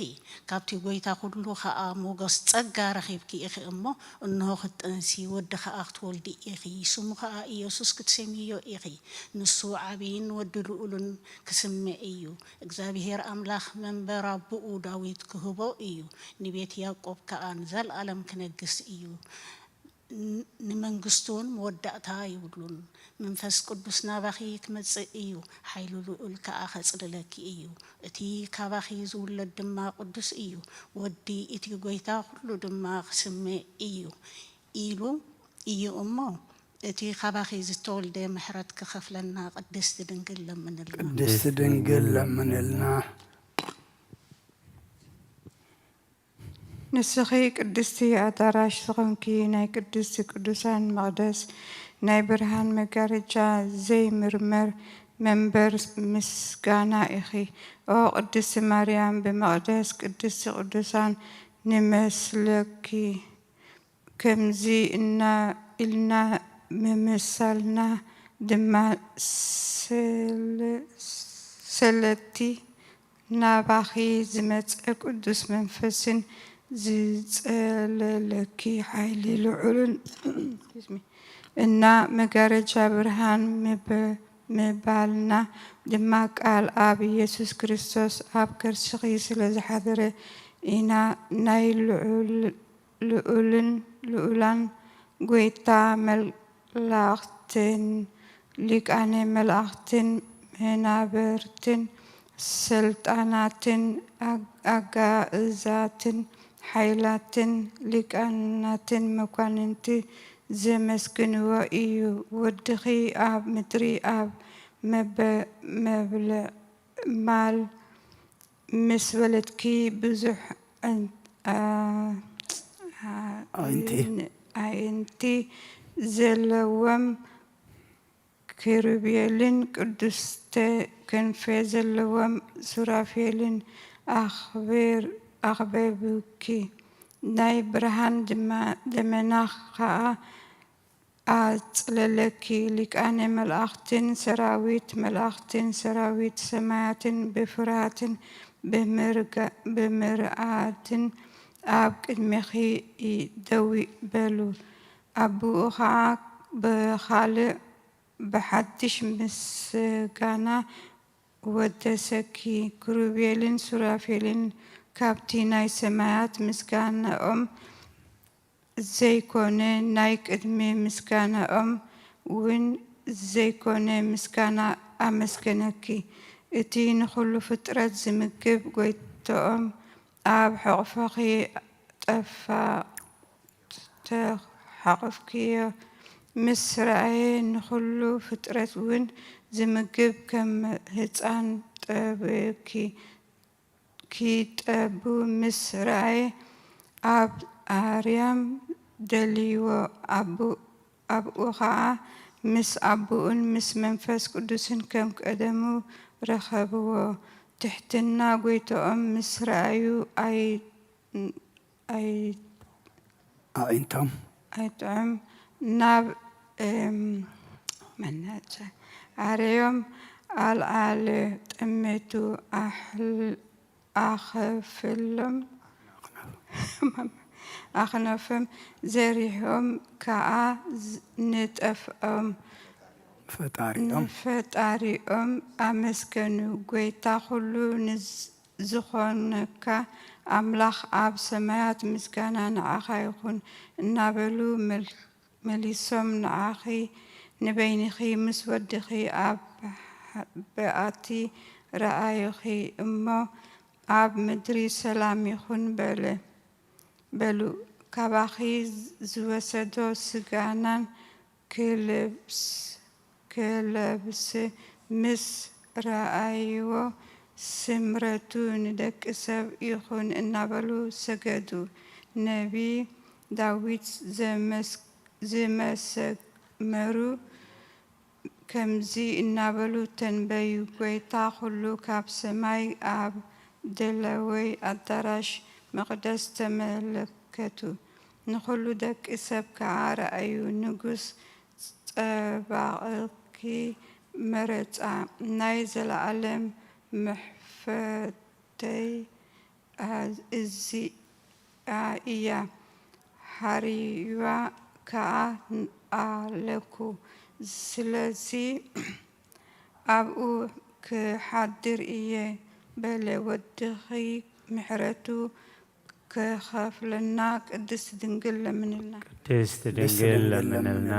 ካብቲ ጐይታ ኩሉ ኸኣ ሞገስ ጸጋ ረኺብኪ ኢኺ እሞ እንሆ ክትጠንሲ ወዲ ኸኣ ክትወልዲ ኢኺ፣ ስሙ ኸኣ ኢየሱስ ክትሰምይዮ ኢኺ። ንሱ ዓብይን ወዲ ልኡልን ክስመ እዩ። እግዚኣብሔር ኣምላኽ መንበር ኣቦኡ ዳዊት ክህቦ እዩ፣ ንቤት ያዕቆብ ከኣ ንዘለኣለም ክነግስ እዩ። ንመንግስቱን መወዳእታ የብሉን። መንፈስ ቅዱስ ናባኺ ክመጽእ እዩ፣ ሓይሊ ልኡል ከኣ ከጽልለኪ እዩ። እቲ ካባኺ ዝውለድ ድማ ቅዱስ እዩ፣ ወዲ እቲ ጐይታ ኩሉ ድማ ክስመ እዩ ኢሉ እዩ እሞ፣ እቲ ካባኺ ዝተወልደ ምሕረት ክኸፍለና ቅድስቲ ድንግል ለምንልና። ቅድስቲ ድንግል ለምንልና። ንስኺ ቅድስቲ ኣዳራሽ ዝኾንኪ ናይ ቅድስቲ ቅዱሳን መቕደስ ናይ ብርሃን መጋረጃ ዘይምርመር መንበር ምስጋና ኢኺ። ኦ ቅድስቲ ማርያም ብመቕደስ ቅድስቲ ቅዱሳን ንመስለኪ። ከምዚ እና ኢልና ምምሳልና ድማ ሰለ- ሰለቲ ናባኺ ዝመጸ ቅዱስ መንፈስን ዝጸለለኪ ሓይሊ ልዑልን እና መጋረጃ ብርሃን ምበ- ምባልና ድማ ቃል ኣብ ኢየሱስ ክርስቶስ ኣብ ከርስኺ ስለ ዝሓደረ ኢና ናይ ልዑል ልኡልን ልኡላን ጐይታ መላእኽትን ሊቃነ መላእኽትን መናብርትን ሰልጣናትን ኣጋእዛትን ሓይላትን ሊቃናትን መኳንንቲ ዘመስግንዎ እዩ። ወድኺ ኣብ ምድሪ ኣብ መበ- መብልዕ ማል ምስ ወለድኪ ብዙሕ ኣዕይንቲ ዘለዎም ኪሩቤልን ቅዱስተ ክንፈ ዘለዎም ሱራፌልን ኣኽበብኪ፣ ናይ ብርሃን ደመና ኸኣ ኣጽለለኪ። ሊቃነ መላእኽትን ሰራዊት መላእኽትን ሰራዊት ሰማያትን ብፍርሃትን ብምርኣትን ኣብ ቅድሜኺ ደው በሉ። ኣቡኡ ኸኣ ብኻልእ ብሓድሽ ምስጋና ወደሰኪ። ክሩቤልን ሱራፌልን ካብቲ ናይ ሰማያት ምስጋናኦም ዘይኮነ፣ ናይ ቅድሚ ምስጋናኦም እውን ዘይኮነ ምስጋና ኣመስገነኪ። እቲ ንኹሉ ፍጥረት ዝምግብ ጎይትኦም ኣብ ሕቕፍኺ ጠፋ ተሓቑፍክዮ ምስ ረኣየ፣ ንኹሉ ፍጥረት እውን ዝምግብ ከም ህፃን ጠበኪ። ኪጠቡ ምስ ረኣየ፣ ኣብ ኣርያም ደልይዎ። ኣብኡ ኣብኡ ኸኣ ምስ ኣቦኡን ምስ መንፈስ ቅዱስን ከም ቀደሙ ረኸብዎ። ትሕትና ጎይትኦም ምስ ረኣዩ ኣይ ኣይ ኣዒንቶም ኣይጥዑም ናብ እም፣ መናጨ ኣረዮም ኣልዓለ ጠመቱ ኣሕል- ኣኸፍሎም ኣኽነፎም ዘሪሖም ከኣ ዝ- ንጠፍኦም ፈጣሪኦም ንፈጣሪኦም ኣመስገኑ። ጎይታ ኩሉ ንዝ- ዝኾነካ ኣምላኽ ኣብ ሰማያት ምስጋና ንዓኻ ይኹን እናበሉ መል- መሊሶም ንዓኺ ንበይንኺ ምስ ወድኺ ኣብ በኣቲ ረኣዩኺ እሞ ኣብ ምድሪ ሰላም ይኹን በለ በሉ። ካባኺ ዝወሰዶ ስጋናን ክለብስ ምስ ረኣይዎ፣ ስምረቱ ንደቂ ሰብ ይኹን እናበሉ ሰገዱ። ነቢ ዳዊት ዝመሰመሩ ከምዚ እናበሉ ተንበዩ፣ ጎይታ ኩሉ ካብ ሰማይ ኣብ ደለወይ ኣዳራሽ መቕደስ ተመለከቱ። ንኹሉ ደቂ ሰብ ከኣ ረኣዩ። ንጉስ ጸባኦት መረጻ፣ ናይ ዘለኣለም መሕፈተይ እዚኣ እያ፣ ሓርዩዋ ከኣ ኣለኩ። ስለዚ ኣብኡ ክሓድር እየ በለ። ወድኺ ምሕረቱ ክኸፍለና ቅድስት ድንግል ለምንልና። ቅድስት ድንግል ለምንልና።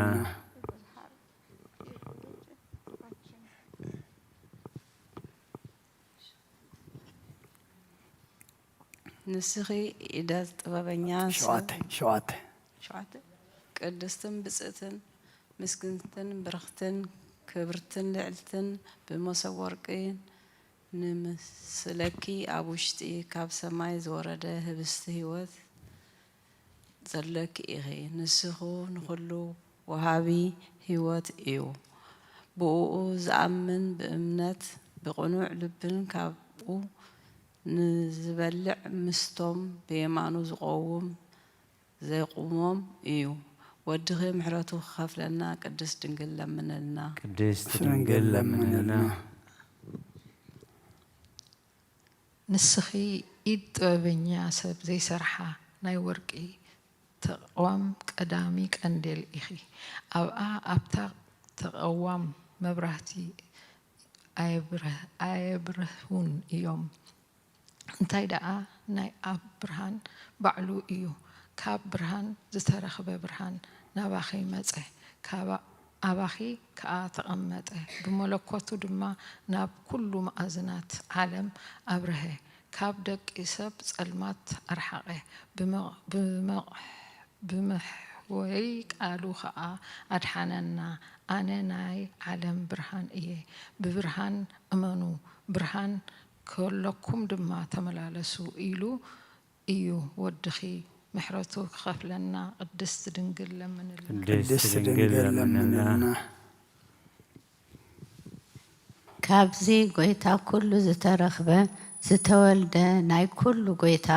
ንስኺ ኢደ ጥበበኛ ሰብ ሸዋተ ሸዋተ ሸውዓተ ቅድስትን ብፅእትን ምስግንትን ብርኽትን ክብርትን ልዕልትን ብመሶብ ወርቂ ንምስለኪ ኣብ ውሽጢ ካብ ሰማይ ዝወረደ ህብስቲ ህይወት ዘለኪ ኢኺ። ንስኹ ንኹሉ ወሃቢ ህይወት እዩ። ብእኡ ዝኣምን ብእምነት ብቕኑዕ ልብን ካብኡ ንዝበልዕ ምስቶም ብየማኑ ዝቖውም ዘቑሞም እዩ። ወድኺ ምሕረቱ ክኸፍለና ቅድስት ድንግል ለምንልና። ቅድስት ድንግል ለምንልና። ንስኺ ኢድ ጥበበኛ ሰብ ዘይሰርሓ ናይ ወርቂ ተቕዋም ቀዳሚ ቀንዴል ኢኺ። ኣብኣ ኣብታ ተቐዋም መብራህቲ ኣየብርህ- ኣየብርሁን እዮም። እንታይ ደኣ ናይ ኣብ ብርሃን ባዕሉ እዩ። ካብ ብርሃን ዝተረኽበ ብርሃን ናባኺ መጸ፣ ካባ- ኣባኺ ከኣ ተቐመጠ፣ ብመለኮቱ ድማ ናብ ኩሉ መኣዝናት ዓለም ኣብርሀ። ካብ ደቂ ሰብ ጸልማት ኣርሓቐ፣ ብመ- ብመ- ብመሕወይ ቃሉ ኸኣ ኣድሓነና። ኣነ ናይ ዓለም ብርሃን እየ፣ ብብርሃን እመኑ፣ ብርሃን ከለኩም ድማ ተመላለሱ ኢሉ እዩ። ወድኺ ምሕረቱ ክኸፍለና ቅድስት ድንግል ለምንልና። ቅድስት ድንግል ለምንልና። ካብዚ ጎይታ ኩሉ ዝተረኽበ ዝተወልደ ናይ ኩሉ ጎይታ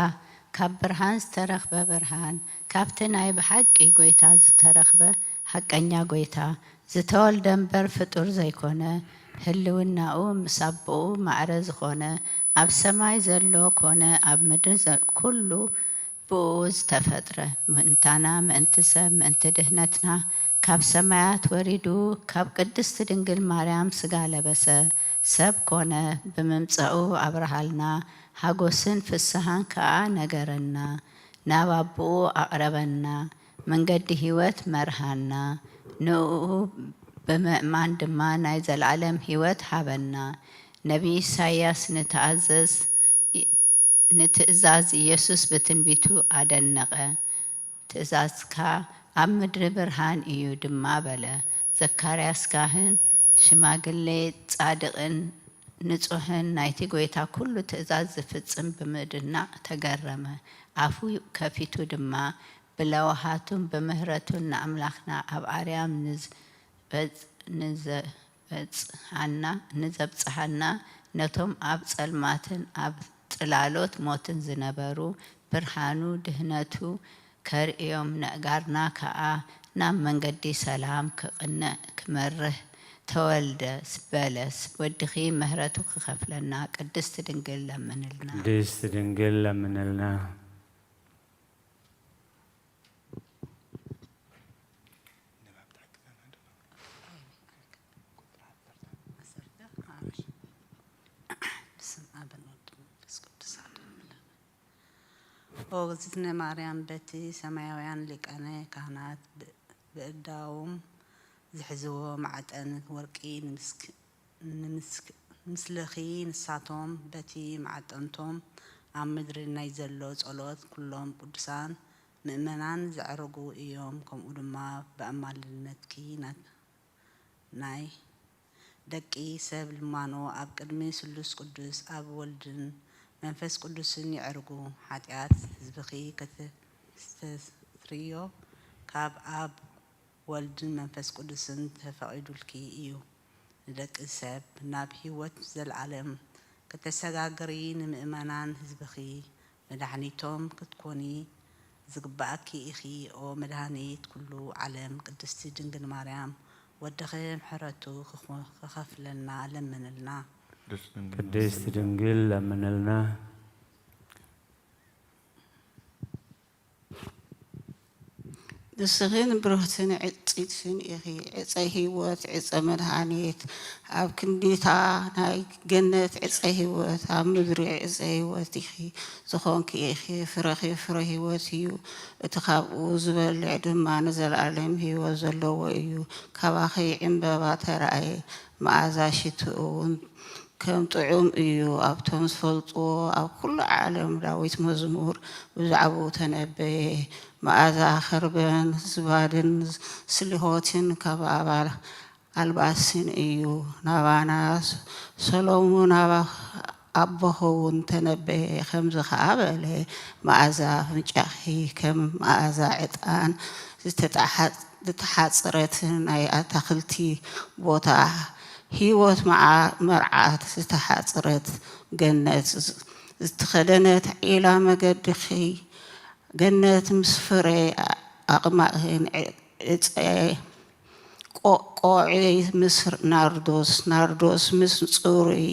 ካብ ብርሃን ዝተረኽበ ብርሃን ካብቲ ናይ ብሓቂ ጎይታ ዝተረኽበ ሓቀኛ ጎይታ ዝተወልደ እምበር ፍጡር ዘይኮነ ህልውናኡ ምስ ኣቦኡ ማዕረ ዝኾነ ኣብ ሰማይ ዘሎ ኮነ ኣብ ምድሪ ኩሉ ብእኡ ዝተፈጥረ ምእንታና ምእንቲ ሰብ ምእንቲ ድህነትና ካብ ሰማያት ወሪዱ ካብ ቅድስት ድንግል ማርያም ስጋ ለበሰ፣ ሰብ ኮነ፣ ብምምጻኡ ኣብርሃልና፣ ሓጎስን ፍስሃን ከኣ ነገረና፣ ናብ ኣቦኡ ኣቕረበና፣ መንገዲ ህይወት መርሃና፣ ንእኡ ብምእማን ድማ ናይ ዘለኣለም ህይወት ሃበና። ነቢ ኢሳይያስ ንትኣዘዝ ንትእዛዝ ኢየሱስ ብትንቢቱ ኣደነቐ። ትእዛዝካ ኣብ ምድሪ ብርሃን እዩ ድማ በለ። ዘካርያስ ካህን ሽማግሌ ጻድቕን ንጹሕን ናይቲ ጐይታ ኩሉ ትእዛዝ ዝፍጽም ብምድናቕ ተገረመ። ኣፉ ከፊቱ ድማ ብለውሃቱን ብምህረቱን ንኣምላኽና ኣብ ኣርያም ንዝበጽ ንዘ በጽሓና ንዘብጽሓና ነቶም ኣብ ጸልማትን ኣብ ጽላሎት ሞትን ዝነበሩ ብርሃኑ ድህነቱ ከርእዮም ነእጋርና ከኣ ናብ መንገዲ ሰላም ክቕንዕ ክመርህ ተወልደ በለስ ወድኺ ምህረቱ ክኸፍለና ቅድስት ድንግል ለምንልና። ቅድስት ድንግል ለምንልና። ኦግዝእትነ ማርያም በቲ ሰማያውያን ሊቃነ ካህናት ብእዳዎም ዝሕዝዎ ማዕጠን ወርቂ ንምስለኺ ንሳቶም በቲ ማዕጠንቶም ኣብ ምድሪ ናይ ዘሎ ጸሎት ኩሎም ቅዱሳን ምእመናን ዘዕረጉ እዮም። ከምኡ ድማ ብኣማልድነትኪ ናይ ደቂ ሰብ ልማኖ ኣብ ቅድሚ ስሉስ ቅዱስ ኣብ ወልድን መንፈስ ቅዱስን የዕርጉ። ሓጢኣት ህዝብኺ ከተስተስርዮ ካብ ኣብ ወልድን መንፈስ ቅዱስን ተፈቒዱልኪ እዩ። ንደቂ ሰብ ናብ ህይወት ዘለኣለም ከተሰጋግሪ ንምእመናን ህዝብኺ መድሓኒቶም ክትኮኒ ዝግብኣኪ ኢኺ ኦ መድሃኒት ኩሉ ዓለም ቅድስቲ ድንግል ማርያም ወድኺ ምሕረቱ ክኸፍለልና ለምንልና። ቅድስት ድንግል ለምንልና። ንስኺ ንብርህትን ዕጽይትን ኢኺ፣ ዕጸ ህይወት፣ ዕጸ መድሃኒት፣ ኣብ ክንዲታ ናይ ገነት ዕጸ ህይወት፣ ኣብ ምድሪ ዕጸ ህይወት ኢኺ ዝኾንኪ ኢኺ፣ ፍረኺ ፍረ ህይወት እዩ፣ እቲ ካብኡ ዝበልዕ ድማ ንዘለኣለም ህይወት ዘለዎ እዩ፣ ካባኺ ዕምበባ ተራእየ፣ መኣዛ ሽትኡ እውን ከም ጥዑም እዩ ኣብቶም ዝፈልጥዎ ኣብ ኩሉ ዓለም ዳዊት መዝሙር ብዛዕባኡ ተነበየ መኣዛ ኸርበን ዝባድን ስሊሆትን ካብ ኣባል ኣልባስን እዩ ናባና ሰሎሙን ኣቦኸ እውን ተነበየ ከምዚ ኸኣ በለ መኣዛ ኣፍንጫኺ ከም መኣዛ ዕጣን ዝተሓጽረት ናይ ኣታኽልቲ ቦታ ህይወት መርዓት ዝተሓጽረት ገነት ዝተኸደነት ዒላ መገድኺ ገነት ምስ ፍረ ኣቕማእህን ዕጸ ቆዕ ምስ ናርዶስ ናርዶስ ምስ ጽሩይ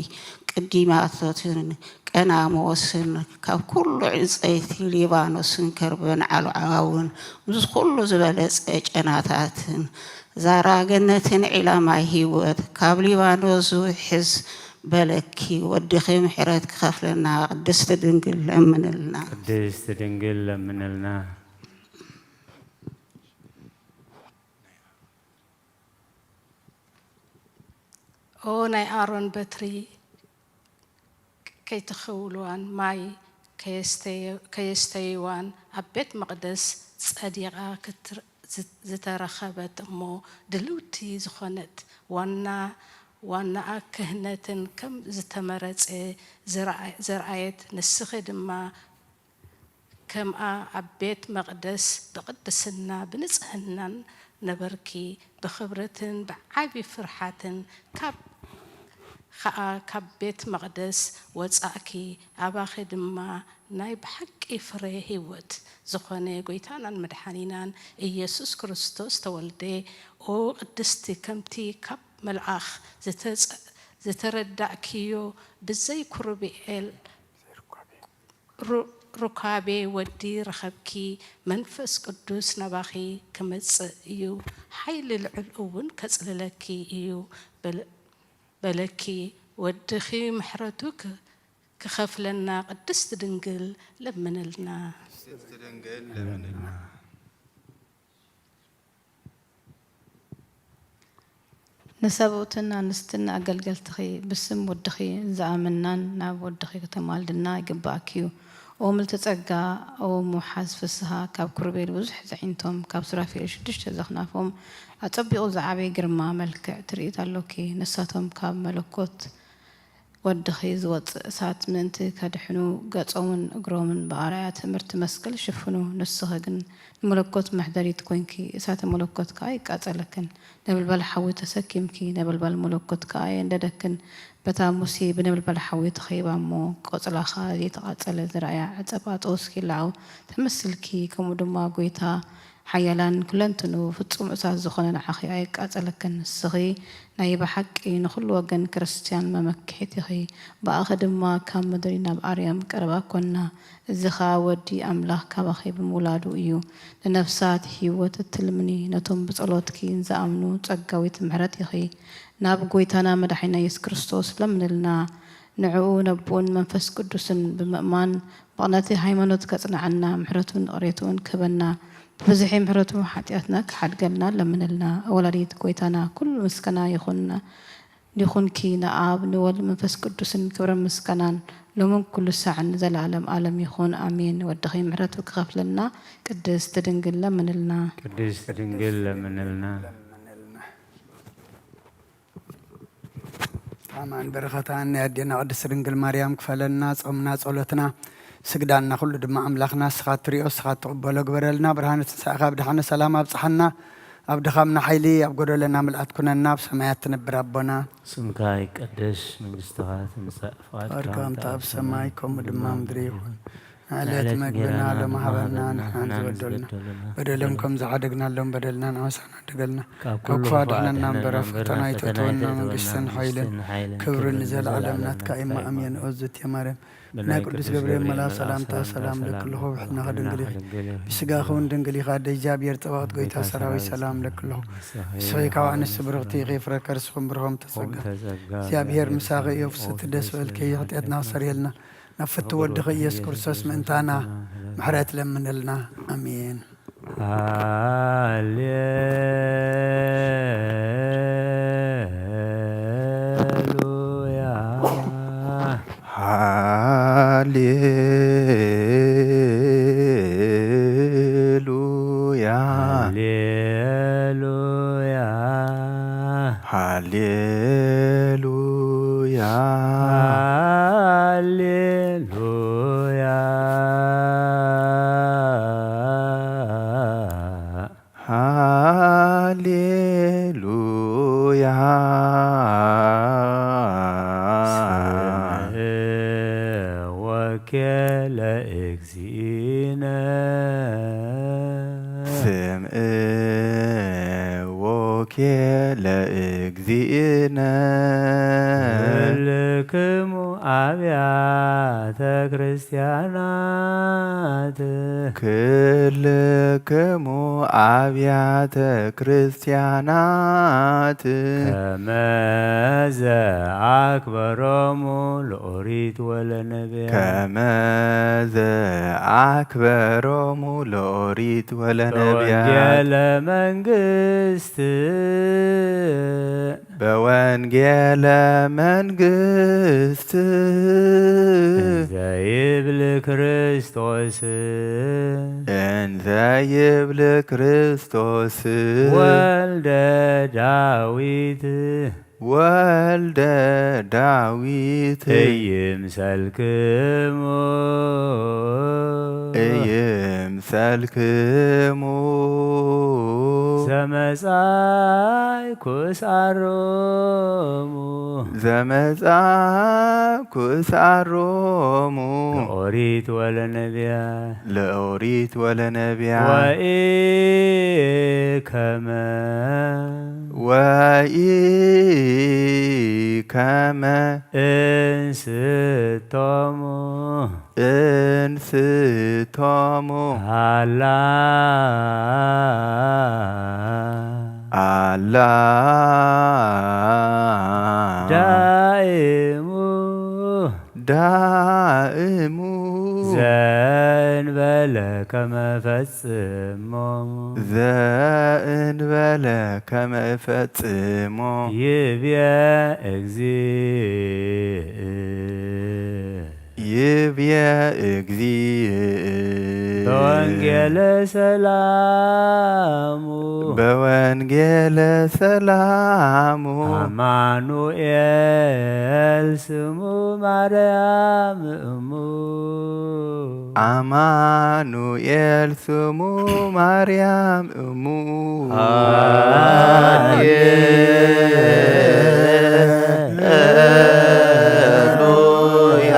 ቅዲማቶትን ቀናሞስን ካብ ኩሉ ዕንጸይቲ ሊባኖስን ከርበን ዓልዓውን ምስ ኩሉ ዝበለጸ ጨናታትን ዛራ ገነትን ዒላ ማይ ህይወት ካብ ሊባኖስ ዝውሕዝ በለኪ ወድኺ ምሕረት ክኸፍለና ቅድስቲ ድንግል ለምንልና። ቅድስቲ ድንግል ለምንልና። ኦ ናይ ኣሮን በትሪ ከይትኽውልዋን ማይ ከየስተይዋን ኣብ ቤት መቕደስ ጸዲቓ ዝተረኸበት እሞ ድልውቲ ዝኾነት ዋና ዋናኣ ክህነትን ከም ዝተመረጸ ዘርኣየት ንስኺ ድማ ከምኣ ኣብ ቤት መቕደስ ብቕድስና ብንጽህናን ነበርኪ፣ ብኽብረትን ብዓቢ ፍርሓትን ካብ ኸኣ ካብ ቤት መቕደስ ወጻእኪ፣ ኣባኺ ድማ ናይ ብሓቂ ፍረ ህይወት ዝኾነ ጐይታናን መድሓኒናን ኢየሱስ ክርስቶስ ተወልደ። ኦ ቅድስቲ፣ ከምቲ ካብ መልኣኽ ዝተረዳእክዮ ብዘይ ኩሩብኤል ሩካቤ ወዲ ረኸብኪ፣ መንፈስ ቅዱስ ናባኺ ክመጽእ እዩ፣ ሓይሊ ልዑል እውን ከጽልለኪ እዩ በለ-፣ በለኪ። ወድኺ ምሕረቱ ክ-፣ ክኸፍለና ቅድስት ድንግል ለምንልና። ቅድስት ድንግል ለምንልና። ንሰብኡትን ኣንስትን ኣገልገልትኺ ብስም ወድኺ ዝኣመናን ናብ ወድኺ ከተማልድና ይግባእኪ እዩ። ኦ ምልቲ ጸጋ፣ ኦ ምውሓዝ ፍስሃ፣ ካብ ኪሩቤል ብዙሕ ዘዒንቶም፣ ካብ ሱራፌል ሽዱሽተ ዘኽናፎም ኣጸቢቑ ዝዓበየ ግርማ መልክዕ ትርኢት ኣሎኪ። ንሳቶም ካብ መለኮት ወድኺ ዝወጽእ እሳት ምእንቲ ከድሕኑ፣ ገጾምን እግሮምን ብኣርኣያ ትእምርቲ መስቀል ሽፍኑ። ንስኺ ግን ንመለኮት መሕደሪት ኮይንኪ፣ እሳተ መለኮት ከኣ ይቃጸለክን። ነበልባል ሓዊ ተሰኪምኪ፣ ነበልባል መለኮት ከኣ የንደደክን። በታ ሙሴ ብነበልባል ሓዊ ተኸይባ እሞ፣ ቆጽላ ከኣ ዘይተቓጸለ ዝረኣያ ዕጸ ጳጦስ ኪላዑ ተመስልኪ፣ ከምኡ ድማ ጐይታ ሓያላን ኩለንትንኡ ፍጹም እሳት ዝኾነ ንዓኺ ኣይቃጸለክን። ንስኺ ናይ ብሓቂ ንኹሉ ወገን ክርስትያን መመክሒት ኢኺ። ብኣኺ ድማ ካብ ምድሪ ናብ ኣርያም ቀረባ ኮንና። እዚ ኸኣ ወዲ ኣምላኽ ካባኺ ብምውላዱ እዩ። ንነፍሳት ህይወት እትልምኒ፣ ነቶም ብጸሎትኪ ንዝኣምኑ ጸጋዊት ምሕረት ኢኺ። ናብ ጐይታና መድሓኒና የሱስ ክርስቶስ ለምንልና። ንዕኡ ነቦኡን መንፈስ ቅዱስን ብምእማን ብቕነቲ ሃይማኖት ከጽንዓና፣ ምሕረቱን ይቕሬትኡን ክህበና፣ ብብዝሒ ምሕረቱ ሓጢኣትና ክሓድገልና ለምንልና። ወላዲት ጐይታና፣ ኩሉ ምስጋና ይኹን-፣ ይኹንኪ ንኣብ ንወልድ መንፈስ ቅዱስን ክብርን ምስጋናን ሎምን ኩሉ ሳዕን ንዘለዓለም ዓለም ይኹን፣ ኣሜን። ወድኺ ምሕረቱ ክኸፍለልና፣ ቅድስት ድንግል ለምንልና። ቅድስት ድንግል ለምንልና። ጣዕማን በረኸታን ናይ ኣዴና ቅድስት ድንግል ማርያም ክፈለና፣ ጾምና፣ ጸሎትና፣ ስግዳንና ኩሉ ድማ ኣምላኽና ንስኻ እትሪኦ፣ ንስኻ እትቕበሎ ግበረልና። ብርሃነ ትንሳኤኻ ብደሓነ ሰላም ኣብጽሓና። ኣብ ድኻምና ሓይሊ፣ ኣብ ጎደለና ምልኣት ኩነና። ኣብ ሰማያት ትነብር ኣቦና። ስምካ ይቀደስ፣ መንግስትኻ ትምጻእ፣ ፍቓድካ ፍቓድካ ከምቲ ኣብ ኣብ ሰማይ ሰማይ ከምኡ ድማ ከምኡ ኣብ ምድሪ ምድሪ ይኹን። ይኹን። ንዕለት መግብና ሎሚ ሃበና፣ ንሕና ንዝበደሉና በደሎም ከም ዝዓደግናሎም በደልና ንዓና ኣይትዓድገልና። ካብ ኩሉ ክፉእ ኣድሕነና እምበር፣ ኣብ ፈተና ኣይተእትወና፣ መንግስትን ሓይልን ክብርን ንዘለዓለም ናትካ እዩ። ኣሜን። ኦ ዝእቲ ማርያም፣ ብናይ ቅዱስ ገብርኤል መልኣክ ሰላምታ ሰላም ለክልኹ፣ ብሕልናኺ ድንግል ኢኺ፣ ብስጋኺ እውን ድንግል ኢኻ። ኣደ እግዚኣብሔር ጸባኦት፣ ጎይታ ሰራዊት፣ ሰላም ለክልኹ። ንስኺ ካብ ኣንስቲ ብርኽቲ ኢኺ፣ ፍረ ከርስኺ እውን ብሩኽ ተጸጋ። እግዚኣብሔር ምሳኺ እዩ። ፍስሕቲ ደስ በልኪ፣ ኃጢኣትና ክሰርየልና፣ ናብ ፍትው ወድኺ ኢየሱስ ክርስቶስ ምእንታና ምሕረት ለምንልና። ኣሜን። ሃሌሉያ። ሃሌሉያ። ሃሌሉያ። ሃሌሉያ። ሃሌሉያ። ሃሌሉያ። ስምዕ ወኬለ እግዚእነ። ስምዕ ወኬለ እግዚእነ። ኩልክሙ ኣብያተ ክርስቲያናት። ክልክሙ ኣብያተ ክርስቲያናት። ከመዘ ኣክበሮሙ ለኦሪት ወለነብያት። ከመዘ ኣክበሮሙ ለኦሪት ወለነብያት። በወንጌለ መንግስት። በወንጌለ መንግስት። እንዘ ይብል ክርስቶስ። እንዘ ይብል ክርስቶስ። ወልደ ዳዊት። ወልደ ዳዊት። እይምሰልክሙ። እይምሰልክሙ። ዘመጻእኩ እስኣሮሙ። ዘመጻእኩ እስኣሮሙ። ለኦሪት ወለነብያ። ለኦሪት ወለነብያ። ወኢከመ። ወኢከመ። እንስቶሙ። እንስቶሙ ኣላ ኣላ ዳእሙ ዳእሙ ዘእንበለ ከመ ፈጽሞ ዘእንበለ ከመ ፈጽሞ ይብየ እግዚእ ይብየ እግዚእ በወንጌለ ሰላሙ በወንጌለ ሰላሙ ኣማኑኤል ስሙ ማርያም እሙ ኣማኑኤል ስሙ ማርያም እሙ ሃሌሉያ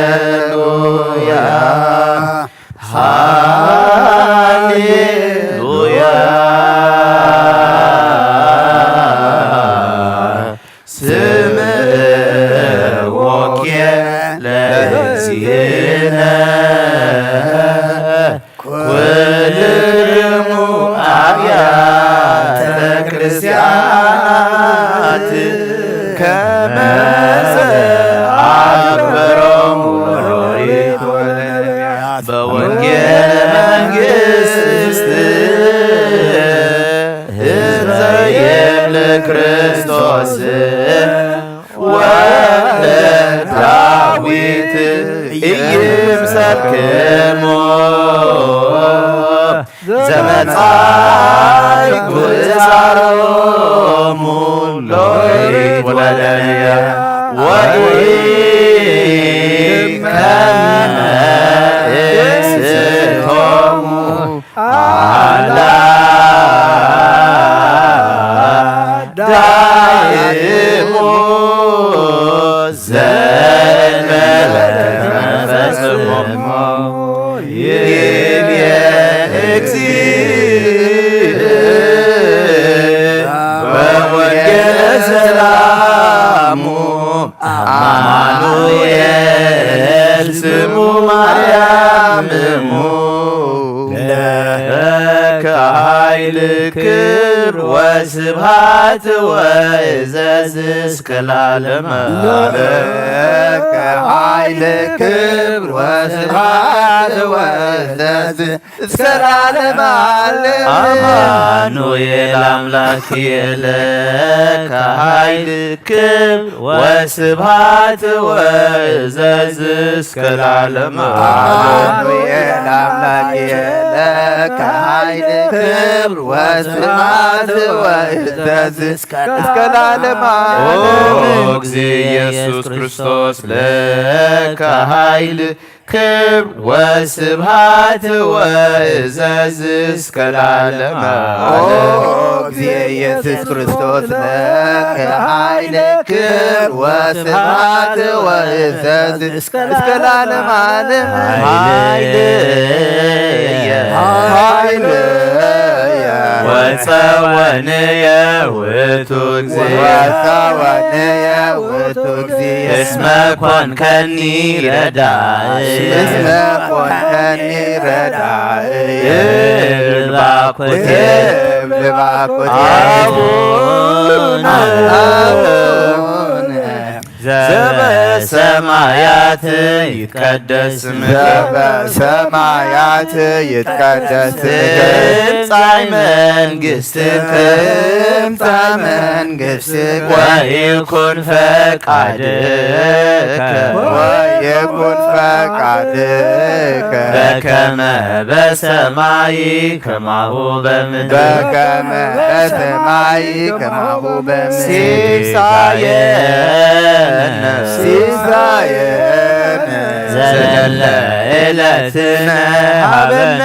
ሃሌሉያ ሃሌሉያ ስምዕዎ ለእግዚእነ ኩልክሙ ኣብያተ ክርስቲያናት ከመ አግበሮሙ ሎሪት ወነቢያት በወንጌለ መንግስት እንዘ ይብል ክርስቶስ ወልደ ዳዊት ኢይምሰልክሙ ዘመጻእኩ እዛሮሙ ሎሪት ወለነቢያት ወኢይከመ እንስቶሙ ኣላ ዳእሙ ዘእንበለ ከመ ፈጽሞ ይብየ እግዚእ በወንጌለ ሰላሙ አማኑኤል ስሙ ማርያም እሙ ለከ ኃይል ክብር ወስብሐት ወእዘዝ እስከ ለዓለመ ለከ ኃይል ክብር ወስብሐት ወእዘዝ እስከ ለዓለመ ዓለም። አማኑኤል አምላክ ለከ ኃይል ክብር ወስብሐት ወእዘዝ እስከ ለዓለመ ዓለም። አማኑኤል አምላክ ለከ ኃይል ክብር ወስብሐት ወእዘዝ እስከ ለዓለመ ዓለም። ኦ እግዚእ ኢየሱስ ክርስቶስ ለከ ኃይል ክብር ወስብሐት ወእዘዝ እስከ ለዓለመ ኦ ዓለም። እግዚእ ኢየሱስ ክርስቶስ ለከ ኃይል ክብር ወስብሐት ወእዘዝ እስከ ለዓለመ ዓለም። ኃይልየ ኃይልየ ወጸወንየ ውእቱ እግዚእ ወጸወንየ ውእቱ እግዚእ እስመ ኮንከኒ ረዳኢ እስመ ኮንከኒ ረዳኢ እብል ባኮቴ እብል ባኮቴ አቡነ አቡነ ዘበሰማያት ይትቀደስ ስምከ ዘበሰማያት ይትቀደስ ስምከ ትምጻእ መንግስትከ ትምጻእ መንግስትከ ወይኩን ፈቃድከ ወይኩን ፈቃድከ በከመ በሰማይ ከማሁ በምድር በከመ በሰማይ ከማሁ በምድር ሲሳየነ ሲሳየነ ዘለለ ዕለትነ ሀበነ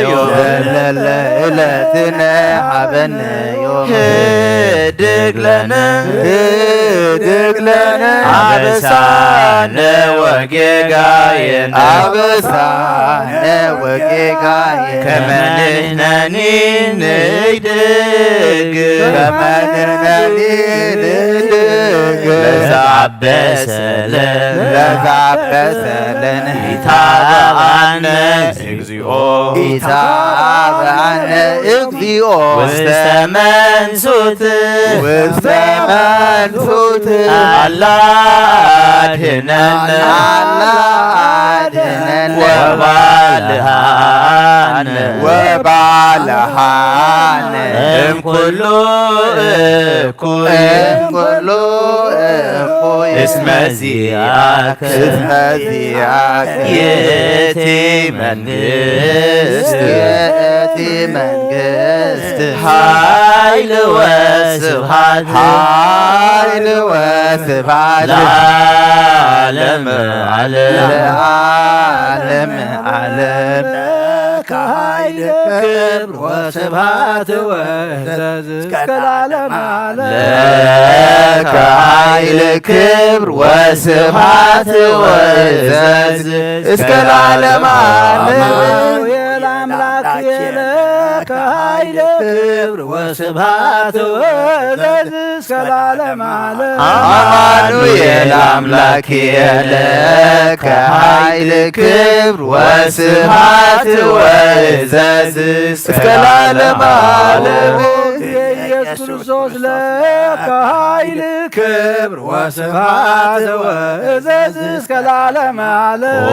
ዮም ዘለለ ዕለትነ ሀበነ ህድግ ለነ ህድግ ለነ አበሳነ ወጌጋየነ አበሳነ ወጌጋየነ ከመ ንሕነኒ ንህድግ ከመ ንሕነኒ ንህድግ ለዘአበሰ ለነ ለዘአበሰ ለነ ኢታብአነ እግዚኦ ኢታብአነ እግዚኦ ውስተ መንሱት ውስተ መንሱት አላ አድህነነ አላ አድህነነ ወባልሃነ ወባልሃነ እምኩሉ እኩይ እምኩሉ እኩይ እስመ ዚአከ እስመ ዚአከ ይእቲ መንግስት ይእቲ መንግስት ኃይል ወስብሐት ኃይል ወስብሐት ለዓለመ ዓለም ለዓለመ ዓለም ለከ ኃይል ክብር ወስብሐት ወእዘዝ እስከ ለዓለመ ዓለም ለከ ኃይል ክብር ወስብሐት ወእዘዝ እስከ ለዓለመ ዓለም አሜን። ለአምላክ ለከ ኃይል ክብር ወስብሐት ወእዘዝ እስከ ለዓለመ ዓለም አማኑኤል አምላክ ለከ ኃይል ክብር ወስብሐት ወእዘዝ እስከ ለዓለመ ዓለም ኢየሱስ ክርስቶስ ለከ ኃይል ክብር ወስብሐት ወእዘዝ እስከ ለዓለመ ዓለም ኦ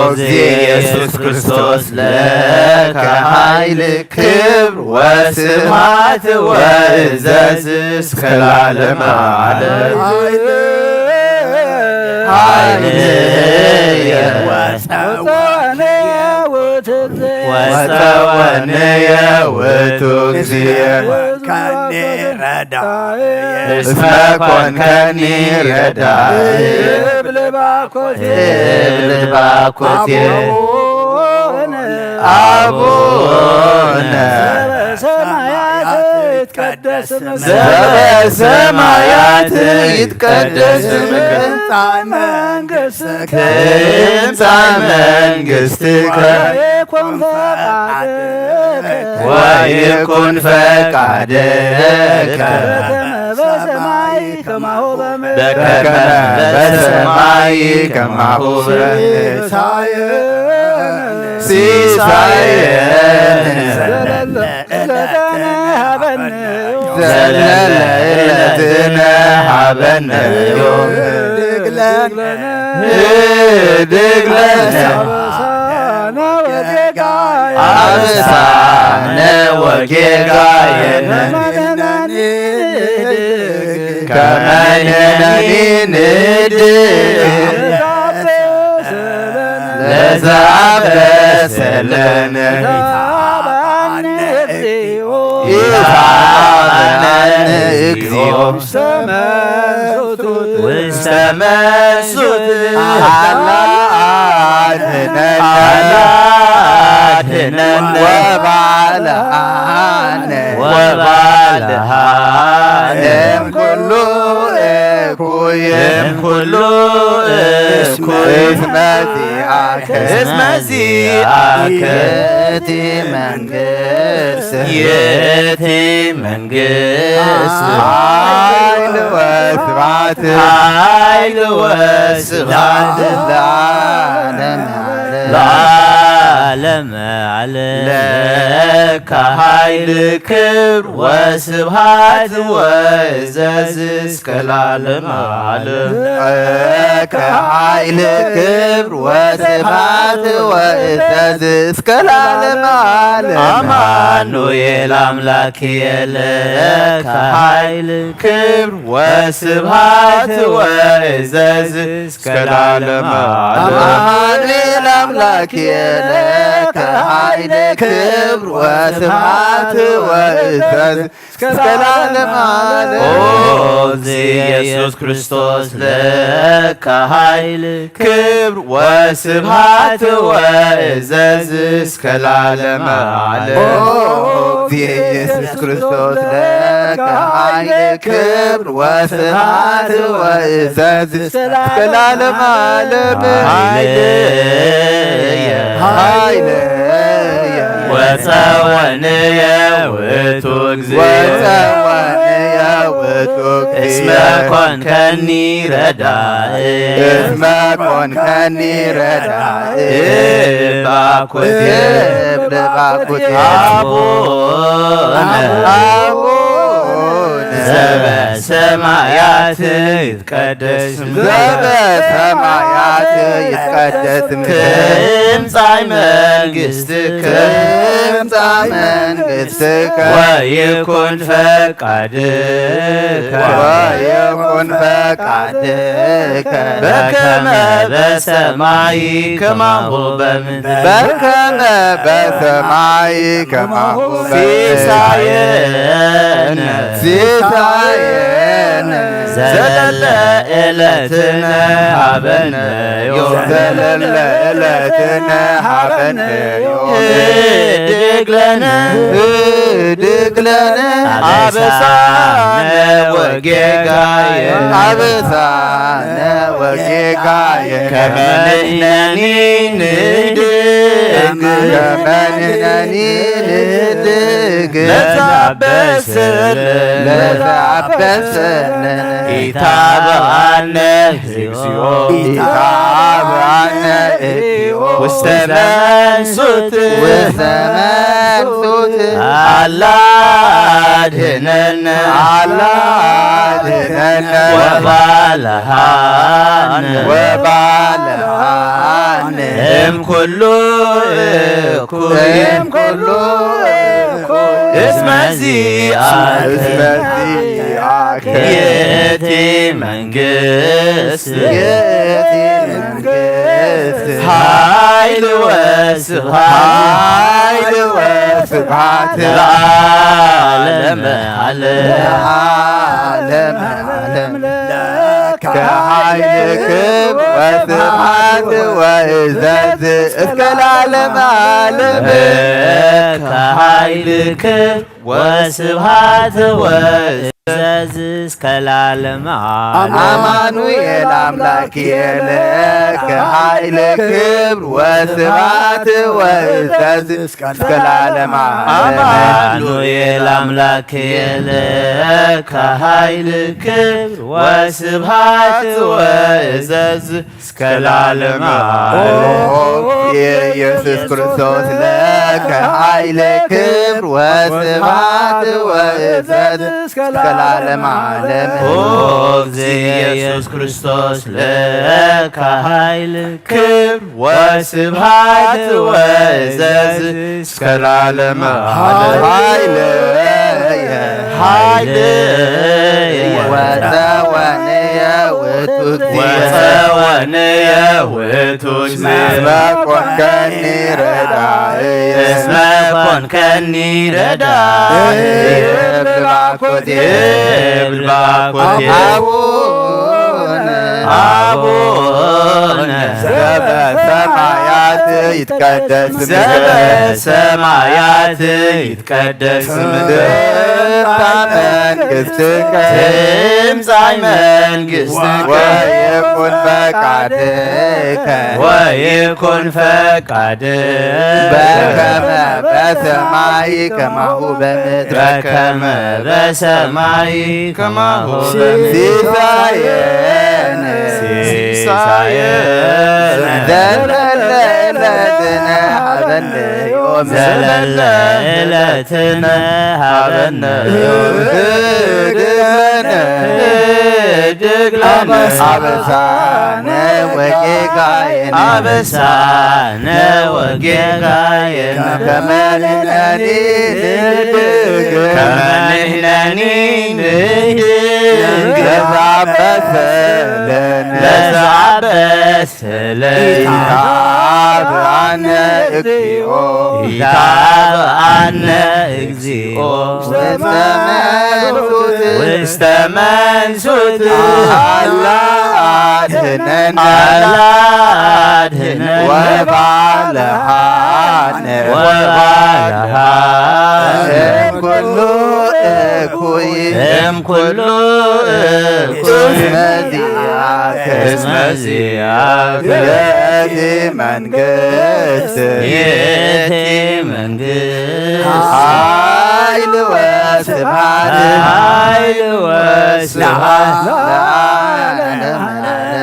እግዚእ ኢየሱስ ክርስቶስ ለከ ኃይል ክብር ወስብሐት ወእዘዝ እስከ ለዓለመ ዓለም ኃይልየ ወፀወንየ ውእቱ እግዚእ ወፀወንየ ውእቱ እግዚእ ከኒ ረዳየ እስመ ኮንከኒ ረዳየ እብል ባኮቴ እብል ባኮቴ አቡነ አቡነ ዘበሰማያት ይትቀደስ ስምከ ዘበሰማያት ይትቀደስ ስምከ ትምጻእ መንግስትከ ትምጻእ መንግስትከ ወይኩን ፈቃድከ ወይኩን ፈቃድከ በከመ በሰማይ ከማሁ በምድር በከመ በሰማይ ከማሁ በምድር ሲሳየነ ሲሳየነ ዘለለ ዕለትነ ሀበነ ዮም ዘለለ ዕለትነ ሀበነ ዮም ህድግ ለነ ህድግ ለነ አበሳነ ወጌጋየነ አበሳነ ወጌጋየነ ከመ ንሕነኒ ከመ ንሕነኒ ንህድግ ለዘአበሰ ለነ ኢታብአነ እግዚኦ ኢታብአነ እግዚኦ ውስተ መንሱት ውስተ መንሱት አላ አድህነነ አላ አድህነነ ወባልሃነ ወባልሃነ እምኩሉ እኩይ እምኩሉ እኩይ እስመ ዚአከ እስመ ዚአከ ይእቲ መንግስት ይእቲ መንግስት ኃይል ወስብሐት ኃይል ወስብሐት ለዓለመ ዓለም ለዓለመ ዓለም ለከ ኃይል ክብር ወስብሐት ወእዘዝ እስከ ለዓለመ ዓለም ለከ ኃይል ክብር ወስብሐት ወእዘዝ እስከ ለዓለመ ዓለም አማኑኤል አምላክየ ለከ ኃይል ክብር ወስብሐት ወእዘዝ እስከ ለዓለመ ዓለም አማኑኤል አምላክየ ለከ ኃይል ክብር ወስብሐት ወእዘዝ እስከ ለዓለመ ዓለም ኦ እግዚእ ኢየሱስ ክርስቶስ ለከ ኃይል ክብር ወስብሐት ወእዘዝ እስከ ለዓለመ ዓለም ኦ ኢየሱስ ክርስቶስ ለከ ኃይል ክብር ወስብሐት ወእዘዝ እስከ ለዓለመ ዓለም። ኃይልየ ኃይልየ ወፀወንየ ውእቱ እግዚእ ወፀወንየ ውእቱ እስመ እግዚእ ኮንከኒ ረዳእ እስመ ኮንከኒ ረዳእ ባኩት እብል ባኩት አቡነ አቡነ ዘበሰማያት ይትቀደስ ስምከ ዘበሰማያት ይትቀደስ ስምከ ትምጻእ መንግስትከ ትምጻእ መንግስትከ ወይኩን ፈቃድከ ወይኩን ፈቃድከ በከመ በሰማይ ከማሁ በምድር በከመ በሰማይ ከማሁ በምድር ሲሳየነ ሲሳየነ ዘለለ ዕለትነ ሀበነ ዮም ዘለለ ዕለትነ ሀበነ ዮም ህድግ ለነ ህድግ ለነ አበሳነ ወጌጋየ አበሳነ ወጌጋየ ከመ ንሕነኒ ንህድግ ከመ ንሕነኒ ንህድግ ለዘአበሰለነ ለዘአበሰለነ ኢታብአነ እግዚኦ ኢታብአነ እግዚኦ ውስተ መንሱት ውስተ መንሱት አላ አድህነነ አላ አድህነነ ወባልሃነ ወባልሃነ እምኩሉ እኩይ እምኩሉ እኩይ እስመ ዚአከ እስመ ዚአከ ይእቲ መንግስት ይእቲ መንግስት ኃይል ወስብሐት ኃይል ወስብሐት ለዓለመ ዓለም ለዓለመ ዓለም ለከ ኃይል ክብር ወስብሐት ወእዘዝ እስከ ለዓለመ ዓለም ለከ ኃይል ክብር ወስብሐት ወእዘዝ እስከ ለዓለመ ዓለም። አማኑኤል አምላክየ ለከ ኃይል ክብር ወስብሐት ወእዘዝ እስከ ለዓለመ ዓለም። አማኑኤል አምላክየ ለከ ኃይል ክብር ወስብሐት ወእዘዝ እስከ ለዓለመ ዓለም። ኦ ኢየሱስ ክርስቶስ ለከ ኃይል ክብር ወስብሐት ወእዘዝ እስከ ለዓለመ ዓለም። ኦ እግዚእ ኢየሱስ ክርስቶስ ለከ ኃይል ክብር ወስብሐት ወእዘዝ እስከ ለዓለመ ዓለም። ኃይልየ ኃይልየ ወፀወንየ ውእቱ እግዚእ ወፀወንየ ውእቱ እግዚእ እስመ ኮንከኒ ረዳእየ እስመ ኮንከኒ ረዳእየ እብል ባኮቴ እብል ባኮቴ አቡነ አቡነ ዘበሰማያት ይትቀደስ ስምከ ዘበሰማያት ይትቀደስ ስምከ ትምጻእ መንግሥትከ ትምጻእ መንግሥትከ ወይኩን ፈቃድከ ወይኩን ፈቃድከ በከመ በሰማይ ከማሁ በምድር በከመ በሰማይ ከማሁ በምድር ሲሳየነ ሲሳየነ ዘለለ ዕለትነ ሀበነ ዮም ዘለለ ዕለትነ ሀበነ ዮም ህድግ ለነ ህድግ ለነ አበሳነ ወጌጋየነ አበሳነ ወጌጋየነ ከመ ንሕነኒ ንህድግ ከመ ንሕነኒ ንህድግ ለዘአበሰለነ ለዘአበሰለነ ኢታብአነ እግዚኦ ኢታብአነ እግዚኦ ውስተ መንሱት ውስተ መንሱት አላ አድህነን አላ አድህነን ወባልሃነ ወባልሃነ የእቲ መንግስት የእቲ መንግስት ኃይል ወስብሐት ኃይል ወስብሐት ለዓለመ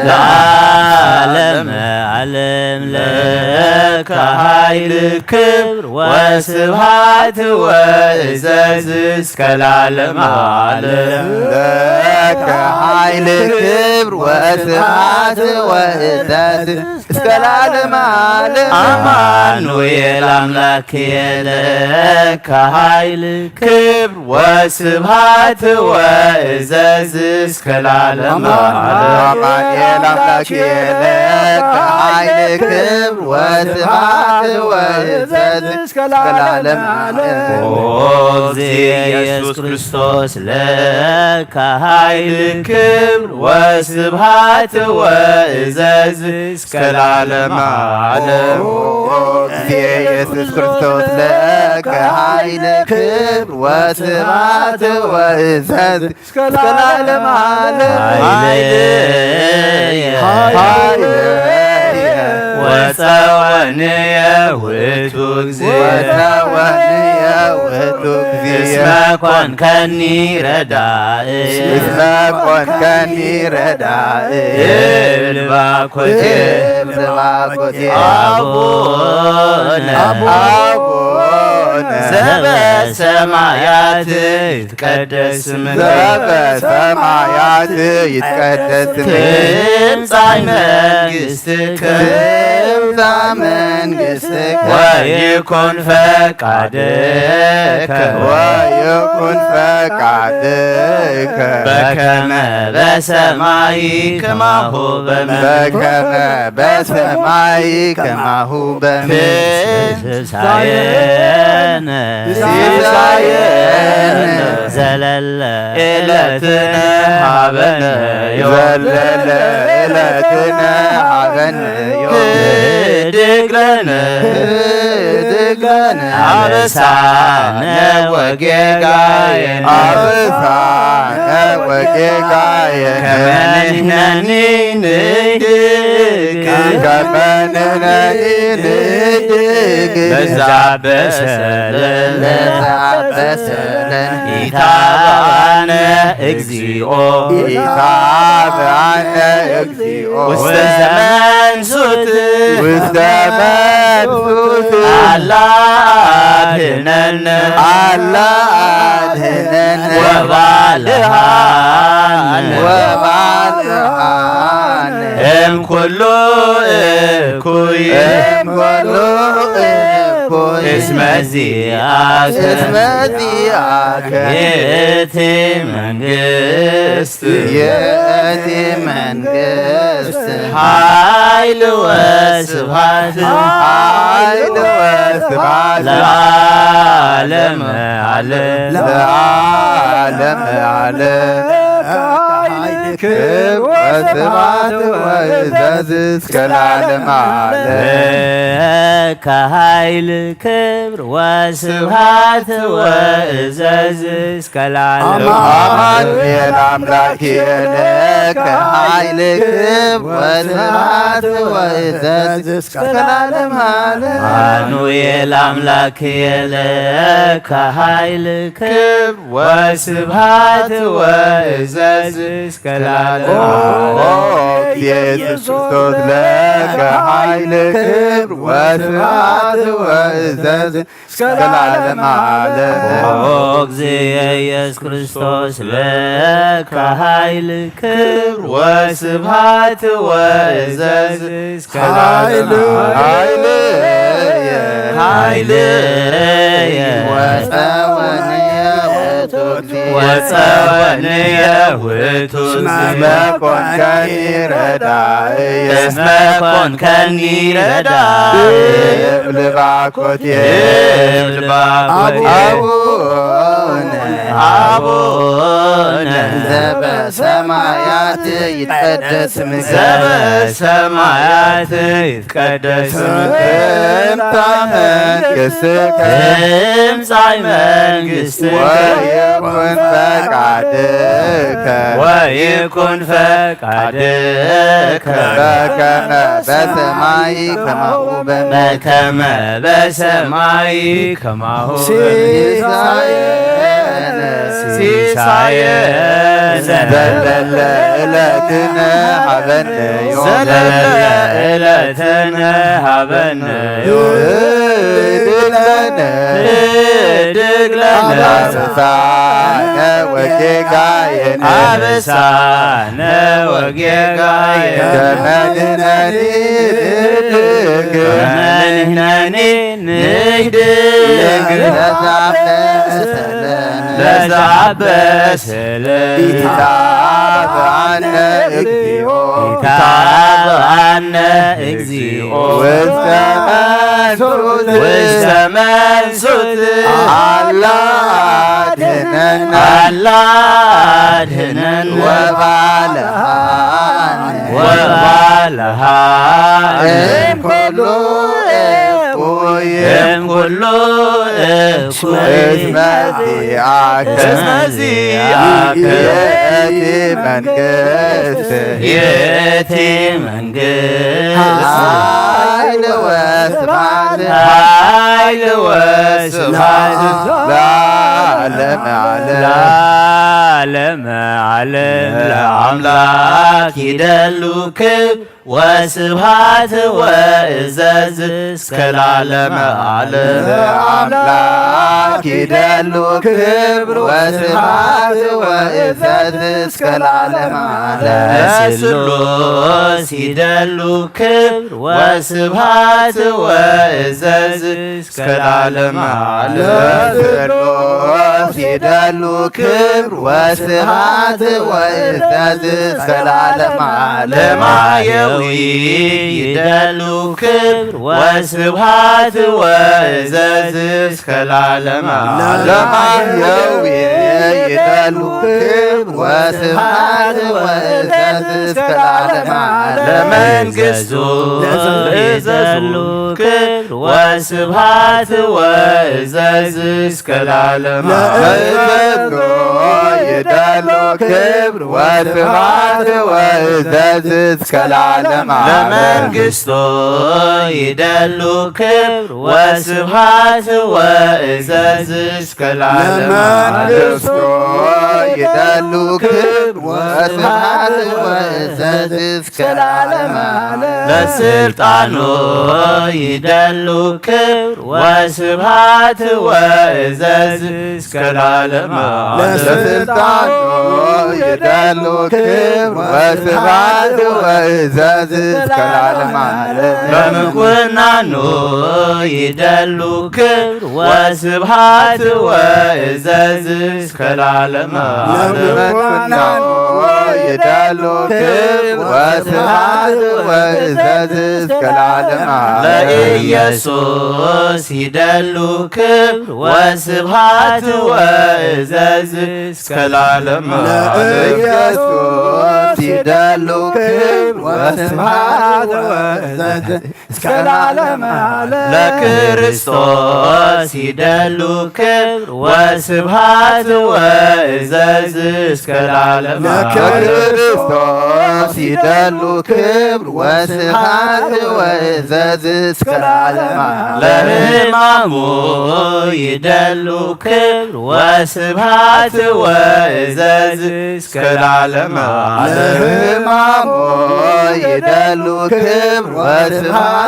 ለዓለመ ዓለም ለከ ኃይል ክብር ወስብሐት ወእዘዝ እስከ ለዓለመ ዓለም ለከ ኃይል ክብር ወስብሐት ወእዘዝ እስከ ለዓለመ ዓለም አማኑኤል አምላክ የለከ ኃይል ክብር ወስብሐት ወእዘዝ እስከ ለዓለመ ዓለም አማኑኤል አምላክ የለከ ኃይል ክብር ወስብሐት ወእዘዝ እስከ ለዓለመ ዓለም ኦ እግዚእ ኢየሱስ ክርስቶስ ለከ ኃይል ክብር ወስብሐት ወእዘዝ እስከ ለዓለመ ዓለም ኦ እግዚእ ኢየሱስ ክርስቶስ ለከ ኃይል ክብር ወስብሐት ወእዘዝ እስከ ለዓለመ ዓለም ኃይልየ ኃይልየ ወጸወንየ ውእቱ እግዚእ ወጸወንየ ውእቱ እግዚእ እስመ ኮንከኒ ረዳእ እስመ ኮንከኒ ረዳእ እብል ባኮቴ እብል ባኮቴ አቡነ አቡነ ዘበሰማያት ይትቀደስ ስምከ ዘበሰማያት ይትቀደስ ስምከ ትምጻእ መንግስትከ ትምጻእ መንግስትከ ወይኩን ፈቃድከ ወይኩን ፈቃድከ በከመ በሰማይ ከማሁ በምድር በከመ በሰማይ ከማሁ በምድር ሲሳየነ ሲሳየነ ዘለለ ዕለትነ ሀበነ ዘለለ ዕለትነ ሀበነ ህድግ ለነ ህድግ ለነ አበሳነ ወጌጋየነ አበሳነ ወጌጋየነ ከመ ንሕነኒ ንህድግ ከመ ንሕነኒ ንህድግ በዛበሰለን ለተአበሰለን ኢታብአነ እግዚኦ ኢታብአነ እግዚኦ ውስተ መንሱት ውስተ መንሱት አላ አድነነ አላ አድነነ ወባልሃነ ወባልሃነ እምኩሉ እኩይ እምኩሉ እኩይ እስመ ዚአከ እስመ ዚአከ ይእቲ መንግስት ይእቲ መንግስት ኃይል ወስብሐት ኃይል ወስብሐት ለዓለመ ዓለም ለዓለመ ዓለም ክብር ወስብሐት ወእዘዝ እስከ ለዓለመ ዓለም ለከ ኃይል ክብር ወስብሐት ወእዘዝ እስከ ለዓለመ ዓለም አማኑኤል አምላክ ለከ ኃይል ክብር ወስብሐት ወእዘዝ እስከ ለዓለመ ዓለም አማኑኤል አምላክ ለከ ኃይል ክብር ወስብሐት ወእዘዝ እስከ ለዓለመ ኦ ዓለም ኢየሱስ ክርስቶስ ለከ ኃይል ክብር ወስብሐት ወእዘዝ እስከ ለዓለመ ዓለም ኦ እግዚእ ኢየሱስ ክርስቶስ ለከ ኃይል ክብር ወስብሐት ወእዘዝ እስከ ኃይል ለዓለመ ኃይልየ ኃይልየ ወጸወንየ ውእቱ እግዚእ ወጸወንየ ውእቱ እስመ ኮንከኒ ረዳእየ እስመ ኮንከኒ ረዳእ እብል ባኮቴ እብል ባኮቴ አቡነ አቡነ ዘበሰማያት ይትቀደስ ስምከ። ዘበሰማያት ይትቀደስ ስምከ። ትምጻእ መንግሥትከ። ትምጻእ መንግሥትከ። ወይኩን ፈቃድከ። ወይኩን ፈቃድከ። በከመ በሰማይ ከማሁ በምድር። በከመ በሰማይ ከማሁ ሲሳየነ። ሲሳየነ። ዘለለ ዕለትነ ሀበነ ዮም። ዘለለ ዕለትነ ሀበነ ዮም። ህድግ ለነ። ህድግ ለነ። አበሳነ ወጌጋየነ። አበሳነ ወጌጋየነ። ከመ ንሕነኒ ንህድግ። ከመ ንሕነኒ ንህድግ። ለዘአበሰለነ። ለዘአበሰለነ። ኢታብአነ እግዚኦ። ኢታብአነ እግዚኦ። ውስተ መንሱት። ውስተ መንሱት። አላ አድነን። አላ አድነን። ወባልሃን። ወባልሃን። እምኩሉ እኩይ። እምኩሉ እኩይ። እስመ ዚአከ። እስመ ዚአከ። ይእቲ መንግስት። ይእቲ መንግስት። ኃይል ወስብሐት። ኃይል ወስብሐት። ለዓለመ ዓለም። ለዓለመ ዓለም ለአምላክ ይደሉ ክብር ወስብሐት ወእዘዝ እስከ ለዓለመ ዓለም። ለአምላክ ይደሉ ክብር ወስብሐት ወእዘዝ እስከ ለዓለመ ዓለም። ለስሉስ ይደሉ ክብር ወስብሐት ወእዘዝ እስከ ለዓለመ ዓለም። ለስሉስ ይደሉ ክብር ወስብሐት ወእዘዝ እስከ ለዓለመ ዓለም። ለማየዊ ይደሉ ክብር ወስብሐት ወእዘዝ እስከ ለዓለመ ዓለም። ለማየዊ ይደሉ ክብር ወስብሐት ወእዘዝ እስከ ለዓለመ ዓለም። ለመንግስቱ ይደሉ ክብር ወስብሐት ወእዘዝ እስከ ለዓለመ ዓለም። ለእዘዞ ይደሉ ክብር ወስብሐት ወእዘዝ እስከ ለዓለመ ዓለም። ለመንግስቱ ይደሉ ክብር ወስብሐት ወእዘዝ እስከ ለዓለመ ዓለም። ለመንግስቱ ይደሉ ክብር ወስብሐት ወእዘዝ እስከ ለዓለመ ዓለም። ለስልጣኑ ይደሉ ክብር ወስብሐት ወእዘዝ እስከ ለዓለመ ዓለም። ለስልጣኑ ይደሉ ክብር ወስብሐት ወእዘዝ እስከ ለዓለመ ዓለም። ለምኩናኑ ይደሉ ክብር ወስብሐት ወእዘዝ እስከ ለዓለመ ዓለም። ለምኩናኑ ይደሉ ክብር ወስብሐት ወእዘዝ እስከ ለዓለመ ዓለም። ለኢየሱስ ይደሉ ክብር ወስብሐት ወእዘዝ እስከ ለዓለመ ዓለም። ለኢየሱስ ይደሉ ክብር ወስብሐት ወእዘዝ እስከ ለዓለመ ዓለም። ለክርስቶስ ይደሉ ክብር ወስብሐት ወእዘዝ እስከ ለዓለመ ዓለም። ለክርስቶስ ይደሉ ክብር ወስብሐት ወእዘዝ እስከ ለዓለመ ዓለም። ለሕማሙ ይደሉ ክብር ወስብሐት ወእዘዝ እስከ ለዓለመ ዓለም። ለሕማሙ ይደሉ ክብር ወስብሐት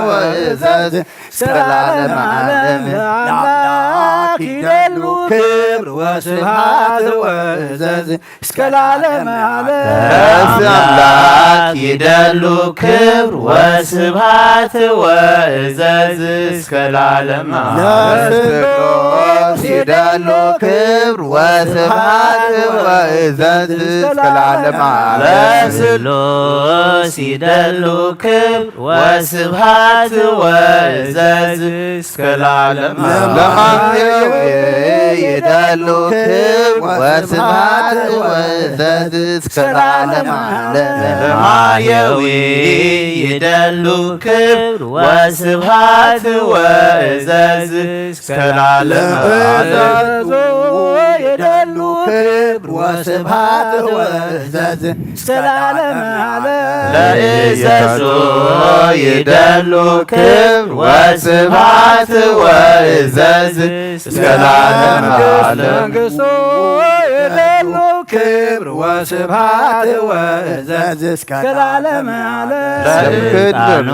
ወእዘዝ እስከ ለዓለመ ዓለም። ለአምላክ ይደሉ ክብር ወስብሐት ወእዘዝ እስከ ለዓለመ ዓለም። ለአምላክ ይደሉ ክብር ወስብሐት ወእዘዝ እስከ ለዓለመ ዓለም። ለስሉስ ይደሉ ክብር ወስብሐት ወእዘዝ እስከ ለዓለመ ዓለም። ለስሉስ ይደሉ ክብር ወስብሐት ወእዘዝ እስከ ለዓለመ ዓለም። ለማህየው ይደሉ ክብር ወስብሐት ወእዘዝ እስከ ለዓለመ ዓለም። ለማየዊ ይደሉ ክብር ወስብሐት ወእዘዝ እስከ ለዓለመ ዓለም። ለእዘዞ ይደሉ ክብር ወስብሐት ወእዘዝ እስከ ለዓለመ ዓለም። ለእዘዞ ይደሉ ክብር ወስብሐት ወእዘዝ እስከ ለዓለመ ዓለም። መንግስቶ ይደሉ ክብር ወስብሐት ወእዘዝ እስከ ለዓለመ ዓለም። ለስልጣኖ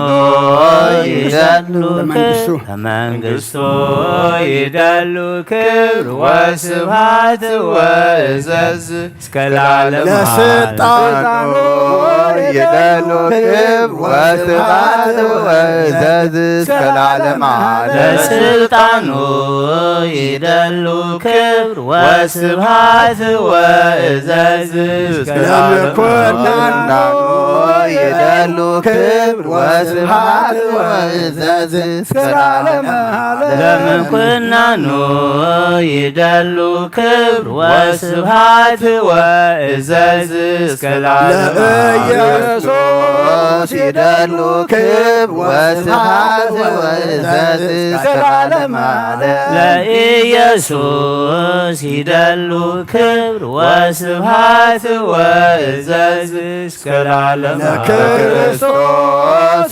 ይደሉ ለመንግስቱ። ክብር መንግስቶ ይደሉ ክብር ወስብሐት ወእዘዝ እስከ ለዓለመ ዓለም። ለስልጣኖ ይደሉ ክብር ወስብሐት ወእዘዝ እስከ ለዓለመ ዓለም። ለስልጣኑ ይደሉ ክብር ወስብሐት ወእዘዝ እስከ ለዓለመ ዓለም። ለምኩናኑ ይደሉ ክብር ወስብሐት ወእዘዝ እስከ ለዓለመ ዓለም። ለምኩናኑ ይደሉ ክብር ወስብሐት ወእዘዝ እስከ ለዓለመ ዓለም። ለኢየሱስ ይደሉ ክብር ወስብሐት ወእዘዝ እስከ ለዓለመ ዓለም። ለኢየሱስ ይደሉ ክብር ወስብሐት ወእዘዝ እስከ ለዓለመ ዓለም። ለክርስቶስ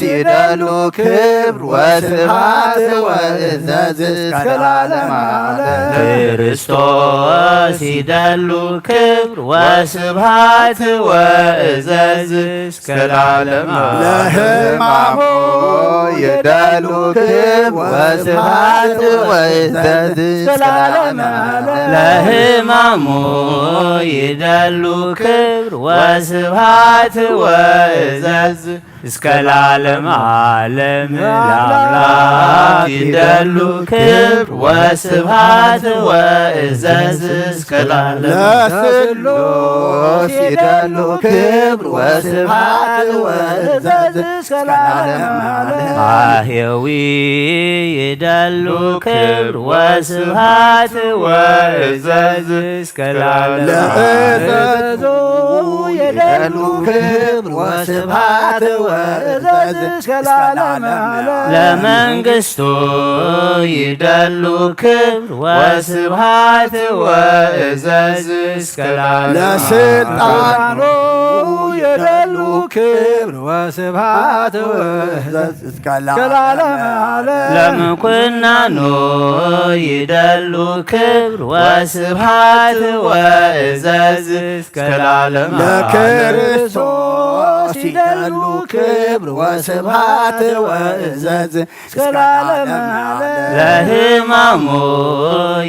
ይደሉ ክብር ወስብሐት ወእዘዝ እስከ ለዓለመ ዓለም። ክርስቶስ ይደሉ ክብር ወስብሐት ወእዘዝ እስከ ለዓለመ ዓለም። ለሕማሙ ይደሉ ክብር ወስብሐት ወእዘዝ እስከ ለዓለመ ዓለም። ለሕማሙ ይደሉ ክብር ወስብሐት ወእዘዝ እስከ ለዓለመ ዓለም። ለአምላክ ይደሉ ክብር ወስብሐት ወእዘዝ እስከ ለዓለመ። ለስሉስ ይደሉ ክብር ወስብሐት ወእዘዝ እስከ ለዓለመ ዓለም። ማህየዊ ይደሉ ክብር ወስብሐት ወእዘዝ እስከ ለዓለመ። ለእዘዙ ይደሉ ክብር ወስብሐት ወእዘዝ እስከ ለዓለመ። ለመንግስቱ ይደሉ ክብር ወስብሐት ወእዘዝ እስከ ለዓለመ። ለስልጣኑ ይደሉ ክብር ወስብሐት ወእዘዝ እስከ ለዓለመ። ለምኩናኑ ይደሉ ክብር ወስብሐት ወእዘዝ እስከ ለዓለመ። ለክርስቶስ ይደሉ ክብር ወስብሐት ወእዘዝ እስከ ለዓለመ። ለሕማሙ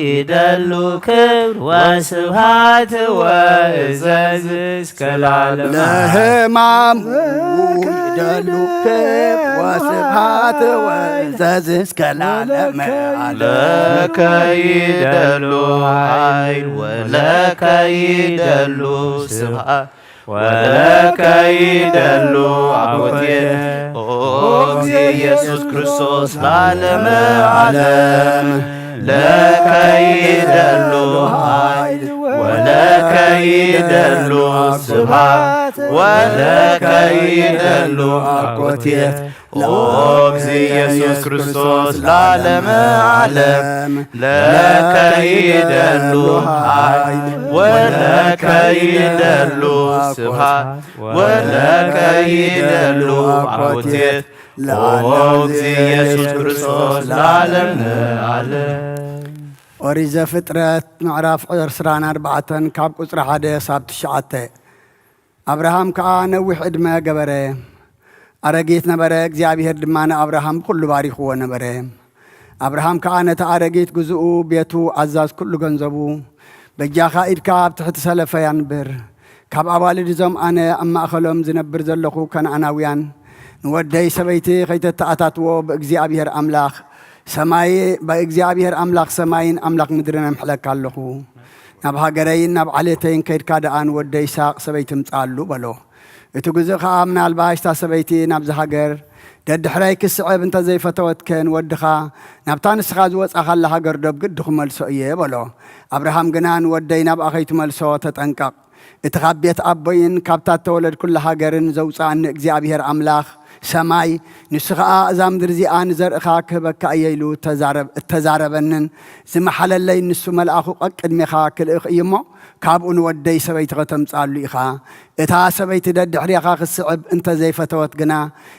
ይደሉ ክብር ወስብሐት ወእዘዝ እስከ ለዓለመ። ለሕማሙ ይደሉ ክብር ወስብሐት ወእዘዝ እስከ ለዓለመ። ለከ ይደሉ ኃይል ወለከ ይደሉ ስብሐት ወለከ ይደሉ አኮቴት። ኦ እግዚእ ኢየሱስ ክርስቶስ ለዓለመ ዓለም። ለከ ይደሉ ኃይል ወለከ ይደሉ ስብሐት ወለከ ይደሉ አኮቴት። ኦ እግዚእ ኢየሱስ ክርስቶስ ለዓለመ ዓለም። ለከ ይደሉ ኃይል ወለከ ይደሉ ስብሐት ወለከ ይደሉ አኮቴት። ኦ እግዚእ ኢየሱስ ክርስቶስ ለዓለመ ዓለም። ኦሪት ዘፍጥረት ምዕራፍ ዕስራን ኣርባዕተን ካብ ቁጽሪ ሓደ ሳብ ትሽዓተ። ኣብርሃም ከኣ ነዊሕ ዕድመ ገበረ፣ ኣረጊት ነበረ። እግዚኣብሄር ድማ ንኣብርሃም ብኹሉ ባሪኽዎ ነበረ። ኣብርሃም ከኣ ነቲ ኣረጊት ግዝኡ፣ ቤቱ፣ ኣዛዝ ኩሉ ገንዘቡ፣ በጃኻ ኢድካ ኣብ ትሕቲ ሰለፈ ያንብር። ካብ ኣዋልድ እዞም ኣነ ኣብ ማእኸሎም ዝነብር ዘለኹ ከነኣናውያን ንወደይ ሰበይቲ ከይተተኣታትዎ ብእግዚኣብሄር ኣምላኽ ሰማይ፣ ብእግዚኣብሄር ኣምላኽ ሰማይን ኣምላኽ ምድርን ኣምሕለካ ኣለኹ። ናብ ሃገረይን ናብ ዓሌተይን ከይድካ ደኣ ንወደይ ይስሃቅ ሰበይቲ ምጽኣሉ በሎ። እቲ ግዙእ ኸኣ ምናልባሽ እታ ሰበይቲ ናብዚ ሃገር ደድሕረይ ክስዕብ እንተ ዘይፈተወት ከ ንወድኻ ናብታ ንስኻ ዝወጻኻላ ሃገር ዶ ብግዲ ክመልሶ እየ? በሎ። ኣብርሃም ግና፣ ንወደይ ናብኣ ከይትመልሶ ተጠንቀቕ። እቲ ካብ ቤት ኣቦይን ካብታ እተወለድኩላ ሃገርን ዘውጽኣኒ እግዚኣብሄር ኣምላኽ ሰማይ፣ ንሱ ኸኣ እዛ ምድሪ እዚኣ ንዘርእኻ ክህበካ እየ ኢሉ እተዛረብ-፣ እተዛረበንን ዝመሓለለይ ንሱ መልኣኹ ቀቅድሜኻ ክልእኽ እዩ እሞ፣ ካብኡ ንወደይ ሰበይቲ ኸተምጽኣሉ ኢኻ። እታ ሰበይቲ ደድሕሬኻ ኽትስዕብ እንተ ዘይፈተወት ግና፣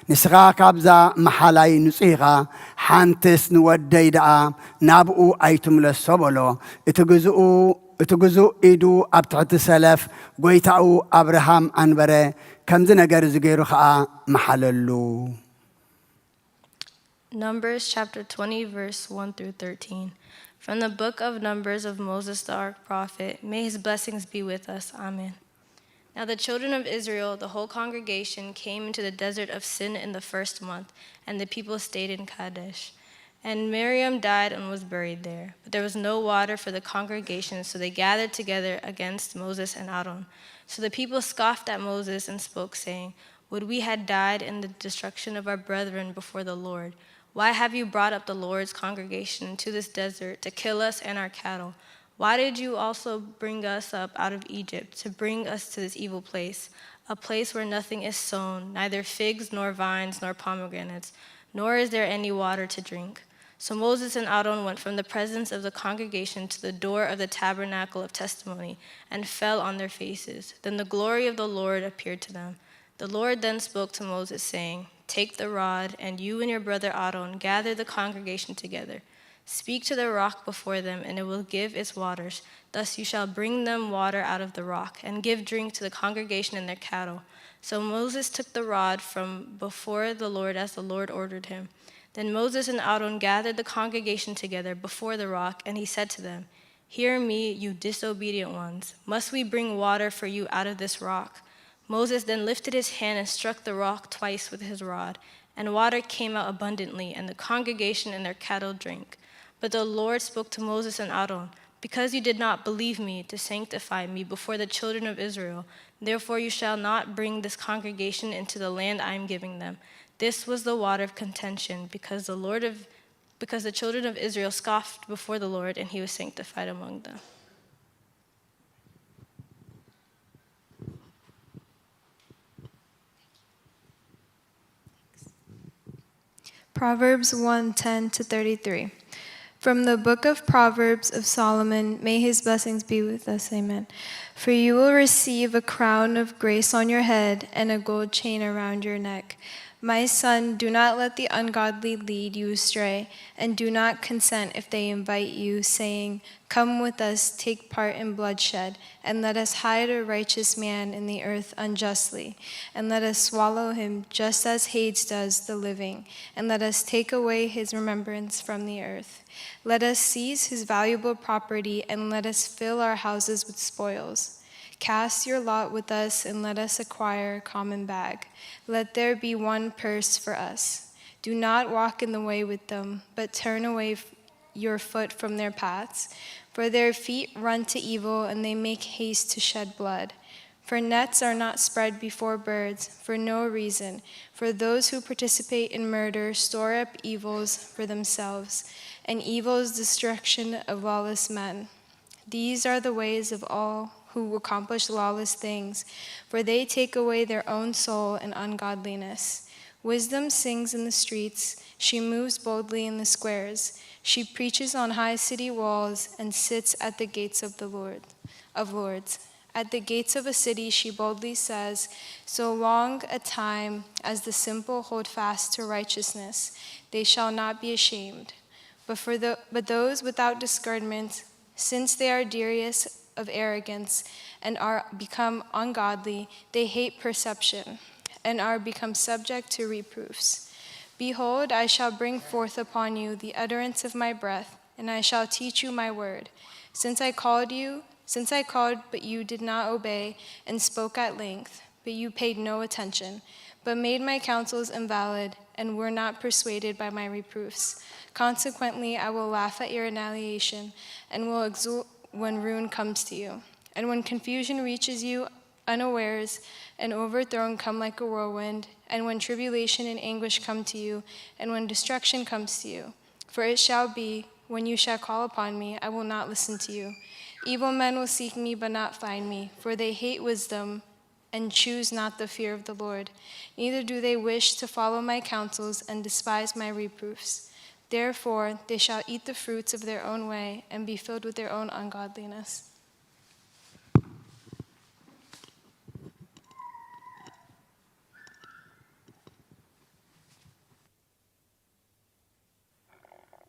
ንስኻ ካብዛ መሓላይ ንጹህ ኢኻ። ሓንትስ ንወደይ ደኣ ናብኡ ኣይትምለሶ በሎ። እቲ ግዝኡ፣ እቲ ግዙእ ኢዱ ኣብ ትሕቲ ሰለፍ ጐይታኡ ኣብርሃም ኣንበረ። ከምዚ ነገር እዚ ገይሩ ኸኣ መሓለሉ። Numbers chapter twenty, verse one through thirteen. From the book of Numbers of Moses the arch prophet, may his blessings be with us. Amen. Now the children of Israel, the whole congregation, came into the desert of Sin in the first month, and the people stayed in Kadesh. And Miriam died and was buried there. But there was no water for the congregation, so they gathered together against Moses and Aaron. So the people scoffed at Moses and spoke, saying, "Would we had died in the destruction of our brethren before the Lord! Why have you brought up the Lord's congregation to this desert to kill us and our cattle? Why did you also bring us up out of Egypt to bring us to this evil place, a place where nothing is sown, neither figs nor vines nor pomegranates, nor is there any water to drink?" So Moses and Aaron went from the presence of the congregation to the door of the tabernacle of testimony and fell on their faces. Then the glory of the Lord appeared to them. The Lord then spoke to Moses, saying, "Take the rod, and you and your brother Aaron gather the congregation together. Speak to the rock before them, and it will give its waters. Thus you shall bring them water out of the rock, and give drink to the congregation and their cattle." So Moses took the rod from before the Lord as the Lord ordered him. Then Moses and Aaron gathered the congregation together before the rock, and he said to them, "Hear me, you disobedient ones. Must we bring water for you out of this rock?" Moses then lifted his hand and struck the rock twice with his rod, and water came out abundantly, and the congregation and their cattle drank. But the Lord spoke to Moses and Aaron, "Because you did not believe me to sanctify me before the children of Israel, therefore you shall not bring this congregation into the land I am giving them." This was the water of contention, because the Lord of, because the children of Israel scoffed before the Lord, and he was sanctified among them. Proverbs one ten to thirty-three. From the book of Proverbs of Solomon, may his blessings be with us. Amen. For you will receive a crown of grace on your head and a gold chain around your neck. My son, do not let the ungodly lead you astray, and do not consent if they invite you, saying, "Come with us, take part in bloodshed, and let us hide a righteous man in the earth unjustly, and let us swallow him just as Hades does the living, and let us take away his remembrance from the earth. Let us seize his valuable property, and let us fill our houses with spoils. Cast your lot with us, and let us acquire a common bag. Let there be one purse for us. Do not walk in the way with them, but turn away f-, your foot from their paths. For their feet run to evil, and they make haste to shed blood. For nets are not spread before birds for no reason. For those who participate in murder store up evils for themselves, and evil's destruction of lawless men. These are the ways of all who accomplish lawless things, for they take away their own soul in ungodliness. Wisdom sings in the streets, she moves boldly in the squares. She preaches on high city walls and sits at the gates of the Lord, of lords. At the gates of a city she boldly says, "So long a time as the simple hold fast to righteousness, they shall not be ashamed." But for the, but those without discernment, since they are desirous of arrogance and are become ungodly, they hate perception and are become subject to reproofs. Behold, I shall bring forth upon you the utterance of my breath, and I shall teach you my word. Since I called you, since I called, but you did not obey, and spoke at length, but you paid no attention, but made my counsels invalid, and were not persuaded by my reproofs. Consequently, I will laugh at your annihilation, and will exult when ruin comes to you. And when confusion reaches you, unawares, and overthrown come like a whirlwind, and when tribulation and anguish come to you, and when destruction comes to you. For it shall be, when you shall call upon me, I will not listen to you. Evil men will seek me, but not find me, for they hate wisdom and choose not the fear of the Lord. Neither do they wish to follow my counsels and despise my reproofs. Therefore, they shall eat the fruits of their own way and be filled with their own ungodliness.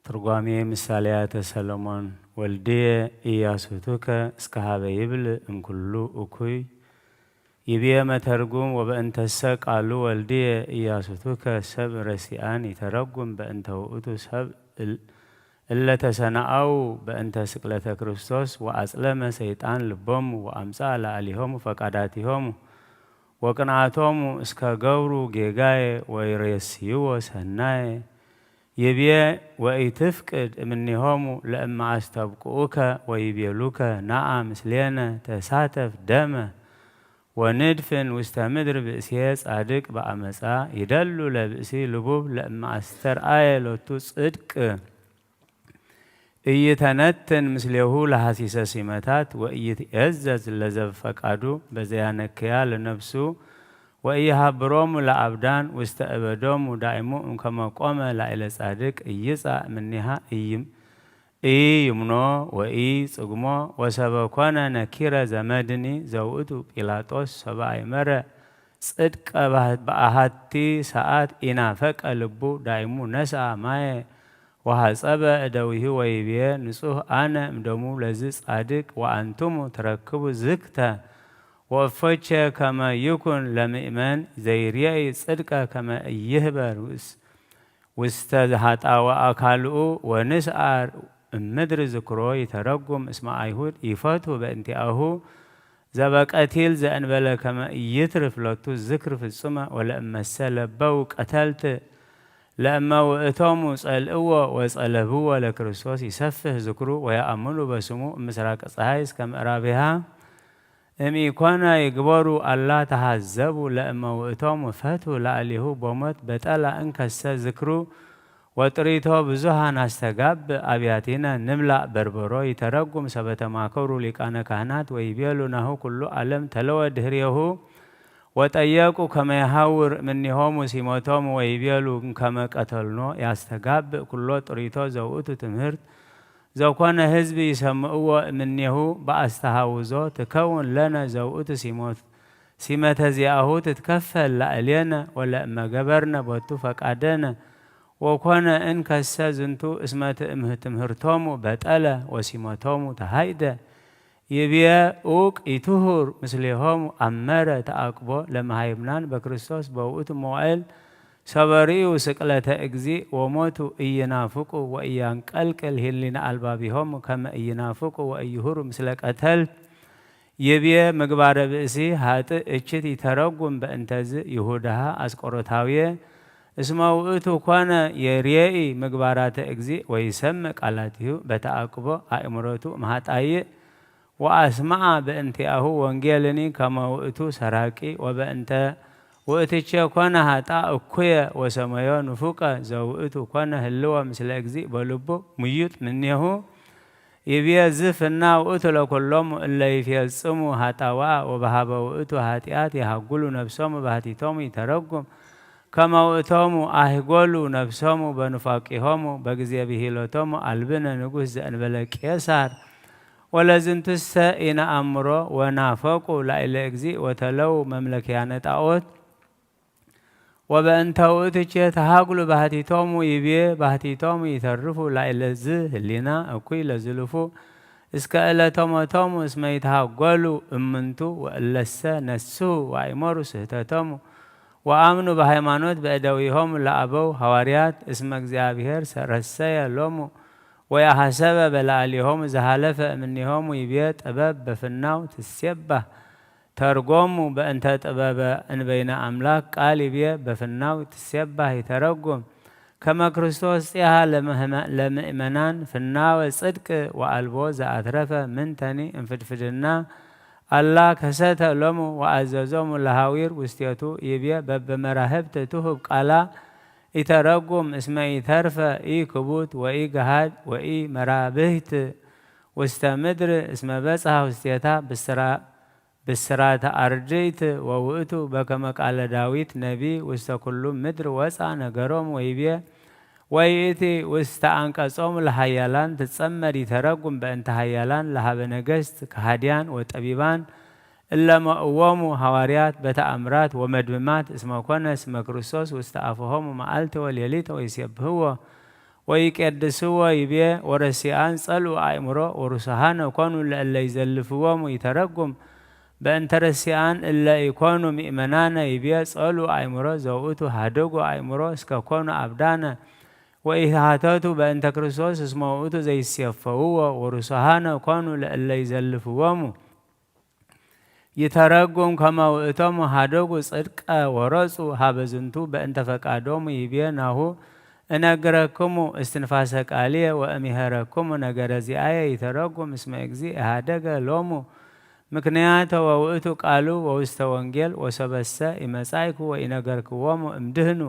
ትርጓሜ ምሳሌያተ ሰሎሞን። ወልድየ ኢያሱቱከ እስከ ሀበ ይብል እምኩሉ እኩይ ይብየ መተርጉም። ወበእንተሰ ቃሉ ወልድየ ኢያሱቱከ ሰብ ረሲኣን ይተረጉም። በእንተ ውእቱ ሰብ እለ ተሰናኣው በእንተ ስቅለተ ክርስቶስ ወአጽለመ ሰይጣን ልቦሙ ወአምጽአ ለአሊሆሙ ፈቃዳቲሆሙ ወቅንኣቶሙ እስከ ገብሩ ጌጋየ ወይሬስይዎ ሰናየ። ይብየ ወኢትፍቅድ እምኔሆሙ ለእመ አስተብቅኡከ ወይቤሉከ ነአ ምስሌነ ተሳተፍ ደመ ወንድፍን ውስተ ምድር ብእሴ ጻድቅ በአመጻ። ይደሉ ለብእሲ ልቡብ ለእመ አስተርአየ ሎቱ ጽድቅ ኢይተነትን ምስሌሁ ለሐሲሰ ሲመታት ወኢይትኤዘዝ ለዘብፈቃዱ በዘያነክያ ለነፍሱ ወኢይሃብሮሙ ለአብዳን ውስተ እበዶሙ። ዳእሙ እምከመ ቆመ ላዕለ ጻድቅ ኢይጻእ እምኔሃ ኢይምኖ ወኢይጽግሞ። ወሰበ ኮነ ነኪረ ዘመድኒ ዘውእቱ ጲላጦስ ሰበ አይመረ ጽድቀ በአሃቲ ሰዓት ኢናፈቀ ልቡ ዳይሙ ነስአ ማየ ወሐጸበ እደዊሁ ወይብየ ንጹህ አነ እምደሙ ለዝ ጻድቅ ወአንትሙ ትረክቡ ዝክተ። ወእፎቼ ከመ ይኩን ለምእመን ዘይርየኢ ጽድቀ ከመ ኢይህበር ውስተ ሀጣወ አካልኡ ወንስአር እምድር ዝክሮ ይተረጉም እስመ አይሁድ ይፈቱ በእንቲአሁ ዘበቀቲል ዘእንበለ ከመ ኢይትርፍ ሎቱ ዝክር ፍጹመ ወለእመሰ ለበው ቀተልት ለእመ ውእቶሙ ጸልእዎ ወጸለብዎ ለክርስቶስ ይሰፍህ ዝክሩ ወየአምኑ በስሙ እምስራቅ ፀሐይ እስከ ምዕራቢሃ እምኢኮነ ይግበሩ አላ ተሃዘቡ ለእመ ውእቶሙ ፈትሁ ለአሊሁ ቦሞት በጠላ እንከሰ ዝክሩ ወጥሪቶ ብዙሃን አስተጋብ አብያቲነ ንምላእ በርበሮ ይተረጉም ሰበተማከሩ ሊቃነ ካህናት ወይቤሉ ናሁ ኩሉ ዓለም ተለወ ድህሬሁ ወጠየቁ ከመ የሐውር እምኔሆሙ ሲሞቶሙ ወይቤሉ እምከመ ቀተልኖ ያስተጋብእ ኩሎ ጥሪቶ ዘውእቱ ትምህርት ዘኮነ ህዝብ ይሰምእዎ እምኔሁ በአስተሃውዞ ትከውን ለነ ዘውእቱ ሲመተ ዚአሁ ትትከፈል ላዕሌነ ወለእመ ገበርነ ቦቱ ፈቃደነ ወኮነ እንከሰ ዝንቱ እስመ ትእምህ ትምህርቶሙ በጠለ ወሲመቶሙ ተሃይደ ይብየ ኡቅ ይትሁር ምስሌሆሙ አመረ ተአቅቦ ለመሃይምናን በክርስቶስ በውእቱ መዋእል ሰበርእዩ ስቅለተ እግዚእ ወሞቱ ኢይናፍቁ ወኢያንቀልቅል ሂሊና አልባቢሆሙ ከመ ኢይናፍቁ ወኢይሁሩ ምስለ ቀተልት ይብየ ምግባረ ብእሲ ሀጥእ እችት ይተረጉም በእንተዝ ይሁዳሃ አስቆሮታውየ እስመ ውእቱ ኮነ የርየኢ ምግባራተ እግዚእ ወይሰምዕ ቃላቲሁ በተአቅቦ አእምሮቱ እምሃጣይእ ወአስመዐ በእንቲአሁ ወንጌልኒ ከመ ውእቱ ሰራቂ ወበእንተ ውእትቼ ኮነ ሀጣ እኩየ ወሰመዮ ንፉቀ ዘውእቱ ኮነ ህልወ ምስለ እግዚእ በልቡ ምዩጥ ምኔሁ ይብየ ዝፍና ውእቱ ለኩሎሙ እለ ይፌጽሙ ሀጣውአ ወበሀበ ውእቱ ሀጢአት የሃጉሉ ነፍሶሙ ባህቲቶሙ ይተረጉም ከመ ውእቶሙ አህጎሉ ነፍሶሙ በኑፋቂሆሙ በግዜ ብሂሎቶሙ አልብነ ንጉስ ዘእንበለ ቄሳር ወለዝንቱሰ ኢነአምሮ ወናፈቁ ላዕለ እግዚእ ወተለው መምለክያነ ጣዖት ወበእንተ ውእትቼ ተሃግሉ ባህቲቶሙ ይብየ ባህቲቶሙ ይተርፉ ላዕለ ዝ ህሊና እኩይ ለዝልፉ እስከ እለተ ሞቶሙ እስመ ይትሃጎሉ እምንቱ ወእለሰ ነስሁ ወአይመሩ ስህተቶሙ ወአምኑ በሃይማኖት በእደዊሆሙ ለአበው ሐዋርያት እስመ እግዚኣብሔር ረሰየ ሎሙ ወየሐሰበ በላዕሌሆሙ ዘሃለፈ እምኔሆሙ ይብየ ጥበብ በፍናው ትሴባህ ተርጎሙ በእንተ ጥበበ እንበይነ አምላክ ቃል ይብየ በፍናው ትሴባህ ይተረጉም ከመ ክርስቶስ ጺሃ ለምእመናን ፍናወ ጽድቅ ወአልቦ ዘአትረፈ ምንተኒ እንፍድፍድና ኣላ ከሰተ ሎሙ ወኣዘዞሙ ለሃዊር ውስቴቱ ይቤ በበመራህብት ትሁብ ቃላ ኢተረጉም እስመ ኢተርፈ ኢክቡት ወኢገሃድ ወኢመራብህት ውስተ ምድር እስመ በጽሐ ውስቴታ ብስራ ብስራተ ኣርድእት ወውእቱ በከመ ቃለ ዳዊት ነቢ ውስተ ኩሉ ምድር ወፃ ነገሮም ወይቤ ወይእቲ ውስተ ኣንቀጾም ለሃያላን ትጸመድ ይተረጉም በእንተ ሃያላን ለሃበ ነገስት ከሃድያን ወጠቢባን እለመእዎሙ ሃዋርያት በተኣምራት ወመድምማት እስመ ኮነ ስመ ክርስቶስ ውስተ ኣፍሆሙ መዓልቲ ወሌሊተ ወይሴብህዎ ወይቄድስዎ ይቤ ወረሲኣን ጸልኡ ኣእምሮ ወሩሱሃነ ኮኑ ለእለ ይዘልፍዎሙ ይተረጉም በእንተ ረሲኣን እለ ኢኮኑ ምእመናነ ይቤ ጸልኡ ኣእምሮ ዘውእቱ ሃደጉ ኣእምሮ እስከ ኮኑ ኣብዳነ ወኢሃተቱ በእንተ ክርስቶስ እስመ ውእቱ ዘይሴፈውዎ ወሩሱሃነ ኮኑ ለእለ ይዘልፍዎሙ ይተረጉም ከመ ውእቶም ሃደጉ ጽድቀ ወረጹ ሀበ ዝንቱ በእንተ ፈቃዶሙ ይቤ ናሁ እነግረክሙ እስትንፋሰ ቃልየ ወእምሄረክሙ ነገረ ዚኣየ ይተረጉም እስመ እግዚእ ኢሃደገ ሎሙ ምክንያተ ወውእቱ ቃሉ ወውስተ ወንጌል ወሰበሰ ኢመጻእኩ ወኢነገርክዎሙ እምድህኑ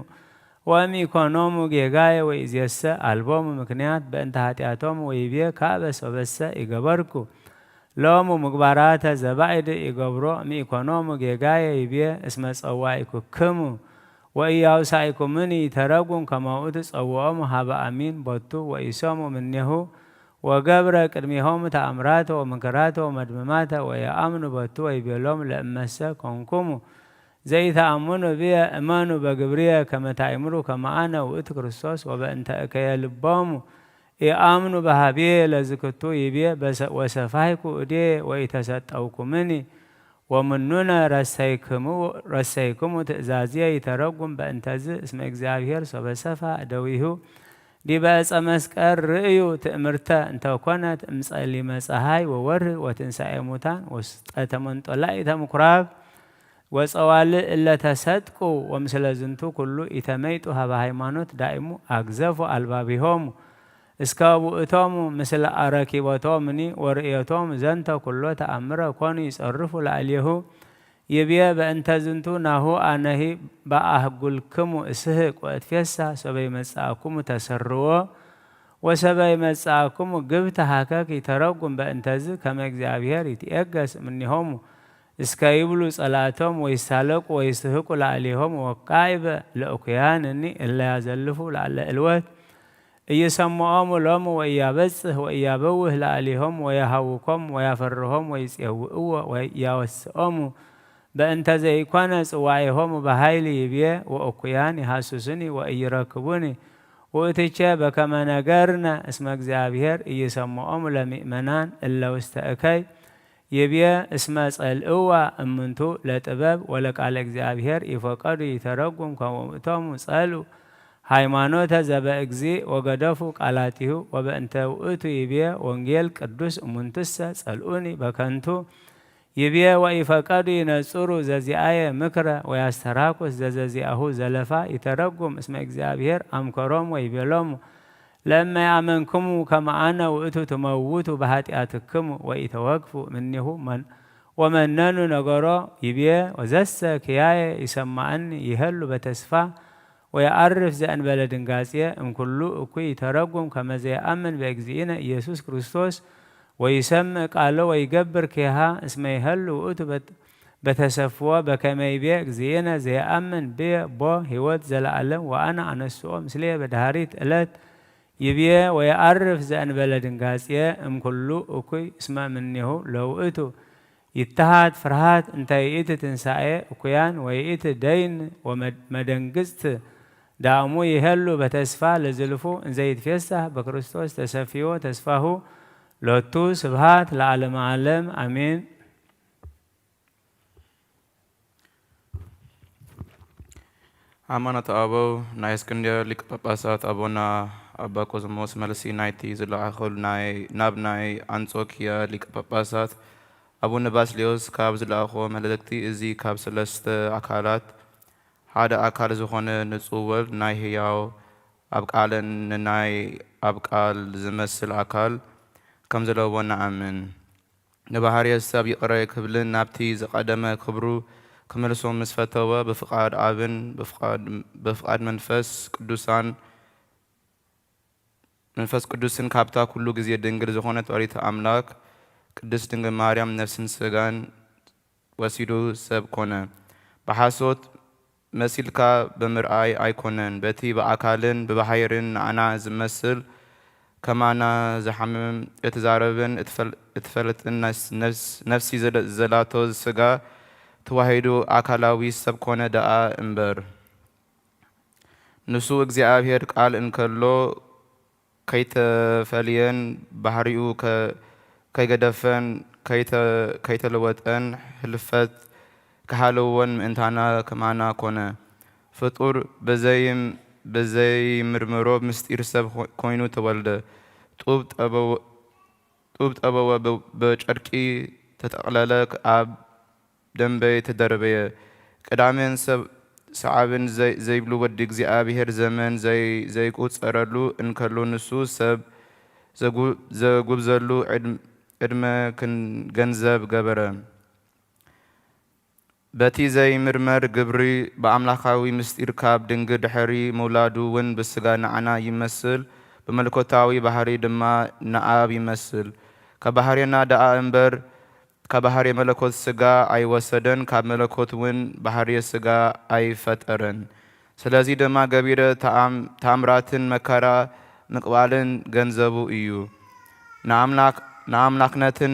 ወእምኢኮኖሙ ጌጋየ ወኢዜሰ ኣልቦሙ ምክንያት በእንተ ኃጢኣቶም ወይቤ ካበ ሰበሰ ኢገበርኩ ሎሙ ምግባራተ ዘባይድ ኢገብሮ እምኢኮኖሙ ጌጋየ ይቤ እስመ ጸዋኢኩክሙ ወኢያውሳኢኩምኒ ይተረጉም ከመ ውእቱ ጸውኦሙ ሀበ ኣሚን ቦቱ ወኢሰሙ ምኔሁ ወገብረ ቅድሜሆሙ ተኣምራተ ወምንክራተ ወመድምማተ ወየኣምኑ ቦቱ ወይቤሎም ለእመሰ ኮንኩሙ ዘይተኣምኑ ብየ እመኑ በግብርየ ከመ ታእምሩ ከመ ኣነ ውእቱ ክርስቶስ ወበእንተ እከየ ልቦሙ ኢኣምኑ በሃብየ ለዝክቱ ይብየ በሰ- ወሰፋይኩ እዴ ወኢተሰጠውኩምኒ ወምኑነ ረሰይክሙ- ረሰይክሙ ትእዛዝየ ይተረጉም በእንተዝ እስመ እግዚኣብሔር ሶበ ሰፋ እደዊሁ ዲበ ዕፀ መስቀል ርእዩ ትእምርተ እንተኮነት እምፀሊመ ፀሃይ ወወርህ ወትንሳኤ ሙታን ወስጠተ መንጦላኢተ ምኩራብ ወጸዋልእ እለ ተሰጥቁ ወምስለ ዝንቱ ኩሉ ኢተመይጡ ሀበ ሃይማኖት ዳእሙ አግዘፉ አልባቢሆሙ እስከ ውእቶሙ ምስለ አረኪቦቶምኒ ወርእዮቶሙ ዘንተ ኩሎ ተአምረ ኮኑ ይጸርፉ ላዕሌሁ ይብየ በእንተ ዝንቱ ናሁ አነሂ በአህጉልክሙ እስህቅ ወእትፌሳ ሶበ ይመጽአኩሙ ተሰርዎ ወሰበ ይመጽአኩሙ ግብተ ሀከክ ይተረጉም በእንተዝ ከመ እግዚኣብሔር ይትኤገስ እምኔሆሙ እስከ ይብሉ ጸላእቶም ወይሳለቁ ወይስህቁ ላዕሌሆም ወካዕበ ለእኩያንኒ እለ ያዘልፉ ላዕለ እልወት ኢይሰምዖሙ ሎሙ ወኢያበጽሕ ወኢያበውህ ላዕሌሆም ወያሃውኮም ወያፈርሆም ወይጼውእዎ ወኢያወስኦሙ በእንተ ዘይኮነ ጽዋዒሆሙ በሃይሊ ይብዬ ወእኩያን ይሃስሱኒ ወኢይረክቡኒ ውእትቼ በከመ ነገርነ እስመ እግዚኣብሔር ኢይሰምዖሙ ለምእመናን እለ ውስተ እከይ ይብየ እስመ ጸልእዋ እምንቱ ለጥበብ ወለቃለ እግዚኣብሔር ኢፈቀዱ ይተረጉም ከመ ውእቶሙ ጸልኡ ሃይማኖተ ዘበእግዚእ ወገደፉ ቃላቲሁ ወበእንተ ውእቱ ይብየ ወንጌል ቅዱስ እሙንቱሰ ጸልኡኒ በከንቱ ይብየ ወኢፈቀዱ ይነጽሩ ዘዚአየ ምክረ ወያስተራኩስ ዘዘዚአሁ ዘለፋ ይተረጉም እስመ እግዚኣብሔር አምከሮም ወይቤሎሙ ለእመ ያመንክሙ ከመ አነ ውእቱ ትመውቱ በኃጢአትክሙ ወኢተወግፉ እምኔሁ መን- ወመነኑ ነገሮ ይብየ ወዘሰ ክያየ ይሰማዕኒ ይሄሉ በተስፋ ወየዐርፍ ዘእንበለ ድንጋጼ እምኩሉ እኩይ ይተረጉም ከመ ዘየአምን በእግዚእነ ኢየሱስ ክርስቶስ ወይሰምዕ ቃሎ ወይገብር ኪሃ እስመ ይሄሉ ውእቱ በት- በተሰፍዎ በከመ ይቤ እግዚእነ ዘየአምን ብየ ቦ ሕይወት ዘለዓለም ወአነ አነስኦ ምስሌ በዳህሪት ዕለት ይብየ ወየዐርፍ ዘእንበለ ድንጋጼ እምኩሉ እኩይ እስመ እምኔሁ ለውእቱ ይተሃት ፍርሃት እንተ ይእቲ ትንሳኤ እኩያን ወይእቲ ደይን ወመደንግጽት ዳእሙ ይሄሉ በተስፋ ለዝልፉ እንዘይትፌሳህ በክርስቶስ ተሰፊዎ ተስፋሁ ሎቱ ስብሃት ለዓለመ ዓለም አሜን። ሃይማኖተ ኣበው ናይ እስክንድርያ ሊቀ ጳጳሳት ኣቦና ኣባ ቆዝሞስ መልሲ ናይቲ ዝለኣኸሉ ናይ ናብ ናይ ኣንጾኪያ ሊቀ ጳጳሳት ኣቡነ ባስልዮስ ካብ ዝለኣኽዎ መልእኽቲ እዚ ካብ ሰለስተ ኣካላት ሓደ ኣካል ዝኾነ ንጹህ ወልድ ናይ ህያው ኣብ ቃልን ንናይ ኣብ ቃል ዝመስል ኣካል ከም ዘለዎ ንኣምን። ንባህርየ ሰብ ይቕረ ክብልን ናብቲ ዝቐደመ ክብሩ ክመልሶ ምስ ፈተወ፣ ብፍቓድ ኣብን ብፍቓድ መንፈስ ቅዱሳን መንፈስ ቅዱስን ካብታ ኩሉ ግዜ ድንግል ዝኾነት ወላዲተ ኣምላክ ቅድስት ድንግል ማርያም ነፍስን ስጋን ወሲዱ ሰብ ኮነ። ብሓሶት መሲልካ ብምርኣይ ኣይኮነን፣ በቲ ብኣካልን ብባህይርን ንዓና ዝመስል፣ ከማና ዝሓምም፣ እትዛረብን እትፈል-፣ እትፈልጥን ነስ-፣ ነፍስ-፣ ነፍሲ ዘለ-፣ ዘላቶ ስጋ ተዋሂዱ ኣካላዊ ሰብ ኮነ ደኣ እምበር። ንሱ እግዚኣብሔር ቃል እንከሎ ከይተፈልየን ባህሪኡ ከ-፣ ከይገደፈን ከይተ-፣ ከይተለወጠን ህልፈት ክሃለዎን ምእንታና ከማና ኮነ። ፍጡር በዘይም-፣ በዘይምርምሮ ምስጢር ሰብ ኮ-፣ ኮይኑ ተወልደ። ጡብ ጠበወ-፣ ጡብ ጠበወ ብ-፣ በጨርቂ ተጠቕለለ፣ ኣብ ደንበ ተደርበየ። ቀዳምን ሰብ-፣ ሰዓብን ዘይ-፣ ዘይብሉ ወዲ እግዚኣብሔር ዘመን ዘይ-፣ ዘይቁጸረሉ እንከሎ ንሱ ሰብ ዘጉ-፣ ዘጉብዘሉ ዕድ-፣ ዕድመ ክን-፣ ገንዘብ ገበረ። በቲ ዘይምርመር ግብሪ ብኣምላኻዊ ምስጢር ካብ ድንግል ድሕሪ ምውላዱ እውን ብስጋ ንዓና ይመስል፣ ብመለኮታዊ ባህሪ ድማ ንኣብ ይመስል። ካብ ባህርና ደኣ እምበር ካብ ባህርየ መለኮት ስጋ ኣይወሰደን፣ ካብ መለኮት እውን ባህርየ ስጋ ኣይፈጠረን። ስለዚ ድማ ገቢረ ተኣም-፣ ተኣምራትን መከራ ምቅባልን ገንዘቡ እዩ። ንኣምላክ-፣ ንኣምላክነትን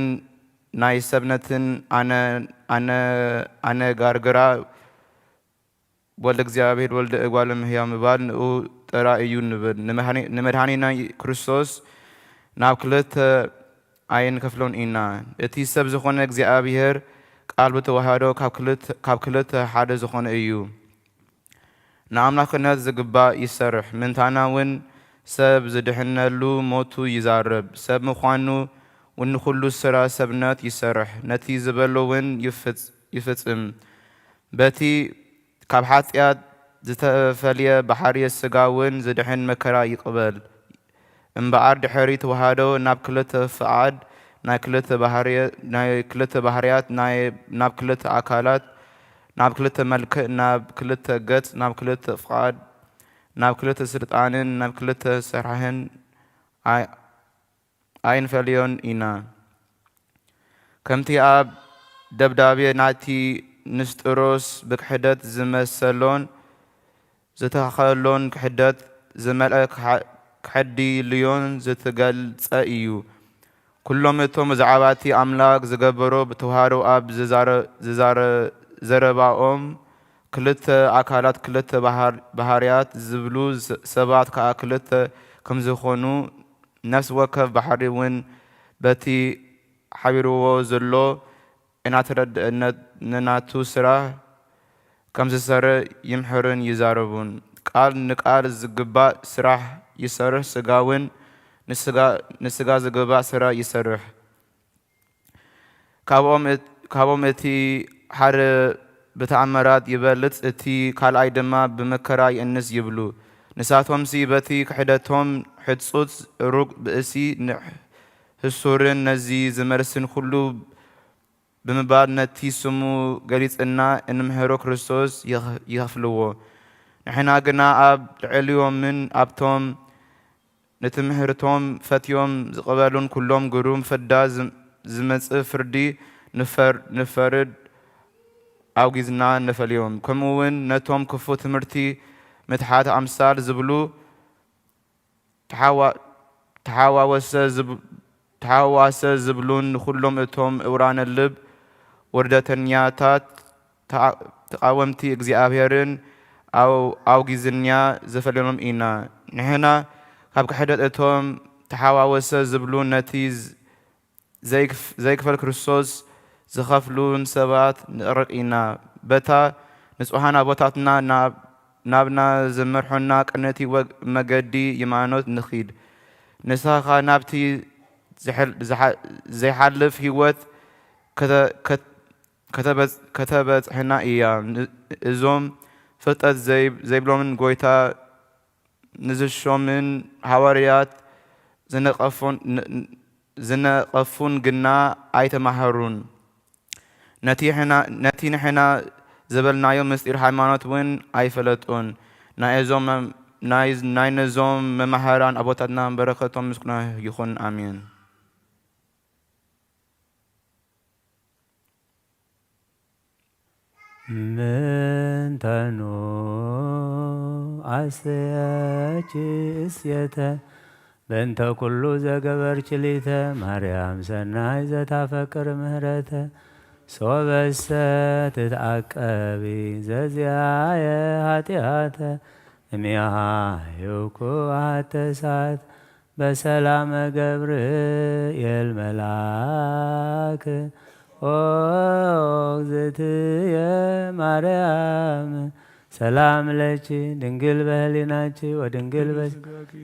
ናይ ሰብነትን ኣነ-፣ ኣነ-፣ ኣነጋርግራ ወልደ እግዚኣብሔር ወልደ እጓለ እምሕያው ምባል ንኡ ጥራይ እዩ ንብል። ንመድሓኒ-፣ ንመድሓኒና ክርስቶስ ናብ ክልተ ኣይንከፍሎን ኢና። እቲ ሰብ ዝኾነ እግዚኣብሔር ቃል ብተዋህዶ ካብ ክልተ-፣ ካብ ክልተ ሓደ ዝኾነ እዩ። ንኣምላኽነት ዝግባእ ይሰርሕ፣ ምእንታና እውን ሰብ ዝድሕነሉ ሞቱ ይዛረብ። ሰብ ምዃኑ እውን ንኹሉ ስራ ሰብነት ይሰርሕ፣ ነቲ ዝበሎ እውን ይፍጽ-፣ ይፍጽም። በቲ ካብ ሓጢኣት ዝተፈልየ ባሕርየ ስጋ እውን ዝድሕን መከራ ይቕበል። እምበኣር ድሕሪ ተዋህዶ ናብ ክልተ ፍቓድ ናይ ክልተ ባህርየ-፣ ናይ ክልተ ባህርያት ናይ-፣ ናብ ክልተ ኣካላት፣ ናብ ክልተ መልክዕ፣ ናብ ክልተ ገጽ፣ ናብ ክልተ ፍቓድ፣ ናብ ክልተ ስልጣንን ናብ ክልተ ስራሕን ኣይ-፣ ኣይንፈልዮን ኢና። ከምቲ ኣብ ደብዳቤ ናይቲ ንስጥሮስ ብክሕደት ዝመሰሎን ዝተኸሎን ክሕደት ዝመልአ ክሓ-፣ ክሕዲ ልዮን ዝተገልጸ እዩ። ኩሎም እቶም ብዛዕባ እቲ ኣምላኽ ዝገበሮ ብተዋህዶ ኣብ ዝዛረ-፣ ዝዛረ-፣ ዘረባኦም ክልተ ኣካላት ክልተ ባህር-፣ ባህርያት ዝብሉ ስ-፣ ሰባት ከኣ ክልተ ከምዝኾኑ ነፍሲ ወከፍ ባሕሪ እውን በቲ ሓቢርዎ ዘሎ እናተረድአ ነ-፣ ነናቱ ስራሕ ከምዝሰርሕ ይምህርን ይዛረቡን። ቃል ንቃል ዝግባእ ስራሕ ይሰርሕ፣ ስጋ እውን ንስጋ፣ ንስጋ ዝግባእ ስራሕ ይሰርሕ። ካብኦም እት-፣ ካብኦም እቲ ሓደ ብተኣምራት ይበልጽ፣ እቲ ካልኣይ ድማ ብመከራ ይእንስ ይብሉ። ንሳቶምሲ በቲ ክሕደቶም ሕጹጽ ሩግ ብእሲ ንሕ-፣ ህሱርን ነዚ ዝመልስን ኩሉ ብምባል ነቲ ስሙ ገሊጽና እንምህሮ ክርስቶስ ይኽ-፣ ይኸፍልዎ። ንሕና ግና ኣብ ልዕሊኦምን ኣብቶም ንትምህርቶም ፈትዮም ዝቕበሉን ኩሎም ግሩም ፍዳ ዝም-፣ ዝመጽእ ፍርዲ ንፈር-፣ ንፈርድ ኣውጊዝና ንፈልዮም። ከምኡ እውን ነቶም ክፉእ ትምህርቲ ምትሓት ኣምሳል ዝብሉ ተሓዋ-፣ ተሓዋወሰ ዝብ-፣ ተሓዋወሰ ዝብሉን ንኹሎም እቶም እውራነ ልብ ወርደተኛታት ተዓ-፣ ተቓወምቲ እግዚኣብሔርን ኣው-፣ ኣውጊዝኛ ዘፈልዮም ኢና። ንሕና ካብ ክሕደት እቶም ተሓዋወሰ ዝብሉ ነቲ ዝ-፣ ዘይክፍ-፣ ዘይክፈል ክርስቶስ ዝኸፍሉን ሰባት ንዕረቕ ኢና። በታ ንጹሓን ኣቦታትና ናብ-፣ ናብና ዝመርሑና ቅንዕቲ ወግ-፣ መገዲ ይማኖት ንኺድ። ንስኻ ናብቲ ዝሐል-፣ ዝሓ-፣ ዘይሓልፍ ህይወት ከተ-፣ ከት-፣ ከተበጽ-፣ ከተበጽሕና እያ። ን-፣ እዞም ፍልጠት ዘይ-፣ ዘይብሎምን ጐይታ ንዝሾምን ሃዋርያት ዝነቐፎን ን-፣ ን-፣ ዝነቐፉን ግና ኣይተማህሩን። ነቲ ሕና-፣ ነቲ ንሕና ዝበልናዮ ምስጢር ሃይማኖት እውን ኣይፈለጡን። ናይ እዞም መ-፣ ናይ፣ ናይ ነዞም መማህራን ኣቦታትና በረከቶም ምስኩና ይኹን። ኣሜን። ምንተኑ ኣሰያች እስየተ በእንተ ኩሉ ዘገበርኪ ሊተ ማርያም ሰናይ ዘታፈቅር ምህረተ ሶበሰ ትትዓቀቢ ዘዚኣየ ኃጢኣተ እሚያሃ ዮኩ ኣተሳት በሰላመ ገብርኤል መልአክ ኦ እግዝእትየ ማርያም ሰላም ለኪ ድንግል በህሊናኪ ወድንግል በ-፣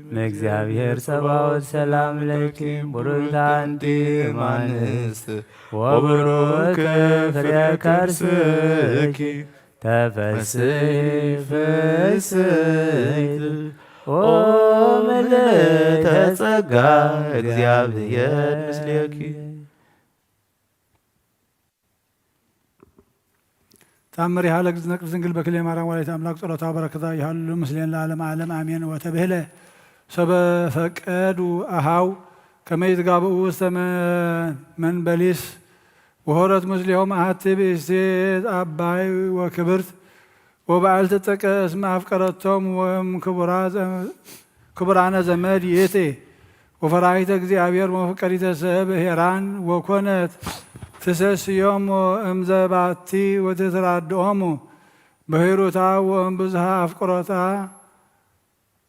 እምእግዚአብሔር ጸባኦት ሰላም ለኪ ቡሩክት አንቲ እም አንስት ወቡሩክ ፍሬ ከርስኪ ተፈስሒ ፍስሕት ኦ ምልዕተ ጸጋ እግዚአብሔር ምስሌኪ። ተአምር ይሃለ እግዝእትነ ቅድስት ድንግል በክልኤ ማርያም ወላዲተ አምላክ ጸሎታ በረከታ ይሃሉ ምስሌን ለዓለመ ዓለም አሜን። ወተብህለ ሰበ ፈቀዱ አሃው ከመ ይትጋብኡ ውስተ መ-፣ መንበሊስ ወሆረት ምስሌሆም አሐቲ ብእሴት አባይ ወክብርት ወበዓልቲ ጥቀ እስመ አፍቀረቶም ወእም ክቡራ ዘ-፣ ክቡራነ ዘመድ ይእቲ ወፈራሂተ እግዚአብሔር ወመፍቀሪተ ሰብ ሄራን ወኮነት ትሰስዮም እምዘ ባቲ ወትትራድኦሙ በሂሩታ ወእም ብዙሃ አፍቅሮታ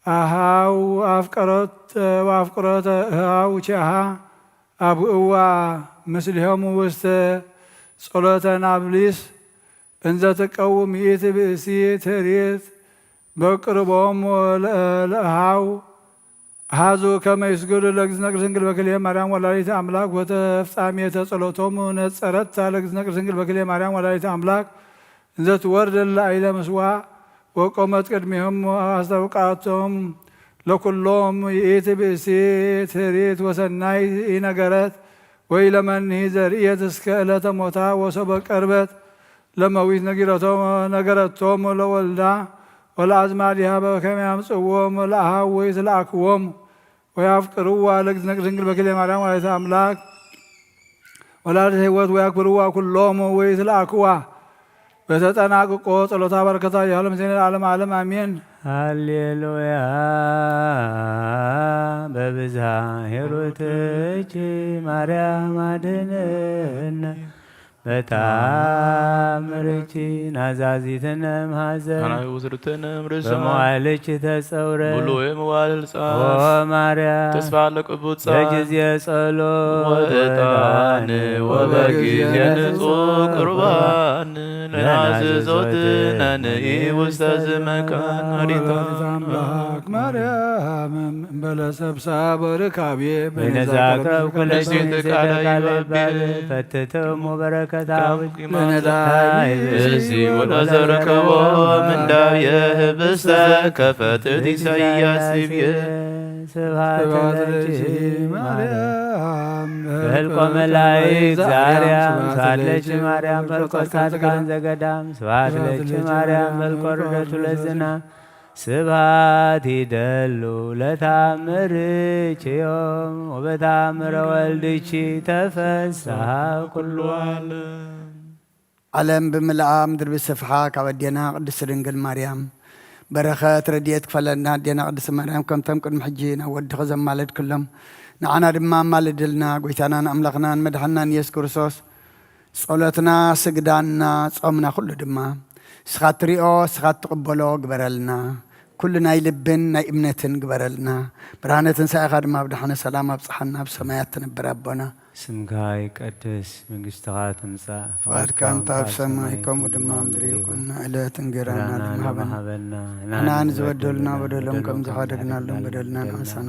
አሃው አፍቀሮት ወአፍቅሮተ እሃው ቺአሃ አብእዋ ምስሊሆሙ ውስተ ጸሎተ ናብሊስ እንዘ ትቀውም ይእቲ ብእሲ ተርየት በቅርቦም ለእሃው ሃዙ ከመ ይስግዱ ለእግዝእትነ ቅድስት ድንግል በክልኤ ማርያም ወላዲተ አምላክ ወተፍጻሜተ ጸሎቶሙ ነጸረታ ለእግዝእትነ ቅድስት ድንግል በክልኤ ማርያም ወላዲተ አምላክ እንዘ ትወርድ እለ አይለ ምስዋ ወቆመት ቅድሚሆም አስተብቃቶም ለኩሎም ይእቲ ብእሲ ትህሪት ወሰናይ ኢነገረት ወይ ለመንሂ ዘርእየት እስከ ዕለተ ሞታ ወሰበ ቀርበት ለመዊት ነጊረቶም ነገረቶም ለወልዳ ወለአዝማዲሃ በከመ ያምጽዎም ለአሃው ወይ ትለአክዎም ወያፍቅርዋ ለእግዝእትነ ቅድስት ድንግል በክልኤ ማርያም ወላዲተ አምላክ ወላዲተ ሕይወት ወያክብርዋ ኩሎም ወይ ትለአክዋ በተጠናቅቆ ጸሎታ በረከታ ይሃሉ ምስሌነ ለዓለመ ዓለም አሜን። ሃሌሉያ። በብዝሃ ሄሮትኪ ማርያም አድንነ በታምርኪ ናዛዚትነ እምሐዘን አናዊ ውስርትነ እምርሳ በመዋዕልኪ ተጸውረ ብሉይ መዋዕል ጻ ኦ ማርያም ተስፋ ለቅቡጻ በጊዜ ጸሎት ወዕጣን ወበጊዜ ንጹሕ ቁርባን ለናዝዞትነ ንኢ ውስተ ዝመካን ወላዲተ አምላክ ማርያም እምበለ ሰብሳብ ወርካቤ በይነዛ አቅረብኩ ለኪ ለኪ ቃለ ይባቤ ፈትትሙ በረከታዊ ለነዳይ ብእሲ ወለዘረከቦ ምንዳየ ህብስተ ከፈትት ኢሳይያስ ይብየ ስብሐት ለኪ ማርያም በህልቆ መላእክት ዘአርያም ስብሐት ለኪ ማርያም በህልቆ ጻድቃን ዘገዳም ስብሐት ለኪ ማርያም በህልቆ ርደቱ ለዝና ስብሐት ይደሉ ለተአምርኪ ዮም ወበተአምረ ወልድኪ ተፈስሐ ኩሉ ዓለም። ዓለም ብምልኣ ምድሪ ብስፍሓ ካብ ኣዴና ቅድስት ድንግል ማርያም በረኸት ረድኤት ክፈለና። ኣዴና ቅድስት ማርያም ከምቶም ቅድሚ ሕጂ ናብ ወድኺ ዘማለድክሎም ንዓና ድማ ኣማልድልና። ጎይታናን ኣምላኽናን መድሓናን ኢየሱስ ክርስቶስ ጸሎትና፣ ስግዳንና፣ ጾምና ኩሉ ድማ ንስኻ ትሪኦ፣ ንስኻ ትቕበሎ ግበረልና። ኩሉ ናይ ልብን ናይ እምነትን ግበረልና። ብርሃነ ትንሳኤኻ ድማ ብደሓነ ሰላም ኣብጽሓና። ኣብ ሰማያት ትነብር ኣቦና። ስምካ ይቀደስ፣ መንግስትኻ ትምጻእ፣ ፍቓድካ ፍቓድካ ከምታ ኣብ ኣብ ሰማይ ሰማይ ከምኡ ከምኡ ድማ ኣብ ምድሪ ምድሪ ይኹን። ይኹን። ዕለት እንጌራና ንሃበና። ሃበና። ንሕና ንዝበደሉና በደሎም ከም ዝሓደግናሎም በደልና ንሓሰና።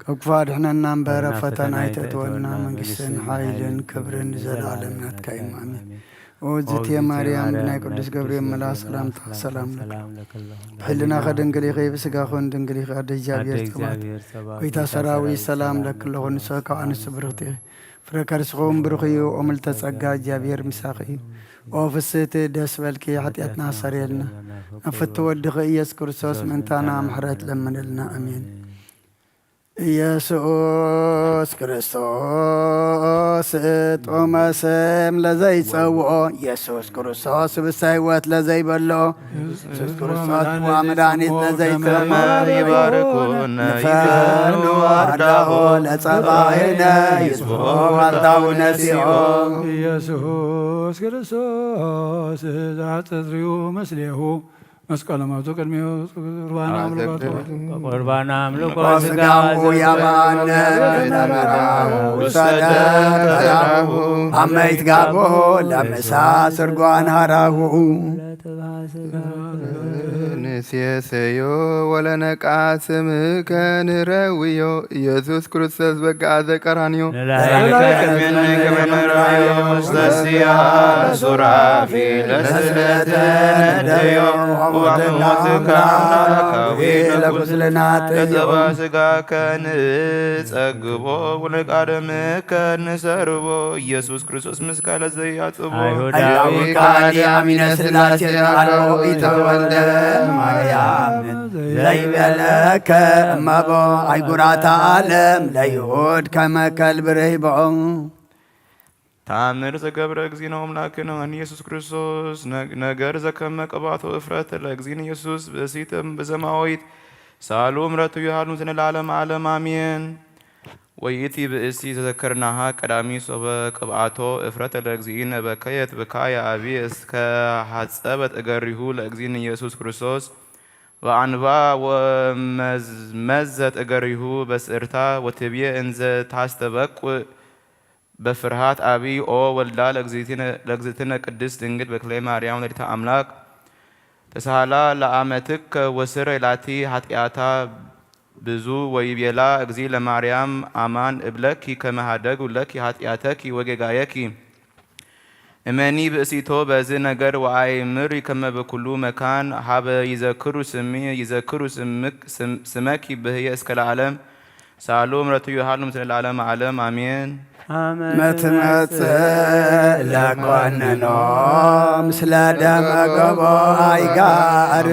ካብ ክፉ ኣድሕነና እምበር ኣብ ፈተና ኣይተእትወና። መንግስትን ሓይልን ክብርን ንዘለኣለም ናትካ እዩ። ኣሜን። ኦ እግዝእትየ ማርያም፣ ብናይ ቅዱስ ገብርኤል መልኣኽ ሰላምታ ሰላም ለኪ። ብሕልናኸ ድንግል ኢኺ፣ ብስጋኽን ድንግል ኢኺ። ኣደ እግዚኣብሔር ጸባኦት፣ ጸባኦት፣ ጎይታ ሰራዊት ሰላም ለኪ ኣለኹ። ንስኺ ካብ ኣንስቲ ብርኽቲ ኢኺ፣ ፍረ ከርስኹም ብሩኽ እዩ። ኦ ምልዕተ ጸጋ፣ እግዚኣብሔር ምሳኺ እዩ። ኦ ፍስህቲ፣ ደስ በልኪ፣ ሓጢኣትና ኣሳርየልና፣ ናብ ፍትው ወድኺ ኢየሱስ ክርስቶስ ምእንታና ምሕረት ለምንልና። ኣሜን። ኢየሱስ ክርስቶስ ጥዑመ ስም ለዘይጸውዖ፣ ኢየሱስ ክርስቶስ ስብስተ ሕይወት ለዘይበሎ፣ ኢየሱስ ክርስቶስ ጽዋ መድኃኒት ለዘይሰምዖ፣ ይባርኩነ ንፈኑ ይፈኑ አርዳኦ አርዳኦ ለጸባኢነ ይጽብሖ ዋልታው ነጺኦ። ኢየሱስ ክርስቶስ ዘአስተስርዩ ምስሌሁ መስቀለ ሞቱ ቅድሜሁ ቁርባን አምልኮቱ። ቁርባን አምልኮ ስጋው ያማነ ውሰደ ተራሁ አመይት ጋቦ ለምሳ ስርጓን ሀራሁ። ንሴሰዮ ወለነቃ ስምከ ንረውዮ ኢየሱስ ክርስቶስ በቃ ዘቀራንዮ። ንላዕሊ ከመ ንራዮ ውስተ ሲያ ሱራፊ ለስለተ ነደዮ ወሞትካ ለኩስልና ለጸባ ስጋከ ንጸግቦ ወለቃ ደምከ ንሰርቦ። ኢየሱስ ክርስቶስ ምስካለ ዘያጽቦ። አይሁዳዊ አይሁዳዊ ካሊ አሚነ ስላሴ አልቦ ኢተወልደ ማርያም ዘይበለከ እመቦ አይጉራታ ዓለም ለይሁድ ከመ ከልብ ርህቦ። ተአምር ዘገብረ እግዚእነ አምላክነ ኢየሱስ ክርስቶስ ነ-፣ ነገር ዘከመ ቅባቶ እፍረት ለእግዚእነ ኢየሱስ ብእሲትም ብዘማዊት ሳሉ ምረቱ ይሃሉ ምስለ ለዓለመ ዓለም አሜን። ወይእቲ ብእሲ ዘዘከርናሃ ቀዳሚ ሶበ ቅብአቶ እፍረተ ለእግዚእነ በከየት ብካየ አብየ እስከ ሐጸበት እገሪሁ ለእግዚእነ ኢየሱስ ክርስቶስ ወአንባ ወመዝመዘት እገሪሁ በስእርታ ወትብየ እንዘ ታስተበቁ በፍርሃት አብይ ኦ ወልዳ ለእግዝእትነ፣ ለእግዝእትነ ቅድስት ድንግል በክሌ ማርያም ወላዲተ አምላክ ተሳሃላ ለአመትከ ወስረ ላቲ ኃጢአታ ብዙ ወይቤላ እግዚ ለማርያም አማን እብለኪ ከመ ሀደግ ለኪ ኃጢአተኪ ወጌጋየኪ። እመኒ ብእሲቶ በዝ ነገር ወአይምሪ ከመ በኩሉ መካን ሀበ ይዘክሩ ስሚ ይዘክሩ ስምክ-፣ ስም-፣ ስመኪ ብህየ እስከ ለዓለም ሳሉ ምረቱ ይሃሉ ምስለ ለዓለመ ዓለም አሜን። መትመጽእ ለኮንኖ ምስለ ደመ ገቦ አይጋር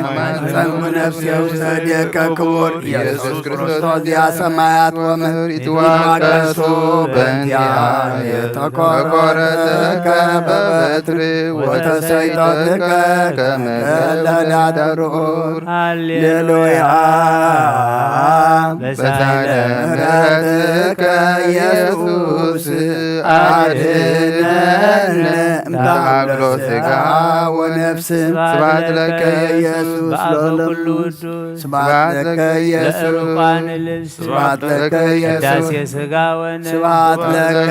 ጸንጉ ነፍሴ ውስተ እዴከ ክቡር ኢየሱስ ክርስቶስ ዚአ ሰማያት ወምድር ይትዋቀሱ በእንቲአ የተቆረጠከ በበትር ወተሰይጠትከ ከመ ለዳድሩር ሃሌሉያ። በሳይለ ምሕረትከ ኢየሱስ አድነን እምታምሎ ስጋ ወነፍስ። ስብሐት ለከ ኢየሱስ በአፈ ለዓለም ኩሉ ቅዱስ። ስብሐት ለከ ኢየሱስ። ለእሩቋን ልብስ። ስብሐት ለከ ኢየሱስ። ቅዳሴ ስጋ ወነፍስ። ስብሐት ለከ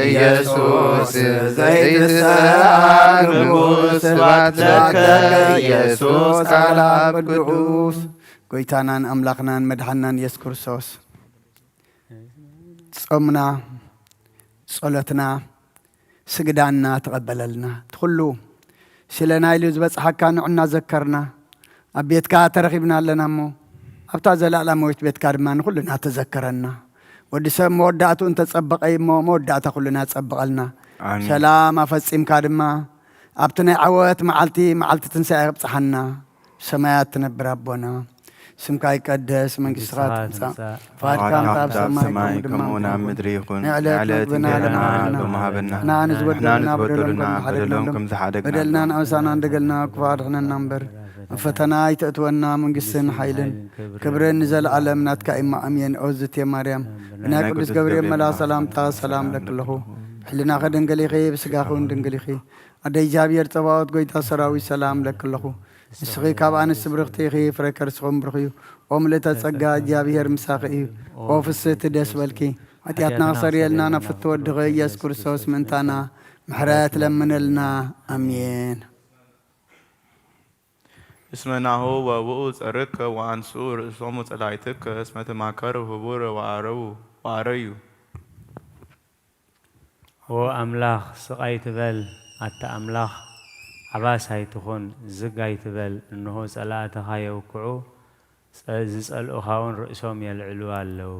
ኢየሱስ ዘይትሰኣል ንጉስ። ስብሐት ለከ ኢየሱስ ቃል አብ ቅዱስ። ጎይታናን ኣምላኽናን መድሓናን ኢየሱስ ክርስቶስ ጾምና፣ ጸሎትና፣ ስግዳንና ተቐበለልና። እቲ ኩሉ ስለ ናይሉ ዝበጽሓካ ንዑ እናዘከርና ኣብ ቤትካ ተረኺብና ኣለና እሞ ኣብታ ዘላለማዊት ቤትካ ድማ ንኹልና ተዘከረና። ወዲ ሰብ መወዳእትኡ እንተጸበቐ እዩ እሞ መወዳእታ ኩልና ጸብቐልና። ኣሜን። ሰላም ኣፈጺምካ ድማ ኣብቲ ናይ ዓወት መዓልቲ፣ መዓልቲ ትንሳኤ ኣብጽሓና። ሰማያት ትነብር ኣቦና፣ ስምካ ይቀደስ፣ መንግስትኻ መንግስትኻ ትምጻእ፣ ትምጻእ፣ ፍቓድካ ፍቓድካ ከምታ ኣብ ከምታ ኣብ ሰማይ ሰማይ ከምኡ ከምኡ ድማ ኣብ ይኹን። ምድሪ ይኹን። ንዕለት ንዕለት መግብና እንጀራና ሃበና፣ ሎሚ ሃበና። ንሕና ንዝበደሉና ንሕና ንዝበደሉና በደሎም በደሎም ከም ዝሓደግና በደልና ንኣምሳና እንደገልና፣ ክፉ ኣድሕነና እምበር፣ ኣብ ፈተና ኣይተእትወና፣ መንግስትን ሓይልን ክብርን ንዘለኣለም ናትካ እዩ። ኣሜን። ኦ ዝቴ ማርያም፣ ብናይ ቅዱስ ገብርኤል መልኣኽ ሰላምታ ሰላም ለኪ ኣለኹ። ብሕልናኺ ድንግል ኢኺ፣ ብስጋኺ እውን ድንግል ኢኺ። ኣደ እግዚኣብሔር ጸባኦት፣ ጎይታ ሰራዊት፣ ሰላም ለኪ ኣለኹ። ንስኺ ካብ ኣንስቲ ብርኽቲ ኢኺ፣ ፍረ ከርስኹም ብሩኽ እዩ። ኦ ምልእተ ጸጋ፣ እግዚኣብሔር ምሳኺ እዩ። ኦ ፍስህቲ፣ ደስ በልኪ። ሓጢኣትና ክሰርየልና ናብ ፍትወ ወድኺ ኢየሱስ ክርስቶስ ምእንታና ምሕረት ለምንልና። ኣሜን። እስመ ናሁ ወውኡ ጸርከ ወአንስኡ ርእሶሙ ጸላእትከ እስመ ተማከሩ ህቡረ ወአረዉ፣ ወአረዩ። ኦ ኣምላኽ፣ ስቕ ኣይትበል፣ ኣታ ኣምላኽ፣ ዓባስ ኣይትኹን፣ ዝግ ኣይትበል፣ እንሆ ጸላእትኻ የውክዑ፣ ጸ-፣ ዝጸልኡኻ እውን ርእሶም የልዕሉ ኣለዉ።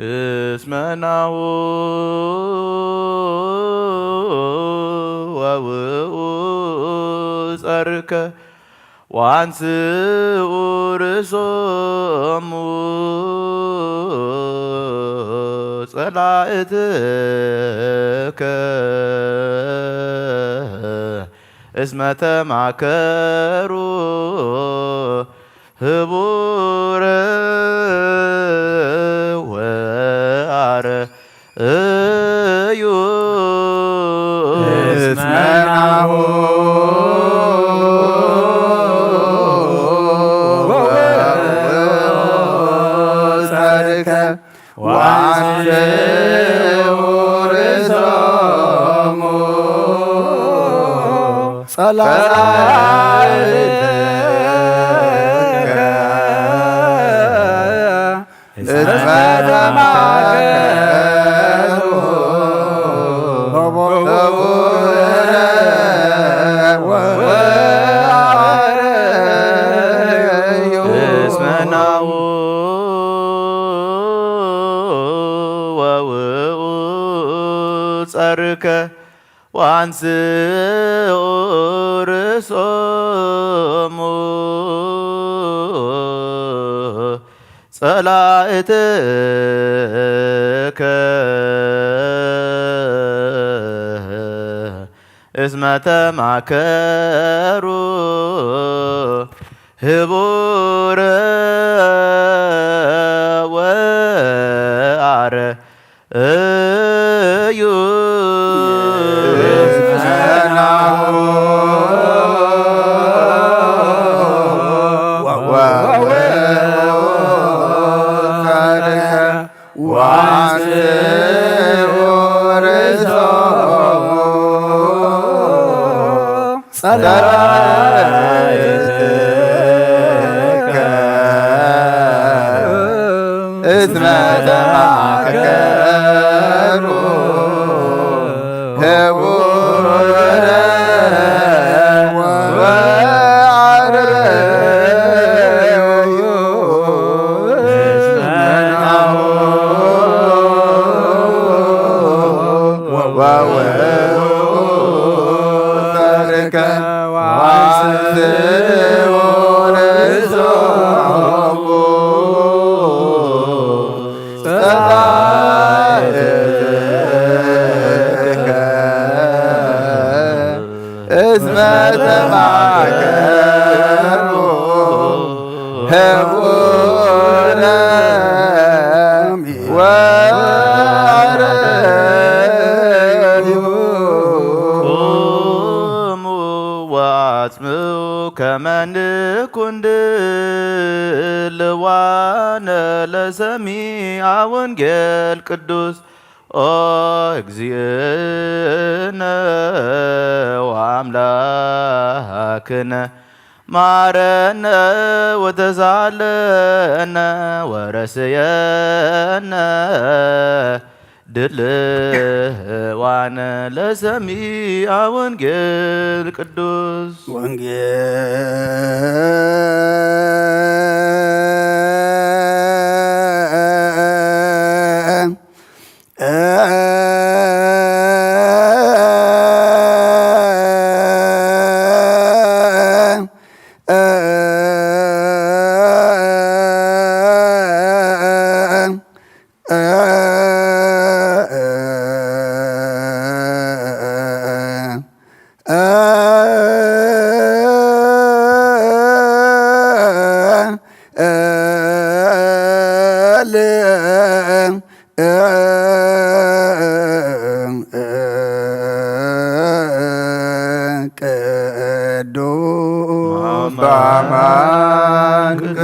እስመ ናሁ ወውኡ ጸርከ ወአንስኡ ርእሶሙ ጸላእትከ እስመ ተማከሩ ህቡረ ወአርዩ እስመ ናሁ ጸርከ ወአንስኡ ርእሶሙ ጸላእትከ እስመ ተማከሩ ህቡረ ወአርዩ እስመ ናሁ ወውኡ ጸርከ ወአንስኡ ርእሶሙ ጸላእትከ እስመ ተማከሩ ህቡረ ወአርዩ እስመ ናሁ ወውኡ ጸርከ ወአንስኡ ርእሶሙ ጸላእትከ እስመ ተማከሩ ህቡረ ወአርዩ እስመ ናሁ ወውኡ ጸርከ ወአንስኡ ርእሶሙ ጸላእትከ እስመ ተማከሩ ህቡረ ወአርዩ ቁሙ ወአጽምዑ ከመ ንኩን ድልዋነ ለሰሚዐ ወንጌል ቅዱስ ኦ እግዚእነ ወአምላክነ ማረነ ወተሳለነ ወረስየነ ድልዋነ ለሰሚዐ ወንጌል ቅዱስ። ወንጌል ቅዱስ በአማን ቅዱስ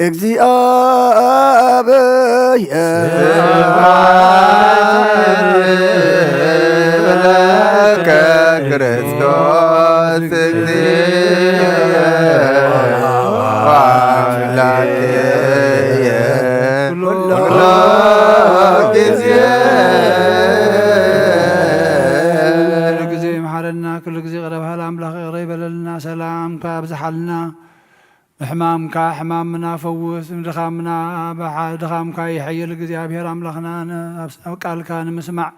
እግዚኣብሔር ስብሐት ለከ ክርስቶስ እግዚእ ወአምላክየ ኩሎ ግዜ። ኩሉ ግዜ ይምሓረና፣ ኩሉ ግዜ ይቕረ በሃል ኣምላኽ ይቕረ ይበለልና፣ ሰላምካ ኣብዝሓልና። ንሕማምካ ሕማምና ፈውስ፣ ንድኻምና ብሓ-፣ ድኻምካ ይሐይል እግዚኣብሔር ኣምላኽና፣ ን-፣ ኣብ ቃልካ ንምስማዕ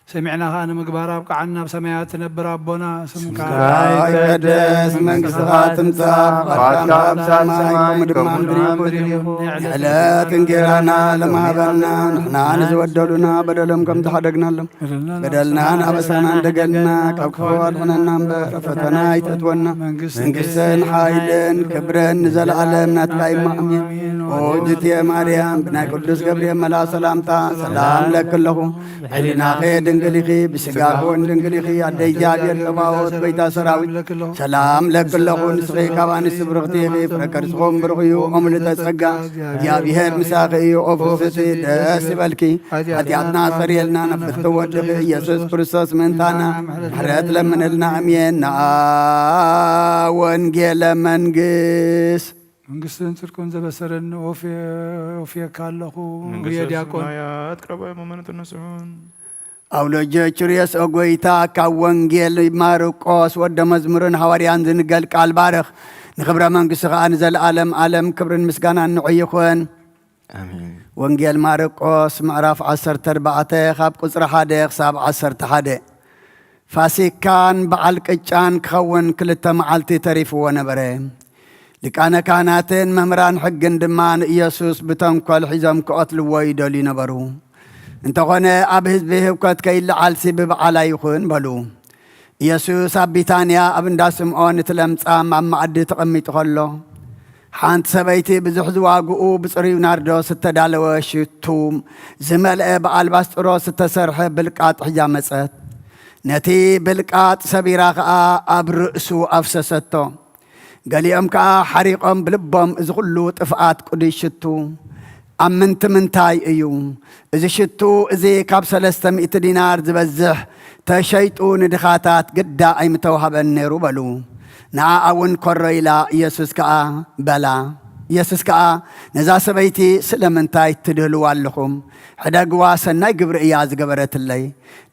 ሰሚዕና ኸኣ ንምግባር ኣብቅዓና። ኣብ ሰማያት ትነብር ኣቦና፣ ስምካ ስምካ ይቀደስ፣ መንግስትኻ ትምጻእ፣ ፍቓድካ ከም ኣብ ሰማይ ከምኡ ድማ ኣብ ምድሪ ይኹን። ንዕለት እንጌራና ለመሃበና፣ ንሕና ንዝበደሉና በደሎም ከም ዝሓደግናሎም፣ በደልናን ኣበሳናን ደገልና ካብ ክፉ ኣድሕነና እምበር፣ ኣብ ፈተና ኣይተእትወና። መንግስትን ሓይልን ክብርን ንዘለኣለም ናትካ እዩ። ኣሜን። ኦ እግዝእትየ ማርያም፣ ብናይ ቅዱስ ገብርኤል መልኣኽ ሰላምታ ሰላም እለኪ ኣለኹ። ሕሊናኺ ድንግል ኢኺ፣ ብስጋኺ እውን ድንግል ኢኺ። ኣደ እግዚኣብሔር ጸባኦት፣ ጎይታ ሰራዊት፣ ሰላም እለኪ ኣለኹ። ንስኺ ካብ ኣንስቲ ብርኽቲ ኢኺ፣ ፍረ ከርስኹም ብሩኽ እዩ። ኦ ምልዕተ ጸጋ፣ እግዚኣብሔር ምሳኺ እዩ። ኦ ፍስሕቲ ደስ ይበልኪ፣ ሓጢኣትና ኣስተሰርየልና፣ ናብ ፍትሒ ወድኺ ኢየሱስ ክርስቶስ ምእንታና ምሕረት ለምንልና። ኣሜን። ነኣ ወንጌለ መንግስት። መንግስትን ጽድቅን ዘበሰረኒ ኦፌ-፣ ኦፌካ ኣለኹ። መንግስተ ውየ ዲያቆን። ሰማያት ቅረባ እየ መመንቱ ነስሑን። ኣውሎጀ ቹርየስ ኦጎይታ ካብ ወንጌል ማርቆስ ወደ መዝሙርን ሃዋርያን ዝንገል ቃል ባርኽ። ንኽብረ መንግስቲ ኸኣ ንዘለኣለም ኣለም ክብርን ምስጋናን ንዑ ይኹን። ኣሜን። ወንጌል ማርቆስ ምዕራፍ ዓሰርተ ኣርባዕተ ካብ ቁጽሪ ሓደ ክሳብ ዓሰርተ ሓደ። ፋሲካን በዓል ቅጫን ክኸውን ክልተ መዓልቲ ተሪፍዎ ነበረ። ሊቃነ ካህናትን መምህራን ሕግን ድማ ንኢየሱስ ብተንኮል ሒዞም ክቐትልዎ ይደልዩ ነበሩ። እንተኾነ ኣብ ህዝቢ ህውከት ከይለዓልሲ ብበዓል ኣይኹን በሉ። ኢየሱስ ኣብ ቢታንያ ኣብ እንዳ ስምዖን እቲ ለምጻም ኣብ መኣዲ ተቐሚጡ ኸሎ፣ ሓንቲ ሰበይቲ ብዙሕ ዝዋግኡ ብጽሩይ ናርዶስ እተዳለወ ሽቱ ዝመልአ ብኣልባስጥሮስ እተሰርሐ ብልቃጥ ሒዛ መጸት። ነቲ ብልቃጥ ሰቢራ ኸኣ ኣብ ርእሱ ኣፍሰሰቶ። ገሊኦም ከኣ ሓሪቖም ብልቦም፣ "እዚ ኹሉ ጥፍኣት ቅዱስ ሽቱ ኣብ ምንቲ ምንታይ እዩ? እዚ ሽቱ እዚ ካብ ሰለስተ ሚእቲ ዲናር ዝበዝሕ ተሸይጡ ንድኻታት ግዳ ኣይምተዋህበን ነይሩ" በሉ። ንዓኣ እውን ኮሮ ኢላ ኢየሱስ ከኣ በላ። ኢየሱስ ከኣ ነዛ ሰበይቲ፣ "ስለምንታይ ትድህልዋ ኣለኹም? ሕደግዋ፣ ሰናይ ግብሪ እያ ዝገበረትለይ።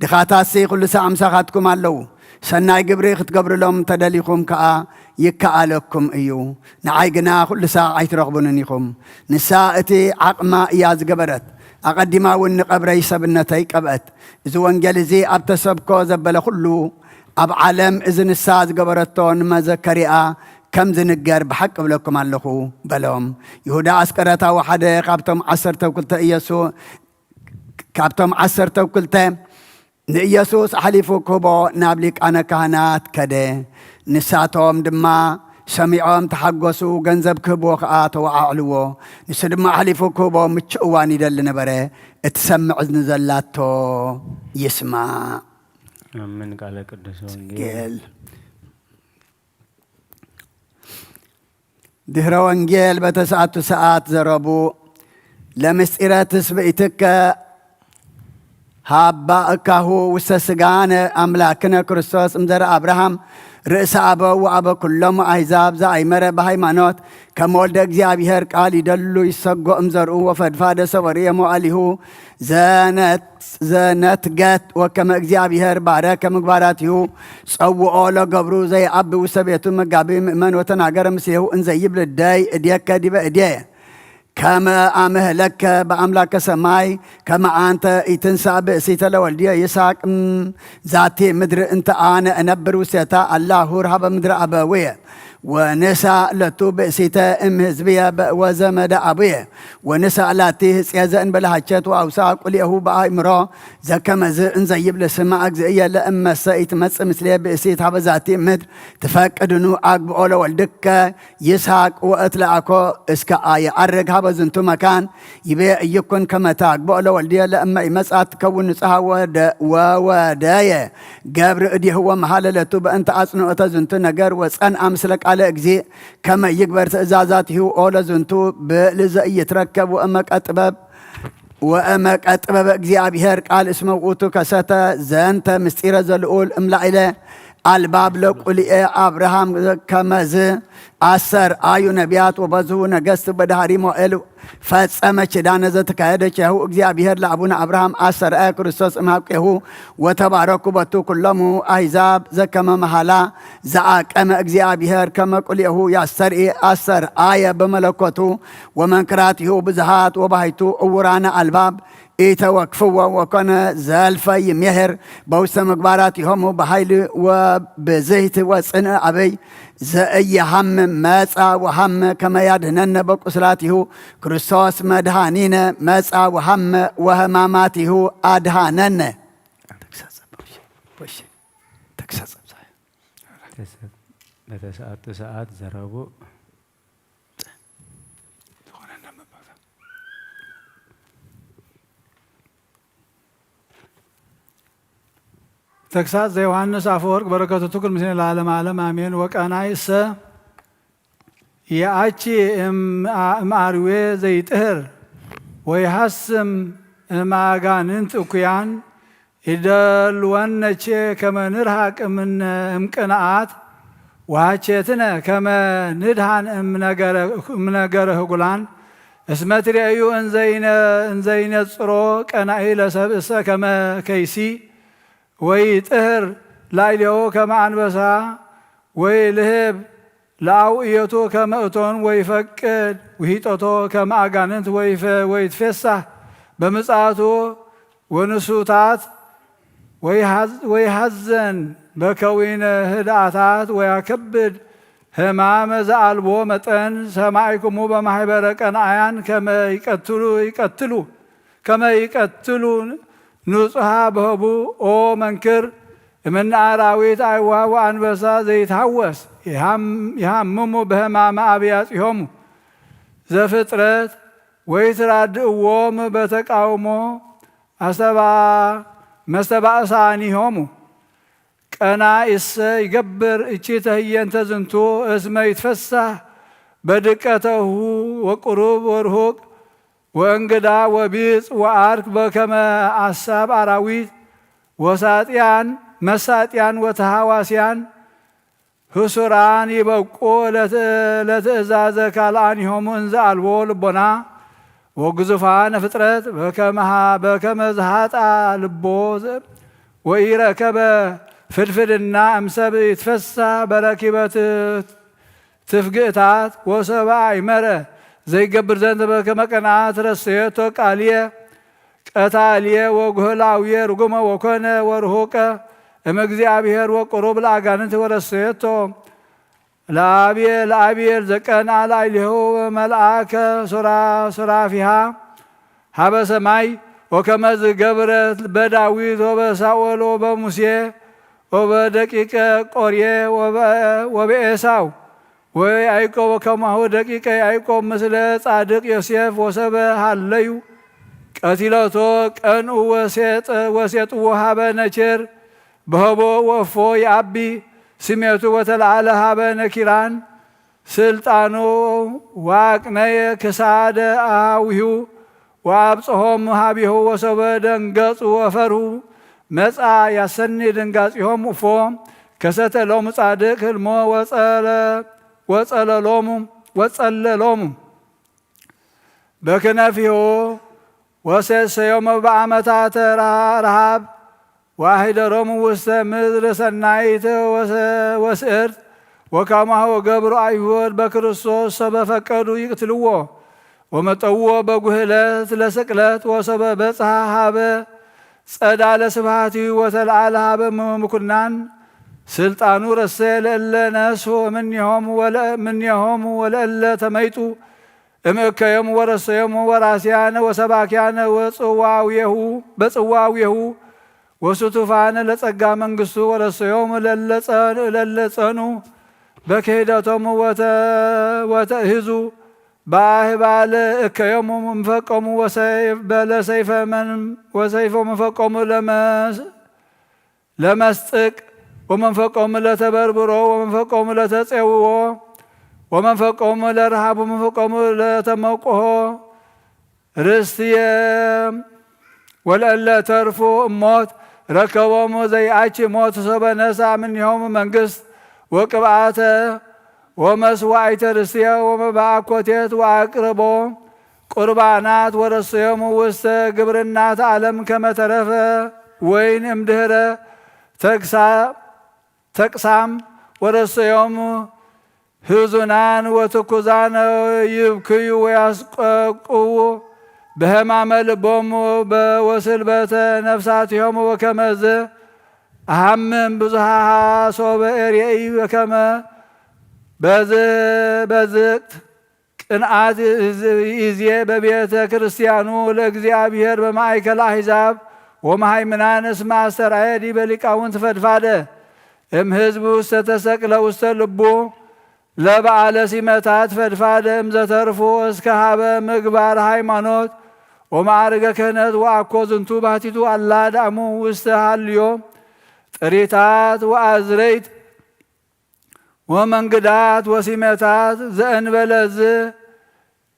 ድኻታትሲ ኩሉ ሳዕ ምሳኻትኩም ኣለዉ። ሰናይ ግብሪ ክትገብርሎም እንተደሊኹም ከኣ ይከኣለኩም እዩ። ንዓይ ግና ኩሉ ሳዕ ኣይትረኽቡንን ኢኹም። ንሳ እቲ ዓቕማ እያ ዝገበረት። ኣቐዲማ እውን ንቐብረይ ሰብነተይ ቀብአት። እዚ ወንጌል እዚ ኣብ ተሰብኮ ዘበለ ኩሉ ኣብ ዓለም እዚ ንሳ ዝገበረቶ ንመዘከሪኣ ከም ዝንገር ብሓቂ እብለኩም ኣለኹ" በሎም። ይሁዳ ኣስቀረታዊ ሓደ ካብቶም ዓሰርተ ክልተ ኢየሱ-፣ ካብቶም ዓሰርተ ክልተ ንኢየሱስ ኣሕሊፉ ክህቦ ናብ ሊቃነ ካህናት ከደ። ንሳቶም ድማ ሰሚዖም ተሓጎሱ፣ ገንዘብ ክህብዎ ኸኣ ተወዓዕልዎ። ንሱ ድማ ኣሕሊፉ ክህቦ ምቹእ እዋን ይደሊ ነበረ። እትሰምዕ እዝኒ ዘላቶ ይስማዕ። ኣሜን። ቃለ ቅዱስ ወንጌል። ወንጌል። ድህረ ወንጌል በተሰኣቱ ሰዓት ዘረቡ ለምስጢረ ትስብእትከ ሃባ እካሁ ውስተ ስጋነ ኣምላክነ ክርስቶስ እምዘረ ኣብርሃም ርእሰ ኣበው ወኣበ ኩሎም ኣሕዛብ ዘኣይመረ ብሃይማኖት ከም ወልደ እግዚኣብሔር ቃል ይደሉ ይሰጎ እምዘርኡ ወፈድፋደ ሰበርየ መዋእሊሁ ዘነት-፣ ዘነትገት ወከመ እግዚኣብሔር ባረከ ምግባራቲሁ ጸውኦ ለገብሩ ዘይኣቢ ውስተ ቤቱ መጋቢ ምእመን ወተናገረ ምስሌሁ እንዘይብል ደይ እዴከ ዲበ እዴ ከመ ኣምህለከ በኣምላከ ሰማይ ከመ ኣንተ ኢትንሳእ ብእሲተ ለወልድየ ይስሐቅ እም ዛቲ ምድሪ እንተ ኣነ እነብር ውስቴታ ኣላ ሁር ሀበ ምድሪ ኣበውየ ወንሳ ለቱ ብእሲተ እም ህዝብየ በ-፣ ወዘመደ ኣቡየ ወንሳ ላቲ ህጽየ ዘእንበለ ሃቸት ወኣውሳ ቁልኤሁ በኣእምሮ ዘከመዝ እንዘይብል ስማ እግዝእየ ለእመሰ ኢትመጽእ ምስሌ ብእሲት ሀበ ዛቲ ምድር ትፈቅድኑ ኣግብኦ ለወልድከ ይስሐቅ ወእትለኣኮ እስከ ኣየ ኣርግ ሀበ ዝንቱ መካን ይቤ እይኩን ከመ ታግብኦ ለወልድየ ለእመ ይመጽእ ትከውን ንጽሐ ወደ-፣ ወወደየ ገብር እዴሁ ወመሃለለቱ በእንተ ኣጽንኦተ ዝንቱ ነገር ወጸንአ ምስለ ቃለ እግዚእ ከመ ይግበር ትእዛዛቲሁ ኦ ለዝንቱ ብእሊ ዘኢይትረከብ ወእመቀ ጥበብ ወእመቀ ጥበበ እግዚኣብሔር ቃል እስመ ውእቱ ከሰተ ዘንተ ምስጢረ ዘልዑል እምላኢለ ኣልባብ ለቁልኤ ኣብርሃም ከመዝ ኣሰር ኣዩ ነቢያት ወበዝሁ ነገስት በዳህሪ ሞኤል ፈጸመ ኪዳነ ዘተካሄደ ቸሁ እግዚኣብሔር ለአቡነ አብርሃም አሰርአ ክርስቶስ እምሃብቄሁ ወተባረኩ በቱ ኩሎሙ አሕዛብ ዘከመ መሃላ ዘአቀመ እግዚኣብሔር ከመ ቁልኤሁ ያስተርኢ አሰር አየ በመለኮቱ ወመንክራቲሁ ብዙሃት ወባሕቱ እውራነ አልባብ ኢተወክፍዎ ወኮነ ዘልፈ ይሜሄር በውስተ ምግባራቲሆሙ በኃይል ወብዝህት ወጽንዕ አበይ ዘእየሃም መጻ ወሃም ከመ ያድህነነ በቁስላቲሁ ክርስቶስ መድኃኒነ መጻ ወሃም ወህማማቲሁ አድሃነነ። በተሰዓቱ ሰዓት ዘረቡዕ ተግሳጽ ዘዮሃንስ አፈወርቅ በረከቱ ትኩን ምስሌነ ለዓለመ ዓለም አሜን። ወቀናይ እሰ የአቺ እምአርዌ ዘይጥህር ወይሃስም እምአጋንንት እኩያን ይደልወነቼ ከመ ንርሃቅ እምነ እምቅንዓት ወሃቼትነ ከመ ንድሃን እምነገረ ህጉላን እስመ ትርእዩ እንዘይነጽሮ ቀናኢ ለሰብ እሰ ከመ ከይሲ ወይ ጥህር ላዕሌሁ ከመ አንበሳ ወይ ልህብ ለአውእየቱ ከመ እቶን ወይ ፈቅድ ውሂጠቶ ከመ አጋንንት ወይ ትፌሳህ በምጽአቱ ወንሱታት ወይሐዘን በከዊነ ህድኣታት ወያከብድ ህማመ ዘአልቦ መጠን ሰማዕኩሙ በማሕበረ ቀንኣያን ከመ ይቀትሉ ይቀትሉ ከመ ይቀትሉ ንጹሃ በህቡ ኦ መንክር እምነ አራዊት አይዋ ወአንበሳ ዘይትሃወስ ይሃምሙ በህማመ አብያጺሆሙ ዘፍጥረት ወይትራድእዎም በተቃውሞ አስተባ መስተባእሳኒሆሙ ቀናኢሰ ይገብር እቺተ ህየንተ ዝንቱ እስመ ይትፈሳህ በድቀተሁ ወቅሩብ ወርሁቅ ወእንግዳ ወቢጽ ወአርክ በከመ አሳብ አራዊት ወሳጥያን መሳጥያን ወተሃዋስያን ህሱራን ይበቁ ለትእዛዘ ካልአኒሆሙ እንዘ አልቦ ልቦና ወግዙፋነ ፍጥረት በከመ ዝሃጣ ልቦ ወኢረከበ ፍድፍድና እምሰብ ይትፈሳ በረኪበ ትፍግእታት ወሰብ አይመረ ዘይገብር ዘንተ በከመ ቀናት ረሰየቶ ቃልየ ቀታልየ ወጉህላውየ ርጉመ ወኮነ ወርሁቀ እምእግዚአብሔር ወቅሩብ ለአጋንንት ወረሰየቶ ለአብየ ለአብየ ዘቀንአ ላዕሌሁ መልአከ ሱራፊሃ ሀበ ሰማይ ወከመ ዝገብረ በዳዊት ወበሳኦል ወበሙሴ ወበደቂቀ ቆርየ ወበኤሳው ወያዕቆብ ወከማሁ ደቂቀ ያዕቆብ ምስለ ጻድቅ ዮሴፍ ወሰበ ሃለዩ ቀቲለቶ ቀንኡ ወሴጥዎ ሀበ ነቼር በህቦ ወፎ የአቢ ስሜቱ ወተለዓለ ሀበ ነኪራን ስልጣኑ ዋቅነየ ክሳደ አሃዊሁ ወአብጽሖም ሀቢሁ ወሰበ ደንገጹ ወፈርሁ መጻ ያሰኒ ድንጋጺሆም እፎ ከሰተ ሎሙ ጻድቅ ህልሞ ወጸለሎሙ ወጸለሎሙ በክነፊሁ ወሴሰዮሙ በአመታተ ረሃብ ወአሕደሮሙ ውስተ ምድር ሰናይት ወስእርት ወካማሁ ገብሩ አይሁድ በክርስቶስ ሰበ ፈቀዱ ይቅትልዎ ወመጠዎ በጉህለት ለስቅለት ወሰበ በጽሐ ሀበ ጸዳለ ስብሐቲሁ ወተልዓለ ሀበ ምኩናን ስልጣኑ ረሰ ለእለ ነስሑ እምኔሆሙ ወለእለ ተመይጡ እምእከዮሙ ወረሰዮሙ ወራስያነ ወሰባክያነ ወጽዋውየሁ በጽዋውየሁ ወስቱፋነ ለጸጋ መንግስቱ ወረሰዮሙ ለለጸኑ በክህደቶሙ ወተእህዙ በአህባለ እከዮሙ ምፈቆሙ ለሰይፈ ወሰይፎ ምፈቆሙ ለመስጥቅ ወመንፈቆሙ ለተበርብሮ ወመንፈቆሙ ለተጼውዎ ወመንፈቆሙ ለረሃብ ወመንፈቆሙ ለተመቁሆ ርስትየ ወለእለ ተርፉ እሞት ረከቦሙ ዘይኣቺ ሞት ሶበ ነሳ እምኔሆሙ መንግስት ወቅብኣተ ወመስዋዕተ ርስትየ ወመባእኮቴት ወኣቅረቦ ቁርባናት ወረሰዮሙ ውስተ ግብርናት ዓለም ከመተረፈ ወይን እምድህረ ተቅሳም ወረሰዮሙ ህዙናን ወትኩዛን ይብክዩ ወያስቀቅዉ በህማመ ልቦሙ ወስልበተ ነፍሳቲሆሙ ወከመዝ ኣሃምም ብዙሃሃ ሶበ ኤርየኢ ወከመ በዝ በዝቅት ቅንኣት ይዜ በቤተ ክርስቲያኑ ለእግዚኣብሔር በማእከል ኣሕዛብ ወመሃይምናን እስመ ኣስተርኣየ ዲበ ሊቃውንት ፈድፋደ እም ህዝብ ውስተ ተሰቅለ ውስተ ልቡ ለበዓለ ሲመታት ፈድፋደ እምዘተርፉ እስከ ሃበ ምግባር ሃይማኖት ወማዕርገ ክህነት ወኣኮ ዝንቱ ባሕቲቱ ኣላ ዳእሙ ውስተ ሃልዮ ጥሪታት ወኣዝረይት ወመንግዳት ወሲመታት ዘእንበለዝ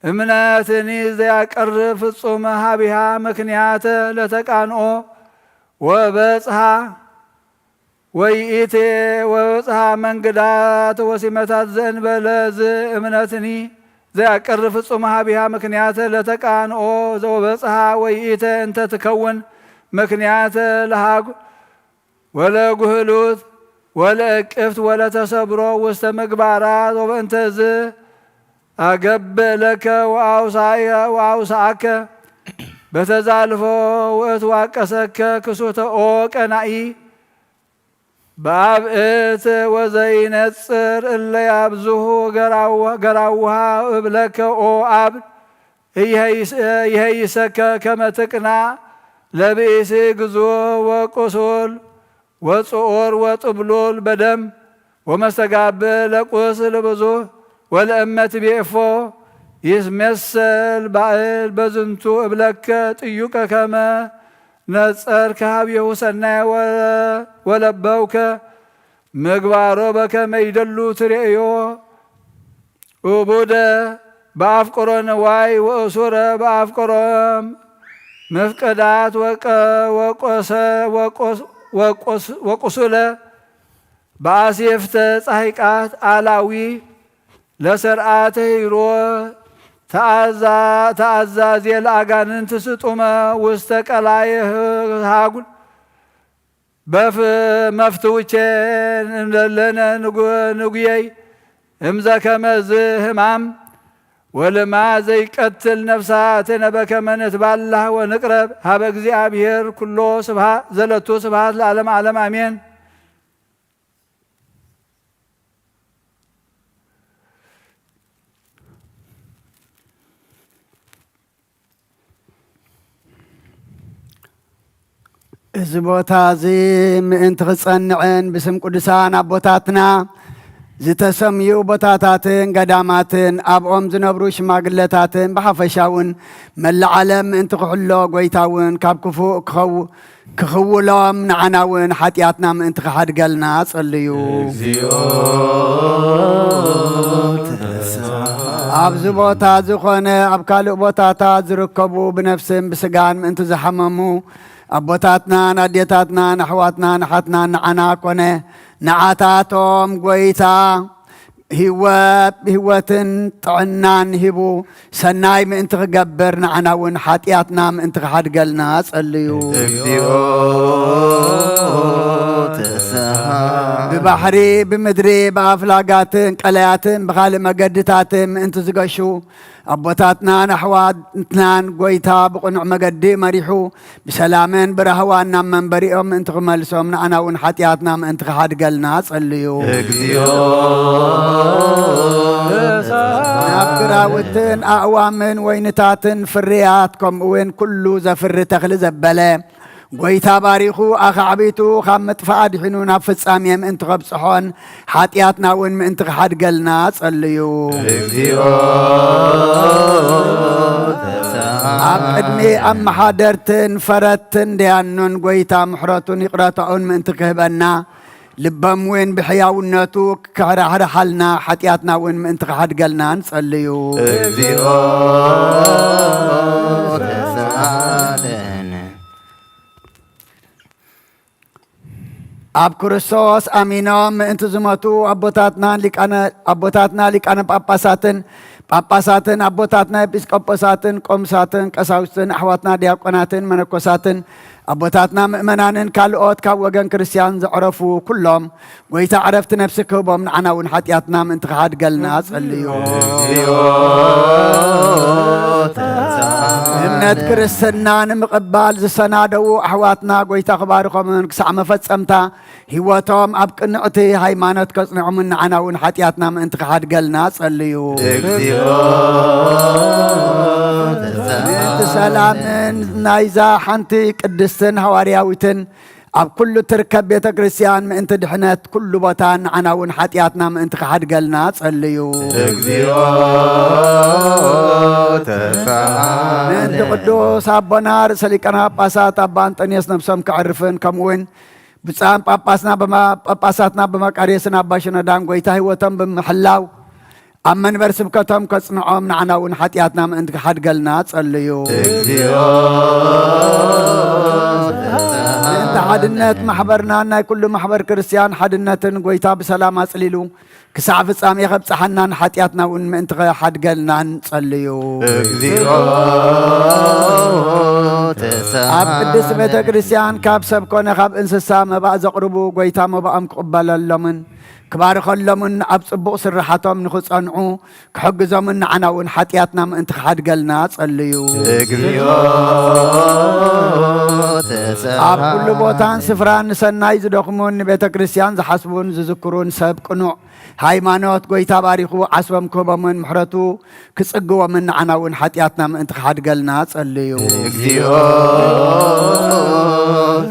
እምነትኒ ዘያቀርብ ፍጹም ሃቢሃ ምክንያተ ለተቃንኦ ወበጽሃ ወይኢቴ ወበጽሃ መንግዳት ወሲመታት ዘእንበለዝ እምነትኒ ዘያቀርብ ፍጹም ሃቢሃ ምክንያተ ለተቃንኦ ወበጽሃ ወይኢተ እንተ ትከውን ምክንያተ ለሃጉ ወለጉህሉት ወለእቅፍት ወለተሰብሮ ውስተ ምግባራት ወበእንተዝ ኣገብእ ለከ ወኣውሳእከ በተዛልፎ ወእትዋቀሰከ ክሱተ ኦ ቀናኢ በአብእት ወዘይነጽር እለ ያብዝሁ ገራውሃ እብለከ ኦ አብ ይሄይሰከ ከመ ትቅናዕ ለብኢሲ ግዙ ወቁሱል ወጽዑር ወጥብሉል በደም ወመስተጋብእ ለቁስል ብዙህ ወለእመት ቤፎ ይስሜሰል ባእል በዝንቱ እብለከ ጥዩቀ ከመ ነጸር ከሃብየሁ ሰናይ ወለበውከ ምግባሮ በከመ ይደሉ ትርእዮ። እቡደ በአፍቅሮ ንዋይ ወእሱረ በአፍቅሮ ምፍቅዳት ወቁሱለ በአሴፍተ ጻሂቃት አላዊ ለሰርአተ ሂሮ ተአዛዜ ለአጋንንት ስጡመ ውስተ ቀላይ ሃጉል በፍ መፍትውቼ እምለለነ ንጉየይ እምዘ ከመዝ ህማም ወልማድ ዘይቀትል ነፍሳትነ በከመ ንትባላህ ወንቅረብ ሀበ እግዚኣብሔር ኩሎ ስብሃት ዘለቱ ስብሃት ለዓለም ዓለም አሜን። እዚ ቦታ እዚ ምእንቲ ክጸንዕን ብስም ቅዱሳን ኣቦታትና ዝተሰምዩ ቦታታትን ገዳማትን ኣብኦም ዝነብሩ ሽማግለታትን ብሓፈሻ እውን መላእ ዓለም ምእንቲ ክሕሎ ጎይታ እውን ካብ ክፉእ ክኸው ክኽውሎም ንዓና እውን ሓጢኣትና ምእንቲ ክሓድገልና ጸልዩ። ኣብዚ ቦታ ዝኾነ ኣብ ካልእ ቦታታት ዝርከቡ ብነፍስን ብስጋን ምእንቲ ዝሓመሙ ኣቦታትናን ኣዴታትናን ኣሕዋትናን ኣሓትናን ንዓና ኮነ ንዓታቶም ጎይታ ህይወት ህይወትን ጥዕናን ሂቡ ሰናይ ምእንቲ ክገብር ንዓና እውን ሓጢኣትና ምእንቲ ክሓድገልና ጸልዩ። እግዚኦ ተስሃ ብባሕሪ ብምድሪ ብኣፍላጋትን ቀለያትን ብኻልእ መገድታትን ምእንቲ ዝገሹ ኣቦታትናን ኣሕዋትናን ጎይታ ብቕኑዕ መገዲ መሪሑ ብሰላምን ብራህዋን ናብ መንበሪኦም ምእንቲ ክመልሶም ንኣና እውን ሓጢኣትና ምእንቲ ክሓድገልና ጸልዩ። እግዚኦ ናብ ግራውትን ኣእዋምን ወይንታትን ፍርያት ከምኡ እውን ኩሉ ዘፍሪ ተኽሊ ዘበለ ጎይታ ባሪኹ ኣኻዕቢቱ ካብ ምጥፋእ ኣድሒኑ ናብ ፍጻሜ ምእንቲ ከብጽሖን ሓጢኣትና እውን ምእንቲ ክሓድገልና ጸልዩ። እግዚኦ ኣብ ቅድሚ ኣመሓደርትን ፈረድትን ደያኑን ጎይታ ምሕረቱን ይቕረታኡን ምእንቲ ክህበና ልቦም እውን ብሕያውነቱ ክሕራሕርሓልና፣ ሓጢኣትና እውን ምእንቲ ክሓድገልና ንጸልዩ። እግዚኦ ተሳለን። ኣብ ክርስቶስ ኣሚኖም ምእንቲ ዝሞቱ ኣቦታትና ሊቃነ-፣ ኣቦታትና ሊቃነ ጳጳሳትን፣ ጳጳሳትን ኣቦታትና ኤጲስቆጶሳትን፣ ቆምሳትን፣ ቀሳውስትን፣ ኣሕዋትና ዲያቆናትን፣ መነኮሳትን፣ ኣቦታትና ምእመናንን ካልኦት ካብ ወገን ክርስትያን ዘዕረፉ ኩሎም፣ ጎይታ ዕረፍቲ ነፍሲ ክህቦም፣ ንዓና እውን ሓጢኣትና ምእንቲ ክሓድገልና ጸልዩ። እግዚኦ ተሳለን። እምነት ክርስትና ንምቕባል ዝሰናደዉ ኣሕዋትና፣ ጎይታ ክባርኾምን ክሳዕ መፈጸምታ ህይወቶም ኣብ ቅንዕቲ ሃይማኖት ከጽንዖምን፣ ንዓና እውን ሓጢኣትና ምእንቲ ክሓድገልና ጸልዩ። እግዚኦ ምእንቲ ሰላምን ናይዛ ሓንቲ ቅድስትን ሃዋርያዊትን ኣብ ኩሉ ትርከብ ቤተ ክርስትያን ምእንቲ ድሕነት ኩሉ ቦታ፣ ንዓና እውን ሓጢኣትና ምእንቲ ክሓድገልና ጸልዩ። እግዚኦ ተሳለን። ምእንቲ ቅዱስ ኣቦና ርእሰ ሊቃነ ጳጳሳት ኣባ ኣንጠንዮስ ነብሶም ከዕርፍን፣ ከምኡ እውን ብፁዓን ጳጳስና ብማ-፣ ጳጳሳትና ብመቃርዮስን ኣባ ሽኖዳን ጎይታ ህይወቶም ብምሕላው ኣብ መንበር ስብከቶም ከጽንዖም፣ ንዓና እውን ሓጢኣትና ምእንቲ ክሓድገልና ጸልዩ። እግዚኦ ምእንቲ ሓድነት ማሕበርናን ናይ ኩሉ ማሕበር ክርስትያን ሓድነትን ጎይታ ብሰላም ኣጽሊሉ ክሳዕ ፍጻሜ ከብጽሓናን ሓጢኣትና እውን ምእንቲ ክሓድገልና ንጸልዩ። እግዚኦ ተሳለን። ኣብ ቅድስቲ ቤተ ክርስትያን ካብ ሰብ ኮነ ካብ እንስሳ መባእ ዘቕርቡ፣ ጎይታ መባኦም ክቕበለሎምን ክባርኸሎምን ኣብ ጽቡቕ ስራሓቶም ንኽጸንዑ ክሕግዞምን፣ ንዓና እውን ሓጢኣትና ምእንቲ ክሓድገልና ጸልዩ። እግዚኦ ተሳለን። ኣብ ኩሉ ቦታን ስፍራን ንሰናይ ዝደኽሙን ንቤተ ክርስትያን ዝሓስቡን ዝዝክሩን ሰብ ቅኑዕ ሃይማኖት፣ ጎይታ ባሪኹ ዓስቦም ክህቦምን ምሕረቱ ክጽግቦምን፣ ንዓና እውን ሓጢኣትና ምእንቲ ክሓድገልና ጸልዩ። እግዚኦ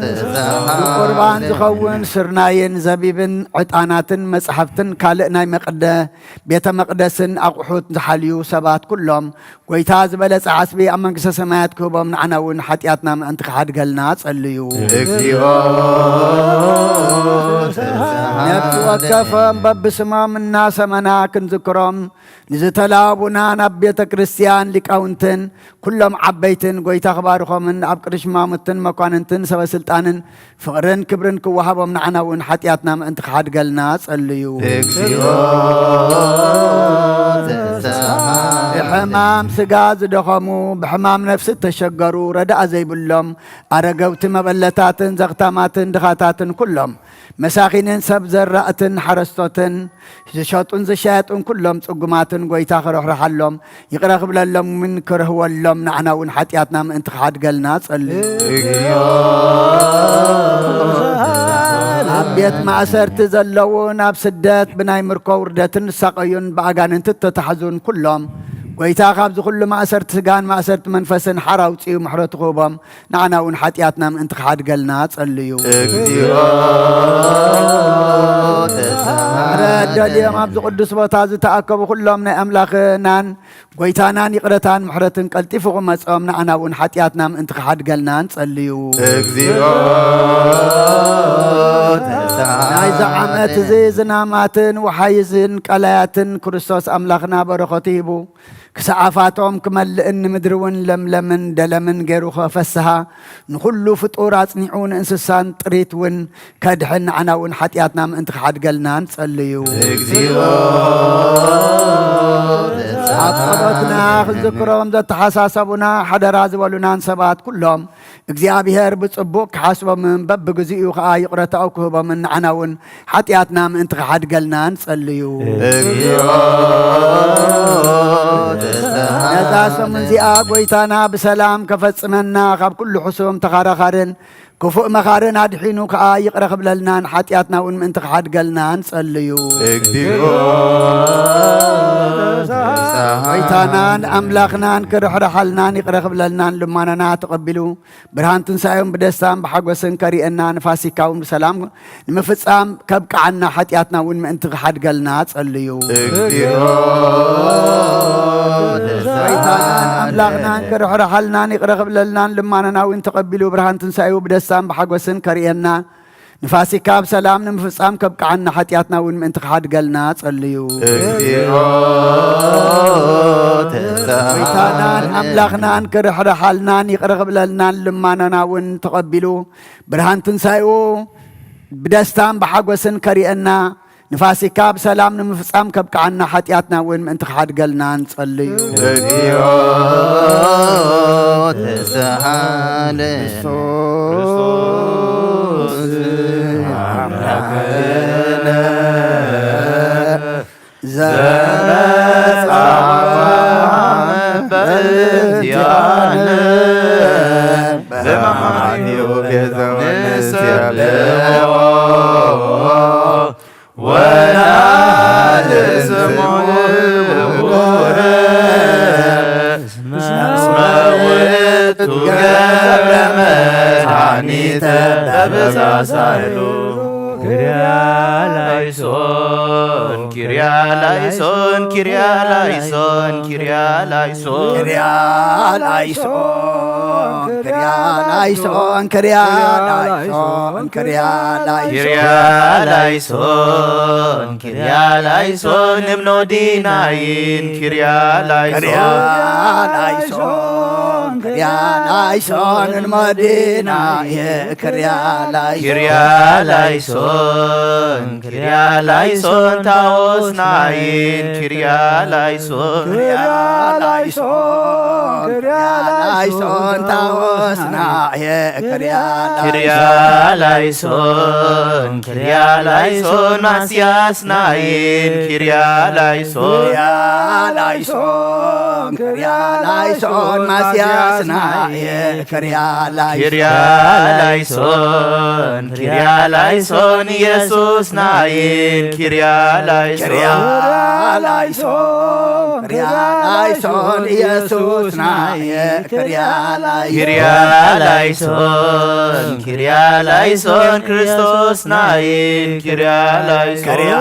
ተሳለን። ንቁርባን ዝኸውን ስርናይን ዘቢብን ዕጣናትን መጻሕፍትን ካልእ ናይ መቕደ-፣ ቤተ መቕደስን ኣቑሑት ዝሓልዩ ሰባት ኩሎም፣ ጎይታ ዝበለጸ ዓስቢ ኣብ መንግስተ ሰማያት ክህቦም፣ ንዓና እውን ሓጢኣትና ምእንቲ ክሓድገልና ጸልዩ። እግዚኦ ተሳለን። ነፍሲ ወከፎም በብስሞም እናሰመና ክንዝክሮም ንዝተላቡና ናብ ቤተ ክርስትያን ሊቃውንትን ኩሎም ዓበይትን፣ ጎይታ ክባርኾምን ኣብ ቅዱስ ሽማሙትን መኳንንትን ሰበ ስልጣንን ፍቕርን ክብርን ክወሃቦም፣ ንዓና እውን ሓጢኣትና ምእንቲ ክሓድገልና ጸልዩ። እግዚኦ ተሳለን። ብሕማም ስጋ ዝደኸሙ፣ ብሕማም ነፍሲ እተሸገሩ፣ ረዳእ ዘይብሎም ኣረገውቲ፣ መበለታትን ዘኽታማትን ድኻታትን ኩሎም መሳኺንን ሰብ ዘራእትን ሓረስቶትን ዝሸጡን ዝሻየጡን ኩሎም ጽጉማትን፣ ጎይታ ክርሕርሓሎም፣ ይቕረ ክብለሎምን ክርህወሎም፣ ንዓና እውን ሓጢኣትና ምእንቲ ክሓድገልና ጸልዩ። እግዚኦ ኣብ ቤት ማእሰርቲ ዘለውን ኣብ ስደት ብናይ ምርኮ ውርደትን ዝሳቐዩን ብኣጋንንቲ እተታሕዙን ኩሎም፣ ጎይታ ካብዚ ኩሉ ማእሰርቲ ስጋን ማእሰርቲ መንፈስን ሓራ ኣውጽኡ ምሕረቱ ክህቦም፣ ንዓና እውን ሓጢኣትና ምእንቲ ክሓድገልና ጸልዩ። እግዚኦ ተሳለን። ምሕረት ደልዮም ኣብዚ ቅዱስ ቦታ ዝተኣከቡ ኩሎም ናይ ኣምላኽናን ጎይታናን ይቕረታን ምሕረትን ቀልጢፉ ክመጾም፣ ንዓና እውን ሓጢኣትና ምእንቲ ክሓድገልና ንጸልዩ። እግዚኦ ተሳለን። ናይዚ ዓመት እዚ ዝናማትን ወሓይዝን ቀላያትን ክርስቶስ ኣምላኽና በረኸቱ ሂቡ ክሳዓፋቶም ክመልእን ንምድሪ እውን ለምለምን ደለምን ገይሩ ከፈስሃ፣ ንኹሉ ፍጡር ኣጽኒዑ ንእንስሳን ጥሪት እውን ከድሕን፣ ንዓና እውን ሓጢኣትና ምእንቲ ክሓድገልና ንጸልዩ። እግዚኦ ኣብ ጸሎትና ክንዝክሮም ዘተሓሳሰቡና ሓደራ ዝበሉናን ሰባት ኩሎም እግዚኣብሔር ብጽቡቕ ክሓስቦምን በብግዚኡ ኸኣ ይቕረታኡ ክህቦምን፣ ንዓና እውን ሓጢኣትና ምእንቲ ክሓድገልና ንጸልዩ። እግዚኦ ተሳለን። ነዛ ሰሙን እዚኣ ጎይታና ብሰላም ከፈጽመና፣ ካብ ኩሉ ሕሱም ተኻራኻርን ክፉእ መኻርን ኣድሒኑ ከኣ ይቕረ ክብለልናን ሓጢኣትና እውን ምእንቲ ክሓድገልና ንጸልዩ። እግዚኦ ተሳለን። ጎይታናን ኣምላኽናን ክርሕርሓልናን ይቕረ ክብለልናን ልማናና ተቐቢሉ ብርሃን ትንሳኤውን ብደስታን ብሓጎስን ከርእየና ንፋሲካ እውን ብሰላም ንምፍጻም ከብቅዓና ሓጢኣትና እውን ምእንቲ ክሓድገልና ጸልዩ። እግዚኦ ተሳለን። ጎይታናን ኣምላኽናን ክርሕርሓልናን ይቕረ ክብለልናን ልማናና እውን ተቐቢሉ ብርሃን ትንሳኤኡ ብደስታን ብሓጎስን ከርእየና ንፋሲካ ብሰላም ንምፍጻም ከብቅዓና፣ ሓጢኣትና እውን ምእንቲ ክሓድገልና ጸልዩ። እግዚኦ ጎይታናን ኣምላኽናን ክርሕርሓልናን ይቕረ ክብለልናን ልማኖና እውን ተቐቢሉ ብርሃን ትንሳኤኡ ብደስታን ብሓጎስን ከርእየና ንፋሲካ ብሰላም ንምፍጻም ከብቅዓና ሓጢኣትና እውን ምእንቲ ክሓድገልና ንጸልዩ። እግዚኦ ተሳሃለነ። ክርስቶስ ዘመጻ በእንቲአነ በማማዩ ቤዛውን ንሰብሖ ወናል ስሙ ክቡር እስመ ውእቱ ገብረ መድኃኒተ በበሳሳይሉ። ኪርያ ላይሶን ኪርያ ላይሶን ኪርያ ላይሶን ኪርያ ላይሶን ኪርያ ላይሶን ኪርያ ላይሶን ኪርያ ላይሶን ኪርያ ላይሶን ኪርያ ላይሶን ኪርያ ላይሶን እምኖዲናይን ኪርያ ኪርያ ላይሶን ላይሶን ኪርያ ላይሶን እንመዲናየ ኪርያ ላይሶን ኪርያ ላይሶን ኪርያ ላይሶን ታወስናይን ኪርያ ላይሶን ኪርያ ላይሶን ኪርያ ላይሶን ታወስናየ ኪርያ ኪርያ ላይሶን ኪርያ ላይሶን ማስያስናይን ኪርያ ላይሶን ኪርያ ላይሶን ኪርያ ላይሶን ማስያስናየ ኪርያ ላይሶን ኪርያ ላይሶን ኪርያ ላይሶን ኢየሱስ ናይን ኪርያ ላይሶን ኪርያ ላይሶን ኪርያ ላይሶን ኢየሱስ ናየ ኪርያ ላይሶን ኪርያ ላይሶን ኪርያ ላይሶን ክርስቶስ ናይን ኪርያ ላይሶን ኪርያ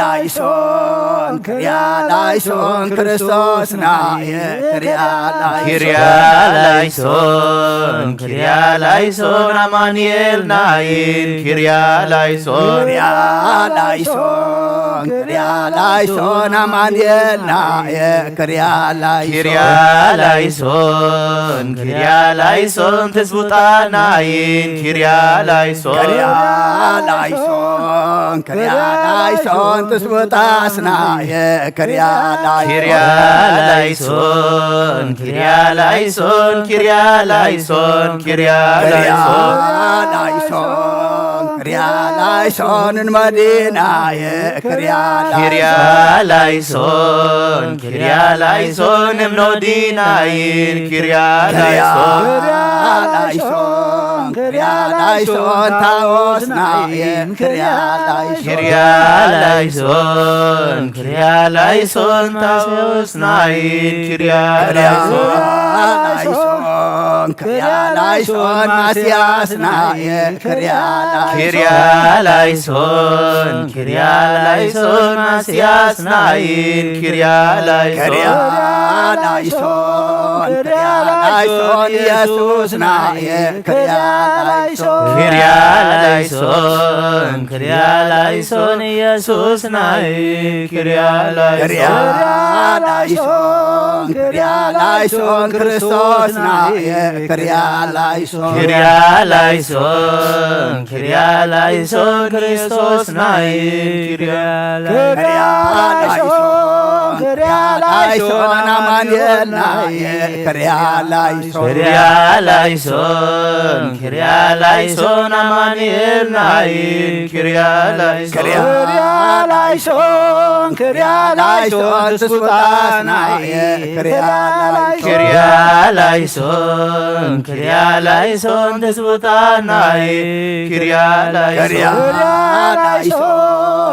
ላይሶን ኪርያ ላይሶን ክርስቶስ ናየ ኪርያ ላይሶን ኪርያ ላይሶን ኪርያ ላይሶን ኣማኑኤል ናይን ኪርያ ላይሶን ኪርያ ላይሶን ኪርያ ላይሶን ኣማኑኤል ናየ ኪርያ ላይሶን ኪርያ ላይሶን ኪርያ ላይሶን ትስቡጣ ናይን ኪርያ ላይሶን ኪርያ ላይሶን ኪርያ ላይሶን ትስቡጣ ስናየ ኪርያ ላይሶን ኪርያ ላይሶን ኪርያ ላይሶን ኪርያ ላይሶን ኪርያ ኪርያ ላይሶን ላይሶን ኪርያ ላይሶን እንመዲናየ ኪርያ ኪርያ ላይሶን ላይሶን ኪርያ ላይሶን እምኖዲናይን ኪርያ ኪርያ ላይሶን ላይሶን ኪርያ ላይሶን ታወስናየ ኪርያ ላይሶን ኪርያ ላይሶን ኪርያ ላይሶን ታወስናይን ኪርያ ኪርያ ላይሶን ላይሶን ኪርያ ላይሶን ማስያስናየ ኪርያ ላይሶን ኪርያ ላይሶን ኪርያ ላይሶን ማስያስናይን ኪርያ ኪርያ ላይሶን ላይሶን ኪርያ ላይሶን ኢየሱስ ናየ ኪርያ ላይሶን ኪርያ ላይሶን ኪርያ ላይሶን ኢየሱስ ናይ ኪርያ ኪርያ ላይሶን ላይሶን ኪርያ ላይሶን ክርስቶስ ናየ ኪርያ ላይሶን ኪርያ ላይሶን ኪርያ ላይሶን ክርስቶስ ናይ ኪርያ ኪርያ ላይሶን ኪርያ ላይሶን ኣማኑኤል ናየ ኪርያ ላይሶን ኪርያ ላይሶን ኪርያ ላይሶን ኣማኑኤል ናይ ኪርያ ላይሶን ኪርያ ላይሶን ኪርያ ላይሶን ትስቡጣስ ናየ ኪርያ ላይሶን ኪርያ ላይሶን ኪርያ ላይሶን ትስቡጣ ናይ ኪርያ ኪርያ ላይሶን ላይሶን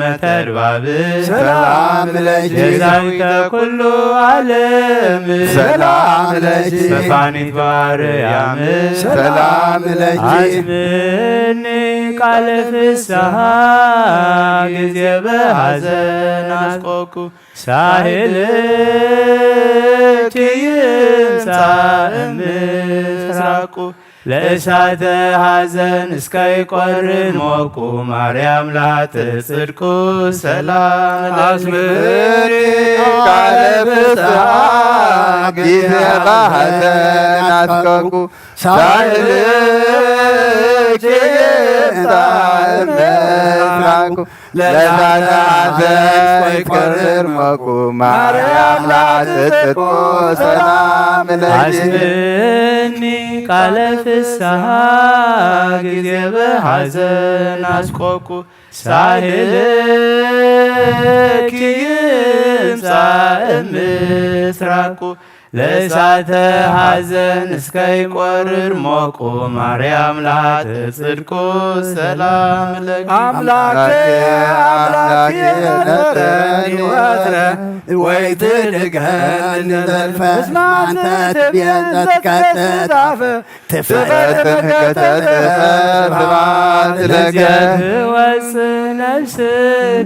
መተርባብ ሰላም ለኪ ቤዛዊተ ኩሉ ዓለም ሰላም ለኪ ሰፋኒት ባርያም ሰላም ለኪ አስምኒ ቃለ ፍስሓ ጊዜ በሐዘን አስቆኩ ሳህልኪ ይምጻእ ምስራቁ ለእሳተ ሐዘን እስከ ይቆርር ሞቁ ማርያም ላተ ጽድቁ ሰላም አስምሪ ቃለ ፍስሓ ጊዜ በሐዘን አስቆቁ ሳህልኪ ይምጻእ ምስራቁ ለዛተ ሐዘን እስከ ይቆርር ሞቁ ማርያም ላተ ጽድቁ ሰላም ለኪ አስምኒ ቃለ ፍስሓ ጊዜ በሐዘን አስቆቁ ሳህልኪ ይምጻእ ምስራቁ ለእሳተ ሐዘን እስከ ይቆርር ሞቁ ማርያም ላተ ጽድቁ ሰላም ለኪ አምላኬ አምላኬ ነጸረኒ ወትረ ወይ ትድገኒ ዘልፈ እስመ አንተ ትቤን ዘትከስት አፈ ትፈትህ ከተትህ ስብሐት ለከ ትወፅእ ነፍስ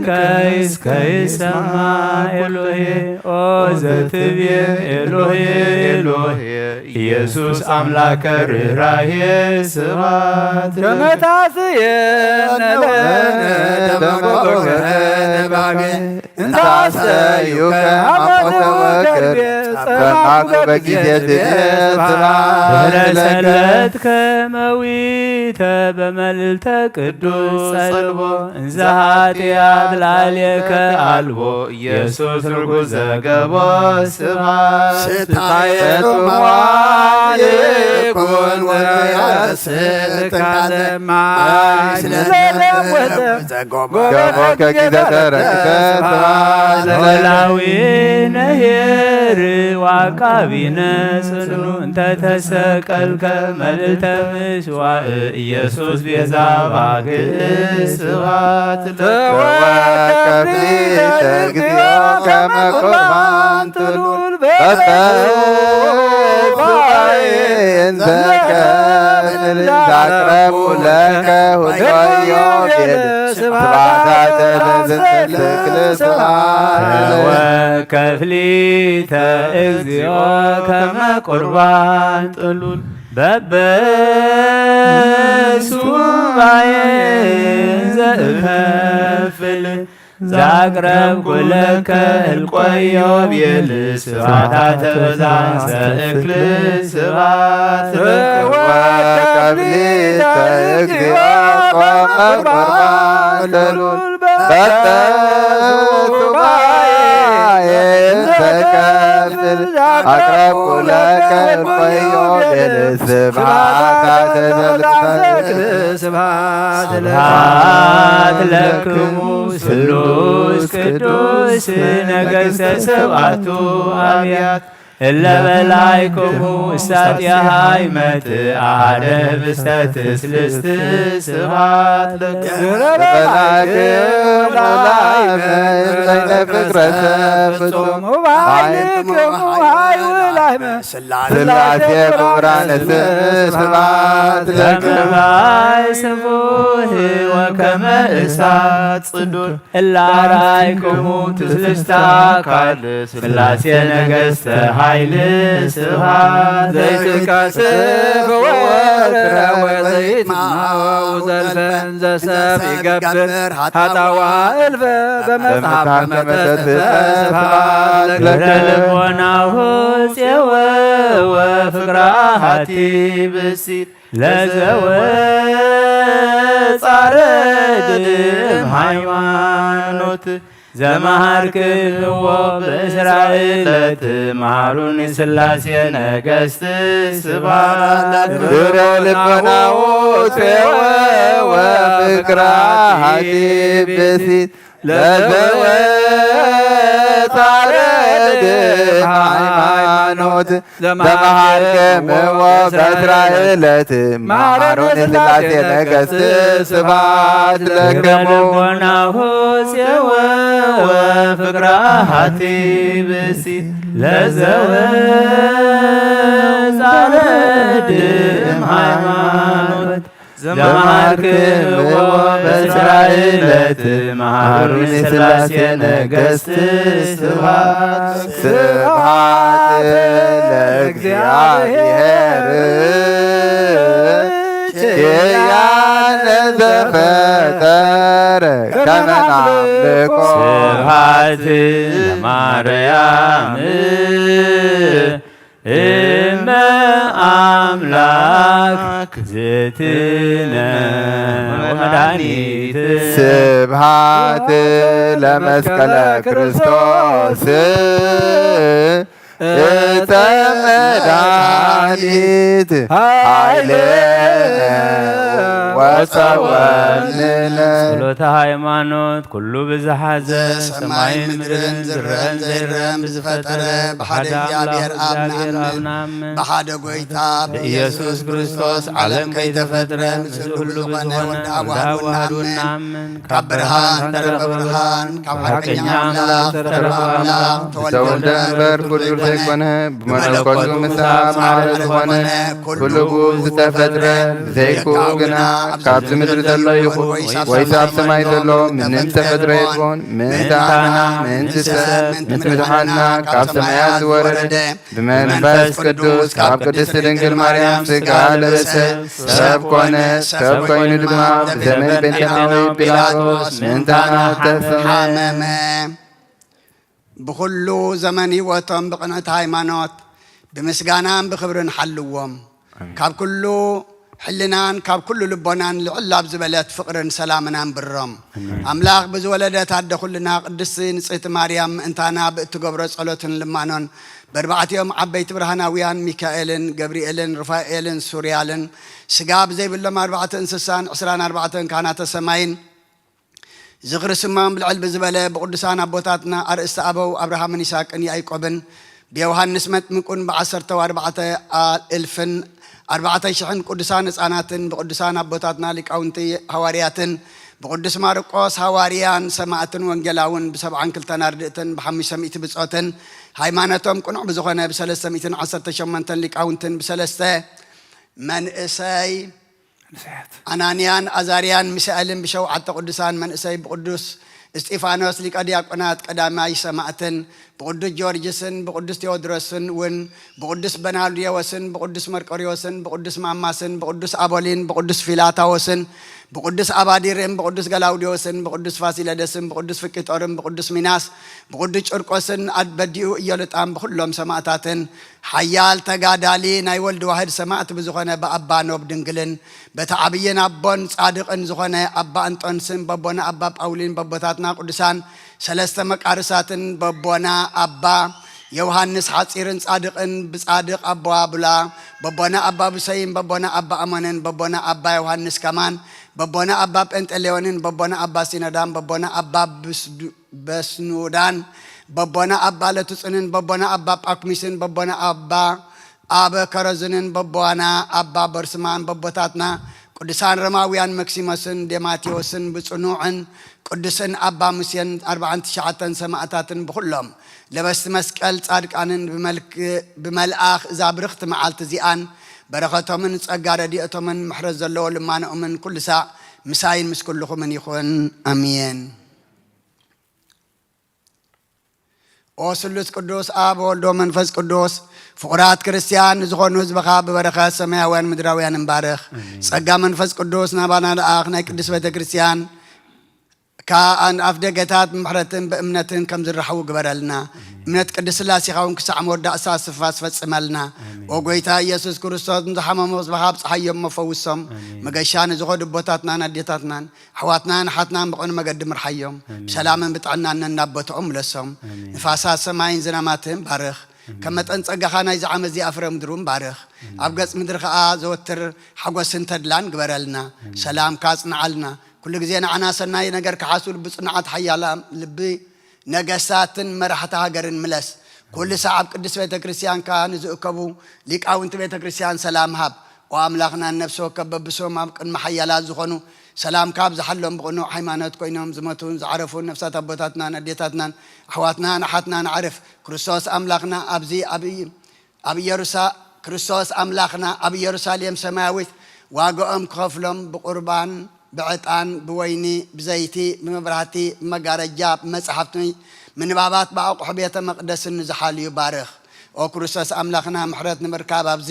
ከይስ ከይሰማ ኤሎሄ ኦ ዘትብየ ኤሎሄ ኤሎሄ ኢየሱስ አምላከ ርራሄ ስብሐት ለከ ከመታስየነ ለነ ደመጎገ ለባቤ እንታሰዩከ ሐሞተ ወከርቤ ጸማኩ በጊዜ ትቤ ስብሐት ድህረ ለከ ሰለትከ መዊተ በመልዕልተ ቅዱስ ጸልቦ እንዘ ኃጢአት ላዕሌከ አልቦ ኢየሱስ ርጉዝ ዘገቦ ስብሐት ስታየቱ መዋል ይኩን ወያስት ካለ ማይ ስለለወጠ ገቦ ከጊዜ ተረክተ ስብሐት ለወላዊ ነሄር ወአቃቢነ ጽኑ እንተ ተሰቀልከ መልዕልተ ምስዋእ ኢየሱስ ቤዛ ባግዕ ስብሐት ተወከፍሊተ እግዚኦ ከመ ቁርባን ጥሉል በበ ሱባኤ እንዘ ከፍል ዛቅረቡ ለከ ሁሎዮ ቤል ስብሐተ ለዝንተ ተክል ስብሐት ለከ ወከፍሊተ እግዚኦ ከመ ቁርባን ጥሉል በበ ሱባኤ እንዘ እከፍል ዛቅረብኩ ለከ እልቆዮ ቤል ስብሐት አተ በዛንተ እክል ስብሐት ወከፍሊተ እግዚኦ ቆመ ቁርባን ጥሉል በተ ሱባኤ እንዘ ከፍል አቅረብኩ ለከ እልቆዮ ቤል ስብሐት አተ በዛንተ እክል ስብሐት ለከ ስብሐት ለክሙ ስሉስ ቅዱስ ነገሥተ ሰብአቱ አብያት እለ በላይክሙ ውሳጢሃ ይመጽእ አሐደ ህብስተ ትስልስት ስብሐት ለከ ድህረ በላይክሙ ላይመ በይነ ፍቅረ ሰብ ፍጹም ወበኃይልክሙ ኃይል ላይመ ሥላሴ ክቡራን ስብሐት ለከ ከመ ማይ ስፉሕ ወከመ እሳት ጽዱል እለ አርአይክሙ ትስብእተ አካል ሥላሴ ነገሥተ ኃይል ስብሐት ዘይትቀስፍ ወትረ ወዘይትማው ዘልፈን ዘሰብ ይገብር ኃጣዋ እልፈ በመጽሐፍ ከመ ተጽፈ ስብሐት ለከ ልቦናሁ ፄወ ወፍቅራ ሃቲ ብእሲት ለዘወፃረድ እምሃይማኖት ዘመሃርክዎ በእስራኤል ለትምሃሩኒ ሥላሴ ነገሥት ስብሐት ለከ ድረ ልቦናሁ ፄወ ወፍቅራ ሃቲ ብእሲት ለዘወፃረድ ሃይማኖት ዘመሃርክምዎ በስራኤለት መሃሮን ስላሴ ነገስት ስብሐት ለክሙ። በልቦናሁ ሴወ ወፍቅራ ሃቲ ብእሲት ለዘወፃረድ ሃይማኖት ዘመሃርክምዎ በስራኤለት መሃሩኒ ስላሴ ነገስት ስብሐት ስብሐት ለእግዚአብሔር ኪያነ ዘፈጠረ ከመ ናምልኮ። ስብሐት ለማርያም እመ አምላክ ዝትነ ወመድኃኒት። ስብሐት ለመስቀለ ክርስቶስ እተ መድኃኒት ኃይልነ ወጸወንነ። ጸሎተ ሃይማኖት ኩሉ ብዝሓዘ ሰማይን ምድርን ዝረአን ዘይረአን ብዝፈጠረ ብሓደ ኣምላኽ እግዚኣብሔር ኣብ እግዚኣብሔር ኣብ ንኣምን። ንኣምን። ብሓደ ጎይታ ብኢየሱስ ብኢየሱስ ክርስቶስ ክርስቶስ ዓለም ዓለም ከይተፈጥረ ከይተፈጥረ ምስሉ ምስሉ ዝኾነ ዝኾነ ወልደ ወልደ ኣዋህድ ኣዋህድ ንኣምን። ንኣምን። ካብ ብርሃን ተረፈ ብርሃን፣ ካብ ሓቀኛ ኣምላኽ ተረፈ ኣምላኽ፣ ተወልደ እምበር ፍጡር ዘይኮነ፣ ብመለኮቱ ምስ ኣብ ማዕረ ዝኾነ፣ ኩሉ ብኡ ዝተፈጥረ፣ ብዘይክኡ ግና ካብቲ ምድሪ ዘሎ ይኹን ወይስ ኣብ ሰማይ ዘሎ ምንም ዝተፈጥረ የልቦን። ምእንታና፣ ምእንቲ ሰብ፣ ምስ ምድሓንና ካብ ሰማያት ዝወረደ፣ ብመንፈስ ቅዱስ ካብ ቅድስት ድንግል ማርያም ሥጋ ለበሰ፣ ሰብ ኮነ፣ ሰብ ኮይኑ ድማ ብዘመን ጴንጤናዊ ጲላጦስ ምእንታና ተፈመ። ሓመመ። ብኹሉ ዘመን ህይወቶም ብቕንዕቲ ሃይማኖት፣ ብምስጋናን ብኽብርን ሓልዎም። ኣሜን። ካብ ኩሉ ሕልናን ካብ ኩሉ ልቦናን ልዕል ኣብ ዝበለት ፍቕርን ሰላምን ኣንብሮም። ኣሜን። ኣምላኽ ብዝወለደት ኣደ ኩልና ቅድስቲ ንጽህቲ ማርያም ምእንታና ብእትገብሮ ጸሎትን ልማኖን በርባዕቲኦም ዓበይቲ ብርሃናውያን ሚካኤልን ገብርኤልን ሩፋኤልን ሱርያልን ስጋ ብዘይብሎም ኣርባዕተ እንስሳን ዕስራን ኣርባዕተን ካህናተ ሰማይን ዝኽሪ ስሞም ብልዕል ብዝበለ ብቕዱሳን ኣቦታትና ኣርእስቲ ኣበው ኣብርሃምን ይስሐቅን ያዕቆብን ብዮሃንስ መጥምቁን ብዓሰርተው ኣርባዕተ እልፍን ኣርባዕተ ሽሕን ቅዱሳን ህፃናትን ብቅዱሳን ኣቦታትና ሊቃውንቲ ሃዋርያትን ብቅዱስ ማርቆስ ሃዋርያን ሰማእትን ወንጌላውን ብሰብዓን ክልተን ኣርድእትን ብሓሙሽተ ሚእቲ ብጾትን ሃይማኖቶም ቅኑዕ ብዝኾነ ብሰለስተ ሚእትን ዓሰርተ ሸሞንተን ሊቃውንትን ብሰለስተ መንእሰይ ኣናንያን ኣዛርያን ሚሳኤልን ብሸውዓተ ቅዱሳን መንእሰይ ብቅዱስ እስጢፋኖስ ሊቀ ዲያቆናት ቀዳማይ ሰማእትን ብቅዱስ ጊዮርጊስን ብቅዱስ ቴዎድሮስን እውን ብቅዱስ በናልዮስን ብቅዱስ መርቆሪዎስን ብቅዱስ ማማስን ብቅዱስ ኣቦሊን ብቅዱስ ፊላታዎስን ብቅዱስ ኣባዲርን ብቅዱስ ገላውዲዮስን ብቅዱስ ፋሲለደስን ብቅዱስ ፍቂጦርን ብቅዱስ ሚናስ ብቅዱስ ጭርቆስን ኣበዲኡ ኢዮልጣን ብኩሎም ሰማእታትን ሓያል ተጋዳሊ ናይ ወልድ ዋህድ ሰማእት ብዝኾነ ብኣባ ኖብ ድንግልን በቲ ዓብይን ኣቦን ጻድቕን ዝኾነ ኣባ እንጦንስን በቦና ኣባ ጳውሊን በቦታትና ቅዱሳን ሰለስተ መቃርሳትን በቦና ኣባ ዮሃንስ ሓጺርን ጻድቕን ብጻድቕ ኣቦ ኣቡላ በቦና ኣባ ብሰይን በቦና ኣባ ኣሞንን በቦና ኣባ ዮሃንስ ከማን በቦና ኣባ ጴንጠሌዮንን በቦና ኣባ ሲኖዳን በቦና ኣባ ብስዱ በስኑዳን በቦና ኣባ ለቱጽንን በቦና ኣባ ጳኩሚስን በቦና ኣባ ኣበ ከረዝንን በቦና ኣባ በርስማን በቦታትና ቅዱሳን ሮማውያን መክሲሞስን ዴማቴዎስን ብጽኑዕን ቅዱስን ኣባ ሙሴን ኣርባዓን ትሽዓተን ሰማእታትን ብኹሎም ለበስቲ መስቀል ጻድቃንን ብመልክ- ብመልኣኽ እዛ ብርኽቲ መዓልቲ እዚኣን በረኸቶምን ጸጋ ረድኤቶምን ምሕረት ዘለዎ ልማኖኦምን ኩሉ ሳዕ ምሳይን ምስ ኩልኹምን ይኹን። ኣሜን። ኦ ስሉስ ቅዱስ ኣብ ወልዶ መንፈስ ቅዱስ ፍቑራት ክርስትያን ንዝኾኑ ህዝብኻ ብበረኸት ሰማያውያን ምድራውያን እንባርኽ። ኣሜን። ጸጋ መንፈስ ቅዱስ ናባና ለኣኽ ናይ ቅድስት ቤተ ክርስትያን ኣፍ ደገታት ብምሕረትን ብእምነትን ከም ዝረሓቡ ግበረልና። ኣሜን። እምነት ቅድስት ስላሴኻ እውን ክሳዕ መወዳእታ ስፋስ ፈጽመልና። ኣሜን። ኦ ጎይታ ኢየሱስ ክርስቶስ ንዝሓመሙ ህዝብኻ ኣብጽሓዮም እሞ ፈውሶም። ኣሜን። መገሻ ንዝኸዱ ኣቦታትናን ኣዴታትናን ኣሕዋትናን ኣሓትናን ብቕኑዕ መገዲ ምርሓዮም። ኣሜን። ብሰላምን ብጥዕናን ነናብ ቦታኦም ምለሶም። ኣሜን። ንፋሳት ሰማይን ዝናማትን ባርኽ። ኣሜን። ከም መጠን ጸጋኻ ናይዚ ዓመት እዚኣ ፍረ ምድሪ እውን ባርኽ። ኣሜን። ኣብ ገጽ ምድሪ ኸኣ ዘወትር ሓጎስን ተድላን ግበረልና። ኣሜን። ሰላምካ ኣጽንዓልና። ኩሉ ግዜ ንዓና ሰናይ ነገር ክሓስቡ ልቢ ጽኑዓት ሓያላ ልቢ ነገስታትን መራሕቲ ሃገርን ምለስ። ኩሉ ሳዕ ኣብ ቅድስት ቤተ ክርስቲያንካ ንዝእከቡ ሊቃውንቲ ቤተ ክርስቲያን ሰላም ሃብ። ኦ ኣምላኽና፣ ነፍሲ ወከፍ በብስሞም ኣብ ቅድሚ ሓያላት ዝኾኑ ሰላምካ ኣብዝሓሎም። ብቕኑዕ ሃይማኖት ኮይኖም ዝሞቱን ዝዓረፉን ነፍሳት ኣቦታትናን ኣዴታትናን ኣሕዋትናን ኣሓትናን ኣዕርፍ። ክርስቶስ ኣምላኽና ኣብዚ ኣብ ኣብ ኢየሩሳ-፣ ክርስቶስ ኣምላኽና ኣብ ኢየሩሳሌም ሰማያዊት ዋጋኦም ክኸፍሎም ብቁርባን ብዕጣን ብወይኒ ብዘይቲ ብመብራህቲ ብመጋረጃ ብመጻሕፍቲ ምንባባት ብኣቑሑ ቤተ መቕደስን ንዝሓልዩ ባርኽ። ኦ ክርስቶስ ኣምላኽና፣ ምሕረት ንምርካብ ኣብዚ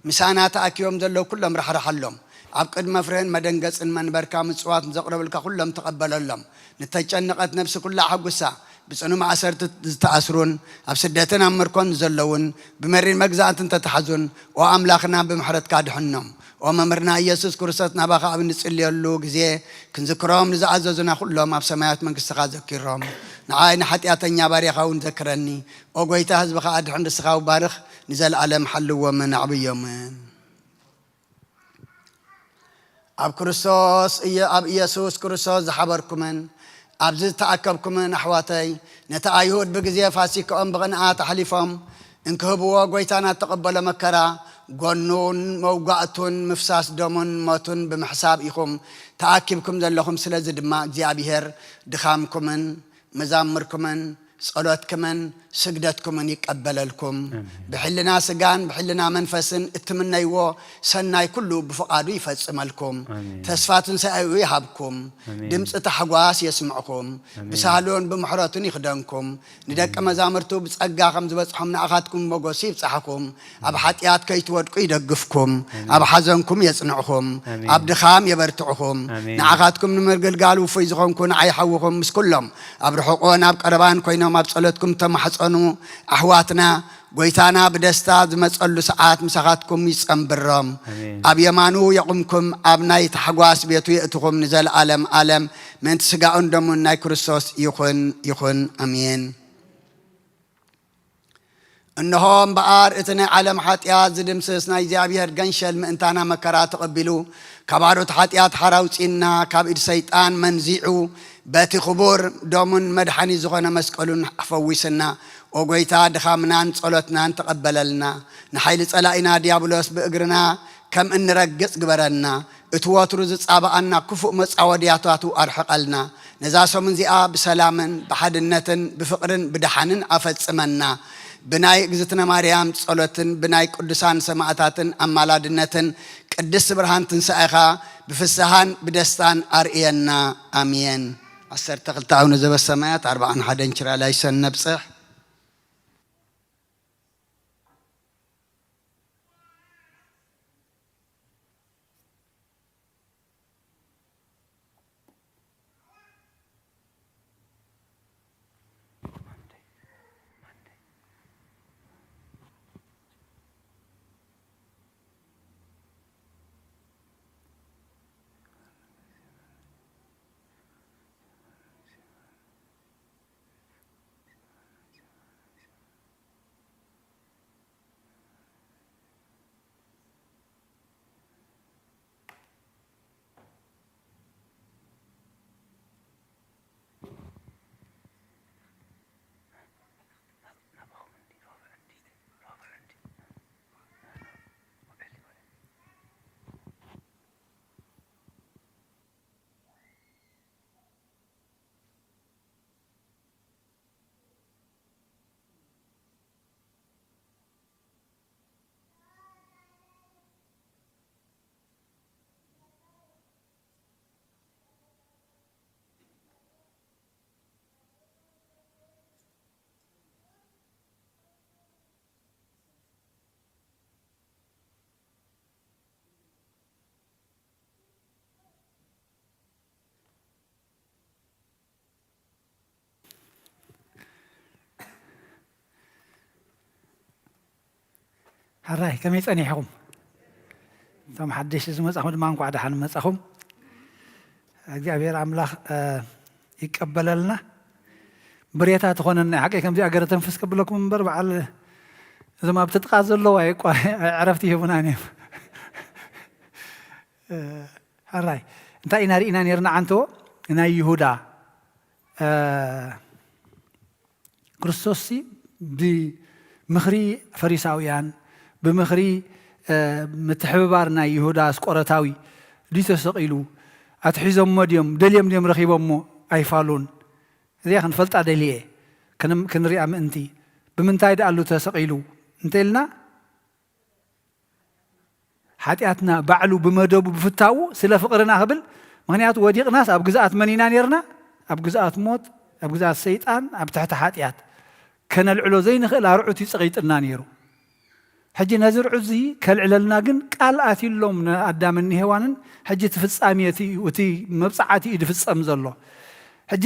ምሳና ተኣኪቦም ዘለዉ ኩሎም ራሕርሓሎም። ኣብ ቅድሚ መፍርህን መደንገጽን መንበርካ ምጽዋት ንዘቕረብልካ ኩሎም ተቐበለሎም። ንተጨነቐት ነብሲ ኩላ ኣሐጉሳ። ብጽኑ ማእሰርቲ ዝተኣስሩን ኣብ ስደትን ኣብ ምርኮን ዘለዉን ብመሪር መግዛእቲ እንተተሓዙን፣ ኦ ኣምላኽና፣ ብምሕረትካ ድሕኖም። ኦ መምህርና ኢየሱስ ክርስቶስ፣ ናባኻ ኣብ እንጽልየሉ ግዜ ክንዝክሮም ንዝኣዘዙና ኩሎም ኣብ ሰማያት መንግስትኻ ዘኪሮም። ንዓይ ንሓጢኣተኛ ባርያኻ እውን ዘክረኒ። ኦ ጎይታ፣ ህዝብኻ ኣድሕን፣ ርስኻ ባርኽ፣ ንዘለኣለም ሓልዎምን ኣዕብዮምን። ኣብ ክርስቶስ እየ፣ ኣብ ኢየሱስ ክርስቶስ ዝሓበርኩምን ኣብዚ ዝተኣከብኩምን ኣሕዋተይ፣ ነቲ ኣይሁድ ብግዜ ፋሲካኦም ብቕንኣት ኣሕሊፎም እንክህብዎ፣ ጎይታና እተቐበሎ መከራ፣ ጎኑን መውጋእቱን ምፍሳስ ደሙን ሞቱን ብምሕሳብ ኢኹም ተኣኪብኩም ዘለኹም። ስለዚ ድማ እግዚኣብሄር ድኻምኩምን መዛሙርኩምን ጸሎትኩምን ስግደትኩምን ይቀበለልኩም። ኣሜን። ብሕልና ስጋን ብሕልና መንፈስን እትምነይዎ ሰናይ ኩሉ ብፍቓዱ ይፈጽመልኩም። ኣሜን። ተስፋ ትንሳኤኡ ይሃብኩም። ኣሜን። ድምፂ ታሕጓስ የስምዕኹም። ኣሜን። ብሳህሉን ብምሕረቱን ይኽደንኩም። ንደቂ መዛሙርቱ ብጸጋ ከም ዝበጽሖም ንኣኻትኩም ሞገስ ይብጻሕኩም። ኣብ ሓጢኣት ከይትወድቁ ይደግፍኩም። ኣሜን። ኣብ ሓዘንኩም የጽንዕኹም። ኣሜን። ኣብ ድኻም የበርትዕኹም። ኣሜን። ንዓኻትኩም ንምግልጋል ውፉይ ዝኾንኩ ንዓይ ሓውኹም ምስ ኩሎም ኣብ ርሑቕን ኣብ ቀረባን ኮይኖም ኣብ ጸሎትኩም ተማሕጸኑ ኣሕዋትና፣ ጎይታና ብደስታ ዝመጸሉ ሰዓት ምሳኻትኩም ይጸንብሮም። ኣሜን። ኣብ የማኑ የቑምኩም፣ ኣብ ናይ ታሕጓስ ቤቱ የእትኹም ንዘለኣለም ኣለም። ምእንቲ ስጋኡን ደሙን ናይ ክርስቶስ ይኹን፣ ይኹን። ኣሜን። እንሆ እምበኣር፣ እቲ ናይ ዓለም ሓጢኣት ዝድምስስ ናይ እግዚኣብሔር ገንሸል ምእንታና መከራ ተቐቢሉ፣ ካብ ኣሮት ሓጢኣት ሓራ ኣውጺእና፣ ካብ ኢድ ሰይጣን መንዚዑ፣ በቲ ክቡር ደሙን መድሓኒ ዝኾነ መስቀሉን ፈዊስና። ኦ ጎይታ፣ ድኻምናን ጸሎትናን ተቐበለልና። ንሓይሊ ጸላኢና ዲያብሎስ ብእግርና ከም እንረግጽ ግበረና። እቲ ወትሩ ዝጻባኣና ክፉእ መጻወድያታቱ ኣርሕቐልና። ነዛ ሰሙን እዚኣ ብሰላምን ብሓድነትን ብፍቕርን ብደሓንን ኣፈጽመና። ብናይ እግዝእትነ ማርያም ጸሎትን ብናይ ቅዱሳን ሰማእታትን ኣማላድነትን ቅድስቲ ብርሃን ትንሳኤኻ ብፍስሃን ብደስታን ኣርእየና። ኣሜን። ዓሰርተ ክልተ ኣቡነ ዘበሰማያት፣ ኣርብዓን ሓደን ኪርያላይሶን ነብጽሕ። ሕራይ፣ ከመይ ጸኒሕኹም? እቶም ሓደሽቲ ዝመጻኹም ድማ እንኳዕ ደሓን መጻኹም። እግዚኣብሔር ኣምላኽ፣ እ፣ ይቀበለልና። ብሬታ ትኾነና ሓቀይ ከምዚኣ ገረ ተንፍስ ከብለኩም እምበር በዓል እዞም ኣብ ትጥቃ ዘለዉ ኣይቋ-፣ ዕረፍቲ ይህቡናን እዮም። እ፣ ሕራይ፣ እንታይ ኢና ርኢና ነርና ዓንቶ? ናይ ይሁዳ ክርስቶስሲ ብምኽሪ ፈሪሳውያን፣ ብምኽሪ ምትሕብባር ናይ ይሁዳ ኣስቆረታዊ ድዩ ተሰቒሉ? ኣትሒዞሞ ድዮም? ደልዮም ድዮም ረኺቦሞ? ኣይፋሉን። እዚኣ ክንፈልጣ ደልየ ክንሪኣ ምእንቲ። ብምንታይ ደኣሉ ተሰቒሉ እንተልና ሓጢኣትና ባዕሉ ብመደቡ ብፍታዉ ስለ ፍቕርና ክብል። ምኽንያቱ ወዲቕናስ ኣብ ግዝኣት መን ኢና ነርና? ኣብ ግዝኣት ሞት፣ ኣብ ግዝኣት ሰይጣን፣ ኣብ ትሕቲ ሓጢኣት። ከነልዕሎ ዘይንኽእል ኣርዑት እዩ ጸቒጥና ነይሩ። ሕጂ ነዚ ርዑት እዚ ከልዕለልና ግን ቃል ኣትዩሎም ንኣዳምን ንሄዋንን። ሕጂ እቲ ፍጻሜ እቲ እዩ፣ እቲ መብጽዓቲ እዩ ዝፍጸም ዘሎ። ሕጂ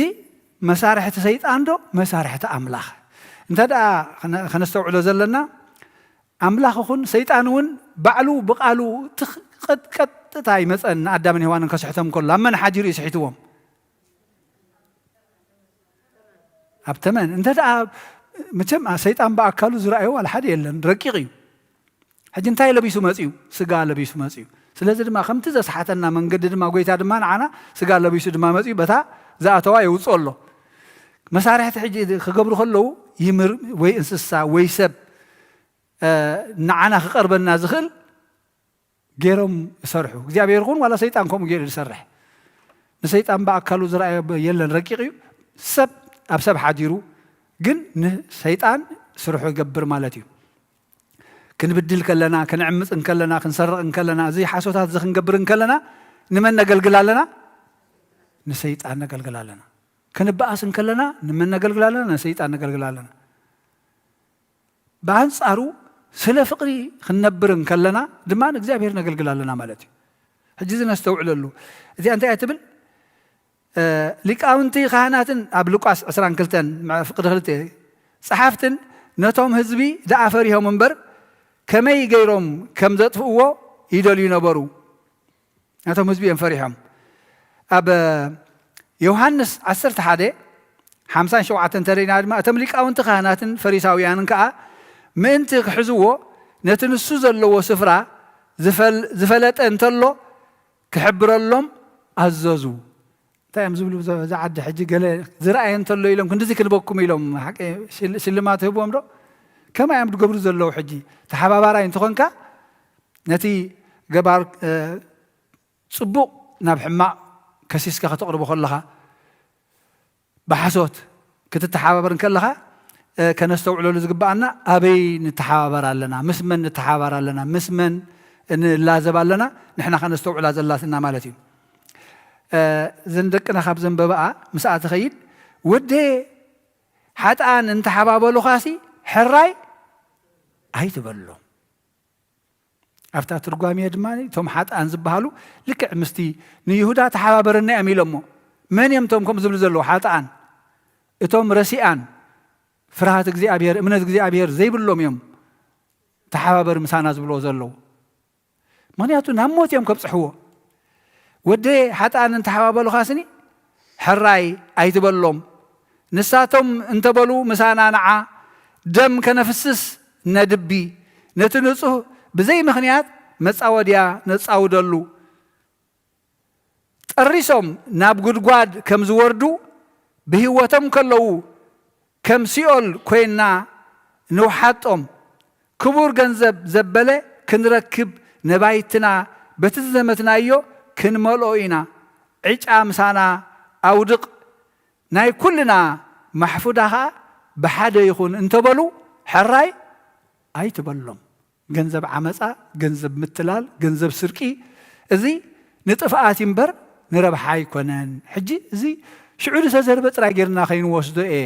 መሳርሕቲ ሰይጣን ዶ መሳርሕቲ ኣምላኽ? እንተ ደኣ ከነ-፣ ከነስተውዕሎ ዘለና ኣምላኽ ኹን ሰይጣን እውን ባዕሉ ብቓሉ ትኽ-፣ ቀጥ-፣ ቀጥታ ኣይመጸን ንኣዳምን ሄዋንን ከስሕቶም ከሎ። ኣብ መን ሓዲሩ እዩ ስሒትዎም? ኣብ ተመን። እንተ ደኣ መቸም ሰይጣን ብኣካሉ ዝረኣዮ ዋላ ሓደ የለን፣ ረቂቕ እዩ። ሕጂ እንታይ ለቢሱ መጺኡ? ስጋ ለቢሱ መጺኡ። ስለዚ ድማ ከምቲ ዘስሓተና መንገዲ ድማ ጎይታ ድማ ንዓና ስጋ ለቢሱ ድማ መጺኡ በታ ዝኣተዋ የውጽኦ ኣሎ። መሳርሕቲ ሕጂ ክገብሩ ከለዉ ይምር ወይ እንስሳ ወይ ሰብ ንዓና ክቐርበና ዝኽእል ገይሮም ይሰርሑ። እግዚኣብሔር ይኹን ዋላ ሰይጣን ከምኡ ገይሩ ዝሰርሕ። ንሰይጣን ብኣካሉ ዝረኣዮ የለን፣ ረቂቕ እዩ። ሰብ ኣብ ሰብ ሓዲሩ ግን ንሰይጣን ስርሑ ይገብር ማለት እዩ። ክንብድል ከለና፣ ክንዕምጽ እንከለና፣ ክንሰርቕ እንከለና፣ እዚ ሓሶታት እዚ ክንገብር እንከለና ንመን ነገልግል ኣለና? ንሰይጣን ነገልግል ኣለና። ክንበኣስ እንከለና ንመን ነገልግል ኣለና? ንሰይጣን ነገልግል ኣለና። ብኣንጻሩ ስለ ፍቕሪ ክንነብር እንከለና ድማ ንእግዚኣብሔር ነገልግል ኣለና ማለት እዩ። ሕጂ እዚ ነስተውዕለሉ። እዚኣ እንታይ እያ ትብል? እ፣ ሊቃውንቲ ካህናትን ኣብ ሉቃስ ዕስራን ክልተን ምዕ-፣ ፍቕዲ ክልተ ጸሓፍትን ነቶም ህዝቢ ደኣ ፈሪሆም እምበር ከመይ ገይሮም ከም ዘጥፍእዎ ይደልዩ ነበሩ። ነቶም ህዝቢ እዮም ፈሪሖም። ኣብ ዮሃንስ ዓሰርተ ሓደ ሓምሳን ሸውዓተን እንተሪእና ድማ እቶም ሊቃውንቲ ካህናትን ፈሪሳውያንን ከኣ ምእንቲ ክሕዝዎ ነቲ ንሱ ዘለዎ ስፍራ ዝፈል-፣ ዝፈለጠ እንተሎ ክሕብረሎም ኣዘዙ። እንታይ እዮም ዝብሉ? እዛ ዓዲ ሕጂ ገለ ዝረኣየ እንተሎ ኢሎም ክንድዚ ክንበኩም ኢሎም ሓቂ ሽል-፣ ሽልማት ህብዎም ዶ? ከመይ እዮም ዝገብሩ ዘለዉ? ሕጂ ተሓባባራይ እንተኾንካ ነቲ ገባር፣ እ፣ ጽቡቕ ናብ ሕማቕ ከሲስካ ከተቕርቦ ከለኻ ብሓሶት ክትተሓባበር እንከለኻ፣ እ፣ ከነስተውዕለሉ ዝግብኣና ኣበይ ንተሓባበር ኣለና፣ ምስ መን ንተሓባበር ኣለና፣ ምስ መን ንላዘብ ኣለና፣ ንሕና ከነስተውዕላ ዘላትና ማለት እዩ። እ፣ እዘን ደቅና ካብ ዘንበባኣ ምስኣ ትኸይድ፣ ወደ ሓጥኣን እንተሓባበሉኻሲ ሕራይ ኣይትበሎም። ኣብታ ትርጓሜ ድማ እቶም ሓጥኣን ዝበሃሉ ልክዕ ምስቲ ንይሁዳ ተሓባበረና እዮም ኢሎሞ። መን እዮም እቶም ከምኡ ዝብሉ ዘለዉ ሓጥኣን? እቶም ረሲኣን ፍርሃት እግዚኣብሔር፣ እምነት እግዚኣብሔር ዘይብሎም እዮም ተሓባበር ምሳና ዝብልዎ ዘለዉ። ምኽንያቱ ናብ ሞት እዮም ከብጽሕዎ። ወደ ሓጥኣን እንተሓባበሉኻስኒ ሕራይ ኣይትበሎም። ንሳቶም እንተበሉ ምሳና ንዓ ደም ከነፍስስ ነድቢ፣ ነቲ ንጹህ ብዘይ ምኽንያት መጻወድያ ነጻውደሉ። ጠሪሶም ናብ ጉድጓድ ከም ዝወርዱ ብህይወቶም ከለዉ ከም ሲኦል ኮይና ንውሓጦም። ክቡር ገንዘብ ዘበለ ክንረክብ ነባይትና በቲ ዝዘመትናዮ ክንመልኦ ኢና። ዕጫ ምሳና ኣውድቕ፣ ናይ ኩልና ማሕፉዳ ኸኣ ብሓደ ይኹን እንተበሉ ሕራይ ኣይትበሎም። ገንዘብ ዓመጻ፣ ገንዘብ ምትላል፣ ገንዘብ ስርቂ፣ እዚ ንጥፍኣት እምበር ንረብሓ ኣይኮነን። ሕጂ እዚ ሽዑ ዝተዘርበ ጥራይ ጌርና ከይንወስዶ እየ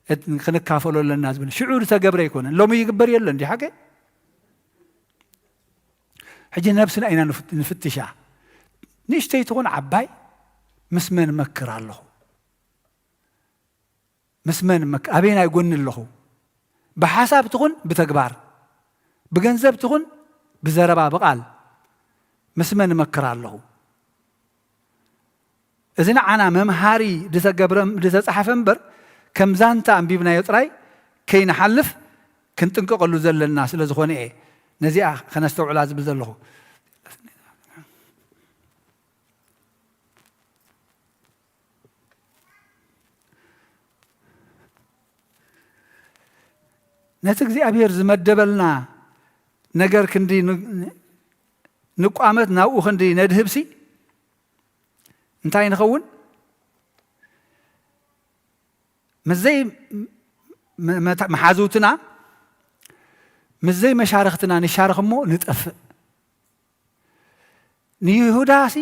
እት-፣ ክንካፈሎ ኣለና ዝብል። ሽዑ ዝተገብረ ኣይኮነን። ሎሚ ይግበር የሎ እንዲ ሓቂ? ሕጂ ነብስና ኢና ንፍ-፣ ንፍትሻ። ንእሽተይ ትኹን ዓባይ ምስ መን መክር ኣለኹ? ምስ መን መክ-፣ ኣበየናይ ጎኒ ኣለኹ? ብሓሳብ ትኹን ብተግባር፣ ብገንዘብ ትኹን ብዘረባ ብቓል ምስ መን እመክር ኣለኹ? እዚ ንዓና መምሃሪ ዝተገብረ፣ ዝተጻሕፈ እምበር ከም ዛንታ ኣንቢብናዮ ጥራይ ከይንሓልፍ ክንጥንቀቐሉ ዘለና ስለ ዝኾነ እየ ነዚኣ ከነስተውዕላ ዝብል ዘለኹ። ነቲ እግዚኣብሔር ዝመደበልና ነገር ክንዲ ን-፣ ንቋመት ናብኡ ክንዲ ነድህብሲ እንታይ ንኸውን? ምስዘይ መ-፣ መታ-፣ መሓዙትና ምስዘይ መሻርኽትና ንሻርኽ እሞ ንጠፍእ። ንይሁዳሲ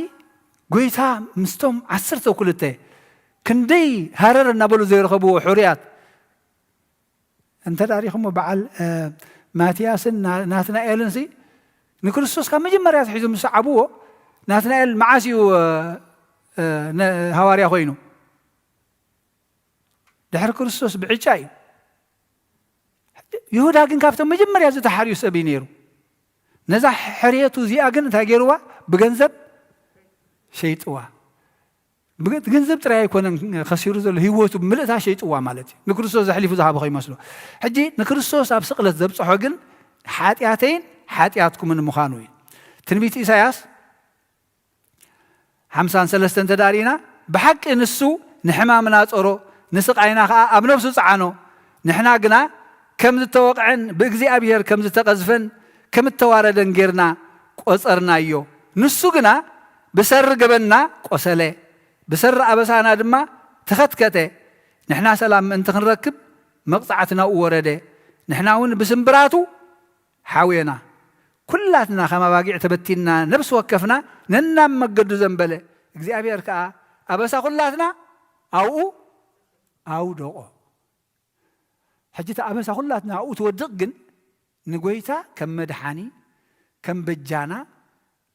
ጎይታ ምስቶም ዓሰርተ ክልተ ክንደይ ሃረር እናበሉ ዘይረኸብዎ ሕሩያት እንተ ዳሪኹሞ በዓል፣ እ፣ ማትያስን ና-፣ ናትናኤልን ሲ ንክርስቶስ ካብ መጀመርያ ኣትሒዞም ዝሰዓብዎ። ናትናኤል መዓስ እዩ፣ እ፣ እ፣ ነ-፣ ሃዋርያ ኮይኑ? ድሕሪ ክርስቶስ ብዕጫ እዩ። ይሁዳ ግን ካብቶም መጀመርያ ዝተሓርዩ ሰብ እዩ ነይሩ። ነዛ ሕርየቱ እዚኣ ግን እንታይ ገይርዋ? ብገንዘብ ሸይጥዋ። ብገ-፣ ገንዘብ ጥራይ ኣይኮነን ከሲሩ ዘሎ፣ ህይወቱ ብምልእታ ሸይጥዋ ማለት እዩ። ንክርስቶስ ዘሕሊፉ ዝሃበ ከይመስሎ። ሕጂ ንክርስቶስ ኣብ ስቕለት ዘብጽሖ ግን ሓጢኣተይን ሓጢኣትኩምን ምዃኑ እዩ። ትንቢት ኢሳያስ ሓምሳን ሰለስተን እንተ ደኣ ርኢና፣ ብሓቂ ንሱ ንሕማምና ጾሮ፣ ንስቓይና ኸኣ ኣብ ነፍሱ ጸዓኖ። ንሕና ግና ከም ዝተወቕዐን ብእግዚኣብሔር ከም ዝተቐዝፈን ከም እተዋረደን ጌርና ቈጸርናዮ። ንሱ ግና ብሰሪ ገበንና ቈሰለ፣ ብሰሪ ኣበሳና ድማ ተኸትከተ። ንሕና ሰላም ምእንቲ ክንረክብ መቕጻዕቲ ናብኡ ወረደ። ንሕና እውን ብስምብራቱ ሓውየና። ኩላትና ከም ኣባጊዕ ተበቲንና፣ ነፍሲ ወከፍና ነናብ መገዱ ዘንበለ። እግዚኣብሔር ከኣ ኣበሳ ኩላትና ኣብኡ ኣውደቖ። ሕጂ እቲ ኣበሳ ኩላትና ኣብኡ ትወድቕ፣ ግን ንጎይታ ከም መድሓኒ፣ ከም በጃና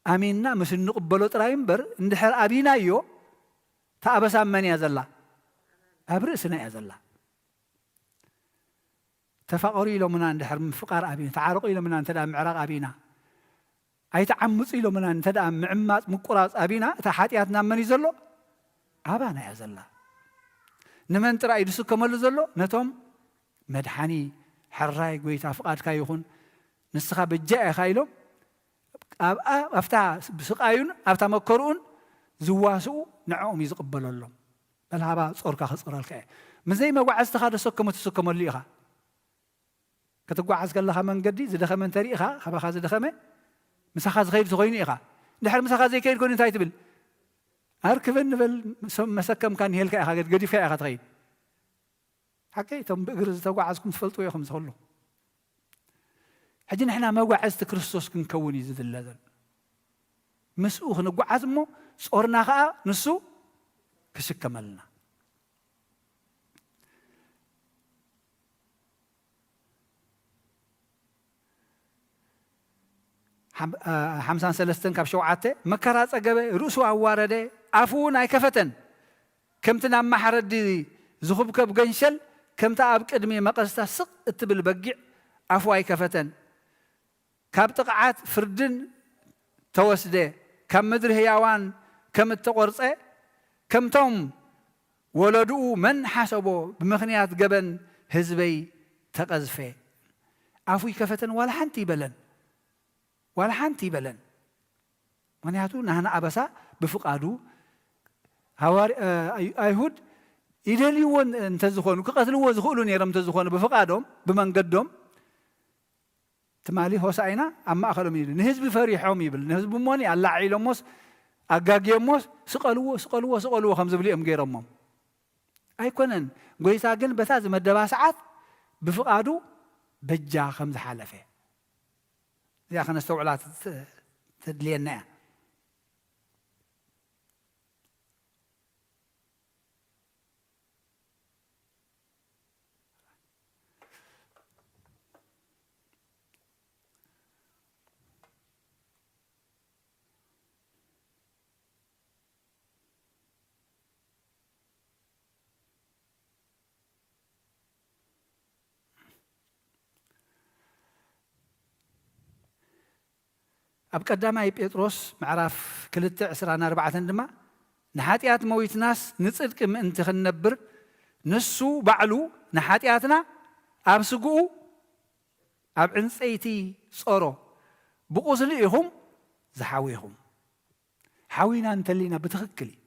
ኣሚንና ምስ እንቕበሎ ጥራይ እምበር፣ እንድሕር ኣቢናዮ፣ እታ ኣበሳ ኣብ መን እያ ዘላ? ኣብ ርእስና እያ ዘላ። ተፋቐሩ ኢሎምና እንድሕር ምፍቃር ኣቢና፣ ተዓረቑ ኢሎምና እንተ ደኣ ምዕራቕ ኣቢና፣ ኣይትዓምፁ ኢሎምና እንተ ደኣ ምዕማፅ ምቁራፅ ኣቢና፣ እታ ሓጢኣት ናብ መን እዩ ዘሎ? ኣባና እያ ዘላ። ንመን ጥራይ እዩ ዝስከመሉ ዘሎ? ነቶም መድሓኒ፣ ሕራይ፣ ጎይታ ፍቓድካ ይኹን፣ ንስኻ በጃ ኢኻ ኢሎም ኣብኣ፣ ኣብታ ብስቓዩን ኣብታ መከርኡን ዝዋስኡ ንዕኦም እዩ ዝቕበለሎም። በል ሃባ ጾርካ ክጽረልካ እየ። ምስዘይ መጓዕዝትኻ ዶ ሰከሞ ትስከመሉ ኢኻ? ክትጓዓዝ ከለኻ መንገዲ ዝደኸመ እንተ ርኢኻ፣ ካባኻ ዝደኸመ፣ ምሳኻ ዝኸይድ ተኾይኑ ኢኻ። እንድሕር ምሳኻ ዘይከይድ ኮይኑ እንታይ ትብል? ኣርክበኒ በል፣ መሰ-፣ መሰከምካ ንሄልካ ኢኻ፣ ገድ-፣ ገዲፍካ ኢኻ ትኸይድ። ሓቀይ፣ እቶም ብእግሪ ዝተጓዓዝኩም ትፈልጥዎ ኢኹም ዝኸሉ። ሕጂ ንሕና መጓዕዝቲ ክርስቶስ ክንከውን እዩ ዝድለ ዘሎ። ምስኡ ክንጓዓዝ እሞ ጾርና ኸኣ ንሱ ክሽከመልና። ሓም-፣ እ፣ ሓምሳን ሰለስተን ካብ ሸውዓተ፣ መከራ ጸገበ፣ ርእሱ ኣዋረደ፣ ኣፉ እውን ኣይከፈተን። ከምቲ ናብ ማሕረዲ ዝኹብከብ ገንሸል፣ ከምታ ኣብ ቅድሚ መቐስታ ስቕ እትብል በጊዕ ኣፉ ኣይከፈተን። ካብ ጥቕዓት ፍርድን ተወስደ፣ ካብ ምድሪ ህያዋን ከም እተቖርጸ፣ ከምቶም ወለድኡ መን ሓሰቦ፣ ብምኽንያት ገበን ህዝበይ ተቐዝፈ። ኣፉ ይከፈተን ዋላ ሓንቲ ይበለን፣ ዋላ ሓንቲ ይበለን። ምኽንያቱ ናህና ኣበሳ ብፍቓዱ ሃዋር-፣ እ፣ ኣይ-፣ ኣይሁድ ይደልይዎ እንተዝኾኑ፣ ክቐትልዎ ዝኽእሉ ነይሮም እንተዝኾኑ ብፍቓዶም፣ ብመንገዶም፣ ትማሊ ሆሳዕና ኣብ ማእከሎም እዩ። ንህዝቢ ፈሪሖም ይብል። ንህዝቢ እሞኒ ኣላዒሎሞስ፣ ኣጋግዮሞስ፣ "ስቐልዎ፣ ስቐልዎ፣ ስቐልዎ" ከም ዝብሉ እዮም ገይሮሞም። ኣይኮነን። ጎይታ ግን በታ ዝመደባ ሰዓት ብፍቓዱ በጃ ከም ዝሓለፈ። እዚኣ ከነስተውዕላ ት-፣ ት-፣ ተድልየና እያ። ኣብ ቀዳማይ ጴጥሮስ ምዕራፍ ክልተ ዕስራን ኣርባዕተን ድማ፣ "ንሓጢኣት መዊትናስ ንጽድቂ ምእንቲ ክንነብር፣ ንሱ ባዕሉ ንሓጢኣትና ኣብ ስግኡ ኣብ ዕንጸይቲ ጾሮ፣ ብቁስሊ ኢኹም ዝሓዊኹም።" ሓዊና እንተሊና ብትኽክል እዩ።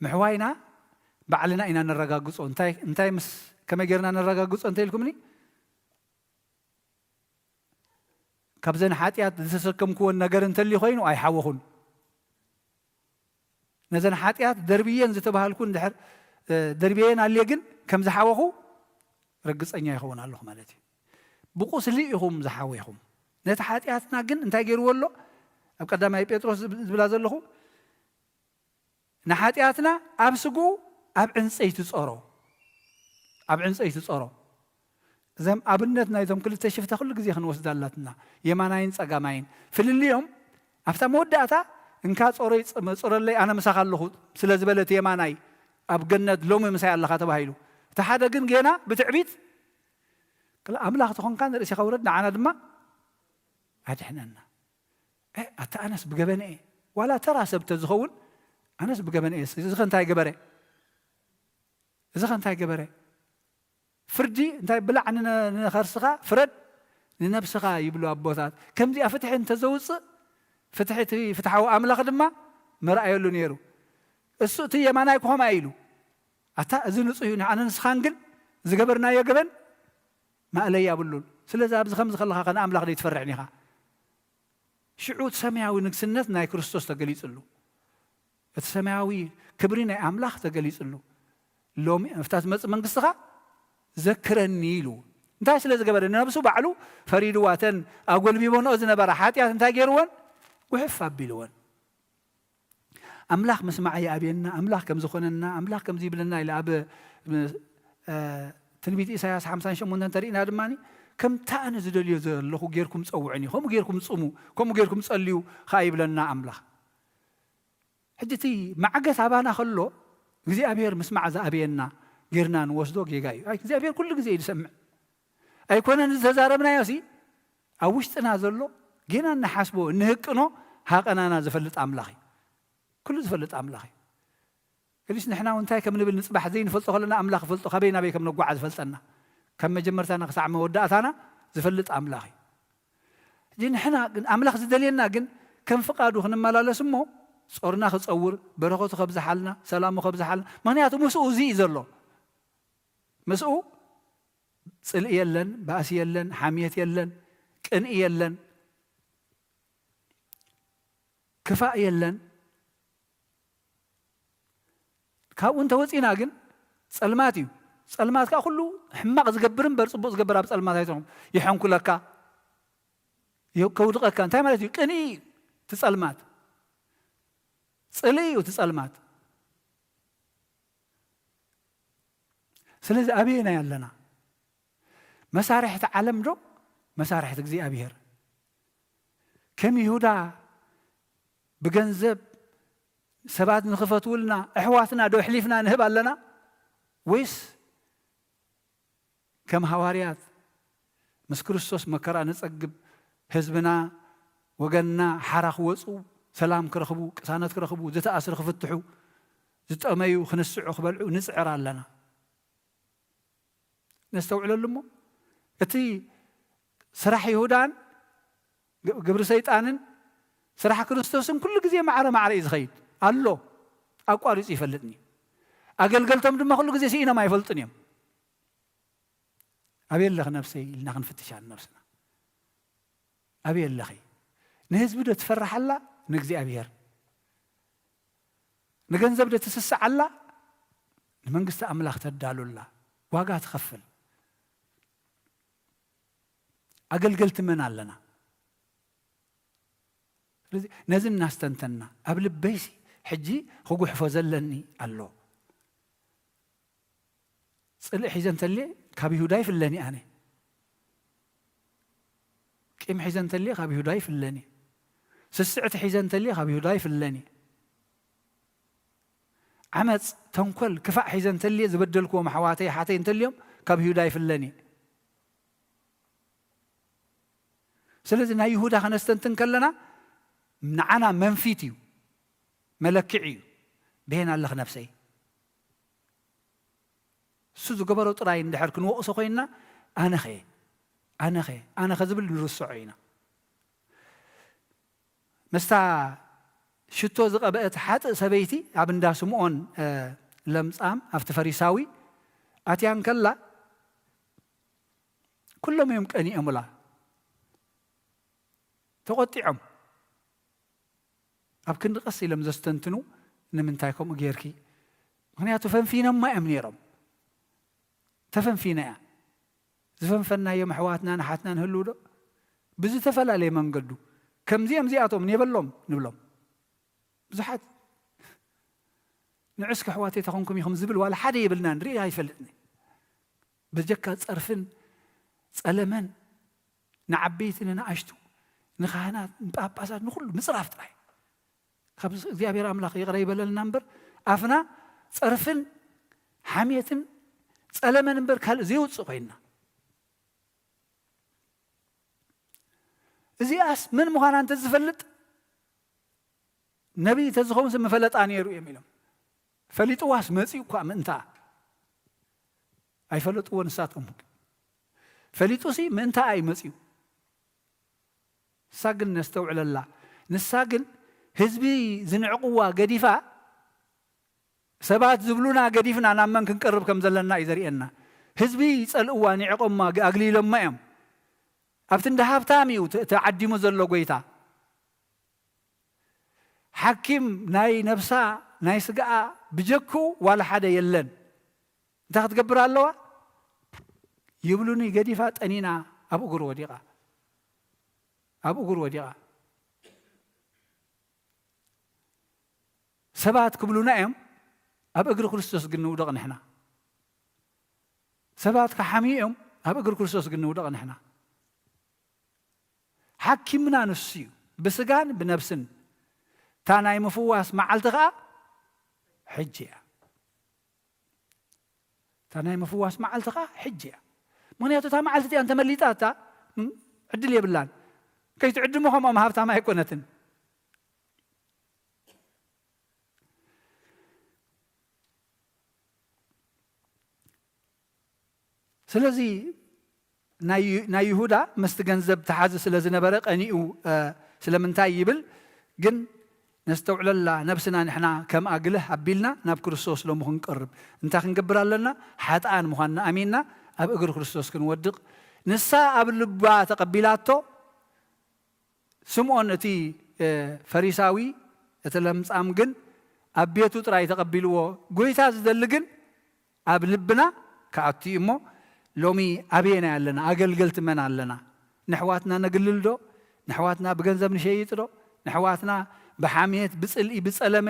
ምሕዋይና ባዕልና ኢና ነረጋግጾ። እንታይ፣ እንታይ ምስ፣ ከመይ ጌርና ነረጋግጾ እንተ ኢልኩምኒ፣ ካብዘን ሓጢኣት ዝተሰከምክዎን ነገር እንተልዩ ኮይኑ ኣይሓወኹን። ነዘን ሓጢኣት ደርብየን ዝተባሃልኩ እንድሕር፣ እ፣ ደርብየን ኣልየ ግን ከም ዝሓወኹ ርግጸኛ ይኸውን ኣለኹ ማለት እዩ። ብቁስሊ ኢኹም ዝሓወኹም። ነቲ ሓጢኣትና ግን እንታይ ገይርዎ ኣሎ? ኣብ ቀዳማይ ጴጥሮስ ዝብ-፣ ዝብላ ዘለኹ፣ ንሓጢኣትና ኣብ ስግኡ ኣብ ዕንጸይቲ ጾሮ፣ ኣብ ዕንጸይቲ ጾሮ። እዘም ኣብነት ናይቶም ክልተ ሽፍታ ኩሉ ግዜ ክንወስዳ ኣላትና፣ የማናይን ጸጋማይን። ፍልልዮም ኣብታ መወዳእታ፣ "እንካ ጾረይ ጽ-፣ ጽረለይ፣ ኣነ ምሳኻ ኣለኹ" ስለ ዝበለ እቲ የማናይ፣ "ኣብ ገነት ሎሚ ምሳይ ኣለኻ" ተባሂሉ። እቲ ሓደ ግን ጌና ብትዕቢት፣ "ክላ ኣምላኽ ተኾንካ ንርእስኻ ውረድ፣ ንዓና ድማ ኣድሕነና። እ፣ ኣታ ኣነስ ብገበነ እየ፣ ዋላ ተራ ሰብ ተዝኸውን፣ ኣነስ ብገበነ እየ፣ እዚ ኸ እንታይ ገበረ? እዚ ኸ እንታይ ገበረ?" ፍርዲ እንታይ፣ "ብላዕ ንነ-፣ ንኸርስኻ፣ ፍረድ ንነብስኻ" ይብሉ ኣቦታት። ከምዚኣ ፍትሒ እንተዘውፅእ፣ ፍትሒ እቲ ፍትሓዊ ኣምላኽ ድማ መርኣየሉ ነይሩ። እሱ እቲ የማናይ ክኾም ኢሉ፣ "ኣታ እዚ ንጹህ እዩ፣ ንዓነ ንስኻን ግን ዝገበርናዮ ገበን ማእለያ የብሉን። ስለዚ ኣብዚ ከምዚ ከለኻ ከ ንኣምላኽ ዘይትፈርሕን ኢኻ?" ሽዑ እቲ ሰማያዊ ንግስነት ናይ ክርስቶስ ተገሊጽሉ። እቲ ሰማያዊ ክብሪ ናይ ኣምላኽ ተገሊጽሉ። "ሎሚ ኣብታ ትመጽእ መንግስትኻ ዘክረኒ" ኢሉ። እንታይ ስለ ዝገበረ? ንነብሱ ባዕሉ ፈሪድዋ። እተን ኣጎልቢቦንኦ ዝነበራ ሓጢኣት እንታይ ገይርወን? ጉሕፍ ኣቢልወን። ኣምላኽ ምስማዕ ይኣብየና፣ ኣምላኽ ከም ዝኾነና፣ ኣምላኽ ከምዚ ይብለና ኢለ ኣብ፣ እ፣ ትንቢት ኢሳያስ ሓምሳን ሸሞንተን እንተሪእና ድማ፣ "ከምቲ ኣነ ዝደልዮ ዘለኹ ጌርኩም ጸውዑኒ፣ ከምኡ ጌርኩም ጽሙ፣ ከምኡ ጌርኩም ጸልዩ" ኸኣ ይብለና ኣምላኽ። ሕጂ እቲ ማዕገት ኣባና ከሎ፣ እግዚኣብሔር ምስማዕ ዝኣብየና ጌርና ንወስዶ ጌጋ እዩ። ኣይ፣ እግዚኣብሔር ኩሉ ግዜ እዩ ዝሰምዕ። ኣይኮነን ዝተዛረብናዮሲ፣ ኣብ ውሽጥና ዘሎ ጌና እንሓስቦ፣ እንህቅኖ ሃቐናና ዝፈልጥ ኣምላኽ እዩ። ኩሉ ዝፈልጥ ኣምላኽ እዩ። እዚስ ንሕና እውን እንታይ ከም ንብል ንጽባሕ ዘይንፈልጦ ከለና ኣምላኽ ይፈልጦ፣ ካበይ ናበይ ከም ነጓዓዝ ይፈልጠና። ካብ መጀመርታና ክሳዕ መወዳእታና ዝፈልጥ ኣምላኽ እዩ። ሕጂ ንሕና ግን ኣምላኽ ዝደልየና ግን ከም ፍቓዱ ክንመላለስ እሞ ጾርና ክጸውር፣ በረኸቱ ከብዝሓልና፣ ሰላሙ ከብዝሓልና። ምኽንያቱ ምስኡ እዚ እዩ ዘሎ። ምስኡ ጽልኢ የለን፣ ባእሲ የለን፣ ሓምየት የለን፣ ቅንኢ የለን፣ ክፋእ የለን። ካብኡ እንተወጺና ግን ጸልማት እዩ። ጸልማት ከኣ ኩሉ ሕማቕ ዝገብር እምበር ጽቡቕ ዝገብር ኣብ ጸልማት ኣይትረኽቦን። ይሐንኩለካ፣ የ-፣ ከውድቐካ። እንታይ ማለት እዩ? ቅንኢ እዩ እቲ ጸልማት። ጽልኢ እዩ እቲ ጸልማት። ስለዚ ኣበየናይ ኣለና? መሳርሕቲ ዓለም ዶ መሳርሕቲ እግዚኣብሔር? ከም ይሁዳ ብገንዘብ ሰባት ንኽፈትውልና ኣሕዋትና ዶ ኣሕሊፍና ንህብ ኣለና? ወይስ ከም ሃዋርያት ምስ ክርስቶስ መከራ ንጸግብ፣ ህዝብና፣ ወገንና ሓራ ክወጹ፣ ሰላም ክረኽቡ፣ ቅሳነት ክረኽቡ፣ ዝተኣስሩ ክፍትሑ፣ ዝጠመዩ ክንስዑ ክበልዑ ንጽዕር ኣለና። ነስተውዕለሉ እሞ፣ እቲ ስራሕ ይሁዳን ግ-፣ ግብሪ ሰይጣንን ስራሕ ክርስቶስን ኩሉ ግዜ ማዕረ ማዕረ እዩ ዝኸይድ ኣሎ። ኣቋሪጹ ይፈልጥን እዩ። ኣገልገልቶም ድማ ኩሉ ግዜ ስኢኖም ኣይፈልጡን እዮም። ኣበይ ኣለኺ ነብሰይ ኢልና ክንፍትሻ ንነብስና። ኣበይ ኣለኺ? ንህዝቢ ዶ ትፈርሓላ ንእግዚኣብሔር? ንገንዘብ ዶ ትስስዓላ ንመንግስቲ ኣምላኽ ተዳሉላ? ዋጋ ትኸፍል። ኣገልገልቲ መን ኣለና? ስለዚ ነዚ እናስተንተንና ኣብ ልበይሲ ሕጂ ክጉሕፎ ዘለኒ ኣሎ። ጽልኢ ሒዘ እንተልየ ካብ ይሁዳ ይፍለኒ ኣነ። ቂም ሒዘ እንተልየ ካብ ይሁዳ ይፍለኒ። ስስዕቲ ሒዘ እንተልየ ካብ ይሁዳ ይፍለኒ። ዓመጽ፣ ተንኮል፣ ክፋእ ሒዘ እንተልየ ዝበደልክዎም ኣሕዋተይ ኣሓተይ እንተልዮም ካብ ይሁዳ ይፍለኒ። ስለዚ ናይ ይሁዳ ከነስተንትን ከለና ንዓና መንፊት እዩ፣ መለክዒ እዩ። በየን ኣለኽ ነብሰይ? እሱ ዝገበሮ ጥራይ እንድሕር ክንወቕሶ ኮይንና፣ ኣነኸ፣ ኣነኸ፣ ኣነኸ ዝብል ንርስዖ ኢና። ምስታ ሽቶ ዝቐብአት ሓጥእ ሰበይቲ ኣብ እንዳ ስምዖን፣ እ፣ ለምጻም፣ ኣብቲ ፈሪሳዊ ኣትያ እንከላ፣ ኩሎም እዮም ቀኒኦምላ። ተቖጢዖም ኣብ ክንዲ ቀስ ኢሎም ዘስተንትኑ፣ ንምንታይ ከምኡ ጌርኪ? ምኽንያቱ ፈንፊኖማ እዮም ነይሮም። ተፈንፊና እያ። ዝፈንፈናዮም ኣሕዋትናን ኣሓትናን ህልው ዶ? ብዝተፈላለየ መንገዱ። ከምዚኦም እዚኣቶም ኔበሎም ንብሎም። ብዙሓት ንዑስ ኣሕዋተይ ተኾንኩም ኢኹም ዝብል ዋላ ሓደ የብልናን፣ ርኢ ኣይፈልጥን። በጀካ ጸርፍን ጸለመን ንዓበይቲ ንንኣሽቱ፣ ንኻህናት፣ ንጳጳሳት፣ ንኹሉ ምጽራፍ ጥራይ። ካብ እግዚኣብሔር ኣምላኽ ይቕረ ይበለልና እምበር፣ ኣፍና ጸርፍን ሓሜትን ጸለመን እምበር ካልእ ዘይውጽእ ኮይንና። እዚኣስ መን ምዃና እንተ ዝፈልጥ፣ ነቢይ እንተ ዝኸውን ምፈለጣ ነይሩ እዮም ኢሎም። ፈሊጥዋስ መጺኡ እኳ ምእንታ ኣይፈለጥዎ ንሳቶም። ፈሊጡሲ ምእንታ እዩ መጺኡ። ንሳ ግን ነስተውዕለላ። ንሳ ግን ህዝቢ ዝንዕቕዋ ገዲፋ፣ ሰባት ዝብሉና ገዲፍና ናብ መን ክንቀርብ ከም ዘለና እዩ ዘርእየና። ህዝቢ ይጸልእዋ፣ ንዕቆማ፣ ኣግሊሎማ እዮም። ኣብቲ እንደ ሃብታም እዩ ተ-፣ ተዓዲሙ ዘሎ ጎይታ። ሓኪም ናይ ነብሳ ናይ ስጋኣ ብጀክኡ ዋላ ሓደ የለን። እንታይ ክትገብር ኣለዋ? ይብሉኒ ገዲፋ ጠኒና ኣብ እግሩ ወዲቓ። ኣብ እግሩ ወዲቓ። ሰባት ክብሉና እዮም፣ ኣብ እግሪ ክርስቶስ ግን ንውደቕ ንሕና። ሰባት ክሓምዩ እዮም፣ ኣብ እግሪ ክርስቶስ ግን ንውደቕ ንሕና። ሓኪምና ንሱ እዩ፣ ብስጋን ብነብስን። እታ ናይ ምፍዋስ መዓልቲ ኸኣ ሕጂ እያ። እታ ናይ ምፍዋስ መዓልቲ ኸኣ ሕጂ እያ። ምኽንያቱ እታ መዓልቲ እቲኣ እንተመሊጣ እታ፣ ም፣ ዕድል የብላን። ከይትዕድሞ ከምኦም ሃብታም ኣይኮነትን። ስለዚ ናይ ዩ-፣ ናይ ይሁዳ ምስቲ ገንዘብ ተሓዚ ስለ ዝነበረ ቀኒኡ፣ እ፣ ስለምንታይ ይብል ግን ነስተውዕለላ፣ ነብስና ንሕና ከምኣ ግልህ ኣቢልና ናብ ክርስቶስ ሎሚ ክንቀርብ እንታይ ክንገብር ኣለና? ሓጥኣን ምዃንና ኣሚንና ኣብ እግሪ ክርስቶስ ክንወድቕ፣ ንሳ ኣብ ልባ ተቐቢላቶ፣ ስምዖን እቲ፣ እ፣ ፈሪሳዊ፣ እቲ ለምጻም ግን ኣብ ቤቱ ጥራይ ተቐቢልዎ። ጎይታ ዝደሊ ግን ኣብ ልብና ክኣቱ እዩ እሞ፣ ሎሚ ኣበየናይ ኣለና? ኣገልገልቲ መን ኣለና? ንሕዋትና ነግልል ዶ? ንሕዋትና ብገንዘብ ንሸይጥ ዶ? ንሕዋትና ብሓሜት፣ ብጽልኢ፣ ብጸለመ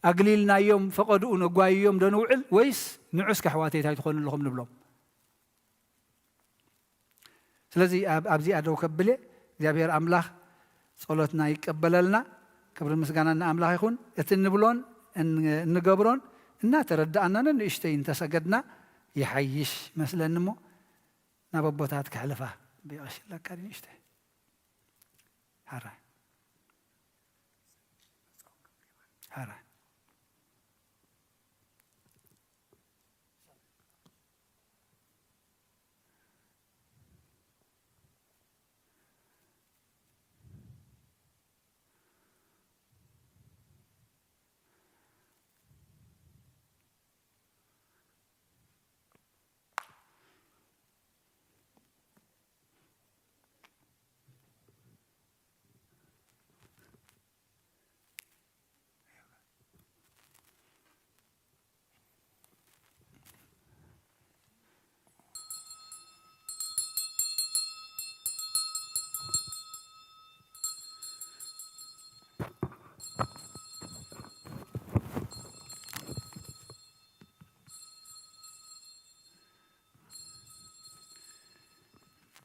ኣግሊልናዮም፣ ፈቐድኡ ነጓይዮም ዶ ንውዕል? ወይስ ንዑስ ኣሕዋተይ እንታይ ትኾኑ ኣለኹም ንብሎም? ስለዚ ኣብ-፣ ኣብዚኣ ደው ከብል እየ። እግዚኣብሔር ኣምላኽ ጸሎትና ይቀበለልና። ክብርን ምስጋናን ንኣምላኽ ይኹን። እቲ እንብሎን እን-፣ እንገብሮን እናተረዳእና ነንእሽተይ እንተሰገድና ይሓይሽ መስለኒ እሞ ናብ ኣቦታት ከሕልፋ። ብቐሽለካ ንእሽተይ። ሓራይ። ሓራይ።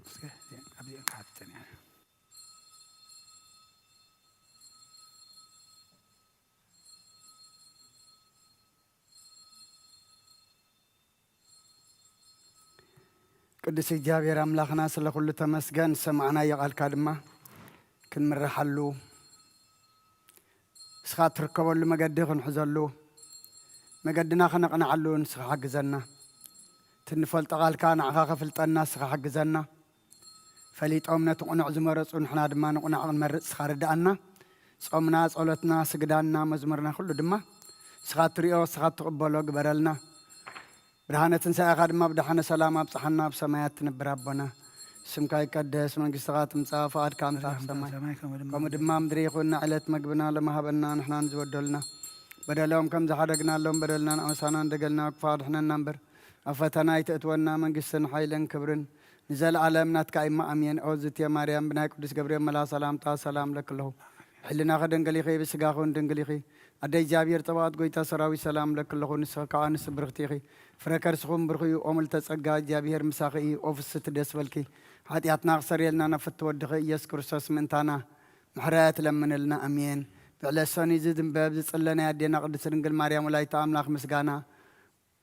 እስከ እዚአን፣ ኣብዚአን ክሓትተን እያ። ቅዱስ እግዚኣብሔር ኣምላኽና፣ ስለ ኩሉ ተመስገን። ዝሰማዕናዮ ቃልካ ድማ ክንምርሓሉ፣ ንስኻ እትርከበሉ መገዲ ክንሕዘሉ፣ መገድና ከነቕንዓሉ ንስኻ ሓግዘና። እቲ እንፈልጦ ቃልካ ንዓኻ ከፍልጠና ንስኻ ሓግዘና። ፈሊጦም ነቲ ቅኑዕ ዝመረጹ፣ ንሕና ድማ ንቕኑዕ ክንመርጽ ንስኻ ርድኣና። ጾምና፣ ጸሎትና፣ ስግዳንና፣ መዝሙርና ኩሉ ድማ ንስኻ እትሪኦ፣ ንስኻ እትቕበሎ ግበረልና። ብርሃነ ትንሳኤኻ ድማ ብደሓነ ሰላም ኣብጽሓና። ኣብ ሰማያት ትነብር ኣቦና፣ ስምካ ይቀደስ፣ መንግስትኻ ትምጻእ፣ ፍቓድካ ኣምጻእ ኣብ ሰማይ፣ ሰማይ ከምኡ ድማ ከምኡ ድማ ምድሪ ይኹን። ዕለት መግብና ለማሃበና ንሕና ንዝበደሉና በደሎም ከም ዝሓደግናሎም በደልናን ኣመሳናን ደገልና ክፋ ድሕነና እምበር፣ ኣብ ፈተና ኣይትእትወና። መንግስትን ሓይልን ክብርን ንዘለዓለም ናትካ እማ ኣሜን። ኦ ዝትየ ማርያም፣ ብናይ ቅዱስ ገብርኤል መላ ሰላምታ ሰላም ለኪ ኣለኹ። ሕልናኺ ድንግል ኢኺ፣ ብስጋኺ እውን ድንግል ኢኺ። ኣደ እግዚኣብሔር ጸባኦት፣ ጎይታ ሰራዊት፣ ሰላም ለኪ ኣለኹ። ንስኺ ከኣ ንስብርኽቲ ኢኺ፣ ፍረ ከርስኹም ብሩኽ እዩ። ኦ ምልዕተ ጸጋ፣ እግዚኣብሔር ምሳኺ እዩ። ኦ ፍስሕቲ ደስ በልኪ፣ ሓጢኣትና ክሰርየልና ናብ ፍትወ ወድኺ ኢየሱስ ክርስቶስ ምእንታና ምሕረት ለምንልና። ኣሜን። ብዕለት ሰኑይ ዝድንበብ ዝጽለ ናይ ኣዴና ቅድስት ድንግል ማርያም ወላዲተ ኣምላኽ ምስጋና፣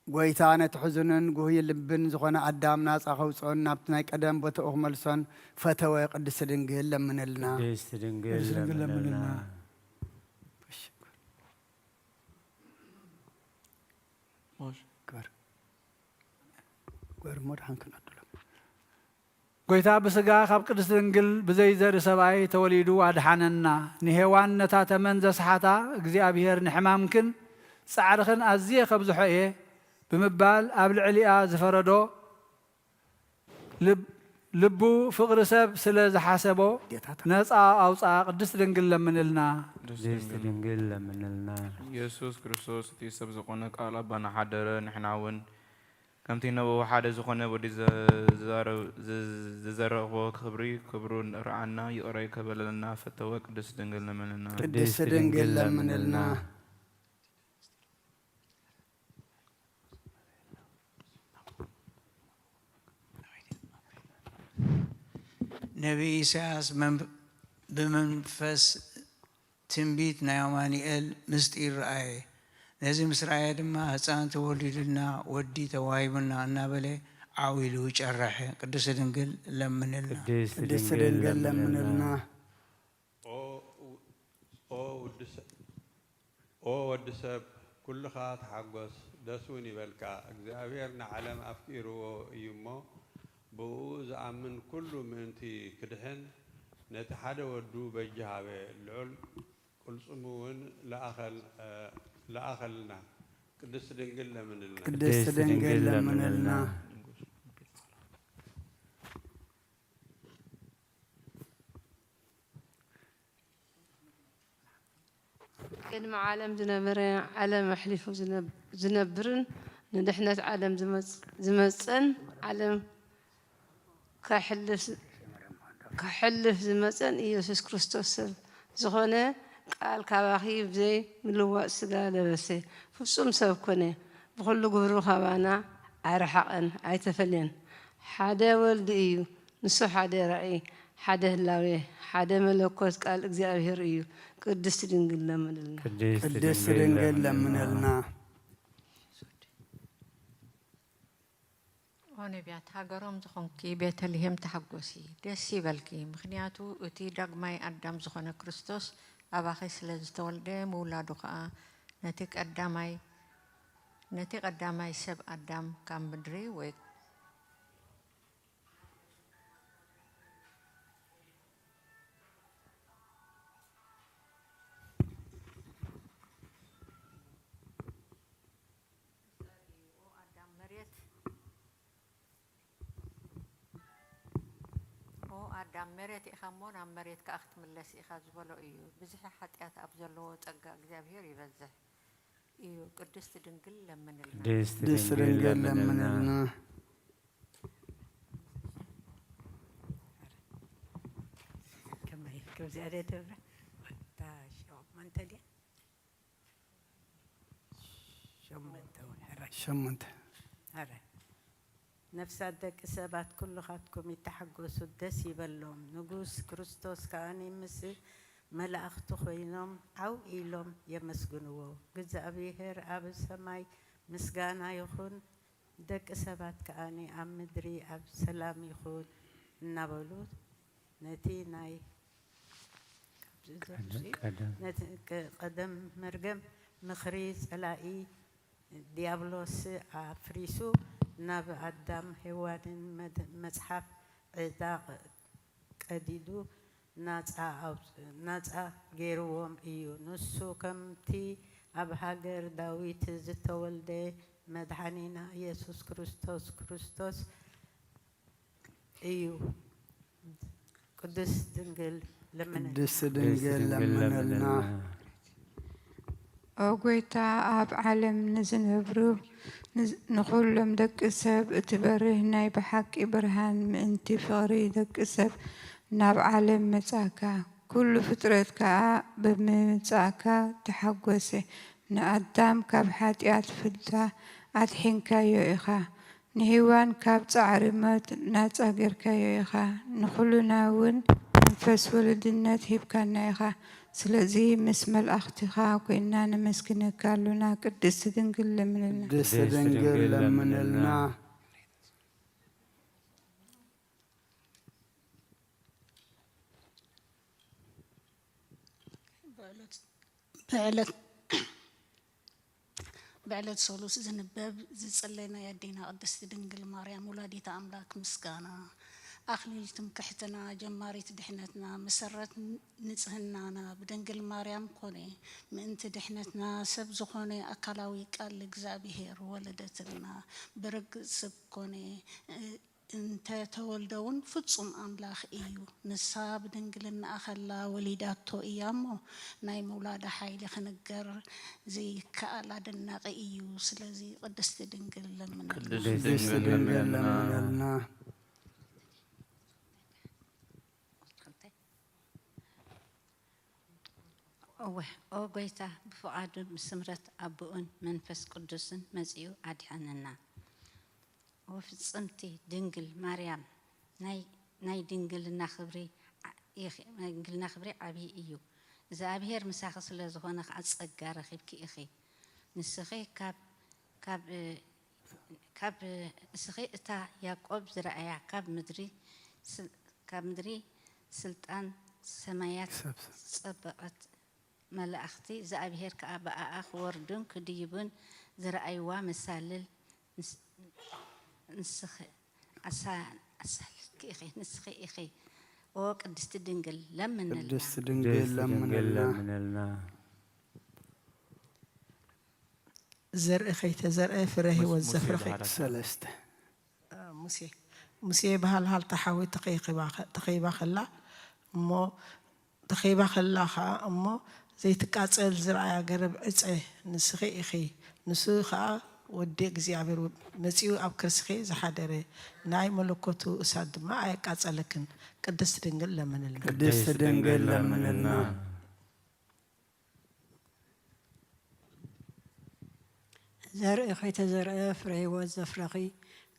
ጎይታ ነቲ ሕዙንን ጉህይ ልብን ዝኾነ ኣዳም ናጻ ከውጽኦን ናብቲ ናይ ቀደም ቦታኡ ክመልሶን ፈተወ። ቅድስት ድንግል ለምንልና። ቅድስት ድንግል ቅድስት ድንግል ለምንልና። ለምንልና። እሺ፣ ግበር። ግበር እሞ ደሓን ክንዕድሎም። ጎይታ ብስጋ ካብ ቅድስት ድንግል ብዘይ ዘርኢ ሰብኣይ ተወሊዱ ኣድሓነና። ንሄዋን ነታ ተመን ዘስሓታ እግዚኣብሔር ንሕማምክን ጻዕርኽን ኣዝየ ከብዝሖ እየ ብምባል ኣብ ልዕሊኣ ዝፈረዶ ልብ-፣ ልቡ ፍቕሪ ሰብ ስለ ዝሓሰቦ ነጻ ኣውጽኣ። ቅድስት ድንግል ለምንልና። ቅድስት ድንግል ለምንልና። ኢየሱስ ክርስቶስ እቲ ሰብ ዝኾነ ቃል ኣባና ሓደረ፣ ንሕና እውን ከምቲ ነብኡ ሓደ ዝኾነ ወዲ ዘ-፣ ዝዛረ-፣ ዝ-፣ ዝዘረቦ ክብሪ ክብሩ ንርኣና ይቕረ ይከበለልና ፈተወ። ቅድስት ድንግል ለምንልና። ቅድስት ድንግል ለምንልና። ነቢይ ኢሳያስ መን-፣ ብመንፈስ ትንቢት ናይ ኣማኑኤል ምስጢር ረኣየ። ነዚ ምስ ረኣየ ድማ፣ ህፃን ተወሊዱልና፣ ወዲ ተዋሂቡና እናበለ ዓው ኢሉ ጨረሐ። ቅድስት ድንግል ለምንልና። ቅድስት ቅድስት ድንግል ድንግል ለምንልና። ለምንልና። ኦ፣ ኦ ውዲ ሰ-፣ ኦ ወዲ ሰብ፣ ኩልኻ ተሓጎስ፣ ደስ እውን ይበልካ። እግዚኣብሔር ንዓለም ኣፍቂርዎ እዩ እሞ፣ ብእኡ ዝኣምን ኩሉ ምእንቲ ክድሕን፣ ነቲ ሓደ ወዱ በጃ ሃበ። ልዑል ቅልጽሙ እውን ለኣኸል-፣ እ፣ ለኣኸልና። ቅድስት ድንግል ለምንልና። ቅድስት ድንግል ለምንልና። ቅድሚ ዓለም ዝነበረ፣ ዓለም ኣሕሊፉ ዝነብ-፣ ዝነብርን ንድሕነት ዓለም ዝመጽ-፣ ዝመጸን፣ ዓለም ከሕልፍ፣ ከሕልፍ ዝመጸን ኢየሱስ ክርስቶስ ሰብ ዝኾነ፣ ቃል ካባኺ ብዘይ ምልዋጥ ስጋ ለበሰ፣ ፍጹም ሰብ ኮነ፣ ብኹሉ ግብሩ ካባና ኣይረሓቐን ኣይተፈልየን። ሓደ ወልዲ እዩ፣ ንሱ ሓደ ራእይ፣ ሓደ ህላዌ፣ ሓደ መለኮት ቃል እግዚኣብሔር እዩ። ቅድስት ድንግል ለምንልና። ቅድስት ድንግል ለምንልና። ኦ ነቢያት፣ ሃገሮም ዝኾንኪ ቤተልሔም ተሓጎሲ፣ ደስ ይበልኪ፣ ምኽንያቱ እቲ ዳግማይ ኣዳም ዝኾነ ክርስቶስ ኣባኺ ስለ ዝተወልደ፣ ምውላዱ ኸኣ ነቲ ቀዳማይ፣ ነቲ ቀዳማይ ሰብ ኣዳም ካብ ምድሪ ወይ ኦ ኣዳም፣ መሬት፣ ኦ ኣዳም፣ መሬት ኢኻ እሞ ናብ መሬት ከኣ ክትምለስ ኢኻ ዝበሎ እዩ። ብዝሒ ሓጢኣት ኣብ ዘለዎ ጸጋ እግዚኣብሔር ይበዝሕ እዩ። ቅድስት ድንግል ለምንልና። ቅድስት ድንግል ለምንልና። ከመይ፣ ከምዚኣ ድያ ትብራ? እታ ሸሞንተ ድያ? ሸሞንተ እውን ሕራይ። ሸሞንተ። ሕራይ። ነፍሳት ደቂ ሰባት ኩልኻትኩም ይተሓጎሱ፣ ደስ ይበሎም። ንጉስ ክርስቶስ ከኣ ምስ መላእኽቱ ኮይኖም ዓው ኢሎም የመስግንዎ። እግዚኣብሔር ኣብ ሰማይ ምስጋና ይኹን፣ ደቂ ሰባት ከኣ ኣብ ምድሪ ኣብ ሰላም ይኹን እናበሉ ነቲ ናይ ቀደም፣ ቀደም። ነቲ ቀ-፣ ቀደም መርገም ምኽሪ ጸላኢ ዲያብሎስ ኣፍሪሱ ናብ ኣዳም ሄዋንን መድ-፣ መጽሓፍ ዕዳ ቀ-፣ ቀዲዱ ናጻ ኣውጽ-፣ ናጻ ገይርዎም እዩ። ንሱ ከምቲ ኣብ ሃገር ዳዊት ዝተወልደ መድሓኒና ኢየሱስ ክርስቶስ፣ ክርስቶስ እዩ። ቅድስት ድንግል ለምነልና። ቅድስት ድንግል ለምነልና። ኦ ጐይታ፣ ኣብ ዓለም ንዝነብሩ ንዝ-፣ ንኹሎም ደቂ ሰብ እትበርህ ናይ ብሓቂ ብርሃን ምእንቲ ፍቕሪ ደቂ ሰብ ናብ ዓለም መጻእካ። ኩሉ ፍጥረት ከኣ ብምምጻእካ ተሓጐሰ። ንኣዳም ካብ ሓጢኣት ፍዳ ኣድሒንካዮ ኢኻ። ንሄዋን ካብ ጻዕሪ ሞት ናጻ ጌርካዮ ኢኻ። ንኹልና እውን መንፈስ ወለድነት ሂብካና ኢኻ። ስለዚ ምስ መላእኽትኻ ኮይንና ነመስግነካ ኣሎና። ቅድስቲ ድንግል ለምንልና። ቅድስቲ ድንግል ለምንልና። ብዕለት ብዕለት ሰሉስ ዝንበብ ዝጽለይ ናይ ኣዴና ቅድስቲ ድንግል ማርያም ወላዲተ ኣምላክ ምስጋና። ኣኽሊል ትምክሕትና፣ ጀማሪት ድሕነትና፣ መሰረት ንጽህናና ብድንግል ማርያም ኮነ። ምእንቲ ድሕነትና ሰብ ዝኾነ ኣካላዊ ቃል እግዚኣብሔር ወለደትልና። ብርግጽ ሰብ ኮነ። እንተ ተወልደ እውን ፍጹም ኣምላኽ እዩ። ንሳ ብድንግልናኣ ኸላ ወሊዳቶ እያ እሞ፣ ናይ ምውላዳ ሓይሊ ኽንገር ዘይከኣል ኣደናቒ እዩ። ስለዚ ቅድስቲ ድንግል ለምነልና። ቅድስቲ ድንግል ለምነልና። እወ፣ ኦ ጐይታ፣ ብፍቓዱ ብስምረት ኣቦኡን መንፈስ ቅዱስን መጺኡ ኣድሐነና። ወፍጽምቲ ድንግል ማርያም፣ ናይ፣ ናይ ድንግልና ክብሪ ዓ-፣ ኢኺ፣ ናይ ድንግልና ክብሪ ዓብዪ እዩ። እግዚኣብሔር ምሳኺ ስለ ዝኾነ ኸዓ ጸጋ ረኺብኪ ኢኺ። ንስኺ ካብ፣ ካብ፣ ካብ፣ ንስኺ እታ ያዕቆብ ዝረኣያ ካብ ምድሪ ስል-፣ ካብ ምድሪ ስልጣን ሰማያት ዝጸበቐት መላእኽቲ እግዚኣብሔር ከኣ ብኣኣ ክወርዱን ክድይቡን ዝረኣይዋ መሳልል ንስ-፣ ንስኺ ኣሳ-፣ ኣሳልልኪ ኢኺ፣ ንስኺ ኢኺ። ኦ ቅድስቲ ድንግል ለምንልና። ቅድስቲ ድንግል ቅድስቲ ድንግል ለምንልና። ለምንልና። ዘርኢ ከይተዘርአ ፍረ ሙስ-፣ ህይወት ሙሴ ዘፍረኸ። በሃላ። ሰለስተ። ሙሴ፣ ሙሴ ብሃልሃልታ ሓዊ ተኸይባ፣ ተኸይባ ከላ እሞ፣ ተኸይባ ከላ ኸኣ እሞ ዘይትቃጸል ዝረኣያ ገረብ ዕጸ ንስኺ ኢኺ። ንሱ ኸኣ ወዲ እግዚኣብሔር መጺኡ ኣብ ከርስኺ ዝሓደረ፣ ናይ መለኮቱ እሳት ድማ ኣየቃጸለክን። ቅድስቲ ድንግል ለምንልና። ቅድስቲ ድንግል ለምንልና። ዘርኢ ከይተዘርአ ፍረ ህይወት ዘፍረኺ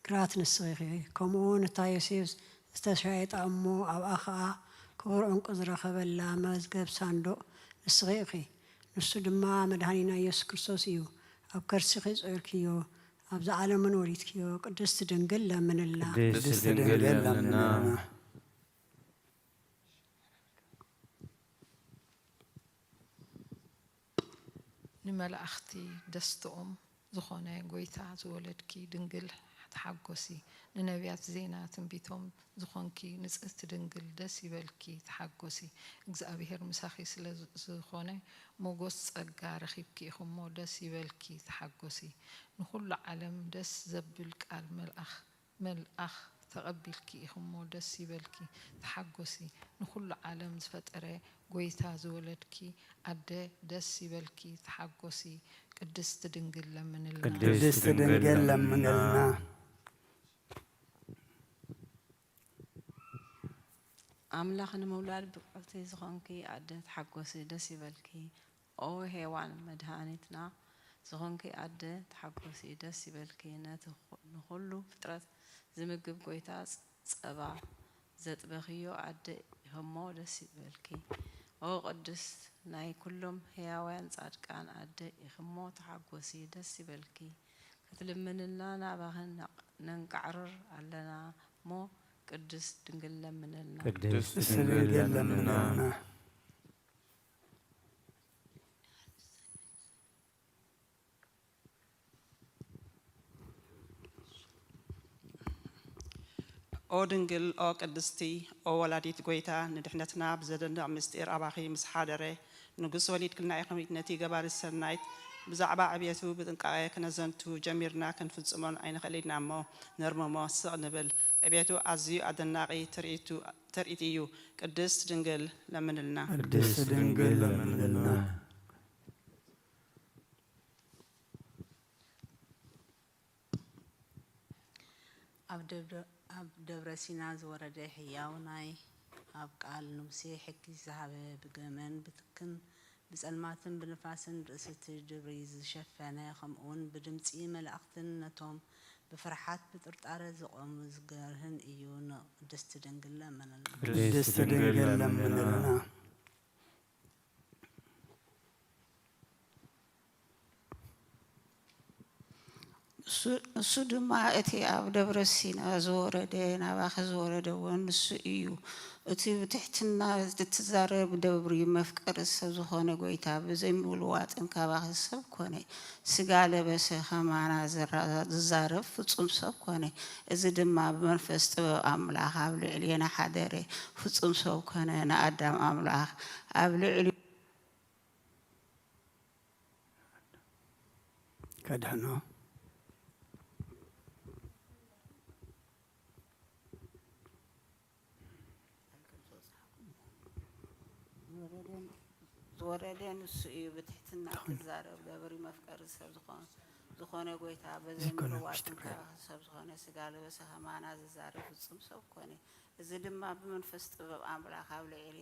ግራት ንስኺ ኢኺ። ከምኡ እውን እታ ዮሴፍ ዝተሻየጣ እሞ ኣብኣ ኸኣ ክቡር ዕንቁ ዝረኸበላ መዝገብ ሳንዱቕ ንስኺ ኢኺ። ንሱ ድማ መድኃኒና ኢየሱስ ክርስቶስ እዩ። ኣብ ከርስኺ ጾርክዮ፣ ኣብዚ ዓለምን ወሊድክዮ። ቅድስቲ ድንግል ለምንልና። ቅድስቲ ድንግል ለምንልና። ንመላእኽቲ ደስትኦም ዝኾነ ጐይታ ዝወለድኪ ድንግል ተሓጎሲ። ንነቢያት ዜና ትንቢቶም ዝኾንኪ ንጽህቲ ድንግል ደስ ይበልኪ ተሓጎሲ። እግዚኣብሔር ምሳኺ ስለ ዝኾነ ሞጎስ ጸጋ ረኺብኪ ኢኹሞ ደስ ይበልኪ ተሓጎሲ። ንኹሉ ዓለም ደስ ዘብል ቃል መልኣኽ መልኣኽ ተቐቢልኪ ኢኽሞ ደስ ይበልኪ ተሓጎሲ። ንኹሉ ዓለም ዝፈጠረ ጐይታ ዝወለድኪ ኣደ ደስ ይበልኪ ተሓጎሲ። ቅድስቲ ድንግል ለምንልና። ቅድስቲ ድንግል ለምንልና። ኣምላኽ ንምውላድ ብቕዕቲ ዝኾንኪ ኣደ ተሓጎሲ ደስ ይበልኪ። ኦ ሄዋን መድሃኒትና ዝኾንኪ ኣደ ተሓጎሲ ደስ ይበልኪ። ነቲ ኹ-፣ ንኹሉ ፍጥረት ዝምግብ ጐይታ ጸባ ዘጥበኽዮ ኣደ ኢኽሞ ደስ ይበልኪ። ኦ ቅድስት ናይ ኩሎም ህያውያን ጻድቃን ኣደ ኢኽሞ ተሓጎሲ ደስ ይበልኪ። ክትልምንልና ናባኽን ነቕ-፣ ነንቃዕርር ኣለና እሞ ቅድስት ድንግል ለምንልና። ቅድስት ድንግል ለምንልና። ኦ ድንግል፣ ኦ ቅድስቲ፣ ኦ ወላዲት ጐይታ፣ ንድሕነትና ብዘደንቕ ምስጢር ኣባኺ ምስ ሓደረ፣ ንጉስ ወሊድክልና ኢኺ። ነቲ ገባሪ ሰናይት ብዛዕባ ዕብየቱ ብጥንቃቐ ክነዘንቱ ጀሚርና ክንፍጽሞን ኣይንኽእል ኢና እሞ፣ ነርምሞ፣ ስቕ ንብል። ዕብየቱ ኣዝዩ ኣደናቒ ትርኢቱ-፣ ትርኢት እዩ። ቅድስት ድንግል ለምንልና። ቅድስት ድንግል ለምንልና። ኣብ ደብረ-፣ ኣብ ደብረ ሲና ዝወረደ ህያው ናይ ኣብ ቃል ንሙሴ ሕጊ ዝሃበ ብገመን ብትክን ብጸልማትን ብንፋስን ርእሲ እቲ ድብሪ ዝሸፈነ፣ ከምኡውን ብድምጺ መላእኽትን ነቶም ብፍርሓት ብጥርጣረ ዝቖሙ ዝገርህን እዩ። ንቅድስቲ ድንግል ለምንልና። ቅድስት ድንግል ለምንልና። ንሱ፣ ንሱ ድማ እቲ ኣብ ደብረ ሲና ዝወረደ፣ ናባኺ ዝወረደ እውን ንሱ እዩ። እቲ ብትሕትና እትዛረብ ደብሪ መፍቀሪ ሰብ ዝኾነ ጐይታ፣ ብዘይ ምልዋጥን ካባኺ ሰብ ኮነ፣ ስጋ ለበሰ፣ ከማና ዝራ-፣ ዝዛረብ ፍጹም ሰብ ኮነ። እዚ ድማ ብመንፈስ ጥበብ ኣምላኽ ኣብ ልዕሌና ሓደረ፣ ፍጹም ሰብ ኮነ፣ ንኣዳም ኣምላኽ ኣብ ልዕሊ ከድሕኖ። ዝወረደ ንሱ እዩ፣ ብትሕትና ትዛረብ ደብሪ መፍቀሪ ሰብ ዝኾነ፣ ዝኾነ ጐይታ፣ በዘይ ዘይኮነ ምልዋጥ ምሽጢ ካብ ሰብ ዝኾነ ስጋ ለበሰ ከማና ዝዛረብ ፍጹም ሰብ ኮነ። እዚ ድማ ብመንፈስ ጥበብ ኣምላኽ ኣብ ልዕሊ፣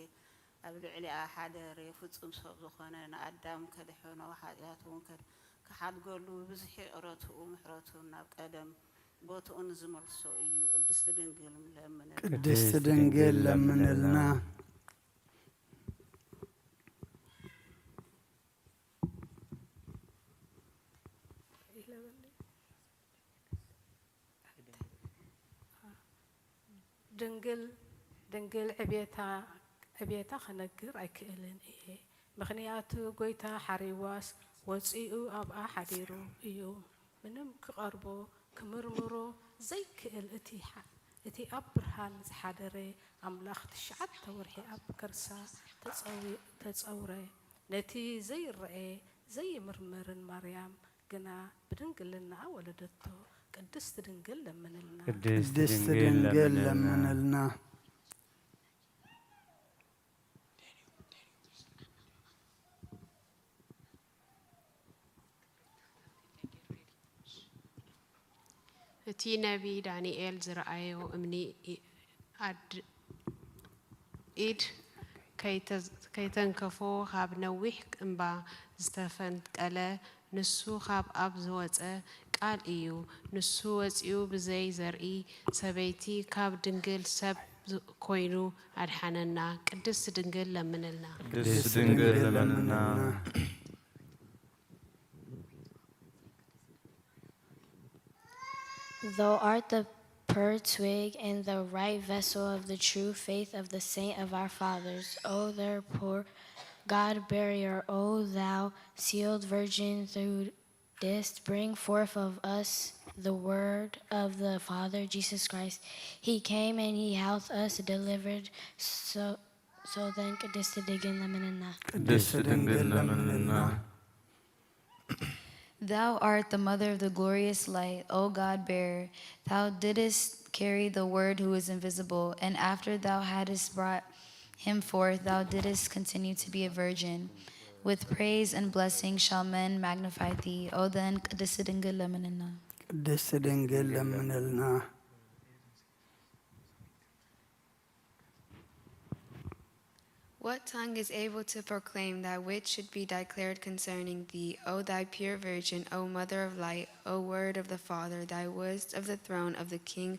ኣብ ልዕሊኣ ሓደረ፣ ፍጹም ሰብ ዝኾነ ንኣዳም ከድሕኖ፣ ሓጢኣቱ እውን ከ-፣ ክሓድገሉ ብብዝሒ ይቕረትኡ ምሕረቱን ናብ ቀደም ቦትኡ ንዝመልሶ እዩ። ቅድስቲ ድንግል ለምንልና። ቅድስት ድንግል ለምንልና። ድንግል፣ ድንግል ዕቤታ፣ ዕቤታ ክነግር ኣይክእልን እየ። ምኽንያቱ ጐይታ ሓሪዋስ ወጺኡ ኣብኣ ሓዲሩ እዩ። ምንም ክቐርቦ፣ ክምርምሮ ዘይክእል እቲ ሓ-፣ እቲ ኣብ ብርሃን ዝሓደረ ኣምላኽ ትሽዓተ ወርሒ ኣብ ከርሳ ተጸዊ-፣ ተጸውረ። ነቲ ዘይረኤ ዘይምርመርን ማርያም ግና ብድንግልናኣ ወለደቶ። ቅድስት ድንግል ለምንልና። ቅድስት ድንግል ለምንልና። እቲ ነቢ ዳንኤል ዝረኣዮ እምኒ ኢ-፣ ኣድ-፣ ኢድ ከይተ-፣ ከይተንከፎ ካብ ነዊሕ እምባ ዝተፈንቀለ፣ ንሱ ካብ ኣብ ዝወጸ ቃል እዩ። ንሱ ወጺኡ ብዘይ ዘርኢ ሰበይቲ ካብ ድንግል ሰብ ዝ-፣ ኮይኑ ኣድሓነና። ቅድስት ድንግል ለምንልና። ቅድስት ድንግል ለምንልና። Thou art the pure twig and the right vessel of the true faith of the saint of our fathers. O therefore, God bearer, O thou sealed virgin, thou didst bring forth of us the word of the Father Jesus Christ. He came and he hath us delivered. So, so then, ቅድስት ድንግል ለምንልና። ቅድስት ድንግል ለምንልና። Thou art the mother of the glorious light, O God bearer. Thou didst carry the word who is invisible, and after thou hadst brought him forth, thou didst continue to be a virgin. With praise and blessing shall men magnify thee. O then, ቅድስት ድንግል ለምንልና። ቅድስት ድንግል ለምንልና። What tongue is able to proclaim that which should be declared concerning thee, O thy pure virgin, O mother of light, O word of the Father, thy wast of the throne of the King,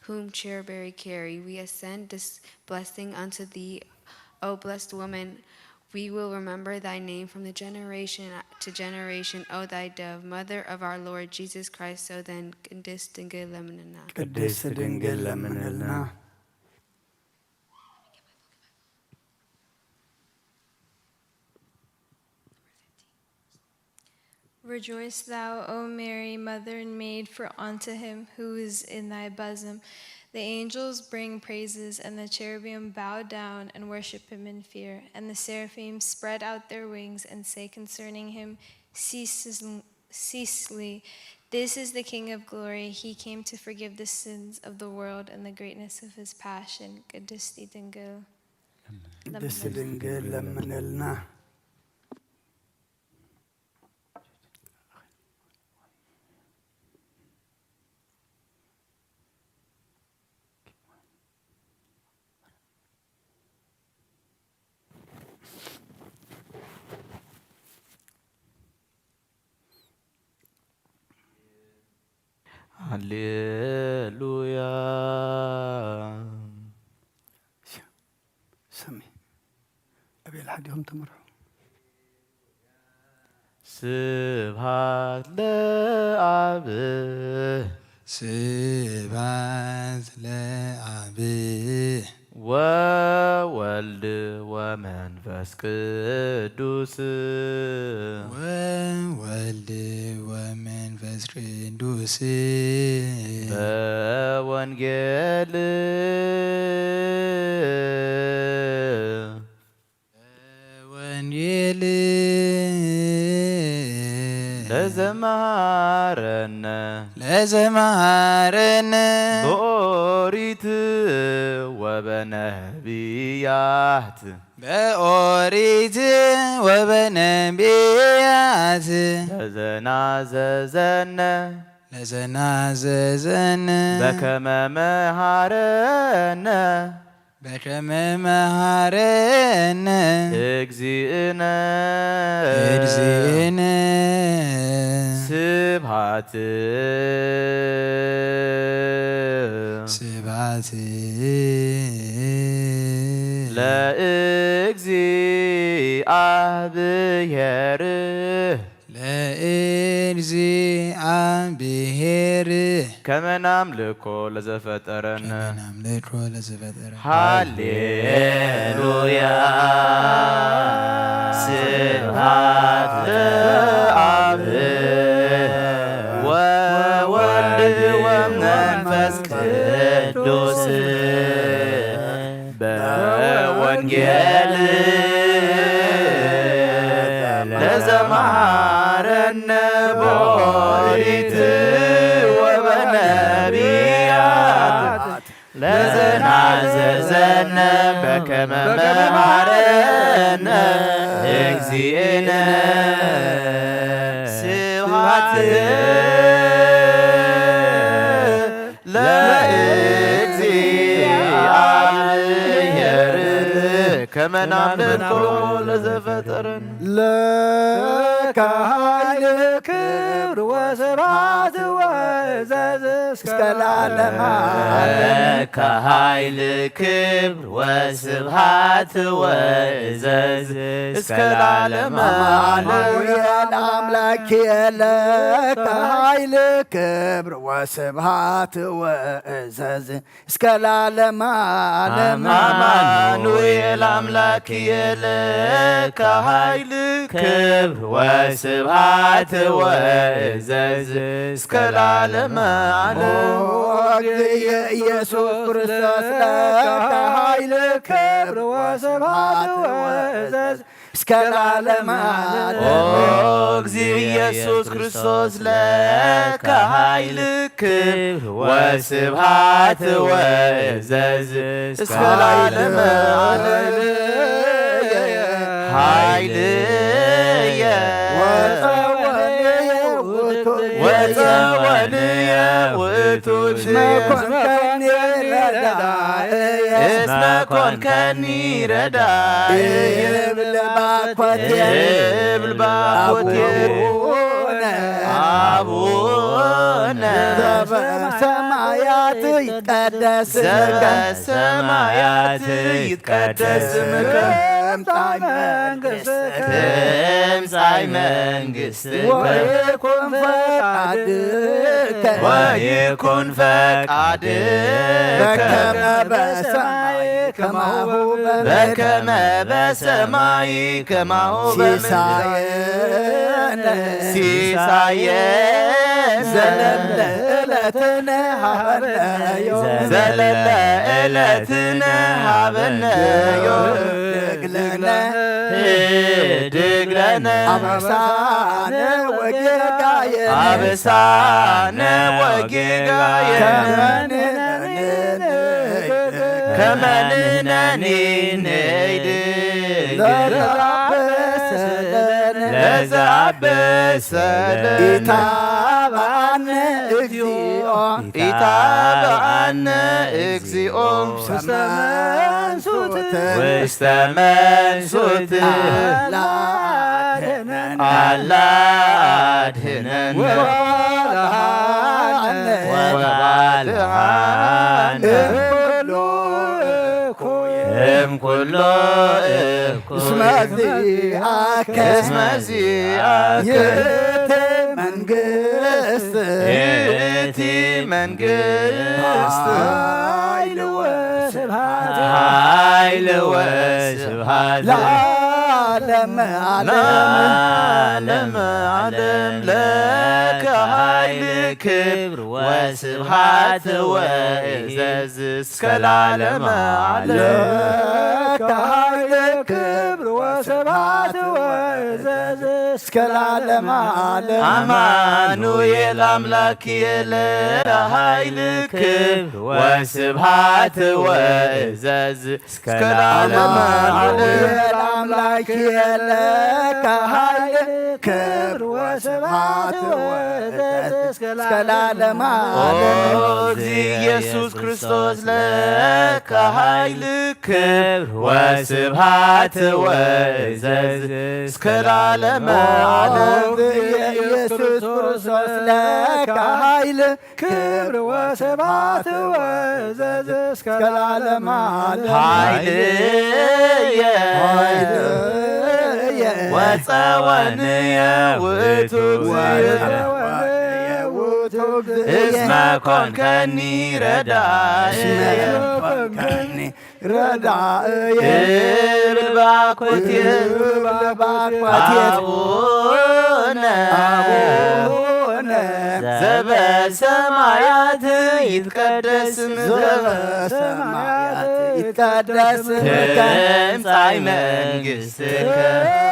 whom cherubim carry? We ascend this blessing unto thee, O blessed woman. We will remember thy name from the generation to generation, O thy dove, mother of our Lord Jesus Christ. So then, ቅድስት ድንግል ለምንልና። ቅድስት ድንግል ለምንልና። Rejoice thou, O Mary, mother and maid, for unto him who is in thy bosom the angels bring praises, and the cherubim bow down and worship him in fear, and the seraphim spread out their wings and say concerning him, ceaselessly. This is the King of glory. He came to forgive the sins of the world and the greatness of his passion. ቅድስቲ ድንግል ቅድስቲ ድንግል ለምነልና። ሃሌሉያ። ሰሚ ኣቤል ሓዲኹም ተመርሑ። ስብሃት ለኣብ ስብሃት ለኣብ ወወልድ ወመንፈስ ቅዱስ ወወልድ ወመንፈስ ቅዱስ በወንጌል ወንጌል ለዘመሃረነ ለዘመሃረነ ብኦሪት ወበነቢያት በኦሪት ወበነቢያት ለዘናዘዘነ ለዘናዘዘነ በከመ መሃረነ በከመ መሃረነ እግዚእነ እግዚእነ ስብሐት ስብሐት ለእግዚአብሔር ለእግዚአብሔር ከመ ናምልኮ ለዘፈጠረነ ከመ ናምልኮ ለዘፈጠረነ። ሃሌሉያ ስብሐት ለአብ ወወልድ ወመንፈስ ቅዱስ በወንጌል ለዘመሃረነ በኦሪት ወበነቢያት ለዘናዘዘነ በከመ መሃረነ እግዚእነ ስብሐት ለእግዚአብሔር ከመ ናምልኮ ለዘፈጠረነ። ለከ ኃይል ክብር ወስብሐት ወእዘዝ እስከ ለዓለመ ዓለም። ለከ ኃይል ክብር ወስብሐት ወእዘዝ እስከ ለዓለመ ዓለም። አማኑኤል አምላክ ለከ ኃይል ክብር ወስብሐት ወእዘዝ እስከ ለዓለመ ዓለም። አማኑኤል አምላክ ለከ ኃይል ክብር ወስብሐት ወእዘዝ እስከ ለዓለመ ዓለም። ኦ እግዚእ ኢየሱስ ክርስቶስ ለከ ኃይል ክብር ወስብሐት ወእዘዝ እስከ ለዓለመ ዓለም። ኦ እግዚእ ኢየሱስ ክርስቶስ ለከ ኃይል ክብር ወስብሐት ወእዘዝ እስከ ለዓለመ ዓለም። ኃይልየ ወጸወንየ ውእቱ ወጸወንየ ውእቱ እስመ ኮንከኒ ረዳእየ። እስመ ኮንከኒ ረዳእየ። እብል ባኮቴ እብል ባኮቴ አቡነ አቡነ ዘበሰማያት ይትቀደስ ስምከ ዘበሰማያት ይትቀደስ ስምከ ትምጻእ መንግስትከ ትምጻእ መንግስትከ ወይኩን ፈቃድከ ወይኩን ፈቃድከ በከመ በሰማይ ከማሁ በምድር በከመ በሰማይ ከማሁ በምድር ሲሳየነ ሲሳየነ ዘለለ ዘለለ ዕለትነ ሃበነዮ። ዘለለ ዕለትነ ሃበነዮ። ህድግ ለነ። ህድግ ለነ። አበሳነ ወጌጋየነ። አበሳነ ወጌጋየነ። ከመ ንሕነኒ ንህድግ። ከመ ንሕነኒ ንህድግ። ለዘአበሰለነ። ለዘአበሰለነ። ኢታብአነ እግዚኦ። ኢታብአነ እግዚኦ። ውስተ መንሱት። ውስተ መንሱት። አላድህነን። አላድህነን። ወባልሃነ። ወባልሃነ። እምኩሉ እኩይ። እምኩሎ እኩይ። እስመ ዚአከ። እስመ ዚአከ። ይእቲ መንግስት። ይእቲ መንግስት። ኃይል ወስብሐት። ኃይል ወስብሐት። ለዓለመ ዓለም። ለዓለመ ዓለም። ለከ ኃይል ክብር ወስብሐት ወእዘዝ እስከ ለዓለመ ዓለም። ለከ ኃይል ክብር ወስብሐት ወእዘዝ እስከ ለዓለመ ዓለም። አማኑኤል አምላክ የለ ኃይል ክብር ወስብሐት ወእዘዝ እስከ ለዓለመ ዓለም። አማኑኤል አምላክ የለ ከኃይል ክብር ወስብሐት ወእዘዝ እስከ ለዓለመ ዓለም። ኦ እግዚእ ኢየሱስ ክርስቶስ ለከ ኃይል ክብር ወስብሐት ወእዘዝ እስከ ለዓለመ ዓለም። ኦ እግዚእ ኢየሱስ ክርስቶስ ለከ ኃይል ክብር ወስብሐት ወእዘዝ እስከ ለዓለመ ዓለም። ኃይልየ ኃይልየ ወጸወንየ ውእቱ እግዚእ። ወጸወንየ ውእቱ እግዚእ። እስመ ኮንከኒ ረዳእየ። እስመ ኮንከኒ ረዳእየ። እብል ባኮቴ። እብል ባኮቴ። አቡነ። አቡነ። ዘበሰማያት ይትቀደስ ስምከ። ዘበሰማያት ይትቀደስ ስምከ። ትምጻእ መንግስትከ።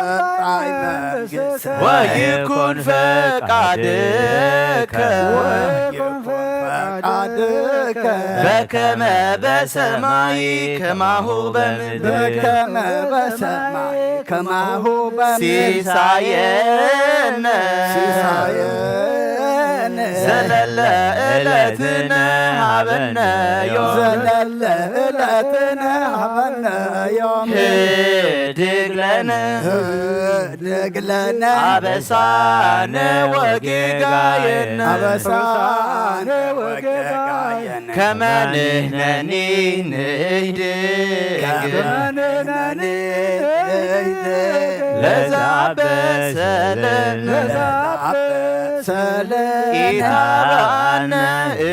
ትምጻእ መንግስትከ። ወይኩን ፈቃድከ። ወይኩን ፈቃድከ። በከመ በሰማይ ከማሁ በምድር። በከመ በሰማይ ከማሁ በምድር። ሲሳየነ። ሲሳየነ። ዘለለ ዕለትነ ሀበነ ዮም። ዘለለ ዕለትነ ሀበነ ዮም። ህድግ ለነ። ህድግ ለነ። አበሳነ ወጌጋየነ። አበሳነ ወጌጋየነ። ከመ ንሕነኒ ንህድግ። ከመ ንሕነኒ ንህድግ። ለዘአበሰለነ። ለዘአበሰለነ። ኢታብአነ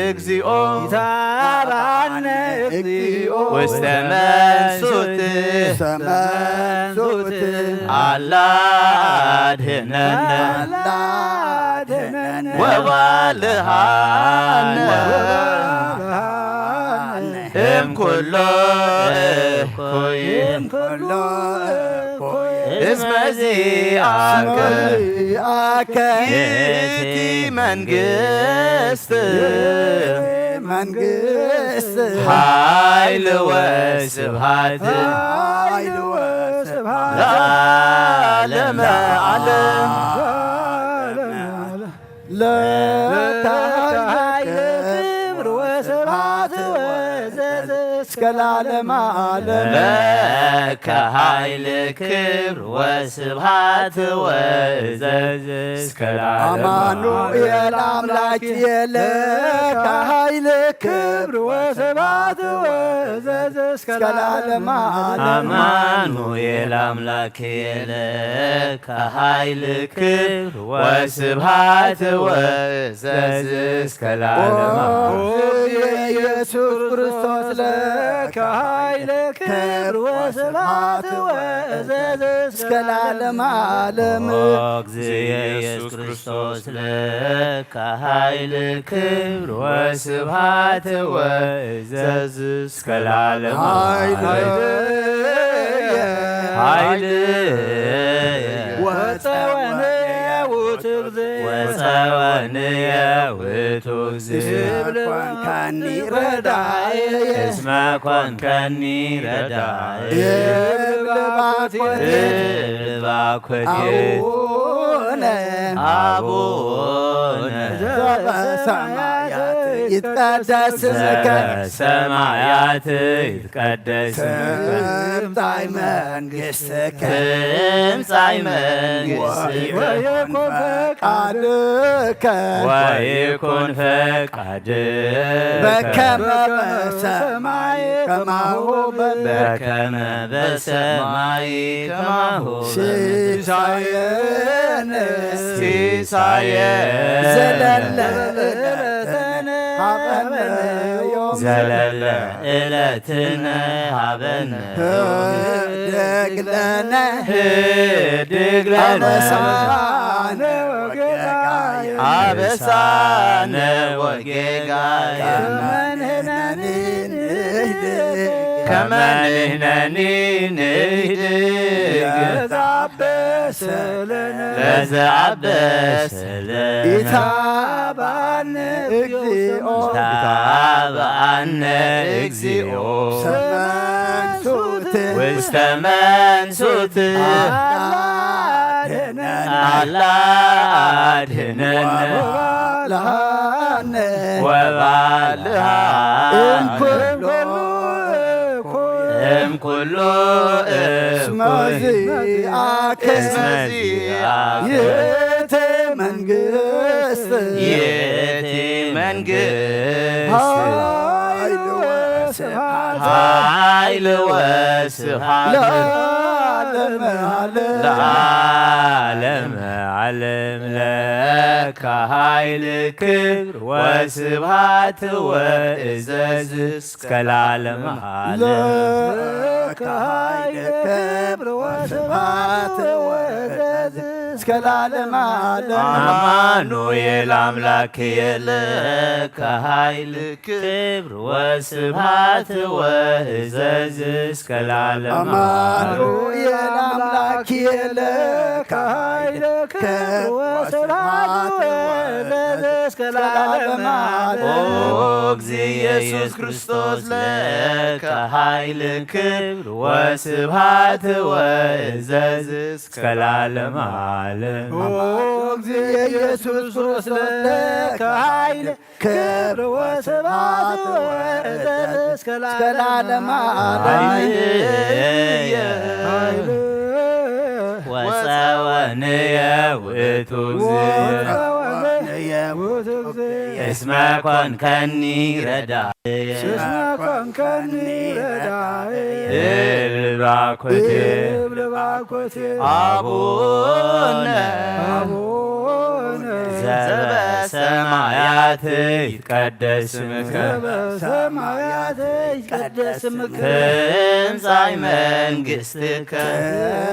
እግዚኦ። ኢታብአነ እግዚኦ። ውስተ መንሱት። ውስተ መንሱት። አላ አድህነነ። አላ አድህነነ። ወባልሃነ። ወባልሃነ። እምኩሎ እኩይ። እምኩሎ እኩይ። እስመ ዚአከ። እስመ ዚአከ። ይእቲ መንግስት። መንግስት። ኃይል ወስብሐት። ኃይል ወስብሐት። ለዓለመ ዓለም። ለዓለመ ዓለም። ለከ ኃይል ክብር ወስብሐት ወእዘዝ እስከ ለዓለመ ዓለም። ለከ ኃይል ክብር ወስብሐት ወእዘዝ እስከ ለዓለመ ዓለም። አማኑኤል አምላክ የለ ከኃይል ክብር ወስብሐት ወእዘዝ እስከ ለዓለመ ዓለም። አማኑኤል አምላክ የለ ከኃይል ክብር ወስብሐት ወእዘዝ እስከ ለዓለመ ዓለም። ኦ ኢየሱስ ክርስቶስ ለከ ከ ኃይል ክብር ወስብሐት ወእዘዝ እስከ ለዓለመ ዓለም። ኦ እግዚእ ኢየሱስ ክርስቶስ ለከ ኃይል ክብር ወስብሐት ወእዘዝ እስከ ለዓለመ ኃይል ዓለም። ኃይል ወጸወንየ ውእቱ እግዚእ። ወጸወንየ ውእቱ እግዚእ። እስመ ኮንካኒ ረዳየ። እስመ ኮንካኒ ረዳየ። እብል ባኮቴ። እብል ባኮቴ። አቡነ። አቡነ። ዘበሰማያት ይትቀደስ ስምከ። ዘበሰማያት ይትቀደስ ስምከ። ትምጻእ መንግሥትከ። ትምጻእ መንግሥትከ። ወይኩን ፈቃድከ። ወይኩን ፈቃድከ። በከመ በሰማይ ከማሁ በምድር። በከመ በሰማይ ከማሁ በምድር። ሲሳየነ። ሲሳየነ። ዘለለ ዘለለ ዕለትነ ሀበነ ዮም። ዘለለ ዕለትነ ሀበነ። ህድግ ለነ። ህድግ ለነ። አበሳነ ወጌጋየ። አበሳነ ወጌጋየ። ከመ ንሕነኒ ንህድግ። ከመ ንሕነኒ ንህድግ። ለዘአበሰ ለነ። ለዘአበሰ ለነ። ኢታብአነ እግዚኦ። ኢታብአነ እግዚኦ። ውስተ መንሱት። ውስተ መንሱት። አላ አድህነነ። አላ አድህነነ። ወባልሃነ። ወባልሃነ። እምኩሉ እኩይ። እምኩሉ እስመ እኩይ። ዚአከ። እስመ ዚአከ። ይእቲ መንግስት። ይእቲ መንግስት። ኃይል ወስብሐት። ኃይል ወስብሐት። ለዓለመ ዓለም። ለዓለመ ዓለም ለከ ኃይል ክብር ወስብሐት ወእዘዝ እስከ ለዓለመ ዓለም። ለከ ኃይል ክብር ወስብሐት ወእዘዝ እስከ ለዓለመ ዓለም። አማኑኤል አምላክ የለ ከኃይል ክብር ወስብሐት ወእዘዝ እስከ ለዓለመ ዓለም። አማኑኤል አምላክ የለ ከኃይል ክብር ወስብሐት ወእዘዝ እስከ ለዓለመ ዓለም። ኦ እግዚእ ኢየሱስ ክርስቶስ ለከ ኃይል ክብር ወስብሐት ወእዘዝ እስከ ለዓለመ ዓለም። ኦ እግዚእ ኢየሱስ ክርስቶስ ለከ ኃይል ክብር ወስብሐት ወእዘዝ እስከ ለዓለመ ዓለም። ኃይልየ ወጸወንየ ውእቱ እግዚእ። ወጸወንየ ውእቱ እግዚእ። እስመ ኮንከኒ ረዳየ። እስመ ኮንከኒ ረዳየ። እብል ባኮቴ። እብል ባኮቴ። አቡነ። አቡነ። ዘበሰማያት ይትቀደስ ስምከ። ዘበሰማያት ይትቀደስ ስምከ። ትምጻእ መንግስትከ።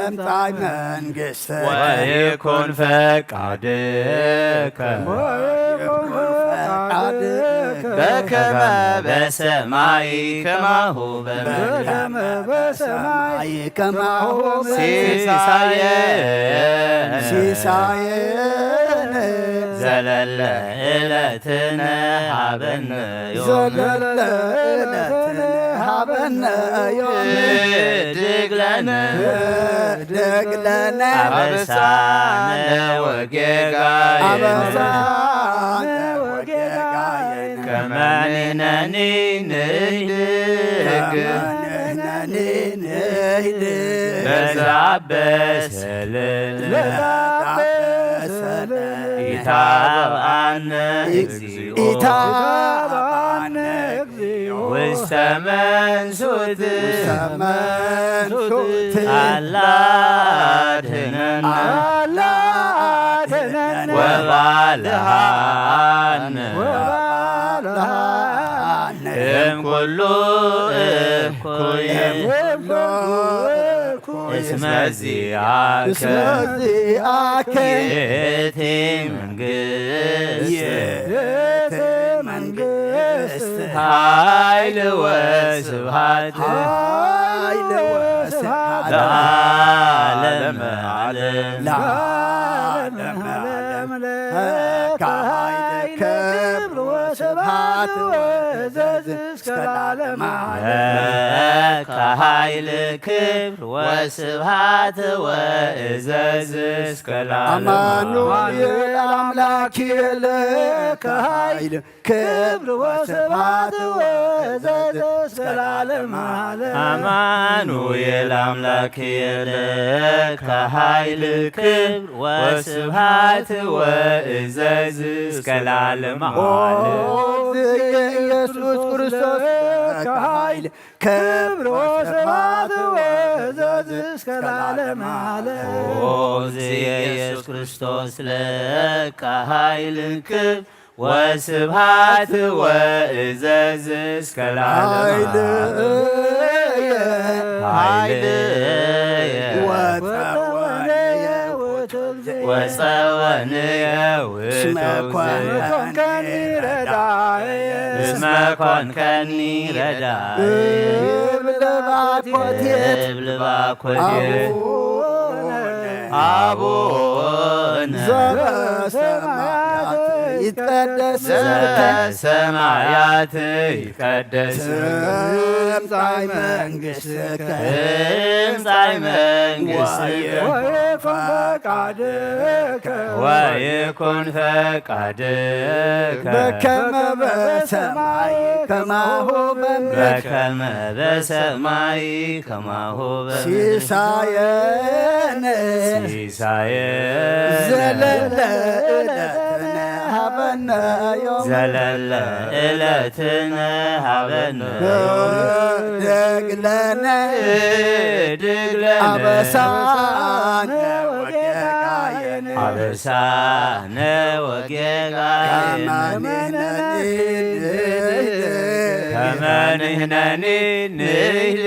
ትምጻእ መንግስትከ። ወይኩን ፈቃድከ። ወይኩን ፈቃድከ። በከመ በሰማይ ከማሁ በምድር። በከመ በሰማይ ከማሁ በምድር። ሲሳየነ። ሲሳየነ። ዘለለ ዕለትነ ሀበነ ዮም። ዘለለ ዕለትነ ሀበነ ዮም። ህድግ ለነ። ህድግ ለነ። አበሳነ ወጌጋየነ። አበሳነ ወጌጋየነ። ከመ ንሕነኒ ንህድግ። ከመ ንሕነኒ ንህድግ። ለዘአበሰ ለነ። ለዘአበሰ ለነ። ኢታብአነ እግዚኦ። ኢታብአነ እግዚኦ። ውስተ መንሱት። ውስተ መንሱት። አላ አድህነነ። አላ አድህነነ። ወባልሃነ። ወባልሃነ። እም ኩሉ እኩይ እም ኩሉ እኩይ እስመ ዚአከ እስመ ዚአከ ይእቲ መንግስት ይእቲ መንግስት ኃይል ወስብሐት ኃይል ወስብሐት ለዓለመ ዓለም ለዓለመ ዓለም ለከ ኃይል ክብር ወስብሐት ወእዘዝ እስከ ለዓለመ ዓለም ለከ ኃይል ክብር ወስብሐት ወእዘዝ እስከ ለዓለመ ዓለም አማኑኤል አምላክ ለከ ኃይል ክብር ወስብሐት ወእዘዝ እስከ ለዓለመ ዓለም አማኑኤል አምላክ ለከ ኃይል ክብር ወስብሐት ወእዘዝ እስከ ለዓለመ ዓለም። ኢየሱስ ክርስቶስ ለከ ኃይል ክብር ወስብሐት ወእዘዝ እስከ ለዓለመ ዓለም። ኦ እግዚእ ኢየሱስ ክርስቶስ ለከ ኃይል ክብር ወስብሐት ወእዘዝ እስከ ለዓለመ ኃይልየ ዓለም። ኃይልየ ወጸወንየ ውእቱ እግዚእ ወጸወንየ ውእቱ እስመ እግዚእ ኮንከኒ ረዳእየ እስመ ኮንከኒ ረዳእየ እብል ባኮቴ እብል ባኮቴ አቡነ አቡነ ዘበሰማያት ይትቀደስ ስምከ ዘበሰማያት ይትቀደስ ትምጻእ መንግሥትከ ትምጻእ መንግሥትከ ወይኩን ፈቃድከ ወይኩን ፈቃድከ በከመ በሰማይ ከማሁ በምድር በከመ በሰማይ ከማሁ በምድር ሲሳየነ ሲሳየነ ዘለለ ዕለትነ ሀበነ ዮም ዘለለ ዕለትነ ሀበነ ዮም ህድግ ለነ ህድግ ለነ አበሳነ ወጌጋየነ አበሳነ ወጌጋየነ ከመ ንሕነኒ ንህድግ ከመ ንሕነኒ ንህድግ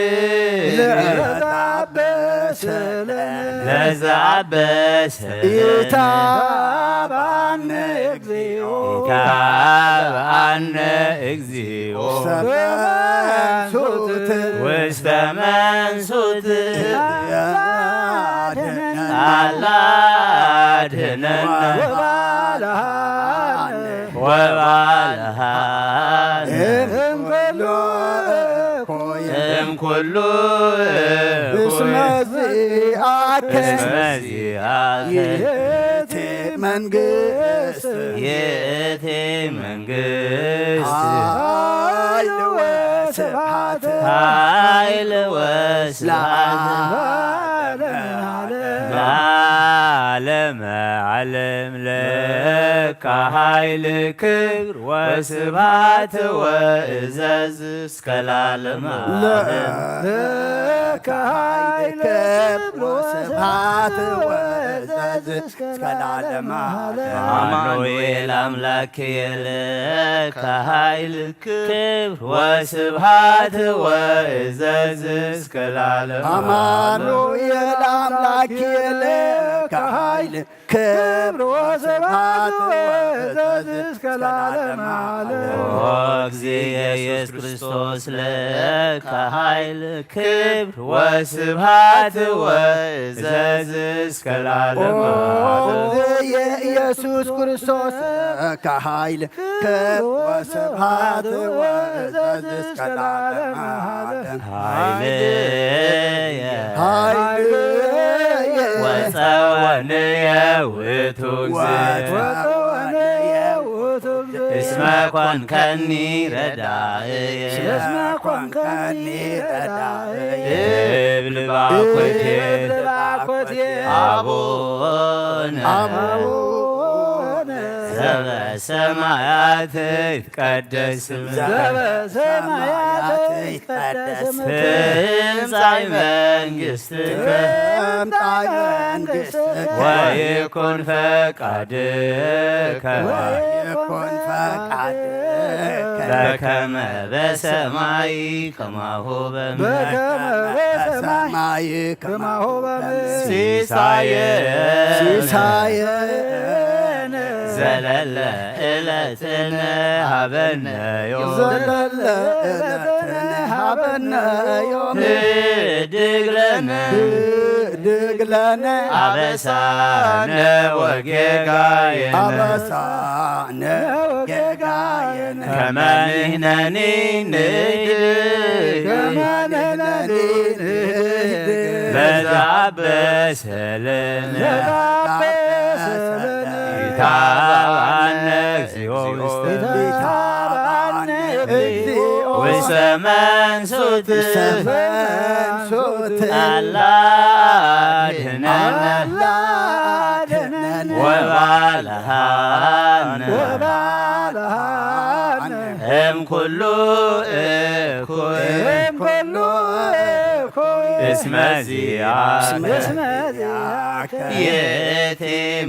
ለዘአበሰ ለነ ለዘአበሰ ኢታብአነ እግዚኦ ኢታብአነ እግዚኦ ውስተ መንሱት ውስተ መንሱት አላ አድህነነ ወባልሃነ ወባልሃነ እምኩሉ እኩይ እምኩሉ እስመ እኩይ ዚአከ እስመ ዚአከ ይእቲ መንግስት ይእቲ መንግስት ኃይል ወስብሐት ኃይል ወስብሐት ለዓለመ ዓለም ለዓለመ ዓለም ለከ ኃይል ክብር ወስብሐት ወእዘዝ እስከ ለዓለመ ዓለም። ለከ ኃይል ክብር ወስብሐት ወእዘዝ እስከ ለዓለመ ዓለም። አማኑኤል አምላክ ለከ ኃይል ክብር ወስብሐት ወእዘዝ እስከ ለዓለመ ዓለም። አማኑኤል አምላክ ለከ ኃይል ክብር ወስብሐት ወእዘዝ እስከ ለዓለመ ዓለም። ኦ እግዚእ ኢየሱስ ክርስቶስ ለከ ኃይል ክብር ወስብሐት ወእዘዝ እስከ ለዓለመ ኦ ዓለም። ኢየሱስ ክርስቶስ ለከ ኃይል ክብር ወስብሐት ወእዘዝ እስከ ለዓለመ ዓለም። ኃይልየ ኃይልየ ወጸወንየ ውእቱ እግዚእ ወጸወንየ ውእቱ እግዚእ እስመ ኮንከኒ ረዳእየ እስመ ኮንከኒ ረዳእየ እብል ባኮቴ እብል ባኮቴ አቡነ አቡነ ዘበሰማያት ይትቀደስ ስምከ። ዘበሰማያት ይትቀደስ ስምከ። ትምጻእ መንግስትከ። ትምጻእ መንግስትከ። ወይኩን ፈቃድከ። ወይኩን ፈቃድከ። በከመ በሰማይ ከማሁ በምድር። በከመ በሰማይ ከማሁ በምድር። ሲሳየ ሲሳየነ ዘለለ ዕለትነ ሀበነ ዮም። ዘለለ ዕለትነ ሀበነ ዮም። ህድግ ለነ ህድግ ለነ አበሳነ ወጌጋየነ። አበሳነ ወጌጋየነ። ከመ ንሕነኒ ንህድግ። ከመ ንሕነኒ ንህድግ። ለዘአበሰ ለነ። ለዘአበሰ ለነ። ኢታብአነ እግዚኦ ውስተ። ኢታብአነ እግዚኦ ውስተ መንሱት። ውስተ መንሱት። አላ አድህነነ። አላ አድህነነ። ወባልሃነ። ወባልሃነ። እምኩሉ እኩይ። እምኩሉ እኩይ። እስመ ዚአከ። እስመ ዚአከ። ይእቲ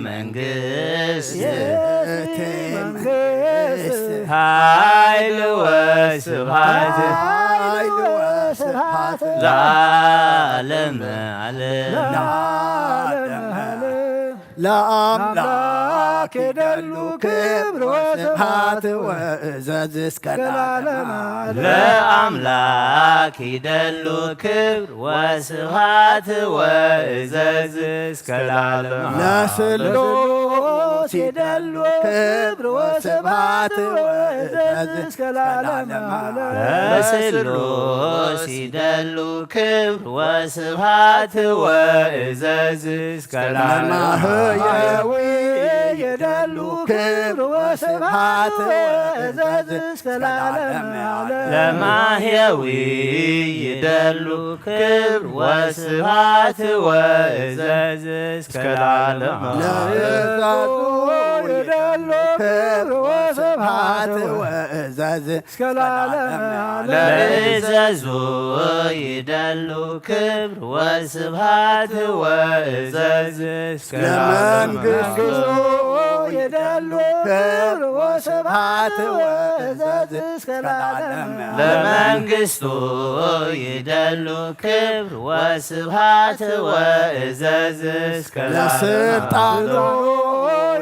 መንግስት። ይእቲ መንግስት። ኃይል ወስብሐት። ኃይል ወስብሐት። ለዓለመ ዓለም። ለዓለመ ዓለም። ለአምላክ ይደሉ ክብር ወስብሐት ወእዘዝ እስከ ለዓለመ ዓለም። ለአምላክ ይደሉ ክብር ወስብሐት ወእዘዝ እስከ ለዓለመ ዓለም። ለስሉስ ይደሉ ክብር ወስብሐት ወእዘዝ እስከ ለዓለመ ዓለም። ለስሉስ ይደሉ ክብር ወስብሐት ወእዘዝ እስከ ለዓለመ ዓለም። ለማህየዊ ይደሉ ክብር ወስብሐት ወእዘዝ እስከ ለዓለመ ዓለም። ለማህየዊ ይደሉ ክብር ወስብሐት ወእዘዝ እስከ ለዓለመ ዓለም። ለእዛዙ ይደሉ ክብር ወስብሐት ወእዘዝ እስከ ለዓለመ ዓለም። ለእዘዙ ይደሉ ክብር ወስብሐት ወእዘዝ እስከ ለዓለመ ዓለም። ለመንግስቱ ይደሉ ክብር ወስብሐት ወእዘዝ እስከ ለዓለመ ዓለም። ለመንግስቱ ይደሉ ክብር ወስብሐት ወእዘዝ እስከ ለዓለመ ለስልጣኑ ዓለም።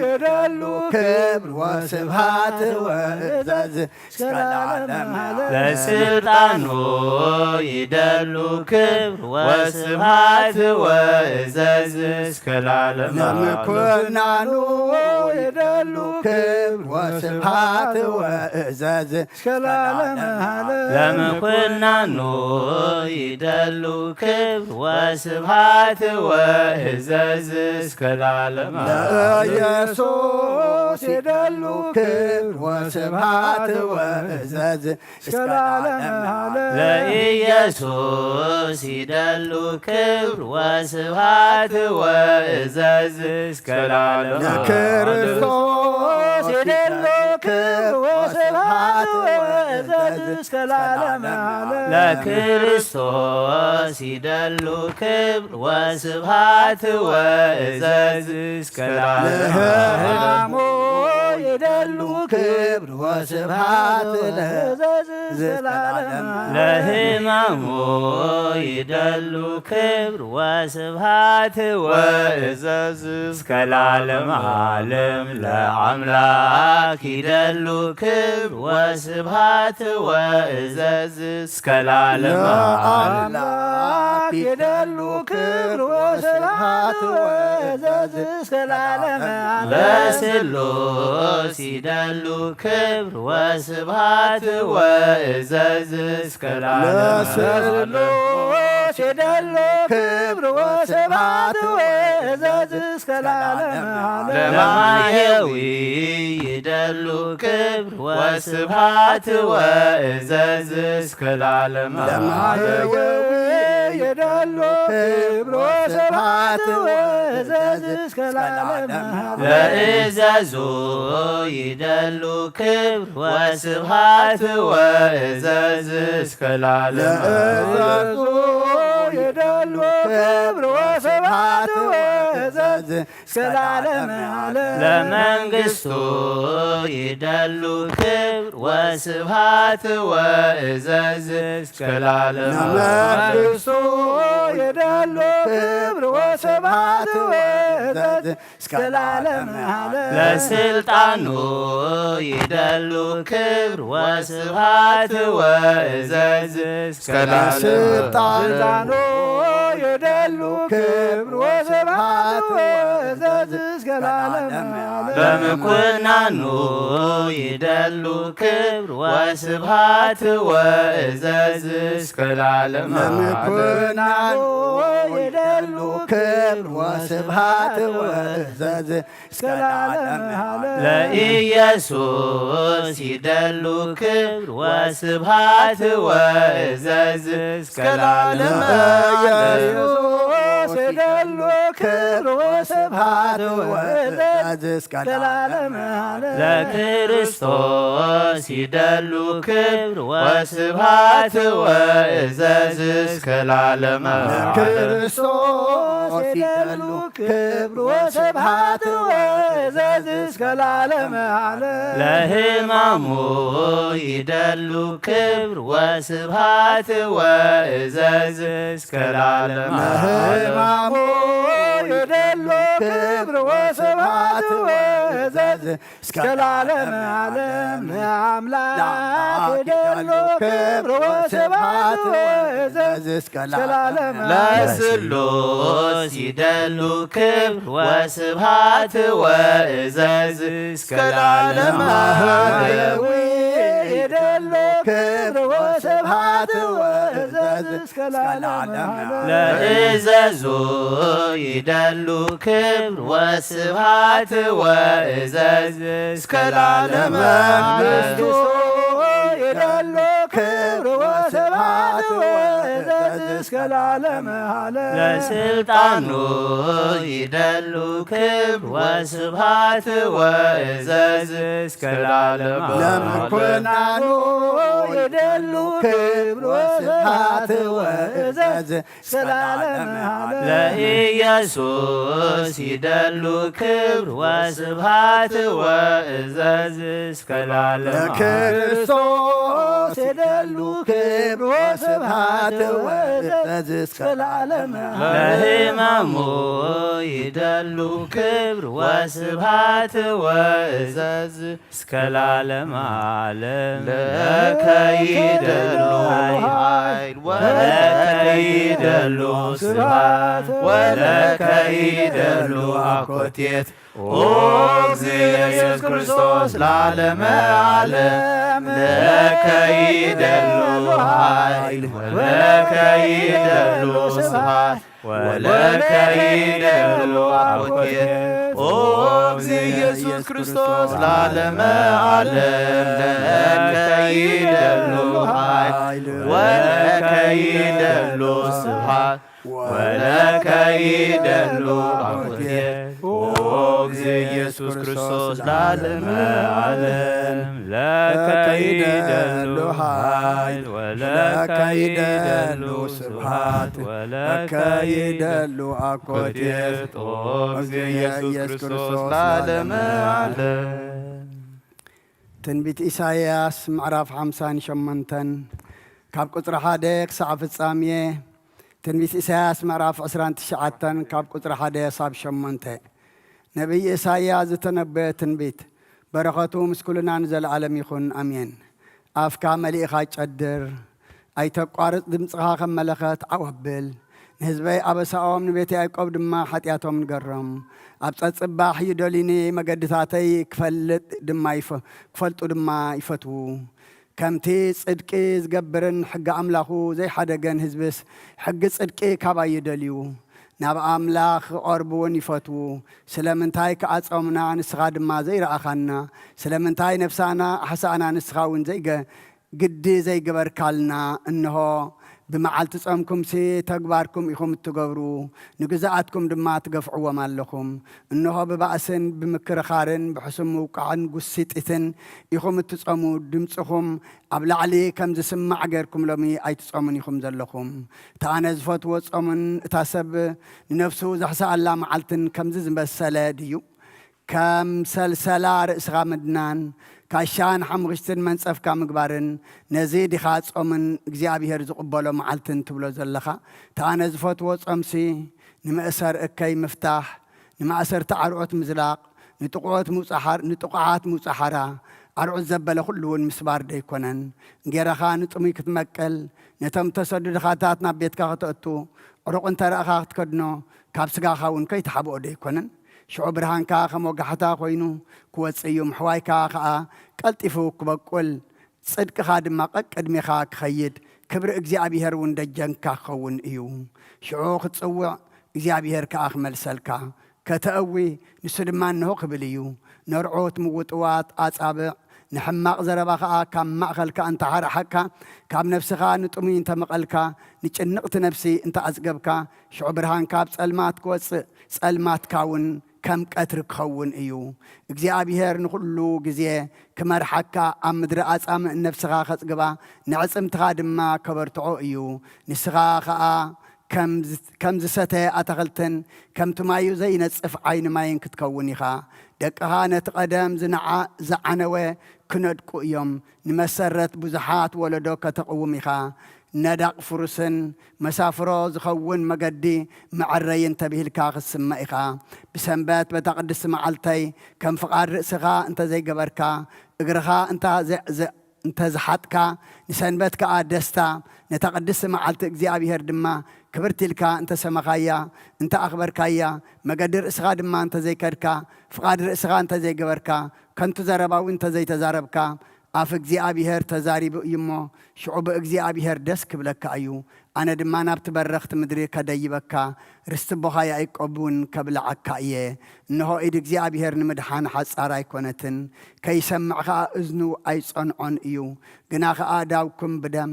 ይደሉ ክብር ወስብሐት ወእዘዝ እስከ ለዓለመ ዓለም። ለስልጣኑ ይደሉ ክብር ወስብሐት ወእዘዝ እስከ ለዓለመ ዓለም። ለምኩናኑ ይደሉ ክብር ወስብሐት ወእዘዝ እስከ ለዓለመ ዓለም። ለምኩናኑ ይደሉ ክብር ወስብሐት ወእዘዝ እስከ ለዓለመ ዓለም። ለኢየሱስ ይደሉ ክብር ወስብሐት ወእዘዝ እስከ ለዓለመ ዓለም። ለኢየሱስ ይደሉ ክብር ወስብሐት ወእዘዝ እስከ ለዓለመ ዓለም። ለክርስቶስ ይደሉ ክብር ወስብሐት ወእዘዝ እስከ ለዓለመ ዓለም። ለክርስቶስ ይደሉ ክብር ወስብሐት ወእዘዝ እስከ ለዓለመ ዓለም። ለሕማሙ ይደሉ ክብር ወስብሐት ለእዘዝ እስከ ለዓለመ ዓለም። ለሕማሙ ይደሉ ክብር ወስብሐት ወእዘዝ እስከ ለዓለመ ዓለም። ለአምላክ ይደሉ ክብር ወስብሐት ወእዘዝ እስከ ለዓለመ ዓለም። ለአምላክ ይደሉ ክብር ወስብሐት ወእዘዝ እስከ ለዓለመ ዓለም። ለስሉስ ይደሉ ክብር ወስብሐት ወእዘዝ እስከ ለዓለመ ዓለም። ለስሉስ ይደሉ ክብር ወስብሐት ወእዘዝ እስከ ለዓለመ ዓለም። ለማህየዊ ይደሉ ክብር ወስብሐት ወእዘዝ እስከ ለዓለመ ዓለም። ለማህየዊ ይደሉ ክብር ወስብሐት ወእዘዝ እስከ ለዓለም። ለእዘዙ ይደሉ ክብር ወስብሐት ወእዘዝ እስከ ለዓለም። ለእዘዙ ይደሉ ክብር ወስብሐት ወእዘዝ እስከ ለዓለም ዓለም። ለመንግስቱ ይደሉ ክብር ወስብሐት ወእዘዝ እስከ ለዓለም ዓለም። ለመንግስቱ ይደሉ ክብር ወስብሐት ወእዘዝ እስከ ለዓለም ዓለም። ለስልጣኑ ይደሉ ክብር ወስብሐት ወእዘዝ እስከ ለዓለም። ለስልጣኑ ይደሉ ክብር ወስብሐት ወእዘዝ እስከ ለዓለም ዓለም። ለምኩናኑ ይደሉ ክብር ወስብሐት ወእዘዝ እስከ ለዓለም ዓለም። ለምኩናኑ ይደሉ ክብር ወስብሐት ወእዘዝ እስከ ለዓለም ዓለም። ለኢየሱስ ይደሉ ክብር ወስብሐት ወእዘዝ እስከ ለዓለም ዓለም። ለኢየሱስ ይደሉ ክብር ወስብሐት ወእዘዝ እስከ ለዓለም ዓለም። ለክርስቶስ ይደሉ ክብር ወስብሐት ወእዘዝ እስከ ለዓለም ዓለም። ለክርስቶስ ይደሉ ክብር ወስብሐት ወእዘዝ እስከ ለዓለም ዓለም። ለሕማሙ ይደሉ ክብር ወስብሐት ወእዘዝ እስከ ለዓለም ዓለም። ለሕማሙ ይደሉ ክብር ወስብሐት ወእዘዝ እስከ ለዓለም ዓለም። ለአምላክ ይደሉ ክብር ወስብሐት ወእዘዝ እስከ ለዓለም ዓለም። ለስሉስ ይደሉ ክብር ወስብሐት ወእዘዝ እስከ ለዓለም ዓለም። ለማህየዊ ይደሉ ክብር ወስብሐት ወእዘዝ እስከ ለዓለም ዓለም። ለእዘዙ ይደሉ ክብር ወስብሐት ወእዘዝ እስከ ለዓለም ዓለም። ለመንግስቱ ይደሉ ክብር ወስብሐት ወእዘዝ እስከ ለዓለም ዓለም። ለስልጣኑ ይደሉ ክብር ወስብሐት ወእዘዝ እስከ ለዓለም ዓለም። ለምኩናኑ ይደሉ ክብር ወስብሐት ወእዘዝ እስከ ለዓለም ዓለም። ለኢየሱስ ይደሉ ክብር ወስብሐት ወእዘዝ እስከ ለዓለም ዓለም። ለክርስቶስ ይደሉ ክብር ወስብሐት ወእዘዝ እስከ ለዓለም ዓለም። ለሕማሙ ይደሉ ክብር ወስብሐት ወእዘዝ እስከ ለዓለም ዓለም። ለከ ይደሉ ኃይል ወለከ ይደሉ ስብሐት ወለከ ይደሉ አኮቴት። ኦ እግዚእ ኢየሱስ ክርስቶስ ለዓለመ ዓለም። ለከ ይደሉ ኃይል ወለከ ይደሉ ስብሐት ወለከ ይደሉ አኮቴት። ኦ እግዚእ ኢየሱስ ክርስቶስ ለዓለመ ዓለም። ለከ ይደሉ ኃይል ወለከ ይደሉ ስብሐት ወለከ ይደሉ አኮቴት። ኦ እግዚእ ኢየሱስ ክርስቶስ ለዓለመ ዓለም። ለከ ይደሉ ኃይል ወለከ ይደሉ ስብሐት ወለከ ይደሉ አኮቴት። ኦ እግዚእ ኢየሱስ ክርስቶስ ለዓለመ ዓለም። ትንቢት ኢሳይያስ ምዕራፍ ሓምሳን ሸሞንተን ካብ ቁጽሪ ሓደ ክሳዕ ፍጻሜ። ትንቢት ኢሳይያስ ምዕራፍ ዕስራን ትሽዓተን ካብ ቁጽሪ ሓደ ሳብ ሸሞንተ። ነቢይ ኢሳይያስ ዝተነበየ ትንቢት። በረኸቱ ምስ ኩልና ንዘለዓለም ይኹን፣ ኣሜን። ኣፍካ መሊእኻ ጨድር፣ ኣይተቋርጽ፣ ድምጽኻ ከም መለኸት ዓው ኣብል። ንህዝበይ ኣበሳኦም፣ ንቤት ያዕቆብ ድማ ሓጢኣቶም ንገሮም። ኣብ ጸጽባሕ ይደልዩኒ፣ መገድታተይ ክፈልጥ ድማ ይፈ-፣ ክፈልጡ ድማ ይፈትዉ። ከምቲ ጽድቂ ዝገብርን ሕጊ ኣምላኹ ዘይሓደገን ህዝብስ፣ ሕጊ ጽድቂ ካባይ ይደልዩ። ናብ ኣምላኽ ክቐርቡ እውን ይፈትዉ። ስለምንታይ ክኣጸምና፣ ንስኻ ድማ ዘይረኣኻና? ስለምንታይ ነፍሳና ኣሕሳእና፣ ንስኻ እውን ዘይገ-፣ ግዲ ዘይገበርካልና? እንሆ፣ ብመዓልቲ ጾምኩምሲ ተግባርኩም ኢኹም እትገብሩ፣ ንግዙኣትኩም ድማ ትገፍዕዎም ኣለኹም። እንሆ ብባእስን ብምክርኻርን ብሕሱም ምውቃዕን ጉሲጢትን ኢኹም እትጾሙ፣ ድምጽኹም ኣብ ላዕሊ ከም ዝስማዕ ጌርኩም ሎሚ ኣይትጾሙን ኢኹም ዘለኹም። እታ ኣነ ዝፈትዎ ጾምን እታ ሰብ ንነፍሱ ዘሕስኣላ መዓልትን ከምዚ ዝመሰለ ድዩ? ከም ሰልሰላ ርእስኻ ምድናን፣ ካሻን ሓሙኽሽትን መንጸፍካ ምግባርን፣ ነዚ ዲኻ ጾምን እግዚኣብሄር ዝቕበሎ መዓልትን ትብሎ ዘለኻ? እታ ኣነ ዝፈትዎ ጾምሲ፣ ንመእሰር እከይ ምፍታሕ፣ ንማእሰርቲ ዓርዖት ምዝላቕ፣ ንጥቑዖት ምውጻእ ሓር-፣ ንጥቑዓት ምውጻእ ሓራ፣ ዓርዑት ዘበለ ኩሉ እውን ምስባር ደይኮነን? እንጌራኻ ንጥሙይ ክትመቅል፣ ነቶም ተሰዱ ድኻታት ናብ ቤትካ ከተእቱ፣ ዕሩቕ እንተ ረኣኻ ክትከድኖ፣ ካብ ስጋኻ እውን ከይትሓብኦ ደይኮነን? ሽዑ ብርሃንካ ከም ወጋሕታ ኮይኑ ክወጽእ እዩ፣ ምሕዋይካ ኸኣ ቀልጢፉ ክበቁል፣ ጽድቅኻ ድማ ቀቅድሜኻ ክኸይድ፣ ክብሪ እግዚኣብሄር እውን ደጀንካ ክኸውን እዩ። ሽዑ ክትጽውዕ፣ እግዚኣብሄር ከኣ ክመልሰልካ፣ ከተእዊ፣ ንሱ ድማ እንሆ ክብል እዩ። ነርዑት ምውጥዋት ኣጻብዕ፣ ንሕማቕ ዘረባ ኸኣ ካብ ማእከልካ እንተ ሓርሓካ፣ ካብ ነፍስኻ ንጥሙይ እንተ መቐልካ፣ ንጭንቕቲ ነፍሲ እንተ ኣጽገብካ፣ ሽዑ ብርሃንካ ኣብ ጸልማት ክወጽእ፣ ጸልማትካ እውን ከም ቀትሪ ክኸውን እዩ። እግዚኣብሄር ንኹሉ ግዜ ክመርሓካ፣ ኣብ ምድሪ ኣጻምእ ነፍስኻ ከጽግባ፣ ንዕጽምትኻ ድማ ከበርትዖ እዩ። ንስኻ ኸኣ ከም ዝ-፣ ከም ዝሰተ ኣታኽልትን ከምቲ ማዩ ዘይነጽፍ ዓይኒ ማይን ክትከውን ኢኻ። ደቅኻ ነቲ ቀደም ዝነዓ-፣ ዝዓነወ ክነድቁ እዮም። ንመሰረት ብዙሓት ወለዶ ከተቕውም ኢኻ። ነዳቕ ፍሩስን መሳፍሮ ዝኸውን መገዲ መዐረይን ተብሂልካ ክትስመ ኢኻ። ብሰንበት በታ ቅድስቲ መዓልተይ ከም ፍቓድ ርእስኻ እንተ ዘይገበርካ፣ እግርኻ እንተ ዘ-፣ ዘ-፣ እንተ ዝሓጥካ፣ ንሰንበት ከኣ ደስታ፣ ነታ ቅድስቲ መዓልቲ እግዚኣብሄር ድማ ክብርቲ ኢልካ እንተ ሰመኻያ፣ እንተ ኣኽበርካያ፣ መገዲ ርእስኻ ድማ እንተ ዘይከድካ፣ ፍቓድ ርእስኻ እንተ ዘይገበርካ፣ ከንቱ ዘረባ እውን እንተ ዘይተዛረብካ፣ ኣፍ እግዚኣብሄር ተዛሪቡ እዩ እሞ፣ ሽዑ ብእግዚኣብሄር ደስ ክብለካ እዩ። ኣነ ድማ ናብቲ በረኽቲ ምድሪ ከደይበካ፣ ርስቲ ኣቦኻ ያዕቆብ እውን ከብልዓካ እየ። እንሆ፣ ኢድ እግዚኣብሄር ንምድሓን ሓጻር ኣይኮነትን፣ ከይሰምዕ ኸኣ እዝኑ ኣይጸንዖን እዩ። ግና ኸኣ ዳውኩም ብደም፣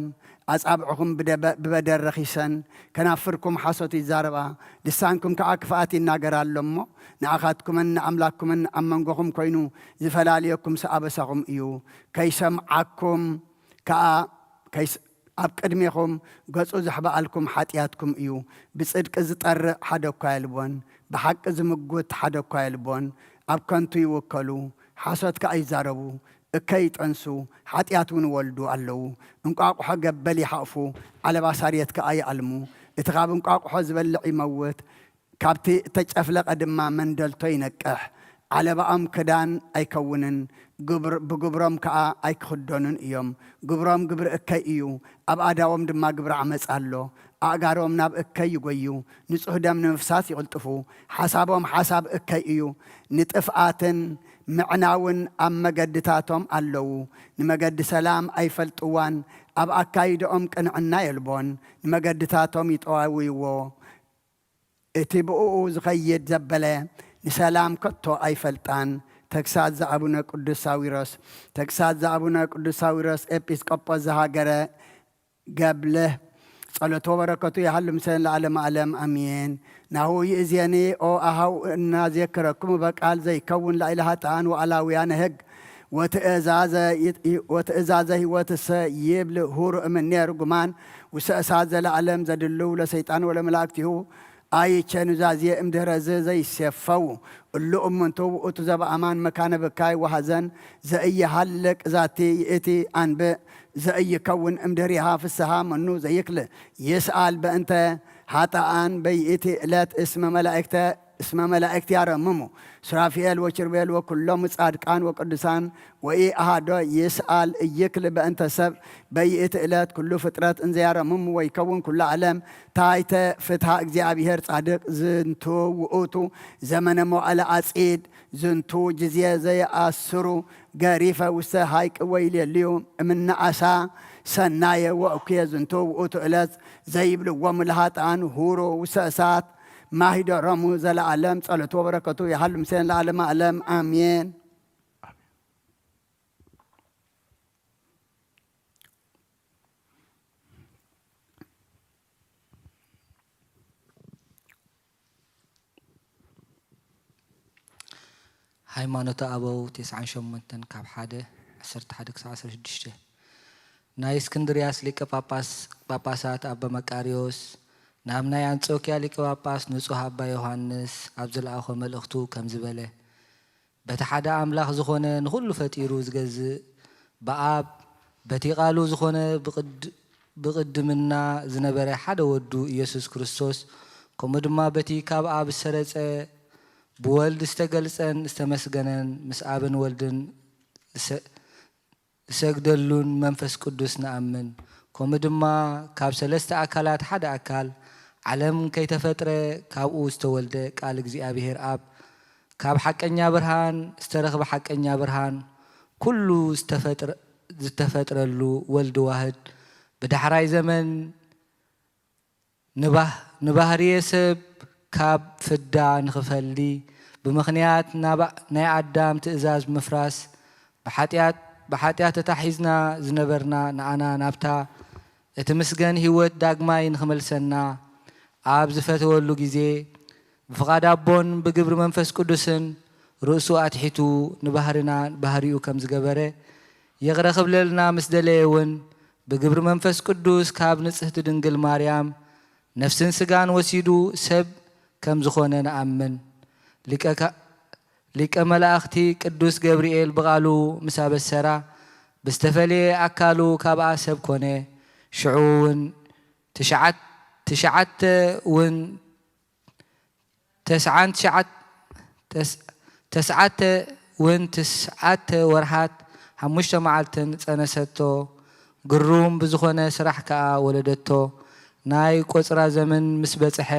ኣጻብዕኹም ብደበ-፣ ብበደር ረኺሰን፣ ከናፍርኩም ሓሶት ይዛረባ፣ ልሳንኩም ከኣ ክፍኣት ይናገር ኣሎ እሞ፣ ንኣኻትኩምን ንኣምላክኩምን ኣብ መንጎኹም ኮይኑ ዝፈላልየኩምሲ ኣበሳኹም እዩ። ከይሰምዓኩም ከኣ ከይስ-፣ ኣብ ቅድሜኹም ገጹ ዘሕብኣልኩም ሓጢኣትኩም እዩ። ብጽድቂ ዝጠርዕ ሓደ እኳ የልቦን፣ ብሓቂ ዝምጉት ሓደ እኳ የልቦን። ኣብ ከንቱ ይውከሉ፣ ሓሶት ከኣ ይዛረቡ፣ እከይ ይጠንሱ፣ ሓጢኣት እውን ይወልዱ ኣለዉ። እንቋቑሖ ገበል ይሓቑፉ፣ ዓለባ ሳርየት ከኣ ይኣልሙ። እቲ ካብ እንቋቑሖ ዝበልዕ ይመውት፣ ካብቲ እተጨፍለቐ ድማ መንደልቶ ይነቅሕ። ዓለባኦም ክዳን ኣይከውንን፣ ግብር-፣ ብግብሮም ከኣ ኣይክኽደኑን እዮም። ግብሮም ግብሪ እከይ እዩ፣ ኣብ ኣእዳዎም ድማ ግብሪ ዓመጻ ኣሎ። ኣእጋሮም ናብ እከይ ይጎዩ፣ ንጹህ ደም ንምፍሳስ ይቕልጥፉ። ሓሳቦም ሓሳብ እከይ እዩ፣ ንጥፍኣትን ምዕናውን ኣብ መገድታቶም ኣለዉ። ንመገዲ ሰላም ኣይፈልጥዋን፣ ኣብ ኣካይዳኦም ቅንዕና የልቦን፣ ንመገድታቶም ይጠዋውይዎ። እቲ ብእኡ ዝኸይድ ዘበለ ንሰላም ከቶ ኣይፈልጣን። ተግሳጽ ዘኣቡነ ቅዱስ ሳዊሮስ። ተግሳጽ ዘኣቡነ ቅዱስ ሳዊሮስ ኤጲስቆጶስ ዘሃገረ ገብልህ። ጸሎቱ ወበረከቱ ይሃሉ ምስለን ለዓለመ ዓለም ኣሜን። ናሁ ይእዜኒ ኦ ኣሃው እናዜክረክሙ በቃል ዘይከውን ላዕለ ኃጥኣን ወኣላውያነ ሕግ ወትእዛዘ ይት-፣ ወትእዛዘ ሕይወትሰ ይብል ሁር እምኔ ርጉማን ውስእሳት ዘለዓለም ዘድልው ለሰይጣን ወለመላእክቲሁ ኣይቸ ኑዛዜ እምድህረዝ ዘይሴፈው። እሉ እምንቱ ውእቱ ዘበአማን መካነ ብካይ ወሐዘን ዘኢይሃልቅ ዛቲ ይእቲ አንብእ ዘኢይከውን እምድህሪሃ ፍስሃ መኑ ዘይክል ይስአል በእንተ ኃጥኣን በይእቲ ዕለት እስመ መላእክተ እስመ መላእክት ያረምሙ ሱራፊኤል ወኪሩቤል ወኩሎም ጻድቃን ወቅዱሳን ወኢ አሃዶ ይስአል እይክል በእንተ ሰብ በይእቲ ዕለት ኩሉ ፍጥረት እንዘ ያረምሙ ወይከውን ኩሉ ዓለም ታይተ ፍትሃ እግዚኣብሔር ጻድቅ ዝንቱ ውእቱ ዘመነ መዋዕለ አጺድ ዝንቱ ጅዜ ዘየአስሩ ገሪፈ ውስተ ሐይቅ ወይሌልዩ እምነ አሳ ሰናየ ወእኩየ ዝንቱ ውእቱ ዕለት ዘይብልዎሙ ለኃጥኣን ሁሩ ውስተ እሳት ማሂደሮሙ ዘለዓለም ጸሎቱ ወበረከቱ ይሃሉ ምስሌነ ለዓለመ ዓለም አሜን። ሃይማኖተ ኣበው ተስዓን ሸሞንተን ካብ ሓደ ዓሰርተ ሓደ ክሳብ ዓሰርተ ሽዱሽተ። ናይ እስክንድርያስ ሊቀ ጳጳስ ጳጳሳት ኣባ መቃርዮስ ናብ ናይ ኣንጾኪያ ሊቀ ጳጳስ ንጹሕ ኣባ ዮሃንስ ኣብ ዝለኣኾ መልእኽቱ ከምዚ በለ። በቲ ሓደ ኣምላኽ ዝኾነ ንኹሉ ፈጢሩ ዝገዝእ ብኣብ በቲ ቃሉ ዝኾነ ብቕድ- ብቕድምና ዝነበረ ሓደ ወዱ ኢየሱስ ክርስቶስ ከምኡ ድማ በቲ ካብ ኣብ ዝሰረጸ ብወልድ ዝተገልጸን ዝተመስገነን ምስ ኣብን ወልድን ዝሰ- ዝሰግደሉን መንፈስ ቅዱስ ንኣምን። ከምኡ ድማ ካብ ሰለስተ ኣካላት ሓደ ኣካል ዓለም ከይተፈጥረ ካብኡ ዝተወልደ ቃል እግዚኣብሔር ኣብ ካብ ሓቀኛ ብርሃን ዝተረኽበ ሓቀኛ ብርሃን ኩሉ ዝተፈጥረ- ዝተፈጥረሉ ወልድ ዋህድ ብዳሕራይ ዘመን ንባህ- ንባህርየ ሰብ ካብ ፍዳ ንኽፈሊ ብምኽንያት ናባ- ናይ ኣዳም ትእዛዝ ምፍራስ ብሓጢኣት- ብሓጢኣት ተታሒዝና ዝነበርና ንኣና ናብታ እቲ ምስገን ህይወት ዳግማይ ንኽመልሰና ኣብ ዝፈተወሉ ግዜ ብፍቓድ ኣቦን ብግብሪ መንፈስ ቅዱስን ርእሱ ኣትሒቱ ንባህርና ባህሪኡ ከም ዝገበረ ይቕረ ክብለልና ምስ ደለየ እውን ብግብሪ መንፈስ ቅዱስ ካብ ንጽህቲ ድንግል ማርያም ነፍስን ስጋን ወሲዱ ሰብ ከም ዝኾነ ንኣምን። ሊቀ ካ- ሊቀ መላእኽቲ ቅዱስ ገብርኤል ብቓሉ ምስ ኣበሰራ ብዝተፈልየ ኣካሉ ካብኣ ሰብ ኮነ። ሽዑ እውን ትሽዓት- ትሽዓተ እውን ተስዓን ትሽዓት- ተስ- ተስዓተ እውን ትስዓተ ወርሓት ሓሙሽተ መዓልትን ጸነሰቶ። ግሩም ብዝኾነ ስራሕ ከኣ ወለደቶ። ናይ ቆጽራ ዘመን ምስ በጽሐ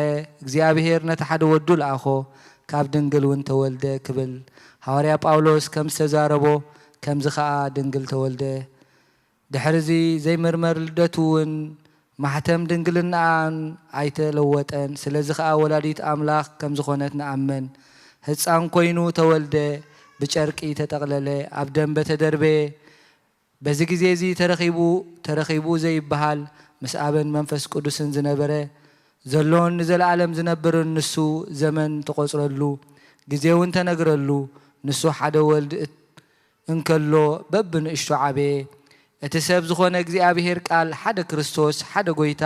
እግዚኣብሔር ነቲ ሓደ ወዱ ለኣኾ፣ ካብ ድንግል እውን ተወልደ ክብል ሃዋርያ ጳውሎስ ከም ዝተዛረቦ ከምዚ ከኣ ድንግል ተወልደ። ድሕርዚ ዘይምርመር ልደቱ እውን ማሕተም ድንግልናኣን ኣይተለወጠን። ስለዚ ከኣ ወላዲት ኣምላኽ ከም ዝኾነት ንኣምን። ህጻን ኮይኑ ተወልደ፣ ብጨርቂ ተጠቕለለ፣ ኣብ ደንበ ተደርበየ። በዚ ግዜ እዚ ተረኺቡ ተረኺቡ ዘይበሃል ምስ ኣብን መንፈስ ቅዱስን ዝነበረ ዘሎን ንዘለኣለም ዝነብርን ንሱ ዘመን ተቖጽረሉ፣ ግዜ እውን ተነግረሉ። ንሱ ሓደ ወልድ እት- እንከሎ በብንእሽቶ ዓበየ። እቲ ሰብ ዝኾነ እግዚኣብሔር ቃል ሓደ ክርስቶስ፣ ሓደ ጐይታ፣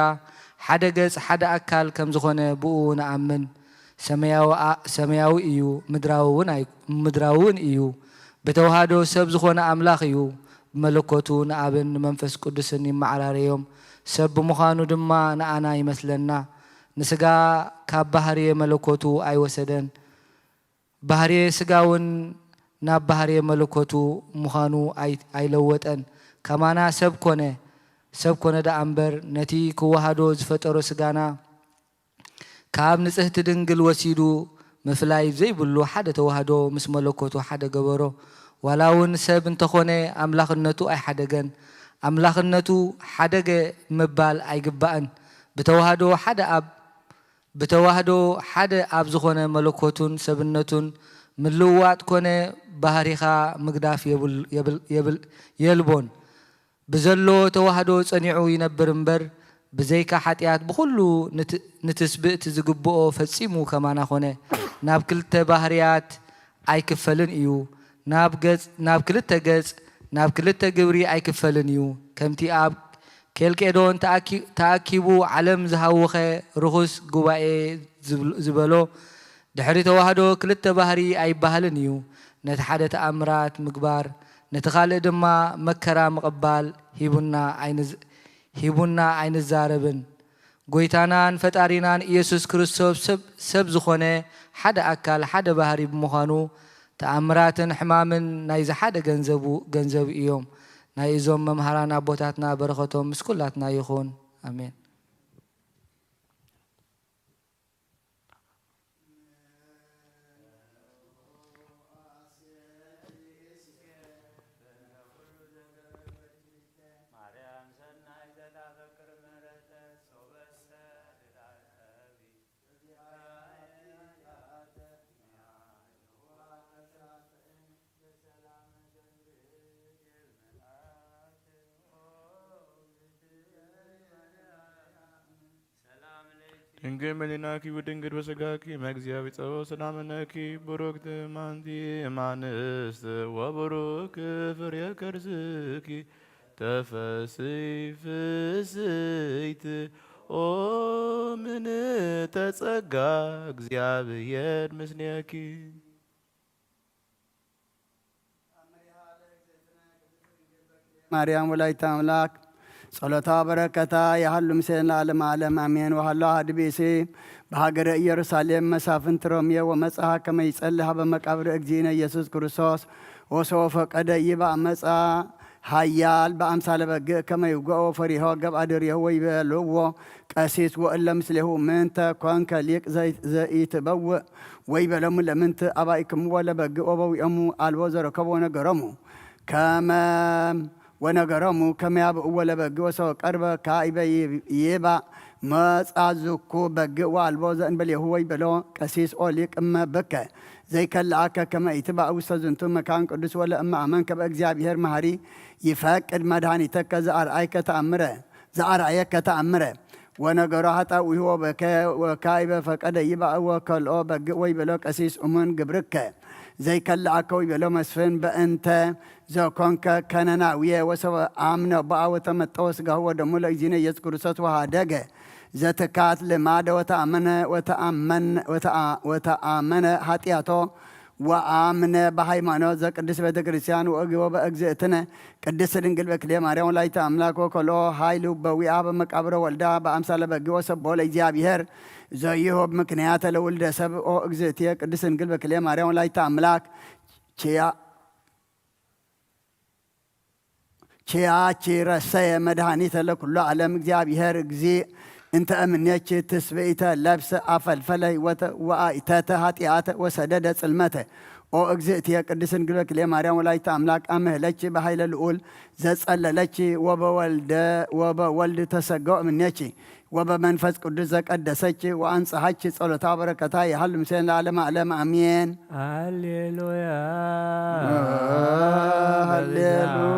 ሓደ ገጽ፣ ሓደ ኣካል ከም ዝኾነ ብኡ ንኣምን። ሰማያዊ ኣ- ሰማያዊ እዩ፣ ምድራዊ እውን ኣይ- ምድራዊ እውን እዩ። ብተዋህዶ ሰብ ዝኾነ ኣምላኽ እዩ። ብመለኮቱ ንኣብን ንመንፈስ ቅዱስን ይመዓራረዮም። ሰብ ብምዃኑ ድማ ንኣና ይመስለና። ንስጋ ካብ ባህርየ መለኮቱ ኣይወሰደን። ባህርየ ስጋ እውን ናብ ባህርየ መለኮቱ ምዃኑ ኣይ- ኣይለወጠን። ከማና ሰብ ኮነ። ሰብ ኮነ ደኣ እምበር ነቲ ክወሃዶ ዝፈጠሮ ስጋና ካብ ንጽህቲ ድንግል ወሲዱ ምፍላይ ዘይብሉ ሓደ ተዋህዶ ምስ መለኮቱ ሓደ ገበሮ። ዋላ እውን ሰብ እንተኾነ ኣምላኽነቱ ኣይሓደገን። ኣምላኽነቱ ሓደገ ምባል ኣይግባእን። ብተዋህዶ ሓደ ኣብ ብተዋህዶ ሓደ ኣብ ዝኾነ መለኮቱን ሰብነቱን ምልውዋጥ ኮነ ባህሪኻ ምግዳፍ የብል- የብል- የብል- የልቦን። ብዘሎ ተዋህዶ ጸኒዑ ይነብር እምበር ብዘይካ ሓጢኣት ብኹሉ ንት- ንትስብእቲ ዝግብኦ ፈጺሙ ከማና ኮነ። ናብ ክልተ ባህርያት ኣይክፈልን እዩ። ናብ ገጽ ናብ ክልተ ገጽ ናብ ክልተ ግብሪ ኣይክፈልን እዩ። ከምቲ ኣብ ኬልቄዶን ተኣኪ- ተኣኪቡ ዓለም ዝሃወኸ ርኹስ ጉባኤ ዝብል- ዝበሎ ድሕሪ ተዋህዶ ክልተ ባህሪ ኣይበሃልን እዩ። ነቲ ሓደ ተኣምራት ምግባር ነቲ ካልእ ድማ መከራ ምቕባል ሂቡና ኣይንዝ- ሂቡና ኣይንዛረብን። ጐይታናን ፈጣሪናን ኢየሱስ ክርስቶስ ሰብ- ሰብ ዝኾነ ሓደ ኣካል ሓደ ባህሪ ብምዃኑ ተኣምራትን ሕማምን ናይዚ ሓደ ገንዘቡ ገንዘቡ እዮም። ናይ እዞም መምሃራን ኣቦታትና በረኸቶም ምስ ኩላትና ይኹን። ኣሜን። ድንግል መሊናኪ ወድንግል በስጋኪ መግዚያ ቢጸቦ ሰላምነኪ ብሩክቲ ማንቲ እማንስት ወብሩክ ፍሬ ከርስኪ ተፈስሒ ፍስሕቲ ኦ ምልዕተ ጸጋ እግዚኣብሔር ምስሌኪ። ማርያም ወላዲተ ኣምላክ ጸሎታ በረከታ ይሃሉ ምስሌነ ለዓለመ ዓለም ኣሜን። ወሃሎ ኣሐዱ ብእሲ በሃገረ ኢየሩሳሌም መሳፍንቲ ሮሜ ወመጽአ ከመ ይጸሊ ሀበ መቃብር እግዚእነ ኢየሱስ ክርስቶስ ወሶ ፈቀደ ይባእ መጽአ ኃያል በአምሳለ በግዕ ከመ ይውግኦ ፈሪሆ ገብአ ድሬሁ ወይቤልዎ ቀሲስ ወእለ ምስሌሁ ምንተ ኮንከ ሊቅ ዘይ- ዘኢትበውእ ወይቤሎሙ ለምንት አባኢክምዎ ለበግዕ ወበዊኦሙ አልቦ ዘረከቦ ወነገሮሙ ከመ ወነገሮሙ ከመ ያብእዎ ለበግዕ ወሰው ቀርበ ካይበ ይባእ መጻ ዝኩ በግዕ ወአልቦ ዘእንበሌሁ ወይቤሎ ቀሲስ ኦ ሊቅ እመ ብከ ዘይከልአከ ከመ ኢትባእ ውስተ ዝንቱ መካን ቅዱስ ወለእመ አመንከ በእግዚአብሔር መሐሪ ይፈቅድ መድኃኒተከ ዘአርአይከ ተአምረ ዘአርአየከ ተአምረ ወነገሮ ሀጣውኢሁ ወበከ ወካይበ ፈቀደ ይባእ ወከልኦ በግዕ ወይቤሎ ቀሲስ እሙን ግብርከ ዘይከልአከ ወይቤሎ መስፍን በእንተ ዘኮንከ ከነናውየ ወሰበ አምነ ቦአ ወተመጠወ ስጋሁ ወደሙ ለእግዚእነ ኢየሱስ ክርስቶስ ወሃደገ ዘትካት ልማደ ወተአመነ ወተአመን- ወተአ- ወተአመነ ኃጢአቶ ወአምነ በሃይማኖት ዘቅድስት ቤተ ክርስቲያን ወእግቦ በእግዝእትነ ቅድስት ድንግል በክልኤ ማርያም ወላዲተ አምላክ ወከልኦ ኃይል በዊአ በመቃብረ ወልዳ በአምሳለ በግዕ ወሰቦ ለእግዚአብሔር ዘይሁብ ምክንያተ ለውልደ ሰብ ኦ እግዝእትየ ቅድስት ድንግል በክልኤ ማርያም ወላዲተ አምላክ ችያ ችያቺ ረሰየ መድኃኒተ ለኩሉ ዓለም እግዚአብሔር እግዚእ እንተ እምኔኪ ትስብኢተ ለብሰ አፈልፈለ ሕይወተ ወአይተተ ኃጢአተ ወሰደደ ጽልመተ። ኦ እግዝእትየ ቅድስት ድንግል በክልኤ ማርያም ወላዲተ አምላክ አመህለኪ በኃይለ ልዑል ዘጸለለኪ ወበወልደ ወበወልድ ተሰገው እምኔኪ ወበመንፈስ ቅዱስ ዘቀደሰች ወአንጽሐች ጸሎታ በረከታ ይሃሉ ምስሌነ ለዓለመ ዓለም አሜን። ሃሌሉያ። ሃሌሉ-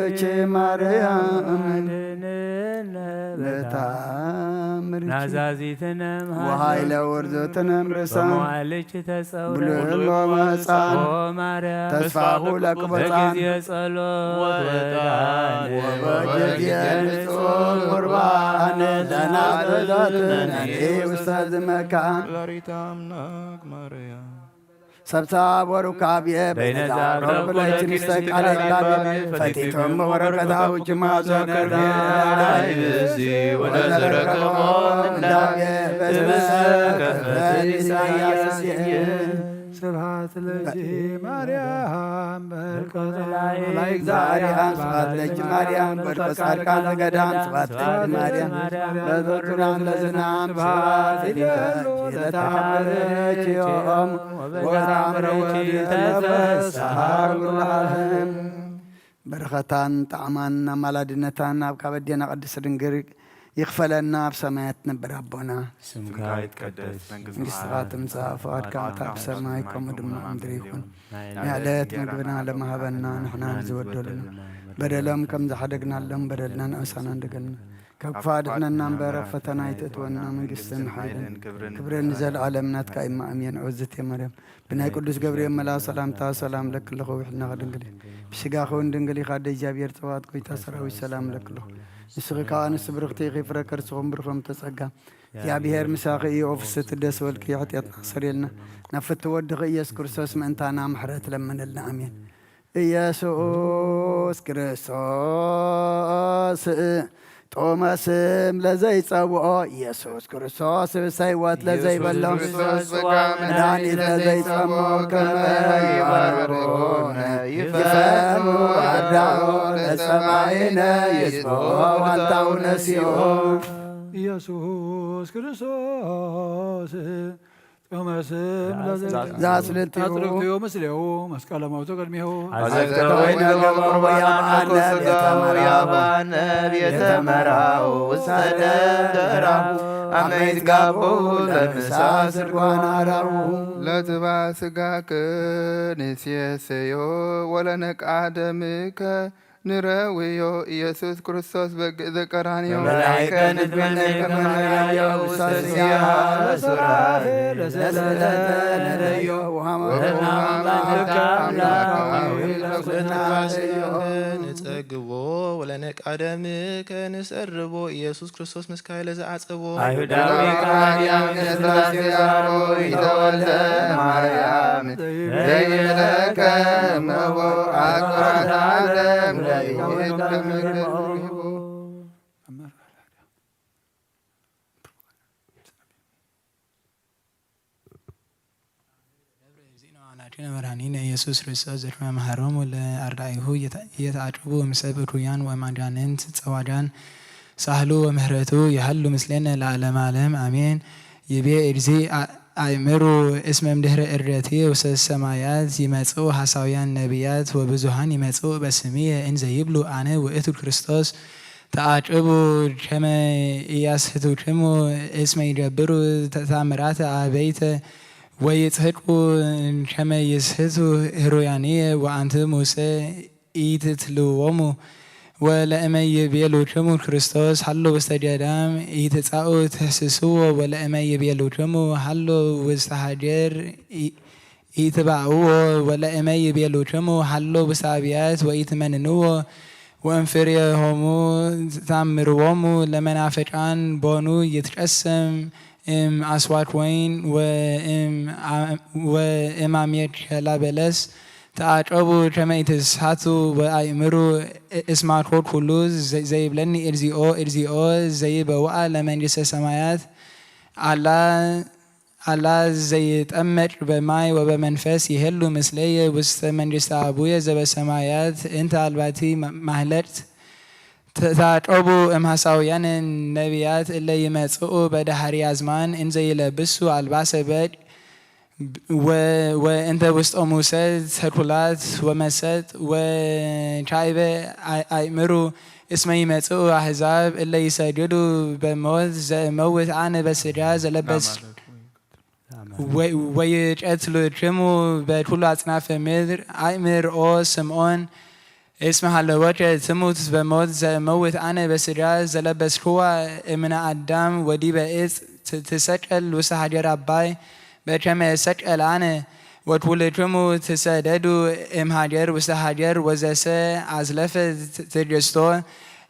እቺ ማርያም አድነነ በታምር ናዛዚትነ ወኃይለ ውርዙትነ ርእሳ በመዋልች ተጸውረ ብልሎ መጻን ኦ ማርያም ተስፋሁ ለቅቦጻን በጊዜ ጸሎት ወጣን ወበጊዜ ንጹሕ ቁርባን ተናዘዘት ነኒ ውስተ ዝመካን። ወላዲተ አምላክ ማርያም ሰብሳብ ወሩካብየ በይነዛ በይነዛ አቅረብ ለኪ ምስለ ቃለ ቃል ፈቲቶም ወረቀታ ውጅማ ዘከርና ወዘረከቦ እንዳቤ በስመ ከፈት ኢሳያስ ስብሐት ለኪ ማርያም በልቆ መላእክት ዛሪሃ ስብሐት ለኪ ማርያም በልቆ ጻድቃን ዘገዳም ስብሐት ለኪ ማርያም ለዘክራን ለዝናም ስብሐት ለኪ ለተአምርኪ ዮም ወተአምርኪ ተፈስሐ ኩሉ ዓለም። በረኸታን ጣዕማን ኣማላድነታን ኣብ ካብ ኣዴና ቅድስት ድንግል ይኽፈለና። ኣብ ሰማያት ትነብር ኣቦና፣ ስምካ ይትቀደስ፣ መንግስትኻ ትምጻእ፣ ፍቓድካ ከምታ ኣብ ሰማይ ከምኡ ድማ ኣብ ምድሪ ይኹን። ናይ ዕለት ምግብና ሎም ሃበና፣ ንሕና ንዝበደሉና በደሎም ከም ዝሓደግናሎም በደልና ንእሳና እንደገልና ካብ ክፉእ ኣድሕነና እምበር ኣብ ፈተና ኣይትእትወና። መንግስትን ሓይልን ክብርን ንዘለዓለም ናትካ እዩ። ኣሜን። ኦ እግዝእትየ ማርያም ብናይ ቅዱስ ገብርኤል መልኣክ ሰላምታ ሰላም ለኪ ኣለኹ፣ ውሕድናኺ ድንግል እዩ፣ ብስጋኺ እውን ድንግል ኢኻ፣ ኣደ እግዚኣብሔር ጸባኦት፣ ጎይታ ሰራዊት ሰላም ለኪ ኣለኹ። ንስኺ ከኣ ኣንስቲ ብርኽቲ ኢኺ፣ ፍረ ከርስኹም ብሩኽ እምተ ጸጋ፣ እግዚኣብሔር ምሳኺ እዩ። ኦ ፍስሕቲ ደስ በልኪ፣ ሓጢኣትና ኣስተሰርየልና፣ ናብ ፍትው ወድኺ ኢየሱስ ክርስቶስ ምእንታና ምሕረት ለምንልና። ኣሜን። ኢየሱስ ክርስቶስ ጥዑመ ስም ለዘይጸውኦ፣ ኢየሱስ ክርስቶስ ስብሰ ሕይወት ለዘይበሎ፣ ኢየሱስ ክርስቶስ ጸጋ መድኃኒት ለዘይጸሞ፣ ከመ ይባርኮነ ይፈኑ አዳኦ ለጸባኢነ ይጽብኦ ዋልታው ነሲኦ። ኢየሱስ ክርስቶስ ጥዑመ ስም ለዘይጸሞ፣ ዘአስልጥዩ አጽድቅትዮ ምስሌሁ መስቀለ ሞቱ ቅድሜሁ አዘክተ ወይነ ገቦ ወያማነ ቤተ መራሁ ያባነ ቤተ መራሁ ውስተ ደብረ ራሁ አመ ይትጋቡ ለምሳ ስርጓን አራሁ። ለትባ ስጋክ ንሴሰዮ ወለነቃ ደምከ ንረውዮ ኢየሱስ ክርስቶስ በግእ ዘቀራንዮ መላእክተ ንትመነይ ከመናዮ ውስተ ዚኣ ለሱራፌል ለሰለተ ነረዮ ወሃመ ወሃመ አምላክ አምላካዊ ለኩልና ለኩልና ዘዮ ንጸግቦ ወለነቃደም ከንሰርቦ ኢየሱስ ክርስቶስ ምስካይ ለዘዓጸቦ አይሁዳዊ ከሃዲያን ስላሴ ዛሮ ይተወልደ ማርያም ዘይብለከ እመቦ አቅራት ዓለም ለኢይትከምር ናቲነ መድኃኒነ ኢየሱስ ክርስቶስ ዘድፈ መሃሮሙ ለአርዳኢሁ እየተአቅቡ እምሰብ እኩያን ወማንጃንንት ጸዋጃን ሳህሉ ወምህረቱ የሃሉ ምስሌነ ለዓለመ ዓለም አሜን። ይቤ እግዚእ አእምሩ እስመ እምድህረ እርደትየ ውስተ ሰማያት ይመጽኡ ሐሳውያን ነቢያት ወብዙሃን ይመጽኡ በስምየ እንዘ ይብሉ አነ ውእቱ ክርስቶስ ተአቅቡ ከመ ኢያስሕቱክሙ እስመ ይገብሩ ተአምራተ አበይተ ወይጽሕቁ ከመ ይስሕቱ ህሩያንየ ወአንትሙሰ ኢትትልዎሙ። ወለእመ ይቤሉክሙ ክርስቶስ ሀሎ ውስተ ገዳም ኢትጻኡ ትሕስስዎ። ወለእመ ይቤሉክሙ ሀሎ ውስተ ሀገር ኢትባእዎ። ወለእመ ይቤሉክሙ ሀሎ ውስተ አብያት ወኢትመንንዎ። ወእምፍሬሆሙ ታምርዎሙ ለመናፍቃን ቦኑ ይትቀሰም እም አስዋክ ወይን ወእም አሜከላ በለስ ተአቀቡ ከመ ኢትስሓቱ ወአእምሩ እስማኮ ኩሉ ዘይብለኒ እግዚኦ እግዚኦ ዘይበውአ ለመንግስተ ሰማያት አላ አላ ዘይጠመቅ በማይ ወበመንፈስ ይሄሉ ምስሌየ ውስተ መንግስተ አቡየ ዘበሰማያት እንተ አልባቲ ማህለቅት ተታቀቡ እምሃሳውያን ነቢያት እለ ይመጽኡ በዳህሪ አዝማን እንዘ ይለብሱ አልባሰ በግ ወእንተ ውስጦሙሰ ተኩላት ወመሰጥ ወካይበ አእምሩ እስመ ይመጽኡ አሕዛብ እለ ይሰግዱ በሞት ዘእመውት አነ በስጋ ዘለበስ ወይቀትልክሙ በኩሉ አጽናፈ ምድር። አእምር ኦ ስምዖን እስመ ሀለወከ ትሙት በሞት ዘእመውት አነ በስጋ ዘለበስክዋ እምነ አዳም ወዲበ እጽ ትሰቀል ውስተ ሀገር አባይ በከመ እሰቀል አነ። ወኩልክሙ ትሰደዱ እምሃገር ውስተ ሀገር ወዘሰ አዝለፈ ትዕግስቶ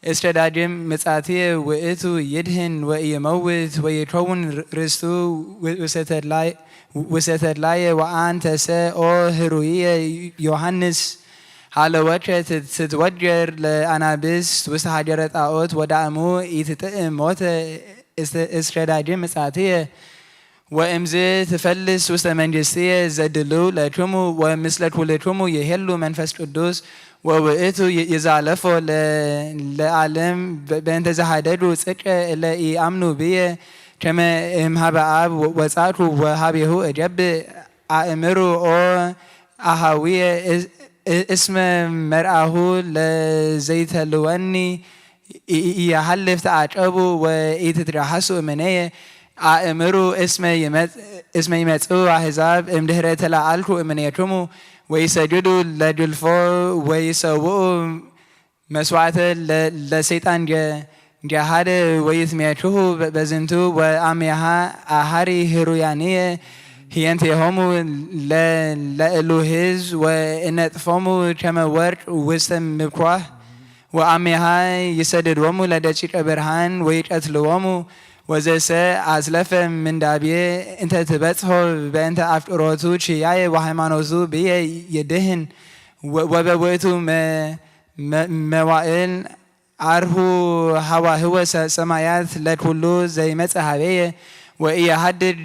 እስከ ዳግም ምጻትየ ውእቱ ይድህን ወኢይመውት ወይከውን ርስቱ ውሰተድላየ ወአንተሰ ኦ ህሩይየ ዮሐንስ ሃለወከ ትትወጀር ለአናብስት ውስተ ሀገረ ጣዖት ወዳእሙ ኢትጥእም ሞተ እስከ ዳግም ምጻትየ ወእምዝ ትፈልስ ውስተ መንግስትየ ዘድልው ለክሙ ወምስለ ኩልክሙ የሄሉ መንፈስ ቅዱስ ወውእቱ ይዛለፎ ለዓለም በእንተ ዘሃደዱ ጽድቀ እለ ኢአምኑ ብየ ከመ እምሃበ አብ ወጻእኩ ወሃቤሁ እገብእ አእምሩ ኦ አሃውየ እስመ መርአሁ ለዘይተልወኒ ኢያሃልፍ ተአቀቡ ወኢትትረሃሱ እምኔየ አእምሩ እስመ ይመጽኡ አሕዛብ እምድህረ ተለአልኩ እምኔክሙ ወይሰግዱ ለግልፎ ወይሰውኡ መስዋዕተ ለሰይጣን ጀሃደ ወይትሜክሁ በዝንቱ ወአሜሃ አሃሪ ህሩያንየ ህየንቴሆሙ ለእሉ ህዝብ ወእነጥፎሙ ከመ ወርቅ ውስተ ምብኳህ ወአሜሃ ይሰድድዎሙ ለደቂቀ ብርሃን ወይቀትልዎሙ ወዘሰ አስለፈ ምንዳቤ እንተ ትበጽሖ በእንተ አፍቅሮቱ ችያየ ወሃይማኖቱ ብየ ይድህን ወበውእቱ መዋእል አርሁ ሃዋህወ ሰማያት ለኩሉ ዘይመጽእ ሀቤየ ወኢየሃድድ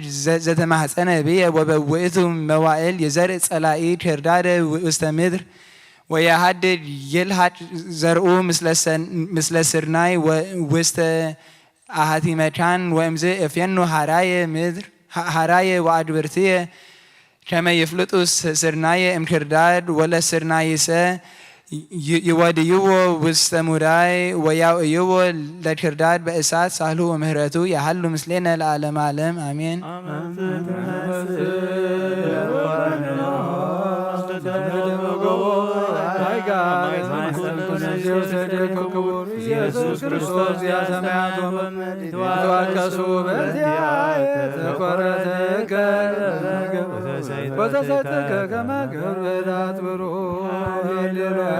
ዘተማህፀነ ብየ ወበውእቱ መዋእል ይዘርእ ጸላኢ ክርዳደ ውስተ ምድር ወየሃድድ ይልሃጭ ዘርኡ ምስለ ስርናይ ውስተ አሃቲ መካን ወእምዝ እፌኑ ሃራየ ምድር ሃራየ ወአድብርትየ ከመ ይፍልጡ ስርናየ እምክርዳድ ወለስርናይሰ ይወድይዎ ውስተ ሙዳይ ወያውእይዎ ለክርዳድ በእሳት ሳህሉ ወምህረቱ የሃሉ ምስሌነ ለዓለመ ዓለም አሜን። ማይ ኩሉ ነፍሲ ወሰደ ክቡር ኢየሱስ ክርስቶስ ዚአ ሰማያት ወምድር ይትዋቀሱ በዚአ ተኮረትከ ወተሰይጠከ ከመ ገርበታት ብሩር። ሃሌሉያ።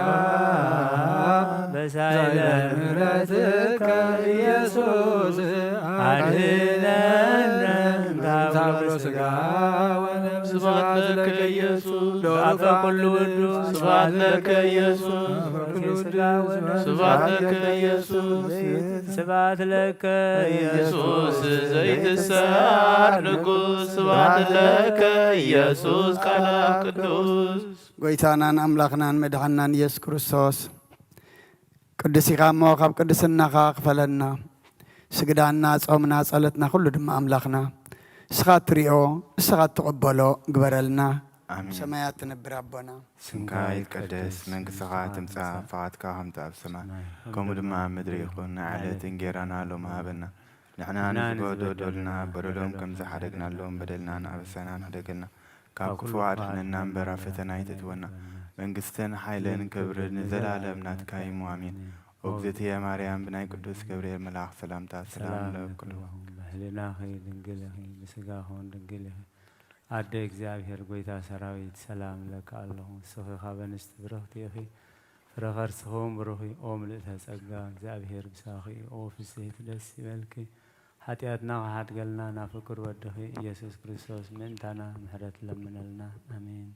በሳይለ ምሕረትከ ኢየሱስ አድነነ እንተ ሀብሎ ስጋ ወነፍስ። ስብሐት ለከ ኢየሱስ አፈ ኩሉ ውዱስ። ስብሐት ለከ ኢየሱስ። ስብሐት ለከ ኢየሱስ። ስብሐት ለከ ኢየሱስ ዘይትሰዓር ንጉስ። ስብሐት ለከ ኢየሱስ ቃል ቅዱስ። ጎይታናን ኣምላኽናን መድሓናን ኢየሱስ ክርስቶስ ቅዱስ ኢኻ እሞ ካብ ቅድስናኻ ክፈለና። ስግዳና፣ ጾምና፣ ጸሎትና ኩሉ ድማ ኣምላኽና ንስኻ እትሪኦ ንስኻ እትቕበሎ ግበረልና። ኣሜን። ሰማያት ትነብር ኣቦና። ስምካ ይትቀደስ፣ መንግስትኻ ትምጻእ፣ ፍቓድካ ከምቲ ኣብ ሰማይ ከምኡ ድማ ኣብ ምድሪ ይኹን። ናይ ዕለት እንጌራና ሎሚ ሃበና። ንሕና ንዝበደሉና በደሎም ከም ዝሓደግናሎም በደልናን ኣበሳናን ሕደገልና። ካብ ክፉ ኣድሕነና እምበር ኣብ ፈተና ኣይተእትወና። መንግስትን ሓይልን ክብርን ንዘለኣለም ናትካ እዩ። ኣሜን። ኦ እግዝእትየ ማርያም ብናይ ቅዱስ ገብርኤል መልኣኽ ሰላምታ ሰላም ሰላም ለኪ ለክልኩም። ብህልናኺ ድንግል ኢኺ፣ ብስጋኹን ድንግል ኢኺ። ኣደ እግዚኣብሔር ጎይታ ሰራዊት ሰላም ለኪ ኣለኹ። ንስኺ ካብ ኣንስቲ ብርኽቲ ኢኺ፣ ፍረ ከርስኺ እውን ብሩኽ እዩ። ኦ ምልእተ ጸጋ እግዚኣብሔር ምሳኺ እዩ። ኦ ፍስሕቲ ደስ ይበልኪ፣ ሓጢኣትና ክሓድገልና ናብ ፍቁር ወድኺ ኢየሱስ ክርስቶስ ምእንታና ምሕረት ለምነልና። ኣሜን።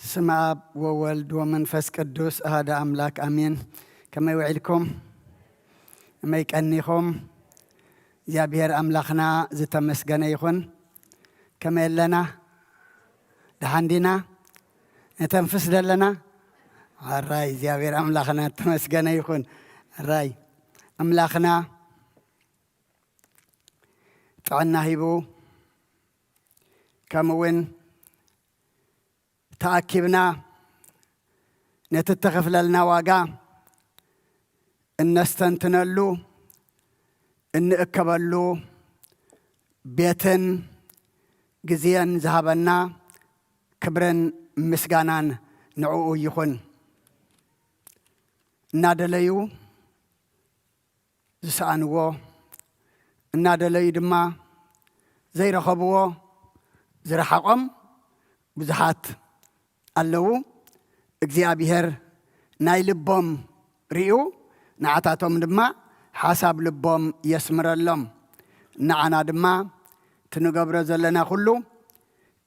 ስም ኣብ ወወልድ ወመንፈስ ቅዱስ ኣሃደ ኣምላክ ኣሜን። ከመይ ውዒልኩም? ከመይ ቀኒኹም? እግዚኣብሔር ኣምላኽና ዝተመስገነ ይኹን። ከመይ ኣለና? ደሓን ዲና? ነተንፍስ ደለና? ኣራይ እግዚኣብሔር ኣምላኽና ዝተመስገነ ይኹን። ኣራይ ኣምላኽና ጥዕና ሂቡ፣ ከምኡ እውን ተኣኪብና ነቲ እተኸፍለልና ዋጋ እነስተንትነሉ፣ እንእከበሉ ቤትን ግዜን ዝሃበና ክብርን ምስጋናን ንዕኡ ይኹን። እናደለዩ ዝሰኣንዎ፣ እናደለዩ ድማ ዘይረኸብዎ ዝረሓቖም ብዙሓት ኣለዉ። እግዚኣብሔር ናይ ልቦም ርእዩ፣ ንዓታቶም ድማ ሓሳብ ልቦም የስምረሎም። ንዓና ድማ እቲ ንገብሮ ዘለና ኩሉ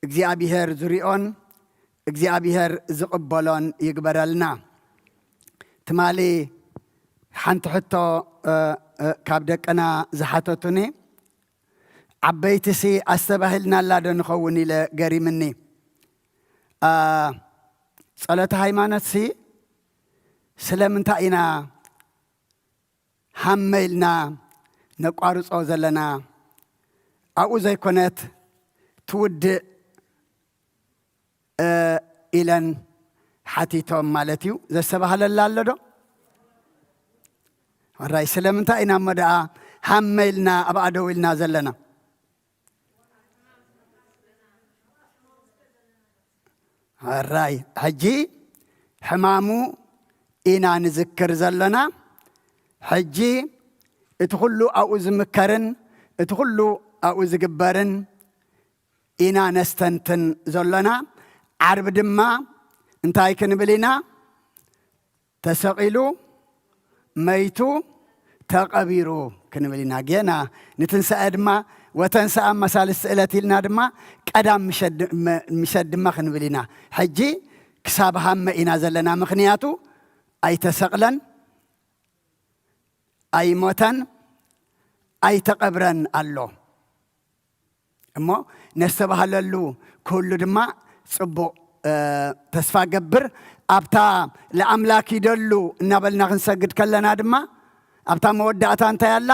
እግዚኣብሔር ዝሪኦን እግዚኣብሔር ዝቕበሎን ይግበረልና። ትማሊ ሓንቲ ሕቶ፣ እ፣ እ፣ ካብ ደቅና ዝሓተቱኒ፣ ዓበይትሲ ኣስተባሂልናላ ዶ ንኸውን ኢለ ገሪምኒ። ኣ፣ ጸሎተ ሃይማኖትሲ ስለምንታይ ኢና ሃመ ኢልና ነቋርጾ ዘለና? ኣብኡ ዘይኮነት ትውድእ፣ እ፣ ኢለን ሓቲቶም ማለት እዩ። ዘስተባህለላ ኣሎ ዶ? ሕራይ፣ ስለምንታይ ኢና እሞ ደኣ ሃመ ኢልና ኣብኣ ደው ኢልና ዘለና? ሕራይ ሕጂ ሕማሙ ኢና ንዝክር ዘለና። ሕጂ እቲ ኩሉ ኣብኡ ዝምከርን እቲ ኩሉ ኣብኡ ዝግበርን ኢና ነስተንትን ዘሎና። ዓርቢ ድማ እንታይ ክንብል ኢና? ተሰቒሉ፣ መይቱ፣ ተቐቢሩ ክንብል ኢና። ጌና ንትንሳኤ ድማ ወተንስኣ መሳልስቲ ዕለት ኢልና ድማ ቀዳም ምሸት ድ-፣ መ-፣ ምሸት ድማ ክንብል ኢና። ሕጂ ክሳብ ሃመ ኢና ዘለና፣ ምኽንያቱ ኣይተሰቕለን፣ ኣይሞተን፣ ኣይተቐብረን ኣሎ። እሞ ነስተባህለሉ ክህሉ ድማ ጽቡቕ፣ እ፣ ተስፋ ገብር። ኣብታ ለኣምላክ ይደሉ እናበልና ክንሰግድ ከለና ድማ ኣብታ መወዳእታ እንታይ ኣላ?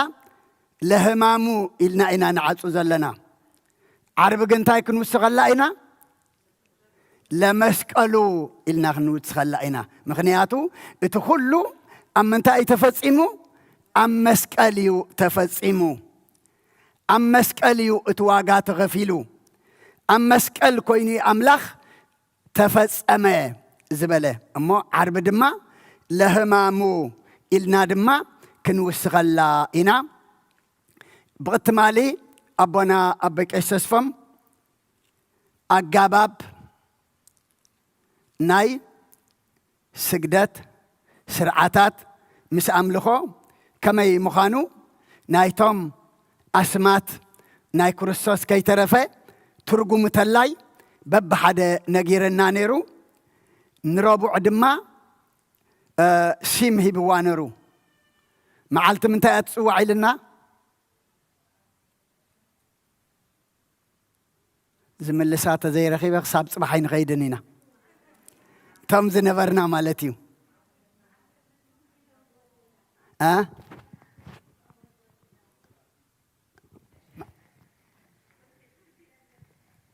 ለህማሙ ኢልና ኢና ንዓጹ ዘለና። ዓርቢ ግን እንታይ ክንውስኸላ ኢና? ለመስቀሉ ኢልና ክንውስኸላ ኢና። ምኽንያቱ እቲ ኩሉ ኣብ ምንታይ እዩ ተፈጺሙ? ኣብ መስቀል እዩ ተፈጺሙ። ኣብ መስቀል እዩ እቲ ዋጋ ተኸፊሉ። ኣብ መስቀል ኮይኑ ኣምላኽ ተፈጸመ ዝበለ። እሞ ዓርቢ ድማ ለህማሙ ኢልና ድማ ክንውስኸላ ኢና። ብቕትማሊ ኣቦና ኣቦ ቄስ ተስፎም ኣጋባብ ናይ ስግደት ስርዓታት ምስ ኣምልኾ ከመይ ምዃኑ ናይቶም ኣስማት ናይ ክርስቶስ ከይተረፈ ትርጉሙ ተላይ በብሓደ ነጊርና ነይሩ። ንረቡዕ ድማ፣ እ፣ ሲም ሂብዋ ነይሩ። መዓልቲ ምንታይ እያ ትጽዋዕ ኢልና? ዝምልሳ ተዘይረኺበ ክሳብ ጽባሕ ኣይንኸይድን ኢና። እቶም ዝነበርና ማለት እዩ። እ?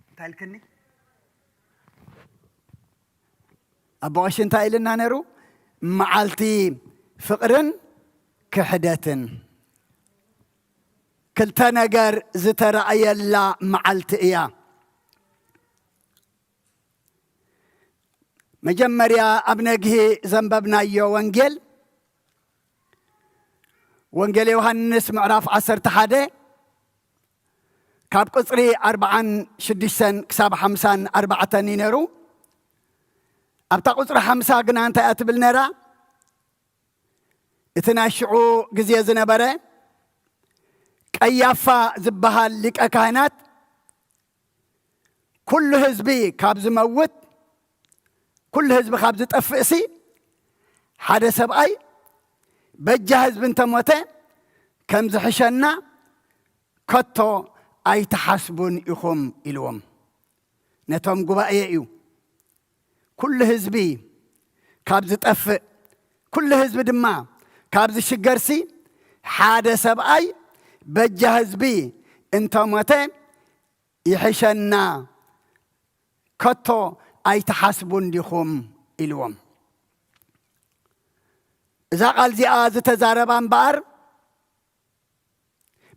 እንታይ ኢልክኒ? ኣቦ ቀሺ እንታይ ኢልና ነይሩ? መዓልቲ ፍቕርን ክሕደትን። ክልተ ነገር ዝተራእየላ መዓልቲ እያ። መጀመርያ ኣብ ነግሂ ዘንበብናዮ ወንጌል፣ ወንጌል ዮሃንስ ምዕራፍ ዓሰርተ ሓደ ካብ ቁጽሪ ኣርብዓን ሽዱሽተን ክሳብ ሓምሳን ኣርባዕተን እዩ ነይሩ። ኣብታ ቁጽሪ ሓምሳ ግና እንታይ እያ ትብል ነይራ? እቲ ናይ ሽዑ ግዜ ዝነበረ ቀያፋ ዝበሃል ሊቀ ካህናት፣ ኩሉ ህዝቢ ካብ ዝመውት፣ ኩሉ ህዝቢ ካብ ዝጠፍእሲ፣ ሓደ ሰብኣይ በጃ ህዝቢ እንተሞተ ከም ዝሕሸና ከቶ ኣይትሓስቡን ኢኹም ኢልዎም። ነቶም ጉባኤ እዩ። ኩሉ ህዝቢ ካብ ዝጠፍእ፣ ኩሉ ህዝቢ ድማ ካብ ዝሽገርሲ፣ ሓደ ሰብኣይ በጃ ህዝቢ እንተሞተ ይሕሸና፣ ከቶ ኣይትሓስቡን ዲኹም ኢልዎም። እዛ ቃል እዚኣ ዝተዛረባ እምበኣር፣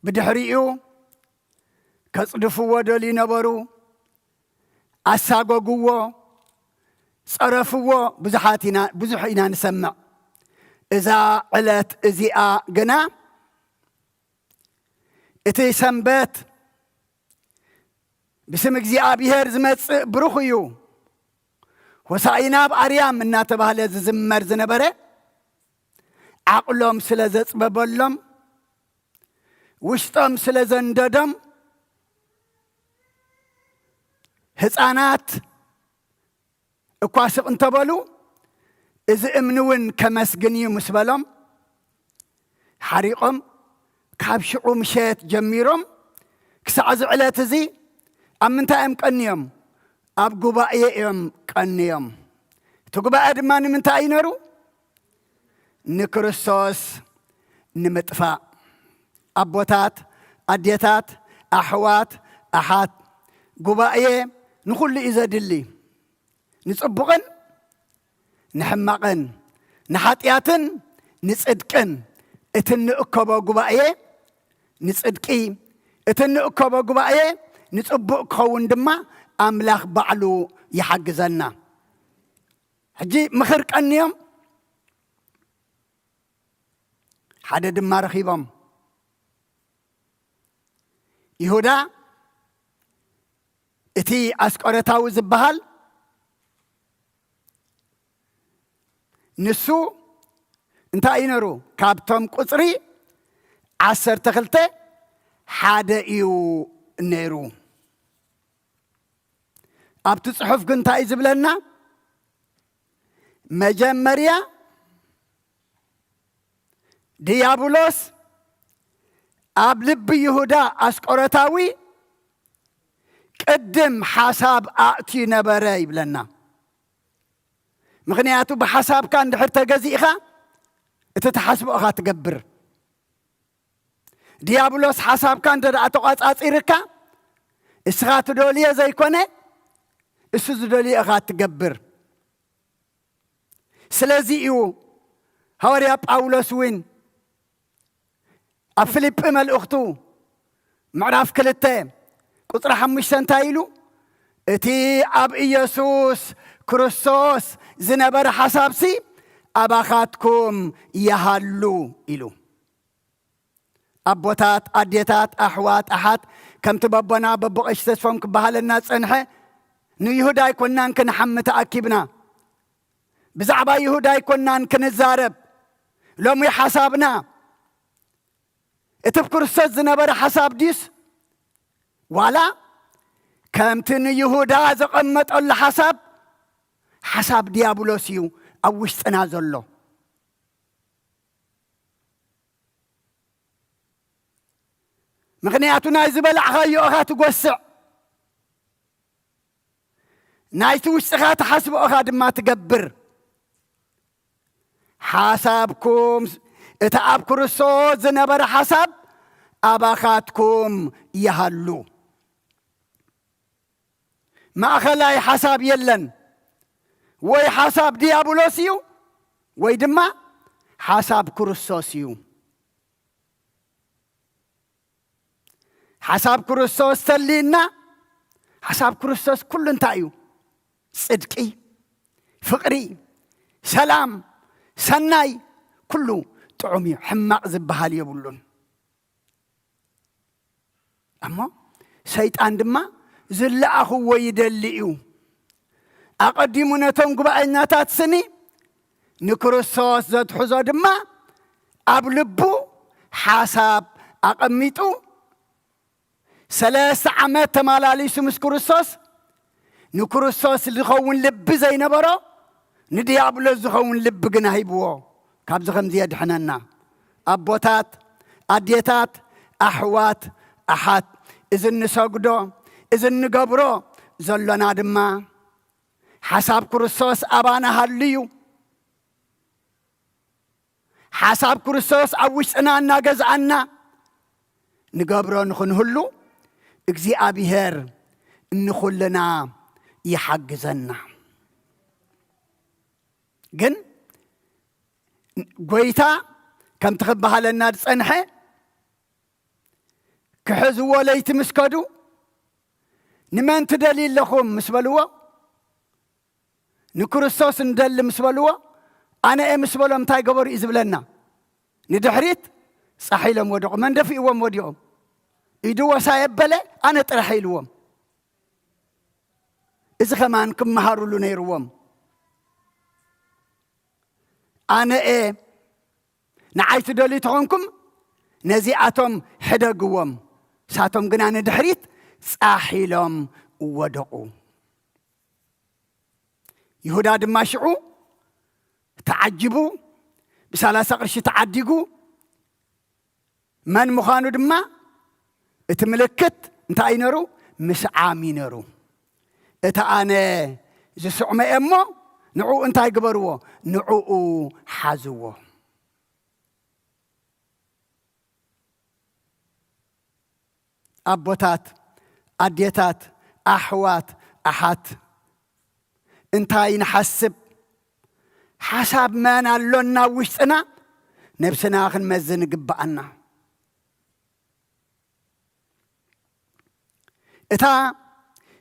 ብድሕሪኡ ከጽድፍዎ ደልዩ ነበሩ፣ ኣሳጎግዎ፣ ጸረፍዎ፣ ብዙሓት ኢና፣ ብዙሕ ኢና ንሰምዕ። እዛ ዕለት እዚኣ ግና፣ እቲ ሰንበት ብስም እግዚኣብሔር ዝመጽእ ብሩኽ እዩ፣ ሆሳኢና ኣብ ኣርያም እናተባህለ ዝዝመር ዝነበረ፣ ዓቕሎም ስለ ዘጽበበሎም፣ ውሽጦም ስለ ዘንደዶም፣ ህፃናት እኳ ስቕ እንተበሉ፣ እዚ እምኒ እውን ከመስግን እዩ ምስ በሎም፣ ሓሪቖም፣ ካብ ሽዑ ምሸት ጀሚሮም ክሳዕ እዚ ዕለት እዚ ኣብ ምንታይ እዮም ቀንዮም? ኣብ ጉባኤ እዮም ቀንዮም። እቲ ጉባኤ ድማ ንምንታይ እዩ ነሩ? ንክርስቶስ ንምጥፋእ። ኣቦታት፣ ኣዴታት፣ ኣሕዋት፣ ኣሓት፣ ጉባኤ ንኹሉ እዩ ዘድሊ። ንጽቡቕን ንሕማቕን፣ ንሓጢኣትን ንጽድቅን። እቲ እንእከቦ ጉባኤ ንጽድቂ፣ እቲ እንእከቦ ጉባኤ ንጽቡቕ ክኸውን ድማ ኣምላኽ ባዕሉ ይሓግዘና። ሕጂ ምኽር ቀንዮም፣ ሓደ ድማ ረኺቦም። ይሁዳ እቲ ኣስቆረታዊ ዝበሃል፣ ንሱ እንታይ እዩ ነሩ? ካብቶም ቁጽሪ ዓሰርተ ክልተ ሓደ እዩ ነይሩ። ኣብቲ ጽሑፍ ግን እንታይ እዩ ዝብለና? መጀመርያ ድያብሎስ ኣብ ልቢ ይሁዳ ኣስቆረታዊ ቅድም ሓሳብ ኣእትዩ ነበረ ይብለና። ምኽንያቱ ብሓሳብካ እንድሕር ተገዚእኻ፣ እቲ ትሓስቦ ኢኻ ትገብር። ድያብሎስ ሓሳብካ እንተ ደኣ ተቋጻጺርካ፣ እስኻ ትደልዮ ዘይኮነ፣ እሱ ዝደልዮ ኢኻ ትገብር። ስለዚ እዩ ሃዋርያ ጳውሎስ እውን ኣብ ፊልጲ መልእኽቱ ምዕራፍ ክልተ ቁጽሪ ሓሙሽተ እንታይ ኢሉ? "እቲ ኣብ ኢየሱስ ክርስቶስ ዝነበረ ሓሳብሲ ኣባኻትኩም ይሃሉ" ኢሉ። ኣቦታት፣ ኣዴታት፣ ኣሕዋት፣ ኣሓት፣ ከምቲ በቦና በቦ ቀሺ ተስፎም ክበሃለና ዝጸንሐ፣ ንይሁዳ ኣይኮንናን ክንሓሚ ተኣኪብና። ብዛዕባ ይሁዳ ኣይኮንናን ክንዛረብ። ሎሚ ሓሳብና እቲ ኣብ ክርስቶስ ዝነበረ ሓሳብ ድዩስ፣ ዋላ ከምቲ ንይሁዳ ዘቐመጠሉ ሓሳብ፣ ሓሳብ ዲያብሎስ እዩ ኣብ ውሽጥና ዘሎ? ምኽንያቱ ናይ ዝበላዕኻዮ ኢኻ ትጎስዕ፣ ናይቲ ውሽጥኻ ትሓስቦ ኢኻ ድማ ትገብር። ሓሳብኩም፣ እቲ ኣብ ክርስቶስ ዝነበረ ሓሳብ ኣባኻትኩም ይሃሉ። ማእኸላይ ሓሳብ የለን። ወይ ሓሳብ ዲያብሎስ እዩ፣ ወይ ድማ ሓሳብ ክርስቶስ እዩ። ሓሳብ ክርስቶስ ተልዩና። ሓሳብ ክርስቶስ ኩሉ እንታይ እዩ? ጽድቂ፣ ፍቕሪ፣ ሰላም፣ ሰናይ፣ ኩሉ ጥዑም እዩ፣ ሕማቕ ዝበሃል የብሉን። እሞ ሰይጣን ድማ ዝለኣኽዎ ይደሊ እዩ። ኣቐዲሙ ነቶም ጉባኤኛታት ስኒ ንክርስቶስ ዘትሕዞ ድማ ኣብ ልቡ ሓሳብ ኣቐሚጡ፣ ሰለስተ ዓመት ተመላሊሱ ምስ ክርስቶስ፣ ንክርስቶስ ዝኸውን ልቢ ዘይነበሮ፣ ንዲያብሎስ ዝኸውን ልቢ ግና ሂብዎ። ካብዚ ከምዚ የድሕነና። ኣቦታት፣ ኣዴታት፣ ኣሕዋት፣ ኣሓት፣ እዚ እንሰግዶ፣ እዚ እንገብሮ ዘሎና ድማ ሓሳብ ክርስቶስ ኣባና ሃልዩ፣ ሓሳብ ክርስቶስ ኣብ ውሽጥና እናገዝኣና ንገብሮ ንኽንህሉ እግዚኣብሔር ንኹልና ይሓግዘና። ግን ጎይታ ከምቲ ክበሃለና ዝጸንሐ፣ ክሕዝዎ ለይቲ ምስ ከዱ፣ "ንመን ትደልዩ ኣለኹም?" ምስ በልዎ፣ "ንክርስቶስ ንደሊ" ምስ በልዎ፣ "ኣነ እየ" ምስ በሎም እንታይ ገበሩ እዩ ዝብለና? ንድሕሪት ጻሕ ኢሎም ወደቑ። መን ደፊእዎም ወዲቖም? ኢዱ ወሳይ ኣበለ፣ "ኣነ ጥራሕ" ኢልዎም። እዚ ከማን ክመሃሩሉ ነይርዎም። "ኣነ እየ፣ ንዓይ ትደልዩ ተኾንኩም ነዚኣቶም ሕደግዎም"። ሳቶም ግና ንድሕሪት ጻሕ ኢሎም ወደቑ። ይሁዳ ድማ ሽዑ ተዓጂቡ፣ ብሰላሳ ቅርሺ ተዓዲጉ፣ መን ምዃኑ ድማ እቲ ምልክት እንታይ እዩ ነሩ? ምስዓም እዩ ነሩ። እቲ ኣነ ዝስዕሞ እየ እሞ ንዕኡ እንታይ ግበርዎ? ንዕኡ ሓዝዎ። ኣቦታት፣ ኣዴታት፣ ኣሕዋት፣ ኣሓት፣ እንታይ ንሓስብ? ሓሳብ መን ኣሎና ኣብ ውሽጥና? ነብስና ክንመዝን ይግብኣና። እታ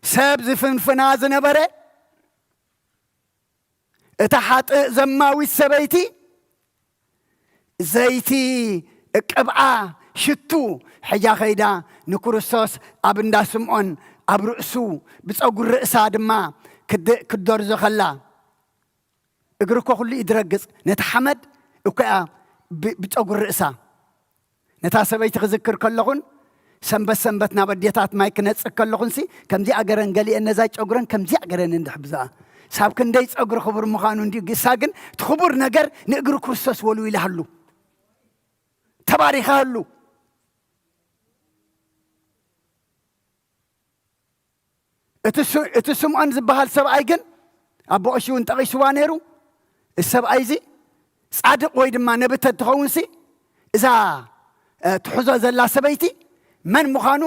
ሰብ ዝፍንፍና ዝነበረ፣ እታ ሓጥእ ዘማዊት ሰበይቲ ዘይቲ ቅብኣ ሽቱ ሒዛ ከይዳ ንክርስቶስ ኣብ እንዳ ስምዖን ኣብ ርእሱ ብጸጉሪ ርእሳ ድማ ክድ-፣ ክትደርዞ ከላ፣ እግሪ እኮ ኩሉ እዩ ዝረግጽ፣ ነቲ ሓመድ እኮ እያ ብ-፣ ብጸጉሪ ርእሳ። ነታ ሰበይቲ ክዝክር ከለኹን፣ ሰንበት ሰንበት ናብ ኣዴታት ማይ ክነጽግ ከለኹንሲ፣ ከምዚኣ ገረን ገሊአን ነዛ ጨጉረን ከምዚኣ ገረን እንድሕብዝኣ። ሳብ ክንደይ ጸጉሪ ክቡር ምዃኑ እንድዩ ግሳ፣ ግን እቲ ክቡር ነገር ንእግሪ ክርስቶስ ወልዊላ ህሉ። ተባሪኻ ህሉ። እቲ ሱ-፣ እቲ ስምዖን ዝበሃል ሰብኣይ ግን፣ ኣቦ ቀሺ እውን ጠቒስዋ ነይሩ። እዚ ሰብኣይ እዚ ጻድቕ ወይ ድማ ነቢ ተትኸውንሲ፣ እዛ፣ እ፣ ትሕዞ ዘላ ሰበይቲ መን ምዃኑ፣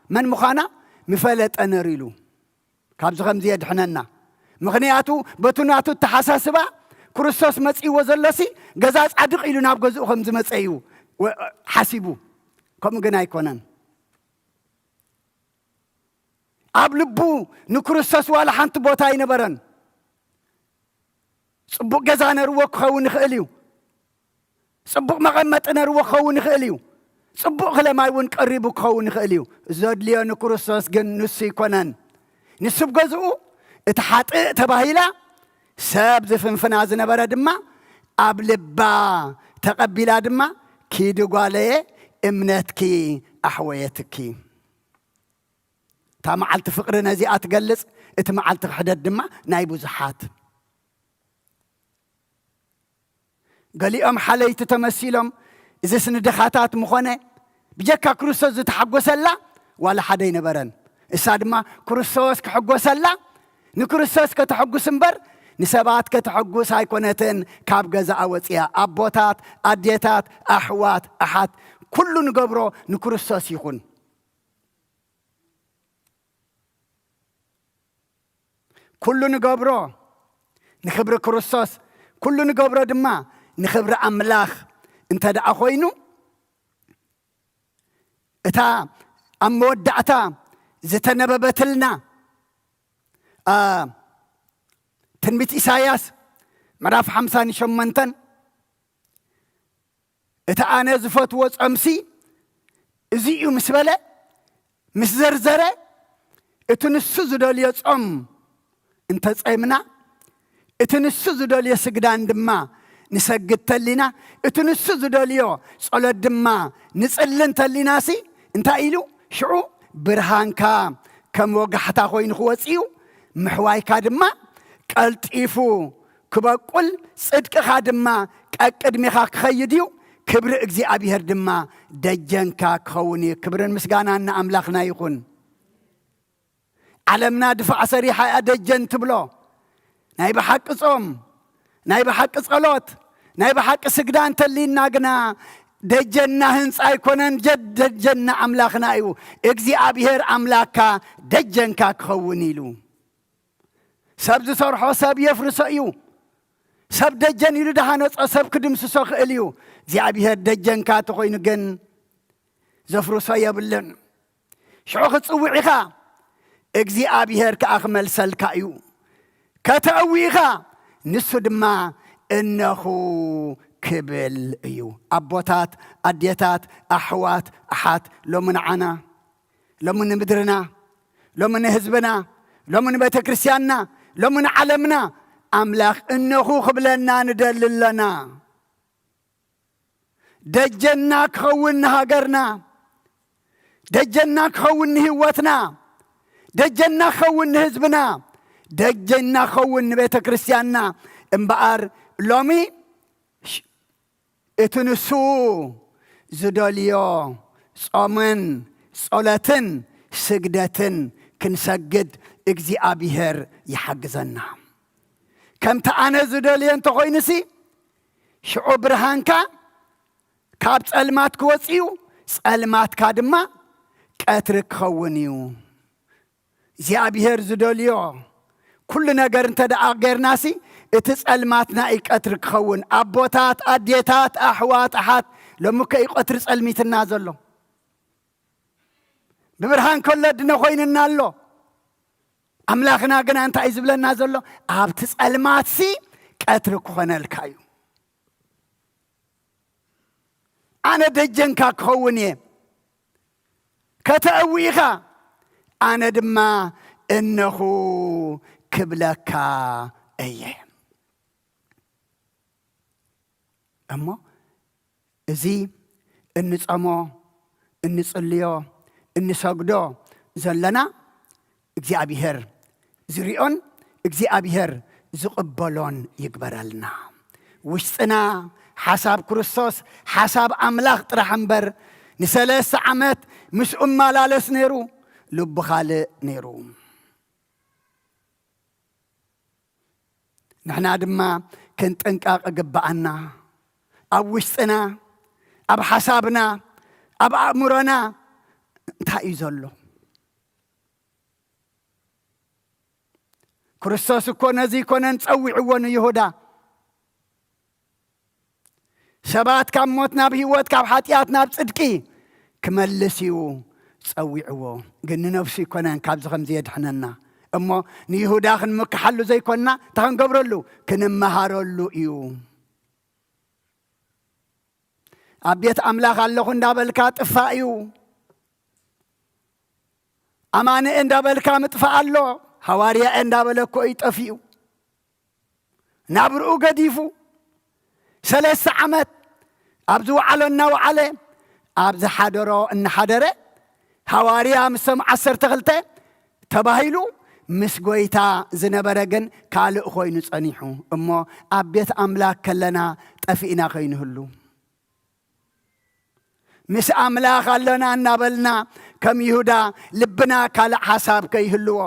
መን ምዃና ምፈለጠ ነይሩ ኢሉ። ካብዚ ከምዚ የድሕነና። ምኽንያቱ በቱ ናቱ ኣተሓሳስባ ክርስቶስ መጺእዎ ዘሎሲ፣ ገዛ ጻድቕ ኢሉ ናብ ገዝኡ ከም ዝመጸ እዩ ወ-፣ ሓሲቡ። ከምኡ ግን ኣይኮነን። ኣብ ልቡ ንክርስቶስ ዋላ ሓንቲ ቦታ ኣይነበረን። ጽቡቕ ገዛ ነርዎ ክኸውን ይኽእል እዩ። ጽቡቕ መቐመጢ ነርዎ ክኸውን ይኽእል እዩ። ጽቡቕ ክለማይ እውን ቀሪቡ ክኸውን ይኽእል እዩ። ዘድልዮ ንክርስቶስ ግን ንሱ ኣይኮነን። ንሱ ብገዝኡ እቲ ሓጥእ ተባሂላ ሰብ ዝፍንፍና ዝነበረ ድማ ኣብ ልባ ተቐቢላ ድማ፣ "ኪዲ ጓለየ፣ እምነትኪ ኣሕወየትኪ።" እታ መዓልቲ ፍቕሪ ነዚኣ ትገልጽ፣ እቲ መዓልቲ ክሕደት ድማ ናይ ብዙሓት። ገሊኦም ሓለይቲ ተመሲሎም፣ እዝስ ንድኻታት ምኾነ፣ ብጀካ ክርስቶስ ዝተሓጎሰላ ዋላ ሓደ ኣይነበረን። እሳ ድማ ክርስቶስ ክሕጎሰላ፣ ንክርስቶስ ከተሐጉስ እምበር ንሰባት ከተሐጉስ ኣይኮነትን ካብ ገዛኣ ወፂኣ። ኣቦታት፣ ኣዴታት፣ ኣሕዋት፣ ኣሓት፣ ኩሉ ንገብሮ ንክርስቶስ ይኹን። ኩሉ ንገብሮ ንኽብሪ ክርስቶስ፣ ኩሉ ንገብሮ ድማ ንኽብሪ ኣምላኽ እንተ ደኣ ኾይኑ፣ እታ ኣብ መወዳእታ ዝተነበበትልና፣ ኣ፣ ትንቢት ኢሳይያስ ምዕራፍ ሓምሳን ሸሞንተን፣ "እቲ ኣነ ዝፈትዎ ጾምሲ እዚ እዩ" ምስ በለ፣ ምስ ዘርዘረ፣ እቲ ንሱ ዝደልዮ ጾም እንተጸምና፣ እቲ ንሱ ዝደልዮ ስግዳን ድማ ንሰግድ ተሊና፣ እቲ ንሱ ዝደልዮ ጸሎት ድማ ንጽሊ እንተሊናሲ፣ እንታይ ኢሉ? ሽዑ ብርሃንካ ከም ወጋሕታ ኮይኑ ክወጽእ እዩ፣ ምሕዋይካ ድማ ቀልጢፉ ክበቁል፣ ጽድቅኻ ድማ ቀቅድሜኻ ክኸይድ እዩ፣ ክብሪ እግዚኣብሔር ድማ ደጀንካ ክኸውን እዩ። ክብርን ምስጋናን ንኣምላኽና ይኹን። ዓለምና ድፋዕ ሰሪሓ እያ ደጀን ትብሎ። ናይ ብሓቂ ጾም፣ ናይ ብሓቂ ጸሎት፣ ናይ ብሓቂ ስግዳ እንተሊና ግና፣ ደጀና ህንጻ ኣይኮነን፣ ጀ-፣ ደጀና ኣምላኽና እዩ። እግዚኣብሔር ኣምላኽካ ደጀንካ ክኸውን ኢሉ። ሰብ ዝሰርሖ ሰብ የፍርሶ እዩ። ሰብ ደጀን ኢሉ ድሃነጾ ሰብ ክድምስሶ ክእል እዩ። እግዚኣብሔር ደጀንካ ተኾይኑ ግን ዘፍርሶ የብልን። ሽዑ ክትጽውዕ ኢኻ፣ እግዚኣብሔር ከኣ ክመልሰልካ እዩ። ከተእዊ ኢኻ፣ ንሱ ድማ እነኹ ክብል እዩ። ኣቦታት፣ ኣዴታት፣ ኣሕዋት፣ ኣሓት፣ ሎሚ ንዓና፣ ሎሚ ንምድርና፣ ሎሚ ንህዝብና፣ ሎሚ ንቤተ ክርስቲያንና፣ ሎሚ ንዓለምና ኣምላኽ እነኹ ክብለና ንደሊ ኣለና። ደጀና ክኸውን ንሃገርና፣ ደጀና ክኸውን ንህይወትና፣ ደጀና ክኸውን ንህዝብና፣ ደጀና ክኸውን ንቤተ ክርስቲያንና። እምበኣር ሎሚ ሽ-፣ እቲ ንሱ ዝደልዮ ጾምን ጸሎትን ስግደትን ክንሰግድ እግዚኣብሔር ይሓግዘና። ከምቲ ኣነ ዝደልዮ እንተኾይኑሲ፣ ሽዑ ብርሃንካ ካብ ጸልማት ክወጽእ እዩ፣ ጸልማትካ ድማ ቀትሪ ክኸውን እዩ። እግዚኣብሔር ዝደልዮ ኩሉ ነገር እንተ ደኣ ጌርናሲ፣ እቲ ጸልማትና እዩ ቀትሪ ክኸውን። ኣቦታት፣ ኣዴታት፣ ኣሕዋት፣ ኣሓት፣ ሎሚ እኮ እዩ ቀትሪ ጸልሚትና ዘሎ። ብብርሃን ከሎ ድነ ኮይንና ኣሎ። ኣምላኽና ግና እንታይ እዩ ዝብለና ዘሎ? ኣብቲ ጸልማትሲ ቀትሪ ክኾነልካ እዩ። ኣነ ደጀንካ ክኸውን እየ። ከተእዊ ኢኻ፣ ኣነ ድማ እነኹ ክብለካ እየ። እሞ እዚ እንጸሞ፣ እንጽልዮ፣ እንሰግዶ ዘለና እግዚኣብሔር ዝሪኦን እግዚኣብሔር ዝቕበሎን ይግበረልና። ውሽጥና ሓሳብ ክርስቶስ፣ ሓሳብ ኣምላኽ ጥራሕ እምበር፣ ንሰለስተ ዓመት ምስኡ እመላለስ ነይሩ፣ ልቡ ካልእ ነይሩ። ንሕና ድማ ክንጥንቀቕ እግብኣና። ኣብ ውሽጥና፣ ኣብ ሓሳብና፣ ኣብ ኣእምሮና እንታይ እዩ ዘሎ? ክርስቶስ እኮ ነዚ ኣይኮነን ጸዊዕዎ ንይሁዳ። ሰባት ካብ ሞት ናብ ህይወት፣ ካብ ሓጢኣት ናብ ጽድቂ ክመልስ እዩ ጸዊዕዎ። ግን ንነፍሱ ኣይኮነን ካብዚ ከምዚ የድሕነና። እሞ ንይሁዳ ክንምክሓሉ ዘይኮንና፣ እንታይ ክንገብረሉ? ክንመሃረሉ እዩ። ኣብ ቤት ኣምላኽ ኣለኹ እንዳበልካ ጥፋእ እዩ። ኣማኒ እንዳበልካ ምጥፋእ ኣሎ። ሃዋርያ እንዳበለ እኮ እዩ ጠፊኡ። ናብርኡ ገዲፉ ሰለስተ ዓመት ኣብ ዝወዓሎ እናወዓለ፣ ኣብ ዝሓደሮ እናሓደረ፣ ሃዋርያ ምስቶም ዓሰርተ ክልተ ተባሂሉ ምስ ጐይታ ዝነበረ ግን ካልእ ኮይኑ ጸኒሑ። እሞ ኣብ ቤት ኣምላኽ ከለና ጠፊእና ከይንህሉ፣ ምስ ኣምላኽ ኣለና እናበልና ከም ይሁዳ ልብና ካልእ ሓሳብ ከይህልዎ።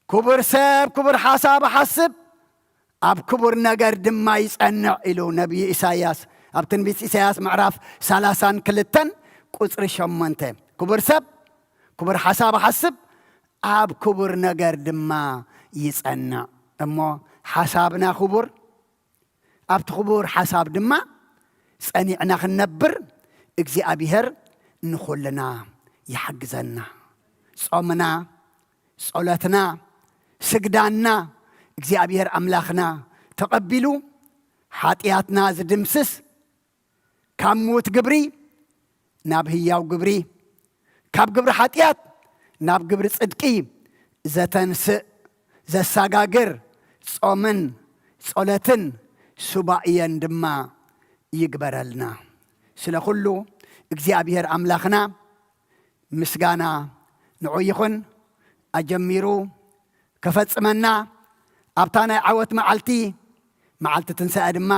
ክቡር ሰብ ክቡር ሓሳብ ሓስብ፣ ኣብ ክቡር ነገር ድማ ይጸንዕ ኢሉ ነቢዩ ኢሳይያስ ኣብ ትንቢት ኢሳይያስ ምዕራፍ ሰላሳን ክልተን ቁጽሪ ሸሞንተ። ክቡር ሰብ ክቡር ሓሳብ ሓስብ፣ ኣብ ክቡር ነገር ድማ ይጸንዕ። እሞ ሓሳብና ክቡር፣ ኣብቲ ክቡር ሓሳብ ድማ ጸኒዕና ክንነብር እግዚኣብሔር ንኹልና ይሓግዘና። ጾምና፣ ጸሎትና፣ ስግዳንና እግዚኣብሔር ኣምላኽና ተቐቢሉ፣ ሓጢኣትና ዝድምስስ፣ ካብ ምዉት ግብሪ ናብ ህያው ግብሪ፣ ካብ ግብሪ ሓጢኣት ናብ ግብሪ ጽድቂ ዘተንስእ፣ ዘሰጋግር ጾምን ጸሎትን ሱባኤን ድማ ይግበረልና። ስለ ኩሉ እግዚኣብሔር ኣምላኽና ምስጋና ንዑ ይኹን። ኣጀሚሩ ከፈጽመና፣ ኣብታ ናይ ዓወት መዓልቲ፣ መዓልቲ ትንሳኤ ድማ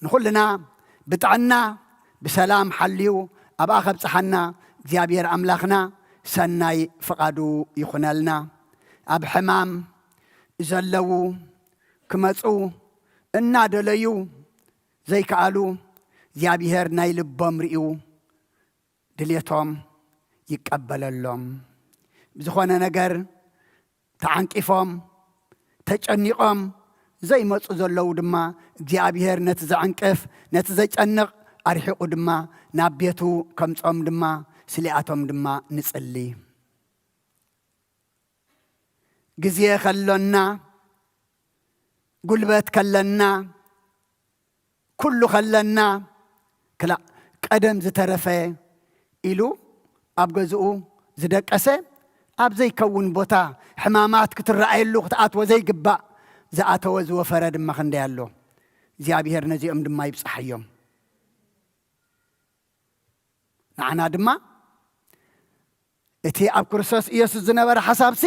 ንኹልና ብጥዕና ብሰላም ሓልዩ ኣብኣ ከብጽሓና እግዚኣብሔር ኣምላኽና ሰናይ ፍቓዱ ይኹነልና። ኣብ ሕማም ዘለዉ ክመጹ እናደለዩ ዘይከኣሉ እግዚኣብሔር ናይ ልቦም ርእዩ ድሌቶም ይቀበለሎም። ብዝኾነ ነገር ተዓንቂፎም፣ ተጨኒቖም ዘይመጹ ዘለዉ ድማ እግዚኣብሔር ነቲ ዘዕንቅፍ፣ ነቲ ዘጨንቕ ኣርሒቑ ድማ ናብ ቤቱ ከምጾም ድማ ስሊኣቶም ድማ ንጽሊ። ግዜ ከሎና፣ ጉልበት ከለና፣ ኩሉ ከለና፣ ክላእ ቀደም ዝተረፈ ኢሉ ኣብ ገዝኡ ዝደቀሰ፣ ኣብ ዘይከውን ቦታ ሕማማት ክትረኣየሉ ክትኣትዎ ዘይግባእ ዝኣተወ ዝወፈረ ድማ ክንደይ ኣሎ። እግዚኣብሔር ነዚኦም ድማ ይብጽሓዮም። ንዓና ድማ እቲ ኣብ ክርስቶስ ኢየሱስ ዝነበረ ሓሳብሲ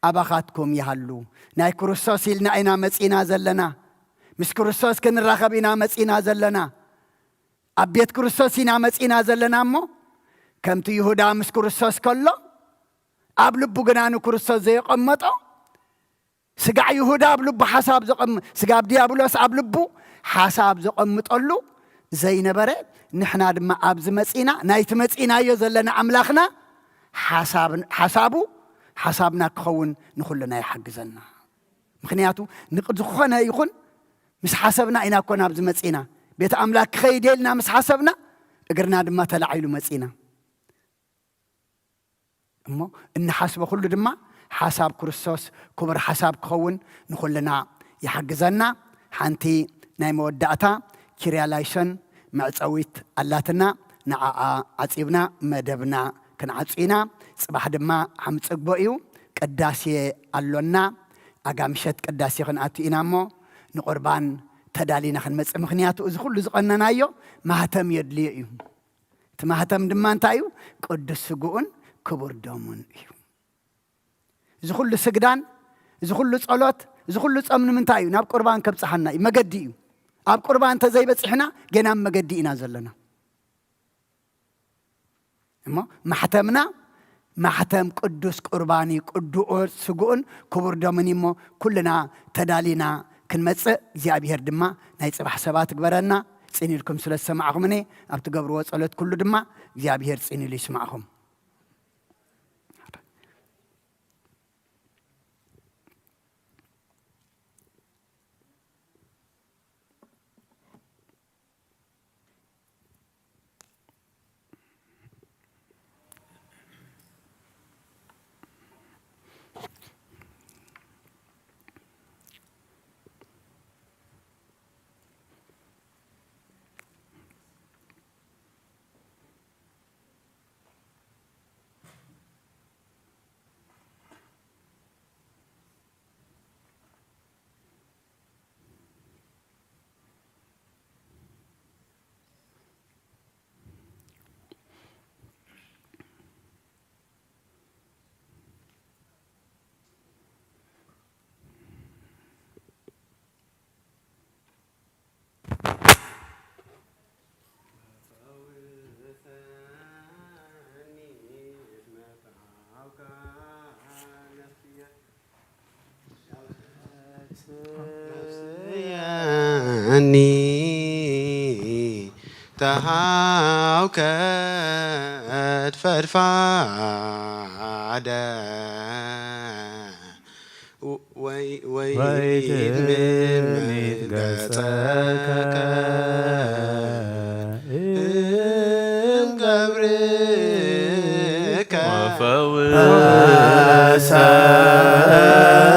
ኣባኻትኩም ይሃሉ። ናይ ክርስቶስ ኢልና ኢና መጺና ዘለና። ምስ ክርስቶስ ክንራኸብ ኢና መጺና ዘለና። ኣብ ቤት ክርስቶስ ኢና መጺና ዘለና እሞ፣ ከምቲ ይሁዳ ምስ ክርስቶስ ከሎ፣ ኣብ ልቡ ግና ንክርስቶስ ዘየቐመጦ፣ ስጋዕ ይሁዳ ኣብ ልቡ ሓሳብ ዘቐም-፣ ስጋብ ዲያብሎስ ኣብ ልቡ ሓሳብ ዘቐምጠሉ ዘይነበረ፣ ንሕና ድማ ኣብዚ መጺና፣ ናይቲ መጺናዮ ዘለና ኣምላኽና ሓሳብ-፣ ሓሳቡ፣ ሓሳብና ክኸውን ንኹልና ይሓግዘና። ምኽንያቱ፣ ንቅ-፣ ዝኾነ ይኹን ምስ ሓሰብና ኢና እኮ ናብዚ መጺና። ቤት ኣምላኽ ክኸይድ እየ ኢልና ምስ ሓሰብና፣ እግርና ድማ ተላዒሉ መጺና። እሞ እንሓስቦ ኩሉ ድማ ሓሳብ ክርስቶስ ክቡር ሓሳብ ክኸውን ንኹልና ይሓግዘና። ሓንቲ ናይ መወዳእታ ኪርያ ላይሶን መዕጸዊት ኣላትና፣ ንዓኣ ዓጺብና መደብና ክንዓጹ ኢና። ጽባሕ ድማ ሓምጽግቦ እዩ፣ ቅዳሴ ኣሎና። ኣጋ ምሸት ቅዳሴ ክንኣቱ ኢና እሞ ንቁርባን ተዳሊና ክንመጽእ። ምኽንያቱ እዚ ኩሉ ዝቐነናዮ ማህተም የድልዮ እዩ። እቲ ማህተም ድማ እንታይ እዩ? ቅዱስ ስግኡን ክቡር ደሙን እዩ። እዚ ኩሉ ስግዳን፣ እዚ ኩሉ ጸሎት፣ እዚ ኩሉ ጾም ንምንታይ እዩ? ናብ ቁርባን ከብጽሓና እዩ፣ መገዲ እዩ። ኣብ ቁርባን እንተዘይበጺሕና ገና ኣብ መገዲ ኢና ዘለና። እሞ ማሕተምና ማሕተም ቅዱስ ቁርባን እዩ፣ ቅዱስ ስግኡን ክቡር ደሙን እዩ። እሞ ኩልና ተዳሊና ክንመጽእ እግዚኣብሔር ድማ ናይ ጽባሕ ሰባት ግበረና። ጽን ኢልኩም ስለ ዝሰማዕኹምኒ ኣብ ትገብርዎ ጸሎት ኩሉ ድማ እግዚኣብሔር ጽን ኢሉ ይስማዕኹም። ተሃውከት ፈድፋደ። ወይ ወይ ትሚት ገጸከ እም ገብርከ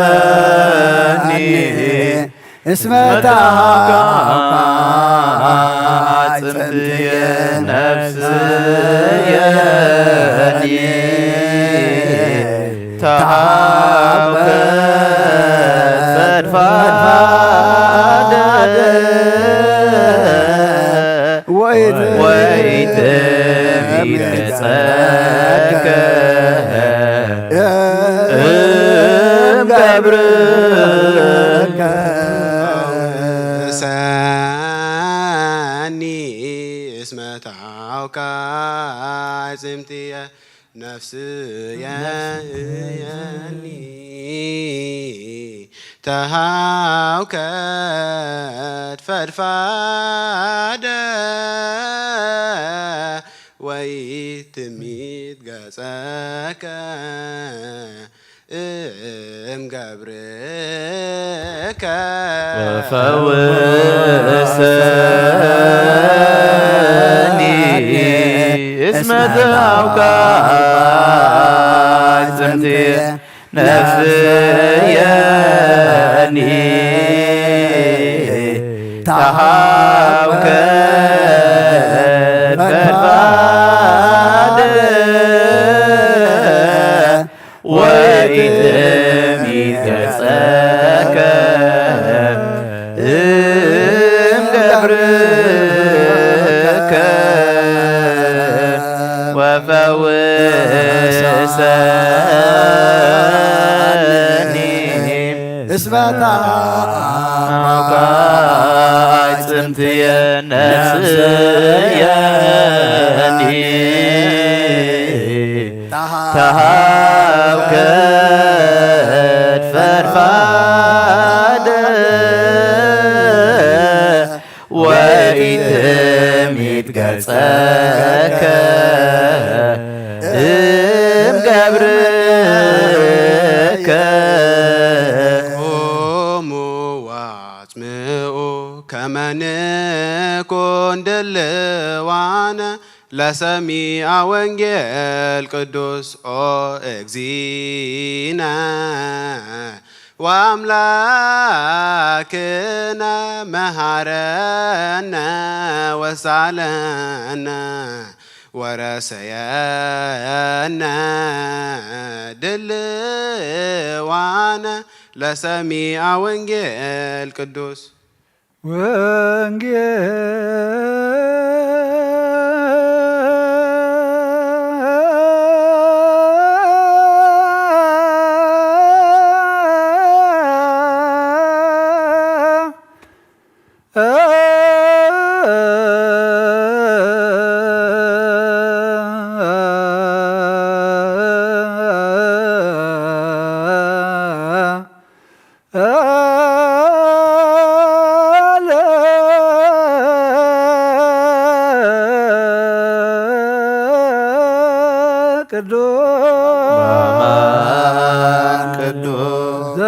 ወፈውሰኒ እስመ ተሃውከ አጽምትየ ነፍስየኒ ተሃውከ ፈድፋደ ወይትሚት ገጸከ እም ገብርከ ሰኒ እስመ ተሃውከ አጽምትየ ነፍስየኒ ተሃውከት ፈድፋደ ወይትሚት ገጸከ እም ገብርከ ወፈውሰኒ እስመ ተሃውከ አጽምትየ ነፍስየኒ ተሃውከት ፈድፋደ ወይትሚት ገጸከ እም ገብርከ ወፈውሰኒ እስመ ተሃውከ አጽምትየ ነፍስየኒ ተሃውከት ፈድፋደ ወኢትሚት ገጸከ እም ገብርከ። ቁሙ ወአጽምዑ ከመ ንኩን ድልዋነ ለሰሚዐ ወንጌል ቅዱስ ኦ እግዚእነ ወአምላክነ መሃረነ ወሳለነ ወረሰየነ ድልዋነ ለሰሚዐ ወንጌል ቅዱስ። ወንጌል ቅዱስ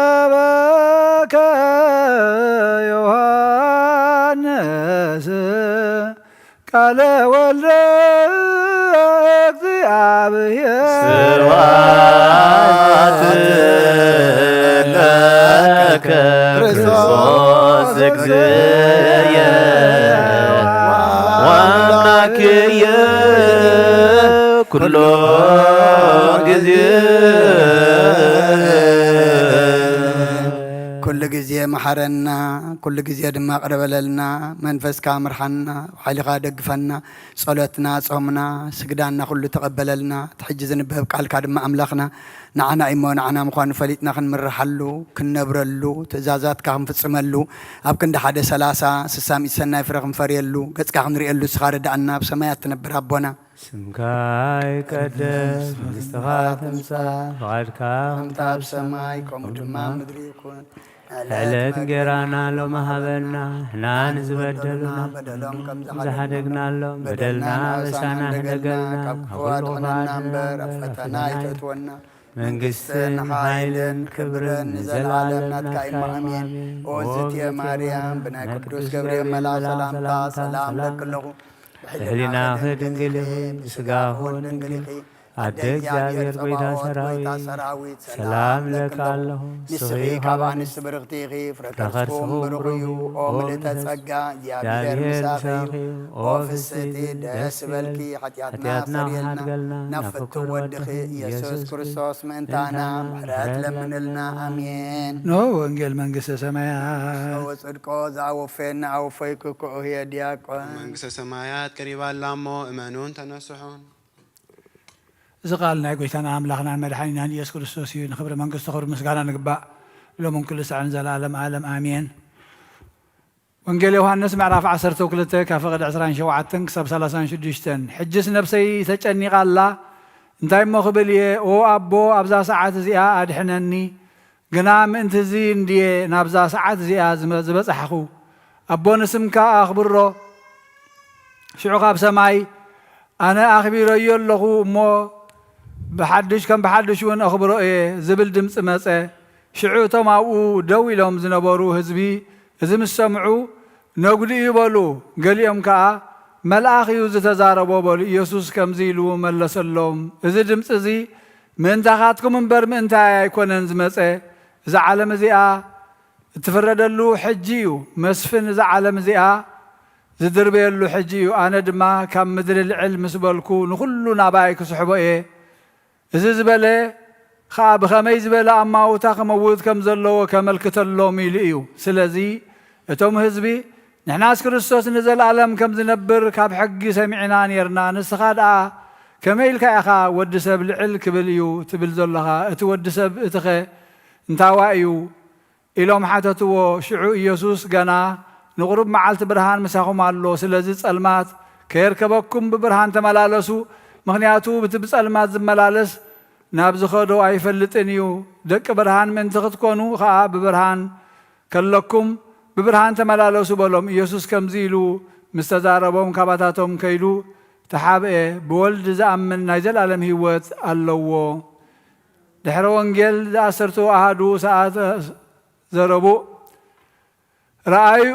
ዘሰበከ ዮሐንስ ቃለ ወልደ እግዚአብሔር። ስብሐት ለከ ክርስቶስ እግዚእየ ወአምላክየ ኩሎ ጊዜ። ኩሉ ግዜ መሓረና፣ ኩሉ ግዜ ድማ ቅረ በለልና። መንፈስካ ምርሓና፣ ሓይልኻ ደግፈና። ጸሎትና፣ ጾምና፣ ስግዳና ኩሉ ተቐበለልና። እቲ ሕጂ ዝንበብ ቃልካ ድማ ኣምላኽና ንዓና እሞ ንዓና ምዃኑ ፈሊጥና ክንምርሓሉ፣ ክንነብረሉ፣ ትእዛዛትካ ክንፍጽመሉ፣ ኣብ ክንዲ ሓደ ሰላሳ፣ ስሳ፣ ሚእቲ ሰናይ ፍረ ክንፈርየሉ፣ ገጽካ ክንርእየሉ ንስኻ ርድኣና፣ ኣብ ሰማያት ትነብር ኣቦና። ስምካ ይቀደስ፣ መንግስትኻ ትምጻእ፣ ፍቓድካ ከምቲ ኣብ ሰማይ፣ ከምኡ ድማ ኣብ ምድሪ ይኹን። ዕለት እንጌራና ሎሚ ሃበና፣ ንሕና ንዝበደሉና በደሎም ከም ዝሓደግናሎም፣ በደልና ኣበሳና ሕደገልና፣ ካብ ክፉ ኣድሕነና እምበር፣ ኣብ ፈተና ኣይተእትወና። መንግስትን ሓይልን ክብርን ንዘለዓለም ናትካ እዩ። ኣሜን። ኦ እግዝእትየ ማርያም፣ ብናይ ቅዱስ ገብርኤል መልኣኽ ሰላምታ ሰላም እብለኪ ኣለኹ። ብሕሊናኺ ድንግል ኢኺ፣ ብስጋኺ እውን ድንግል ኢኺ። ኣደ እግዚኣብሔር፣ ጸባኦት፣ ጐይታ ሰራዊት፣ ሰላም እብለኪ ኣለኹ። ንስኺ ካብ ኣንስቲ ብርኽቲ ኢኺ፣ ፍረ ከርስኺ እውን ብሩኽ እዩ። ኦ ምልእተ ጸጋ፣ እግዚኣብሔር ምሳኺ እዩ። ኦ ፍስሕቲ፣ ደስ ይበልኪ። ሓጢኣትና ሓጢኣትና ኣስተሰርየልና፣ ሓድገልና፣ ናብ ፍቱው ወድኺ ኢየሱስ ክርስቶስ ምእንታና ምሕረት ለምንልና። ኣሜን። ኖ ወንጌል መንግስተ ሰማያት። ወጽድቆ ዘአወፈየና አወፈይኩ ከኡህየ ዲያቆን። መንግስተ ሰማያት ቀሪባ ኣላ እሞ እመኑን ተነስሑን። እዚ ቃል ናይ ጐይታና ኣምላኽናን መድሓኒናን ኢየሱስ ክርስቶስ እዩ። ንኽብሪ መንግስቱ ኽብሪ ምስጋና ንግባእ፣ ሎምን ኩሉ ሳዕን ዘለዓለም ዓለም ኣሜን። ወንጌል ዮሃንስ ምዕራፍ ዓሰርተ ክልተ ካብ ፍቕዲ ዕስራን ሸውዓተን ክሳብ ሰላሳን ሽዱሽተን። ሕጅስ ነፍሰይ ተጨኒቓ ኣላ፣ እንታይ እሞ ክብል እየ? ኦ ኣቦ፣ ኣብዛ ሰዓት እዚኣ ኣድሕነኒ። ግና ምእንቲ እዚ እንድየ ናብዛ ሰዓት እዚኣ ዝመ-፣ ዝበጻሕኹ። ኣቦ ንስምካ ኣኽብሮ። ሽዑ ካብ ሰማይ፣ ኣነ ኣኽቢረዮ ኣለኹ እሞ ብሓድሽ ከም ብሓድሽ እውን ኣኽብሮ እየ ዝብል ድምጺ መጸ። ሽዑ እቶም ኣብኡ ደው ኢሎም ዝነበሩ ህዝቢ እዚ ምስ ሰምዑ፣ ነጉዲ እዩ በሉ። ገሊኦም ከኣ፣ መልኣኽ እዩ ዝተዛረቦ በሉ። ኢየሱስ ከምዚ ኢሉ መለሰሎም፣ እዚ ድምጺ እዚ ምእንታኻትኩም እምበር ምእንታይ ኣይኮነን ዝመጸ። እዛ ዓለም እዚኣ እትፍረደሉ ሕጂ እዩ። መስፍን እዛ ዓለም እዚኣ ዝድርበየሉ ሕጂ እዩ። ኣነ ድማ ካብ ምድሪ ልዕል ምስ በልኩ ንኹሉ ናባይ ክስሕቦ እየ። እዚ ዝበለ ኸኣ ብኸመይ ዝበለ ኣማውታ ክመውት ከም ዘለዎ ከመልክተሎም ኢሉ እዩ። ስለዚ እቶም ህዝቢ፣ ንሕናስ ክርስቶስ ንዘለኣለም ከም ዝነብር ካብ ሕጊ ሰሚዕና ኔርና፣ ንስኻ ደኣ ከመይ ኢልካ ኢኻ ወዲ ሰብ ልዕል ክብል እዩ ትብል ዘሎኻ? እቲ ወዲ ሰብ እቲኸ እንታዋይ እዩ? ኢሎም ሓተትዎ። ሽዑ ኢየሱስ ገና ንቑሩብ መዓልቲ ብርሃን ምሳኹም ኣሎ፣ ስለዚ ጸልማት ከየርከበኩም ብብርሃን ተመላለሱ፣ ምኽንያቱ እቲ ብጸልማት ዝመላለስ ናብ ዝኸዶ ኣይፈልጥን እዩ። ደቂ ብርሃን ምእንቲ ክትኮኑ ኸኣ ብብርሃን ከለኩም ብብርሃን ተመላለሱ በሎም። ኢየሱስ ከምዚ ኢሉ ምስ ተዛረቦም ካባታቶም ከይዱ ተሓብኤ። ብወልድ ዝኣምን ናይ ዘለኣለም ህይወት ኣለዎ። ድሕረ ወንጌል ዘዓሰርቱ ኣሃዱ ሰዓት ዘረቡእ። ረኣዩ፣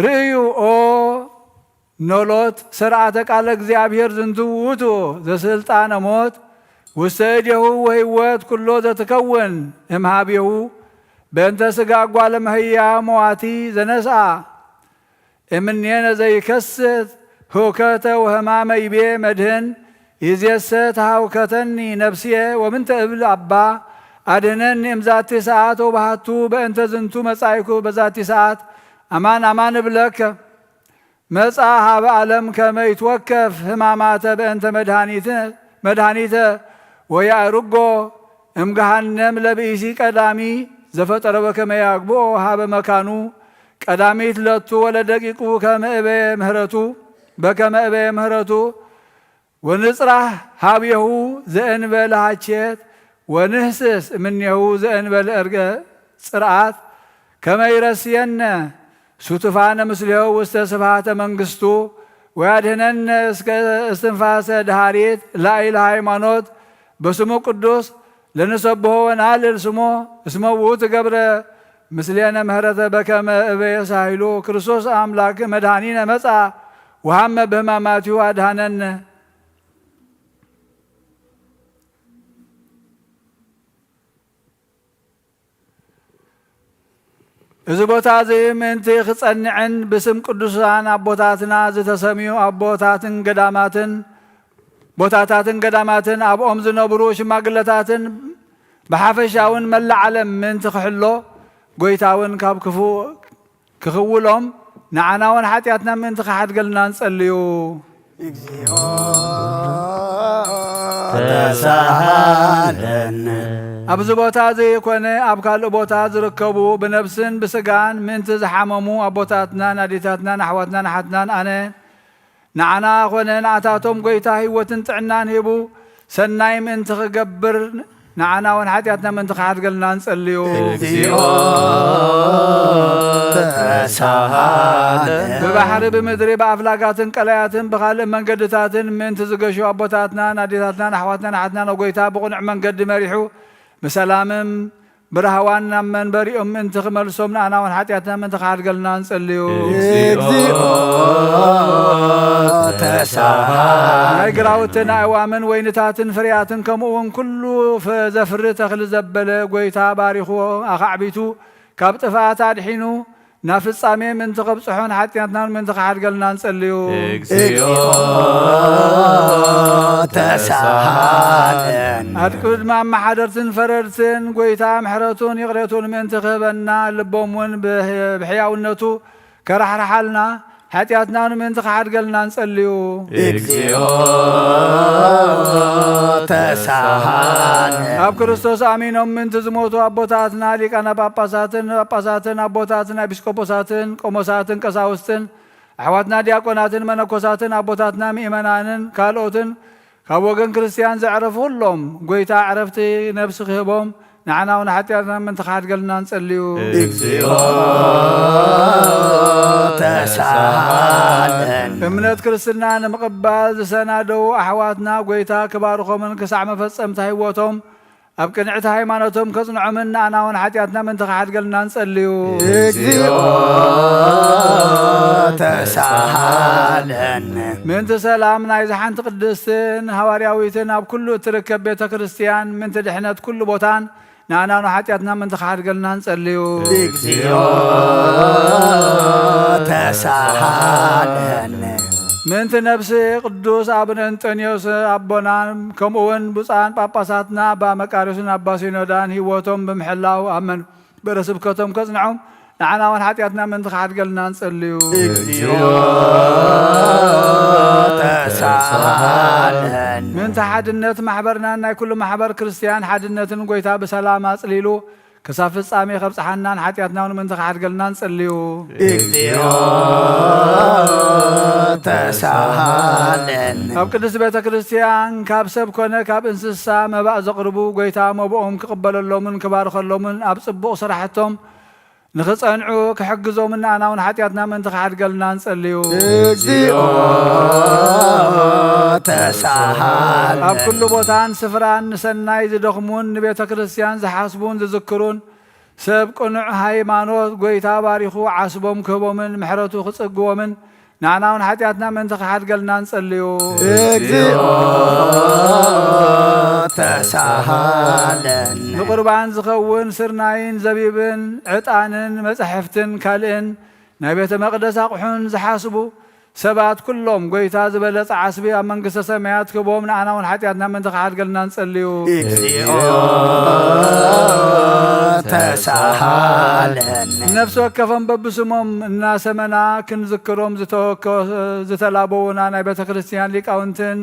ርእዩ ኦ ኖሎት ሰርዓተ ቃለ እግዚኣብሔር ዝንቱ ውእቱ ዘስልጣነ ሞት ውስተ እዴሁ ወህይወት ኩሎ ዘትከውን እምሃቤሁ በእንተ ስጋ ጓለ መህያ መዋቲ ዘነስኣ እምኔነ ዘይከስት ህውከተ ወህማመ ይቤ መድህን ይዜሰ ተሃውከተኒ ነፍስየ ወምንተ እብል ኣባ ኣድህነኒ እምዛቲ ሰዓት ወባህቱ በእንተ ዝንቱ መጻይኩ በዛቲ ሰዓት ኣማን ኣማን እብለከ መጻ ሀበ ዓለም ከመ ይትወከፍ ህማማተ በእንተ መድኃኒተ ወያእርጎ እምገሃነም ለብኢሲ ቀዳሚ ዘፈጠረ በከመ ያግብኦ ሀበ መካኑ ቀዳሚት ለቱ ወለደቂቁ ከመ እበየ ምህረቱ በከመ እበየ ምህረቱ ወንጽራህ ሀቤሁ ዘእንበለ ሃቼት ወንህስስ እምኔሁ ዘእንበለ እርገ ጽርዓት ከመ ይረስየነ ሱቱፋነ ምስሌሁ ውስተ ስብሃተ መንግስቱ ወያድህነነ እስከ እስትንፋሰ ድሃሪት ላኢለ ሃይማኖት በስሙ ቅዱስ ለንሰብሖ ወናልል ስሞ እስመ ውእቱ ገብረ ምስሌነ ምህረተ በከመ እበየ ሳሂሉ ክርስቶስ አምላክ መድኃኒነ መጻ ወሃመ በህማማቲሁ አድሃነነ። እዚ ቦታ እዚ ምእንቲ ክጸንዕን ብስም ቅዱሳን ኣቦታትና ዝተሰምዩ ኣቦታትን ገዳማትን ቦታታትን ገዳማትን ኣብኦም ዝነብሩ ሽማግለታትን ብሓፈሻውን መላእ ዓለም ምእንቲ ክሕሎ ጎይታ እውን ካብ ክፉእ ክኽውሎም ንዓና እውን ሓጢኣትና ምእንቲ ክሓድገልና ንጸልዩ። እግዚኦ ተሳሃለነ። ኣብዚ ቦታ ዘይኮነ ኣብ ካልእ ቦታ ዝርከቡ ብነብስን ብስጋን ምእንቲ ዝሓመሙ ኣቦታትናን ኣዴታትናን ኣሕዋትናን ኣሓትናን ኣነ ንዓና ኾነ ንኣታቶም ጎይታ ህይወትን ጥዕናን ሂቡ ሰናይ ምእንቲ ክገብር ንዓና እውን ሓጢኣትና ምእንቲ ክሓድገልና ንጸልዩ። እግዚኦ ተሳሃለ። ብባሕሪ ብምድሪ ብኣፍላጋትን ቀላያትን ብኻልእ መንገድታትን ምእንቲ ዝገሹ ኣቦታትናን ኣዴታትናን ኣሕዋትናን ኣሓትናን ጎይታ ብቕኑዕ መንገዲ መሪሑ ብሰላምን ብራህዋን ናብ መንበሪኦም ምእንቲ ክመልሶም ንኣና እውን ሓጢኣትና ምእንቲ ክሓድገልና ንጸልዩ። እግዚኦ ተሳሃለ። ናይ ግራውትን ኣእዋምን ወይንታትን ፍርያትን ከምኡ እውን ኩሉ ፈ- ዘፍሪ ተኽሊ ዘበለ ጎይታ ባሪኹ ኣኻዕቢቱ ካብ ጥፍኣት ኣድሒኑ ናብ ፍጻሜ ምእንቲ ከብጽሖን ሓጢኣትና ምእንቲ ክሓድገልና ንጸልዩ። እግዚኦ ተሳሃለን። ኣብ ቅድሚ ኣመሓደርትን ፈረድትን ጎይታ ምሕረቱን ይቕሬቱን ምእንቲ ክህበና ልቦም እውን ብህ- ብሕያውነቱ ከራሕርሓልና ሓጢኣትና ንምእንቲ ክሓድገልና ንጸልዩ። እግዚኦ ተሳሃለ። ኣብ ክርስቶስ ኣሚኖም ምእንቲ ዝሞቱ ኣቦታትና ሊቃነ ጳጳሳትን ጳጳሳትን ኣቦታትን ኤጲስቆጶሳትን ቆሞሳትን ቀሳውስትን ኣሕዋትና ዲያቆናትን መነኮሳትን ኣቦታትና ምእመናንን ካልኦትን ካብ ወገን ክርስትያን ዘዕረፉ ኩሎም ጎይታ ዕረፍቲ ነፍሲ ክህቦም ንዓና እውን ሓጢኣትና ምእንቲ ክሓድገልና ንጸልዩ። እግዚኦ ተሳሃለን። እምነት ክርስትና ንምቕባል ዝሰናደዉ ኣሕዋትና ጎይታ ክባርኾምን ክሳዕ መፈጸምታ ህይወቶም ኣብ ቅንዕቲ ሃይማኖቶም ከጽንዖምን ንኣና እውን ሓጢኣትና ምእንቲ ክሓድገልና ንጸልዩ። እግዚኦ ተሳሃለን። ምእንቲ ሰላም ናይዚ ሓንቲ ቅድስትን ሃዋርያዊትን ኣብ ኩሉ እትርከብ ቤተ ክርስቲያን ምእንቲ ድሕነት ኩሉ ቦታን ንኣና ንሓጢኣትና ምእንቲ ክሓድገልና ንጸልዩ። እግዚኦ ተሳሃለን። ምእንቲ ነፍሲ ቅዱስ ኣቡነ እንጠንዮስ ኣቦና ከምኡ እውን ብፁዓን ጳጳሳትና ኣባ መቃርዮስን ኣባ ሲኖዳን ህይወቶም ብምሕላው ኣብ መንበረ ስብከቶም ከጽንዖም ንዓና እውን ሓጢኣትና ምእንቲ ክሓድገልና ንጸልዩ። እግዚኦ ተሳሃለን። ምእንቲ ሓድነት ማሕበርናን ናይ ኩሉ ማሕበር ክርስትያን ሓድነትን ጎይታ ብሰላም ኣጽሊሉ ክሳብ ፍጻሜ ከብጽሓናን ሓጢኣትና እውን ምእንቲ ክሓድገልና ንጸልዩ። እግዚኦ ተሳሃለን። ኣብ ቅድስት ቤተ ክርስቲያን ካብ ሰብ ኮነ ካብ እንስሳ መባእ ዘቕርቡ ጎይታ መብኦም ክቕበለሎምን ክባርኸሎምን ኣብ ጽቡቕ ስራሕቶም ንኽጸንዑ ክሕግዞምን ንኣና እውን ሓጢኣትና ምእንቲ ክሓድገልና ንጸልዩ። እግዚኦ ተሳሃለን። ኣብ ኩሉ ቦታን ስፍራን ንሰናይ ዝደኽሙን ንቤተ ክርስቲያን ዝሓስቡን ዝዝክሩን ሰብ ቅኑዕ ሃይማኖት ጎይታ ባሪኹ ዓስቦም ክህቦምን ምሕረቱ ክጽግቦምን ንዓና እውን ሓጢኣትና ምእንቲ ክሓድገልና ንጸልዩ። እግዚኦ ተሳሃለነ። ንቁርባን ዝኸውን ስርናይን ዘቢብን ዕጣንን መጻሕፍትን ካልእን ናይ ቤተ መቕደስ ኣቑሑን ዝሓስቡ ሰባት ኩሎም፣ ጎይታ ዝበለጸ ዓስቢ ኣብ መንግስተ ሰማያት ክህቦም፣ ንኣና እውን ሓጢኣትና ምእንቲ ክሓድገልና ንጸልዩ። እግዚኦ ተሳሃለነ። ነፍሲ ወከፎም በብስሞም እናሰመና ክንዝክሮም ዝተወከ-፣ ዝተላበዉና ናይ ቤተ ክርስቲያን ሊቃውንትን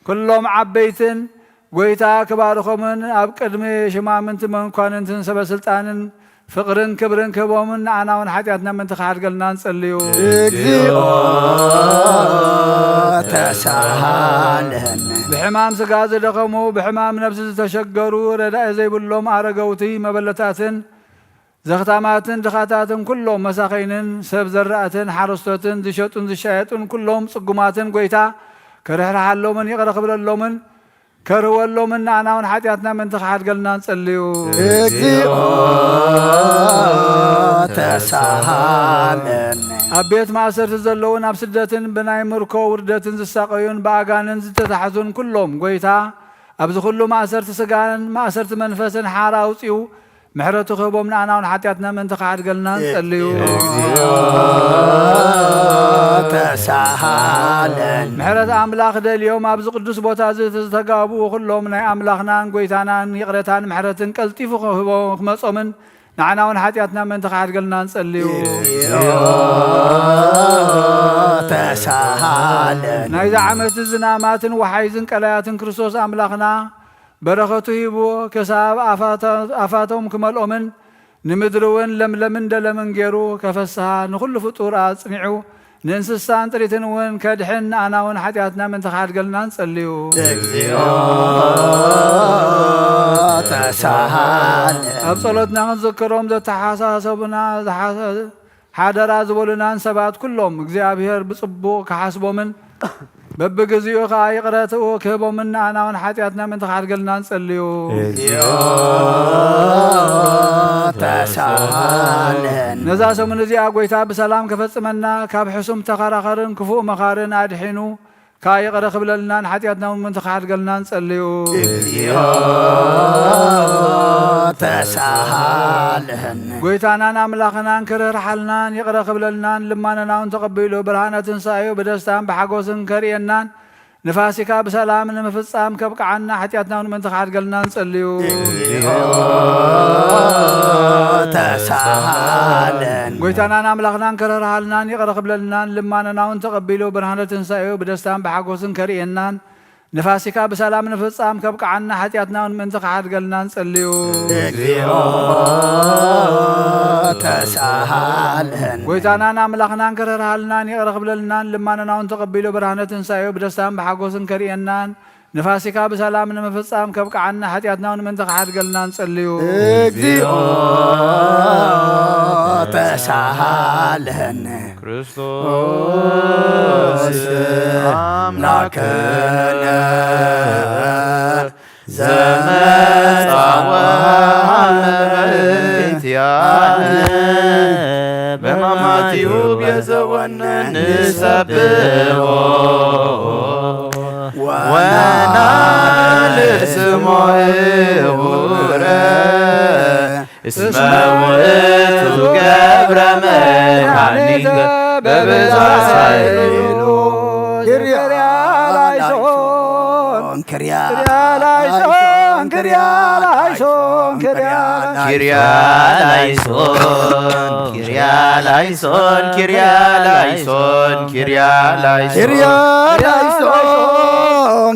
ኩሎም ዓበይትን፣ ጎይታ ክባርኾምን ኣብ ቅድሚ ሽማምንቲ መኳንንትን ሰበስልጣንን ፍቕርን ክብርን ክህቦምን፣ ንኣና እውን ሓጢኣትና ምእንቲ ክሓድገልና ንጸልዩ። እግዚኦ ተሳሃለነ። ብሕማም ስጋ ዝደኸሙ፣ ብሕማም ነፍሲ ዝተሸገሩ፣ ረዳኢ ዘይብሎም ኣረገውቲ፣ መበለታትን ዘኽታማትን ድኻታትን ኩሎም መሳኸይንን ሰብ ዘራእትን ሓረስቶትን ዝሸጡን ዝሻየጡን ኩሎም ጽጉማትን ጎይታ ከርሕርሓሎምን ይቕረ ክብለሎምን ከርህወሎምን ንኣና እውን ሓጢኣትና ምእንቲ ክሓድገልና ንጸልዩ። እግዚኦ ተሳሃለነ። ኣብ ቤት ማእሰርቲ ዘለውን ኣብ ስደትን ብናይ ምርኮ ውርደትን ዝሳቐዩን ብኣጋንን ዝተታሕዙን ኩሎም ጎይታ ኣብዚ ኩሉ ማእሰርቲ ስጋን ማእሰርቲ መንፈስን ሓራ ኣውጺኡ ምሕረቱ ክህቦም ንኣና እውን ሓጢኣትና ምእንቲ ክሓድገልና ንጸልዩ። እግዚኦ ተሳሃለነ። ምሕረት ኣምላኽ ደልዮም ኣብዚ ቅዱስ ቦታ እዚ ዝተጋብኡ ኩሎም ናይ ኣምላኽናን ጎይታናን ይቕረታን ምሕረትን ቀልጢፉ ክህቦ ክመጾምን ንዓና እውን ሓጢኣትና ምእንቲ ክሓድገልና ንጸልዩ። ተሳሃለነ። ናይዚ ዓመት ዝናማትን ወሓይዝን ቀላያትን ክርስቶስ ኣምላኽና በረኸቱ ሂቡ ክሳብ ኣፋተ-፣ ኣፋቶም ክመልኦምን ንምድሪ እውን ለምለምን ደለምን ገይሩ ከፈስሃ ንኹሉ ፍጡር ኣጽኒዑ ንእንስሳን ጥሪትን እውን ከድሕን ንኣና እውን ሓጢኣትና ምእንቲ ክሓድገልና ንጸልዩ። እግዚኦ ተሳሃለነ። ኣብ ጸሎትና ክንዝክሮም ዘተሓሳሰቡና ዝሓ-፣ ሓደራ ዝበሉናን ሰባት ኩሎም እግዚኣብሔር ብጽቡቕ ክሓስቦምን በብግዚኡ ኸኣ ይቕረትኡ ክህቦምን ንኣና እውን ሓጢኣትና ምእንቲ ክሓድገልና ንጸልዩ። እግዚኦ ተሳሃለነ። ነዛ ሰሙን እዚኣ ጎይታ ብሰላም ከፈጽመና፣ ካብ ሕሱም ተኸራኸርን ክፉእ መኻርን ኣድሒኑ ከኣ ይቕረ ክብለልናን ሓጢኣትና እውን ምእንቲ ክሓድገልና ንጸልዩ። እግዚኦ ተሳሃለነ። ጎይታናን ኣምላኽናን ክርህርሓልናን ይቕረ ክብለልናን ልማነና እውን ተቐቢሉ ብርሃነ ትንሳኤኡ ብደስታን ብሓጎስን ከርእየናን ንፋሲካ ብሰላም ንምፍጻም ከብቅዓና ሓጢኣትና እውን ምእንቲ ክሓድገልና ንጸልዩ። እግዚኦ ተሳሃለነ። ጎይታናን ኣምላኽናን ክርህርሃልናን ይቕረ ክብለልናን ልማነና እውን ተቐቢሉ ብርሃነ ትንሳኤኡ ብደስታን ብሓጎስን ከርእየናን ንፋሲካ ብሰላም ንፍጻም ከብቅዓና ሓጢኣትና እውን ምእንቲ ክሓድገልና ንጸልዩ። እግዚኦ ተሳሃለነ። ጎይታናን ኣምላኽናን ክርህርሃልናን ይቕረ ክብለልናን ልማነና እውን ተቐቢሉ ብርሃነ ትንሳኤኡ ብደስታን ብሓጎስን ከርእየናን ንፋሲካ ብሰላም ንምፍጻም ከብቅዓና ሓጢኣትና እውን ምእንቲ ክሓድገልና ንጸልዩ። እግዚኦ ተሳሃለነ። ክርስቶስ ኣምላክነ ዘመጻ ወሃበ ኪያነ በማማቲሁ ቤዘወነ ንሰብሖ ወናልስሞ ህቡረ እስመ ውእቱ ገብረ መድኃኒተ በብዝኃ ኃይሉ። ኪርያ ላይሶን፣ ኪርያ ላይሶን፣ ኪርያ ላይሶን፣ ኪርያ ላይሶን። ኪርያ ላይሶን፣ ኪርያ ላይሶን፣ ኪርያ ላይሶን፣ ኪርያ ላይሶን።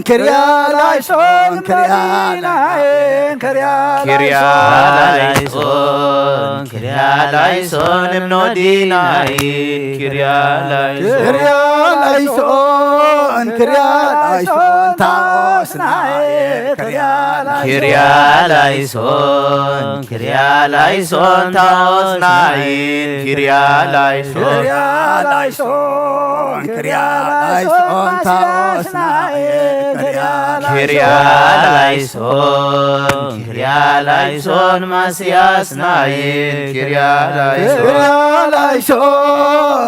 ኪርያ ላይሶን፣ ኪርያ ላይሶን፣ ኪርያ ላይሶን። ኪርያ ላይሶን፣ ኪርያ ላይሶን፣ እምኖዲናይ። ኪርያ ላይሶን። ኪርያ ላይሶን፣ ኪርያ ላይሶን፣ ታኦስናይ። ኪርያ ላይሶን። ኪርያ ላይሶን፣ ኪርያ ላይሶን፣ ታኦስናይ። ኪርያ ላይሶን። ኪርያ ላይሶን፣ ኪርያ ላይሶን፣ ታኦስናይ። ኪርያ ላይሶን። ኪርያ ላይሶን፣ ኪርያ ላይሶን፣ ማስያስናይ። ኪርያ ላይሶን። ኪርያ ላይሶን፣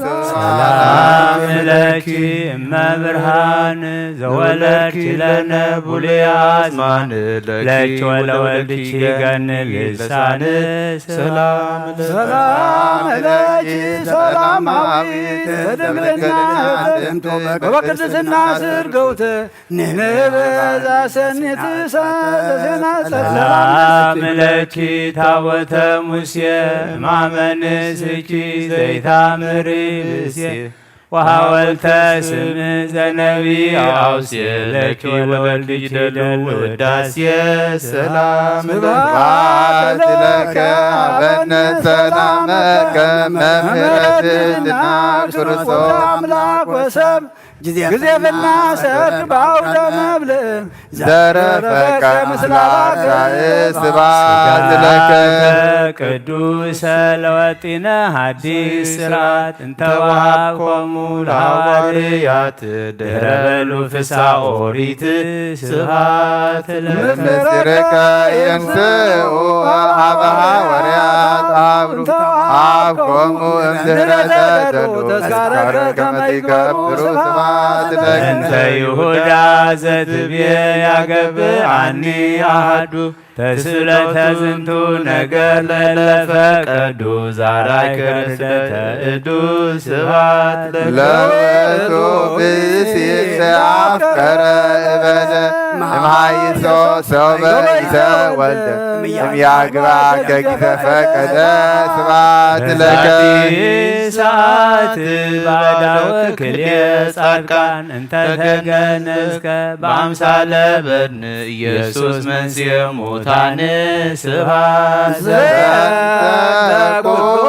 ሰላም ለኪ እመ ብርሃን ዘወለድኪ ለነ ብሉይ አዝማን ለኪ ወለወልድኪ ገን ልሳን ሰላም ሰላም ለኪ ሰላማዊት በድንግልና ጥንት በቅድስና ስርገውት ንንበዛ ሰኒት ሰላም ለኪ ታቦተ ሙሴ ማመንስኪ ዘይታምሪ ብሴ ወሃወልተ ስም ዘነቢ አውሴ ለኪ ወለወልድኪ ደሉ ውዳሴ ሰላም ስብሐት ለከ አበነ ሰላመከ መምህረትትና ክርስቶስ አምላክ ወሰብ ጊዜ ፍና ሰርክ በአውደ መብልዕ ዘረፈከ ምስለ አባጋዕ ስብሐት ለከ ቅዱሰ ለወጢነ ሐዲስ ስርዓት እንተ ወሀብኮሙ ለሐዋርያት ድህረ በሉ ፍስሐ ኦሪት ስብሐት ለከ ምስጢርከ ይንስኡ ሀበ ሐዋርያት አብሩ አብኮሙ እምድህረ ተደሉ ተስካረ ከመ ይገብሩ ስብሐት ለከ እንተ ይሁዳ ዘትብዬ ያገብአኒ አሐዱ ተስእለተ ዝንቱ ነገር ለለፈቀዱ ዛራይ ከርደተ እዱ ስብሐት ለከ ለውእቱ ብእሲ ዘአፍቀረ እበደ እምሃይሶ ሶበ ይተወልደ እምያግባ ከጊዘ ፈቀደ ስብሐት ለከ ሰዓት ባዳወ ክልኤ ጻድቃን እንተ ተገነዝከ በአምሳለ በድን ኢየሱስ መንሥኤ ሙታን ስብሐት ዘንተ ኩሉ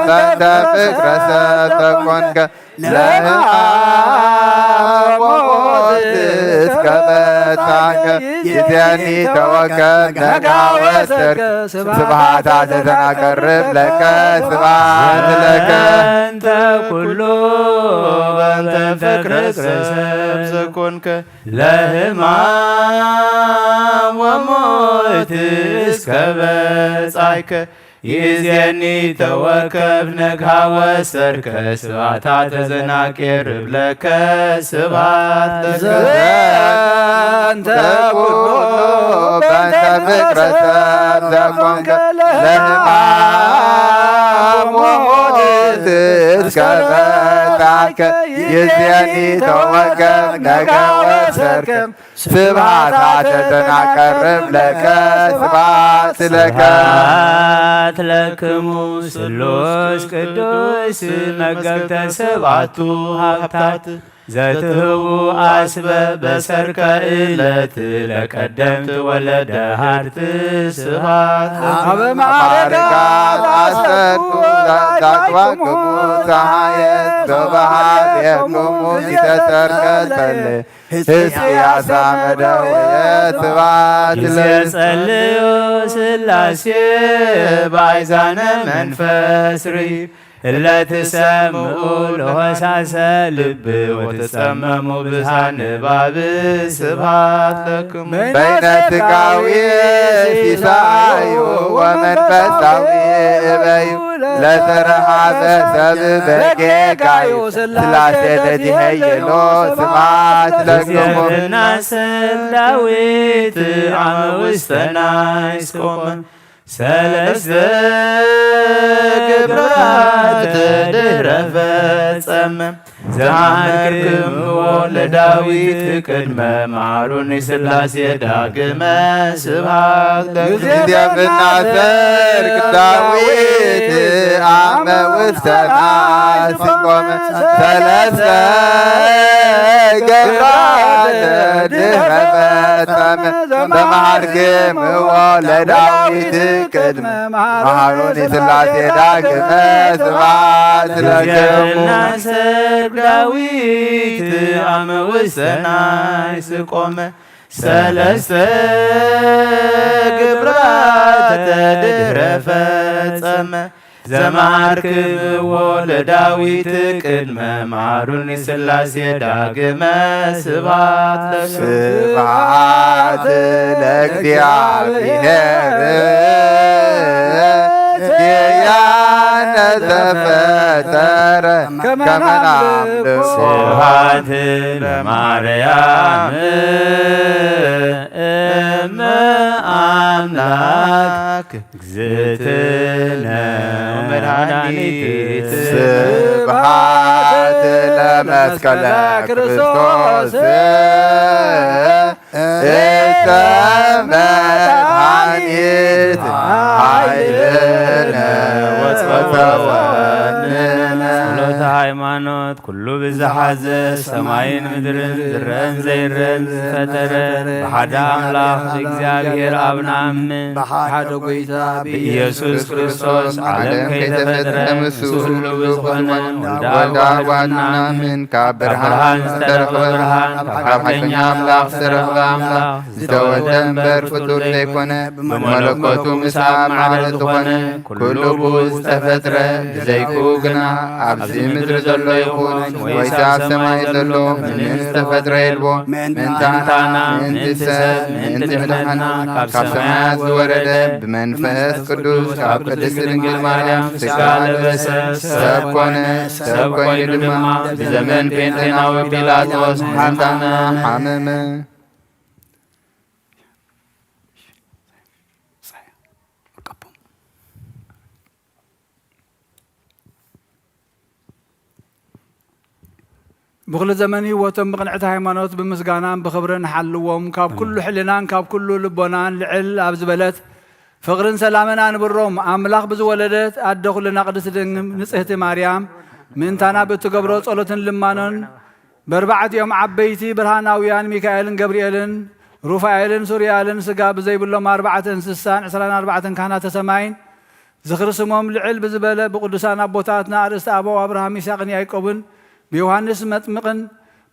በእንተ ፍቅረ ሰብ ተኮንከ ለሕማም ወሞት እስከ በጻሕከ ይእዜኒ ተወከፍ ነግሃ ወሰርክ ስብሐታ ተዘናቀርብ ለከ ስብሐት ለከ ዘንተ ኩሉ በእንተ ፍቅረ ሰብ ዘኮንከ ለሕማም ወሞት እስከ በጻሕከ ይእዜኒ ተወከፍ ነግሃ ወሰርክ ስብሐታ ተዘናቄርብ ለከ ስብሐት ለከ ዘንተ ኩሉ በእንተ ፍቅረ ሰብ ዘኮንከ ለሕማም ወሞት እስከ በጻሕከ ይዜኒ ተወከብ ነጋ ወሰርከ ስብሐት ላንተ ዘናቀርብ ለከ ስብሐት ለከ። ስብሐት ለክሙ ስሉስ ቅዱስ መገብተ ሰባቱ ሃብታት ዘትህቡ አስበ በሰርከ እለት ለቀደምት ወለደ ሃርት ስብሐት። አበ ማዕረጋት አስተርኩ ዛግባክሙ ፀሐየ ሶበ ሀቤክሙ ኢተሰርከ ጸልእ ሕዝቅያስ አመደውየ ስብሐት ጊዜ ለእግዚእ። ጸልዩ ስላሴ ባይዛነ መንፈስ ሪ እለ ትሰምዑ ለሆሳሰ ልብ ወትጸመሙ ብዝሃ ንባብ ስብሐት ለክሙ። በይነ ስጋዊ ሲሳዩ ወመንፈሳዊ እበዩ ለተረሃበ ሰብ በጌጋዩ ስላሴ ለዚሄይሎ ስብሐት ለክሙ። ጊዜና ሰብ ዳዊት አመ ውስተ ናይስ ቆመ ሰለስተ ግብራት ድህረ ፈጸመ ዘመሃርክምዎ ለዳዊት ቅድመ መሃሩኒ ስላሴ ዳግመ ስብሐት ለእግዚእ። ጊዜ ብናሰርክ ዳዊት አመ ውስተ ናይስ ቆመ ሰለስተ ግብራት ድህረ ፈጸመ ዘመሃርክምዎ ለዳዊት ቅድመ መሃሩኒ ስላሴ ዳግመ ስብሐት ለክሙ። ጊዜና ሰርክ ዳዊት አመ ውስተ ናይስ ቆመ ሰለስተ ግብራት ድህረ ፈጸመ ዘመሃርክምዎ ለዳዊት ቅድመ መሃሩኒ ስላሴ ዳግመ ስብሐት ለክሙ። ስብሐት ለእግዚአብሔር ኪያነ ዘፈጠረ ከመ ናምልኮ። ስብሐት ለማርያም እመ አምላክ እግዝእትነ መድኃኒት። ስብሐት ለመስቀለ ክርስቶስ እተ መድኃኒት ኃይልነ ወፈወስነ። ጸሎተ ሃይማኖት ኩሉ ብዝሓዘ ሰማይን ምድርን ዝረአን ዘይረአን ዝፈጠረ ብሓደ ኣምላኽ ብእግዚኣብሔር ኣብ ንኣምን። ብሓደ ጐይታ ብኢየሱስ ክርስቶስ ዓለም ከይተፈጥረ ምስ ኩሉ ብዝኾነ ወልደ ኣብ ዋህድ ንኣምን። ካብ ብርሃን ዝተረኽበ ብርሃን፣ ካብ ሓቀኛ ኣምላኽ ዝተረኽበ ኣምላኽ፣ ዝተወልደ እምበር ፍጡር ዘይኮነ፣ ብመለኮቱ ምስ ኣብ ማዕረ ዝኾነ፣ ኩሉ ብኡ ዝተፈጥረ፣ ብዘይክኡ ግና ኣብዚ ምድሪ ዘሎ ይኹን ወይስ ኣብ ሰማይ ዘሎ ምንም ዝተፈጥረ የልቦ። ምእንታና፣ ምእንቲ ሰብ፣ ምእንቲ ምድሓና፣ ካብ ሰማያት ዝወረደ፣ ብመንፈስ ቅዱስ ካብ ቅድስት ድንግል ማርያም ሥጋ ለበሰ፣ ሰብ ኮነ፣ ሰብ ኮይኑ ድማ ብዘመን ጴንጤናዊ ጲላጦስ ምእንታና ሓመመ። ብኹሉ ዘመን ህይወቶም ብቕንዕቲ ሃይማኖት ብምስጋናን ብኽብርን ሓልዎም፣ ካብ ኩሉ ሕልናን ካብ ኩሉ ልቦናን ልዕል ኣብ ዝበለት ፍቕርን ሰላምን ኣንብሮም። ኣምላኽ ብዝወለደት ኣደ ኩልና ቅድስት ድንግል ንጽህቲ ማርያም ምእንታና ብእትገብሮ ጸሎትን ልማኖን በርባዕቲኦም ዓበይቲ ብርሃናውያን ሚካኤልን ገብርኤልን ሩፋኤልን ሱርያልን ስጋ ብዘይብሎም ኣርባዕተ እንስሳን ዕስራን ኣርባዕተን ካህናተ ሰማይን ዝኽሪ ስሞም ልዕል ብዝበለ ብቅዱሳን ኣቦታትና ኣርእስተ ኣበው ኣብርሃም ይስሐቅን ያዕቆብን ብዮሃንስ መጥምቅን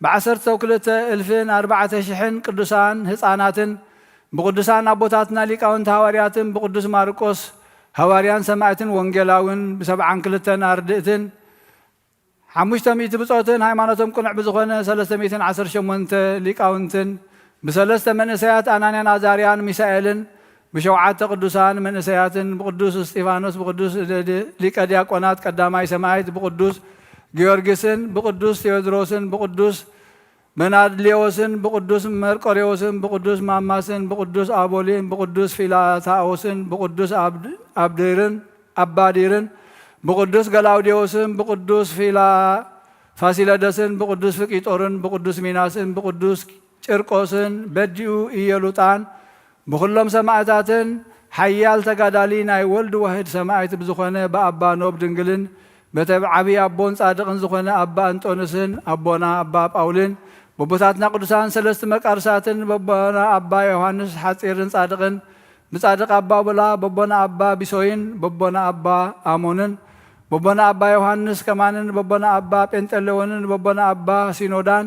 ብዓሰርተው ክልተ እልፍን ኣርባዕተ ሽሕን ቅዱሳን ህፃናትን ብቅዱሳን ኣቦታትና ሊቃውንቲ ሃዋርያትን ብቅዱስ ማርቆስ ሃዋርያን ሰማዕትን ወንጌላውን ብሰብዓን ክልተን ኣርድእትን ሓሙሽተ ሚእቲ ብጾትን ሃይማኖቶም ቅኑዕ ብዝኾነ ሰለስተ ሚእትን ዓሰርተ ሸሞንተ ሊቃውንትን ብሰለስተ መንእሰያት ኣናንያን ኣዛርያን ሚሳኤልን ብሸውዓተ ቅዱሳን መንእሰያትን ብቅዱስ እስጢፋኖስ ብቅዱስ ሊቀ ዲያቆናት ቀዳማይ ሰማዕት ብቅዱስ ጊዮርጊስን ብቅዱስ ቴዎድሮስን ብቅዱስ መናድሌዎስን ብቅዱስ መርቆሬዎስን ብቅዱስ ማማስን ብቅዱስ ኣቦሊን ብቅዱስ ፊላታዎስን ብቅዱስ ኣብድ- ኣብዲርን ኣባዲርን ብቅዱስ ገላውዴዎስን ብቅዱስ ፊላ- ፋሲለደስን ብቅዱስ ፍቂጦርን ብቅዱስ ሚናስን ብቅዱስ ጭርቆስን በዲኡ ኢየሉጣን ብኩሎም ሰማእታትን ሓያል ተጋዳሊ ናይ ወልድ ዋህድ ሰማዕት ብዝኾነ ብኣባ ኖብ ድንግልን በተብ ዓብዪ ኣቦን ጻድቕን ዝኾነ ኣባ እንጦንስን ኣቦና ኣባ ጳውልን በቦታትና ቅዱሳን ሰለስት መቃርሳትን በቦና ኣባ ዮሃንስ ሓጺርን ጻድቕን ብጻድቕ ኣባ ቡላ በቦና ኣባ ቢሶይን በቦና ኣባ ኣሞንን በቦና ኣባ ዮሃንስ ከማንን በቦና ኣባ ጴንጠሌዎንን በቦና ኣባ ሲኖዳን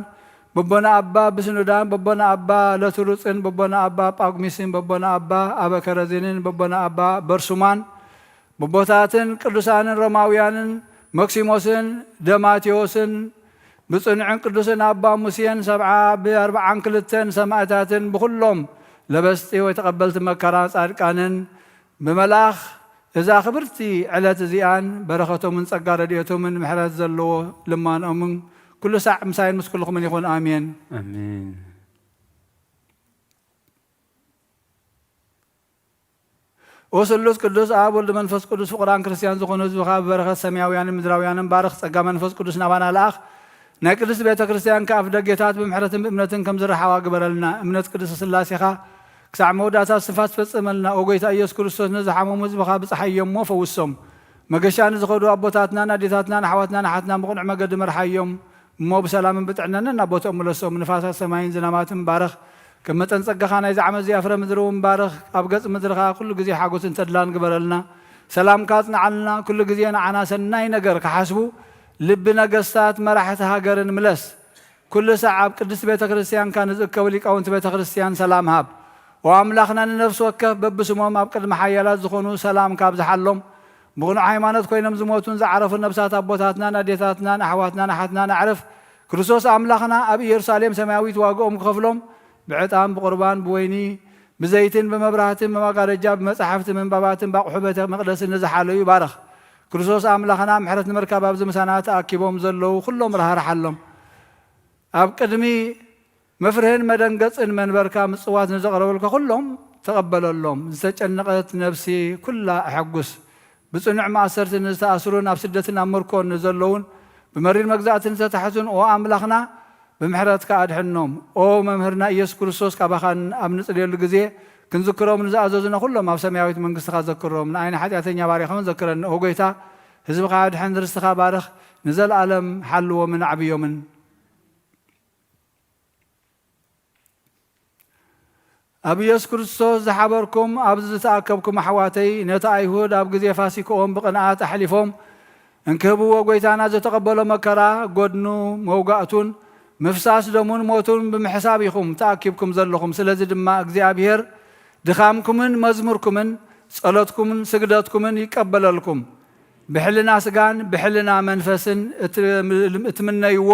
በቦና ኣባ ብስኑዳን በቦና ኣባ ለትሩጽን በቦና ኣባ ጳጉሚስን በቦና ኣባ ኣበከረዚንን በቦና ኣባ በርሱማን በቦታትን ቅዱሳንን ሮማውያንን መክሲሞስን ደማቴዎስን ብጽኑዕን ቅዱስን ኣባ ሙሴን ሰብዓ ብኣርብዓን ክልተን ሰማእታትን ብኹሎም ለበስቲ ወይ ተቐበልቲ መከራ ጻድቃንን ብመልኣኽ እዛ ክብርቲ ዕለት እዚኣን በረኸቶምን ጸጋ ረድኤቶምን ምሕረት ዘለዎ ልማኖምን ኩሉ ሳዕ ምሳይን ምስ ኩልኹምን ይኹን። ኣሜን። ኣሜን። ኦ ስሉስ ቅዱስ ኣብ ወልድ መንፈስ ቅዱስ ፍቑራን ክርስትያን ዝኾኑ ህዝብኻ ብበረኸት ሰማያውያንን ምድራውያንን ባርኽ። ጸጋ መንፈስ ቅዱስ ናባና ለኣኽ። ናይ ቅድስት ቤተ ክርስቲያን ከኣፍ ደጌታት ብምሕረትን ብእምነትን ከም ዝረሓዋ ግበረልና። እምነት ቅድስት ስላሴኻ ክሳዕ መወዳእታ ስንፋስ ፈጽመልና። ኦ ጎይታ ኢየሱስ ክርስቶስ፣ ንዝሓመሙ ህዝብኻ ብጽሓዮም እሞ ፈውሶም። መገሻ ንዝኸዱ ኣቦታትናን ኣዴታትናን ኣሕዋትናን ኣሓትናን ብቕኑዕ መገዲ መርሓዮም እሞ ብሰላምን ብጥዕናን ናብ ቦታኦም ምለሶም። ንፋሳት ሰማይን ዝናማትን ባርኽ። ከም መጠን ጸጋኻ ናይዚ ዓመት እዚኣ ፍረ ምድሪ እውን ባርኽ። ኣብ ገጽ ምድርኻ ኩሉ ግዜ ሓጎስን ተድላን ግበረልና። ሰላምካ ኣጽንዓልና። ኩሉ ግዜ ንዓና ሰናይ ነገር ክሓስቡ ልቢ ነገስታት መራሕቲ ሃገርን ምለስ። ኩሉ ሳዕ ኣብ ቅድስቲ ቤተ ክርስቲያንካ ንዝእከቡ ሊቃውንቲ ቤተ ክርስቲያን ሰላም ሃብ። ኦ ኣምላኽና፣ ንነፍሲ ወከፍ በብስሞም ኣብ ቅድሚ ሓያላት ዝኾኑ ሰላምካ ኣብዝሓሎም። ብቕኑዕ ሃይማኖት ኮይኖም ዝሞቱን ዝዓረፉ ነብሳት ኣቦታትናን ኣዴታትናን ኣሕዋትናን ኣሓትናን ኣዕርፍ። ክርስቶስ ኣምላኽና ኣብ ኢየሩሳሌም ሰማያዊት ዋግኦም ክኸፍሎም ብዕጣን ብቑርባን ብወይኒ ብዘይትን ብመብራህትን ብመጋረጃ ብመጻሕፍቲ ምንባባትን ብኣቑሑ ቤተ መቕደስን ንዝሓለዩ ባርኽ። ክርስቶስ ኣምላኽና ምሕረት ንምርካብ ኣብዚ ምሳና ተኣኪቦም ዘለዉ ኩሎም ራህርሓሎም። ኣብ ቅድሚ መፍርህን መደንገጽን መንበርካ ምጽዋት ንዘቕረበልካ ኩሎም ተቐበለሎም። ዝተጨነቐት ነፍሲ ኩላ ኣሐጉስ። ብጽኑዕ ማእሰርቲ ንዝተኣስሩን ኣብ ስደትን ኣብ ምርኮን ንዘለዉን ብመሪር መግዛእቲ ንተታሕቱን ኦ ኣምላኽና ብምሕረትካ ኣድሕኖም። ኦ መምህርና ኢየሱስ ክርስቶስ ካባኻን ኣብ ንጽልየሉ ግዜ ክንዝክሮም ንዝኣዘዙና ኩሎም ኣብ ሰማያዊት መንግስትኻ ዘክሮም። ንኣይነ ሓጢኣተኛ ባሪኻውን ዘክረኒ። ኦ ጎይታ ህዝብኻ ኣድሕን ርስትኻ ባርኽ ንዘለኣለም ሓልዎምን ኣዕብዮምን። ኣብ ኢየሱስ ክርስቶስ ዝሓበርኩም ኣብዚ ዝተኣከብኩም ኣሕዋተይ፣ ነቲ ኣይሁድ ኣብ ግዜ ፋሲክኦም ብቕንኣት ኣሕሊፎም እንክህብዎ፣ ጐይታና ዘተቐበሎ መከራ፣ ጐድኑ፣ መውጋእቱን ምፍሳስ ደሙን ሞቱን ብምሕሳብ ኢኹም ተኣኪብኩም ዘለኹም። ስለዚ ድማ እግዚኣብሔር ድኻምኩምን መዝሙርኩምን ጸሎትኩምን ስግደትኩምን ይቀበለልኩም። ብሕልና ስጋን ብሕልና መንፈስን እትምነይዎ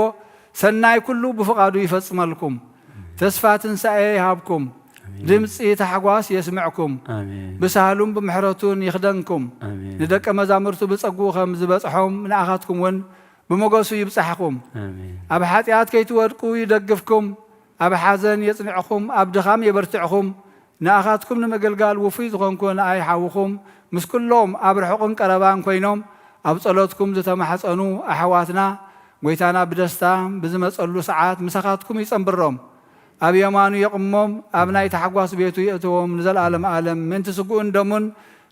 ሰናይ ኩሉ ብፍቓዱ ይፈጽመልኩም። ተስፋ ትንሳኤ ይሃብኩም። ድምፂ ታሕጓስ የስምዕኩም። ብሳህሉን ብምሕረቱን ይኽደንኩም። ንደቀ መዛሙርቱ ብጸጉኡ ከም ዝበጽሖም ንኣኻትኩም እውን ብሞገሱ ይብጻሕኹም። ኣብ ሓጢኣት ከይትወድቁ ይደግፍኩም። ኣብ ሓዘን የጽንዕኹም፣ ኣብ ድኻም የበርትዕኹም። ንኣኻትኩም ንምግልጋል ውፉይ ዝኾንኩ ንኣይ ሓውኹም ምስ ኩሎም ኣብ ርሑቕን ቀረባን ኮይኖም ኣብ ጸሎትኩም ዝተማሕጸኑ ኣሕዋትና፣ ጐይታና ብደስታ ብዝመጸሉ ሰዓት ምሳኻትኩም ይጸንብሮም። ኣብ የማኑ የቕሞም፣ ኣብ ናይ ታሕጓስ ቤቱ የእትዎም ንዘለኣለም ዓለም። ምእንቲ ስግኡን ደሙን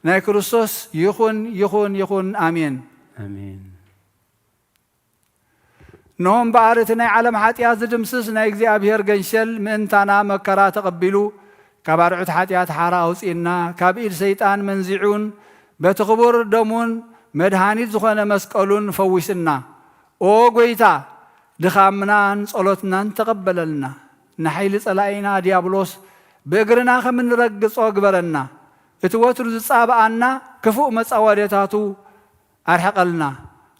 ናይ ክርስቶስ ይኹን፣ ይኹን፣ ይኹን። ኣሜን። ኣሜን። እንሆ እምበኣር እቲ ናይ ዓለም ሓጢኣት ዝድምስስ ናይ እግዚኣብሔር ገንሸል ምእንታና መከራ ተቐቢሉ፣ ካብ ኣርዑት ሓጢኣት ሓራ ኣውጺእና፣ ካብ ኢድ ሰይጣን መንዚዑን፣ በቲ ክቡር ደሙን መድሃኒት ዝኾነ መስቀሉን ፈዊስና። ኦ ጐይታ፣ ድኻምናን ጸሎትናን ተቐበለልና። ንሓይሊ ጸላኢና ዲያብሎስ ብእግርና ከም እንረግጾ ግበረና። እቲ ወትሩ ዝጻብኣና ክፉእ መጻወድያታቱ ኣርሕቐልና።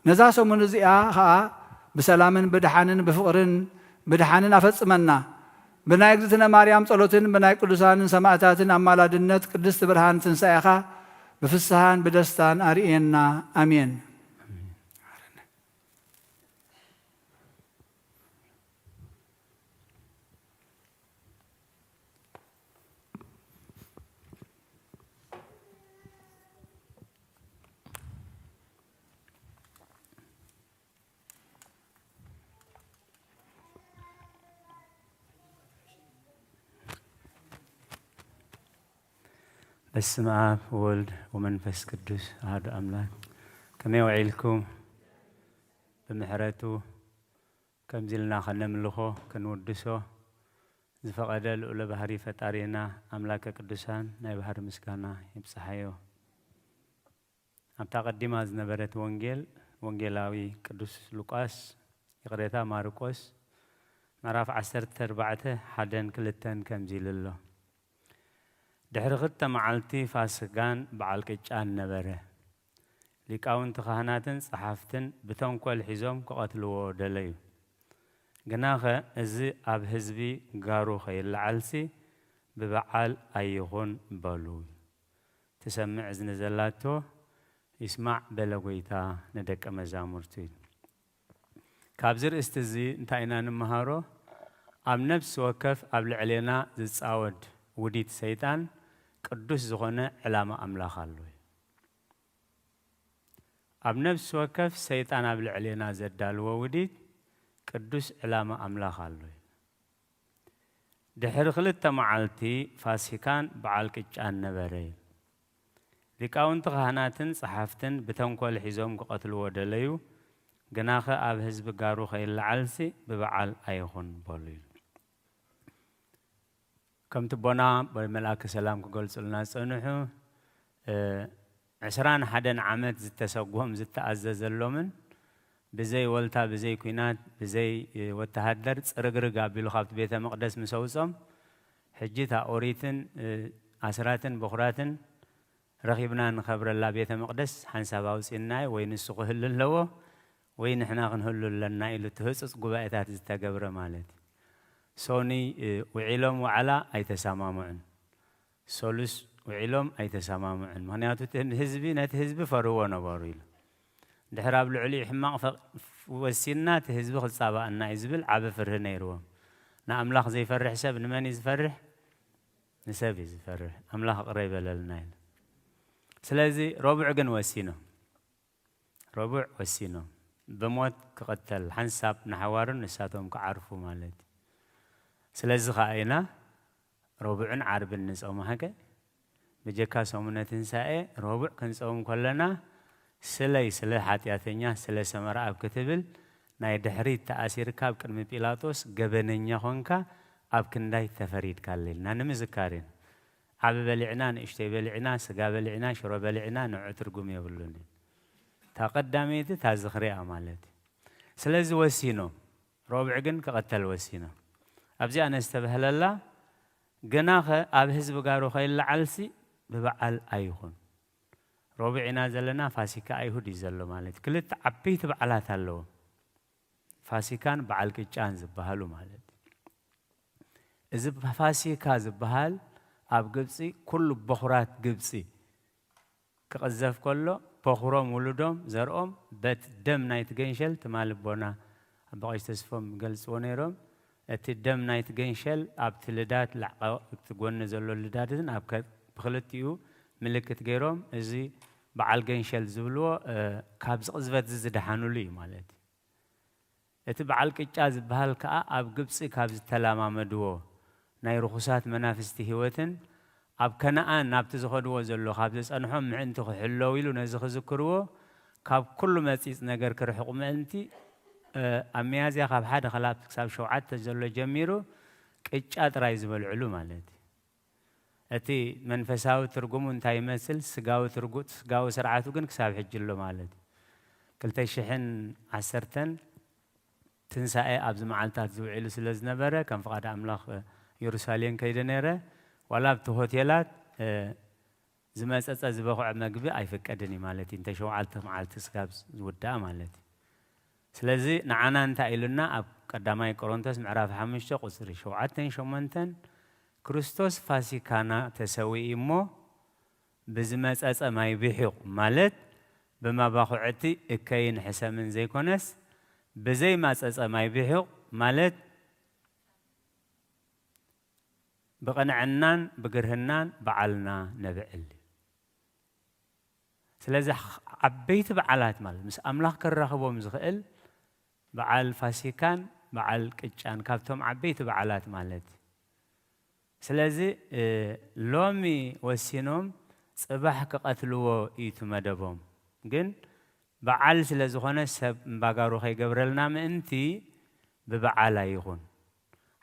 ነዛ ሰሙን እዚኣ ኸኣ ብሰላምን ብድሓንን ብፍቕርን ብድሓንን ኣፈጽመና። ብናይ እግዝእትነ ማርያም ጸሎትን ብናይ ቅዱሳንን ሰማእታትን ኣማላድነት ቅድስቲ ብርሃን ትንሳኤኻ ብፍስሃን ብደስታን ኣርእየና። ኣሜን። በስመ አብ ወወልድ ወመንፈስ ቅዱስ አሐዱ አምላክ። ከመይ ውዒልኩም? ብምሕረቱ ከምዚ ኢልና ከነምልኾ ክንውድሶ ዝፈቐደ ልዑለ ባህሪ ፈጣሪና ኣምላከ ቅዱሳን ናይ ባህሪ ምስጋና ይብጽሓዮ። ኣብታ ቀዲማ ዝነበረት ወንጌል፣ ወንጌላዊ ቅዱስ ሉቃስ፣ ይቕሬታ፣ ማርቆስ፣ ምዕራፍ ዓሰርተ ኣርባዕተ፣ ሓደን ክልተን ከምዚ ኢሉ ኣሎ። ድሕሪ ክልተ መዓልቲ ፋስጋን በዓል ቅጫን ነበረ። ሊቃውንቲ ካህናትን ጸሓፍትን ብተንኮል ሒዞም ክቐትልዎ ደለዩ። ግናኸ፣ እዚ ኣብ ህዝቢ ጋሩ ኸይለዓልሲ ብበዓል ኣይኹን በሉ። ትሰምዕ እዝኒ ዘላቶ ይስማዕ በለ ጐይታ ንደቀ መዛሙርቱ ኢሉ። ካብዚ ርእስቲ እዚ እንታይ ኢና ንምሃሮ? ኣብ ነፍሲ ወከፍ ኣብ ልዕሌና ዝጻወድ ውዲት ሰይጣን ቅዱስ ዝኾነ ዕላማ ኣምላኽ ኣሎ እዩ። ኣብ ነፍሲ ወከፍ ሰይጣን ኣብ ልዕሌና ዘዳልዎ ውዲት ቅዱስ ዕላማ ኣምላኽ ኣሎ እዩ። ድሕሪ ክልተ መዓልቲ ፋሲካን በዓል ቅጫን ነበረ። ሊቃውንቲ ካህናትን ጸሓፍትን ብተንኮል ሒዞም ክቐትልዎ ደለዩ፣ ግናኸ ኣብ ህዝቢ ጋሩ ከይለዓልሲ ብበዓል ኣይኹን በሉ ኢሉ። ከምቲ ቦና ወይ መልኣከ ሰላም ክገልጹልና ዝጸንሑ፣ እ፣ ዕስራን ሓደን ዓመት ዝተሰጎም ዝተኣዘዘሎምን ብዘይ ወልታ፣ ብዘይ ኲናት፣ ብዘይ፣ እ፣ ወተሃደር ጽርግርግ ኣቢሉ ካብቲ ቤተ መቕደስ ምስ ኣውጾም፣ ሕጂ እታ ኦሪትን፣ እ፣ ኣስራትን በኹራትን ረኺብና ንኸብረላ ቤተ መቕደስ ሓንሳብ ኣውጺእናዮ ወይ ንሱ ክህሉ ኣለዎ ወይ ንሕና ክንህሉ ኣለና ኢሉ እቲ ህጹጽ ጉባኤታት ዝተገብረ ማለት እዩ። ሶኒ፣ እ፣ ውዒሎም ዋዕላ ኣይተሰማምዑን። ሶሉስ ውዒሎም ኣይተሰማምዑን። ምኽንያቱ እቲ ህዝቢ፣ ነቲ ህዝቢ ፈርዎ ነበሩ ኢሉ። ድሕር ኣብ ልዕሊኡ ሕማቕ ፈ-፣ ወሲንና እቲ ህዝቢ ክጻባኣና እዩ ዝብል ዓቢ ፍርሂ ነይርዎም። ንኣምላኽ ዘይፈርሕ ሰብ ንመን እዩ ዝፈርሕ? ንሰብ እዩ ዝፈርሕ። ኣምላኽ ይቕረ ይበለልና ኢሉ። ስለዚ ረቡዕ ግን ወሲኖም። ረቡዕ ወሲኖም። ብሞት ክቕተል፣ ሓንሳብ ንሓዋሩን ንሳቶም ክዓርፉ ማለት እዩ። ስለዚ ኸኣ ኢና ረቡዕን ዓርብን ንጾም። ሃገ ብጀካ ሰሙነ ትንሳኤ ረቡዕ ክንጾም ከለና፣ ስለይ ስለ ሓጢኣተኛ፣ ስለ ሰመረ ኣብ ክትብል ናይ ድሕሪት ተኣሲርካ ኣብ ቅድሚ ጲላጦስ ገበነኛ ኾንካ ኣብ ክንዳይ ተፈሪድካለ ኢልና ንምዝካር ኢና። ዓቢ በሊዕና፣ ንእሽተይ በሊዕና፣ ስጋ በሊዕና፣ ሽሮ በሊዕና፣ ንዑ ትርጉም የብሉን። እታ ቀዳመይቲ እታ ዝኽሪ እያ ማለት እዩ። ስለዚ ወሲኖም፣ ረቡዕ ግን ክቐተል ወሲኖም። ኣብዚኣ ነስተብህለላ፣ ግናኸ ኣብ ህዝቢ ጋሩ ከይለዓልሲ ብበዓል ኣይኹን። ረቡዕ ኢና ዘለና፣ ፋሲካ ኣይሁድ እዩ ዘሎ ማለት እዩ። ክልተ ዓበይቲ በዓላት ኣለዎም። ፋሲካን በዓል ቅጫን ዝበሃሉ ማለት እዩ። እዚ ፋሲካ ዝበሃል ኣብ ግብጺ ኩሉ በኹራት ግብጺ ክቕዘፍ ከሎ፣ በኹሮም፣ ውሉዶም፣ ዘርኦም በቲ ደም ናይቲ ገንሸል፣ ትማሊ ኣቦና ኣባ ቀሺ ተስፎም ይገልጽዎ ነይሮም። እቲ ደም ናይቲ ገንሸል ኣብቲ ልዳት ላዕቃ-፣ እቲ ጎኒ ዘሎ ልዳትን ኣብ ከ-፣ ብኽልቲኡ ምልክት ገይሮም፣ እዚ በዓል ገንሸል ዝብልዎ፣ እ፣ ካብዚ ቅዝፈት እዚ ዝደሓኑሉ እዩ ማለት እዩ። እቲ በዓል ቅጫ ዝበሃል ከኣ ኣብ ግብጺ ካብ ዝተለማመድዎ ናይ ርኹሳት መናፍስቲ ህይወትን ኣብ ከነኣን ናብቲ ዝኸድዎ ዘሎ ካብ ዘጸንሖም ምእንቲ ክሕለዉ ኢሉ ነዚ ክዝክርዎ ካብ ኩሉ መጺጽ ነገር ክርሕቑ ምእንቲ፣ እ፣ ኣብ ሚያዝያ ካብ ሓደ ክላብ ክሳብ ሸውዓተ ዘሎ ጀሚሩ ቅጫ ጥራይ ዝበልዕሉ ማለት እዩ። እቲ መንፈሳዊ ትርጉሙ እንታይ ይመስል? ስጋዊ ትርጉ-፣ ስጋዊ ስርዓቱ ግን ክሳብ ሕጂ ኣሎ ማለት እዩ። ክልተ ሽሕን ዓሰርተን ትንሳኤ ኣብዚ መዓልታት ዝውዒሉ ስለ ዝነበረ፣ ከም ፍቓድ ኣምላኽ፣ እ፣ የሩሳሌም ከይደ ነይረ። ዋላ ኣብቲ ሆቴላት፣ እ፣ ዝመጸጸ ዝበኹዐ መግቢ ኣይፍቀድን እዩ ማለት እዩ። እንተ ሸውዓተ መዓልቲ ስጋብ ዝውዳእ ማለት እዩ። ስለዚ ንዓና እንታይ ኢሉና? ኣብ ቀዳማይ ቆሮንቶስ ምዕራፍ ሓሙሽተ ቁጽሪ ሸውዓተን ሸሞንተን፣ ክርስቶስ ፋሲካና ተሰዊኡ እሞ፣ ብዝመጸጸ ማይ ብሒቑ፣ ማለት ብመባኹዕቲ እከይን ሕሰምን ዘይኮነስ፣ ብዘይማጸጸ ማይ ብሒቑ፣ ማለት ብቕንዕናን ብግርህናን በዓልና ነብዕል። ስለዚ ዓበይቲ በዓላት ማለት ምስ ኣምላኽ ከራኽቦም ዝኽእል በዓል ፋሲካን በዓል ቅጫን ካብቶም ዓበይቲ በዓላት ማለት እዩ። ስለዚ፣ እ፣ ሎሚ ወሲኖም ጽባሕ ክቐትልዎ እዩ እቲ መደቦም። ግን በዓል ስለ ዝኾነ ሰብ እምባጋሩ ከይገብረልና ምእንቲ ብበዓል ኣይኹን።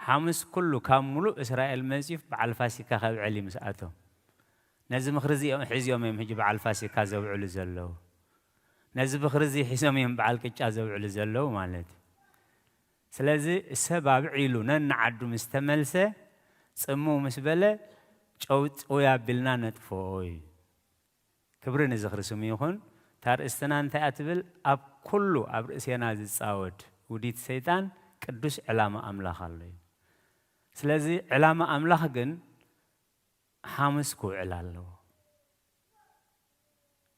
ሓሙስ ኩሉ ካብ ሙሉእ እስራኤል መጺኡ በዓል ፋሲካ ከብዕል እዩ ምስኣቶም። ነዚ ምኽሪ እዚኦም ሒዚኦም እዮም ሕጂ በዓል ፋሲካ ዘብዕሉ ዘለዉ። ነዚ ምኽሪ እዚ ሒዞም እዮም በዓል ቅጫ ዘብዕሉ ዘለዉ ማለት እዩ። ስለዚ ሰብ ኣብዒሉ ነንዓዱ ምስ ተመልሰ፣ ጽምው ምስ በለ፣ ጨው ጨው ኣቢልና ነጥፍኦ እዩ። ክብሪ ንዝኽሪ ስሙ ይኹን። እታ ርእስትና እንታይ እያ ትብል? ኣብ ኩሉ ኣብ ርእሴና ዝጻወድ ውዲት ሰይጣን ቅዱስ ዕላማ ኣምላኽ ኣሎ እዩ። ስለዚ ዕላማ ኣምላኽ ግን ሓሙስ ክውዕል ኣለዎ።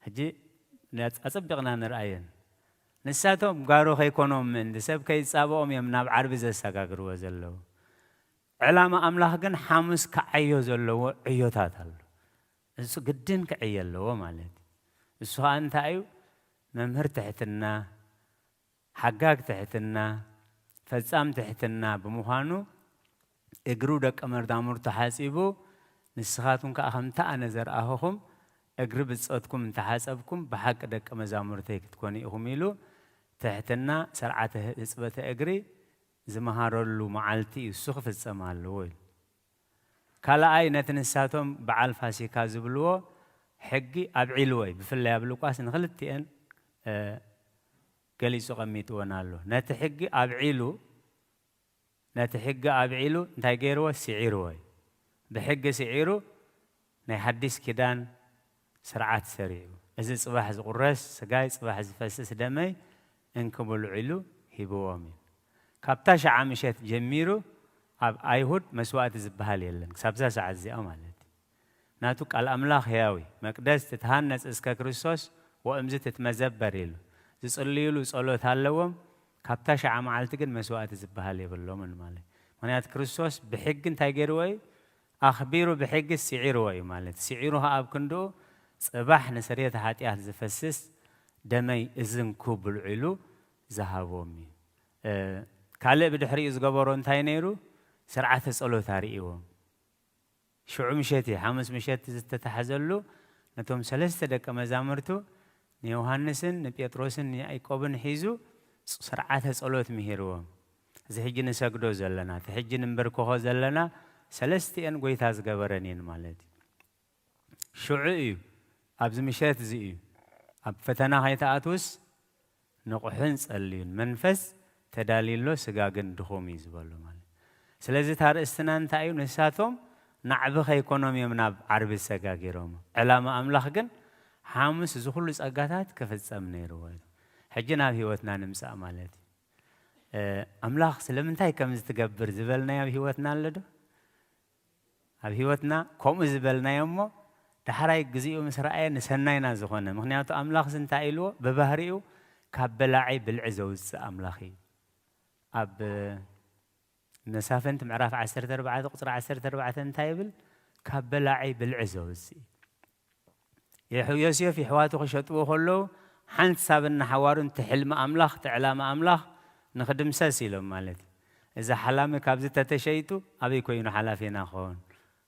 ሕጂ ኣጸቢቕና ንርኣየን። ንሳቶም ጋሮ ከይኮኖም ምእንቲ ሰብ ከይጻብኦም እዮም ናብ ዓርቢ ዘሰጋግርዎ ዘለዉ። ዕላማ ኣምላኽ ግን ሓሙስ ክዓዮ ዘለዎ ዕዮታት ኣሎ። እሱ ግድን ክዕየ ኣለዎ ማለት እዩ። እሱ ኸኣ እንታይ እዩ? መምህር ትሕትና፣ ሓጋግ ትሕትና፣ ፈጻም ትሕትና ብምዃኑ እግሩ ደቀ መዛሙርቱ ሓጺቡ፣ ንስኻትኩም ከኣ ከምቲ ኣነ ዘርኣኹኹም እግሪ ብጾትኩም እንተሓጸብኩም ብሓቂ ደቀ መዛሙርተይ ክትኮኑ ኢኹም ኢሉ ትሕትና ስርዓተ ህጽበተ እግሪ ዝመሃረሉ መዓልቲ እዩ፣ እሱ ክፍጸም ኣለዎ ኢሉ። ካልኣይ ነቲ ንሳቶም በዓል ፋሲካ ዝብልዎ ሕጊ ኣብዒልዎ እዩ። ብፍላይ ኣብ ሉቃስ ንክልቲኤን ገሊጹ ቀሚጥወን ኣሎ። ነቲ ሕጊ ኣብዒሉ ነቲ ሕጊ ኣብዒሉ እንታይ ገይርዎ? ስዒርዎ እዩ። ብሕጊ ስዒሩ ናይ ሓዲስ ኪዳን ስርዓት ሰሪዑ። እዚ ጽባሕ ዝቑረስ ስጋይ፣ ጽባሕ ዝፈስስ ደመይ እንኪ ብልዑ ኢሉ ሂብዎም እዩ። ካብታ ሸዓ ምሸት ጀሚሩ ኣብ ኣይሁድ መስዋእቲ ዝበሃል የለን፣ ክሳብዛ ሰዓት እዚኣ ማለት እዩ። ናቱ ቃል ኣምላኽ ሕያው እዩ። መቅደስ ትትሃነጽ እስከ ክርስቶስ ወእምዚ ትትመዘበር ኢሉ ዝጽልዩሉ ጸሎት ኣለዎም። ካብታ ሸዓ መዓልቲ ግን መስዋእቲ ዝበሃል የብሎምን ማለት እዩ። ምኽንያቱ ክርስቶስ ብሕጊ እንታይ ገይርዎ እዩ? ኣኽቢሩ ብሕጊ ስዒርዎ እዩ ማለት እዩ። ስዒሩ ኸዓ ኣብ ክንድኡ ጽባሕ ንስርየት ሓጢኣት ዝፈስስ ደመይ እዝንኩ ብልዑ ኢሉ ዝሃቦም እዩ። ካልእ ብድሕሪኡ ዝገበሮ እንታይ ነይሩ? ስርዓተ ጸሎት ኣርእዎም። ሽዑ ምሸት እዩ፣ ሓሙስ ምሸት ዝተታሕዘሉ ነቶም ሰለስተ ደቀ መዛሙርቱ ንዮሃንስን ንጴጥሮስን ንያዕቆብን ሒዙ ስርዓተ ጸሎት ምሂርዎም። እዚ ሕጂ ንሰግዶ ዘለና፣ እቲ ሕጂ ንንበርክኾ ዘለና ሰለስቲኤን ጎይታ ዝገበረን እየን ማለት እዩ። ሽዑ እዩ፣ ኣብዚ ምሸት እዚ እዩ፣ ኣብ ፈተና ከይትኣትውስ ንቑሕን ጸልዩን፣ መንፈስ ተዳልዩሎ፣ ስጋ ግን ድኹም እዩ ዝበሎ ማለት። ስለዚ እታ ርእስትና እንታይ እዩ? ንሳቶም ናዕቢ ከይኮኖም እዮም ናብ ዓርቢ ዝሰጋጊሮም። ዕላማ ኣምላኽ ግን ሓሙስ እዚ ኩሉ ጸጋታት ክፍጸም ነይርዎ እዩ። ሕጂ ናብ ህይወትና ንምጻእ ማለት እዩ። ኣምላኽ ስለምንታይ ከምዚ ትገብር ዝበልናዮ ኣብ ህይወትና ኣሎ ዶ? ኣብ ህይወትና ከምኡ ዝበልናዮ እሞ ዳሕራይ ግዜኡ ምስ ረኣየ ንሰናይና ዝኾነ። ምኽንያቱ ኣምላኽሲ እንታይ ኢልዎ? ብባህሪኡ ካብ በላዒ ብልዒ ዘውጽእ ኣምላኽ እዩ። ኣብ መሳፍንቲ ምዕራፍ ዓሰርተ ኣርባዕተ ቁጽሪ ዓሰርተ ኣርባዕተ እንታይ ይብል? ካብ በላዒ ብልዒ ዘውጽእ እዩ። የሕ-፣ ዮሴፍ የሕዋቱ ክሸጥዎ ከለዉ ሓንቲ ሳብን ንሓዋሩን እቲ ሕልሚ ኣምላኽ፣ እቲ ዕላማ ኣምላኽ ንኽድምሰስ ኢሎም ማለት እዩ። እዚ ሓላሚ ካብዚ ተተሸይጡ ኣበይ ኮይኑ ሓላፊና ክኸውን?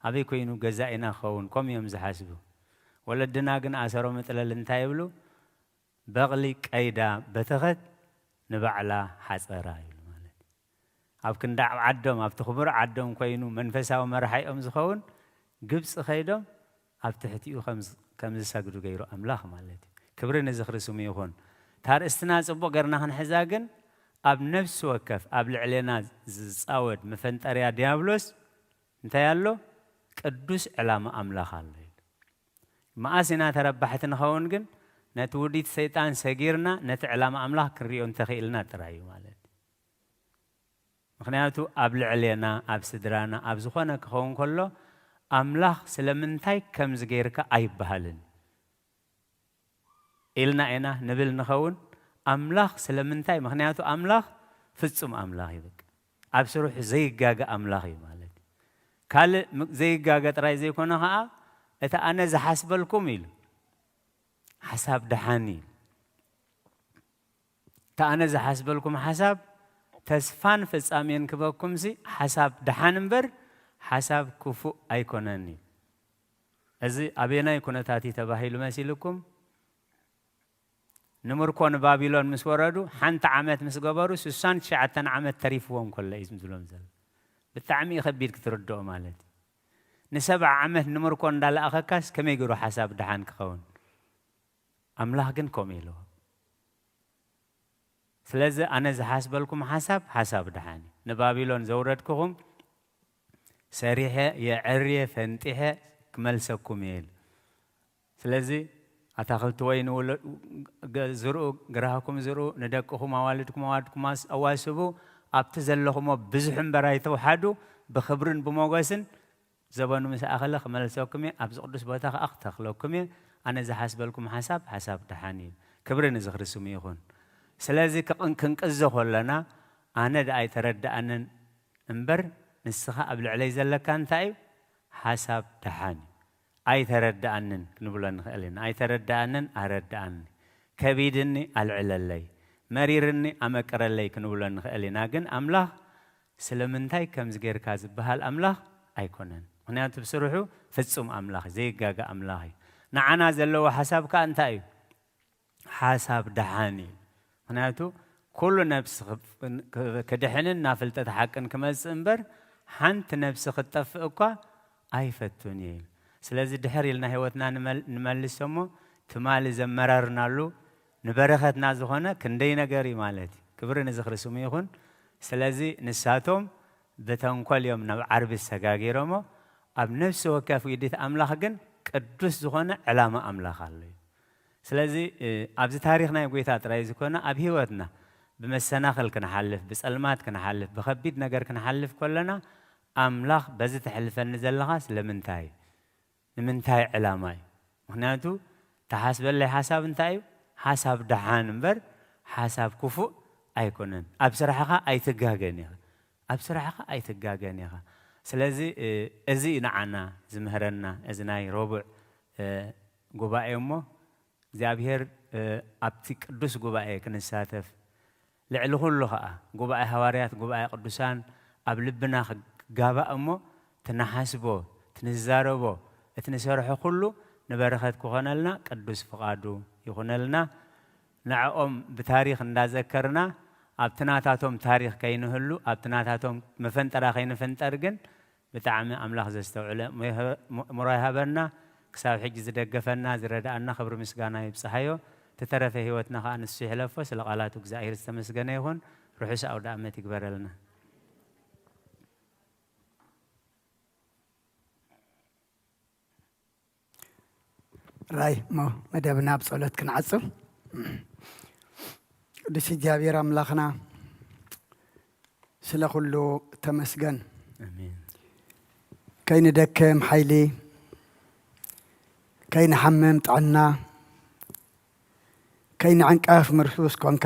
ኣበይ ኮይኑ ገዛኢና ክኸውን? ከምኡ እዮም ዝሓስቡ። ወለድና ግን ኣሰሮም እጥለል እንታይ ይብሉ? በቕሊ ቀይዳ በተኸት ንባዕላ ሓጸራ ይብሉ ማለት እዩ። ኣብ ክንዲ ዓዶም፣ ኣብቲ ክቡር ዓዶም ኮይኑ መንፈሳዊ መራሒኦም ዝኸውን ግብጺ ከይዶም ኣብ ትሕቲኡ ከም ዝ-፣ ከም ዝሰግዱ ገይሩ ኣምላኽ ማለት እዩ። ክብሪ ንዝኽሪ ስሙ ይኹን። እታ ርእስትና ጽቡቕ ጌርና ክንሕዛ ግን ኣብ ነፍሲ ወከፍ ኣብ ልዕሌና ዝጻወድ መፈንጠርያ ዲያብሎስ እንታይ ኣሎ? ቅዱስ ዕላማ ኣምላኽ ኣሎ ኢሉ። መኣስ ኢና ተረባሕቲ ንኸውን ግን ነቲ ውዲት ሰይጣን ሰጊርና ነቲ ዕላማ ኣምላኽ ክንሪኦ እንተኽኢልና ጥራይ እዩ ማለት እዩ። ምኽንያቱ ኣብ ልዕሌና፣ ኣብ ስድራና፣ ኣብ ዝኾነ ክኸውን ከሎ ኣምላኽ ስለምንታይ ከምዚ ጌርካ ኣይበሃልን ኢልና ኢና ንብል ንኸውን። ኣምላኽ ስለምንታይ? ምኽንያቱ ኣምላኽ ፍጹም ኣምላኽ እዩ። በቃ ኣብ ስርሑ ዘይጋገ ኣምላኽ እዩ ማለት እዩ። ካልእ ም-፣ ዘይጋገ ጥራይ ዘይኮነ ኸዓ እቲ ኣነ ዝሓስበልኩም ኢሉ ሓሳብ ደሓን እዩ። እቲ ኣነ ዝሓስበልኩም ሓሳብ ተስፋን ፍጻሜን ክበኩምሲ ሓሳብ ደሓን እምበር ሓሳብ ክፉእ ኣይኮነን እዩ። እዚ ኣበየናይ ኩነታት እዩ ተባሂሉ መሲልኩም? ንምርኮ ንባቢሎን ምስ ወረዱ፣ ሓንቲ ዓመት ምስ ገበሩ፣ ስሳን ትሽዓተን ዓመት ተሪፍዎም ከሎ እዩ ዝብሎም ዘሎ። ብጣዕሚ እዩ ከቢድ ክትርድኦ ማለት እዩ። ንሰብዓ ዓመት ንምርኮ እንዳለኣኸካስ ከመይ ገይሩ ሓሳብ ደሓን ክኸውን? ኣምላኽ ግን ከምኡ ኢልዎ። ስለዚ ኣነ ዝሓስበልኩም ሓሳብ፣ ሓሳብ ደሓን እዩ። ንባቢሎን ዘውረድክኹም ሰሪሐ፣ የዐርየ፣ ፈንጢሐ ክመልሰኩም እየ ኢሉ። ስለዚ ኣታኽልቲ ወይኒ ውለ-፣ ገ-፣ ዝርኡ፣ ግራህኩም ዝርኡ፣ ንደቅኹም፣ ኣዋልድኩም፣ ኣዋድኩም ኣስ-፣ ኣዋስቡ፣ ኣብቲ ዘለኹሞ ብዙሕ እምበር ኣይተውሓዱ፣ ብኽብርን ብሞገስን ዘበኑ ምስ ኣኸለ ክመልሰኩም እየ፣ ኣብዚ ቅዱስ ቦታ ኸኣ ክተኽለኩም እየ። ኣነ ዝሓስበልኩም ሓሳብ፣ ሓሳብ ደሓን እዩ። ክብሪ ንዝኽሪ ስሙ ይኹን። ስለዚ ክቕን-፣ ክንቅዞ ከለና፣ ኣነ ደኣ ኣይተረድኣንን እምበር፣ ንስኻ ኣብ ልዕለይ ዘለካ እንታይ እዩ? ሓሳብ ደሓን እዩ። ኣይተረድኣንን ክንብሎ ንኽእል ኢና። ኣይተረድኣንን ኣረድኣኒ። ከቢድኒ ኣልዕለለይ። መሪርኒ ኣመቅረለይ ክንብሎ ንኽእል ኢና። ግን ኣምላኽ ስለምንታይ ከምዚ ጌርካ ዝበሃል ኣምላኽ ኣይኮነን። ምኽንያቱ ብስርሑ ፍጹም ኣምላኽ እዩ፣ ዘይጋገ ኣምላኽ እዩ። ንዓና ዘለዎ ሓሳብ ከኣ እንታይ እዩ? ሓሳብ ደሓን እዩ። ምኽንያቱ ኩሉ ነብሲ ክ-፣ ክ-፣ ክድሕንን ናብ ፍልጠት ሓቅን ክመጽእ እምበር፣ ሓንቲ ነብሲ ክትጠፍእ እኳ ኣይፈቱን እየ ኢሉ። ስለዚ ድሕር ኢልና ህይወትና ንመል-፣ ንመልስ እሞ፣ ትማሊ ዘመራርናሉ ንበረኸትና ዝኾነ ክንደይ ነገር እዩ ማለት እዩ። ክብሪ ንዝኽሪ ስሙ ይኹን። ስለዚ ንሳቶም ብተንኮል እዮም ናብ ዓርቢ ዝሰጋጊሮሞ፣ ኣብ ነፍሲ ወከፍ ውዲት ኣምላኽ ግን ቅዱስ ዝኾነ ዕላማ ኣምላኽ ኣሎ እዩ። ስለዚ፣ እ፣ ኣብዚ ታሪኽ ናይ ጎይታ ጥራይ ዝኾነ ኣብ ህይወትና ብመሰናኽል ክንሓልፍ፣ ብጸልማት ክንሓልፍ፣ ብኸቢድ ነገር ክንሓልፍ ከለና፣ ኣምላኽ በዚ ተሕልፈኒ ዘለኻ ስለምንታይ? ንምንታይ ዕላማ እዩ? ምኽንያቱ፣ ተሓስበለይ ሓሳብ እንታይ እዩ? ሓሳብ ደሓን እምበር፣ ሓሳብ ክፉእ ኣይኮነን። ኣብ ስራሕኻ ኣይትጋገን ኢኻ። ኣብ ስራሕኻ ኣይትጋገን ኢኻ። ስለዚ፣ እ፣ እዚ እዩ ንዓና ዝምህረና፣ እዚ ናይ ረቡዕ፣ እ፣ ጉባኤ እሞ፣ እግዚኣብሔር፣ እ፣ ኣብቲ ቅዱስ ጉባኤ ክንሳተፍ፣ ልዕሊ ኩሉ ኸኣ ጉባኤ ሃዋርያት፣ ጉባኤ ቅዱሳን ኣብ ልብና ክጋባእ እሞ፣ እቲ ንሓስቦ፣ እቲ ንዛረቦ፣ እቲ ንሰርሖ ኩሉ ንበረኸት ክኾነልና ቅዱስ ፍቓዱ ይኹነልና። ንዕኦም ብታሪኽ እንዳዘከርና፣ ኣብቲ ናታቶም ታሪኽ ከይንህሉ፣ ኣብቲ ናታቶም መፈንጠራ ከይንፍንጠር ግን ብጣዕሚ ኣምላኽ ዘስተውዕለ እእምሮ ይሃበና። ክሳብ ሕጂ ዝደገፈና፣ ዝረድኣና ክብሪ ምስጋና ይብጽሓዮ። እተረፈ ህይወትና ከኣ ንሱ ይሕለፎ። ስለ ቃላቱ እግዚኣብሔር ዝተመስገነ ይኹን። ርሑስ ኣውደ ኣመት ይግበረልና። ራይ እሞ መደብና ብጸሎት ክንዓጽው። ቅዱስ እግዚኣብሔር ኣምላኽና ስለ ኩሉ ተመስገን። ኣሜን። ከይንደክም ሓይሊ፣ ከይንሓምም ጥዕና፣ ከይንዕንቀፍ ምርኩስ ኮንካ፣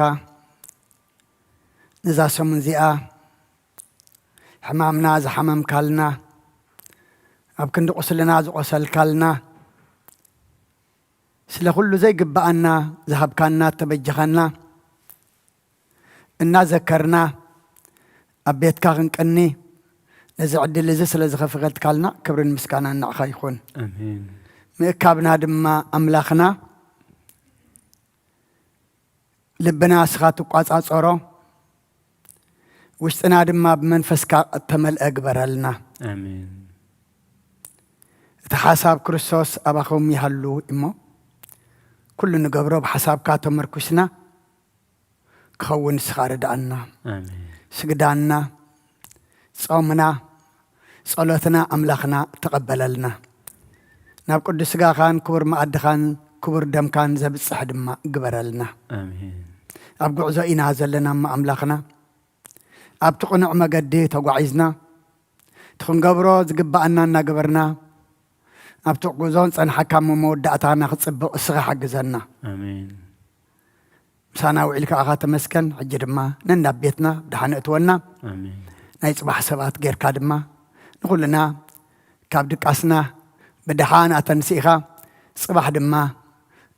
ነዛ ሰሙን እዚኣ ሕማምና ዝሓመምካልና፣ ኣብ ክንዲ ቁስልና ዝቆሰልካልና፣ ስለ ኩሉ ዘይግብኣና ዝሃብካና፣ እተበጀኻና እናዘከርና ኣብ ቤትካ ክንቀኒ ነዚ ዕድል እዚ ስለ ዝኸፈትካልና ክብርን ምስጋናን ንዓኻ ይኹን። ኣሜን። ምእካብና ድማ ኣምላኽና ልብና እስኻ ትቋጻጸሮ፣ ውሽጥና ድማ ብመንፈስካ እተመልአ ግበረልና። ኣሜን። እቲ ሓሳብ ክርስቶስ ኣባኹም ይሃሉ እሞ፣ ኩሉ ንገብሮ ብሓሳብካ ተመርኩስና ክኸውን ንስኻ ርድኣና። ኣሜን። ስግዳና፣ ጾምና፣ ጸሎትና ኣምላኽና ተቐበለልና። ናብ ቅዱስ ስጋኻን ክቡር መኣድኻን ክቡር ደምካን ዘብጽሕ ድማ ግበረልና። ኣሜን። ኣብ ጉዕዞ ኢና ዘለና እሞ ኣምላኽና፣ ኣብቲ ቅኑዕ መገዲ ተጓዒዝና፣ እቲ ክንገብሮ ዝግብኣና እናገበርና፣ ኣብቲ ጉዕዞ ንጸንሓካ እሞ መወዳእታና ክጽብቕ እስኻ ሓግዘና። ኣሜን። ምሳና ውዒልካ ኢኻ ተመስገን። ሕጂ ድማ ነናብ ቤትና ብደሓን እትወና። ኣሜን። ናይ ጽባሕ ሰባት ጌርካ ድማ ንኹልና ካብ ድቃስና ብደሓን ኣተንሲእኻ፣ ጽባሕ ድማ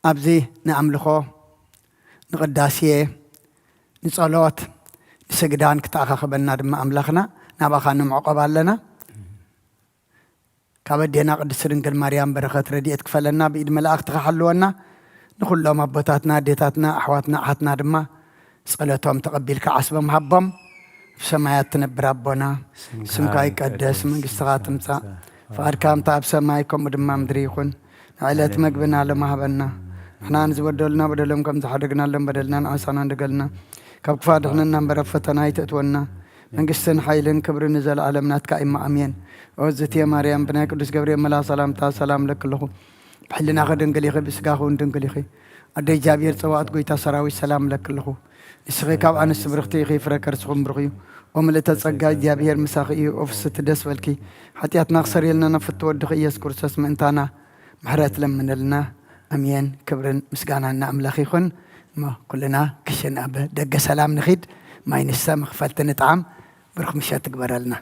ኣብዚ ንኣምልኾ፣ ንቕዳሴ፣ ንጸሎት፣ ንስግዳን ክተኣኻኽበና ድማ ኣምላኽና ናባኻ ንምዕቆብ ኣለና። ኣብ ኣዴና ቅድስቲ ድንግል ማርያም በረኸት ረድኤት ክፈለና፣ ብኢድ መላእኽትኻ ሓልወና። ንኹሎም ኣቦታትና፣ ኣዴታትና፣ ኣሕዋትና፣ ኣሓትና ድማ ጸሎቶም ተቐቢልካ ዓስቦም ሃቦም። ኣብ ሰማያት ትነብር ኣቦና፣ ስምካ ይቀደስ፣ መንግስትኻ ትምጻእ፣ ፍቓድካ ከምታ ኣብ ሰማይ ከምኡ ድማ ምድሪ ይኹን። ንዕለት መግብና ሎሚ ሃበና። ንሕና ንዝበደሉና በደሎም ከም ዝሓደግናሎም በደልና ንዓሳና እንደገልና። ካብ ክፋ ድሕነና እምበር ኣብ ፈተና ኣይተእትወና። መንግስትን ሓይልን ክብርን ንዘለኣለም ናትካ እማ ኣሜን። ኦ ዝትየ ማርያም ብናይ ቅዱስ ገብርኤል መልኣኽ ሰላምታ ሰላም ለክልኹ። ብሕልናኺ ድንግል ኢኺ፣ ብስጋኺ እውን ድንግል ኢኺ። ኣደ እግዚኣብሔር ጸባኦት ጎይታ ሰራዊት ሰላም ለክልኹ። ንስኺ ካብ ኣንስቲ ብርኽቲ ኢኺ፣ ፍረ ከርስኹም ብሩኽ እዩ። ኦ ምልእተ ጸጋ እግዚኣብሔር ምሳኺ እዩ። ኦ ፍስቲ ደስ በልኪ። ሓጢኣትና ክሰርየልና ናብ ፍትወ ወድኺ ኢየሱስ ክርስቶስ ምእንታና ምሕረት ለምንልና። ኣሜን። ክብርን ምስጋና ንኣምላኽ ይኹን። እሞ ኩልና ክሽን ኣብ ደገ ሰላም ንኺድ። ማይ ንስተ፣ መኽፈልቲ ንጥዓም። ብሩኽ ምሸት ትግበረልና።